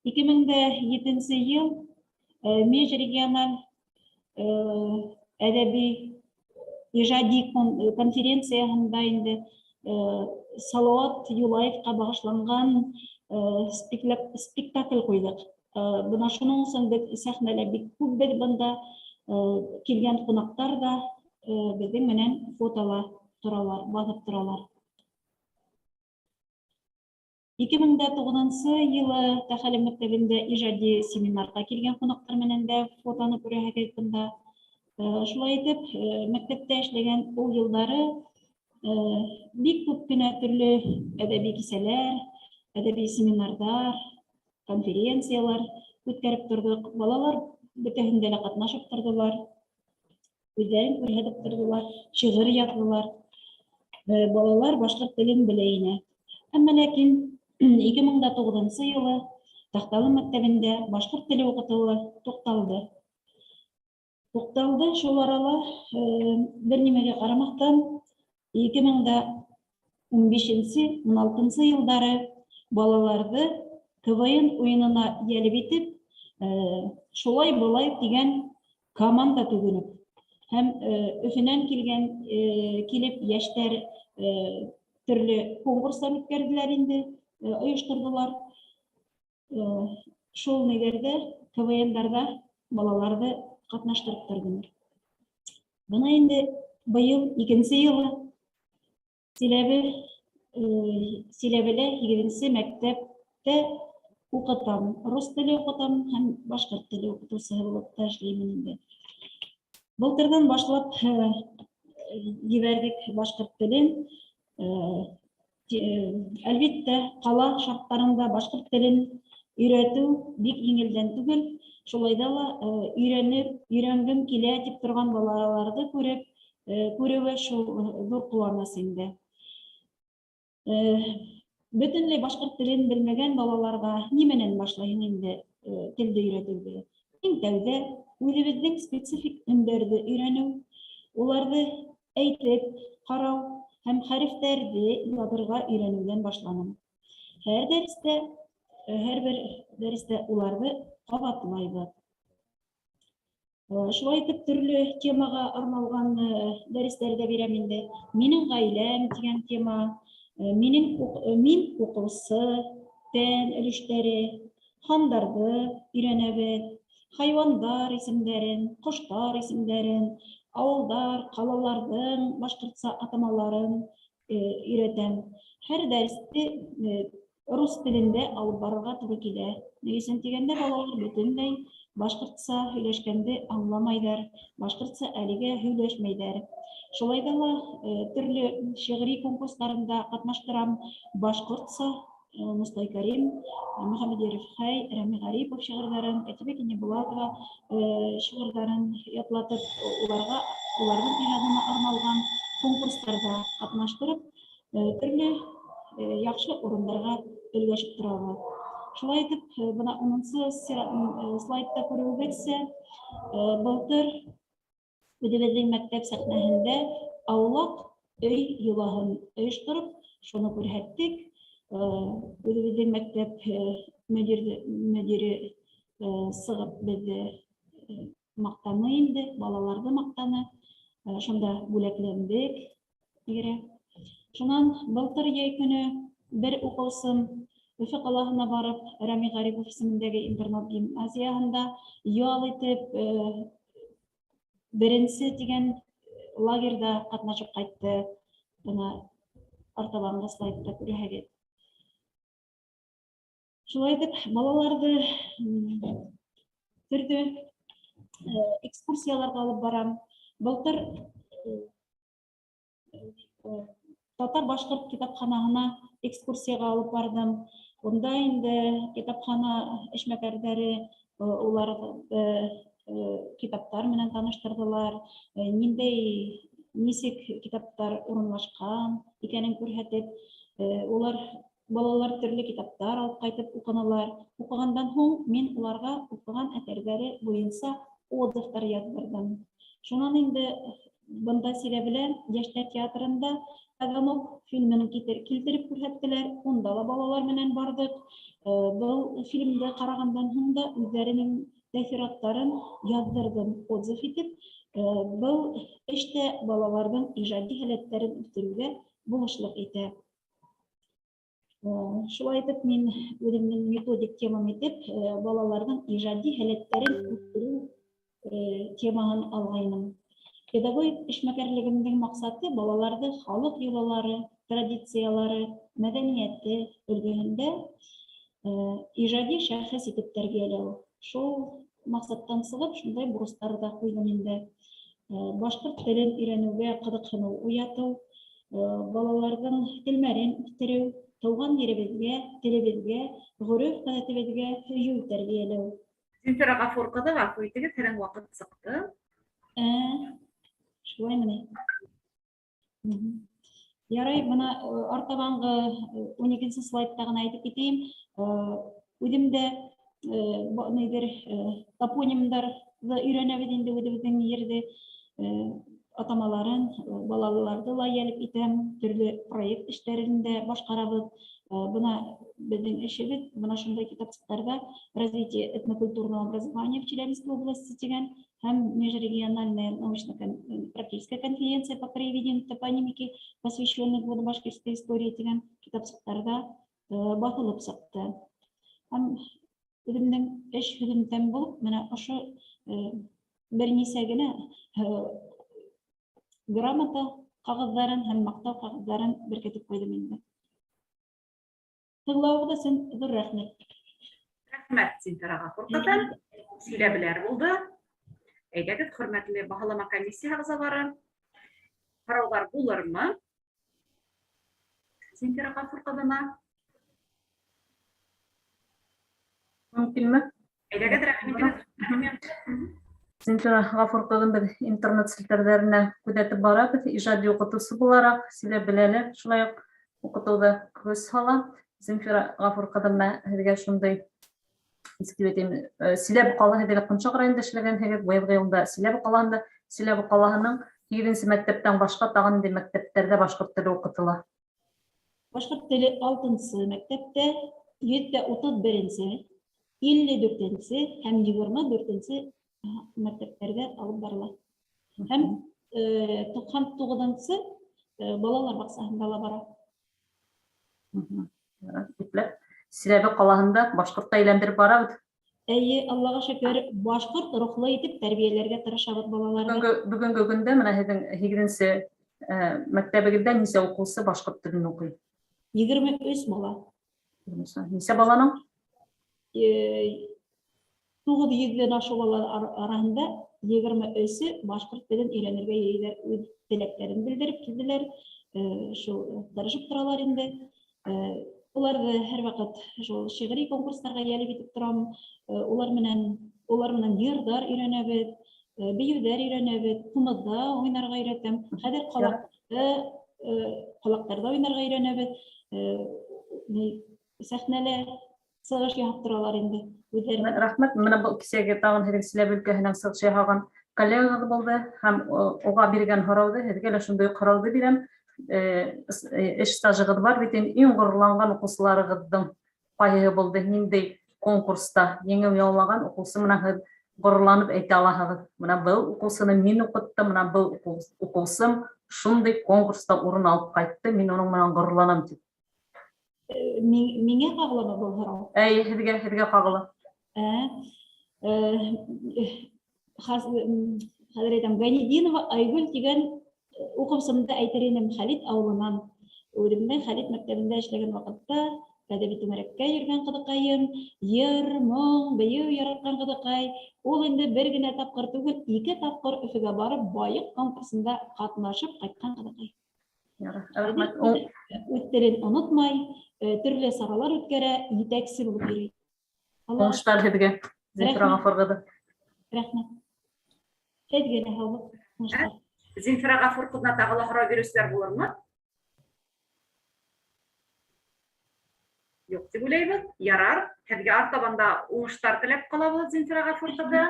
2007 йыл межрегиональ әҙәби ижади конференцияһында инде Салауат Юлаевҡа бағышланған спектакль ҡуйҙыҡ. Бына шуның өсөн беҙ сәхнәлә бик күп беҙ бында килгән ҡунаҡтар ҙа беҙҙең менән фотола торалар, баҫып торалар. 2009 йылы Тәхәлем мәктәбендә ижади семинарға килгән ҡунаҡтар менән дә фотоны күрәһегеҙ бында. Шулай итеп, мәктәптә эшләгән ул йылдары бик күп кенә төрлө әҙәби кисәләр, әҙәби семинарҙар, конференциялар үткәреп торҙоҡ. Балалар бөтәһендә лә ҡатнашып торҙолар, үҙҙәрен күрһәтеп торҙолар, шиғыр яҙҙылар. Балалар башҡорт телен белә ине. Әммә ләкин 2009 йылы Таҡталы мәктәбендә башҡорт теле уҡытыуы туҡталды. Туҡталды шул арала бер нимәгә ҡарамаҫтан 2015-16 йылдары балаларҙы КВН уйынына йәлеп итеп, шулай былай тигән команда төҙөнөк. Һәм Өфөнән килгән килеп йәштәр төрлө конкурстар үткәрҙеләр инде, ойошторҙолар. Шул ниҙәрҙә, КВНдарҙа балаларҙы ҡатнаштырып торҙолар. Бына инде быйыл икенсе йылы Силәбелә 8-нсе мәктәптә уҡытам. Рус теле уҡытам һәм башҡорт теле уҡытыусыһы булып та эшләймен инде. Былтырҙан башлап ебәрҙек башҡорт телен. Әлбиттә, ҡала шарттарында башҡорт телен өйрәтеү бик еңелдән түгел. Шулай ҙа ла өйрәнеп, өйрәнгем килә тип торған балаларҙы күреп, күреүе шул ҙур ҡыуаныс инде. Бөтөнләй башҡорт телен белмәгән балаларға нимәнән башлайһың инде телде өйрәтеүҙе? Иң тәүҙә үҙебеҙҙең специфик өндәрҙе өйрәнеү, уларҙы әйтеп ҡарау һәм хәрефтәрҙе яҙырға өйрәнеүҙән башланым. Һәр дәрестә, һәр бер дәрестә уларҙы ҡабатлайбыҙ. Шулай итеп төрлө темаға арналған дәрестәр ҙә бирәм инде. Минең ғаиләм тигән тема, минең мин уҡыусы, тән өлөштәре, һандарҙы өйрәнәбеҙ, хайуандар исемдәрен, ҡоштар исемдәрен, ауылдар, ҡалаларҙың башҡортса атамаларын өйрәтәм. Һәр дәресте рус телендә алып барырға тура килә. Ни өсөн тигәндә, балалар бөтөнләй башҡортса һөйләшкәнде аңламайҙар, башҡортса әлегә һөйләшмәйҙәр. Шулай ҙа ла төрлө шиғри конкурстарында ҡатнаштырам, башҡортса Мостай Кәрим, Мөхәммәт Хәй, Рәми Ғарипов шиғырҙарын, Кәтибә Кинйәбулатова шиғырҙарын ятлатып, уларға, уларҙың ижадына арналған конкурстарҙа ҡатнаштырып, төрлө яҡшы урындарға өлгәшеп торабыҙ. Шулай итеп, бына 10-нсы слайдта күреүегеҙсә, былтыр үҙебеҙҙең мәктәп сәхнәһендә аулаҡ өй йолаһын ойоштороп, шуны күрһәттек. Үҙебеҙҙең мәктәп мөдире сығып беҙҙе маҡтаны инде, балаларҙы маҡтаны. Шунда бүләкләндек. Шунан былтыр йәй көнө бер уҡыусым Өфө ҡалаһына барып, Рәми Ғарипов исемендәге интернат гимназияһында ял итеп, беренсе тигән лагерҙа ҡатнашып ҡайтты. Бына артабанғы слайдта күрәһегеҙ. Шулай итеп, балаларҙы төрлө экскурсияларға алып барам. Былтыр татар-башҡорт китапханаһына экскурсияға алып барҙым. Унда инде китапхана эшмәкәрҙәре уларҙы китаптар менән таныштырҙылар, ниндәй, нисек китаптар урынлашҡан икәнен күрһәтеп, улар Балалар төрлө китаптар алып ҡайтып уҡынылар. Уҡығандан һуң мин уларға уҡыған әҫәрҙәре буйынса отзывтар яҙҙырҙым. Шунан инде бында Силәбелә йәштәр театрында Таганок фильмын килтереп күрһәттеләр. Унда ла балалар менән барҙыҡ. Был фильмды ҡарағандан һуң да үҙҙәренең тәьҫораттарын яҙҙырҙым, отзыв итеп. Был эш тә балаларҙың ижади һәләттәрен үҫтереүгә булышлыҡ итә. Шулай итеп, мин үҙемдең методик темам итеп балаларҙың ижади һәләттәрен үҫтереү темаһын алғайным. Педагогик эшмәкәрлегемдең маҡсаты балаларҙы халыҡ йолалары, традициялары, мәҙәниәте өлгөһөндә ижади шәхес итеп тәрбиәләү. Шул маҡсаттан сығып, шундай бурыстар ҙа ҡуйҙым инде. Башҡорт телен өйрәнеүгә ҡыҙыҡһыныу уятыу, балаларҙың телмәрен үҫтереү, тыуған еребеҙгә, телебеҙгә, ғөрөф-ғәҙәтебеҙгә һөйөү тәрбиәләү. Земфира Ғәфүр ҡыҙы, ғәфү итегеҙ, һеҙҙең ваҡыт сыҡты. Шулаймы ни? Ярай, бына артабанғы 12-нсе слайдта ғына әйтеп китәйем. Үҙем дә ниҙер топонимдарҙы өйрәнәбеҙ инде, үҙебеҙҙең ерҙе атамаларын, балаларҙы ла йәлеп итәм, төрлө проект эштәрен дә башҡарабыҙ. Бына беҙҙең эшебеҙ, бына шундай китапсыҡтарҙа «Развитие этнокультурного образования в Челябинской области» тигән һәм межрегиональная научно-практическая конференция по краеведению топонимики, посвященная году башкирской истории тигән китапсыҡтарҙа баҫылып сыҡты. Һәм үҙемдең эш һөҙөмтәм булып, бына ошо бер нисә генә грамота ҡағыҙҙарын һәм маҡтау ҡағыҙҙарын беркетеп ҡуйҙым инде. Тыңлауығыҙ өсөн ҙур рәхмәт. Рәхмәт, Земфира Ғәфүр ҡыҙы. Сөйләбеләр булды. Әйҙәгеҙ, хөрмәтле баһалама комиссия ағзалары, һорауҙар булырмы? Земфира Ғәфүр ҡыҙына. Мөмкинме? Әйҙәгеҙ, рәхим итегеҙ. Земфира Ғәфүр ҡыҙын беҙ интернет селтәрҙәренә күҙәтеп барабыҙ. Ижади уҡытыусы булараҡ Силәбелә лә шулай уҡ уҡытыуҙа көс һала. Земфира Ғәфүр ҡыҙы, һеҙгә шундай, нисек тип әйтәйем, Силәбе ҡалаһы һеҙгә Ҡоншаҡ районында эшләгәнһегеҙ, быйылғы йылда Силәбе ҡалаһында, Силәбе ҡалаһының 8-нсе мәктәптән башҡа тағы ниндәй мәктәптәрҙә башҡорт теле уҡытыла? Башҡорт теле 6-нсы мәктәптә, 131-нсе, 54-нсе һәм 24-нсе мәктәптәрҙә алып барыла. Һәм 99-нсы балалар баҡсаһында ла бара. Ипләп. Силәбе ҡалаһында башҡортта әйләндереп барабыҙ. Эйе, Аллаға шөкөр, башҡорт рухлы итеп тәрбиәләргә тырышабыҙ балаларҙы. Бөгөнгө көндә бына һеҙҙең 8-нсе мәктәбегеҙҙә нисә уҡыусы башҡорт телен уҡый? 23 бала. Нисә баланың? 900-дән ашыу бала араһында 23-ө башҡорт телен өйрәнергә йөрөйҙәр, үҙ теләктәрен белдереп килделәр, шул тырышып торалар инде. Уларҙы һәр ваҡыт шул шиғри конкурстарға йәлеп итеп торам. Улар менән йырҙар өйрәнәбеҙ, бейеүҙәр өйрәнәбеҙ, ҡумыҙҙа уйнарға өйрәтәм. Хәҙер ҡалаҡтарҙа уйнарға өйрәнәбеҙ. Сәхнәлә сығыш яһап торалар инде үҙҙәренә. Рәхмәт. Бына был кисәге тағын һеҙҙең Силәбе өлкәһенән сығыш яһаған коллегағыҙ булды һәм уға биргән һорауҙы һеҙгә лә шундай уҡ һорауҙы бирәм. Эш стажығыҙ бар бит инде, иң ғорурланған уҡыусыларығыҙҙың ҡайһыһы булды, ниндәй конкурста еңеү яулаған уҡыусы менән һеҙ ғорурланып әйтә алаһығыҙ: бына был уҡыусыны мин уҡыттым, бына был уҡыусым шундай конкурста урын алып ҡайтты, мин уның менән ғорурланам тип. Миңә ҡағыламы был һорау? Эйе, һеҙгә ҡағыла. Хәҙер әйтәм, Гайнетдинова Айгөл тигән уҡыусымды әйтер инем, Хәлит ауылынан. Үҙемдең Хәлит мәктәбендә эшләгән ваҡытта әҙәби түңәрәккә йөрөгән ҡыҙыҡайым, йыр, моң, бейеү яратҡан ҡыҙыҡай. Ул инде бер генә тапҡыр түгел, 2 тапҡыр Өфөгә барып, байыҡ конкурсында ҡатнашып ҡайтҡан ҡыҙыҡай. Рәхмәт. Үҙ телен онотмай, төрлө саралар үткәрә, етәксе булып йөрөй. Уңыштар һеҙгә, Земфира Ғәфүр ҡыҙы. Рәхмәт. Һеҙгә лә һаулыҡ, уңыштар. Земфира Ғәфүр ҡыҙына тағы ла һорау биреүселәр булырмы? Тип уйлайбыҙ. Ярар, һеҙгә артабан да уңыштар теләп ҡалабыҙ, Земфира Ғәфүр ҡыҙы.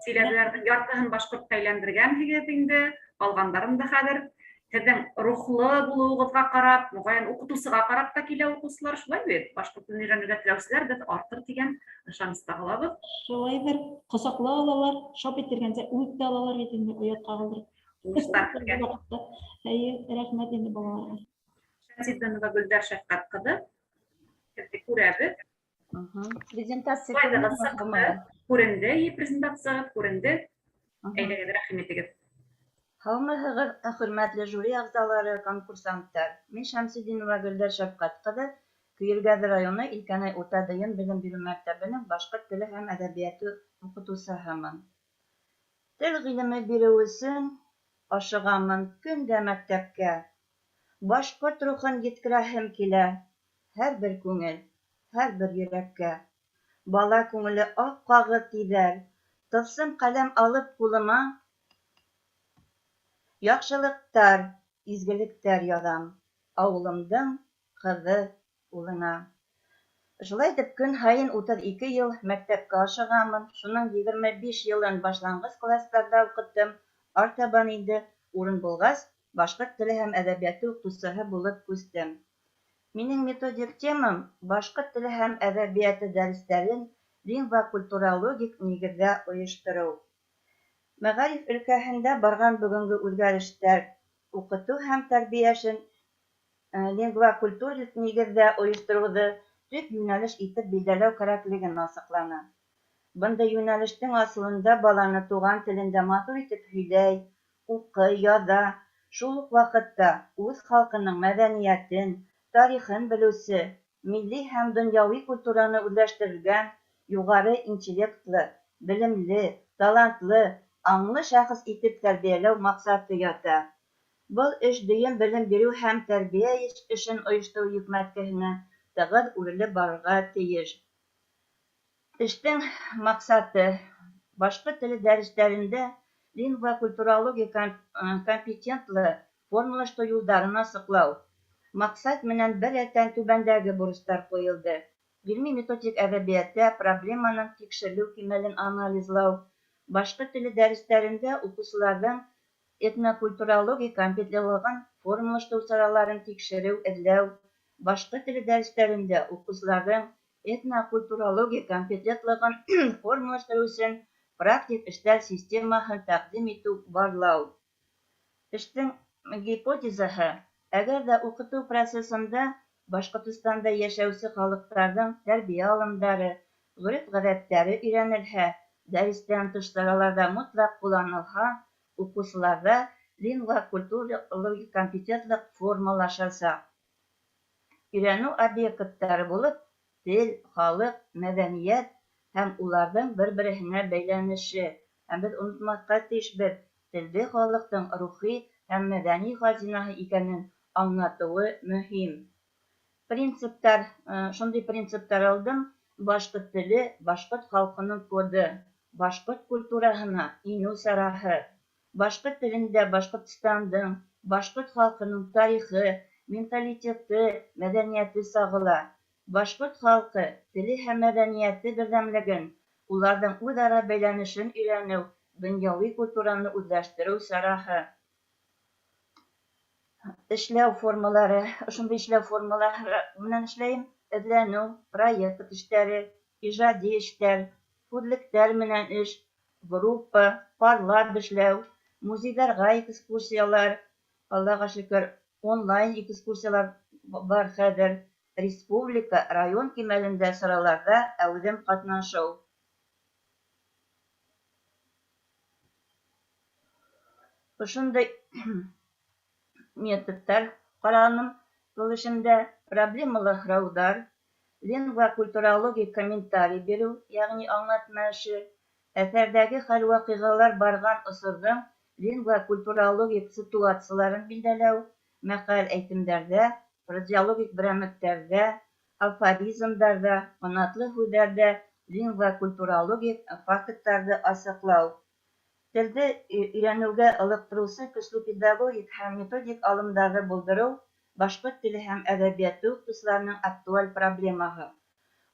Сөйләүҙәрҙең яртыһын башҡортҡа әйләндергәнһегеҙ инде, ҡалғандарын да хәҙер һеҙҙең рухлы булыуығыҙға ҡарап, моғайын, уҡытыусыға ҡарап та килә уҡыусылар, шулай бит? Башҡорт телен өйрәнергә теләүселәр беҙ артыр тигән ышаныста ҡалабыҙ. Шулайҙыр, ҡосаҡлап алалар, шап иттергәнсә үп тә алалар бит инде, оятҡа ҡалдырып. Уңыштар һеҙгә. Эйе, рәхмәт инде балаларға. Шәмсетдинова Гөлдәр Шәфҡәт ҡыҙы. Һеҙҙе күрәбеҙ. Презентация Слайдығыҙ сыҡты, күренде, презентацияғыҙ күренде. Әйҙәгеҙ, рәхим итегеҙ. Һаумыһығыҙ, хөрмәтле жюри ағзалары, конкурсанттар. Мин Шәмсетдинова Гөлдәр Шәфҡәт ҡыҙы, Көйөргәҙе районы Илкәнәй урта дөйөм белем биреү мәктәбенең башҡорт теле һәм әҙәбиәте уҡытыусыһымын. Тел ғилеме биреү өсөн ашығамын көн дә мәктәпкә. Башҡорт рухын еткерәһем килә һәр бер күңел, һәр бер йөрәккә. Бала күңеле аҡ ҡағыҙ тиҙәр, тылсым ҡәләм алып ҡулыма, яҡшылыҡтар, изгелектәр яҙам ауылымдың ҡыҙы улына. Шулай итеп, көн һайын 32 йыл мәктәпкә ашығамын. Шуның 25 йылын башланғыс кластарҙа уҡыттым. Артабан инде урын булғас, башҡорт теле һәм әҙәбиәте уҡытыусыһы булып күстем. Минең методик темам башҡорт теле һәм әҙәбиәте дәрестәрен лингвокультурологик нигеҙҙә ойоштороу. Мәғариф өлкәһендә барған бөгөнгө үҙгәрештәр уҡытыу һәм тәрбиә эшен лингвокультур нигеҙҙә ойоштороуҙы төп йүнәлеш итеп билдәләү кәрәклеген асыҡланы. Бындай йүнәлештең асылында баланы туған телендә матур итеп һөйләй, уҡый, яҙа, шул уҡ ваҡытта үҙ халҡының мәҙәниәтен, тарихын белеүсе, милли һәм донъяуи культураны үҙләштергән юғары интеллектлы, белемле, талантлы, аңлы шәхес итеп тәрбиәләү маҡсаты ята. Был эш дөйөм белем биреү һәм тәрбиә эшен ойоштороу йөкмәткеһенә тығыҙ үрелеп барырға тейеш. Эштең маҡсаты башҡорт теле дәрестәрендә лингвокультурологик компетентлы формалаштырыу юлдарын асыҡлау. Маҡсат менән бер рәттән түбәндәге бурыстар ҡуйылды. Ғилми методик әҙәбиәттә проблеманың тикшерелеү кимәлен анализлау, башҡорт теле дәрестәрендә уҡыусыларҙың этнокультурологик компетентлығын формалаштырыу сараларын тикшереү, эҙләү, башҡорт теле дәрестәрендә уҡыусыларҙың этнокультурологик компетентлығын формалаштырыу өсөн практик эштәр системаһын тәҡдим итеү, барлау. Эштең гипотезаһы: әгәр ҙә уҡытыу процесында Башҡортостанда йәшәүсе халыҡтарҙың тәрбиә алымдары, ғөрөф-ғәҙәттәре өйрәнелһә, дәрестән тыш сараларҙа мотлаҡ ҡулланылһа, уҡыусыларҙа лингвокультурологик компетентлыҡ формалашасаҡ. Өйрәнеү объекттары булып тел, халыҡ, мәҙәниәт һәм уларҙың бер-береһенә бәйләнеше. Һәм беҙ онотмаҫҡа тейешбеҙ, телде халыҡтың рухи һәм мәҙәни хазинаһы икәнен аңлатыуы мөһим. Принциптар, шундай принциптар алдым: башҡорт теле башҡорт халҡының коды, башҡорт культураһына инеү сараһы, башҡорт телендә Башҡортостандың, башҡорт халҡының тарихы, менталитеты, мәҙәниәте сағыла, башҡорт халҡы теле һәм мәҙәниәте берҙәмлеген, уларҙың үҙ-ара бәйләнешен өйрәнеү донъяуи культураны үҙләштереү сараһы. Эшләү формалары, ошондай эшләү формалары менән эшләйем: эҙләнеү, проект эштәре, ижади эштәр, һүҙлектәр менән эш, группа, парлап эшләү, музейҙарға экскурсиялар, Аллаға шөкөр, онлайн экскурсиялар бар хәҙер, республика, район кимәлендә сараларҙа әүҙем ҡатнашыу. Ошондай методтар ҡараным был эшемдә: проблемалы һорауҙар, лингвокультурологик комментарий биреү, йәғни аңлатма эше, әҫәрҙәге хәл-ваҡиғалар барған осорҙоң лингвокультурологик ситуацияларын билдәләү, мәҡәл-әйтемдәрҙә, фразеологик берәмлектәрҙә, афоризмдарҙа, ҡанатлы һүҙҙәрҙә лингвокультурологик факттарҙы асыҡлау. Телде өйрәнеүгә ылыҡтырыусы көслө педагогик һәм методик алымдарҙы булдырыу башҡорт теле һәм әҙәбиәте уҡытыусыларының актуаль проблемаһы.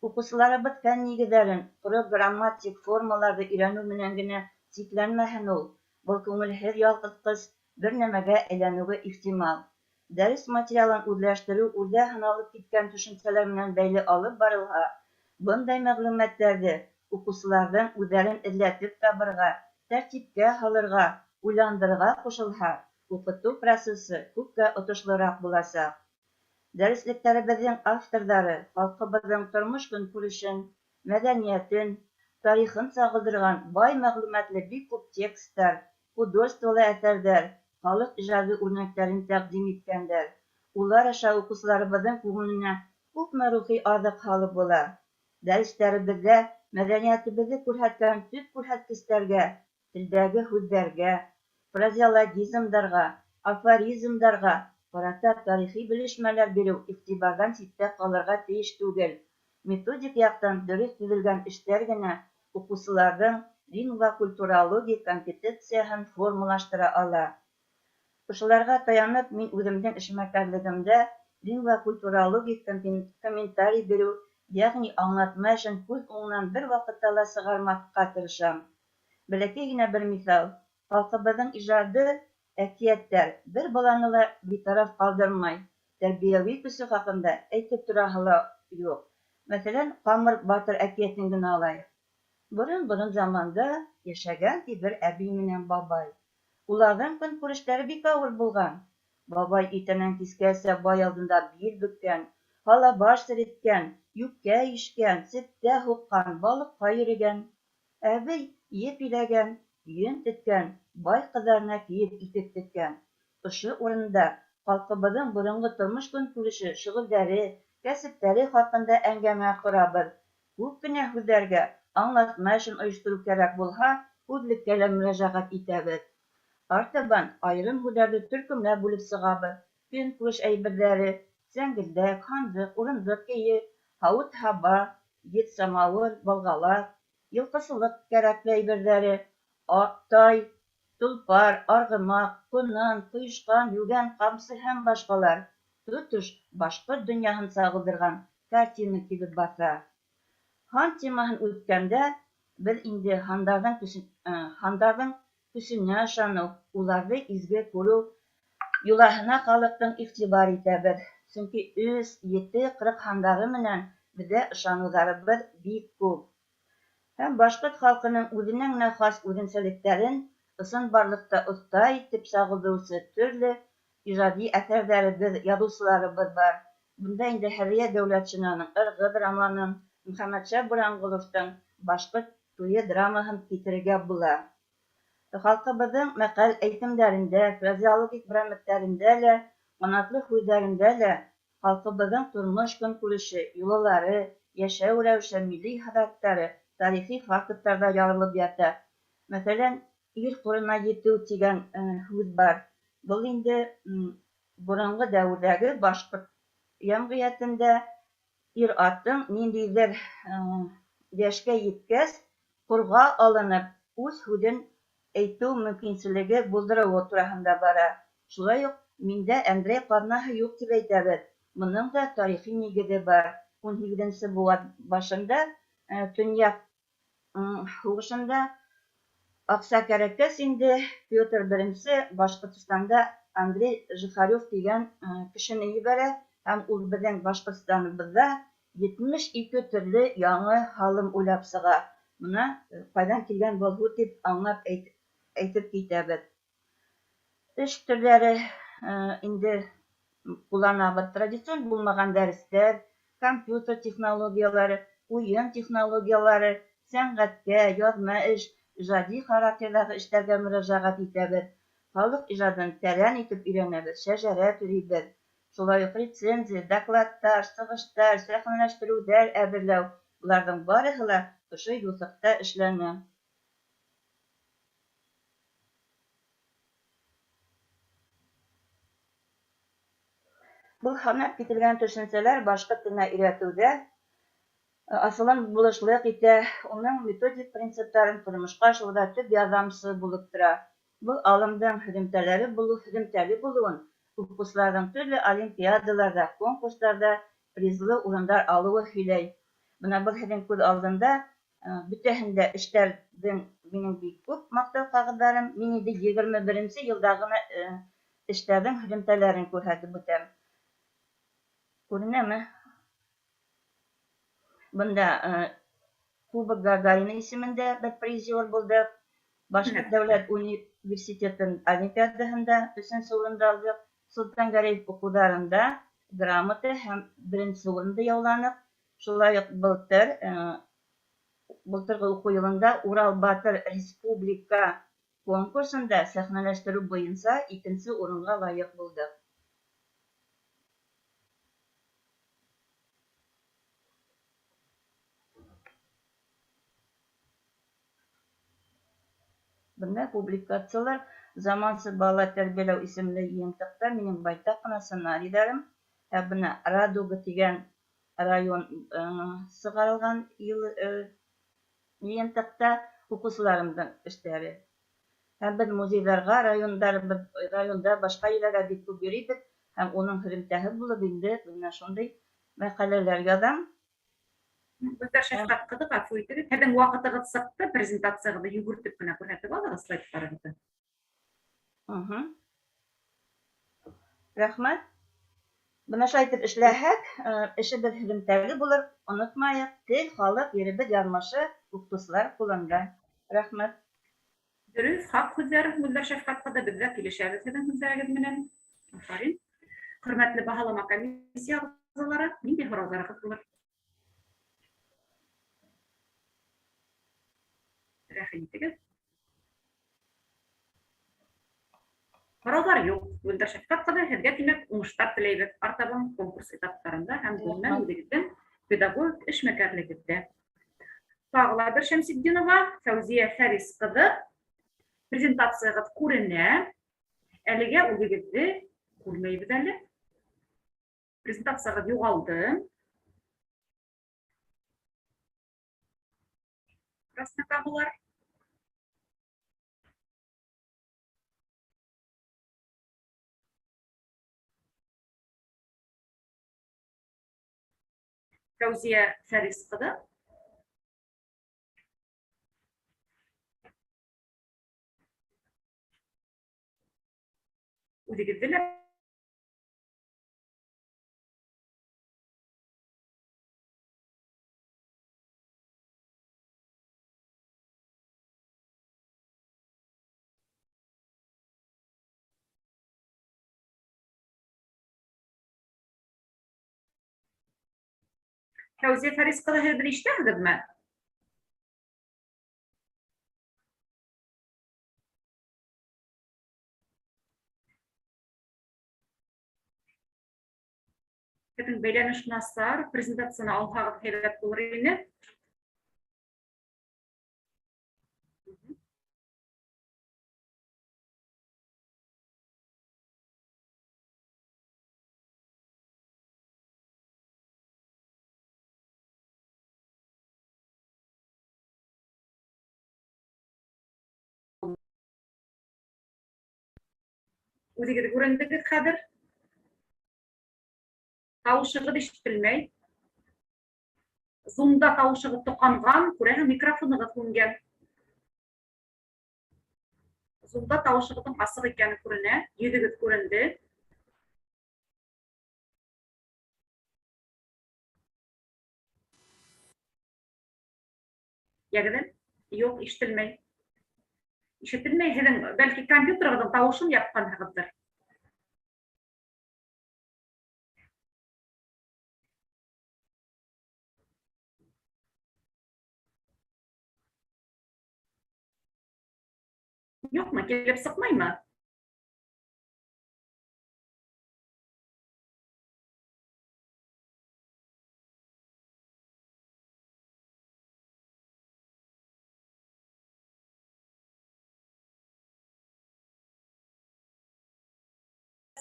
Уҡыусыларыбыҙ фән нигеҙҙәрен, ҡоро грамматик формаларҙы өйрәнеү менән генә сикләнмәһен ул. Был күңелһеҙ, ялҡытҡыс бер нәмәгә әйләнеүе ихтимал. Дәрес материалын үҙләштереү үрҙә һаналып киткән төшөнсәләр менән бәйле алып барылһа, бындай мәғлүмәттәрҙе уҡыусыларҙың үҙҙәрен эҙләтеп табырға, тәртипкә һалырға, уйландырырға ҡушылһа, уҡытыу процесы күпкә отошлораҡ буласаҡ. Дәреслектәребеҙҙең авторҙары халҡыбыҙҙың тормош-көнкүрешен, мәҙәниәтен, тарихын сағылдырған бай мәғлүмәтле бик күп тексттар, художестволы әҫәрҙәр, халыҡ ижады үрнәктәрен тәҡдим иткәндәр. Улар аша уҡыусыларыбыҙҙың күңеленә күпме рухи аҙыҡ һалып була. Дәрестәребеҙҙә мәҙәниәтебеҙҙе күрһәткән төп күрһәткестәргә, телдәге һүҙҙәргә, фразеологизмдарға, афоризмдарға ҡарата тарихи белешмәләр биреү иғтибарҙан ситтә ҡалырға тейеш түгел. Методик яҡтан дөрөҫ төҙөлгән эштәр генә уҡыусыларҙың лингвокультурологик компетенцияһын формалаштыра ала. Ошоларға таянып, мин үҙемдең эшмәкәрлегемдә лингвокультурологик комментарий биреү, йәғни аңлатма эшен күҙ уңынан бер ваҡытта ла сығармаҫҡа тырышам. Бәләкәй генә бер миҫал: халҡыбыҙҙың ижады, әкиәттәр бер баланы ла битараф ҡалдырмай, тәрбиәүи көсө хаҡында әйтеп тораһы ла юҡ. Мәҫәлән, Ҡамыр батыр әкиәтен генә алайыҡ. Борон-борон заманда йәшәгән ти бер әбей менән бабай. Уларҙың көнкүрештәре бик ауыр булған. Бабай иртәнән кискәсә бай алдында бил бөккән, һалабаш сереткән, йүкә ишкән, септә һуҡҡан, балыҡҡа йөрөгән. Әбей еп иләгән, йөн теткән, бай ҡыҙҙарына кейеҙ итек теккән. Ошо урында халҡыбыҙҙың боронғо тормош-көнкүреше, шөғөлдәре, кәсептәре хаҡында әңгәмә ҡорабыҙ. Күп кенә һүҙҙәргә аңлатма эшен ойоштороу кәрәк булһа, һүҙлеккә лә мөрәжәғәт итәбеҙ. Артабан айырым һүҙҙәрҙе төркөмләп бүлеп сығабыҙ: көнкүреш әйберҙәре, сәңгелдәк, һандыҡ, урындыҡ, кейеҙ, һауыт-һаба, еҙ самауыр, балғалаҡ, йылҡысылыҡ кәрәкле әйберҙәре, тай, толпар, арғымаҡ, ҡонан, ҡойошҡан, йүгән, ҡамсы һәм башҡалар. Тотош башҡорт донъяһын сағылдырған картина килеп баҫа. Һан темаһын үткәндә беҙ инде һандарҙың һандарҙың көсөнә ышаныу, уларҙы изге күреү йолаһына халыҡтың иғтибар итәбеҙ. Сөнки 3, 7, 40 һандары менән беҙҙә ышаныуҙарыбыҙ бик күп. Һәм башҡорт халҡының үҙенә генә хас үҙенсәлектәрен ысынбарлыҡта оҫта итеп сағылдырыусы төрлө ижади әҫәрҙәребеҙ, яҙыусыларыбыҙ бар. Бында инде Һәҙиә Дәүләтшинаның «Ырғыҙ» романын, Мөхәммәтша Буранғоловтың «Башҡорт туйы» драмаһын китерергә була. Халҡыбыҙҙың мәҡәл әйтемдәрендә, фразеологик берәмектәрендә лә, ҡанатлы һүҙҙәрендә лә халҡыбыҙҙың тормош-көнкүреше, йолалары, йәшәү рәүеше, милли һыҙаттары, тарихи факттар ҙа ярылып ята. Мәҫәлән, ир ҡорона етеү тигән һүҙ бар. Был инде боронғо дәүерҙәге башҡорт йәмғиәтендә ир-аттың ниндәйҙер йәшкә еткәс, ҡорға алынып, үҙ һүҙен әйтеү мөмкинселеге булдырыуы тураһында бара. Шулай уҡ миндә Әндрәй ҡаҙнаһы юҡ тип әйтәбеҙ. Бының да тарихи нигеҙе бар. 18-нсе быуат башында Төньяҡ һуғышында аҡса кәрәккәс инде Петр I Башҡортостанда Андрей Жихарев тигән кешене ебәрә, һәм ул беҙҙең Башҡортостаныбыҙҙа 72 төрлө яңы һалым уйлап сыға. Бына ҡайҙан килгән был һүҙ тип аңлап әйтеп китәбеҙ. Эш төрҙәре инде ҡулланабыҙ: традицион булмаған дәрестәр, компьютер технологиялары, уйын технологиялары, сәнғәткә, яҙма эш, ижади характерҙағы эштәргә мөрәжәғәт итәбеҙ. Халыҡ ижадын тәрән итеп өйрәнәбеҙ, шәжәрә төҙөйбөҙ. Шулай уҡ рецензия, докладтар, сығыштар, сәхнәләштереүҙәр әҙерләү — уларҙың барыһы ла ошо юҫыҡта эшләнә. Был һанап кителгән төшөнсәләр башҡорт теленә өйрәтеүҙә асылын булышлыҡ итә, уның методик принциптарын тормошҡа ашырыуҙа төп ярҙамсы булып тора. Был алымдың һөҙөмтәләре булыу, һөҙөмтәле булыуын уҡыусыларҙың төрлө олимпиадаларҙа, конкурстарҙа призлы урындар алыуы һөйләй. Бына был һеҙҙең күҙ алдында бөтәһендә эштәрҙең минең бик күп маҡтау ҡағыҙҙарым. Мин инде 21-нсе йылда ғына эштәрҙең һөҙөмтәләрен күрһәтеп үтәм. Күренәме? Бында Кубок Гагарина исемендә бер призер булдыҡ. Башҡорт дәүләт университетын олимпиадаһында 3-нсе урынды алдыҡ. Солтан Гәрәев уҡыуҙарында грамота һәм 1-нсе урынды яуланыҡ. Шулай уҡ былтырғы уҡыу йылында Урал Батыр республика конкурсында сәхнәләштереү буйынса 2-нсе урынға лайыҡ булдыҡ. Бында публикациялар «Заманса бала тәрбиәләү» исемле йыйынтыҡта минең байтаҡ ҡына сценарийҙарым. Ә бына «Радуга» тигән район сығарылған йыйынтыҡта уҡыусыларымдың эштәре. Һәм беҙ музейҙарға, районда башҡа ерҙәргә бик күп йөрөйбөҙ, һәм уның һөҙөмтәһе булып инде бына шундай мәҡәләләр яҙам. Гөлдәр Шәфҡәт ҡыҙы, ғәфү итегеҙ, һеҙҙең ваҡытығыҙ сыҡты, презентацияғыҙҙы йүгертеп кенә күрһәтеп алығыҙ слайдтарығыҙҙы. Рәхмәт. Бына шулай итеп эшләһәк, эшебеҙ һөҙөмтәле булыр. Онотмайыҡ, тел, халыҡ, еребеҙ яҙмышы уҡытыусылар ҡулында. Рәхмәт. Дөрөҫ, хаҡ һүҙҙәр, Гөлдәр Шәфҡәт ҡыҙы, беҙ ҙә килешәбеҙ һеҙҙең һүҙҙәрегеҙ менән. Афарин. Хөрмәтле баһалама комиссия ағзалары, ниндәй һорауҙарығыҙ булыр? Рәхим итегеҙ. Һорауҙар юҡ. Гөлдәр Шәфҡәт ҡыҙы, һеҙгә тимәк уңыштар теләйбеҙ артабан конкурс этаптарында һәм ғөмүмән үҙегеҙҙең педагогик эшмәкәрлегеҙҙә. Тағы ла бер Шәмсетдинова, Фәүзиә Фәрис ҡыҙы, презентацияғыҙ күренә. Әлегә үҙегеҙҙе күрмәйбеҙ әле. Презентацияғыҙ юғалды. Краснокамалар. Фәүзиә Фәрис ҡыҙы. Үҙегеҙҙе лә Фәүзиә Фәрис ҡыҙы, һеҙ беҙҙе ишетәһегеҙме? Һеҙҙең бәйләнеш насар, презентацияны алһағыҙ һәйбәт булыр ине. Үҙегеҙ күрендегеҙ хәҙер. Тауышығыҙ ишетелмәй. Zoom-да тауышығыҙ тоҡанған, күрәһең, микрофонығыҙ һүнгән. Zoom-да тауышығыҙҙың асыҡ икәне күренә, йөҙөгөҙ күренде. Йәгеҙ? Юҡ, ишетелмәй. Ишетелмәй, һеҙҙең бәлки компьютерығыҙҙың тауышын япҡанһығыҙҙыр. Юҡмы, килеп сыҡмаймы?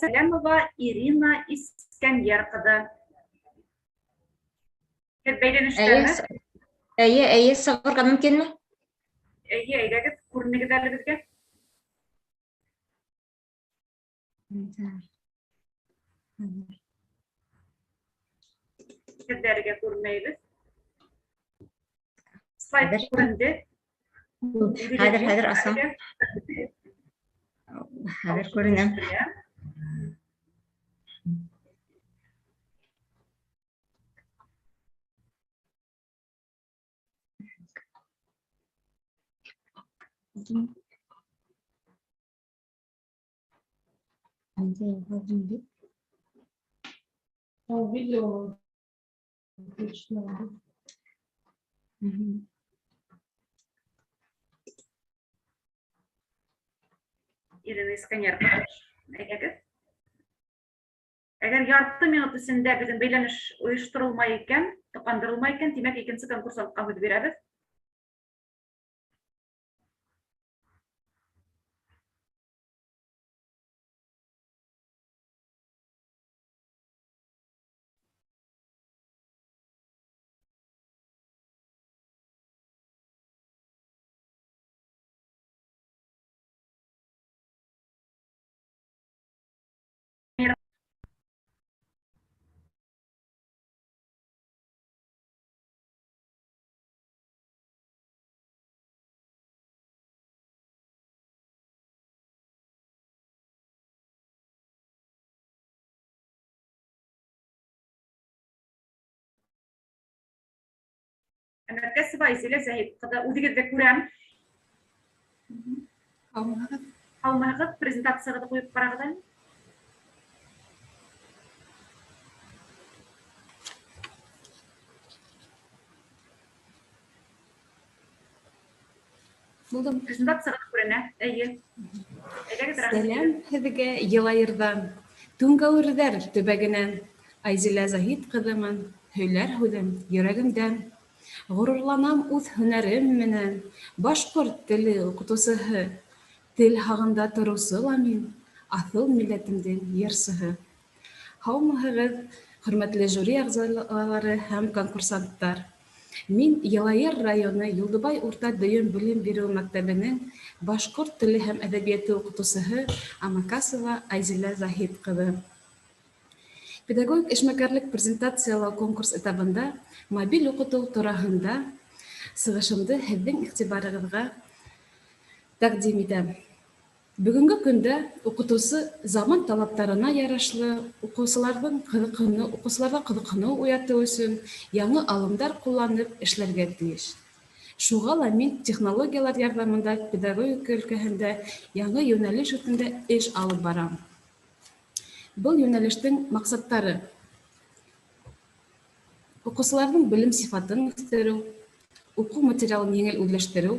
Сәләмова Ирина Искәндәр ҡыҙы. Һеҙ бәйләнештәме? Эйе, эйе, сығырға мөмкинме? Эйе, әйҙәгеҙ, күренегеҙ әле беҙгә. Һеҙҙәргә күрмәйбеҙ. Слайд күренде. Хәҙер, хәҙер асам. Хәҙер күренә. Видео включить надо. Ирина Исканер. Әйҙәгеҙ. Әгәр ярты минут эсендә беҙҙең бәйләнеш ойошторолмай икән, тоҡандырылмай икән, тимәк, икенсе конкурсантҡа һүҙ бирәбеҙ. Әмәткәсева Айзилә Заһит ҡыҙы, үҙегеҙҙе күрәм. Һаумыһығыҙ. Һаумыһығыҙ, презентацияғыҙҙы ҡуйып ҡарағыҙ әле. Булдым. Презентацияғыҙ күренә, эйе. Әйҙәгеҙ, рәхмәт. Сәләм һеҙгә Йылайырҙан, Түңгәүерҙәр төбәгенән. Айзилә Заһит ҡыҙымын, һөйләр һүҙем йөрәгемдән. Ғорурланам үҙ һөнәрем менән, башҡорт теле уҡытыусыһы. Тел һағында тороусы ла мин, аҫыл милләтемдең йырсыһы. Һаумыһығыҙ, хөрмәтле жюри ағзалары һәм конкурсанттар. Мин Йылайыр районы Юлдыбай урта дөйөм белем биреү мәктәбенең башҡорт теле һәм әҙәбиәте уҡытыусыһы Амакасова Айзилә Заһит ҡыҙы. Педагогик эшмәкәрлек презентациялау конкурс этабында мобиль уҡытыу тураһында сығышымды һеҙҙең иғтибарығыҙға тәҡдим итәм. Бөгөнгө көндә уҡытыусы заман талаптарына ярашлы уҡыусыларҙа ҡыҙыҡһыныу уятыу өсөн яңы алымдар ҡулланып эшләргә тейеш. Шуға ла мин технологиялар ярҙамында педагогика өлкәһендә яңы йүнәлеш өҫтөндә эш алып барам. Был йүнәлештең маҡсаттары: уҡыусыларҙың белем сифатын үҫтереү, уҡыу материалын еңел үҙләштереү,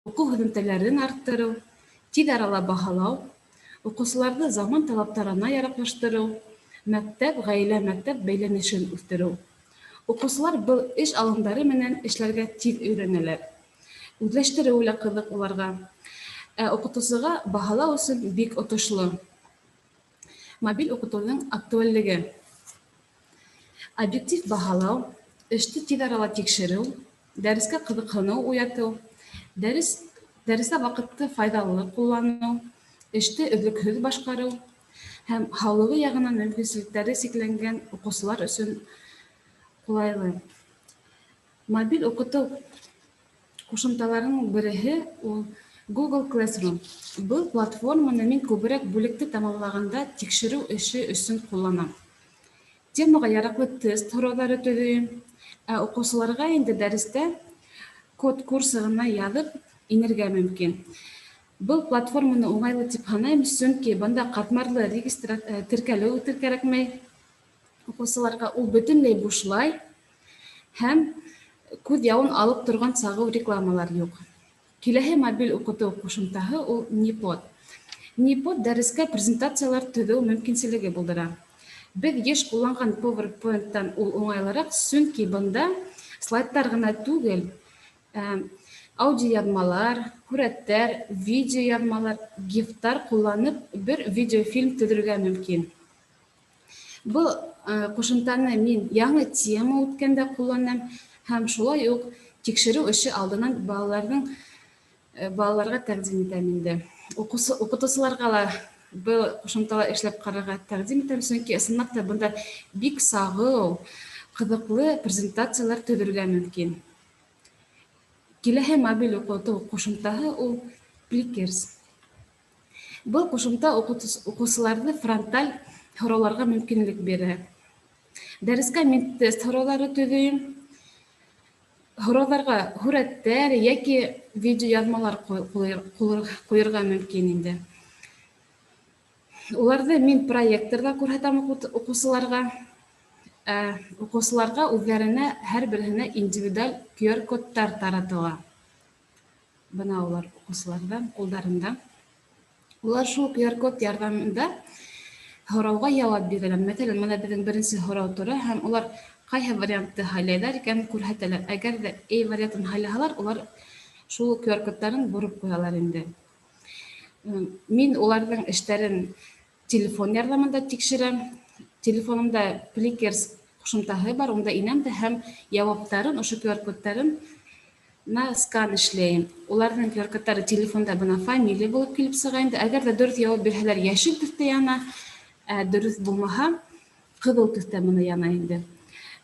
уҡыу һөҙөмтәләрен арттырыу, тиҙ арала баһалау, уҡыусыларҙы заман талаптарына яраҡлаштырыу, мәктәп, ғаилә, мәктәп бәйләнешен үҫтереү. Уҡыусылар был эш алымдары менән эшләргә тиҙ өйрәнәләр. Үҙләштереү лә ҡыҙыҡ уларға. Ә уҡытыусыға баһалау өсөн бик отошло. Мобиль уҡытыуҙың актуальлеге: объектив баһалау, эште тиҙ арала тикшереү, дәрескә ҡыҙыҡһыныу уятыу, дәрестә ваҡытты файҙалы ҡулланыу, эште өҙлөкһөҙ башҡарыу һәм һаулығы яғынан мөмкинселектәре сикләнгән уҡыусылар өсөн ҡулайлы. Мобиль уҡытыу ҡушымталарының береһе ул Google Classroom. Был платформаны мин күберәк бүлекте тамамлағанда тикшереү эше өсөн ҡулланам. Темаға яраҡлы тест һорауҙары төҙөйөм, ә уҡыусыларға инде дәрестә код курсы ғына яҙып инергә мөмкин. Был платформаны уңайлы тип һанайым, сөнки бында ҡатмарлы теркәлеү кәрәкмәй. Уҡыусыларға ул бөтөнләй бушлай һәм күҙ яуын алып торған сағыу рекламалар юҡ. Киләһе мобиль уҡытыу ҡушымтаһы ул Непод. Непод дәрескә презентациялар төҙөү мөмкинселеге булдыра. Беҙ йыш ҡулланған PowerPoint-тан ул уңайлыраҡ, сөнки бында слайдтар ғына түгел, аудиояҙмалар, һүрәттәр, видеояҙмалар, гифтар ҡулланып бер видеофильм төҙөргә мөмкин. Был ҡушымтаны мин яңы тема үткәндә ҡулланам һәм шулай уҡ тикшереү эше алдынан балаларға тәҡдим итәм инде. Уҡытыусыларға ла был ҡушымтала эшләп ҡарарға тәҡдим итәм, сөнки ысынлап та бында бик сағыу, ҡыҙыҡлы презентациялар төҙөргә мөмкин. Киләһе мобиль уҡытыу ҡушымтаһы ул Plickers. Был ҡушымта уҡыусыларҙы фронталь һорауларға мөмкинлек бирә. Дәрескә мин тест һорауҙары төҙөйөм. Һорауҙарға һүрәттәр йәки видеояҙмалар ҡуйырға мөмкин инде. Уларҙы мин проекторҙа күрһәтәм уҡыусыларға. Уҡыусыларға үҙҙәренә һәр береһенә индивидуаль QR-кодтар таратыла. Бына улар уҡыусыларҙың ҡулдарында. Улар шул QR-код ярҙамында һорауға яуап бирәләр. Мәҫәлән, бына беҙҙең беренсе һорау тора һәм улар ҡайһы вариантты һайлайҙар икәнен күрһәтәләр. Әгәр ҙә A вариантын һайлаһалар, улар шул QR-кодтарын бороп ҡуялар инде. Мин уларҙың эштәрен телефон ярҙамында тикшерәм. Телефонымда Plickers ҡушымтаһы бар, унда инәм дә һәм яуаптарын, ошо QR-кодтарын на скан эшләйем. Уларҙың QR-кодтары телефонда бына фамилия булып килеп сыға инде. Әгәр ҙә дөрөҫ яуап бирһәләр, йәшел төҫтә яна, ә дөрөҫ булмаһа, ҡыҙыл төҫтә бына яна инде.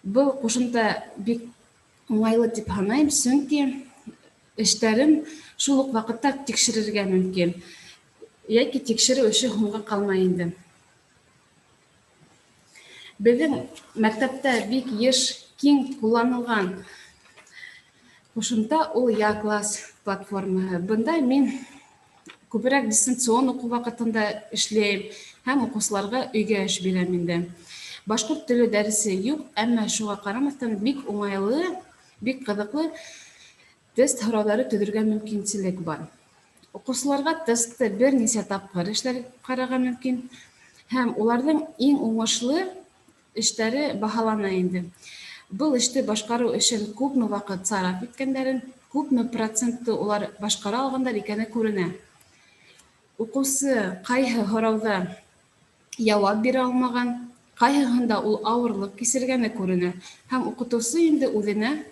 Был ҡушымта бик уңайлы тип һанайым, сөнки эштәрен шул уҡ ваҡытта тикшерергә мөмкин. Йәки тикшереү эше һуңға ҡалмай инде. Беҙҙең мәктәптә бик йыш киң ҡулланылған ҡушымта ул Я-класс платформаһы. Бында мин күберәк дистанцион уҡыу ваҡытында эшләйем һәм уҡыусыларға өйгә эш бирәм инде. Башҡорт теле дәресе юҡ, әммә шуға ҡарамаҫтан бик уңайлы, бик ҡыҙыҡлы тест һорауҙары төҙөргә мөмкинселек бар. Уҡыусыларға тестты бер нисә тапҡыр эшләп ҡарарға мөмкин һәм уларҙың иң уңышлы эштәре баһалана инде. Был эште башҡарыу өсөн күпме ваҡыт сараф иткәндәрен, күпме процентты улар башҡара алғандар икәне күренә. Уҡыусы ҡайһы һорауҙа яуап бирә алмаған, ҡайһыһында ул ауырлыҡ кисергәне күренә һәм уҡытыусы инде үҙенә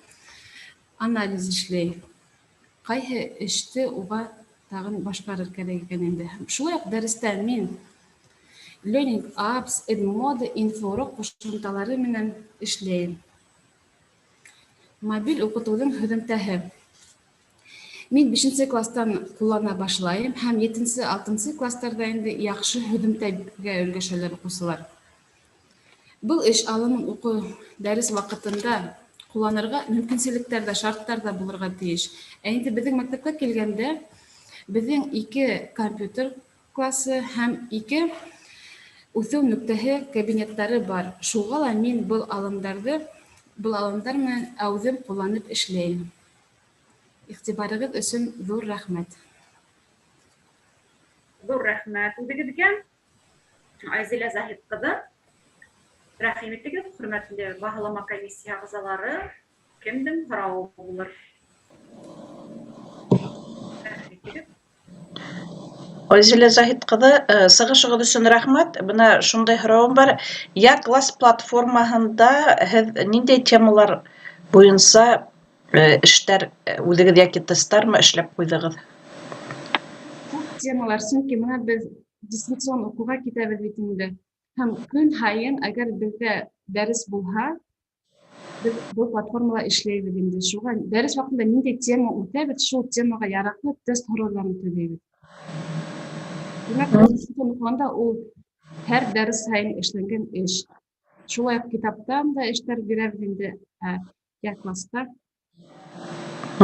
анализ эшләй. Ҡайһы эште уға тағын башҡарыр кәрәк икән инде. Шулай уҡ дәрестә мин Learning Apps, Edmodo, Инфоурок ҡушымталары менән эшләйем. Мобиль уҡытыуҙың һөҙөмтәһе. Мин 5-нсе кластан ҡуллана башлайым һәм 7-нсе, 6-нсы кластарҙа инде яҡшы һөҙөмтәгә өлгәшәләр уҡыусылар. Был эш алымын уҡыу дәрес ваҡытында ҡулланырға мөмкинселектәр ҙә, шарттар ҙа булырға тейеш. Ә инде беҙҙең мәктәпкә килгәндә, беҙҙең 2 компьютер классы һәм 2 үҫеү нөктәһе кабинеттары бар. Шуға ла мин был алымдар менән әүҙем ҡулланып эшләйем. Иғтибарығыҙ өсөн ҙур рәхмәт. Ҙур рәхмәт үҙегеҙгә, Айзилә Заһит ҡыҙы. Рәхим итегеҙ, хөрмәтле баһалама комиссия ағзалары, кемдең һорауы булыр? Рәхим итегеҙ. Айзилә Заһит ҡыҙы, сығышығыҙ өсөн рәхмәт. Бына шундай һорауым бар. Я-класс платформаһында һеҙ ниндәй темалар буйынса эштәр үҙегеҙ йәки тесттармы эшләп ҡуйҙығыҙ? Күп темалар, сөнки бына беҙ дистанцион уҡыуға китәбеҙ бит инде. Һәм көн һайын, әгәр беҙҙә дәрес булһа, беҙ был платформала эшләйбеҙ инде. Шуға дәрес ваҡытында ниндәй тема үтәбеҙ, шул темаға яраҡлы тест һорауҙарын төҙөйбөҙ. Тимәк, дистанцион уҡығанда ул һәр дәрес һайын эшләнгән эш. Шулай уҡ китаптан да эштәр бирәбеҙ инде, я класста.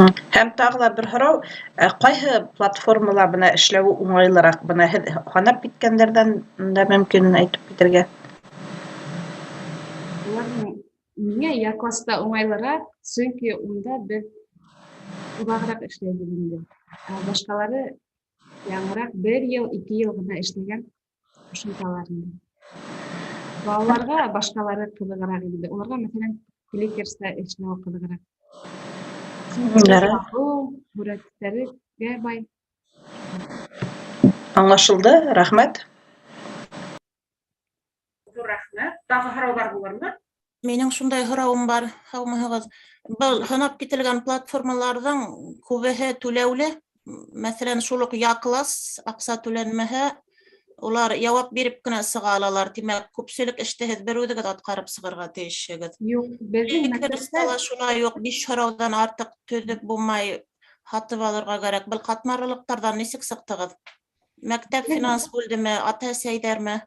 Һәм тағы ла бер һорау, ҡайһы платформала бына эшләүе уңайлыраҡ? Бына һеҙ һанап киткәндәрҙән дә мөмкин әйтеп китергә. Уларҙың миңә я класста уңайлыраҡ, сөнки унда беҙ оҙағыраҡ эшләйбеҙ инде. Ә башҡалары яңыраҡ 1 йыл, 2 йыл ғына эшләгән ҡушымталар инде. Балаларға башҡалары ҡыҙығыраҡ инде. Уларға, мәҫәлән, Plickers-та эшләү ҡыҙығыраҡ. Һүрәттәргә бай. Аңлашылды, рәхмәт. Ҙур рәхмәт. Тағы һорауҙар булырмы? Минең шундай һорауым бар, һаумыһығыҙ. Был һанап кителгән платформаларҙың күбеһе түләүле. Мәҫәлән, шул уҡ Я-класс аҡса түләнмәһә, улар яуап биреп кенә сыға алалар. Тимәк, күпселек эште һеҙ бер үҙегеҙ атҡарып сығырға тейешһегеҙ. Юҡ, беҙҙең Plickers-та мәктәптә ла шулай уҡ 5 һорауҙан артыҡ төҙөп булмай. һатып алырға кәрәк. Был ҡатмарлыҡтарҙан нисек сыҡтығыҙ? Мәктәп финанс бүлдеме, ата-әсәйҙәрме?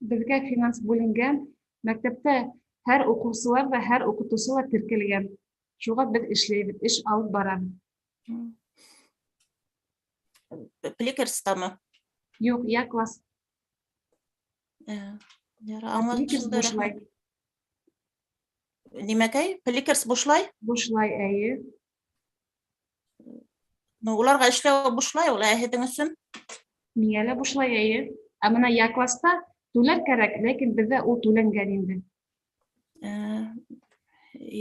Беҙгә финанс бүленгән. Мәктәптә һәр уҡыусылар ҙа, һәр уҡытыусы ла теркәлгән. Шуға беҙ эшләйбеҙ, эш алып барабыҙ. Пликерстамы? Юҡ, я класс. Ярай, Пликерс аңлашылды, бушлай. рәхмәт. Нимәкәй? Пликерс бушлай? Бушлай, эйе. Ну, уларға эшләү бушлай ул, ә һеҙҙең өсөн? Миңә лә бушлай, эйе. Ә бына я класста түләр кәрәк, ләкин беҙҙә ул түләнгән инде.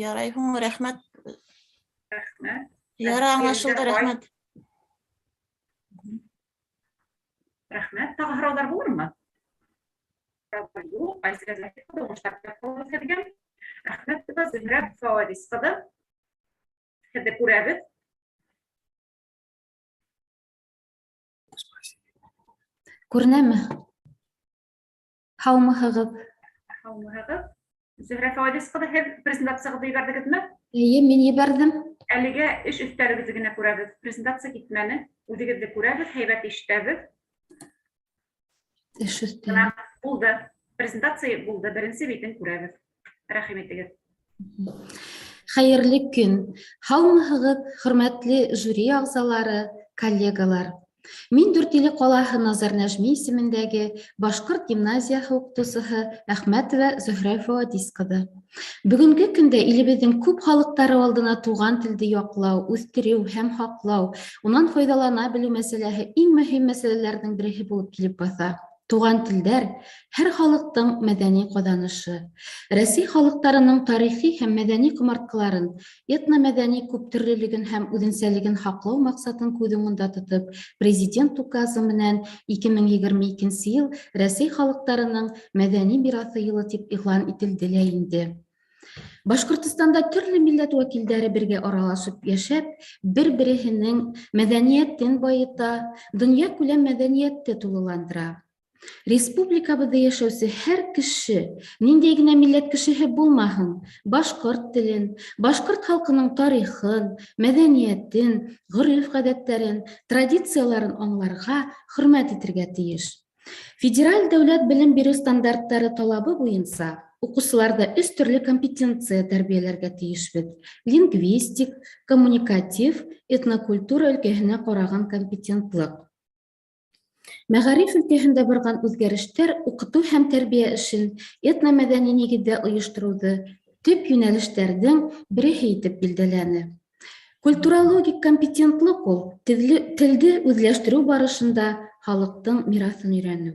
Ярай һуң, рәхмәт. Рәхмәт. Ярай, аңлашылды, рәхмәт. Рәхмәт. Тағы һорауҙар булырмы? Юҡ, Айзилә Заһит ҡыҙы, уңыштар теләп ҡалабыҙ һеҙгә. Рәхмәт, Зөһрә Фауадис ҡыҙы. Һеҙҙе күрәбеҙ. Күренәме? Һаумыһығыҙ? Һаумыһығыҙ. Зөһрә Фауадис ҡыҙы, һеҙ презентацияғыҙҙы ебәрҙегеҙме? Эйе, мин ебәрҙем. Әлегә эш өҫтәлегеҙҙе генә күрәбеҙ. Презентация китмәне. Үҙегеҙҙе күрәбеҙ, һәйбәт ишетәбеҙ. Эш өҫтәле. Бына булды. Презентация булды. Беренсе битен күрәбеҙ. Рәхим итегеҙ. Хәйерле көн. Һаумыһығыҙ, хөрмәтле жюри ағзалары, коллегалар. Мин Дүртөйлө ҡалаһы Назар Нәжми исемендәге башҡорт гимназияһы уҡытыусыһы Әхмәтова Зөһрә Фауадис ҡыҙы. Бөгөнгө көндә илебеҙҙең күп халыҡтары алдына туған телде яҡлау, үҫтереү һәм һаҡлау, унан файҙалана белеү мәсьәләһе иң мөһим мәсьәләләрҙең береһе булып килеп баҫа. Туған телдәр һәр халыҡтың мәҙәни ҡаҙанышы. Рәсәй халыҡтарының тарихи һәм мәҙәни ҡомартҡыларын, этномәҙәни күптөрлөлөгөн һәм үҙенсәлеген һаҡлау маҡсатын күҙ уңында тотоп, президент указы менән 2022 йыл Рәсәй халыҡтарының мәҙәни мираҫы йылы тип иғлан ителде лә инде. Башҡортостанда төрлө милләт вәкилдәре бергә аралашып йәшәп, бер-береһенең мәҙәниәтен байыта, донъя күләм мәҙәниәтте тулыландыра. Республикабыҙҙа йәшәүсе һәр кеше, ниндәй генә милләт кешеһе булмаһын, башҡорт телен, башҡорт халҡының тарихын, мәҙәниәтен, ғөрөф-ғәҙәттәрен, традицияларын аңларға, хөрмәт итергә тейеш. Федераль дәүләт белем биреү стандарттары талабы буйынса уҡыусыларҙа өс төрлө компетенция тәрбиәләргә тейешбеҙ: лингвистик, коммуникатив, этнокультура өлкәһенә ҡараған компетентлыҡ. Мәғариф өлкәһендә барған үҙгәрештәр уҡытыу һәм тәрбиә эшен этномәҙәни нигеҙҙә ойоштороуҙы төп йүнәлештәрҙең береһе итеп билдәләне. Культурологик компетентлыҡ ул телде үҙләштереү барышында халыҡтың мираҫын өйрәнеү.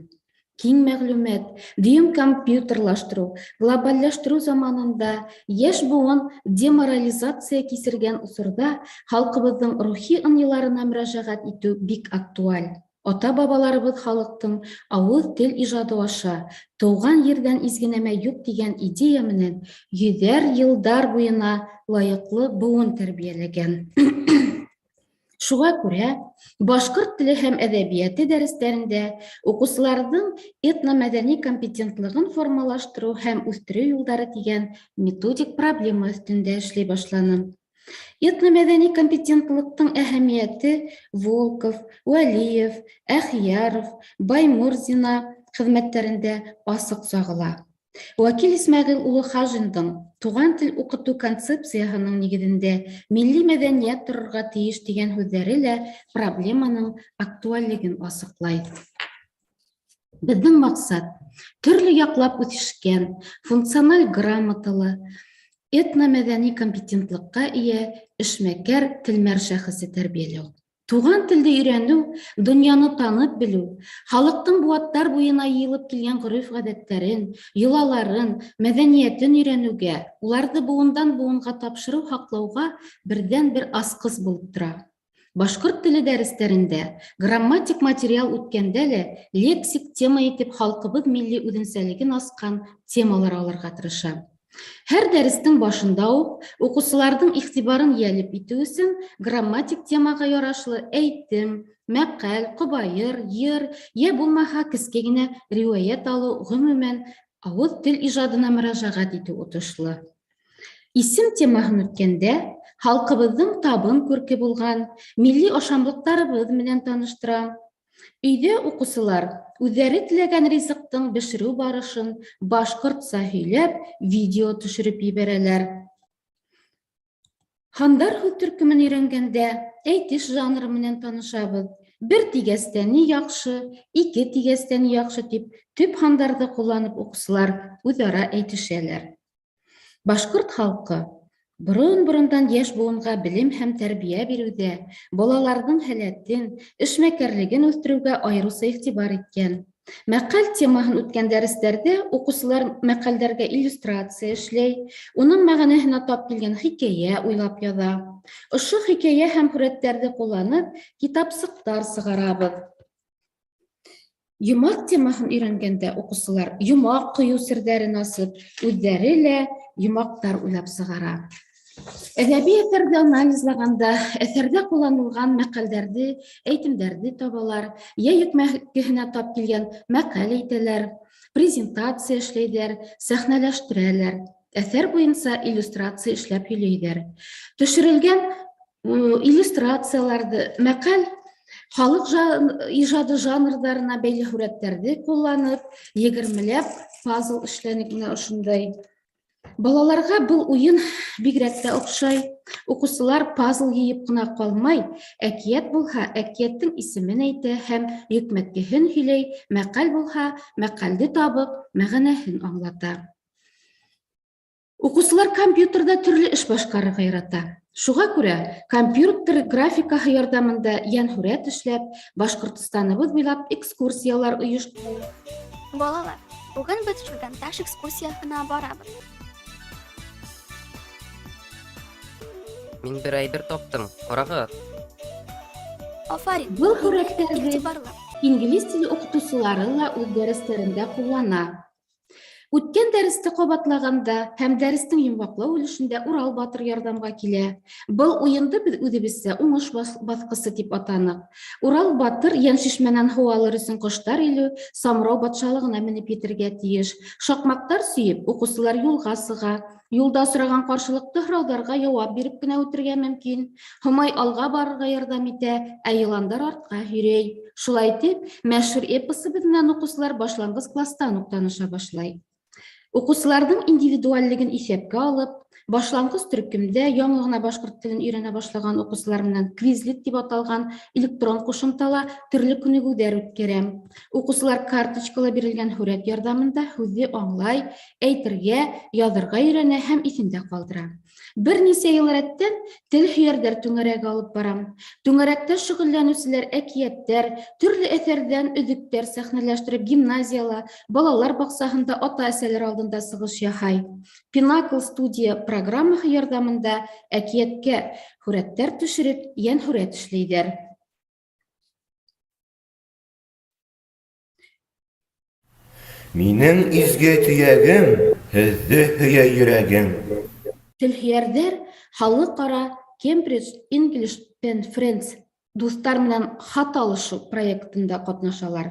Киң мәғлүмәт, дөйөм компьютерлаштырыу, глобаллаштырыу заманында йәш быуын деморализация кисергән осорҙа халҡыбыҙҙың рухи ынйыларына мөрәжәғәт итеү бик актуаль. Ата-бабаларыбыҙ халыҡтың ауыҙ тел ижады аша тыуған ерҙән изге нәмә юҡ тигән идея менән йөҙәр йылдар буйына лайыҡлы быуын тәрбиәләгән. Шуға күрә башҡорт теле һәм әҙәбиәте дәрестәрендә уҡыусыларҙың этномәҙәни компетентлығын формалаштырыу һәм үҫтереү юлдары тигән методик проблема өҫтөндә эшләй башланым. Этномәҙәни компетентлыҡтың әһәмиәте Волков, Вәлиев, Әхияров, Баймурзина хеҙмәттәрендә асыҡ сағыла. Вәкил Исмәғил улы Хажиндың туған тел уҡытыу концепцияһының нигеҙендә милли мәҙәниәт торорға тейеш тигән һүҙҙәре лә проблеманың актуальлеген асыҡлай. Беҙҙең маҡсат төрлө яҡлап үҫешкән, функциональ грамоталы, этномәҙәни компетентлыҡҡа эйә эшмәкәр телмәр шәхесе тәрбиәләү. Туған телде өйрәнеү, донъяны танып белеү, халыҡтың быуаттар буйына йыйылып килгән ғөрөф-ғәҙәттәрен, йолаларын, мәҙәниәтен өйрәнеүгә, уларҙы быуындан быуынға тапшырыу һаҡлауға берҙән-бер асҡыс булып тора. Башҡорт теле дәрестәрендә грамматик материал үткәндә лә лексик тема итеп халҡыбыҙ милли үҙенсәлеген асҡан темалар алырға тырыша. Һәр дәрестең башында уҡ уҡыусыларҙың иғтибарын йәлеп итеү өсөн грамматик темаға ярашлы әйтем, мәҡәл, ҡобайыр, йыр, йә булмаһа кескәй генә риүәйәт алыу, ғөмүмән, ауыҙ тел ижадына мөрәжәғәт итеү отошло. Исем темаһын үткәндә Халҡыбыҙҙың табын күрке булған милли ашамлыҡтарыбыҙ менән таныштыра. Өйҙә уҡыусылар үҙҙәре теләгән ризыҡтың бешереү барышын башҡортса һөйләп, видео төшөрөп ебәрәләр. Һандар һүҙ төркөмөн өйрәнгәндә әйтеш жанры менән танышабыҙ. Бер тигәс тә ни яҡшы, ике тигәс тә ни яҡшы тип төп һандарҙы ҡулланып уҡыусылар үҙ-ара әйтешәләр. Башҡорт халҡы борон-борондан йәш быуынға белем һәм тәрбиә биреүҙә, балаларҙың һәләтен, эшмәкәрлеген үҫтереүгә айырыуса иғтибар иткән. Мәҡәл темаһын үткән дәрестәрҙә уҡыусылар мәҡәлдәргә иллюстрация эшләй, уның мәғәнәһенә тап килгән хикәйә уйлап яҙа. Ошо хикәйә һәм һүрәттәрҙе ҡулланып, китапсыҡтар сығарабыҙ. Йомаҡ темаһын өйрәнгәндә уҡыусылар йомаҡ ҡойоу серҙәрен асып, үҙҙәре лә йомаҡтар уйлап сығара. Әҙәби әҫәрҙе анализлағанда, әҫәрҙә ҡулланылған мәҡәлдәрҙе, әйтемдәрҙе табалар, йә йөкмәкеһенә тап килгән мәҡәл әйтәләр, презентация эшләйҙәр, сәхнәләштерәләр, әҫәр буйынса иллюстрация эшләп һөйләйҙәр. Төшөрөлгән иллюстрацияларҙы, мәҡәл халыҡ ижады жанрҙарына бәйле һүрәттәрҙе ҡулланып, егермеләп пазл эшләнек менә ошондай. Балаларға был уйын бигерәк тә оҡшай. Уҡыусылар пазл йыйып ҡына ҡалмай, әкиәт булһа, әкиәттең исемен әйтә һәм йөкмәткеһен һөйләй, мәҡәл булһа, мәҡәлде табып, мәғәнәһен аңлата. Уҡыусылар компьютерҙа төрлө эш башҡарырға ярата. Шуға күрә компьютер графикаһы ярҙамында йәнһүрәт эшләп, Башҡортостаныбыҙ буйлап экскурсиялар ойош Балалар, бүген без Шүлгәнташ экскурсиясына барабыз. Мин бер әйбер таптым, карагыз. Афарин, Был бик һүрәттәрҙе игътибарлы. инглиз теле уҡытыусылары ла үҙ дәрестәрендә ҡуллана. Үткән дәресте ҡабатлағанда һәм дәрестең йомғаҡлау өлөшөндә Урал батыр ярҙамға килә. Был уйынды беҙ үҙебеҙсә уңыш баҫҡысы тип атаныҡ. Урал батыр йәншишмәнән һыу алыр өсөн ҡоштар иле Самрау батшалығына менеп етергә тейеш. Шаҡмаҡтар сөйөп, уҡыусылар юлға сыға. Юлда осраған ҡаршылыҡты һорауҙарға яуап биреп кенә үтергә мөмкин. Һомай алға барырға ярҙам итә, ә йыландар артҡа һөйрәй. Шулай итеп, мәшһүр эпосыбыҙ менән уҡыусылар башланғыс кластан уҡ таныша башлай. Уҡыусыларҙың индивидуальлеген иҫәпкә алып, башланғыс төркөмдә яңы ғына башҡорт телен өйрәнә башлаған уҡыусылар менән Quizlet тип аталған электрон ҡушымтала төрлө күнегеүҙәр үткәрәм. Уҡыусылар карточкала бирелгән һүрәт ярҙамында һүҙҙе аңлай, әйтергә, яҙырға өйрәнә һәм иҫендә ҡалдыра. Бер нисә йыл рәттән тел һөйәрҙәр түңәрәге алып барам. Түңәрәктә шөғөлләнеүселәр әкиәттәр, төрлө әҫәрҙән өҙөктәр сәхнәләштереп гимназияла, балалар баҡсаһында ата-әсәләр алдында сығыш яһай. Pinnacle студия программаһы ярҙамында әкиәткә һүрәттәр төшөрөп, йәнһүрәт эшләйҙәр. Минең изге төйәгем, һеҙҙе һөйә йөрәгем. Телһөйәрҙәр халыҡ-ара Cambridge English Pen Friends дуҫтар менән хат алышыу проектында ҡатнашалар.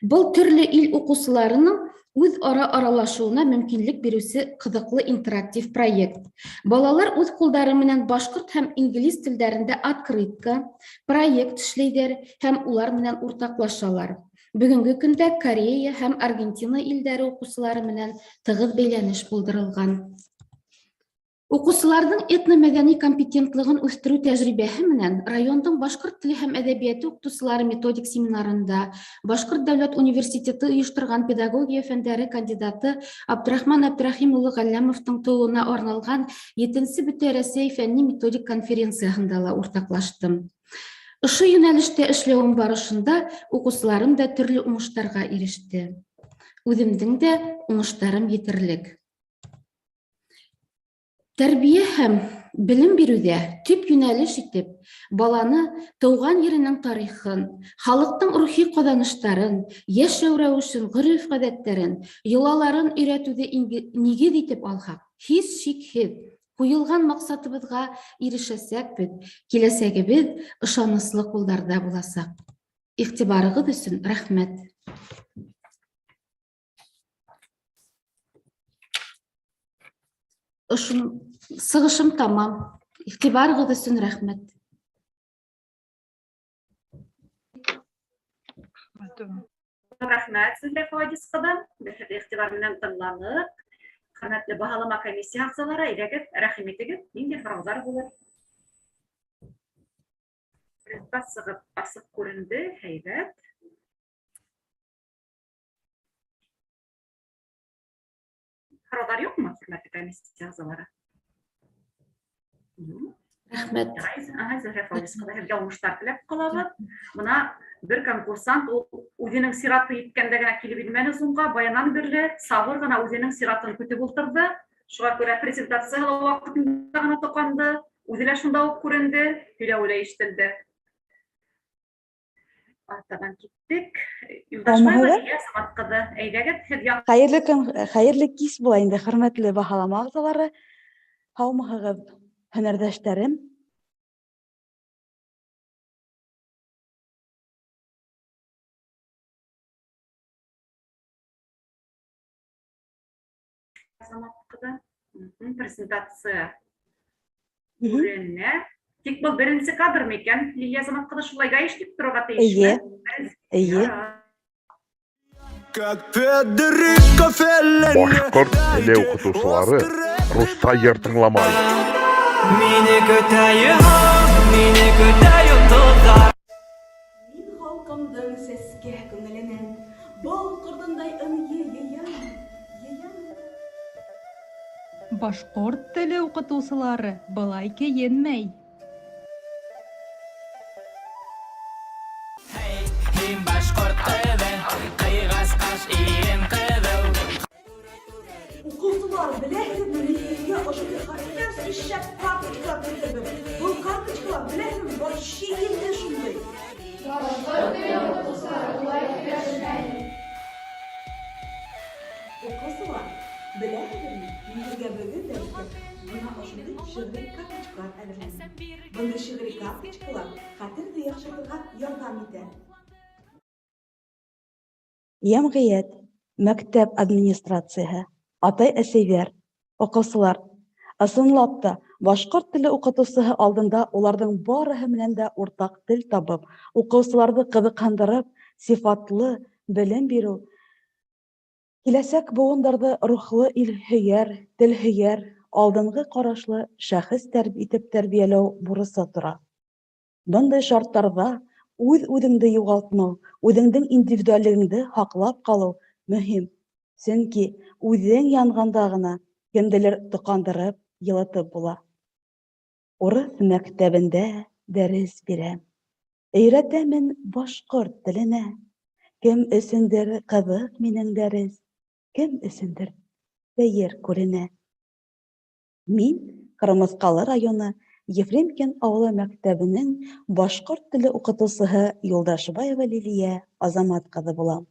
Был төрлө ил уҡыусыларының үҙ-ара аралашыуына мөмкинлек биреүсе ҡыҙыҡлы интерактив проект. Балалар үҙ ҡулдары менән башҡорт һәм инглиз телдәрендә открытка, проект эшләйҙәр һәм улар менән уртаҡлашалар. Бөгөнгө көндә Корея һәм Аргентина илдәре уҡыусылары менән тығыҙ бәйләнеш булдырылған. Уҡыусыларҙың этномәҙәни компетентлығын үҫтереү тәжрибәһе менән райондың башҡорт теле һәм әҙәбиәте уҡытыусылары методик семинарында Башҡорт дәүләт университеты ойошторған педагогия фәндәре кандидаты Абдрахман Әбдрәхим улы Ғәлләмовтың тыуыуына арналған етенсе Бөтә Рәсәй фәнни методик конференцияһында ла уртаҡлаштым. Ошо йүнәлештә эшләүем барышында уҡыусыларым да төрлө уңыштарға иреште. Үҙемдең дә уңыштарым етерлек. Тәрбиә һәм белем биреүҙә төп йүнәлеш итеп баланы тыуған еренең тарихын, халыҡтың рухи ҡаҙаныштарын, йәшәү рәүешен, ғөрөф-ғәҙәттәрен, йолаларын өйрәтеүҙе нигеҙ итеп алһаҡ, һис шикһеҙ ҡуйылған маҡсатыбыҙға ирешәсәкбеҙ, киләсәгебеҙ ышаныслы ҡулдарҙа буласаҡ. Иғтибарығыҙ өсөн рәхмәт. Ошо сығышым тамам. Иғтибарығыҙ өсөн рәхмәт. Рәхмәт, Зөһрә Фаwadис ҡыҙы. Беҙ һеҙҙе иғтибар менән тыңланыҡ. Хөрмәтле баһалама комиссия ағзалары, әйҙәгеҙ, рәхим итегеҙ, ниндәй һорауҙар булыр? Презентациягыҙ асыҡ күренде, һәйбәт. Һорауҙар юҡмы, хөрмәтле комиссия ағзалары? Рәхмәт. Ага, Зөһрә Фаwadис ҡыҙы, һеҙгә уңыштар теләп ҡалабыҙ. Бына бер конкурсант ул үҙенең сираты еткәндә генә килеп инмәне Zoom-ға, баянан бирле сабыр ғына үҙенең сиратын көтөп ултырҙы. Шуға күрә презентация ла ваҡытында ғына тоҡанды, үҙе лә шунда уҡ күренде, һөйләүе лә ишетелде. Артабан киттек. Юлдашбаева Һаумыһығыҙ? Лилиә Самат ҡыҙы, әйҙәгеҙ, һеҙ яҡ Хәйерле көн, хәйерле кис була инде, хөрмәтле баһалама ағзалары. Һаумыһығыҙ, һөнәрҙәштәрем. Самат ҡыҙы. Презентация күренә. Тик был беренсе кадр микән? Лилиә Самат ҡыҙы шулай гаишник торорға тейешме? Эйе. Эйе. Как Федерико Феллини. Башҡорт теле уҡытыусылары русса йыр тыңламай. Мине көтә йыһан, мине көтә йондоҙҙар. Мин халҡымдың сәскә күңеленән бал ҡорҙондай ынйы йыям, йыям. Башҡорт теле уҡытыусылары былай кейенмәй. Һин башҡорт ҡыҙы, ҡыйғас ҡаш иген ҡыҙыу. Уҡыусылар, беләһегеҙме, мин һеҙгә ошондай хәтәр шәп карточкалар килтерҙем. Был карточкалар, беләһегеҙме, вообще елде шундай. Башҡорт теле уҡытыусылары улай һөйләшмәй. Уҡыусылар, беләһегеҙме, мин һеҙгә бөгөн дәрескә бына ошондай шиғри карточкалар әҙерләнем. Бындай шиғри карточкалар хәтерҙе яҡшыртырға ярҙам итә. Йәмғиәт, мәктәп администрацияһы, атай-әсәйҙәр, уҡыусылар, ысынлап та, башҡорт теле уҡытыусыһы алдында уларҙың барыһы менән дә уртаҡ тел табып, уҡыусыларҙы ҡыҙыҡһындырып, сифатлы белем биреү, киләсәк быуындарҙы рухлы илһөйәр, телһөйәр, алдынғы ҡарашлы шәхес итеп тәрбиәләү бурысы тора. Бындай шарттарҙа үҙ-үҙеңде юғалтмау, үҙеңдең индивидуаллегеңде һаҡлап ҡалыу мөһим. Сөнки үҙең янғанда ғына кемделер тоҡандырып, йылытып була. Урыҫ мәктәбендә дәрес бирәм. Өйрәтәмен башҡорт теленә. Кем өсөндөр ҡыҙыҡ минең дәрес, кем өсөндөр сәйер күренә. Мин Ҡырмыҫҡалы районы Ефремкин ауылы мәктәбенең башҡорт теле уҡытыусыһы Юлдашбаева Лилиә Азамат ҡыҙы булам.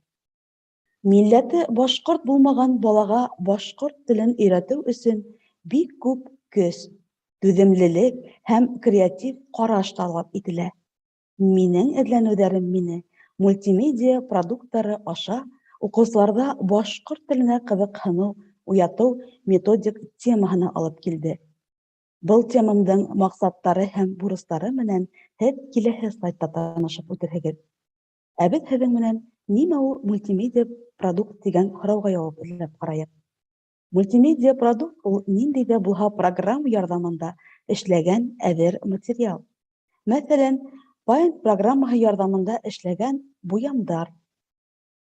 Милләте башҡорт булмаған балаға башҡорт телен өйрәтеү өсөн бик күп көс, түҙемлелек һәм креатив ҡараш талап ителә. Минең эҙләнеүҙәрем мине мультимедиа продукттары аша уҡыусыларҙа башҡорт теленә ҡыҙыҡһыныу уятыу методик темаһына алып килде. Был темамдың маҡсаттары һәм бурыстары менән һеҙ киләһе слайдта танышып үтерһегеҙ. Ә беҙ һеҙҙең менән нимә ул мультимедиа продукт тигән һорауға яуап эҙләп ҡарайыҡ. Мультимедиа продукт ул ниндәй ҙә булһа программа ярҙамында эшләгән әҙер материал. Мәҫәлән, Paint программаһы ярҙамында эшләгән буямдар.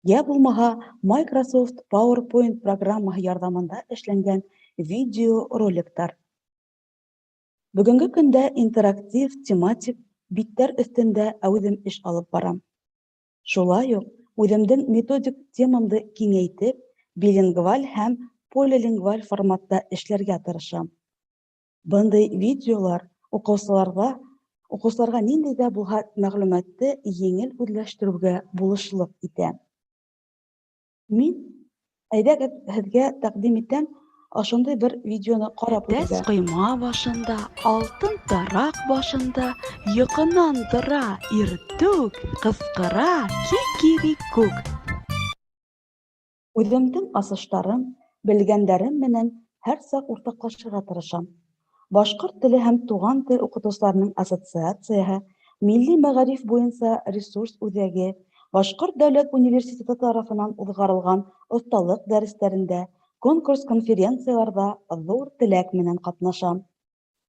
Йә булмаһа, Microsoft PowerPoint программаһы ярҙамында эшләнгән видеороликтар. Бөгөнгө көндә интерактив тематик биттәр өҫтөндә әүҙем эш алып барам. Шулай уҡ үҙемдең методик темамды киңәйтеп, билингваль һәм полилингваль форматта эшләргә тырышам. Бындай видеолар уҡыусыларға ниндәй ҙә булһа мәғлүмәтте еңел үҙләштереүгә булышлыҡ итә. Мин әйҙәгеҙ һеҙгә тәҡдим итәм ошондай бер видеоны ҡарап Әтәс үтергә. ҡойма башында, алтын тараҡ башында, йоҡонан тора иртүк, ҡысҡыра кикирикүк. Үҙемдең асыштарым, белгәндәрем менән һәр саҡ уртаҡлашырға тырышам. Башҡорт теле һәм туған тел укытыусыларының ассоциацияһы, Милли мәгариф буйынса ресурс үҙәге, Башҡорт дәүләт университеты тарафынан уҙғарылған оҫталыҡ дәрестәрендә, конкурс-конференцияларҙа ҙур теләк менән ҡатнашам.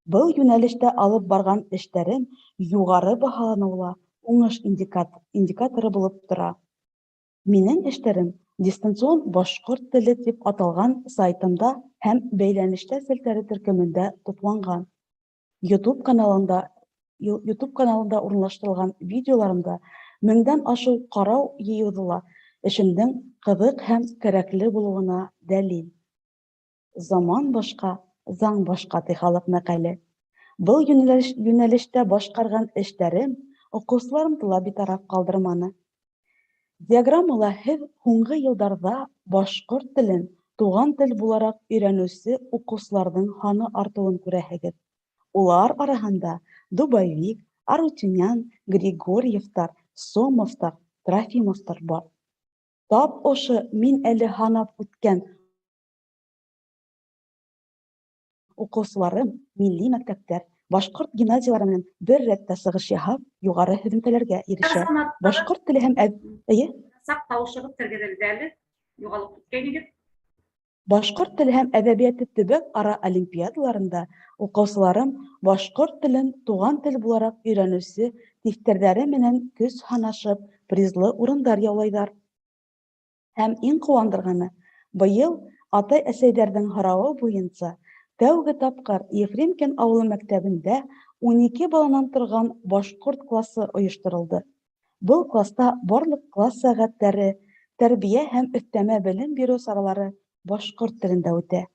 Был йүнәлештә алып барған эштәрем юғары баһаланыуы ла уңыш индикаторы булып тора. Минең эштәрем Дистанцион башҡорт теле тип аталған сайтымда һәм Бәйләнештә селтәре төркөмөндә тупланған. YouTube каналында YouTube каналында урынлаштырылған видеоларымда меңдән ашыу ҡарау йыйыуҙы ла эшемдең ҡыҙыҡ һәм кәрәкле булыуына дәлил. Заман башҡа, заң башҡа, ти халыҡ мәҡәле. Был йүнәлештә башҡарған эштәрем уҡыусыларымды ла битараф ҡалдырманы. Диаграммала һеҙ һуңғы йылдарҙа башҡорт телен туған тел булараҡ өйрәнеүсе уҡыусыларҙың һаны артыуын күрәһегеҙ. Улар араһында Дубовик, Арутюнян, Григорьевтар, Сомовтар, Трофимовтар бар. Тап ошо мин әле һанап үткән уҡыусыларым милли мәктәптәр, башҡорт гимназиялары менән бер рәттә сығыш яһап, юғары һөҙөмтәләргә ирешә. Башҡорт теле һәм Эйе? Саҡ тауышығыҙ тергеҙелде әле, юғалып киткәйнегеҙ. Башҡорт теле һәм әҙәбиәте төбәк-ара олимпиадаларында уҡыусыларым башҡорт телен туған тел булараҡ өйрәнеүсе тиҫтерҙәре менән көс һанашып, призлы урындар яулайҙар. Һәм иң ҡыуандырғаны, быйыл атай-әсәйҙәрҙең һорауы буйынса тәүге тапҡыр Ефремкин ауылы мәктәбендә 12 баланан торған башҡорт классы ойошторолдо. Был класта барлыҡ класс сәғәттәре, тәрбиә һәм өҫтәмә белем биреү саралары башҡорт телендә үтә.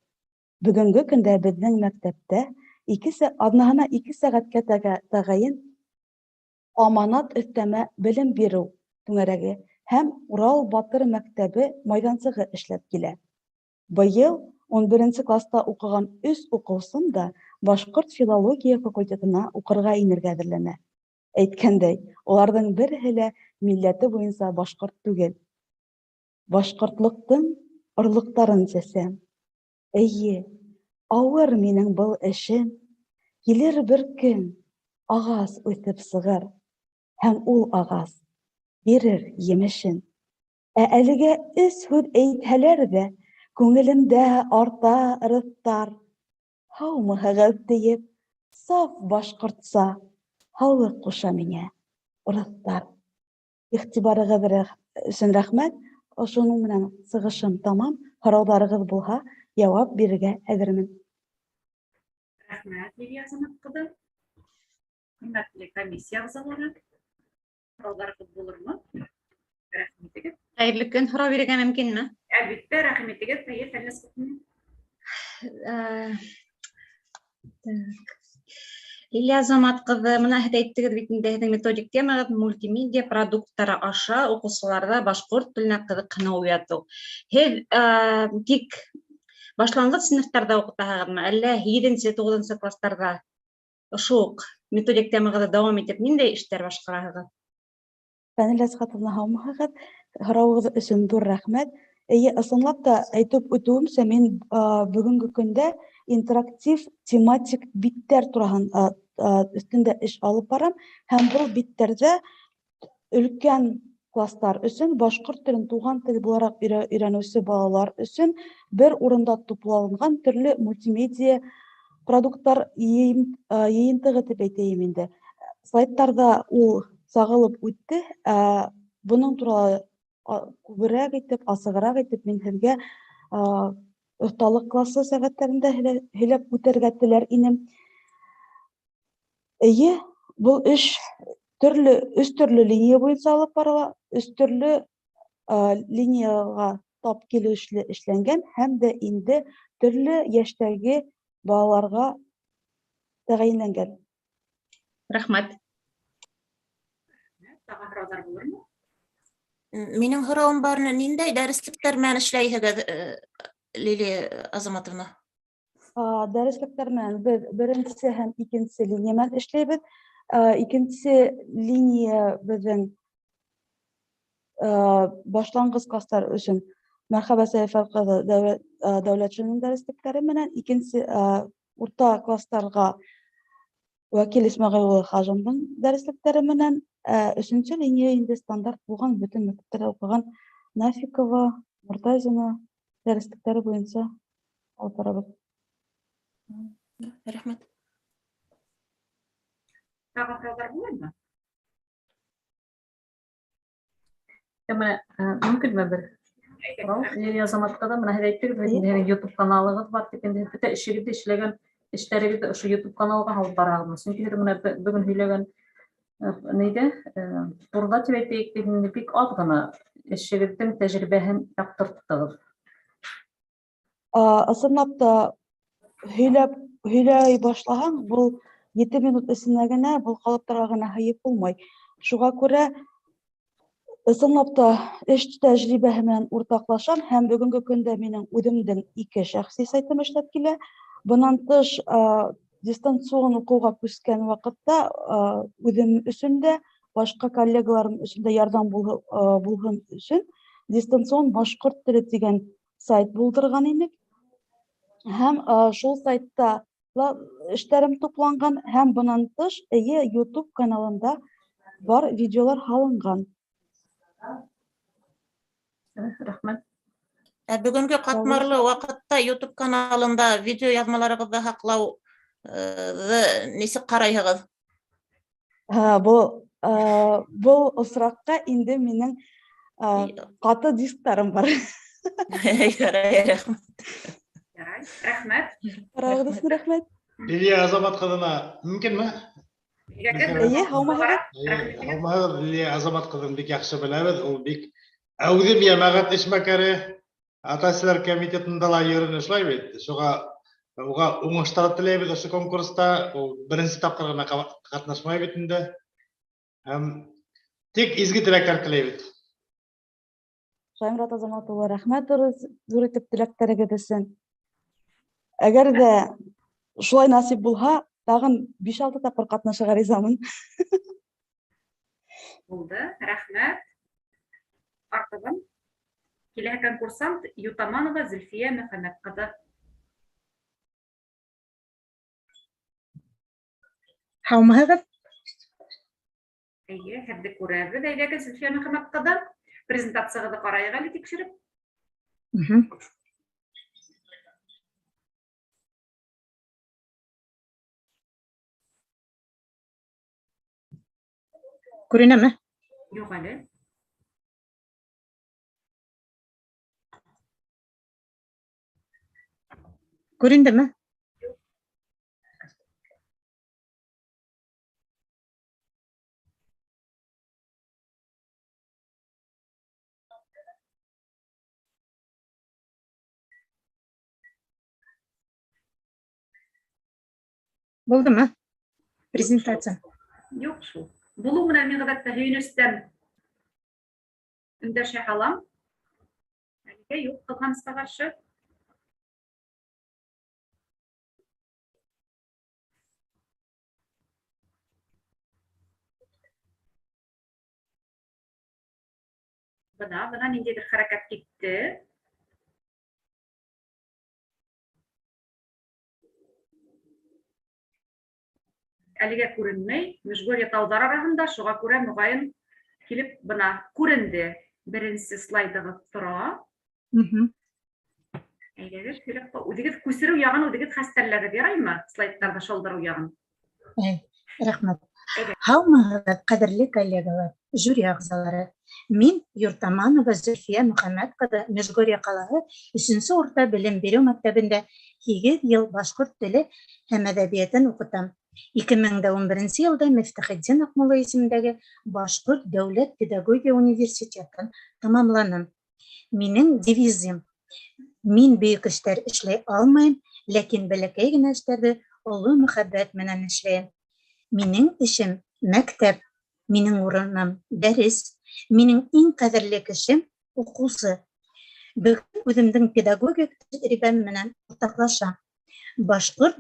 Бөгөнгө көндә беҙҙең мәктәптә ике аҙнаһына ике сәғәткә тәғәйен Аманат өҫтәмә белем биреү түңәрәге һәм Урал батыр мәктәбе майҙансығы эшләп килә. Быйыл 11 класста уҡыған өс уҡыусым да башҡорт филология факультетына уҡырға инергә әҙерләнә. Әйткәндәй, уларҙың береһе лә милләте буйынса башҡорт түгел. Башҡортлоҡтоң орлоҡтарын сәсәм. Эйе, ауыр минең был эшем, килер бер көн, ағас үҫеп сығыр, һәм ул ағас бирер емешен. Ә әлегә өс һүҙ әйтһәләр ҙә, күңелемдә арта ырыҫтар. Һаумыһығыҙ тиеп, саф башҡортса һаулыҡ ҡуша миңә урыҫтар. Иғтибарығыҙ өсөн рәхмәт. Ошоноң менән сығышым тамам. Һорауҙарығыҙ булһа, яуап бирергә әҙермен. Рәхмәт, Лилия Азамат ҡыҙы. Хөрмәтле комиссия ағзалары, һорауҙарығыҙ булырмы? Рәхим итегеҙ. Хәйерле көн, һорау бирергә мөмкинме? Әлбиттә, рәхим итегеҙ, Әйе, Фәнис. Так. Лилия Азамат ҡыҙы, бына һеҙ әйттегеҙ бит инде, һеҙҙең методик темағыҙ мультимедиа продукттары аша уҡыусыларҙа башҡорт теленә ҡыҙыҡһыныу уятыу. Һеҙ тик башланғыс синыфтарҙа уҡытаһығыҙмы, әллә 7-нсе, 9-нсы кластарҙа ошо уҡ методик темағыҙҙы дауам итеп ниндәй эштәр башҡараһығыҙ? Фәнил Әсғәтовна, һаумыһығыҙ. Һорауығыҙ өсөн ҙур рәхмәт. Эйе, ысынлап та әйтеп үтеүемсә, мин бөгөнгө көндә интерактив тематик биттәр тураһын өҫтөндә эш алып барам һәм был биттәрҙә өлкән класстар өсөн башҡорт телен туған тел булараҡ өйрәнеүсе балалар өсөн бер урында тупланған төрлө мультимедиа продукттар йыйынтығы тип әйтәйем инде. Слайдтарҙа ул сағылып үтте. Бының турала күберәк итеп, асығыраҡ итеп мин һеҙгә оҫталыҡ классы сәғәттәрендә һөйләп үтергә теләр инем. Эйе, был эш төрлө, өс төрлө линия буйынса алып барыла, өс төрлө линияға тап килешле эшләнгән һәм дә инде төрлө йәштәге балаларға тәғәйенләнгән. Рәхмәт. Тағы һорауҙар булырмы? Минең һорауым бар, ниндәй дәреслектәр менән эшләйһегеҙ, Лилия Азаматовна? Дәреслектәр менән беҙ беренсе һәм икенсе линия менән эшләйбеҙ. Икенсе линия беҙҙең башланғыс кластар өсөн Мәрхәбә Сәйфәр ҡыҙы Дәүләтшиның дәреслектәре менән, икенсе Урта класстарға Вәкил Исмәғил улы Хажиндың дәреслектәре менән, ә өсөнсө линия инде стандарт булған, бөтөн мәктәптәрҙә уҡыған Нафикова, Мортазина дәреслектәре буйынса алып барабыҙ. Рәхмәт. Тағы һорауҙар булырмы? Менә мөмкинме бер һорау? Лилия Азамат ҡыҙы, менә һеҙ әйттегеҙ бит инде, һеҙҙең YouTube каналығыҙ бар тип, инде һеҙ бөтә эшегеҙҙе, эшләгән эштәрегеҙҙе ошо YouTube каналға һалып бараһығыҙмы? Сөнки һеҙ менә бөгөн һөйләгән нейҙә, турҙа тип әйтәйек, бит инде бик аҙ ғына эшегеҙҙең тәжрибәһен яҡтырттығыҙ. Ысынлап та һөйләп һөйләй башлаһаң, был 7 минут эсенә генә, был ҡалыптарға ғына һыйып булмай. Шуға күрә ысынлап та эш тәжрибәһе менән уртаҡлашам, һәм бөгөнгө көндә минең үҙемдең 2 шәхси сайтым эшләп килә. Бынан тыш, дистанцион уҡыуға күскән ваҡытта үҙем өсөн дә, башҡа коллегаларым өсөн дә ярҙам булһын өсөн дистанцион башҡорт теле тигән сайт булдырған инек. Һәм шул сайтта эштәрем тупланған, һәм бынан тыш, эйе, YouTube каналында бар видеолар һалынған. Рәхмәт. Ә бөгөнгө ҡатмарлы ваҡытта YouTube каналында видео яҙмаларығыҙҙы һаҡлауҙы нисек ҡарайһығыҙ? Был осраҡҡа инде минең ҡаты дисктарым бар. Ярай, рәхмәт. Ярай, рәхмәт. Ҡарауығыҙ өсөн рәхмәт. Лилия Азамат ҡыҙына мөмкинме? Эйе, һаумыһығыҙ? Һаумыһығыҙ, Лилия Азамат ҡыҙын бик яҡшы беләбеҙ. Ул бик әүҙем йәмәғәт эшмәкәре, ата-әсәләр комитетында ла йөрөнө, шулай бит. Шуға уға уңыштар теләйбеҙ ошо конкурста. Ул беренсе тапҡыр ғына ҡатнашмай бит инде. Һәм тик изге теләктәр теләйбеҙ. Шайморат Азамат улы, рәхмәт ҙур итеп теләктәрегеҙ өсөн. Әгәр ҙә шулай насип булһа, тағын 5-6 тапҡыр ҡатнашырға ризамын. Булды, рәхмәт. Артабан киләһе конкурсант Ютаманова Зөлфиә Мөхәммәт ҡыҙы. Һаумыһығыҙ? Эйе, һеҙҙе күрәбеҙ. Әйҙәгеҙ, Зөлфиә Мөхәммәт ҡыҙы, презентацияғыҙҙы ҡарайыҡ әле тикшереп. Күренәме? Юҡ әле. Күрендеме? Булдымы? Презентация. Юҡ шул. Булыу менән мин ғәҙәттә һөйөнөстән өндәшә һалам. Әлегә юҡ, ҡыҙғанысҡа ҡаршы. Бына ниндәйҙер хәрәкәт китте. Әлегә күренмәй, Межгорье тауҙар араһында, шуға күрә моғайын килеп бына күренде. Беренсе слайдығыҙ тора. Әйҙәгеҙ, һөйләп үҙегеҙ күсереү яғын үҙегеҙ хәстәрләгеҙ, яраймы? Слайдтарҙы шылдырыу яғын. Рәхмәт. Һаумыһығыҙ, ҡәҙерле коллегалар, жюри ағзалары. Мин Юртаманова Зөлфиә Мөхәммәт ҡыҙы Межгорье ҡалаһы 3-нсе урта белем биреү мәктәбендә 8 йыл башҡорт теле һәм әҙәбиәтен уҡытам. 2011 йылда Мифтахетдин Аҡмулла исемендәге Башҡорт дәүләт педагогия университетын тамамланым. Минең девизым: мин бөйөк эштәр эшләй алмайым, ләкин бәләкәй генә эштәрҙе оло мөхәббәт менән эшләйем. Минең эшем мәктәп, минең урыным дәрес, минең иң ҡәҙерле кешем уҡыусы. Бөгөн үҙемдең педагогик тәжрибәм менән уртаҡлашам. Башҡорт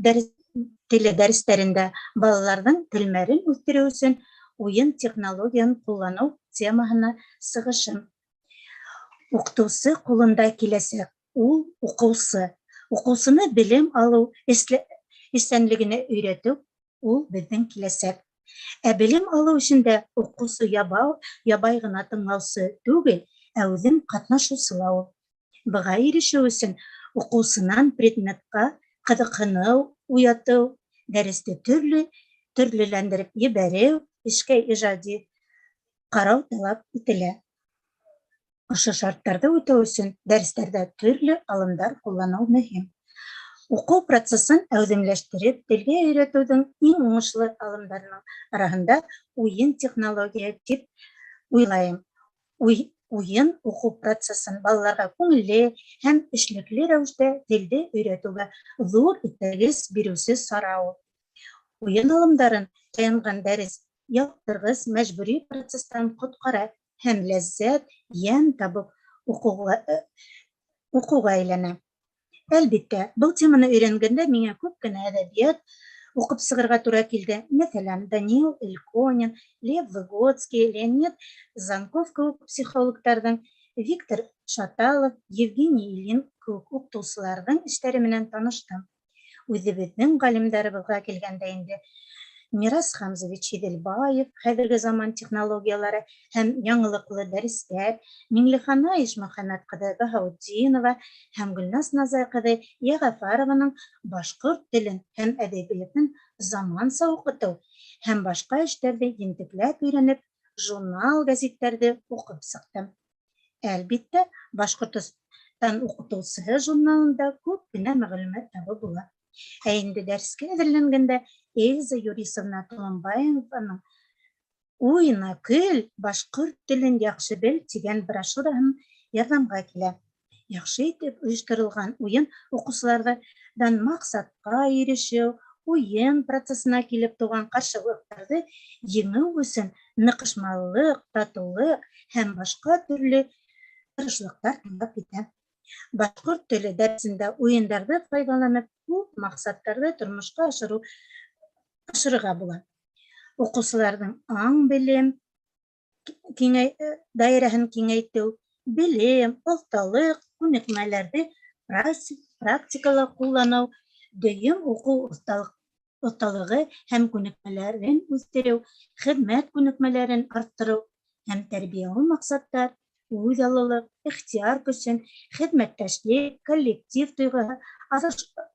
теле дәрестәрендә балаларҙың телмәрен үҫтереү өсөн уйын технологияһын ҡулланыу темаһына сығышым. Уҡытыусы ҡулында киләсәк ул уҡыусы. Уҡыусыны белем алыу, эшсәнлегенә өйрәтеү ул беҙҙең киләсәк. Ә белем алыу эшендә уҡыусы ябау, ябай ғына тыңлаусы түгел, ә үҙен ҡатнашыусы ла ул. Быға ирешеү өсөн уҡыусынан предметҡа ҡыҙыҡһыныу уятыу, дәресте төрлө төрлөләндереп ебәреү, эшкә ижади ҡарау талап ителә. Ошо шарттарҙы үтәү өсөн дәрестәрҙә төрлө алымдар ҡулланыу мөһим. Уҡыу процесын әүҙемләштереп, телгә өйрәтеүҙең иң уңышлы алымдарының араһында уйын технология тип уйлайым. Уй, уйын уҡыу процесын балаларға күңелле һәм эшлекле рәүештә телде өйрәтеүгә ҙур этәргес биреүсе сара ул. Уйын алымдарын таянған дәрес ялҡтырғыс мәжбүри процесстан ҡотҡара һәм ләззәт, йәм табып уҡыуға, уҡыуға әйләнә. Әлбиттә, был теманы өйрәнгәндә миңә күп кенә әҙәбиәт уҡып сығырға тура килде. Мәҫәлән, Даниил Эльконин, Лев Выготский, Леонид Занков кеүек психологтарҙың, Виктор Шаталов, Евгений Ильин кеүек уҡытыусыларҙың эштәре менән таныштым. Үҙебеҙҙең ғалимдарыбыҙға килгәндә инде Мирас Хамзович Иҙелбаев, хәҙерге заман технологиялары һәм яңылыҡлы дәрестәр, Миңлехана Ишмөхәмәт ҡыҙы Баһаутдинова һәм Гөлназ Назай ҡыҙы Йәғәфәрованың башҡорт телен һәм әҙәбиәтен заманса уҡытыу һәм башҡа эштәрҙе ентекләп өйрәнеп, журнал, гәзиттәрҙе уҡып сыҡтым. Әлбиттә, Башҡортостан уҡытыусыһы журналында күп кенә мәғлүмәт табып була. Ә инде дәрескә әҙерләнгәндә Эльза Юрисовна Толомбаеваның Уйна, көл, башҡорт телен яҡшы бел тигән брошюраһын ярҙамға килә. Яҡшы итеп ойошторолған уйын уҡыусыларҙан маҡсатҡа ирешеү, уйын процессына килеп тыуған ҡаршылыҡтарҙы еңеү өсөн ныҡышмаллыҡ, татыулыҡ һәм башҡа төрлө тырышлыҡтар талап итә. Башҡорт теле дәресендә уйындарҙы файҙаланып, күп маҡсаттарҙы тормошҡа ашырыу ашырырға була. Уҡыусыларҙың аң-белем киңәй, даирәһен киңәйтеү, белем, оҫталыҡ, күнекмәләрҙе практикала ҡулланыу, дөйөм уҡыу оҫталыҡ оҫталығы һәм күнекмәләрен үҫтереү, хеҙмәт күнекмәләрен арттырыу һәм тәрбиәүи маҡсаттар, үҙаллылыҡ, ихтыяр көсөн, хеҙмәттәшлек, коллектив тойғоһо,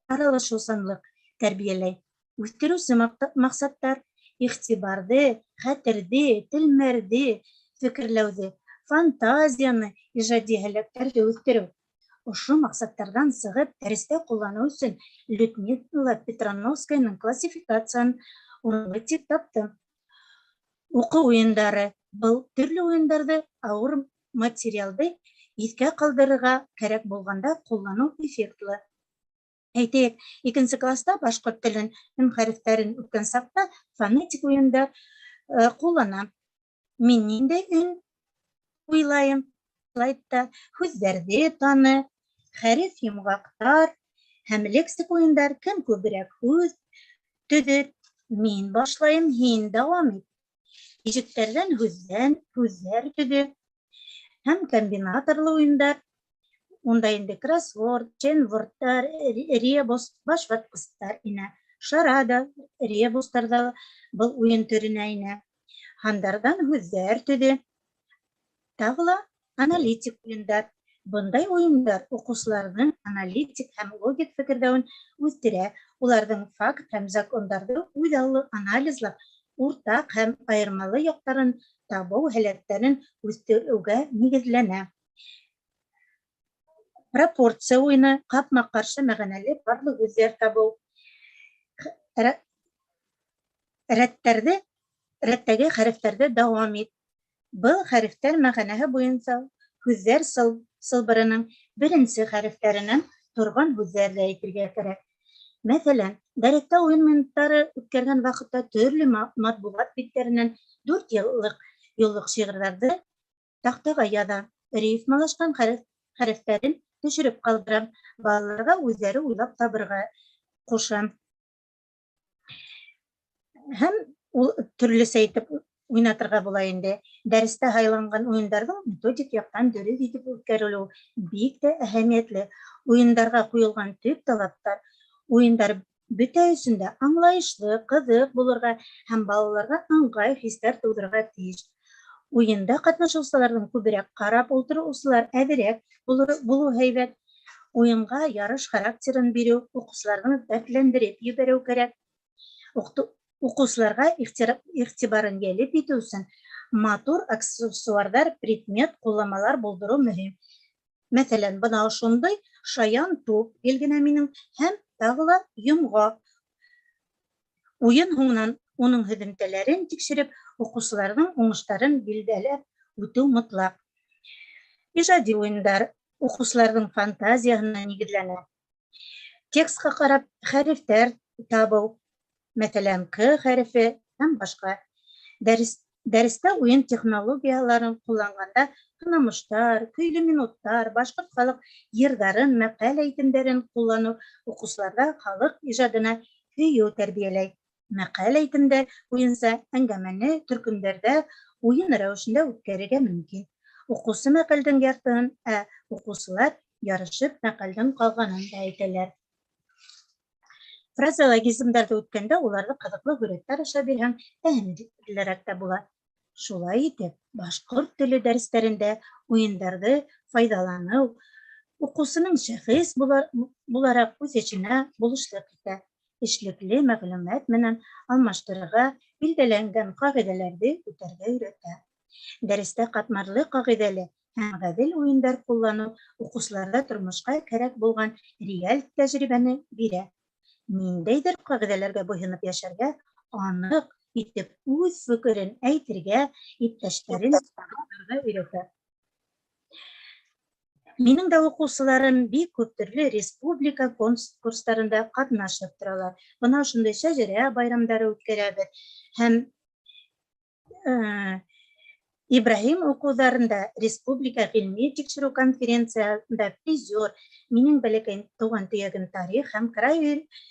аралашыусанлыҡ тәрбиәләй. Үҫтереүсе маҡсаттар, иғтибарҙы, хәтерҙе, телмәрҙе, фекерләүҙе, фантазияны, ижади һәләттәрҙе үҫтереү. Ошо маҡсаттарҙан сығып, дәрестә ҡулланыу өсөн Людмила Петрановскаяның классификацияһын урынлы тип таптым. Уҡыу уйындары. Был төрлө уйындарҙы ауыр материалды иҫкә ҡалдырырға кәрәк булғанда ҡулланыу эффектлы. Әйтәйек, икенсе класста башҡорт телен өн хәрефтәрен үткән саҡта фонетик уйындар ҡулланам. Мин ниндәй өн уйлайым? Слайдта һүҙҙәрҙе таны, хәреф йомғаҡтар һәм лексик уйындар кем күберәк һүҙ төҙөр, мин башлайым, һин дауам ит. Ижектәрҙән һүҙҙән һүҙҙәр төҙө һәм комбинаторлы уйындар. Унда инде кроссворд, ченвордтар, ребус, башватҡыстар инә. Шарада, ребустар ҙа был уйын төрөнә инә. Һандарҙан һүҙҙәр төҙө. Тағы ла аналитик уйындар. Бындай уйындар уҡыусыларҙың аналитик һәм логик фекерләүен үҫтерә, уларҙың факт һәм закондарҙы үҙаллы анализлап, уртаҡ һәм айырмалы яҡтарын табыу һәләттәрен үҫтереүгә нигеҙләнә. Пропорция уйыны, ҡапма-ҡаршы мәғәнәле парлы һүҙҙәр табыу. Рәттәрҙе, рәттәге хәрефтәрҙе дауам ит. Был хәрефтәр мәғәнәһе буйынса һүҙҙәр сылбырының беренсе хәрефтәренән торған һүҙҙәрҙе әйтергә кәрәк. Мәҫәлән, дәрестә уйын минуттары үткәргән ваҡытта төрлө матбуғат биттәренән дүрт йыллыҡ юллыҡ шиғырҙарҙы таҡтаға яҙам, рифмалашҡан хәреф хәрефтәрен төшөрөп ҡалдырам, балаларға үҙҙәре уйлап табырға ҡушам. Һәм ул төрлөсә итеп уйнатырға була инде. Дәрестә һайланған уйындарҙың методик яҡтан дөрөҫ итеп үткәрелеүе бик тә әһәмиәтле. Уйындарға ҡуйылған төп талаптар уйындар Бөтә өсөн дә аңлайышлы, ҡыҙыҡ булырға һәм балаларға ыңғай хистәр тыуҙырырға тейеш. Уйында ҡатнашыусыларҙың күберәк ҡарап ултырыусылар әҙерәк булыу һәйбәт. Уйынға ярыш характерын биреү, уҡыусыларҙы дәртләндереп ебәреү кәрәк. Уҡыусыларға иғтибарын йәлеп итеү өсөн матур аксессуарҙар, предмет, ҡулланмалар булдырыу мөһим. Мәҫәлән, бына ошондай шаян туп гел генә минең һәм тағы ла йомғаҡ. Уйын һуңынан уның һөҙөмтәләрен тикшереп, уҡыусыларҙың уңыштарын билдәләп үтеү мотлаҡ. Ижади уйындар уҡыусыларҙың фантазияһына нигеҙләнә. Текстҡа ҡарап хәрефтәр табыу, мәҫәлән, К хәрефе һәм башҡа. Дәрестә уйын технологияларын ҡулланғанда һынамыштар, көйлө минуттар, башҡорт халыҡ йырҙарын, мәҡәл әйтемдәрен ҡулланыу уҡыусыларҙа халыҡ ижадына һөйөү тәрбиәләй. Мәҡәл әйтемдәр буйынса әңгәмәне төркөмдәрҙә уйын рәүешендә үткәрергә мөмкин. Уҡыусы мәҡәлдең яртыһын, ә уҡыусылар ярышып мәҡәлдең ҡалғанын да әйтәләр. Фразеологизмдарҙы үткәндә уларҙы ҡыҙыҡлы һүрәттәр аша бирһәң, әһәмиәтлерәк тә була. Шулай итеп, башҡорт теле дәрестәрендә уйындарҙы файҙаланыу уҡыусының шәхес булараҡ үҫешенә булышлыҡ итә, эшлекле мәғлүмәт менән алмаштырырға, билдәләнгән ҡағиҙәләрҙе үтәргә өйрәтә. Дәрестә ҡатмарлы ҡағиҙәле һәм ғәҙел уйындар ҡулланыу уҡыусыларҙа тормошҡа кәрәк булған реаль тәжрибәне бирә. Ниндәйҙер ҡағиҙәләргә буйһоноп йәшәргә, аныҡ итеп үҙ фекерен әйтергә, иптәштәрен тыңларға өйрәтә. Минең дә уҡыусыларым бик күп төрлө республика конкурстарында ҡатнашып торалар. Бына ошондай шәжәрә байрамдары үткәрәбеҙ һәм Ибраһим уҡыуҙарында республика ғилми тикшереү конференцияһында призер, минең бәләкәй тыуған төйәгем тарих һәм край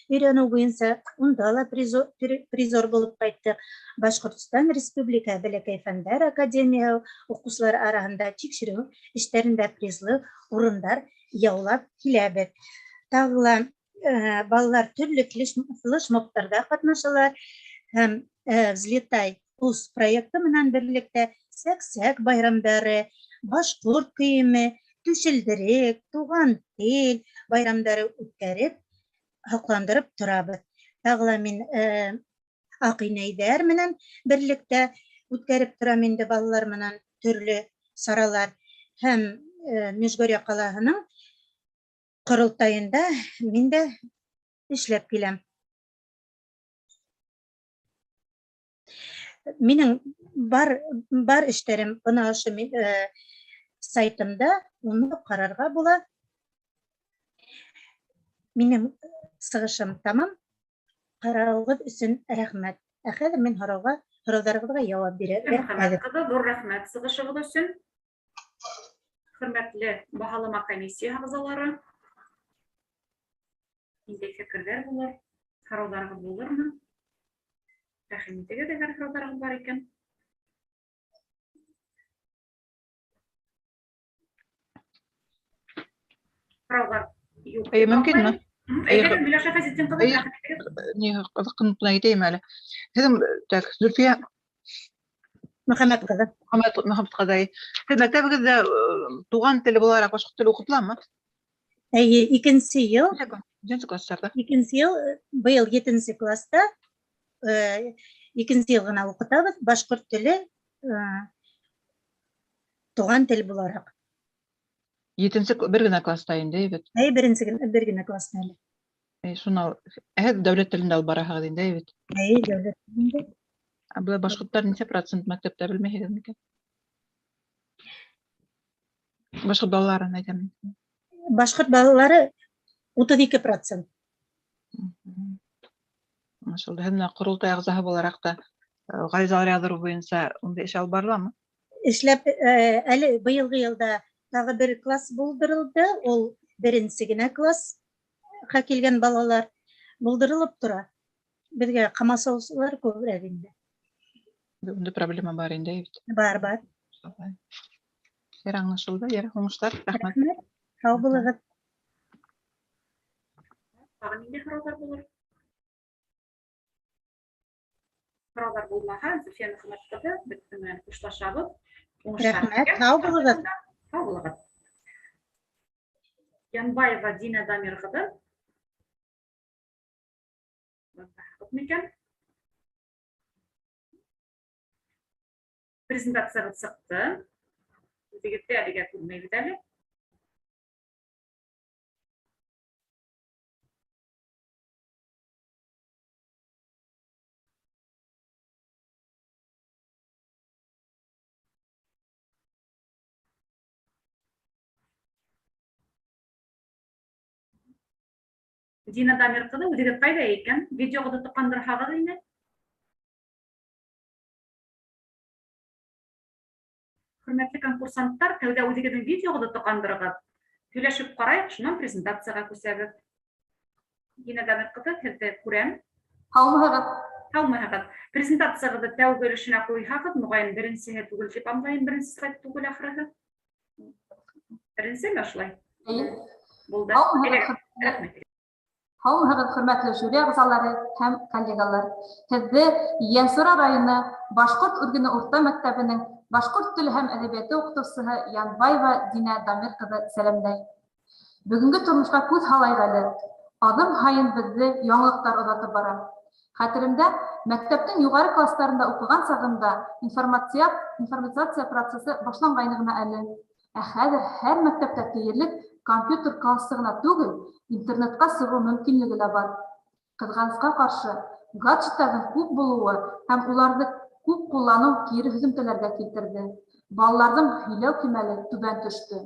өйрәнеү буйынса унда ла призер булып ҡайттыҡ. Башҡортостан Республика Бәләкәй фәндәр академияһы уҡыусылар араһында тикшереү эштәрендә призлы урындар яулап киләбеҙ. Тағы ла балалар төрлө флешмобтарҙа ҡатнашалар һәм «Взлетай ус» проекты менән берлектә сәк-сәк байрамдары, башҡорт кейеме, түшелдерек, туған тел байрамдары үткәреп, һоҡландырып торабыҙ. Тағы ла мин аҡ инәйҙәр менән берлектә үткәреп торам инде балалар менән төрлө саралар һәм Межгорье ҡалаһының ҡоролтайында мин дә эшләп киләм. Минең бар эштәрем бына ошо сайтымда, уны ҡарарға була. Минең сығышым тамам. Ҡарауығыҙ өсөн рәхмәт. Ә хәҙер мин һорауҙарығыҙға яуап бирергә Мөхәммәт әҙер. ҡыҙы, ҙур рәхмәт сығышығыҙ өсөн. Хөрмәтле баһалама комиссия ағзалары, ниндәй фекерҙәр булыр, һорауҙарығыҙ булырмы? Рәхим итегеҙ, әгәр һорауҙарығыҙ бар икән. Һорауҙар юҡ. Әйе, мөмкинме? Әйҙәгеҙ, Миләүшә Фәзетдин ҡыҙы, рәхим итегеҙ. Ни, ҡыҙыҡһынып ҡына китәйем әле. Һеҙҙең, так, Зөлфиә Мөхәммәт ҡыҙы. Мөхәммәт ҡыҙы. Һеҙ мәктәбегеҙҙә туған теле булараҡ башҡорт теле уҡытыламы? Әйе, икенсе йыл. Нисәнсе кластарҙа? Икенсе йыл, быйыл етенсе класта, икенсе йыл ғына уҡытабыҙ башҡорт теле туған тел булараҡ. Етенсе бер генә класта инде, әйбәт. Әй, беренсе генә, бер генә класта әле. Әй, шуны ал. Һеҙ дәүләт телендә алып бараһығыҙ инде, әйбәт. Әй, дәүләт телендә. Ә былай башҡорттар нисә процент мәктәптә белмәйһегеҙ микән? Башҡорт балаларын әйтәм. Башҡорт балалары 32%. Аңлашылды. Һеҙ менән ҡоролтай ағзаһы булараҡ та ғаризалар яҙҙырыу буйынса ундай эш алып барыламы? Эшләп, әле быйылғы йылда тағы бер класс булдырылды. Ул беренсе генә классҡа килгән балалар булдырылып тора. Беҙгә ҡамасаусылар күберәк инде. Унда проблема бар инде, бит. Бар, бар. Ер аңлашылды. Ер, уңыштар. Рәхмәт. Рәхмәт. Һау булығыҙ. Тағы ниндәй һорауҙар булыр? Һораулар булмаһа, Зөлфиә Мөхәммәт ҡыҙы, беҙ менән хушлашабыҙ. Уңыштар Рәхмәт, һеҙгә. һау булығыҙ. Һау булығыҙ. Янбаева Дина Дамир ҡыҙы. Микән? Презентациябыҙ сыҡты. Үҙегеҙҙе әлегә күрмәйбеҙ әле. Дина Дамир ҡыҙы, үҙегеҙ ҡайҙа икән? Видеоғыҙҙы тоҡандырһағыҙ ине. Хөрмәтле конкурсанттар, тәүҙә үҙегеҙҙең видеоғыҙҙы тоҡандырығыҙ. Һөйләшеп ҡарайыҡ, шунан презентацияға күсәбеҙ. Дина Дамир ҡыҙы, һеҙҙе күрәм. Һаумыһығыҙ. Һаумыһығыҙ. Презентациягыҙҙы тәүге өлөшөнә ҡуйһағыҙ, моғайын, беренсеһе түгел тип аңлайым, беренсе слайд түгел ахырыһы. Беренсеме ошолай? Эйе. Булды. Һаумыһығыҙ. Рәхмәт. Һаумыһығыҙ, хөрмәтле жюри ағзалары һәм коллегалар. Һеҙҙе Ейәнсура районы Башҡорт Үргене урта мәктәбенең башҡорт теле һәм әҙәбиәте уҡытыусыһы Янбаева Динә Дамир ҡыҙы сәләмләй. Бөгөнгө тормошҡа күҙ һалайыҡ әле. Аҙым һайын беҙҙе яңылыҡтар оҙатып бара. Хәтеремдә, мәктәптең юғары кластарында уҡыған сағымда информациация процесы башланғайны ғына әле. Ә хәҙер һәр мәктәптә тиерлек компьютер классы ғына түгел, интернетҡа сығыу мөмкинлеге лә бар. Ҡыҙғанысҡа ҡаршы, гаджеттарҙың күп булыуы һәм уларҙы күп ҡулланыу кире һөҙөмтәләргә килтерҙе. Балаларҙың һөйләү кимәле түбән төштө.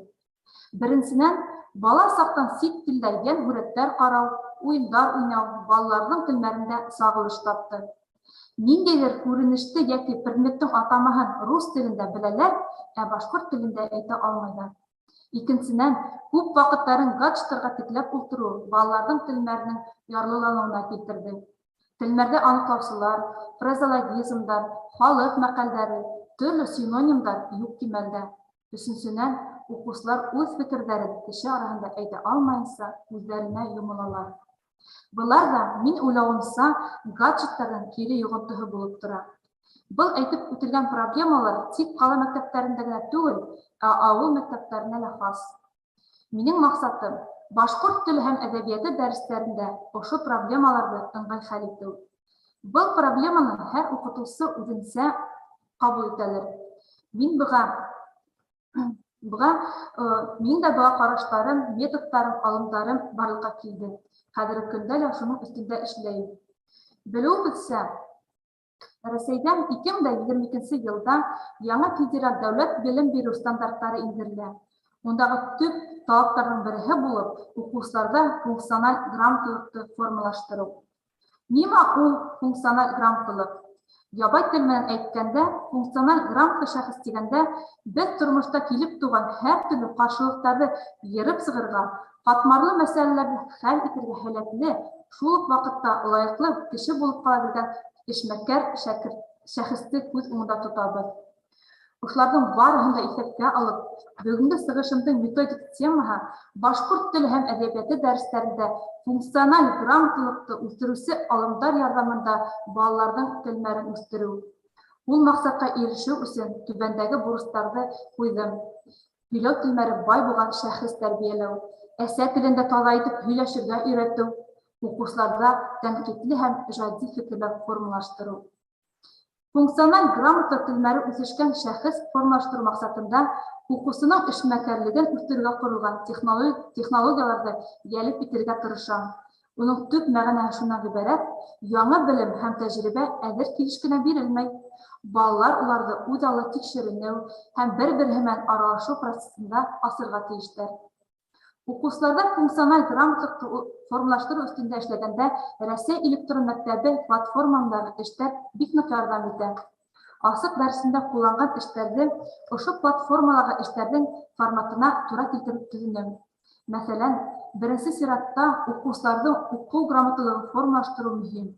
Беренсенән, бала саҡтан сит телдә йән һүрәттәр ҡарау, уйындар уйнау балаларҙың телмәрендә сағылыш тапты. Ниндәйҙер күренеште йәки предметтың атамаһын рус телендә беләләр, ә башҡорт телендә әйтә алмайҙар. Икенсенән, күп ваҡыттарын гаджеттарға текләп ултырыу балаларҙың телмәренең ярлыланыуына килтерҙе. Телмәрҙе аныҡлаусылар, фразеологизмдар, халыҡ мәҡәлдәре, төрлө синонимдар юҡ кимәлдә. Өсөнсөнән, уҡыусылар үҙ фекерҙәрен кеше араһында әйтә алмайынса үҙҙәренә йомолалар. Былар ҙа, мин уйлауымса, гаджеттарҙың кире йоғонтоһо булып тора. Был әйтеп үтелгән проблемалар тик ҡала мәктәптәрендә генә түгел, ә ауыл мәктәптәренә лә хас. Минең маҡсатым башҡорт теле һәм әҙәбиәте дәрестәрендә ошо проблемаларҙы ыңғай хәл итеү. Был проблеманы һәр уҡытыусы үҙенсә ҡабул итәлер. Мин быға минең дә быға ҡараштарым, методтарым, алымдарым барлыҡҡа килде. Хәҙерге көндә лә шуның өҫтөндә эшләйем. Белеүебеҙсә, Рәсәйҙә 2022 йылда яңа федераль дәүләт белем биреү стандарттары индерелә. Ундағы төп талаптарҙың береһе булып уҡыусыларҙа функциональ грамоталыҡты формалаштырыу. Нимә ул функциональ грамоталыҡ? Ябай тел менән әйткәндә, функциональ грамота шәхес тигәндә, беҙ тормошта килеп тыуған һәр төрлө ҡаршылыҡтарҙы йырып сығырға, ҡатмарлы мәсьәләләрҙе хәл итергә һәләтле, шул уҡ ваҡытта лайыҡлы кеше булып ҡала белгән эшмәкәр шәхесте күҙ уңында тотабыҙ. Ошоларҙың барыһын да иҫәпкә алып, бөгөнгө сығышымдың методик темаһы башҡорт теле һәм әҙәбиәте дәрестәрендә функциональ грамоталыҡты үҫтереүсе алымдар ярҙамында балаларҙың телмәрен үҫтереү. Ул маҡсатҡа ирешеү өсөн түбәндәге бурыстарҙы ҡуйҙым. Һөйләү телмәре бай булған шәхес тәрбиәләү, әсә телендә таҙа итеп һөйләшергә өйрәтеү, уҡыусыларҙа тәнҡитле һәм ижади фекерләр формалаштырыу. Функциональ грамота телмәре үҫешкән шәхес формалаштырыу маҡсатында уҡыусының эшмәкәрлеген үҫтереүгә ҡоролған технологияларҙы йәлеп итергә тырышам. Уның төп мәғәнәһе шунан ғибәрәт, яңы белем һәм тәжрибә әҙер килеш кенә бирелмәй. Балалар уларҙы үҙ аллы тикшеренеү һәм бер-береһе менән аралашыу процесында асырға тейештәр. Уҡыусыларҙа функциональ грамоталыҡты формалаштырыу өҫтөндә эшләгәндә Рәсәй электрон мәктәбе платформаһындағы эштәр бик ныҡ ярҙам итә. Асыҡ дәресендә ҡулланған эштәрҙе ошо платформалағы эштәрҙең форматына тура килтереп төҙөнөм. Мәҫәлән, беренсе сиратта уҡыусыларҙың уҡыу грамоталығын формалаштырыу мөһим.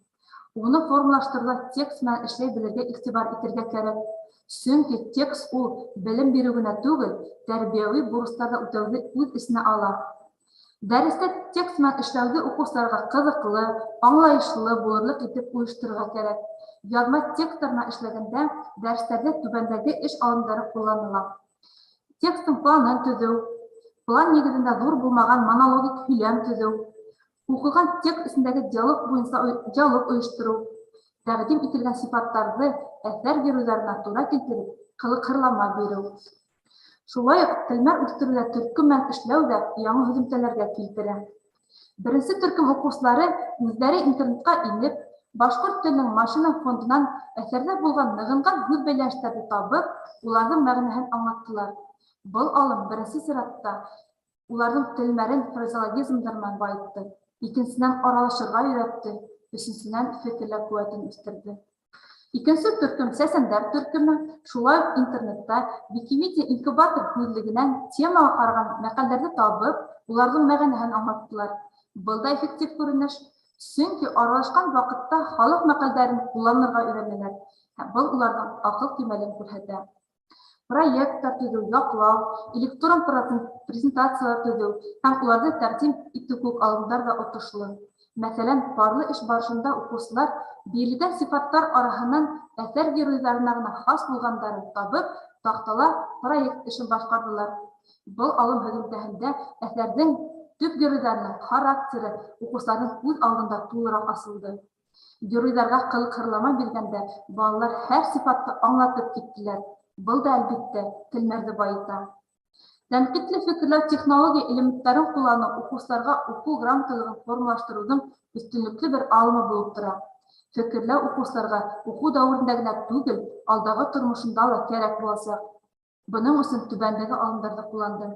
Уны формалаштырыуҙа текст менән эшләй белергә иғтибар итергә кәрәк. Сөнки текст ул белем биреү генә түгел, тәрбиәүи бурыстарҙы үтәүҙе үҙ эсенә ала. Дәрестә текст менән эшләүҙе уҡыусыларға ҡыҙыҡлы, аңлайышлы булырлыҡ итеп ойошторорға кәрәк. Яҙма текстар менән эшләгәндә дәрестәрҙә түбәндәге эш алымдары ҡулланыла. Текстың планын төҙөү, план нигеҙендә ҙур булмаған монологик һөйләм төҙөү, уҡыған текст эсендәге диалог буйынса диалог ойоштороу, тәҡдим ителгән сифаттарҙы әҫәр геройҙарына тура килтереп, ҡылыҡһырлама биреү. Шулай уҡ телмәр үҫтереүҙә төркөм менән эшләү ҙә яңы һөҙөмтәләргә килтерә. Беренсе төркөм уҡыусылары үҙҙәре интернетҡа инеп, башҡорт теленең машина фондынан әҫәрҙә булған нығынған һүҙ бәйләнештәрҙе табып, уларҙың мәғәнәһен аңлаттылар. Был алым беренсе сиратта уларҙың телмәрен фразеологизмдар менән байытты, икенсенән, аралашырға өйрәтте, өсөнсөнән, фекерләү ҡеүәтен үҫтерҙе. Икенсе төркөм сәсәндәр төркөмө шулай уҡ интернетта Викимедиа инкубатор һүҙлегенән темаға ҡараған мәҡәлдәрҙе табып, уларҙың мәғәнәһен аңлаттылар. Был да эффектив күренеш, сөнки аралашҡан ваҡытта халыҡ мәҡәлдәрен ҡулланырға өйрәнәләр, һәм был уларҙың аҡыл кимәлен күрһәтә. Проекттар төҙөү, яҡлау, электрон презентациялар төҙөү һәм уларҙы тәҡдим итеү кеүек алымдар ҙа отошло. Мәҫәлән, парлы эш барышында уҡыусылар бирелгән сифаттар араһынан әҫәр геройҙарына ғына хас булғандарын табып, таҡтала проект эшен башҡарҙылар. Был алым һөҙөмтәһендә әҫәрҙең төп геройҙарының характеры уҡыусыларҙың күҙ алдында тулыраҡ асылды. Геройҙарға ҡылыҡһырлама биргәндә балалар һәр сифатты аңлатып киттеләр. Был да, әлбиттә, телмәрҙе байыта. Тәнҡитле фекерләү технология элементтарын ҡулланыу уҡыусыларға уҡыу грамоталығын формалаштырыуҙың өҫтөнлөклө бер алымы булып тора. Фекерләү уҡыусыларға уҡыу дәүерендә генә түгел, алдағы тормошонда ла кәрәк буласаҡ. Бының өсөн түбәндәге алымдарҙы ҡулландым.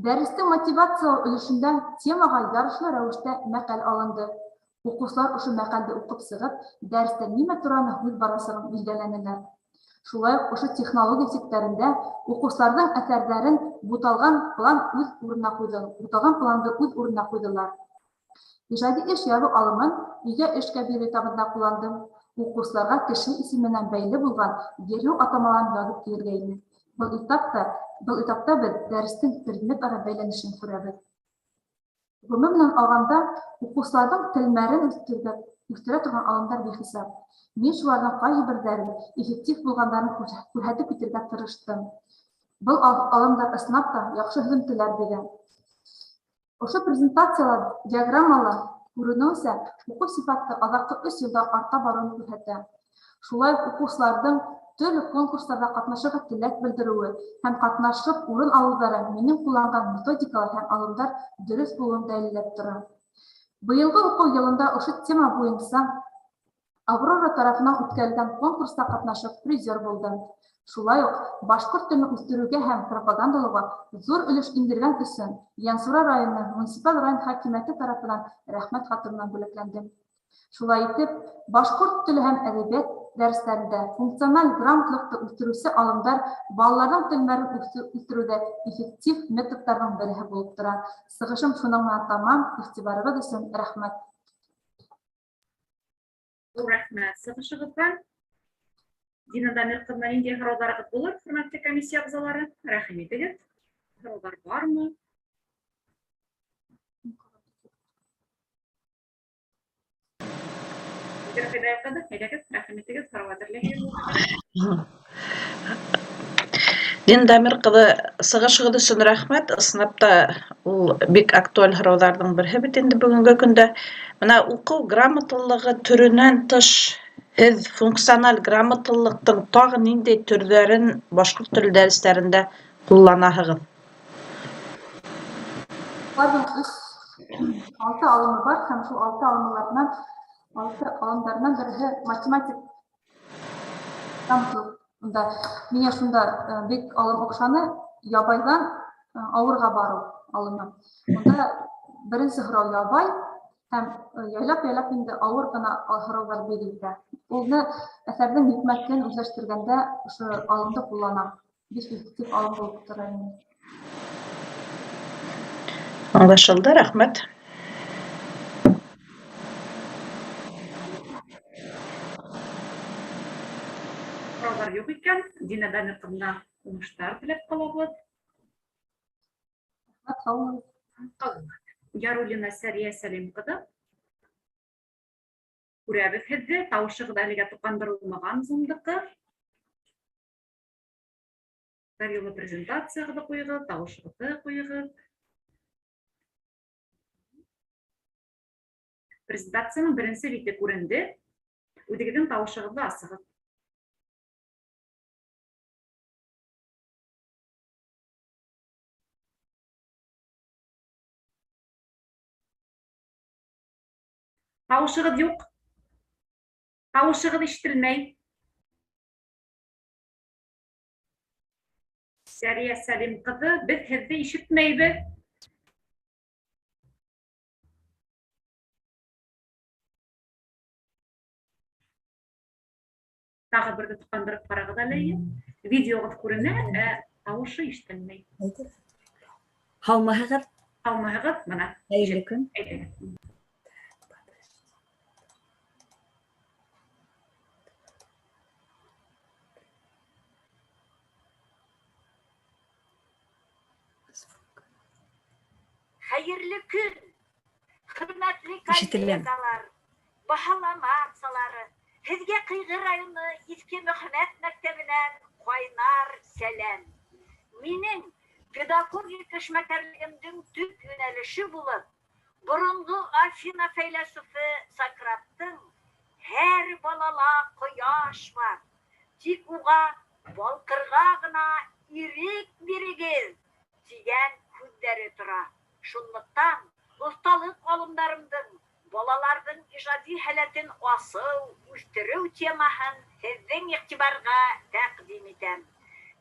Дәрестең мотивациялау өлөшөндә темаға ярашлы рәүештә мәҡәл алынды. Уҡыусылар ошо мәҡәлде уҡып сығып, дәрестә нимә тураны һүҙ барасағын билдәләнеләр. Шулай уҡ ошо технология сиктәрендә уҡыусыларҙың әҫәрҙәрен буталған план үҙ урынына ҡуйҙы, буталған планды үҙ урынына ҡуйҙылар. Ижади эш яҙыу алымын өйгә эшкә биреү этабында ҡулландым. Уҡыусыларға кеше исеменән бәйле булған ер-һыу атамаларын яҙып килергә ине. Был этапта беҙ дәрестең предмет-ара бәйләнешен күрәбеҙ. Ғөмүмән алғанда, уҡыусыларҙың телмәрен үҫтерә торған алымдар бихисап. Мин шуларҙың ҡайһы берҙәрен эффектив булғандарын күрһәтеп китергә тырыштым. Был алымдар ысынлап та яҡшы һөҙөмтәләр бирә. Ошо презентациялар, диаграммалар күренеүсә, уҡыу сифаты аҙаҡҡы 3 йылда арта барыуын күрһәтә. Шулай уҡ уҡыусыларҙың төрлө конкурстарҙа ҡатнашырға теләк белдереүе һәм ҡатнашып урын алыуҙары минең ҡулланған методикалар һәм алымдар дөрөҫ булыуын дәлилләп тора. Быйылғы уҡыу йылында ошо тема буйынса Аврора тарафынан үткәрелгән конкурста ҡатнашып призер булдым. Шулай уҡ башҡорт телен үҫтереүгә һәм пропагандалауға ҙур өлөш индергән өсөн Янсура районы муниципаль район хакимиәте тарафынан рәхмәт хаты менән бүләкләндем. Шулай итеп, башҡорт теле һәм әҙәбиәт дәрестәрендә функциональ грамотлыҡты үҫтереүсе алымдар балаларҙың телмәрен үҫтереүҙә эффектив методтарҙың береһе булып тора. Сығышым шуның менән тамам. Иғтибарығыҙ өсөн рәхмәт. Ҙур рәхмәт сығышығыҙға. Дина Дамир ҡыҙына ниндәй һорауҙарығыҙ булыр, хөрмәтле комиссия ағзалары? Рәхим итегеҙ. Һорауҙар бармы? Дина Дамир ҡыҙы, сығышығыҙ өсөн рәхмәт. Ысынлап та ул бик актуаль һорауҙарҙың береһе бит инде бөгөнгө көндә. Бына уҡыу грамоталылығы төрөнән тыш һеҙ функциональ грамоталылыҡтың тағы ниндәй төрҙәрен башҡорт теле дәрестәрендә ҡулланаһығыҙ? Уларҙың 6 алымы бар һәм шул 6 алымдарынан береһе математик грамоталыҡ. Унда миңә шунда бик алым оҡшаны, ябайҙан ауырға барыу алымы. Унда беренсе һорау ябай һәм яйлап-яйлап инде ауыр ғына һорауҙар бирелә. Уны әҫәрҙең йөкмәтен үҙләштергәндә ошо алымды ҡулланам. Бик эффектив алым булып тора инде. Аңлашылды, рәхмәт. Һорауҙар юҡ икән, Дина Дамир ҡыҙына уңыштар теләп ҡалабыҙ. Яруллина Сәрия Сәлим ҡыҙы. Күрәбеҙ һеҙҙе, тауышығыҙ әлегә тоҡандырылмаған Zoom-дыҡы. Бер юлы презентацияғыҙҙы ҡуйығыҙ, тауышығыҙҙы ҡуйығыҙ. Презентацияның беренсе бите күренде. Үҙегеҙҙең тауышығыҙҙы асығыҙ. Тауышығыҙ юҡ. Тауышығыҙ ишетелмәй. Сәрия Сәлим ҡыҙы, беҙ һеҙҙе ишетмәйбеҙ. Тағы берҙе тоҡандырып ҡарағыҙ әле. Видеоғыҙ күренә, ә тауышы ишетелмәй. Һаумыһығыҙ? Һаумыһығыҙ, бына. Хәйерле көн. Әйҙәгеҙ. Хәйерле көн, хөрмәтле Ишетеләм. коллегалар, баһалама ағзалары. Һеҙгә Ҡыйғы районы Иҫке Мөхәммәт мәктәбенән ҡайнар сәләм. Минең педагогик эшмәкәрлегемдең төп йүнәлеше булып, боронғо Афина фәйләсуфы Сократтың һәр балала ҡояш бар, тик уға балҡырға ғына ирек бирегеҙ тигән һүҙҙәре тора. Шунлыҡтан оҫталыҡ алымдарымдың балаларҙың ижади һәләтен асыу, үҫтереү темаһын һеҙҙең иғтибарға тәҡдим итәм.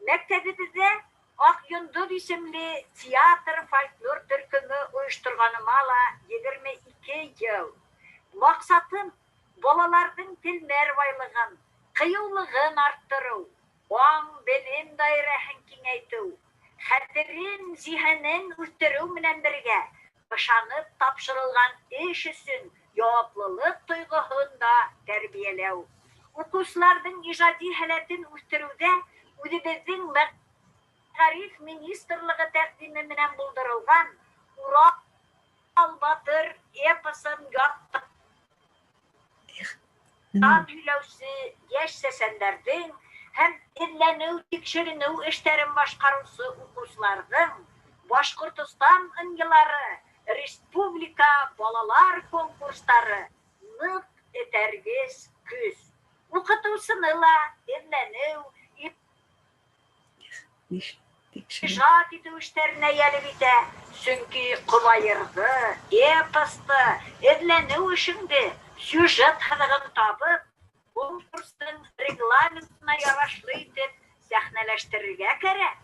Мәктәбебеҙҙә Аҡ йондоҙ исемле театр фольклор төркөмө ойошторғаныма ла 22 йыл. Маҡсатым балаларҙың телмәр байлығын, ҡыйыулығын арттырыу, аң белем даирәһен киңәйтеү, хәтерен, зиһенен үҫтереү менән бергә ышанып тапшырылған эш өсөн яуаплылыҡ тойғоһон да тәрбиәләү. Уҡыусыларҙың ижади һәләтен үҫтереүҙә үҙебеҙҙең Мәғариф министрлығы тәҡдиме менән булдырылған Урал батыр эпосын яттан һөйләүсе йәш сәсәндәрҙең һәм эҙләнеү, тикшеренеү эштәрен башҡарыусы уҡыусыларҙың Башҡортостан ынйылары, республика балалар конкурстары ныҡ этәргес көс. Уҡытыусыны ла эҙләнеү, ижад итеү эштәренә йәлеп итә, сөнки ҡобайырҙы, эпосты, эҙләнеү эшеңде сюжет һыҙығын табып, конкурстың регламентына ярашлы итеп сәхнәләштерергә кәрәк.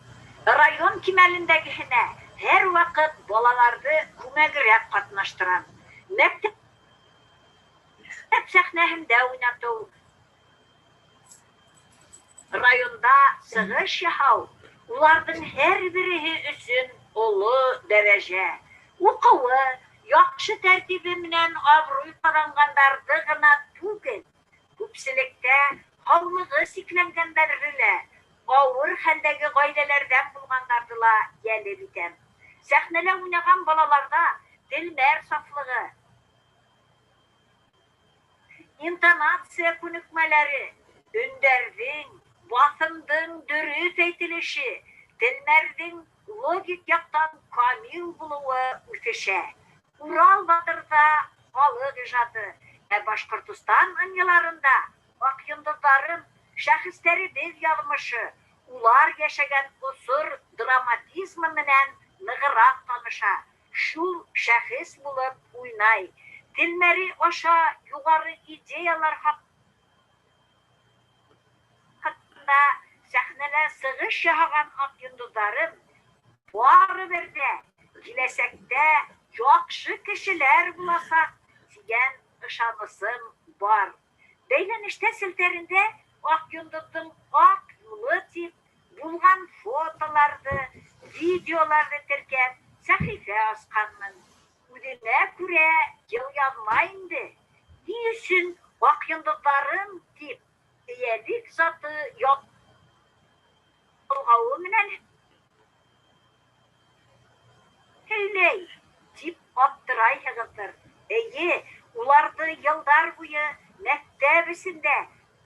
Район кимәлендәгеһенә һәр ваҡыт балаларҙы күмәгерәк ҡатнаштырам. Мәктәп сәхнәһендә уйнатыу, районда сығыш яһау уларҙың һәр береһе өсөн оло дәрәжә. Уҡыуы, яҡшы тәртибе менән абруй ҡаҙанғандарҙы ғына түгел, күпселектә һаулығы сикләнгәндәрҙе лә, ауыр хәлдәге ғаиләләрҙән булғандарҙы ла йәлеп итәм. Сәхнәлә уйнаған балаларҙа телмәр сафлығы, интонация күнекмәләре, өндәрҙең, баҫымдың дөрөҫ әйтелеше, телмәрҙең логик яҡтан камил булыуы үҫешә. Урал батырҙа халыҡ ижады, ә Башҡортостан ынйыларында аҡ йондоҙҙарым шәхестәребеҙ яҙмышы, улар йәшәгән осор драматизмы менән нығыраҡ таныша, шул шәхес булып уйнай. Телмәре аша юғары идеялар хаҡында сәхнәлә сығыш яһаған аҡ йондоҙҙарым барыбер ҙә киләсәктә яҡшы кешеләр буласаҡ тигән ышанысым бар. Бәйләнештә селтәрендә аҡ йондоҙҙоң аҡ юлы тип булған фотоларҙы, видеоларҙы теркәп сәхифә асҡанмын. Үҙенә күрә йылъяҙма инде. Ни өсөн аҡ йондоҙҙарым тип эйәлек заты ялғауы менән һөйләй тип аптырап аптырайһығыҙҙыр. Эйе, уларҙы йылдар буйы мәктәп эсендә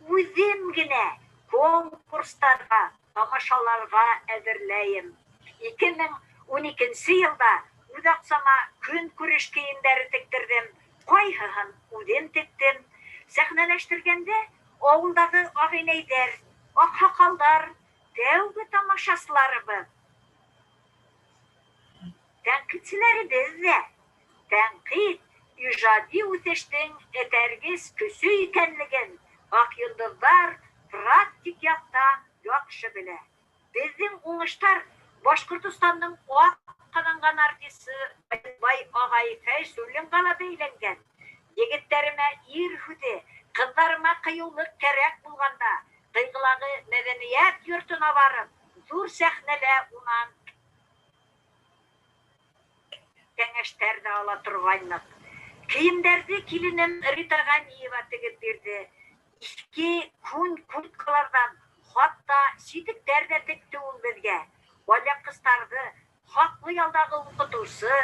үҙем генә конкурстарға, тамашаларға әҙерләйем. 2012 йылда үҙ аҡсама көнкүреш кейемдәре тектерҙем, ҡайһыһын үҙем тектем. Сәхнәләштергәндә ауылдағы ағинәйҙәр, аҡһаҡалдар тәүге тамашасыларыбыҙ. Тәнҡитселәребеҙ ҙә. Тәнҡит ижади үҫештең этәргес көсө икәнлеген Аҡ йондоҙҙар практик яҡтан яҡшы белә. Беҙҙең уңыштар Башҡортостандың атҡаҙанған артисы Бай ағай Фәйзуллинға ла бәйләнгән. Егеттәремә ир һүҙе, ҡыҙҙарыма ҡыйыулыҡ кәрәк булғанда, Ҡыйғылағы мәҙәниәт йортона барып, ҙур сәхнәлә унан кәңәштәр ҙә ала торғайныҡ. Кейемдәрҙе киленем Рита Ғәниева тегеп бирҙе. Иҫке күн курткаларҙан хатта ситектәр ҙә текте ул беҙгә. Алъяпҡыстарҙы хаҡлы ялдағы уҡытыусы,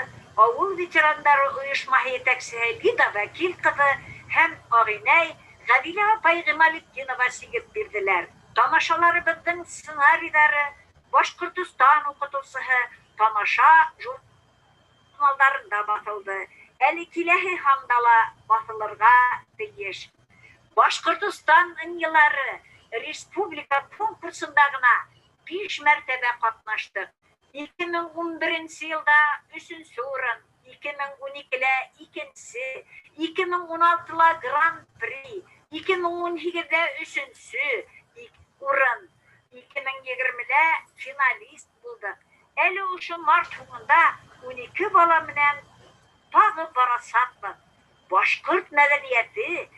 ауыл ветерандары ойошмаһы етәксеһе Лида Вәкил ҡыҙы һәм ағинәй Ғәҙилә апай Ғималетдинова сигеп бирҙеләр. Тамашаларыбыҙҙың сценарийҙары Башҡортостан уҡытыусыһы тамаша журналдарында баҫылды. Әле киләһе һанда ла баҫылырға тейеш. Башҡортостан ынйылары республика конкурсында ғына 5 мәртәбә ҡатнаштыҡ. 2011 йылда 3-нсе урын, 2012-лә 2-нсе, 2016-ла гран-при, 2018-ҙә 3-нсе урын, 2020-лә финалист булдыҡ. Әле ошо март һуңында 12 бала менән тағы барасаҡбыҙ. Башҡорт мәҙәниәте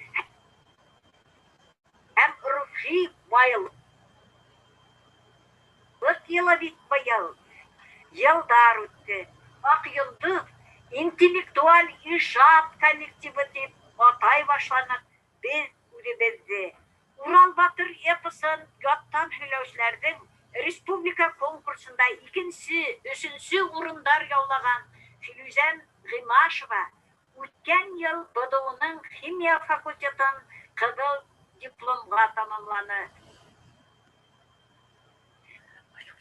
һәм рухи байлыҡ йылы бит быйыл. Йылдар үтте. Аҡ йондоҙ интеллектуаль ижад коллективы тип атай башланыҡ беҙ үҙебеҙҙе. Урал батыр эпосын яттан һөйләүселәрҙең республика конкурсында 2-нсе, 3-нсе урындар яулаған Филүзә Ғимашева үткән йыл БДУ-ның химия факультетын ҡыҙыл дипломға тамамланы.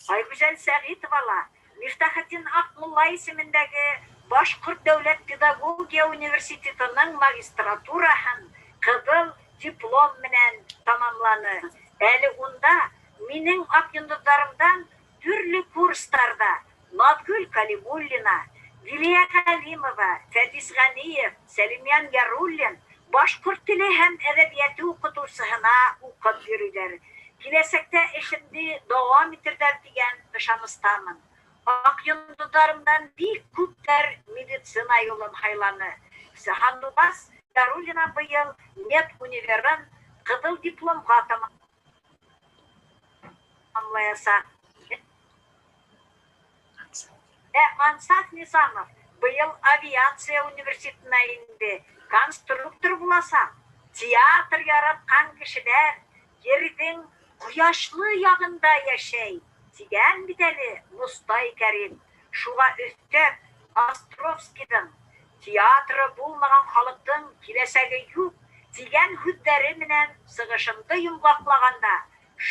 Айгүзәл Сәғитова ла Мифтахетдин Аҡмулла исемендәге Башҡорт дәүләт педагогия университетының магистратураһын ҡыҙыл диплом менән тамамланы. Әле унда минең аҡ йондоҙҙарымдан төрлө курстарҙа Наҙгөл Калимуллина, Дилиә Ғәлимова, Фәдис Ғәниев, Сәлимйән Яруллин башҡорт теле һәм әҙәбиәте уҡытыусыһына уҡып йөрөйҙәр. Киләсәктә эшемде дауам итерҙәр тигән ышаныстамын. Аҡ йондоҙҙарымдан бик күптәр медицина юлын һайланы. Һандуғас Яруллина быйыл мед универын ҡыҙыл дипломға тамамлаясаҡ. Ансаф Низамов быйыл авиация университетына инде, конструктор буласаҡ. Театр яратҡан кешеләр ерҙең ҡояшлы яғында йәшәй, тигән бит әле Мостай Кәрим. Шуға өҫтәп Островскийҙың театры булмаған халыҡтың киләсәге юҡ тигән һүҙҙәре менән сығышымды йомғаҡлағанда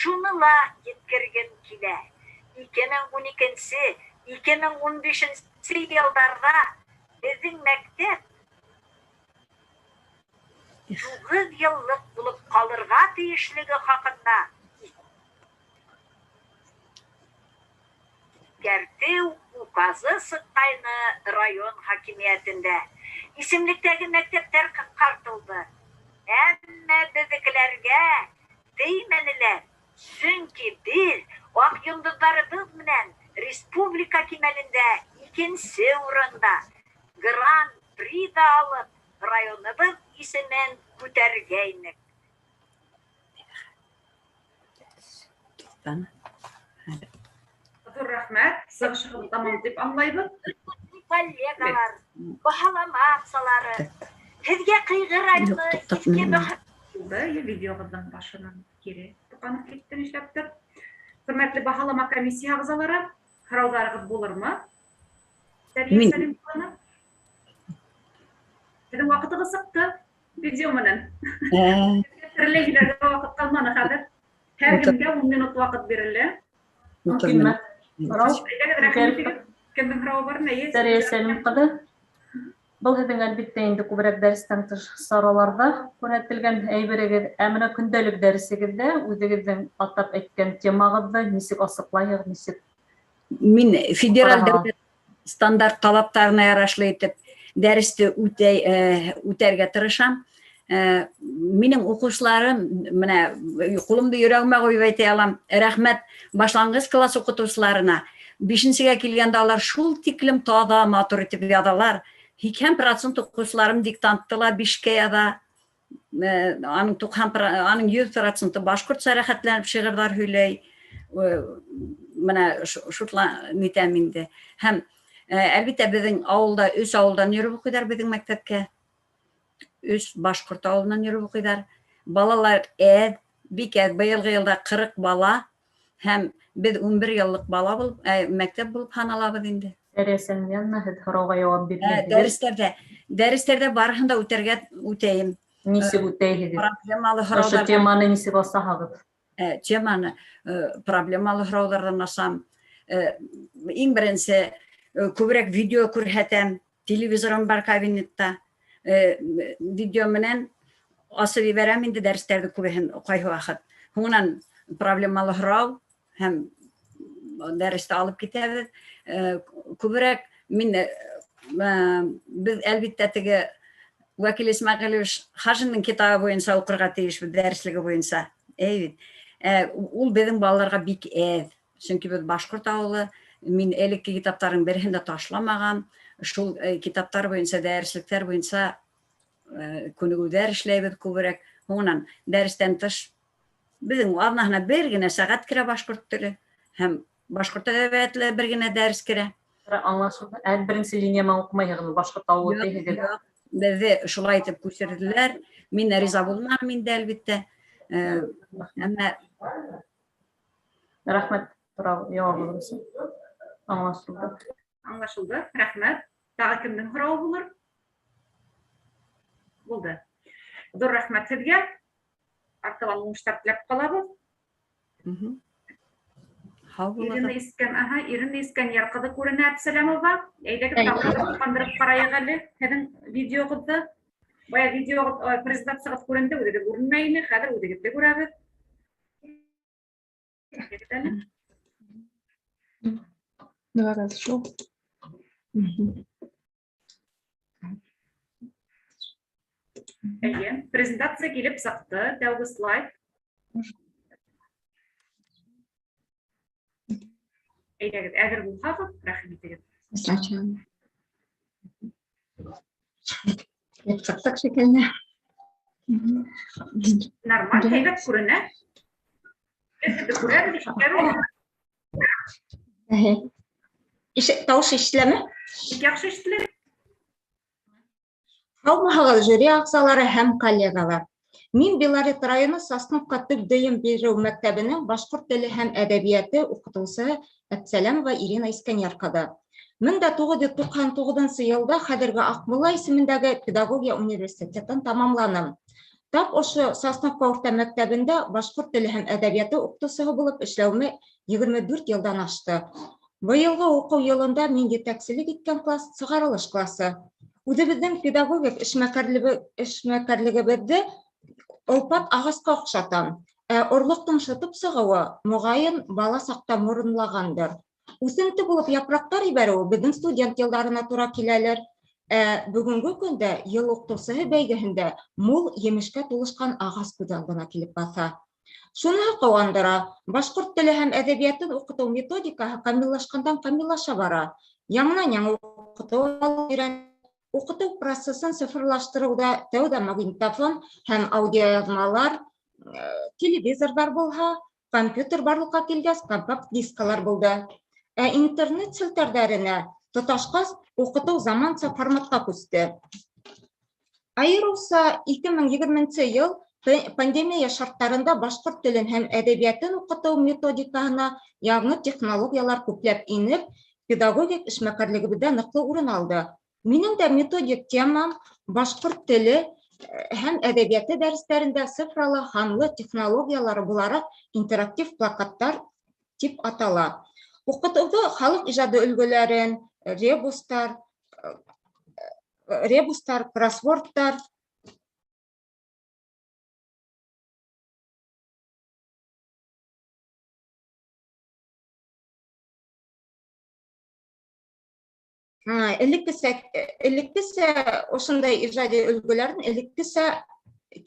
шуны ла еткергем килә. 2012-нсе, 2015-нсе йылдарҙа беҙҙең мәктәп 9 йыллыҡ булып ҡалырға тейешлеге хаҡында иҫкәртеү указы сыҡҡайны район хакимиәтендә. Исемлектәге мәктәптәр ҡыҫҡартылды. Әммә беҙҙекеләргә теймәнеләр. Сөнки беҙ аҡ йондоҙҙарыбыҙ менән республика кимәлендә 2-нсе урында гран-при ҙа алып, районыбыҙ исемен күтәргәйнек. Ҙур рәхмәт. Сығышығыҙ тамам тип аңлайбыҙ. Коллегалар, баһалама ағзалары, һеҙгә Ҡыйғы районы иҫке Булды, видеоғыҙҙың башынан кире тоҡанып китте нишләптер. Хөрмәтле баһалама комиссия ағзалары, һорауҙарығыҙ булырмы? Сәлиә Сәлим ҡыҙы. Һеҙҙең ваҡытығыҙ сыҡты видео менән. Тереләй һөйләргә ваҡыт ҡалманы хәҙер. Һәр кемгә 10 минут ваҡыт бирелә. Мөмкинме? Һорау? Әйҙәгеҙ, рәхим итегеҙ. Кемдең һорауы бар? Эйе. Сәрия Сәлим ҡыҙы. Был һеҙҙең әлбиттә инде күберәк дәрестән тыш сараларҙа күрһәтелгән әйберегеҙ. Ә менә көндәлек дәресегеҙҙә үҙегеҙҙең атап әйткән темағыҙҙы нисек асыҡлайһығыҙ, нисек Мин федераль ҡараһығыҙ? дәүләт стандарт талаптарына ярашлы итеп дәресте үтәргә тырышам. Минең уҡыусыларым, менә ҡулымды йөрәгемә ҡуйып әйтә алам, рәхмәт башланғыс класс уҡытыусыларына. Бишенсегә килгәндә алар шул тиклем таҙа, матур итеп яҙалар. 80% уҡыусыларым диктантты ла бишкә яҙа. Аның туҡһан аның йөҙ проценты башҡортса рәхәтләнеп шиғырҙар һөйләй. Менә шутла нитәм инде. Һәм әлбиттә беҙҙең ауылда өс ауылдан йөрөп уҡыйҙар беҙҙең мәктәпкә. 3 башҡорт ауылынан йөрөп уҡыйҙар. Балалар әҙ, бик әҙ. Быйылғы йылда 40 бала һәм беҙ 11 йыллыҡ бала булып, мәктәп булып һаналабыҙ инде. Сәрия Сәлимйәнна, һеҙ һорауға яуап бирмәйһегеҙ. Дәрестәрҙә барыһын да үтәргә үтәйем. Нисек үтәйһегеҙ? Проблемалы Ошо һорауҙар. теманы нисек асаһығыҙ? Теманы проблемалы һорауҙарҙан асам. Иң беренсе күберәк видео күрһәтәм, телевизорым бар кабинетта. Видео менән асып ебәрәм инде дәрестәрҙе күбеһен ҡайһы ваҡыт. Һуңынан проблемалы һорау һәм дәресте алып китәбеҙ. Күберәк мин беҙ әлбиттә теге Вәкил Исмәғилевич Хажиндың китабы буйынса уҡырға тейешбеҙ, дәреслеге буйынса. Әй бит. Ул беҙҙең балаларға бик әҙ. Сөнки беҙ башҡорт ауылы, мин элекке китаптарҙың береһен дә ташламаған. Шул китаптар буйынса, дәреслектәр буйынса күнегеүҙәр эшләйбеҙ күберәк. Һуңынан дәрестән тыш беҙҙең аҙнаһына бер генә сәғәт керә башҡорт теле һәм башҡорт әҙәбиәте лә бер генә дәрес керә. Аңлашылды. Ә беренсе линия менән уҡымайһығыҙ, башҡорт ауылы Юҡ, тиһегеҙ. юҡ. Беҙҙе шулай итеп күсерҙеләр. Мин риза булманым инде, әлбиттә. Әммә Рәхмәт һорау яуабығыҙ өсөн. Аңлашылды. Аңлашылды. Рәхмәт. Тағы кемдең һорауы булыр? Булды. Ҙур рәхмәт һеҙгә. Артабан уңыштар теләп ҡалабыҙ. Һау булығыҙ. Ирина Искән, аһа, Ирина Искәнйәр ҡыҙы күренә, Әпсәләмова. Әйҙәгеҙ, Әй. тағы ла ҡандырып ҡарайыҡ әле һеҙҙең видеоғыҙҙы. Бая видеоғыҙ, презентацияғыҙ күренде, үҙегеҙ күренмәй ине, хәҙер үҙегеҙҙе күрәбеҙ. Әйҙәгеҙ әле. Два раза шел. Әйе, презентация килеп сыҡты, тәүге слайд. Әйҙәгеҙ, әҙер булһағыҙ, рәхим итегеҙ. Сначала. Сыҡтыҡ шикелле. Нормаль, һәйбәт күренә. Беҙ һеҙҙе күрәбеҙ, ишетәбеҙ. Әһе. Тауыш ишетеләме? Бик яҡшы ишетелә. Һаумыһығыҙ, жюри ағзалары һәм коллегалар. Мин Белорет районы Сосновка төп дөйөм биреү мәктәбенең башҡорт теле һәм әҙәбиәте уҡытыусыһы Әпсәләмова Ирина Искәнйәр ҡыҙы. Мең дә туғыҙ йөҙ туҡһан туғыҙынсы йылда хәҙерге Аҡмулла исемендәге педагогия университетын тамамланым. Тап ошо Сосновка урта мәктәбендә башҡорт теле һәм әҙәбиәте уҡытыусыһы булып эшләүемә егерме дүрт йылдан ашты. Быйылғы уҡыу йылында мин етәкселек иткән класс сығарылыш классы. Үҙебеҙҙең педагогик эшмәкәрлегебеҙҙе олпат ағасҡа оҡшатам. Ә орлоҡтоң шытып сығыуы, моғайын, бала саҡта моронлағандыр. Үҫенте булып япраҡтар ебәреүе беҙҙең студент йылдарына тура киләлер. Ә бөгөнгө көндә йыл уҡытыусыһы бәйгеһендә мул емешкә тулышҡан ағас күҙ алдына килеп баҫа. Шуныһы ҡыуандыра, башҡорт теле һәм әҙәбиәтен уҡытыу методикаһы камиллашҡандан камиллаша бара. Яңынан-яңы уҡытыу өйрән, уҡытыу процессын цифрлаштырыуҙа тәүҙә магнитофон һәм аудиояҙмалар, телевизорҙар булһа, компьютер барлыҡҡа килгәс, компакт дискалар булды. Ә интернет селтәрҙәренә тоташҡас, уҡытыу заманса форматҡа күсте. Айырыуса ике мең егерменсе йыл пандемия шарттарында башҡорт телен һәм әҙәбиәтен уҡытыу методикаһына яңы технологиялар күпләп инеп, педагогик эшмәкәрлегебеҙҙә ныҡлы урын алды. Минең дә методик темам башҡорт теле һәм әҙәбиәте дәрестәрендә цифралы һанлы технологиялары булараҡ интерактив плакаттар тип атала. Уҡытыуҙы халыҡ ижады өлгөләрен, ребустар, кроссвордтар, элеккесә ошондай ижади өлгөләрен элеккесә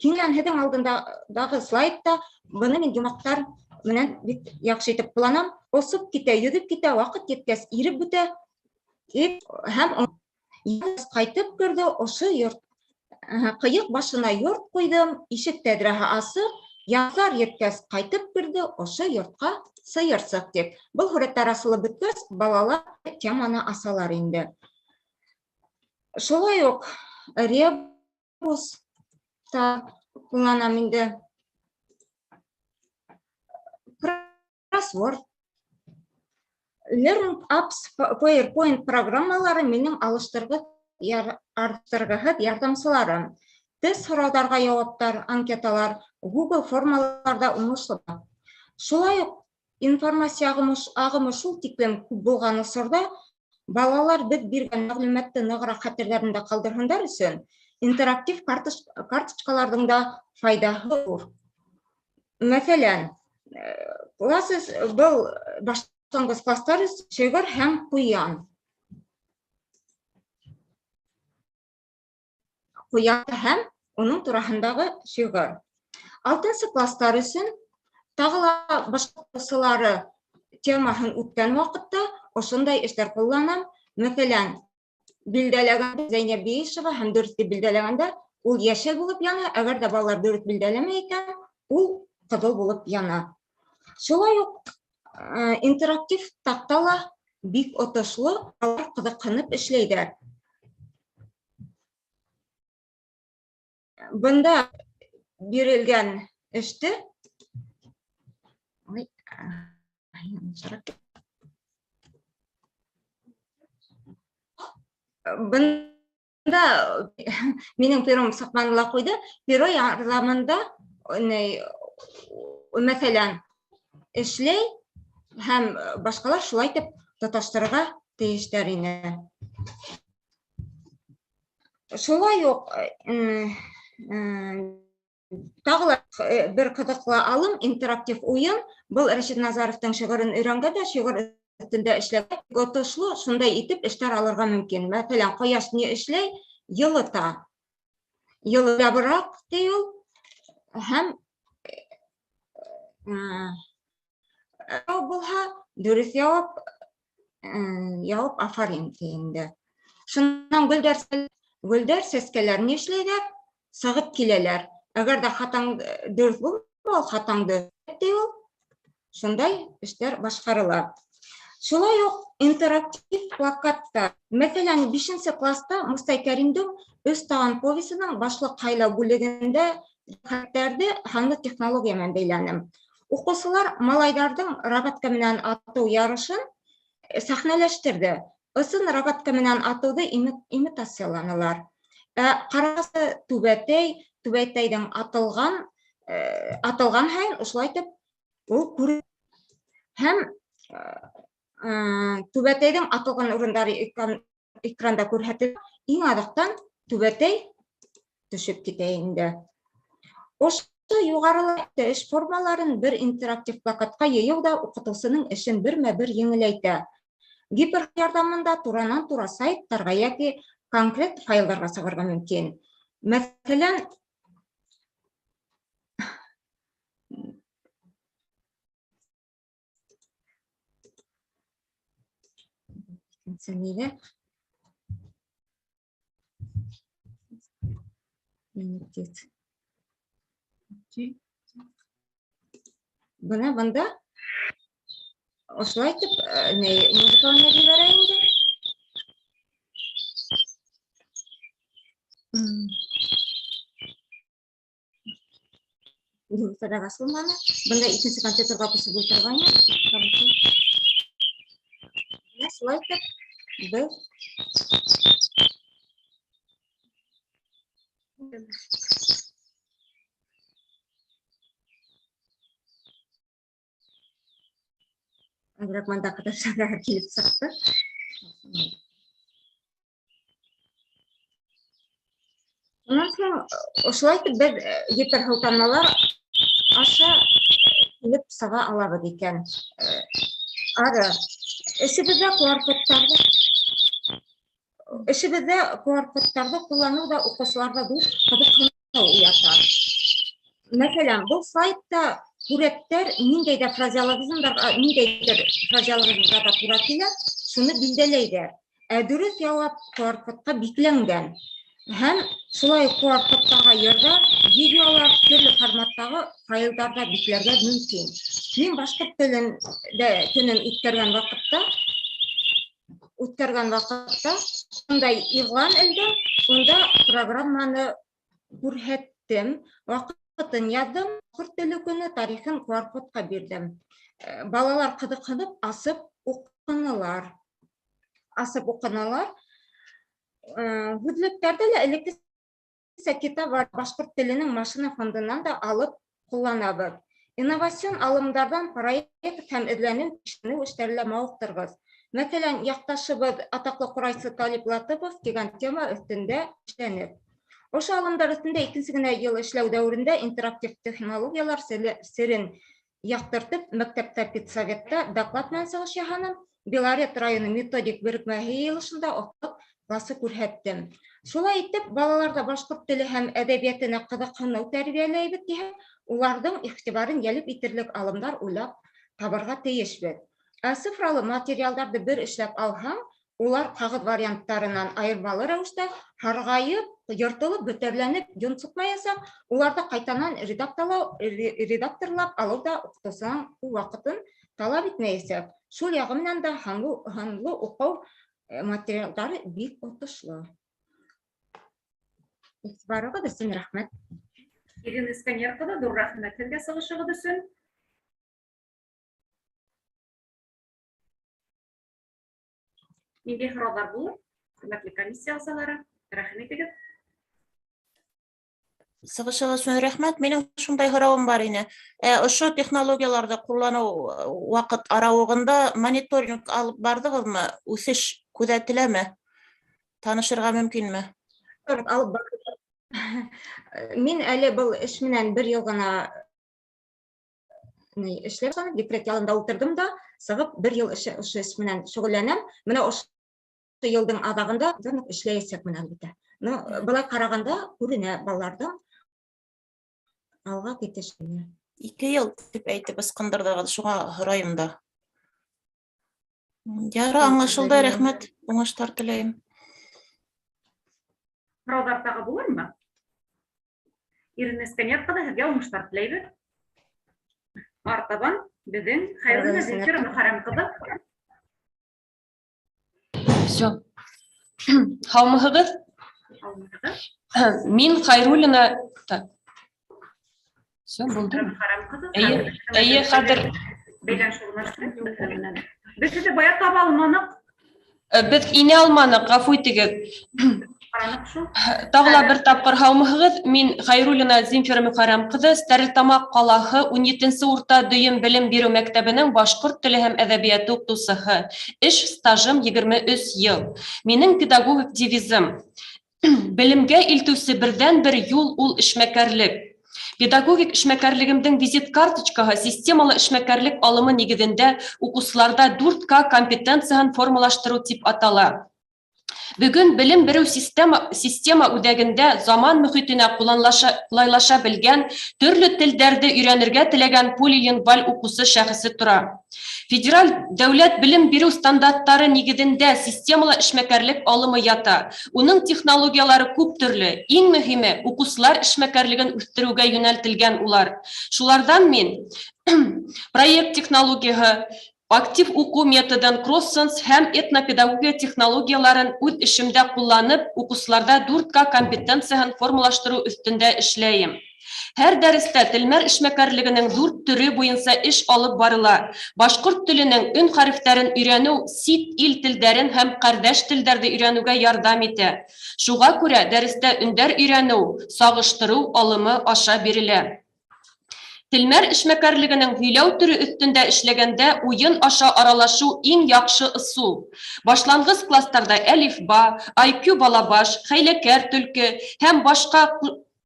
киңнән һеҙҙең алдындағы слайдта быны мин йомаҡтар менән бик яҡшы итеп ҡулланам. Осоп китә, йөҙөп китә, ваҡыт еткәс иреп бөтә. Һәм ҡайтып керҙе ошо йорт. Ҡыйыҡ башына йорт ҡуйҙым, ишек тәҙрәһе асыҡ, яҙлар еткәс ҡайтып керҙе ошо йортҡа сыйырсыҡ тип. Был һүрәттәр асылып бөткәс, балалар теманы асалар инде. Шулай уҡ ребус та ҡулланам инде. Кроссворд, Learning Apps, PowerPoint программалары минең арттырғыһыҙ ярҙамсыларым. Тест һорауҙарға яуаптар, анкеталар, Google формаларҙа уңышлы. Шулай уҡ информация ағымы шул тиклем күп булған осорҙа балалар беҙ биргән мәғлүмәтте нығыраҡ хәтерҙәрендә ҡалдырһындар өсөн интерактив карточкаларҙың да файҙаһы ҙур. Мәҫәлән, был башланғыс кластар өсөн шиғыр һәм ҡуян. Ҡуян һәм уның тураһындағы шиғыр. Алтынсы кластар өсөн тағы ла башҡорсалары темаһын үткән ваҡытта ошондай эштәр ҡулланам. Мәҫәлән, билдәләгәндә Зәйнәб Бейишева һәм дөрөҫ тип билдәләгәндә ул йәшел булып яна, әгәр ҙә балалар дөрөҫ билдәләмәй икән, ул ҡыҙыл булып яна. Шулай уҡ интерактив таҡта ла бик отошло, балалар ҡыҙыҡһынып эшләйҙәр. Бында бирелгән эште бында минең пером саҡманы ла ҡуйҙы. Перо ярҙамында, мәҫәлән, эшләй һәм башҡалар шулай итеп тоташтырырға тейештәр ине. Шулай уҡ тағы ла бер ҡыҙыҡлы алым интерактив уйын. Был Рәшит Назаровтың шиғырын өйрәнгәндә, шиғыр өҫтөндә эшләгән отошло шундай итеп эштәр алырға мөмкин. Мәҫәлән, ҡояш ни эшләй? Йылыта. Йылытабыраҡ ти ул. Һәм булһа, дөрөҫ яуап, яуап афарин ти инде. Шунан гөлдәр сәскәләр ни эшләйҙәр? Сығып киләләр. Әгәр ҙә хатаң дөрөҫ булмаһа, ул хатаңды ти ул. Шундай эштәр башҡарыла. Шулай уҡ интерактив плакатта, мәҫәлән, 5-нсе класста Мостай Кәримдең Өс таған повесының башлыҡ һайлау бүлегендә хәттәрҙе һанлы технология менән бәйләнем. Уҡыусылар малайҙарҙың рогатка менән атыу ярышын сәхнәләштерҙе. Ысын рогатка менән атыуҙы имитацияланылар. Ә ҡарасы түбәтәй, түбәтәйҙең атылған һайын ошолай итеп ул күрә. Һәм түбәтәйҙең атылған урындары экранда күрһәтелә. Иң аҙаҡтан түбәтәй төшөп китә инде. Ошо юғарыла эш формаларын бер интерактив плакатҡа йыйыу ҙа уҡытыусының эшен бермә-бер еңеләйтә. Гипер ярҙамында туранан-тура сайттарға йәки конкрет файлдарға сығырға мөмкин. Мәҫәлән, бына бында ошолай итеп, музыка уйнап ебәрә инде. Юҡтарға асылманы. Бында икенсе компьютерға күсеп ултырғайным. Бына шулай итеп беҙ Әҙерәк мында ҡытыршыраҡ килеп сыҡты. Унан һуң ошолай итеп беҙ гиперһылтамалар аша килеп сыға алабыҙ икән. Ары эшебеҙҙә QR-кодтарҙы эшебеҙҙә QR-кодтарҙы ҡулланыу ҙа уҡыусыларҙа ҙур ҡыҙыҡһыныу уята. Мәҫәлән, был сайтта һүрәттәр ниндәй ҙә фразеологизмдарға, ниндәйҙер фразеологизмдарға тура килә, шуны билдәләйҙәр. Ә дөрөҫ яуап QR-кодҡа бикләнгән. Һәм шулай уҡ QR-кодтарға йырҙар, видеолар, төрлө форматтағы файлдарҙа бикләргә мөмкин. Мин башҡорт телендә көнөн үткәргән ваҡытта шундай иғлан элдем, унда программаны күрһәттем, ваҡытын яҙҙым, башҡорт теле көнө тарихын QR-кодҡа бирҙем. Балалар ҡыҙыҡһынып асып уҡынылар. Асып уҡынылар. Һүҙлектәрҙе лә элеккесә китап бар, башҡорт теленең машина фондынан да алып ҡулланабыҙ. Инновацион алымдарҙан проект һәм эҙләнеү, тикшеренеү эштәре лә мауыҡтырғыс. Мәҫәлән, яҡташыбыҙ атаҡлы ҡурайсы Талип Латыпов тигән тема өҫтөндә эшләнек. Ошо алымдар өҫтөндә икенсе генә йыл эшләү дәүерендә интерактив технологиялар серен яҡтыртып, мәктәптә педсоветта доклад менән сығыш яһаным. Белорет районы методик берекмәһе йыйылышында оҫталыҡ классы күрһәттем. Шулай итеп, балаларҙа башҡорт теле һәм әҙәбиәтенә ҡыҙыҡһыныу тәрбиәләйбеҙ тиһәң, уларҙың иғтибарын йәлеп итерлек алымдар уйлап табырға тейешбеҙ. Ә цифралы материалдарҙы бер эшләп алһаң, улар ҡағыҙ варианттарынан айырмалы рәүештә һарғайып, йыртылып, бөтәрләнеп йонсотмаясаҡ, уларҙы ҡайтанан редакторлау, редакторлап алыу ҙа уҡытыусының ваҡытын талап итмәйәсәк. Шул яғы менән дә һанлы уҡыу материалдары бик отошло. Иғтибарығыҙ өсөн рәхмәт. Ирина Искәнйәр ҡыҙы, ҙур рәхмәт һеҙгә сығышығыҙ өсөн. Ниндәй һорауҙар булыр? Хөрмәтле комиссия ағзалары, рәхим итегеҙ. Сығышығыҙ өсөн рәхмәт. Минең шундай һорауым бар ине. Ошо технологияларҙы ҡулланыу ваҡыт арауығында мониторинг алып барҙығыҙмы? Үҫеш күҙәтеләме? Танышырға мөмкинме? Алып барҙыҡ. Мин әле был эш менән бер йыл ғына эшләп, декрет ялында ултырҙым да, сығып бер йыл ошо эш менән шөғөлләнәм. Бына ошо йылдың аҙағында эшләйәсәкмен, әлбиттә. Ну, былай ҡарағанда күренә балаларҙың алға китеше. 2 йыл тип әйтеп ысҡындырҙығыҙ, шуға һорайым да. Яра, аңлашылды, рәхмәт, уңыштар теләйем. Һорауҙар тағы булырмы? Ирина Искәнйәр ҡыҙы, һеҙгә уңыштар теләйбеҙ. Артабан беҙҙең Хәйруллина Земфира Мөхәррәм ҡыҙы. Всё. Һаумыһығыҙ? Һаумыһығыҙ. Мин Хәйруллина. Так. Всё, булды. Мөхәррәм ҡыҙы. Эйе, эйе, хәҙер. Бәйләнеш урынлаштырып, беҙ һеҙҙе бая таба алманыҡ. Беҙ инә алманыҡ, ғәфү итегеҙ. Ҡараныҡ шул. Тағы ла бер тапҡыр һаумыһығыҙ. Мин Хәйруллина Земфира Мөхәррәм ҡыҙы, Стәрлетамаҡ ҡалаһы 17-нсе урта дөйөм белем биреү мәктәбенең башҡорт теле һәм әҙәбиәте уҡытыусыһы. Эш стажым 23 йыл. Минең педагогик девизым: белемгә илтеүсе берҙән-бер юл ул эшмәкәрлек. Педагогик эшмәкәрлегемдең визит карточкаһы системалы эшмәкәрлек алымы нигеҙендә уҡыусыларҙа 4К компетенцияһын формалаштырыу тип атала. Бөгөн белем биреү система үҙәгендә заман мөхитенә ҡулайлаша белгән, төрлө телдәрҙе өйрәнергә теләгән полилингваль уҡыусы шәхесе тора. Федераль дәүләт белем биреү стандарттары нигеҙендә системалы эшмәкәрлек алымы ята. Уның технологиялары күп төрлө. Иң мөһиме уҡыусылар эшмәкәрлеген үҫтереүгә йүнәлтелгән улар. Шуларҙан мин проект технологияһы, Актив уҡыу методын, кроссенс һәм этнопедагогия технологияларын үҙ эшемдә ҡулланып, уҡыусыларҙа 4К компетенцияһын формалаштырыу өҫтөндә эшләйем. Һәр дәрестә телмәр эшмәкәрлегенең дүрт төрө буйынса эш алып барыла. Башҡорт теленең өн хәрефтәрен өйрәнеү сит ил телдәрен һәм ҡәрҙәш телдәрҙе өйрәнеүгә ярҙам итә. Шуға күрә дәрестә өндәр өйрәнеү, сағыштырыу алымы аша бирелә. Телмәр эшмәкәрлегенең һөйләү төрө өҫтөндә эшләгәндә уйын аша аралашыу иң яҡшы ысул. Башланғыс кластарҙа әлифба, IQ балабаш, хәйләкәр төлкө һәм башҡа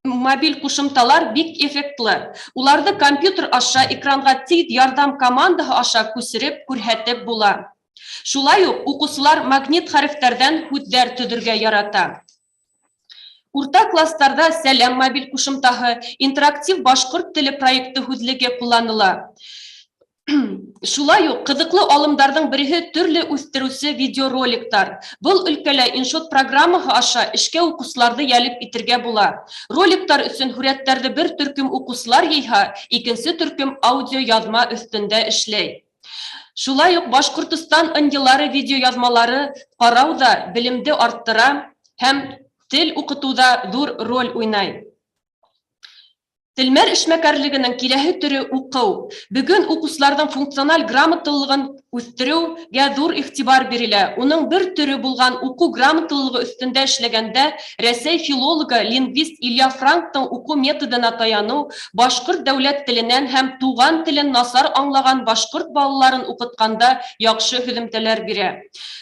мобиль ҡушымталар бик эффектлы. Уларҙы компьютер аша экранға тиҙ ярҙам командаһы аша күсереп күрһәтеп була. Шулай уҡ уҡыусылар магнит хәрефтәрҙән һүҙҙәр төҙөргә ярата. Урта кластарҙа Сәләм мобиль ҡушымтаһы, интерактив башҡорт теле проекты һүҙлеге ҡулланыла. Шулай уҡ ҡыҙыҡлы алымдарҙың береһе төрлө үҫтереүсе видеороликтар. Был өлкәлә InShot программаһы аша эшкә уҡыусыларҙы йәлеп итергә була. Роликтар өсөн һүрәттәрҙе бер төркөм уҡыусылар йыйһа, икенсе төркөм аудиояҙма өҫтөндә эшләй. Шулай уҡ Башҡортостан ынйылары видеояҙмалары ҡарау ҙа белемде арттыра һәм тел уҡытыуҙа ҙур роль уйнай. Телмәр эшмәкәрлегенең киләһе төрө уҡыу. Бөгөн уҡыусыларҙың функциональ грамоталылығын үҫтереүгә ҙур иғтибар бирелә. Уның бер төрө булған уҡыу грамоталылығы өҫтөндә эшләгәндә Рәсәй филологы, лингвист Илья Франктың уҡыу методына таяныу башҡорт дәүләт теленән һәм туған телен насар аңлаған башҡорт балаларын уҡытҡанда яҡшы һөҙөмтәләр бирә.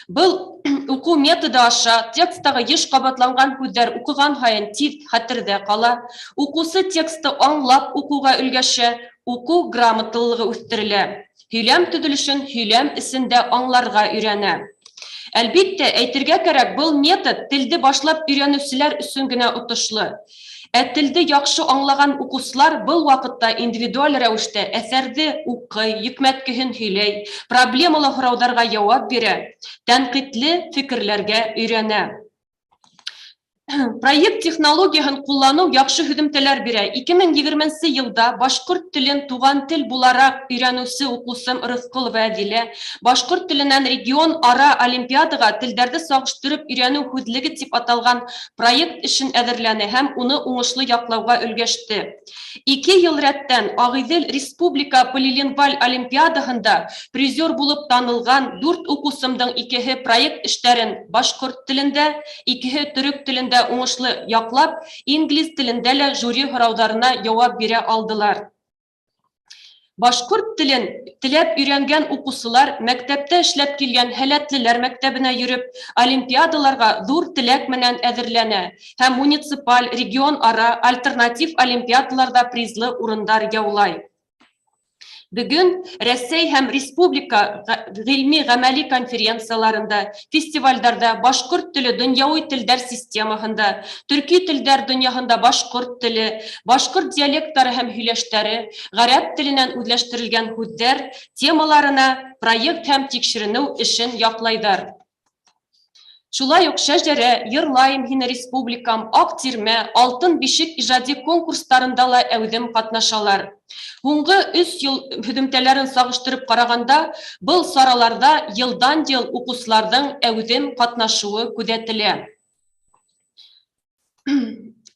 Был уҡыу методы аша тексттағы йыш ҡабатланған һүҙҙәр уҡыған һайын тиҙ хәтерҙә ҡала. Уҡыусы тексты аңлап уҡыуға өлгәшә, уҡыу грамоталылығы үҫтерелә. Һөйләм төҙөлөшөн һөйләм эсендә аңларға өйрәнә. Әлбиттә, әйтергә кәрәк, был метод телде башлап өйрәнеүселәр өсөн генә отошло. Ә телде яҡшы аңлаған уҡыусылар был ваҡытта индивидуаль рәүештә әҫәрҙе уҡый, йөкмәткеһен һөйләй, проблемалы һорауҙарға яуап бирә, тәнҡитле фекерләргә өйрәнә. Проект технологияһын ҡулланыу яҡшы һөҙөмтәләр бирә. 2020 йылда башҡорт телен туған тел булараҡ өйрәнеүсе уҡыусым Рыҫҡолова Әҙилә башҡорт теленән регион ара олимпиадаға телдәрҙе сағыштырып өйрәнеү һүҙлеге тип аталған проект эшен әҙерләне һәм уны уңышлы яҡлауға өлгәште. 2 йыл рәттән Ағиҙел республика полилингваль олимпиадаһында призер булып танылған 4 уҡыусымдың икеһе проект эштәрен башҡорт телендә, икеһе төрөк телендә уңышлы яҡлап, инглиз телендә лә жюри һорауҙарына яуап бирә алдылар. Башҡорт телен теләп өйрәнгән уҡыусылар мәктәптә эшләп килгән һәләтлеләр мәктәбенә йөрөп, олимпиадаларға ҙур теләк менән әҙерләнә һәм муниципаль, регион ара альтернатив олимпиадаларҙа призлы урындар яулай. Бөгөн Рәсәй һәм республика ғилми ғәмәли конференцияларында, фестивалдәрҙә башҡорт теле донъяуи телдәр системаһында, төрки телдәр донъяһында башҡорт теле, башҡорт диалекттары һәм һөйләштәре, ғәрәп теленән үҙләштерелгән һүҙҙәр темаларына проект һәм тикшеренеү эшен яҡлайҙар. Шулай уҡ Шәжәрә, Йырлайым һине республикам, Аҡ тирмә, Алтын бишек ижади конкурстарында ла әүҙем ҡатнашалар. Һуңғы 3 йыл һөҙөмтәләрен сағыштырып ҡарағанда, был сараларҙа йылдан йыл уҡыусыларҙың әүҙем ҡатнашыуы күҙәтелә.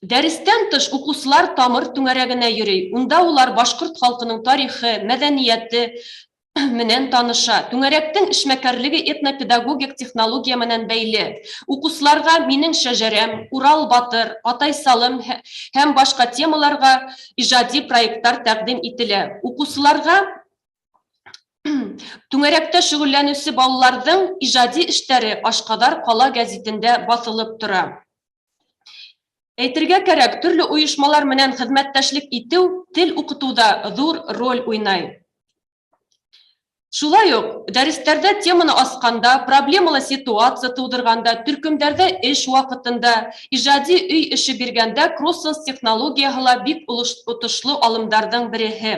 Дәрестән тыш уҡыусылар тамыр түңәрәгенә йөрөй. Унда улар башҡорт халҡының тарихы, мәҙәниәте менән таныша. Түңәрәктең эшмәкәрлеге этнопедагогик технология менән бәйле. Уҡыусыларға Минең шәжәрәм, Урал батыр, Атай салым һәм башҡа темаларға ижади проекттар тәҡдим ителә. Уҡыусыларға түңәрәктә шөғөлләнеүсе балаларҙың ижади эштәре Ашҡаҙар ҡала гәзитендә баҫылып тора. Әйтергә кәрәк, төрлө ойошмалар менән хеҙмәттәшлек итеү тел уҡытыуҙа ҙур роль уйнай. Шулай уҡ дәрестәрҙә теманы асҡанда, проблемалы ситуация тыуҙырғанда, төркөмдәрҙә эш ваҡытында, ижади өй эше биргәндә кроссенс технологияһы ла бик отошло алымдарҙың береһе.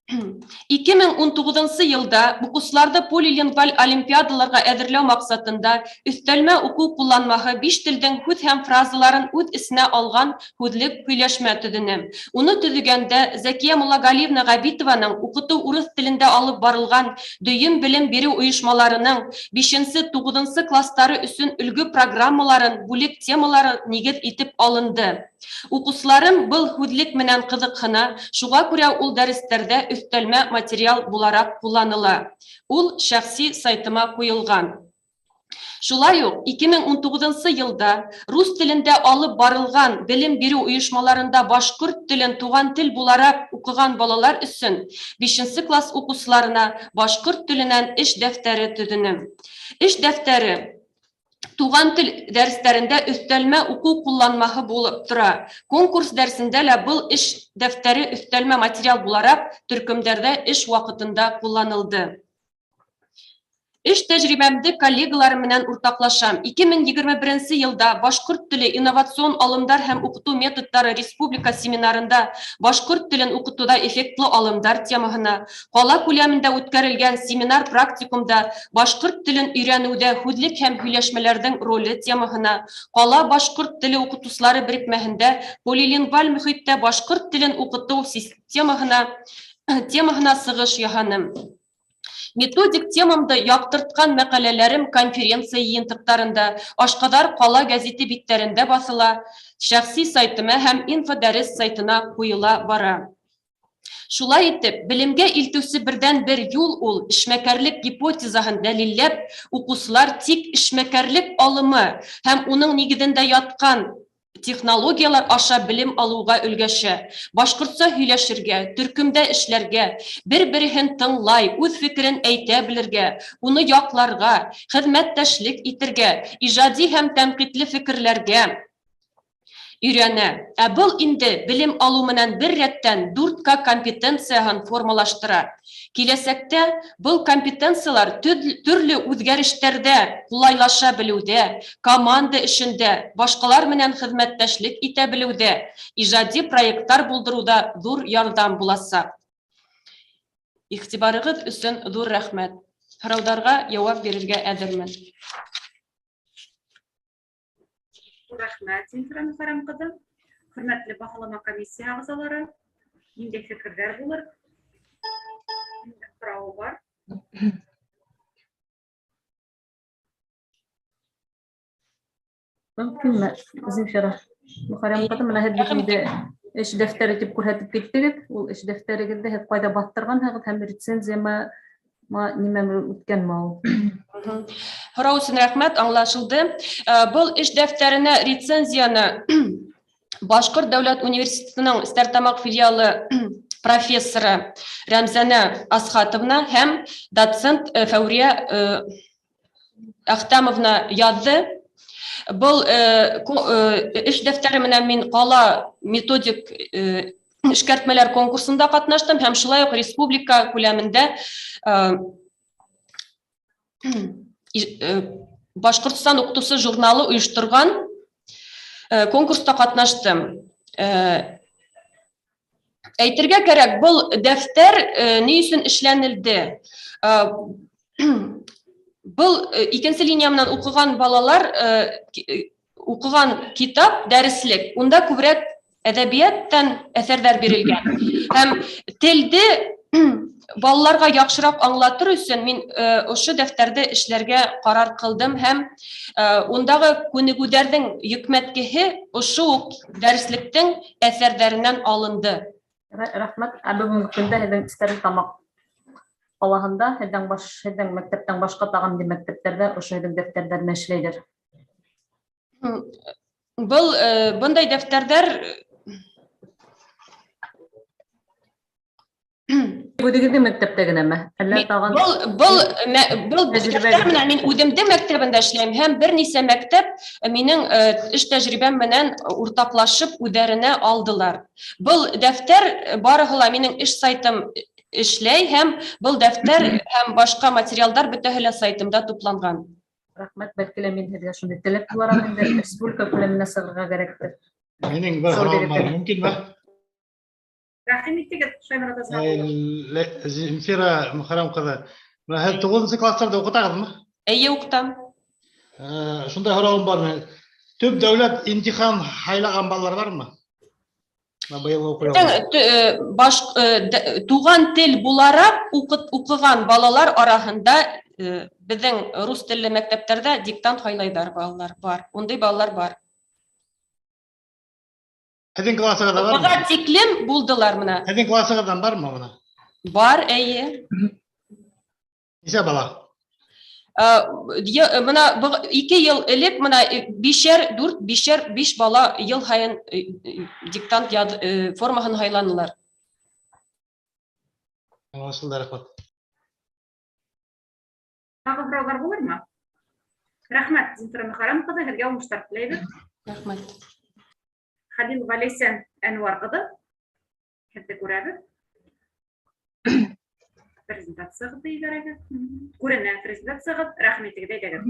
2019 йылда уҡыусыларҙы полилингваль олимпиадаларға әҙерләү маҡсатында өҫтәлмә уҡыу ҡулланмаһы биш телдең һүҙ һәм фразаларын үҙ эсенә алған һүҙлек һөйләшмә төҙөнөм. Уны төҙөгәндә Зәкиә Муллагалиевна Ғәбитованың уҡытыу урыҫ телендә алып барылған дөйөм белем биреү ойошмаларының 5-9 кластары өсөн өлгө программаларын бүлек темалары нигеҙ итеп алынды. Уҡыусыларым был һүҙлек менән ҡыҙыҡһына, шуға күрә ул дәрестәрҙә өҫтәлмә материал булараҡ ҡулланыла. Ул шәхси сайтыма ҡуйылған. Шулай уҡ 2019 йылда рус телендә алып барылған белем биреү ойошмаларында башҡорт телен туған тел булараҡ уҡыған балалар өсөн 5 класс уҡыусыларына башҡорт теленән эш дәфтәре төҙөнөм. Эш дәфтәре туған тел дәрестәрендә өҫтәлмә уҡыу ҡулланмаһы булып тора. Конкурс дәресендә лә был эш дәфтәре өҫтәлмә материал булараҡ төркөмдәрҙә эш ваҡытында ҡулланылды. Эш тәжрибәмде коллегаларым менән уртаҡлашам. 2021 йылда башҡорт теле инновацион алымдар һәм уҡытыу методтары республика семинарында башҡорт телен уҡытыуҙа эффектлы алымдар темаһына, ҡала күләмендә үткәрелгән семинар практикумда башҡорт телен өйрәнеүҙә һүҙлек һәм һөйләшмәләрҙең роле темаһына, ҡала башҡорт теле уҡытыусылары берекмәһендә полилингваль мөхиттә башҡорт телен уҡытыу темаһына сығыш яһаным. Методик темамды яҡтыртҡан мәҡәләләрем конференция йыйынтыҡтарында, Ашҡаҙар ҡала гәзите биттәрендә баҫыла, шәхси сайтыма һәм инфодәрес сайтына ҡуйыла бара. Шулай итеп, белемгә илтеүсе берҙән-бер юл ул эшмәкәрлек гипотезаһын дәлилләп, уҡыусылар тик эшмәкәрлек алымы һәм уның нигеҙендә ятҡан технологиялар аша белем алыуға өлгәшә. Башҡортса һөйләшергә, төркөмдә эшләргә, бер-береһен тыңлай, үҙ фекерен әйтә белергә, уны яҡларға, хеҙмәттәшлек итергә, ижади һәм тәнҡитле фекерләргә өйрәнә. Ә был инде белем алыу менән бер рәттән 4К компетенцияһын формалаштыра. Киләсәктә был компетенциялар төрлө үҙгәрештәрҙә ҡулайлаша белеүҙә, команда эшендә, башҡалар менән хеҙмәттәшлек итә белеүҙә, ижади проекттар булдырыуҙа ҙур ярҙам буласаҡ. Иғтибарығыҙ өсөн ҙур рәхмәт. Һорауҙарға яуап бирергә әҙермен. Рәхмәт, Зинфира Мөхәррәм ҡыҙы. Хөрмәтле баһалама комиссия ағзалары, ниндәй фекерҙәр булыр? Ниндәй һорауы бар? Мөмкинме, Зинфира Мөхәррәм ҡыҙы, бына һеҙ бит инде эш дәфтәре тип күрһәтеп киттегеҙ. Ул эш дәфтәрегеҙҙе һеҙ ҡайҙа баҫтырғанһығыҙ һәм рецензияма нимәме үткәнме ул? Һорау өсөн рәхмәт, аңлашылды. Был эш дәфтәренә рецензияны Башҡорт дәүләт университетының Стәрлетамаҡ филиалы профессоры Рәмзәнә Асхатовна һәм доцент Фәүриә Әхтәмовна яҙҙы. Был эш дәфтәре менән мин ҡала методик эшкәртмәләр конкурсында ҡатнаштым һәм шулай уҡ республика күләмендә Башҡортостан уҡытыусы журналы ойошторған конкурста ҡатнаштым. Әйтергә кәрәк, был дәфтәр ни өсөн эшләнелде? Был икенсе линия менән уҡыған балалар уҡыған китап, дәреслек, унда күберәк әҙәбиәттән әҫәрҙәр бирелгән. Һәм телде балаларға яҡшыраҡ аңлатыр өсөн мин ошо дәфтәрҙе эшләргә ҡарар ҡылдым һәм ундағы күнегеүҙәрҙең йөкмәткеһе ошо уҡ дәреслектең әҫәрҙәренән алынды. Рәхмәт. Ә бөгөнгө көндә һеҙҙең Стәрлетамаҡ ҡалаһында, һеҙҙең мәктәптән башҡа тағы ниндәй мәктәптәрҙә ошо һеҙҙең дәфтәрҙәр менән эшләйҙәр? Был бындай дәфтәрҙәр Үҙегеҙҙең мәктәптә генәме? Әллә тағын Был дәфтәр менән мин үҙемдең мәктәбендә эшләйем һәм бер нисә мәктәп минең эш тәжрибәм менән уртаҡлашып үҙҙәренә алдылар. Был дәфтәр барыһы ла минең эш сайтым эшләй һәм был дәфтәр һәм башҡа материалдар бөтәһе лә сайтымда тупланған. Рәхмәт, бәлки лә мин һеҙгә шундай теләк булараҡ инде республика күләменә сығырға кәрәктер. Минең бер һорауым бар, мөмкинме? Рәхим итегеҙ, Шайморат Азамат улы. Земфира Мөхәррәм ҡыҙы, бына һеҙ 9-нсы класстарҙа уҡытағыҙмы? Эйе, уҡытам. Шундай һорауым бар минең. Төп дәүләт имтихан һайлаған балалар бармы? Бына быйылғы уҡыу йылында. Беҙҙең туған тел булараҡ уҡыған балалар араһында беҙҙең рус телле мәктәптәрҙә диктант һайлайҙар балалар бар. Ундай балалар бар. Һеҙҙең классығыҙҙа бармы? Быға тиклем булдылар мына. Һеҙҙең классығыҙҙан бармы бына? Бар, эйе. Нисә бала? Бына 2 йыл элек мына бишәр, дүрт, бишәр, биш бала йыл һайын диктант формаһын һайланылар. Аңлашылды, рәхмәт. Тағы һораулар булырмы? Рәхмәт, Земфира Мөхәррәм ҡыҙы, һеҙгә уңыштар теләйбеҙ. Рәхмәт. Хәлилова Ләйсән Әнүәр ҡыҙы, һеҙҙе күрәбеҙ. Презентацияғыҙҙы ебәрәгеҙ. Күренә презентацияғыҙ, рәхим итегеҙ, әйҙәгеҙ.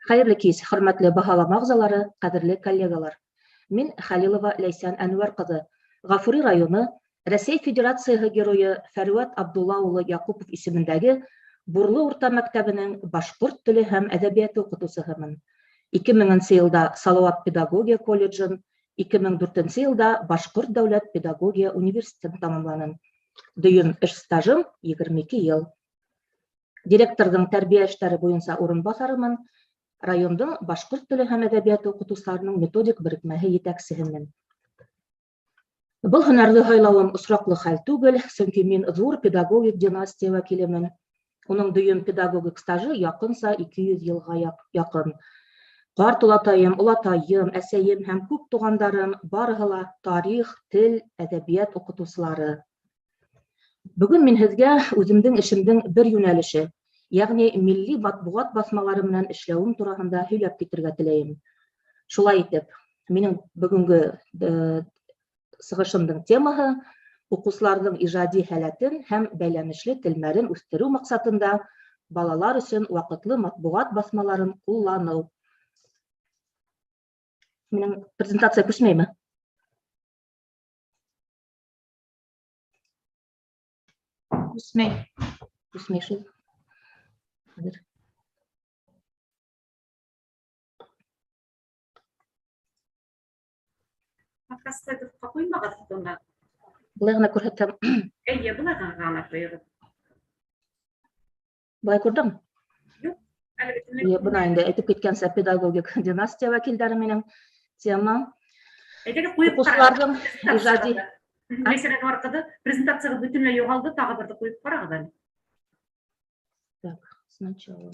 Хәйерле кис, хөрмәтле баһалама ағзалары, ҡәҙерле коллегалар. Мин Хәлилова Ләйсән Әнүәр ҡыҙы, Ғафури районы, Рәсәй Федерацияһы геройы Фәрүәт Абдулла улы Яҡупов исемендәге Бурлы урта мәктәбенең башҡорт теле һәм әҙәбиәте уҡытыусыһымын. Ике меңенсе йылда Салауат педагогия колледжын, ике мең дүртенсе йылда Башҡорт дәүләт педагогия университетын тамамланым. Дөйөм эш стажым 22 йыл. Директорҙың тәрбиә эштәре буйынса урынбаҫарымын, райондың башҡорт теле һәм әҙәбиәте уҡытыусыларының методик берекмәһе етәксеһемен. Был һөнәрҙе һайлауым осраҡлы хәл түгел, сөнки мин ҙур педагогик династия вәкилемен. Уның дөйөм педагогик стажы яҡынса 200 йылға яҡын. Ҡарт олатайым, олатайым, әсәйем һәм күп туғандарым барыһы ла тарих, тел, әҙәбиәт уҡытыусылары. Бөгөн мин һеҙгә үҙемдең эшемдең бер йүнәлеше, йәғни милли матбуғат баҫмалары менән эшләүем тураһында һөйләп китергә теләйем. Шулай итеп, минең бөгөнгө сығышымдың темаһы уҡыусыларҙың ижади һәләтен һәм бәйләнешле телмәрен үҫтереү маҡсатында балалар өсөн ваҡытлы матбуғат баҫмаларын ҡулланыу. Минең презентация күсмәйме? Күсмәй. Күсмәй шул. Хәҙер. Подкаст слайдқа ҡуймағыҙ унда. Былай ғына күрһәтәм. Эйе, былай ғына ҡуйығыҙ. Былай күрҙең? Юҡ, әле бөтөнләй Эйе, бына инде әйтеп киткәнсә, педагогик династия вәкилдәре минең тема. Әйҙәгеҙ, ҡуйып Уҡыусыларҙың ҡарағыҙ. ижади Ләйсән Әнүәр ҡыҙы, презентацияғыҙ бөтөнләй юғалды, тағы берҙе ҡуйып ҡарағыҙ әле. Так, сначала.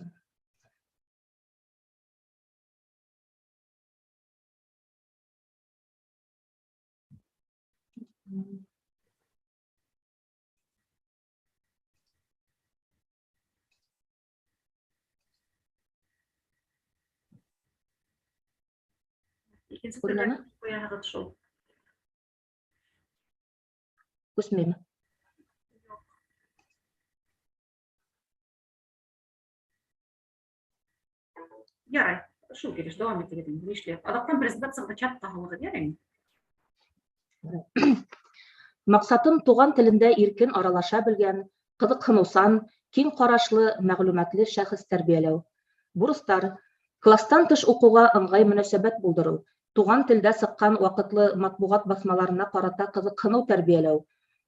Икенсе Күренәме? төрлө ҡуяһығыҙ шул. Күсмәйме? Ярай, шул килеш дауам итегеҙ инде, нишләп? Аҙаҡтан презентацияғыҙҙы чатҡа һалығыҙ, яраймы? Маҡсатым туған телендә иркен аралаша белгән, ҡыҙыҡһыныусан, киң ҡарашлы, мәғлүмәтле шәхес тәрбиәләү. Бурыстар: класстан тыш уҡыуға ыңғай мөнәсәбәт булдырыу, туған телдә сыҡҡан ваҡытлы матбуғат баҫмаларына ҡарата ҡыҙыҡһыныу тәрбиәләү,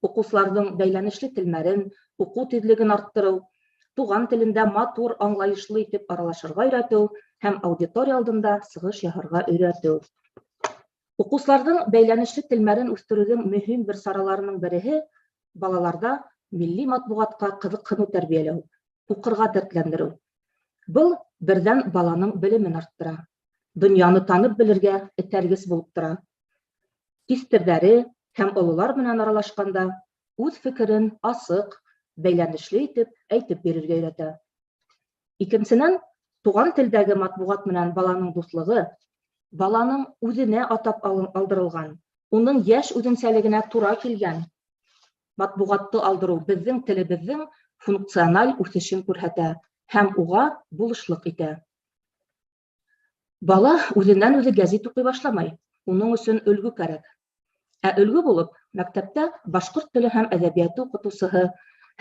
уҡыусыларҙың бәйләнешле телмәрен, уҡыу тиҙлеген арттырыу, туған телендә матур, аңлайышлы итеп аралашырға өйрәтеү һәм аудитория алдында сығыш яһарға өйрәтеү. Уҡыусыларҙың бәйләнешле телмәрен үҫтереүҙең мөһим бер сараларының береһе балаларҙа милли матбуғатҡа ҡыҙыҡһыныу тәрбиәләү, уҡырға дәртләндереү. Был берҙән баланың белемен арттыра, донъяны танып белергә этәргес булып тора. Тиҫтерҙәре һәм ололар менән аралашҡанда үҙ фекерен асыҡ, бәйләнешле итеп әйтеп бирергә өйрәтә. Икенсенән, туған телдәге матбуғат менән баланың дуҫлығы баланың үҙенә атап алдырылған, уның йәш үҙенсәлегенә тура килгән матбуғатты алдырыу беҙҙең телебеҙҙең функциональ үҫешен күрһәтә һәм уға булышлыҡ итә. Бала үҙенән үҙе гәзит уҡый башламай, уның өсөн өлгө кәрәк. Ә өлгө булып Мәктәптә башҡорт теле һәм әҙәбиәте уҡытыусыһы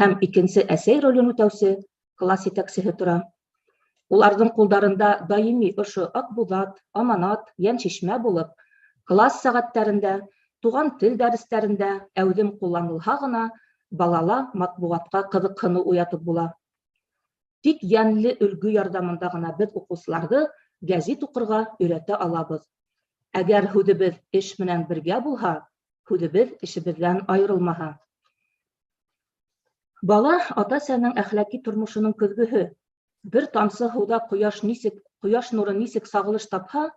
һәм икенсе әсәй ролен үтәүсе класс етәксеһе тора. Уларҙың ҡулдарында даими ошо Аҡбуҙат, Аманат, Йәншишмә булып, класс сәғәттәрендә, туған тел дәрестәрендә әүҙем ҡулланылһа ғына балала матбуғатҡа ҡыҙыҡһыныу уятып була. Тик йәнле өлгө ярҙамында ғына беҙ уҡыусыларҙы гәзит уҡырға өйрәтә алабыҙ. Әгәр һүҙебеҙ эш менән бергә булһа, һүҙебеҙ эшебеҙҙән айырылмаһа. Бала ата-әсәнең әхлаки тормошоноң көҙгөһө. Бер тамсы һыуҙа ҡояш нисек, ҡояш нуры нисек сағылыш тапһа,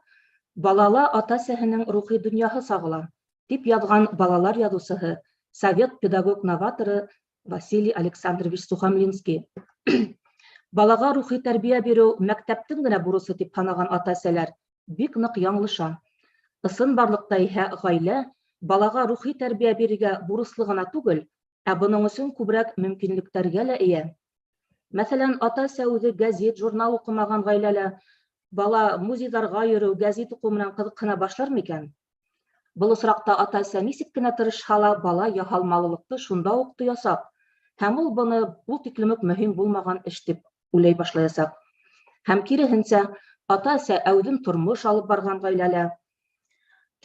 балала ата-әсәһенең рухи донъяһы сағыла, дип яҙған балалар яҙыусыһы, совет педагог-новаторы Василий Александрович Сухомлинский. Балаға рухи тәрбиә биреү мәктәптең генә бурысы дип һанаған ата-әсәләр бик ныҡ яңылыша. Ысынбарлыҡта иһә ғаилә балаға рухи тәрбиә бирергә бурыслы ғына түгел, ә бының өсөн күберәк мөмкинлектәргә лә эйә. Мәҫәлән, ата-әсә үҙе гәзит, журнал уҡымаған ғаиләлә бала музейҙарға йөрөү, гәзит уҡыу менән ҡыҙыҡһына башлар микән? Был осраҡта ата-әсә нисек кенә тырышһа ла, бала яһалмалылыҡты шунда уҡ тоясаҡ һәм ул быны ул тиклем үк мөһим булмаған эш дип уйлай башлаясаҡ. Һәм киреһенсә, ата-әсә әүҙем тормош алып барған ғаиләлә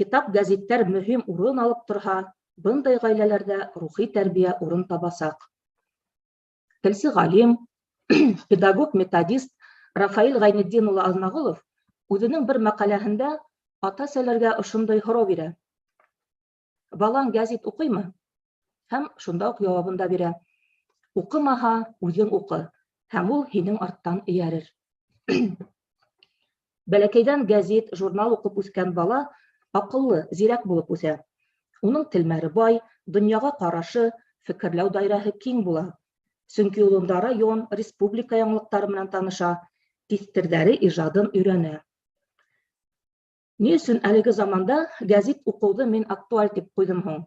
китап, гәзиттәр мөһим урын алып торһа, бындай ғаиләләрҙә рухи тәрбиә урын табасаҡ. Телсе ғалим, педагог-методист Рафаил Ғәйнетдин улы Аҙнағолов үҙенең бер мәҡәләһендә ата-әсәләргә ошондай һорау бирә. Балаң гәзит уҡыймы? Һәм шунда уҡ яуабын да бирә. Уҡымаһа, үҙең уҡы, һәм ул һинең арттан эйәрер. Бәләкәйҙән гәзит, журнал уҡып үҫкән бала аҡыллы, зирәк булып үҫә. Уның телмәре бай, донъяға ҡарашы, фекерләү даирәһе киң була. Сөнки ул унда район, республика яңылыҡтары менән таныша, тиҫтерҙәре ижадын өйрәнә. Ни өсөн әлеге заманда гәзит уҡыуҙы мин актуаль тип ҡуйҙым һуң?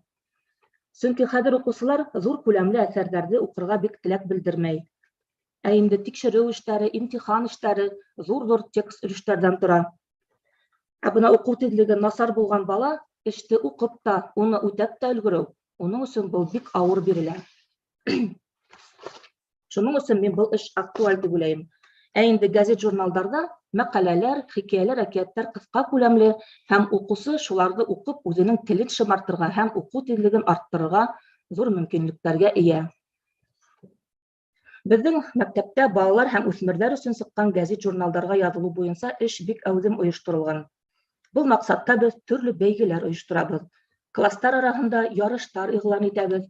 Сөнки хәҙер уҡыусылар ҙур күләмле әҫәрҙәрҙе уҡырға бик теләк белдермәй. Ә инде тикшереү эштәре, имтихан эштәре ҙур-ҙур текст өлөштәрҙән тора. Ә бына уҡыу тиҙлеге насар булған бала эште уҡып та, уны үтәп тә өлгөрөү, уның өсөн был бик ауыр бирелә. Шуның өсөн мин был эш актуаль дип уйлайым. Ә инде гәзит-журналдарҙа мәҡәләләр, хикәйәләр, әкиәттәр ҡыҫҡа күләмле һәм уҡыусы шуларҙы уҡып үҙенең телен шымартырға һәм уҡыу тиҙлеген арттырырға ҙур мөмкинлектәргә эйә. Беҙҙең мәктәптә балалар һәм үҫмерҙәр өсөн сыҡҡан гәзит-журналдарға яҙылыу буйынса эш бик әүҙем ойошторолған. Был маҡсатта беҙ төрлө бәйгеләр ойошторабыҙ. Кластар араһында ярыштар иғлан итәбеҙ.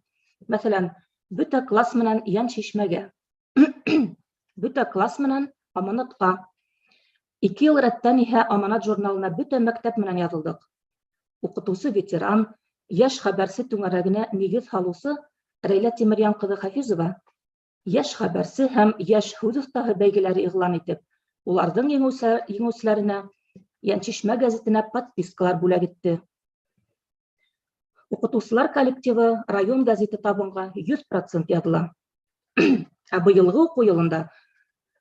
Мәҫәлән, бөтә класс менән Йән шишмәгә, бөтә класс менән Аманатҡа. Ике йыл рәттән иһә Аманат журналына бөтә мәктәп менән яҙылдыҡ. Уҡытыусы ветеран, йәш хәбәрсе түңәрәгенә нигеҙ һалыусы Рәйлә Тимерйән ҡыҙы Хафизова Йәш хәбәрсе һәм Йәш һүҙ оҫтаһы бәйгеләре иғлан итеп, уларҙың еңеүселәренә Йәншишмә гәзитенә подпискалар бүләк итте. Уҡытыусылар коллективы район гәзите табынға 100% яҙыла. Ә быйылғы уҡыу йылында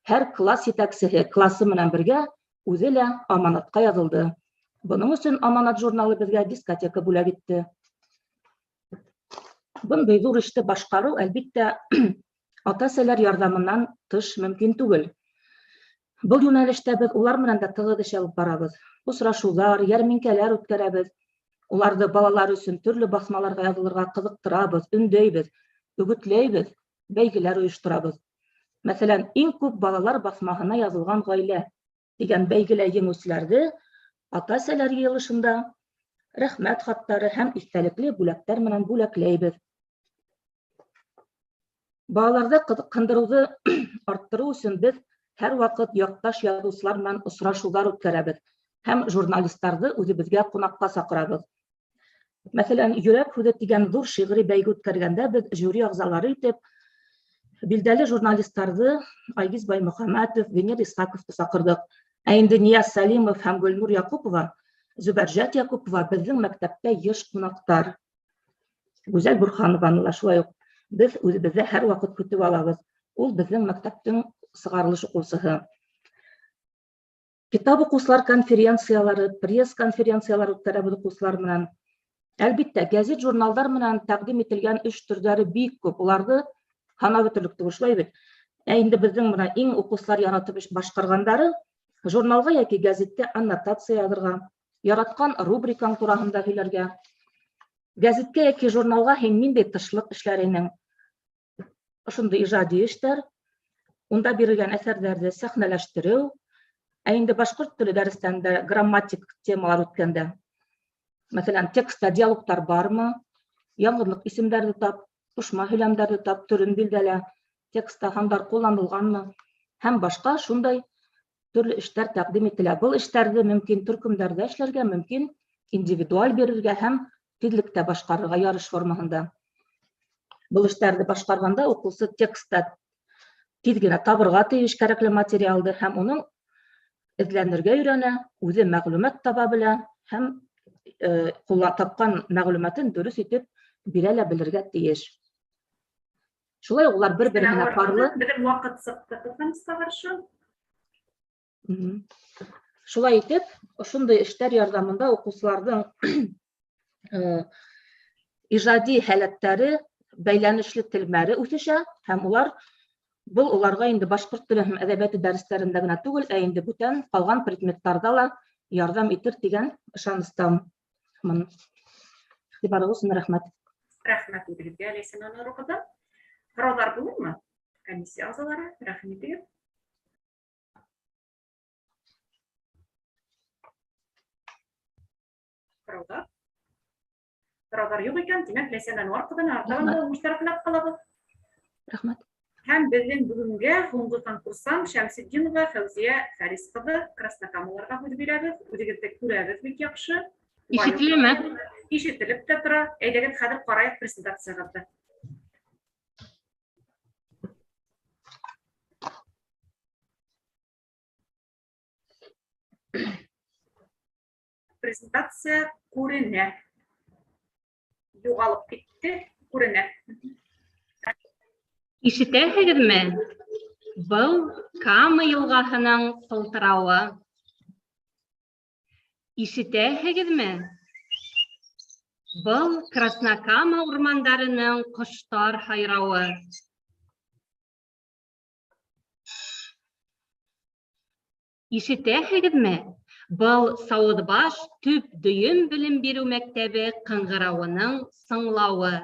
һәр класс етәксеһе классы менән бергә үҙе лә Аманатҡа яҙылды. Бының өсөн Аманат журналы беҙгә дискотека бүләк итте. Бындай ҙур эште башҡарыу, әлбиттә, ата-әсәләр ярҙамынан тыш мөмкин түгел. Был йүнәлештә беҙ улар менән дә тығыҙ эш алып барабыҙ. Осрашыуҙар, йәрминкәләр үткәрәбеҙ. Уларҙы балалар өсөн төрлө баҫмаларға яҙылырға ҡыҙыҡтырабыҙ, өндәйбеҙ, өгөтләйбеҙ, бәйгеләр ойошторабыҙ. Мәҫәлән, иң күп балалар баҫмаһына яҙылған ғаилә дигән бәйгелә еңеүселәрҙе ата-әсәләр йыйылышында рәхмәт хаттары һәм иҫтәлекле бүләктәр менән бүләкләйбеҙ. Балаларҙа ҡыҙыҡһындырыуҙы арттырыу өсөн беҙ һәр ваҡыт яҡташ яҙыусылар менән осрашыуҙар үткәрәбеҙ һәм журналистарҙы үҙебеҙгә ҡунаҡҡа саҡырабыҙ. Мәҫәлән, Йөрәк һүҙе тигән ҙур шиғри бәйге үткәргәндә беҙ жюри ағзалары итеп билдәле журналистарҙы Айгиз Баймөхәмәтов, Венер Исхаковты саҡырҙыҡ. Ә инде Нияз Сәлимов һәм Гөлнур Яҡупова, Зөбәржәт Яҡупова беҙҙең мәктәптә йыш ҡунаҡтар. Гүзәл Бурханованы ла шулай уҡ беҙ үҙебеҙҙә һәр ваҡыт көтөп алабыҙ. Ул беҙҙең мәктәптең сығарылыш уҡыусыһы. Китап уҡыусылар конференциялары, пресс-конференциялар үткәрәбеҙ уҡыусылар менән. Әлбиттә, гәзит, журналдар менән тәҡдим ителгән эш төрҙәре бик күп. Уларҙы һанап бөтөрлөк түгел, шулай бит. Ә инде беҙҙең бына иң уҡыусылар яратып эш башҡарғандары журналға йәки гәзиткә аннотация яҙырға, яратҡан рубрикаң тураһында һөйләргә, гәзиткә йәки журналға һин ниндәй тышлыҡ эшләр инең, ошондай ижади эштәр, унда бирелгән әҫәрҙәрҙе сәхнәләштереү, ә инде башҡорт теле дәрестәрендә грамматик темалар үткәндә, мәҫәлән, текстта диалогтар бармы, яңғыҙлыҡ исемдәрҙе тап, ҡушма һөйләмдәрҙе тап, төрөн билдәлә, текстта һандар ҡулланылғанмы һәм башҡа шундай төрлө эштәр тәҡдим ителә. Был эштәрҙе мөмкин төркөмдәрҙә эшләргә, мөмкин индивидуаль бирергә һәм тиҙлектә башҡарырға ярыш формаһында. Был эштәрҙе башҡарғанда уҡыусы текстта тиҙ генә табырға тейеш кәрәкле материалды һәм уның эҙләнергә өйрәнә, үҙе мәғлүмәт таба белә һәм тапҡан мәғлүмәтен дөрөҫ итеп бирә лә белергә тейеш. Шулай уҡ улар бер-береһенә парлы. Беҙҙең ваҡыт сыҡты, ҡыҙғанысҡа ҡаршы. Шулай итеп, ошондай эштәр ярҙамында уҡыусыларҙың ижади һәләттәре, бәйләнешле телмәре үҫешә һәм улар был уларға инде башҡорт теле һәм әҙәбиәте дәрестәрендә генә түгел, ә инде бүтән ҡалған предметтарҙа ла ярҙам итер тигән ышаныстамын. Иғтибарығыҙ өсөн рәхмәт. Рәхмәт үҙегеҙгә, Ләйсән Әнүәр ҡыҙы. Һорауҙар булырмы? Комиссия ағзалары, рәхим итегеҙ. Һорауҙар? Һорауҙар юҡ икән, тимәк, Ләйсән Әнүәр ҡыҙына артабан да уңыштар теләп ҡалабыҙ. Рәхмәт. Һәм беҙҙең бөгөнгә һуңғы конкурсант Шәмсетдинова Фәүзиә Фәрис ҡыҙы Краснокамаларға һүҙ бирәбеҙ. Үҙегеҙҙе күрәбеҙ бик яҡшы. Ишетеләме? Ишетелеп тә тора. Әйҙәгеҙ, хәҙер ҡарайыҡ презентациягыҙҙы. Презентация күренә. Юғалып китте, күренә. Ишетәһегеҙме? Был Кама йылғаһының сылтырауы. Ишетәһегеҙме? Был Краснокама урмандарының ҡоштар һайрауы. Ишетәһегеҙме? Был Сауыҙбаш төп дөйөм белем биреү мәктәбе ҡыңғырауының сыңлауы.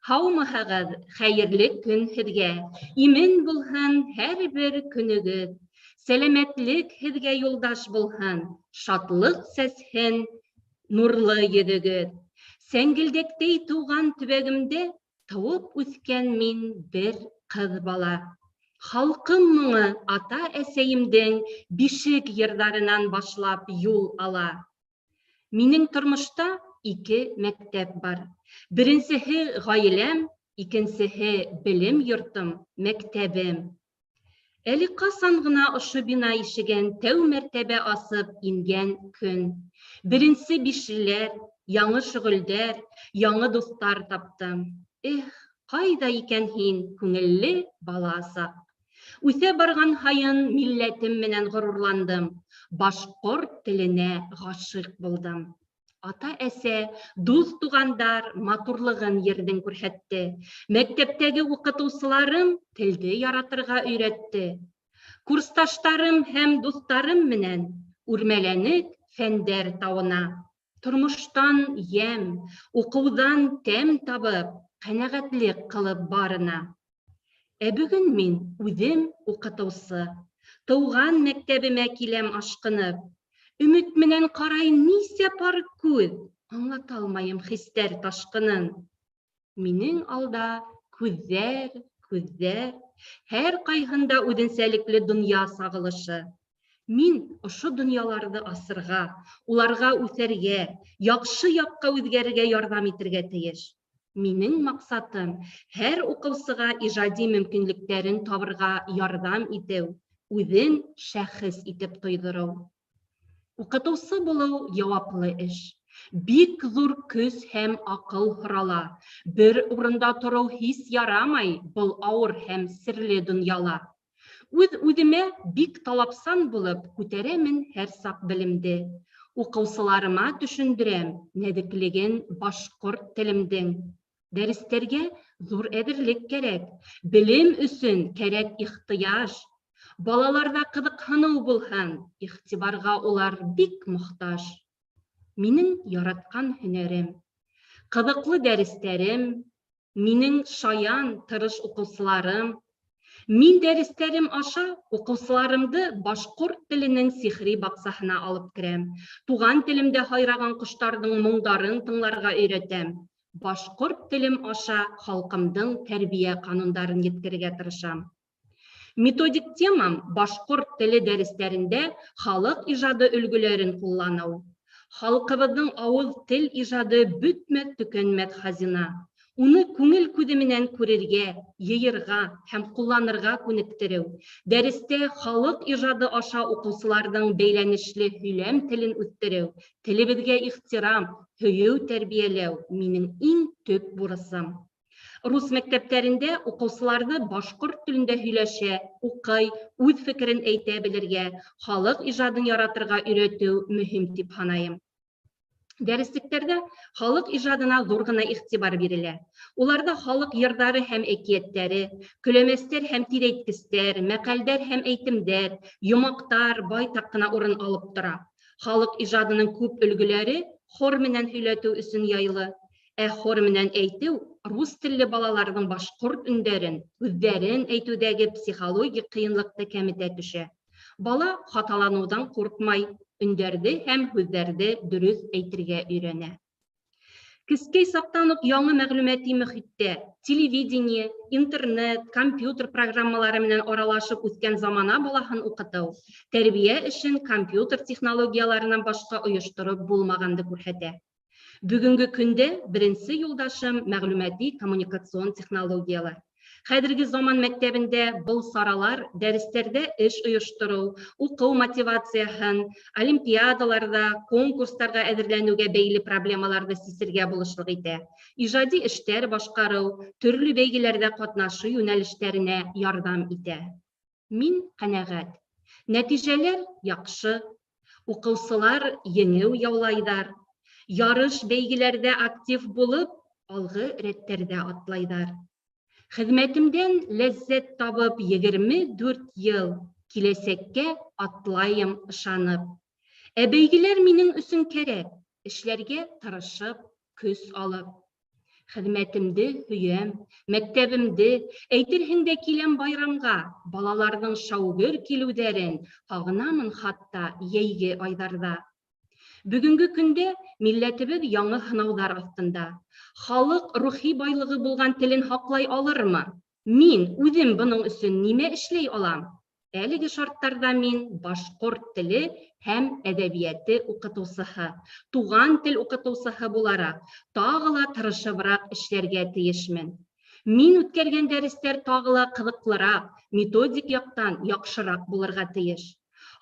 Һаумыһығыҙ, хәйерле көн һеҙгә. Имен булһын һәр бер көнөгөҙ. Сәләмәтлек һеҙгә юлдаш булһын, шатлыҡ сәсһен нурлы йөҙөгөҙ. Сәңгелдәктәй тыуған төбәгемдә тыуып үҫкән мин бер ҡыҙ бала. Халҡым моңо ата-әсәйемдең бишек йырҙарынан башлап юл ала. Минең тормошта ике мәктәп бар. Беренсеһе ғаиләм, икенсеһе белем йортом, мәктәбем. Әле ҡасан ғына ошо бина ишеген тәү мәртәбә асып ингән көн. Беренсе бишлеләр, яңы шөғөлдәр, яңы дуҫтар таптым. Эх, ҡайҙа икән һин, күңелле бала саҡ. Үҫә барған һайын милләтем менән ғорурландым, башҡорт теленә ғашиҡ булдым. Ата-әсә, дуҫ-туғандар матурлығын ерҙең күрһәтте. Мәктәптәге уҡытыусыларым телде яратырға өйрәтте. Курсташтарым һәм дуҫтарым менән үрмәләнек фәндәр тауына. Тормоштан йәм, уҡыуҙан тәм табып, ҡәнәғәтлек ҡылып барына. Ә бөгөн мин үҙем уҡытыусы. Тыуған мәктәбемә киләм ашҡынып. Өмөт менән ҡарай нисә пар күҙ, аңлата алмайым хистәр ташҡынын. Минең алда күҙҙәр, күҙҙәр, һәр ҡайһында үҙенсәлекле донъя сағылышы. Мин ошо донъяларҙы асырға, уларға үҫәргә, яҡшы яҡҡа үҙгәрергә ярҙам итергә тейеш. Минең маҡсатым һәр уҡыусыға ижади мөмкинлектәрен табырға ярҙам итеү, үҙен шәхес итеп тойҙороу. Уҡытыусы булыу яуаплы эш. Бик ҙур көс һәм аҡыл һорала. Бер урында тороу һис ярамай был ауыр һәм серле донъяла. Үҙ-үҙемә бик талапсан булып күтәрәмен һәр саҡ белемде. Уҡыусыларыма төшөндөрәм нәҙеклеген башҡорт телемдең. Дәрестәргә ҙур әҙерлек кәрәк, белем өсөн кәрәк ихтыяж. Балаларҙа ҡыҙыҡһыныу булһын, иғтибарға улар бик мохтаж. Минең яратҡан һөнәрем, ҡыҙыҡлы дәрестәрем, минең шаян, тырыш уҡыусыларым. Мин дәрестәрем аша уҡыусыларымды башҡорт теленең сихри баҡсаһына алып керәм. Туған телемдә һайраған ҡоштарҙың моңдарын тыңларға өйрәтәм. Башҡорт телем аша халҡымдың тәрбиә ҡанундарын еткерергә тырышам. Методик темам башҡорт теле дәрестәрендә халыҡ ижады өлгөләрен ҡулланыу. Халҡыбыҙҙың ауыҙ тел ижады бөтмәҫ-төкәнмәҫ хазина. Уны күңел күҙе менән күрергә, йыйырға һәм ҡулланырға күнектереү, дәрестә халыҡ ижады аша уҡыусыларҙың бәйләнешле һөйләм телен үҫтереү, телебеҙгә ихтирам, һөйөү тәрбиәләү минең иң төп бурысым. Рус мәктәптәрендә уҡыусыларҙы башҡорт телендә һөйләшә, уҡый, үҙ фекерен әйтә белергә, халыҡ ижадын яратырға өйрәтеү мөһим тип һанайым. Дәреслектәрҙә халыҡ ижадына ҙур ғына иғтибар бирелә. Уларҙа халыҡ йырҙары һәм әкиәттәре, көләмәстәр һәм тиҙәйткестәр, мәҡәлдәр һәм әйтемдәр, йомаҡтар байтаҡ ҡына урын алып тора. Халыҡ ижадының күп өлгөләре хор менән һөйләтеү өсөн яйлы. Ә хор менән әйтеү рус телле балаларҙың башҡорт өндәрен, һүҙҙәрен әйтеүҙәге психологик ҡыйынлыҡты кәметә төшә. Бала хаталаныуҙан ҡурҡмай, өндәрҙе һәм һүҙҙәрҙе дөрөҫ әйтергә өйрәнә. Кескәй саҡтан уҡ яңы мәғлүмәти мөхиттә телевидение, интернет, компьютер программалары менән аралашып үҫкән замана балаһын уҡытыу, тәрбиә эшен компьютер технологияларынан башҡа ойоштороп булмағанды күрһәтә. Бөгөнгө көндә беренсе юлдашым мәғлүмәти коммуникацион технологиялар. Хәҙерге заман мәктәбендә был саралар дәрестәрҙә эш ойоштороу, уҡыу мотивацияһын, олимпиадаларҙа, конкурстарға әҙерләнеүгә бәйле проблемаларҙы сисергә булышлыҡ итә. Ижади эштәр башҡарыу, төрлө бәйгеләрҙә ҡатнашыу йүнәлештәренә ярҙам итә. Мин ҡәнәғәт. Нәтижәләр яҡшы. Уҡыусылар еңеү яулайҙар. Ярыш бәйгеләрҙә актив булып, алғы рәттәрҙә атлайҙар. Хеҙмәтемдән ләззәт табып 24 йыл киләсәккә атлайым ышанып. Ә бәйгеләр минең өсөн кәрәк, эшләргә тырышып, көс алып. Хеҙмәтемде һөйәм, мәктәбемде, әйтерһең дә киләм байрамға, балаларҙың шаугөр килеүҙәрен һағынамын хатта йәйге айҙарҙа. Бөгөнгө көндә милләтебеҙ яңы һынауҙар аҫтында. Халыҡ рухи байлығы булған телен һаҡлай алырмы? Мин үҙем бының өсөн нимә эшләй алам? Әлеге шарттарҙа мин башҡорт теле һәм әҙәбиәте уҡытыусыһы, туған тел уҡытыусыһы булараҡ, тағы ла тырышыбыраҡ эшләргә тейешмен. Мин үткәргән дәрестәр тағы ла ҡыҙыҡлыраҡ, методик яҡтан яҡшыраҡ булырға тейеш.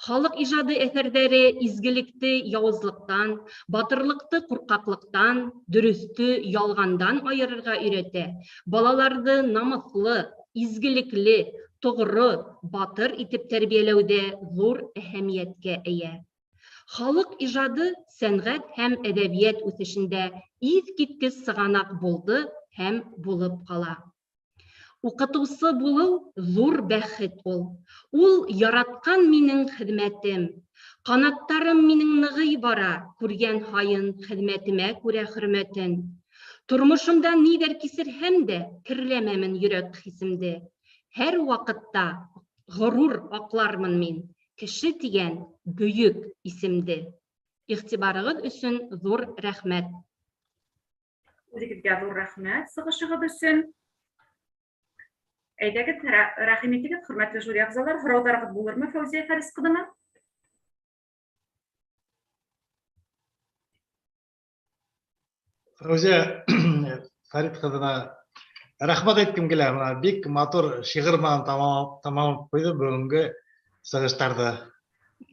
Халыҡ ижады әҫәрҙәре изгелекте яуызлыҡтан, батырлыҡты ҡурҡаҡлыҡтан, дөрөҫтө ялғандан айырырға өйрәтә. Балаларҙы намыҫлы, изгелекле, тоғро, батыр итеп тәрбиәләүҙә ҙур әһәмиәткә эйә. Халыҡ ижады сәнғәт һәм әҙәбиәт үҫешендә иҫ киткес сығанаҡ булды һәм булып ҡала. Уҡытыусы булыу ҙур бәхет ул. Ул яратҡан минең хеҙмәтем. Ҡанаттарым минең нығый бара, күргән һайын хеҙмәтемә күрә хөрмәтен. Тормошомда ниҙәр кисерһәм дә, керләмәмен йөрәк хисемде. Һәр ваҡытта ғорур аҡлармын мин, кеше тигән бөйөк исемде. Иғтибарығыҙ өсөн ҙур рәхмәт. Үҙегеҙгә ҙур рәхмәт сығышығыҙ өсөн. Әйҙәгеҙ, рәхим итегеҙ, хөрмәтле жюри ағзалары, һорауҙарығыҙ булырмы Фәүзиә Фәрис ҡыҙына? Фәүзиә Фәрит ҡыҙына рәхмәт әйткем килә. Бына бик матур шиғыр менән тамамлап ҡуйҙы бөгөнгө сығыштарҙы.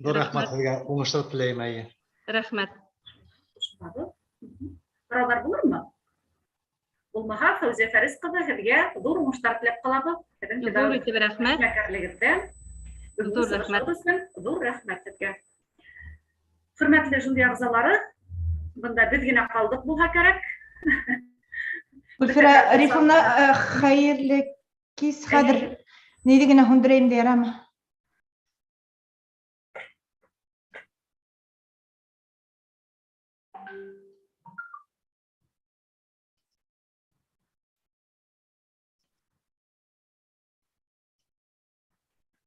Ҙур рәхмәт һеҙгә, уңыштар теләйем, әйе. Рәхмәт. Һорауҙар булырмы? Булмаһа, Фәүзиә Фәрис ҡыҙы, һеҙгә ҙур уңыштар теләп ҡалабыҙ. Һеҙҙең Ҙур итеп рәхмәт. эшмәкәрлегеҙҙә. Ҙур рәхмәт. Ҙур рәхмәт һеҙгә. Хөрмәтле жюри әгъзалары, бында беҙ генә ҡалдыҡ булһа кәрәк. Гөлфирә Рифовна, хәйерле кис. Хәҙер ниҙе генә һүндерәйем дә ярамы?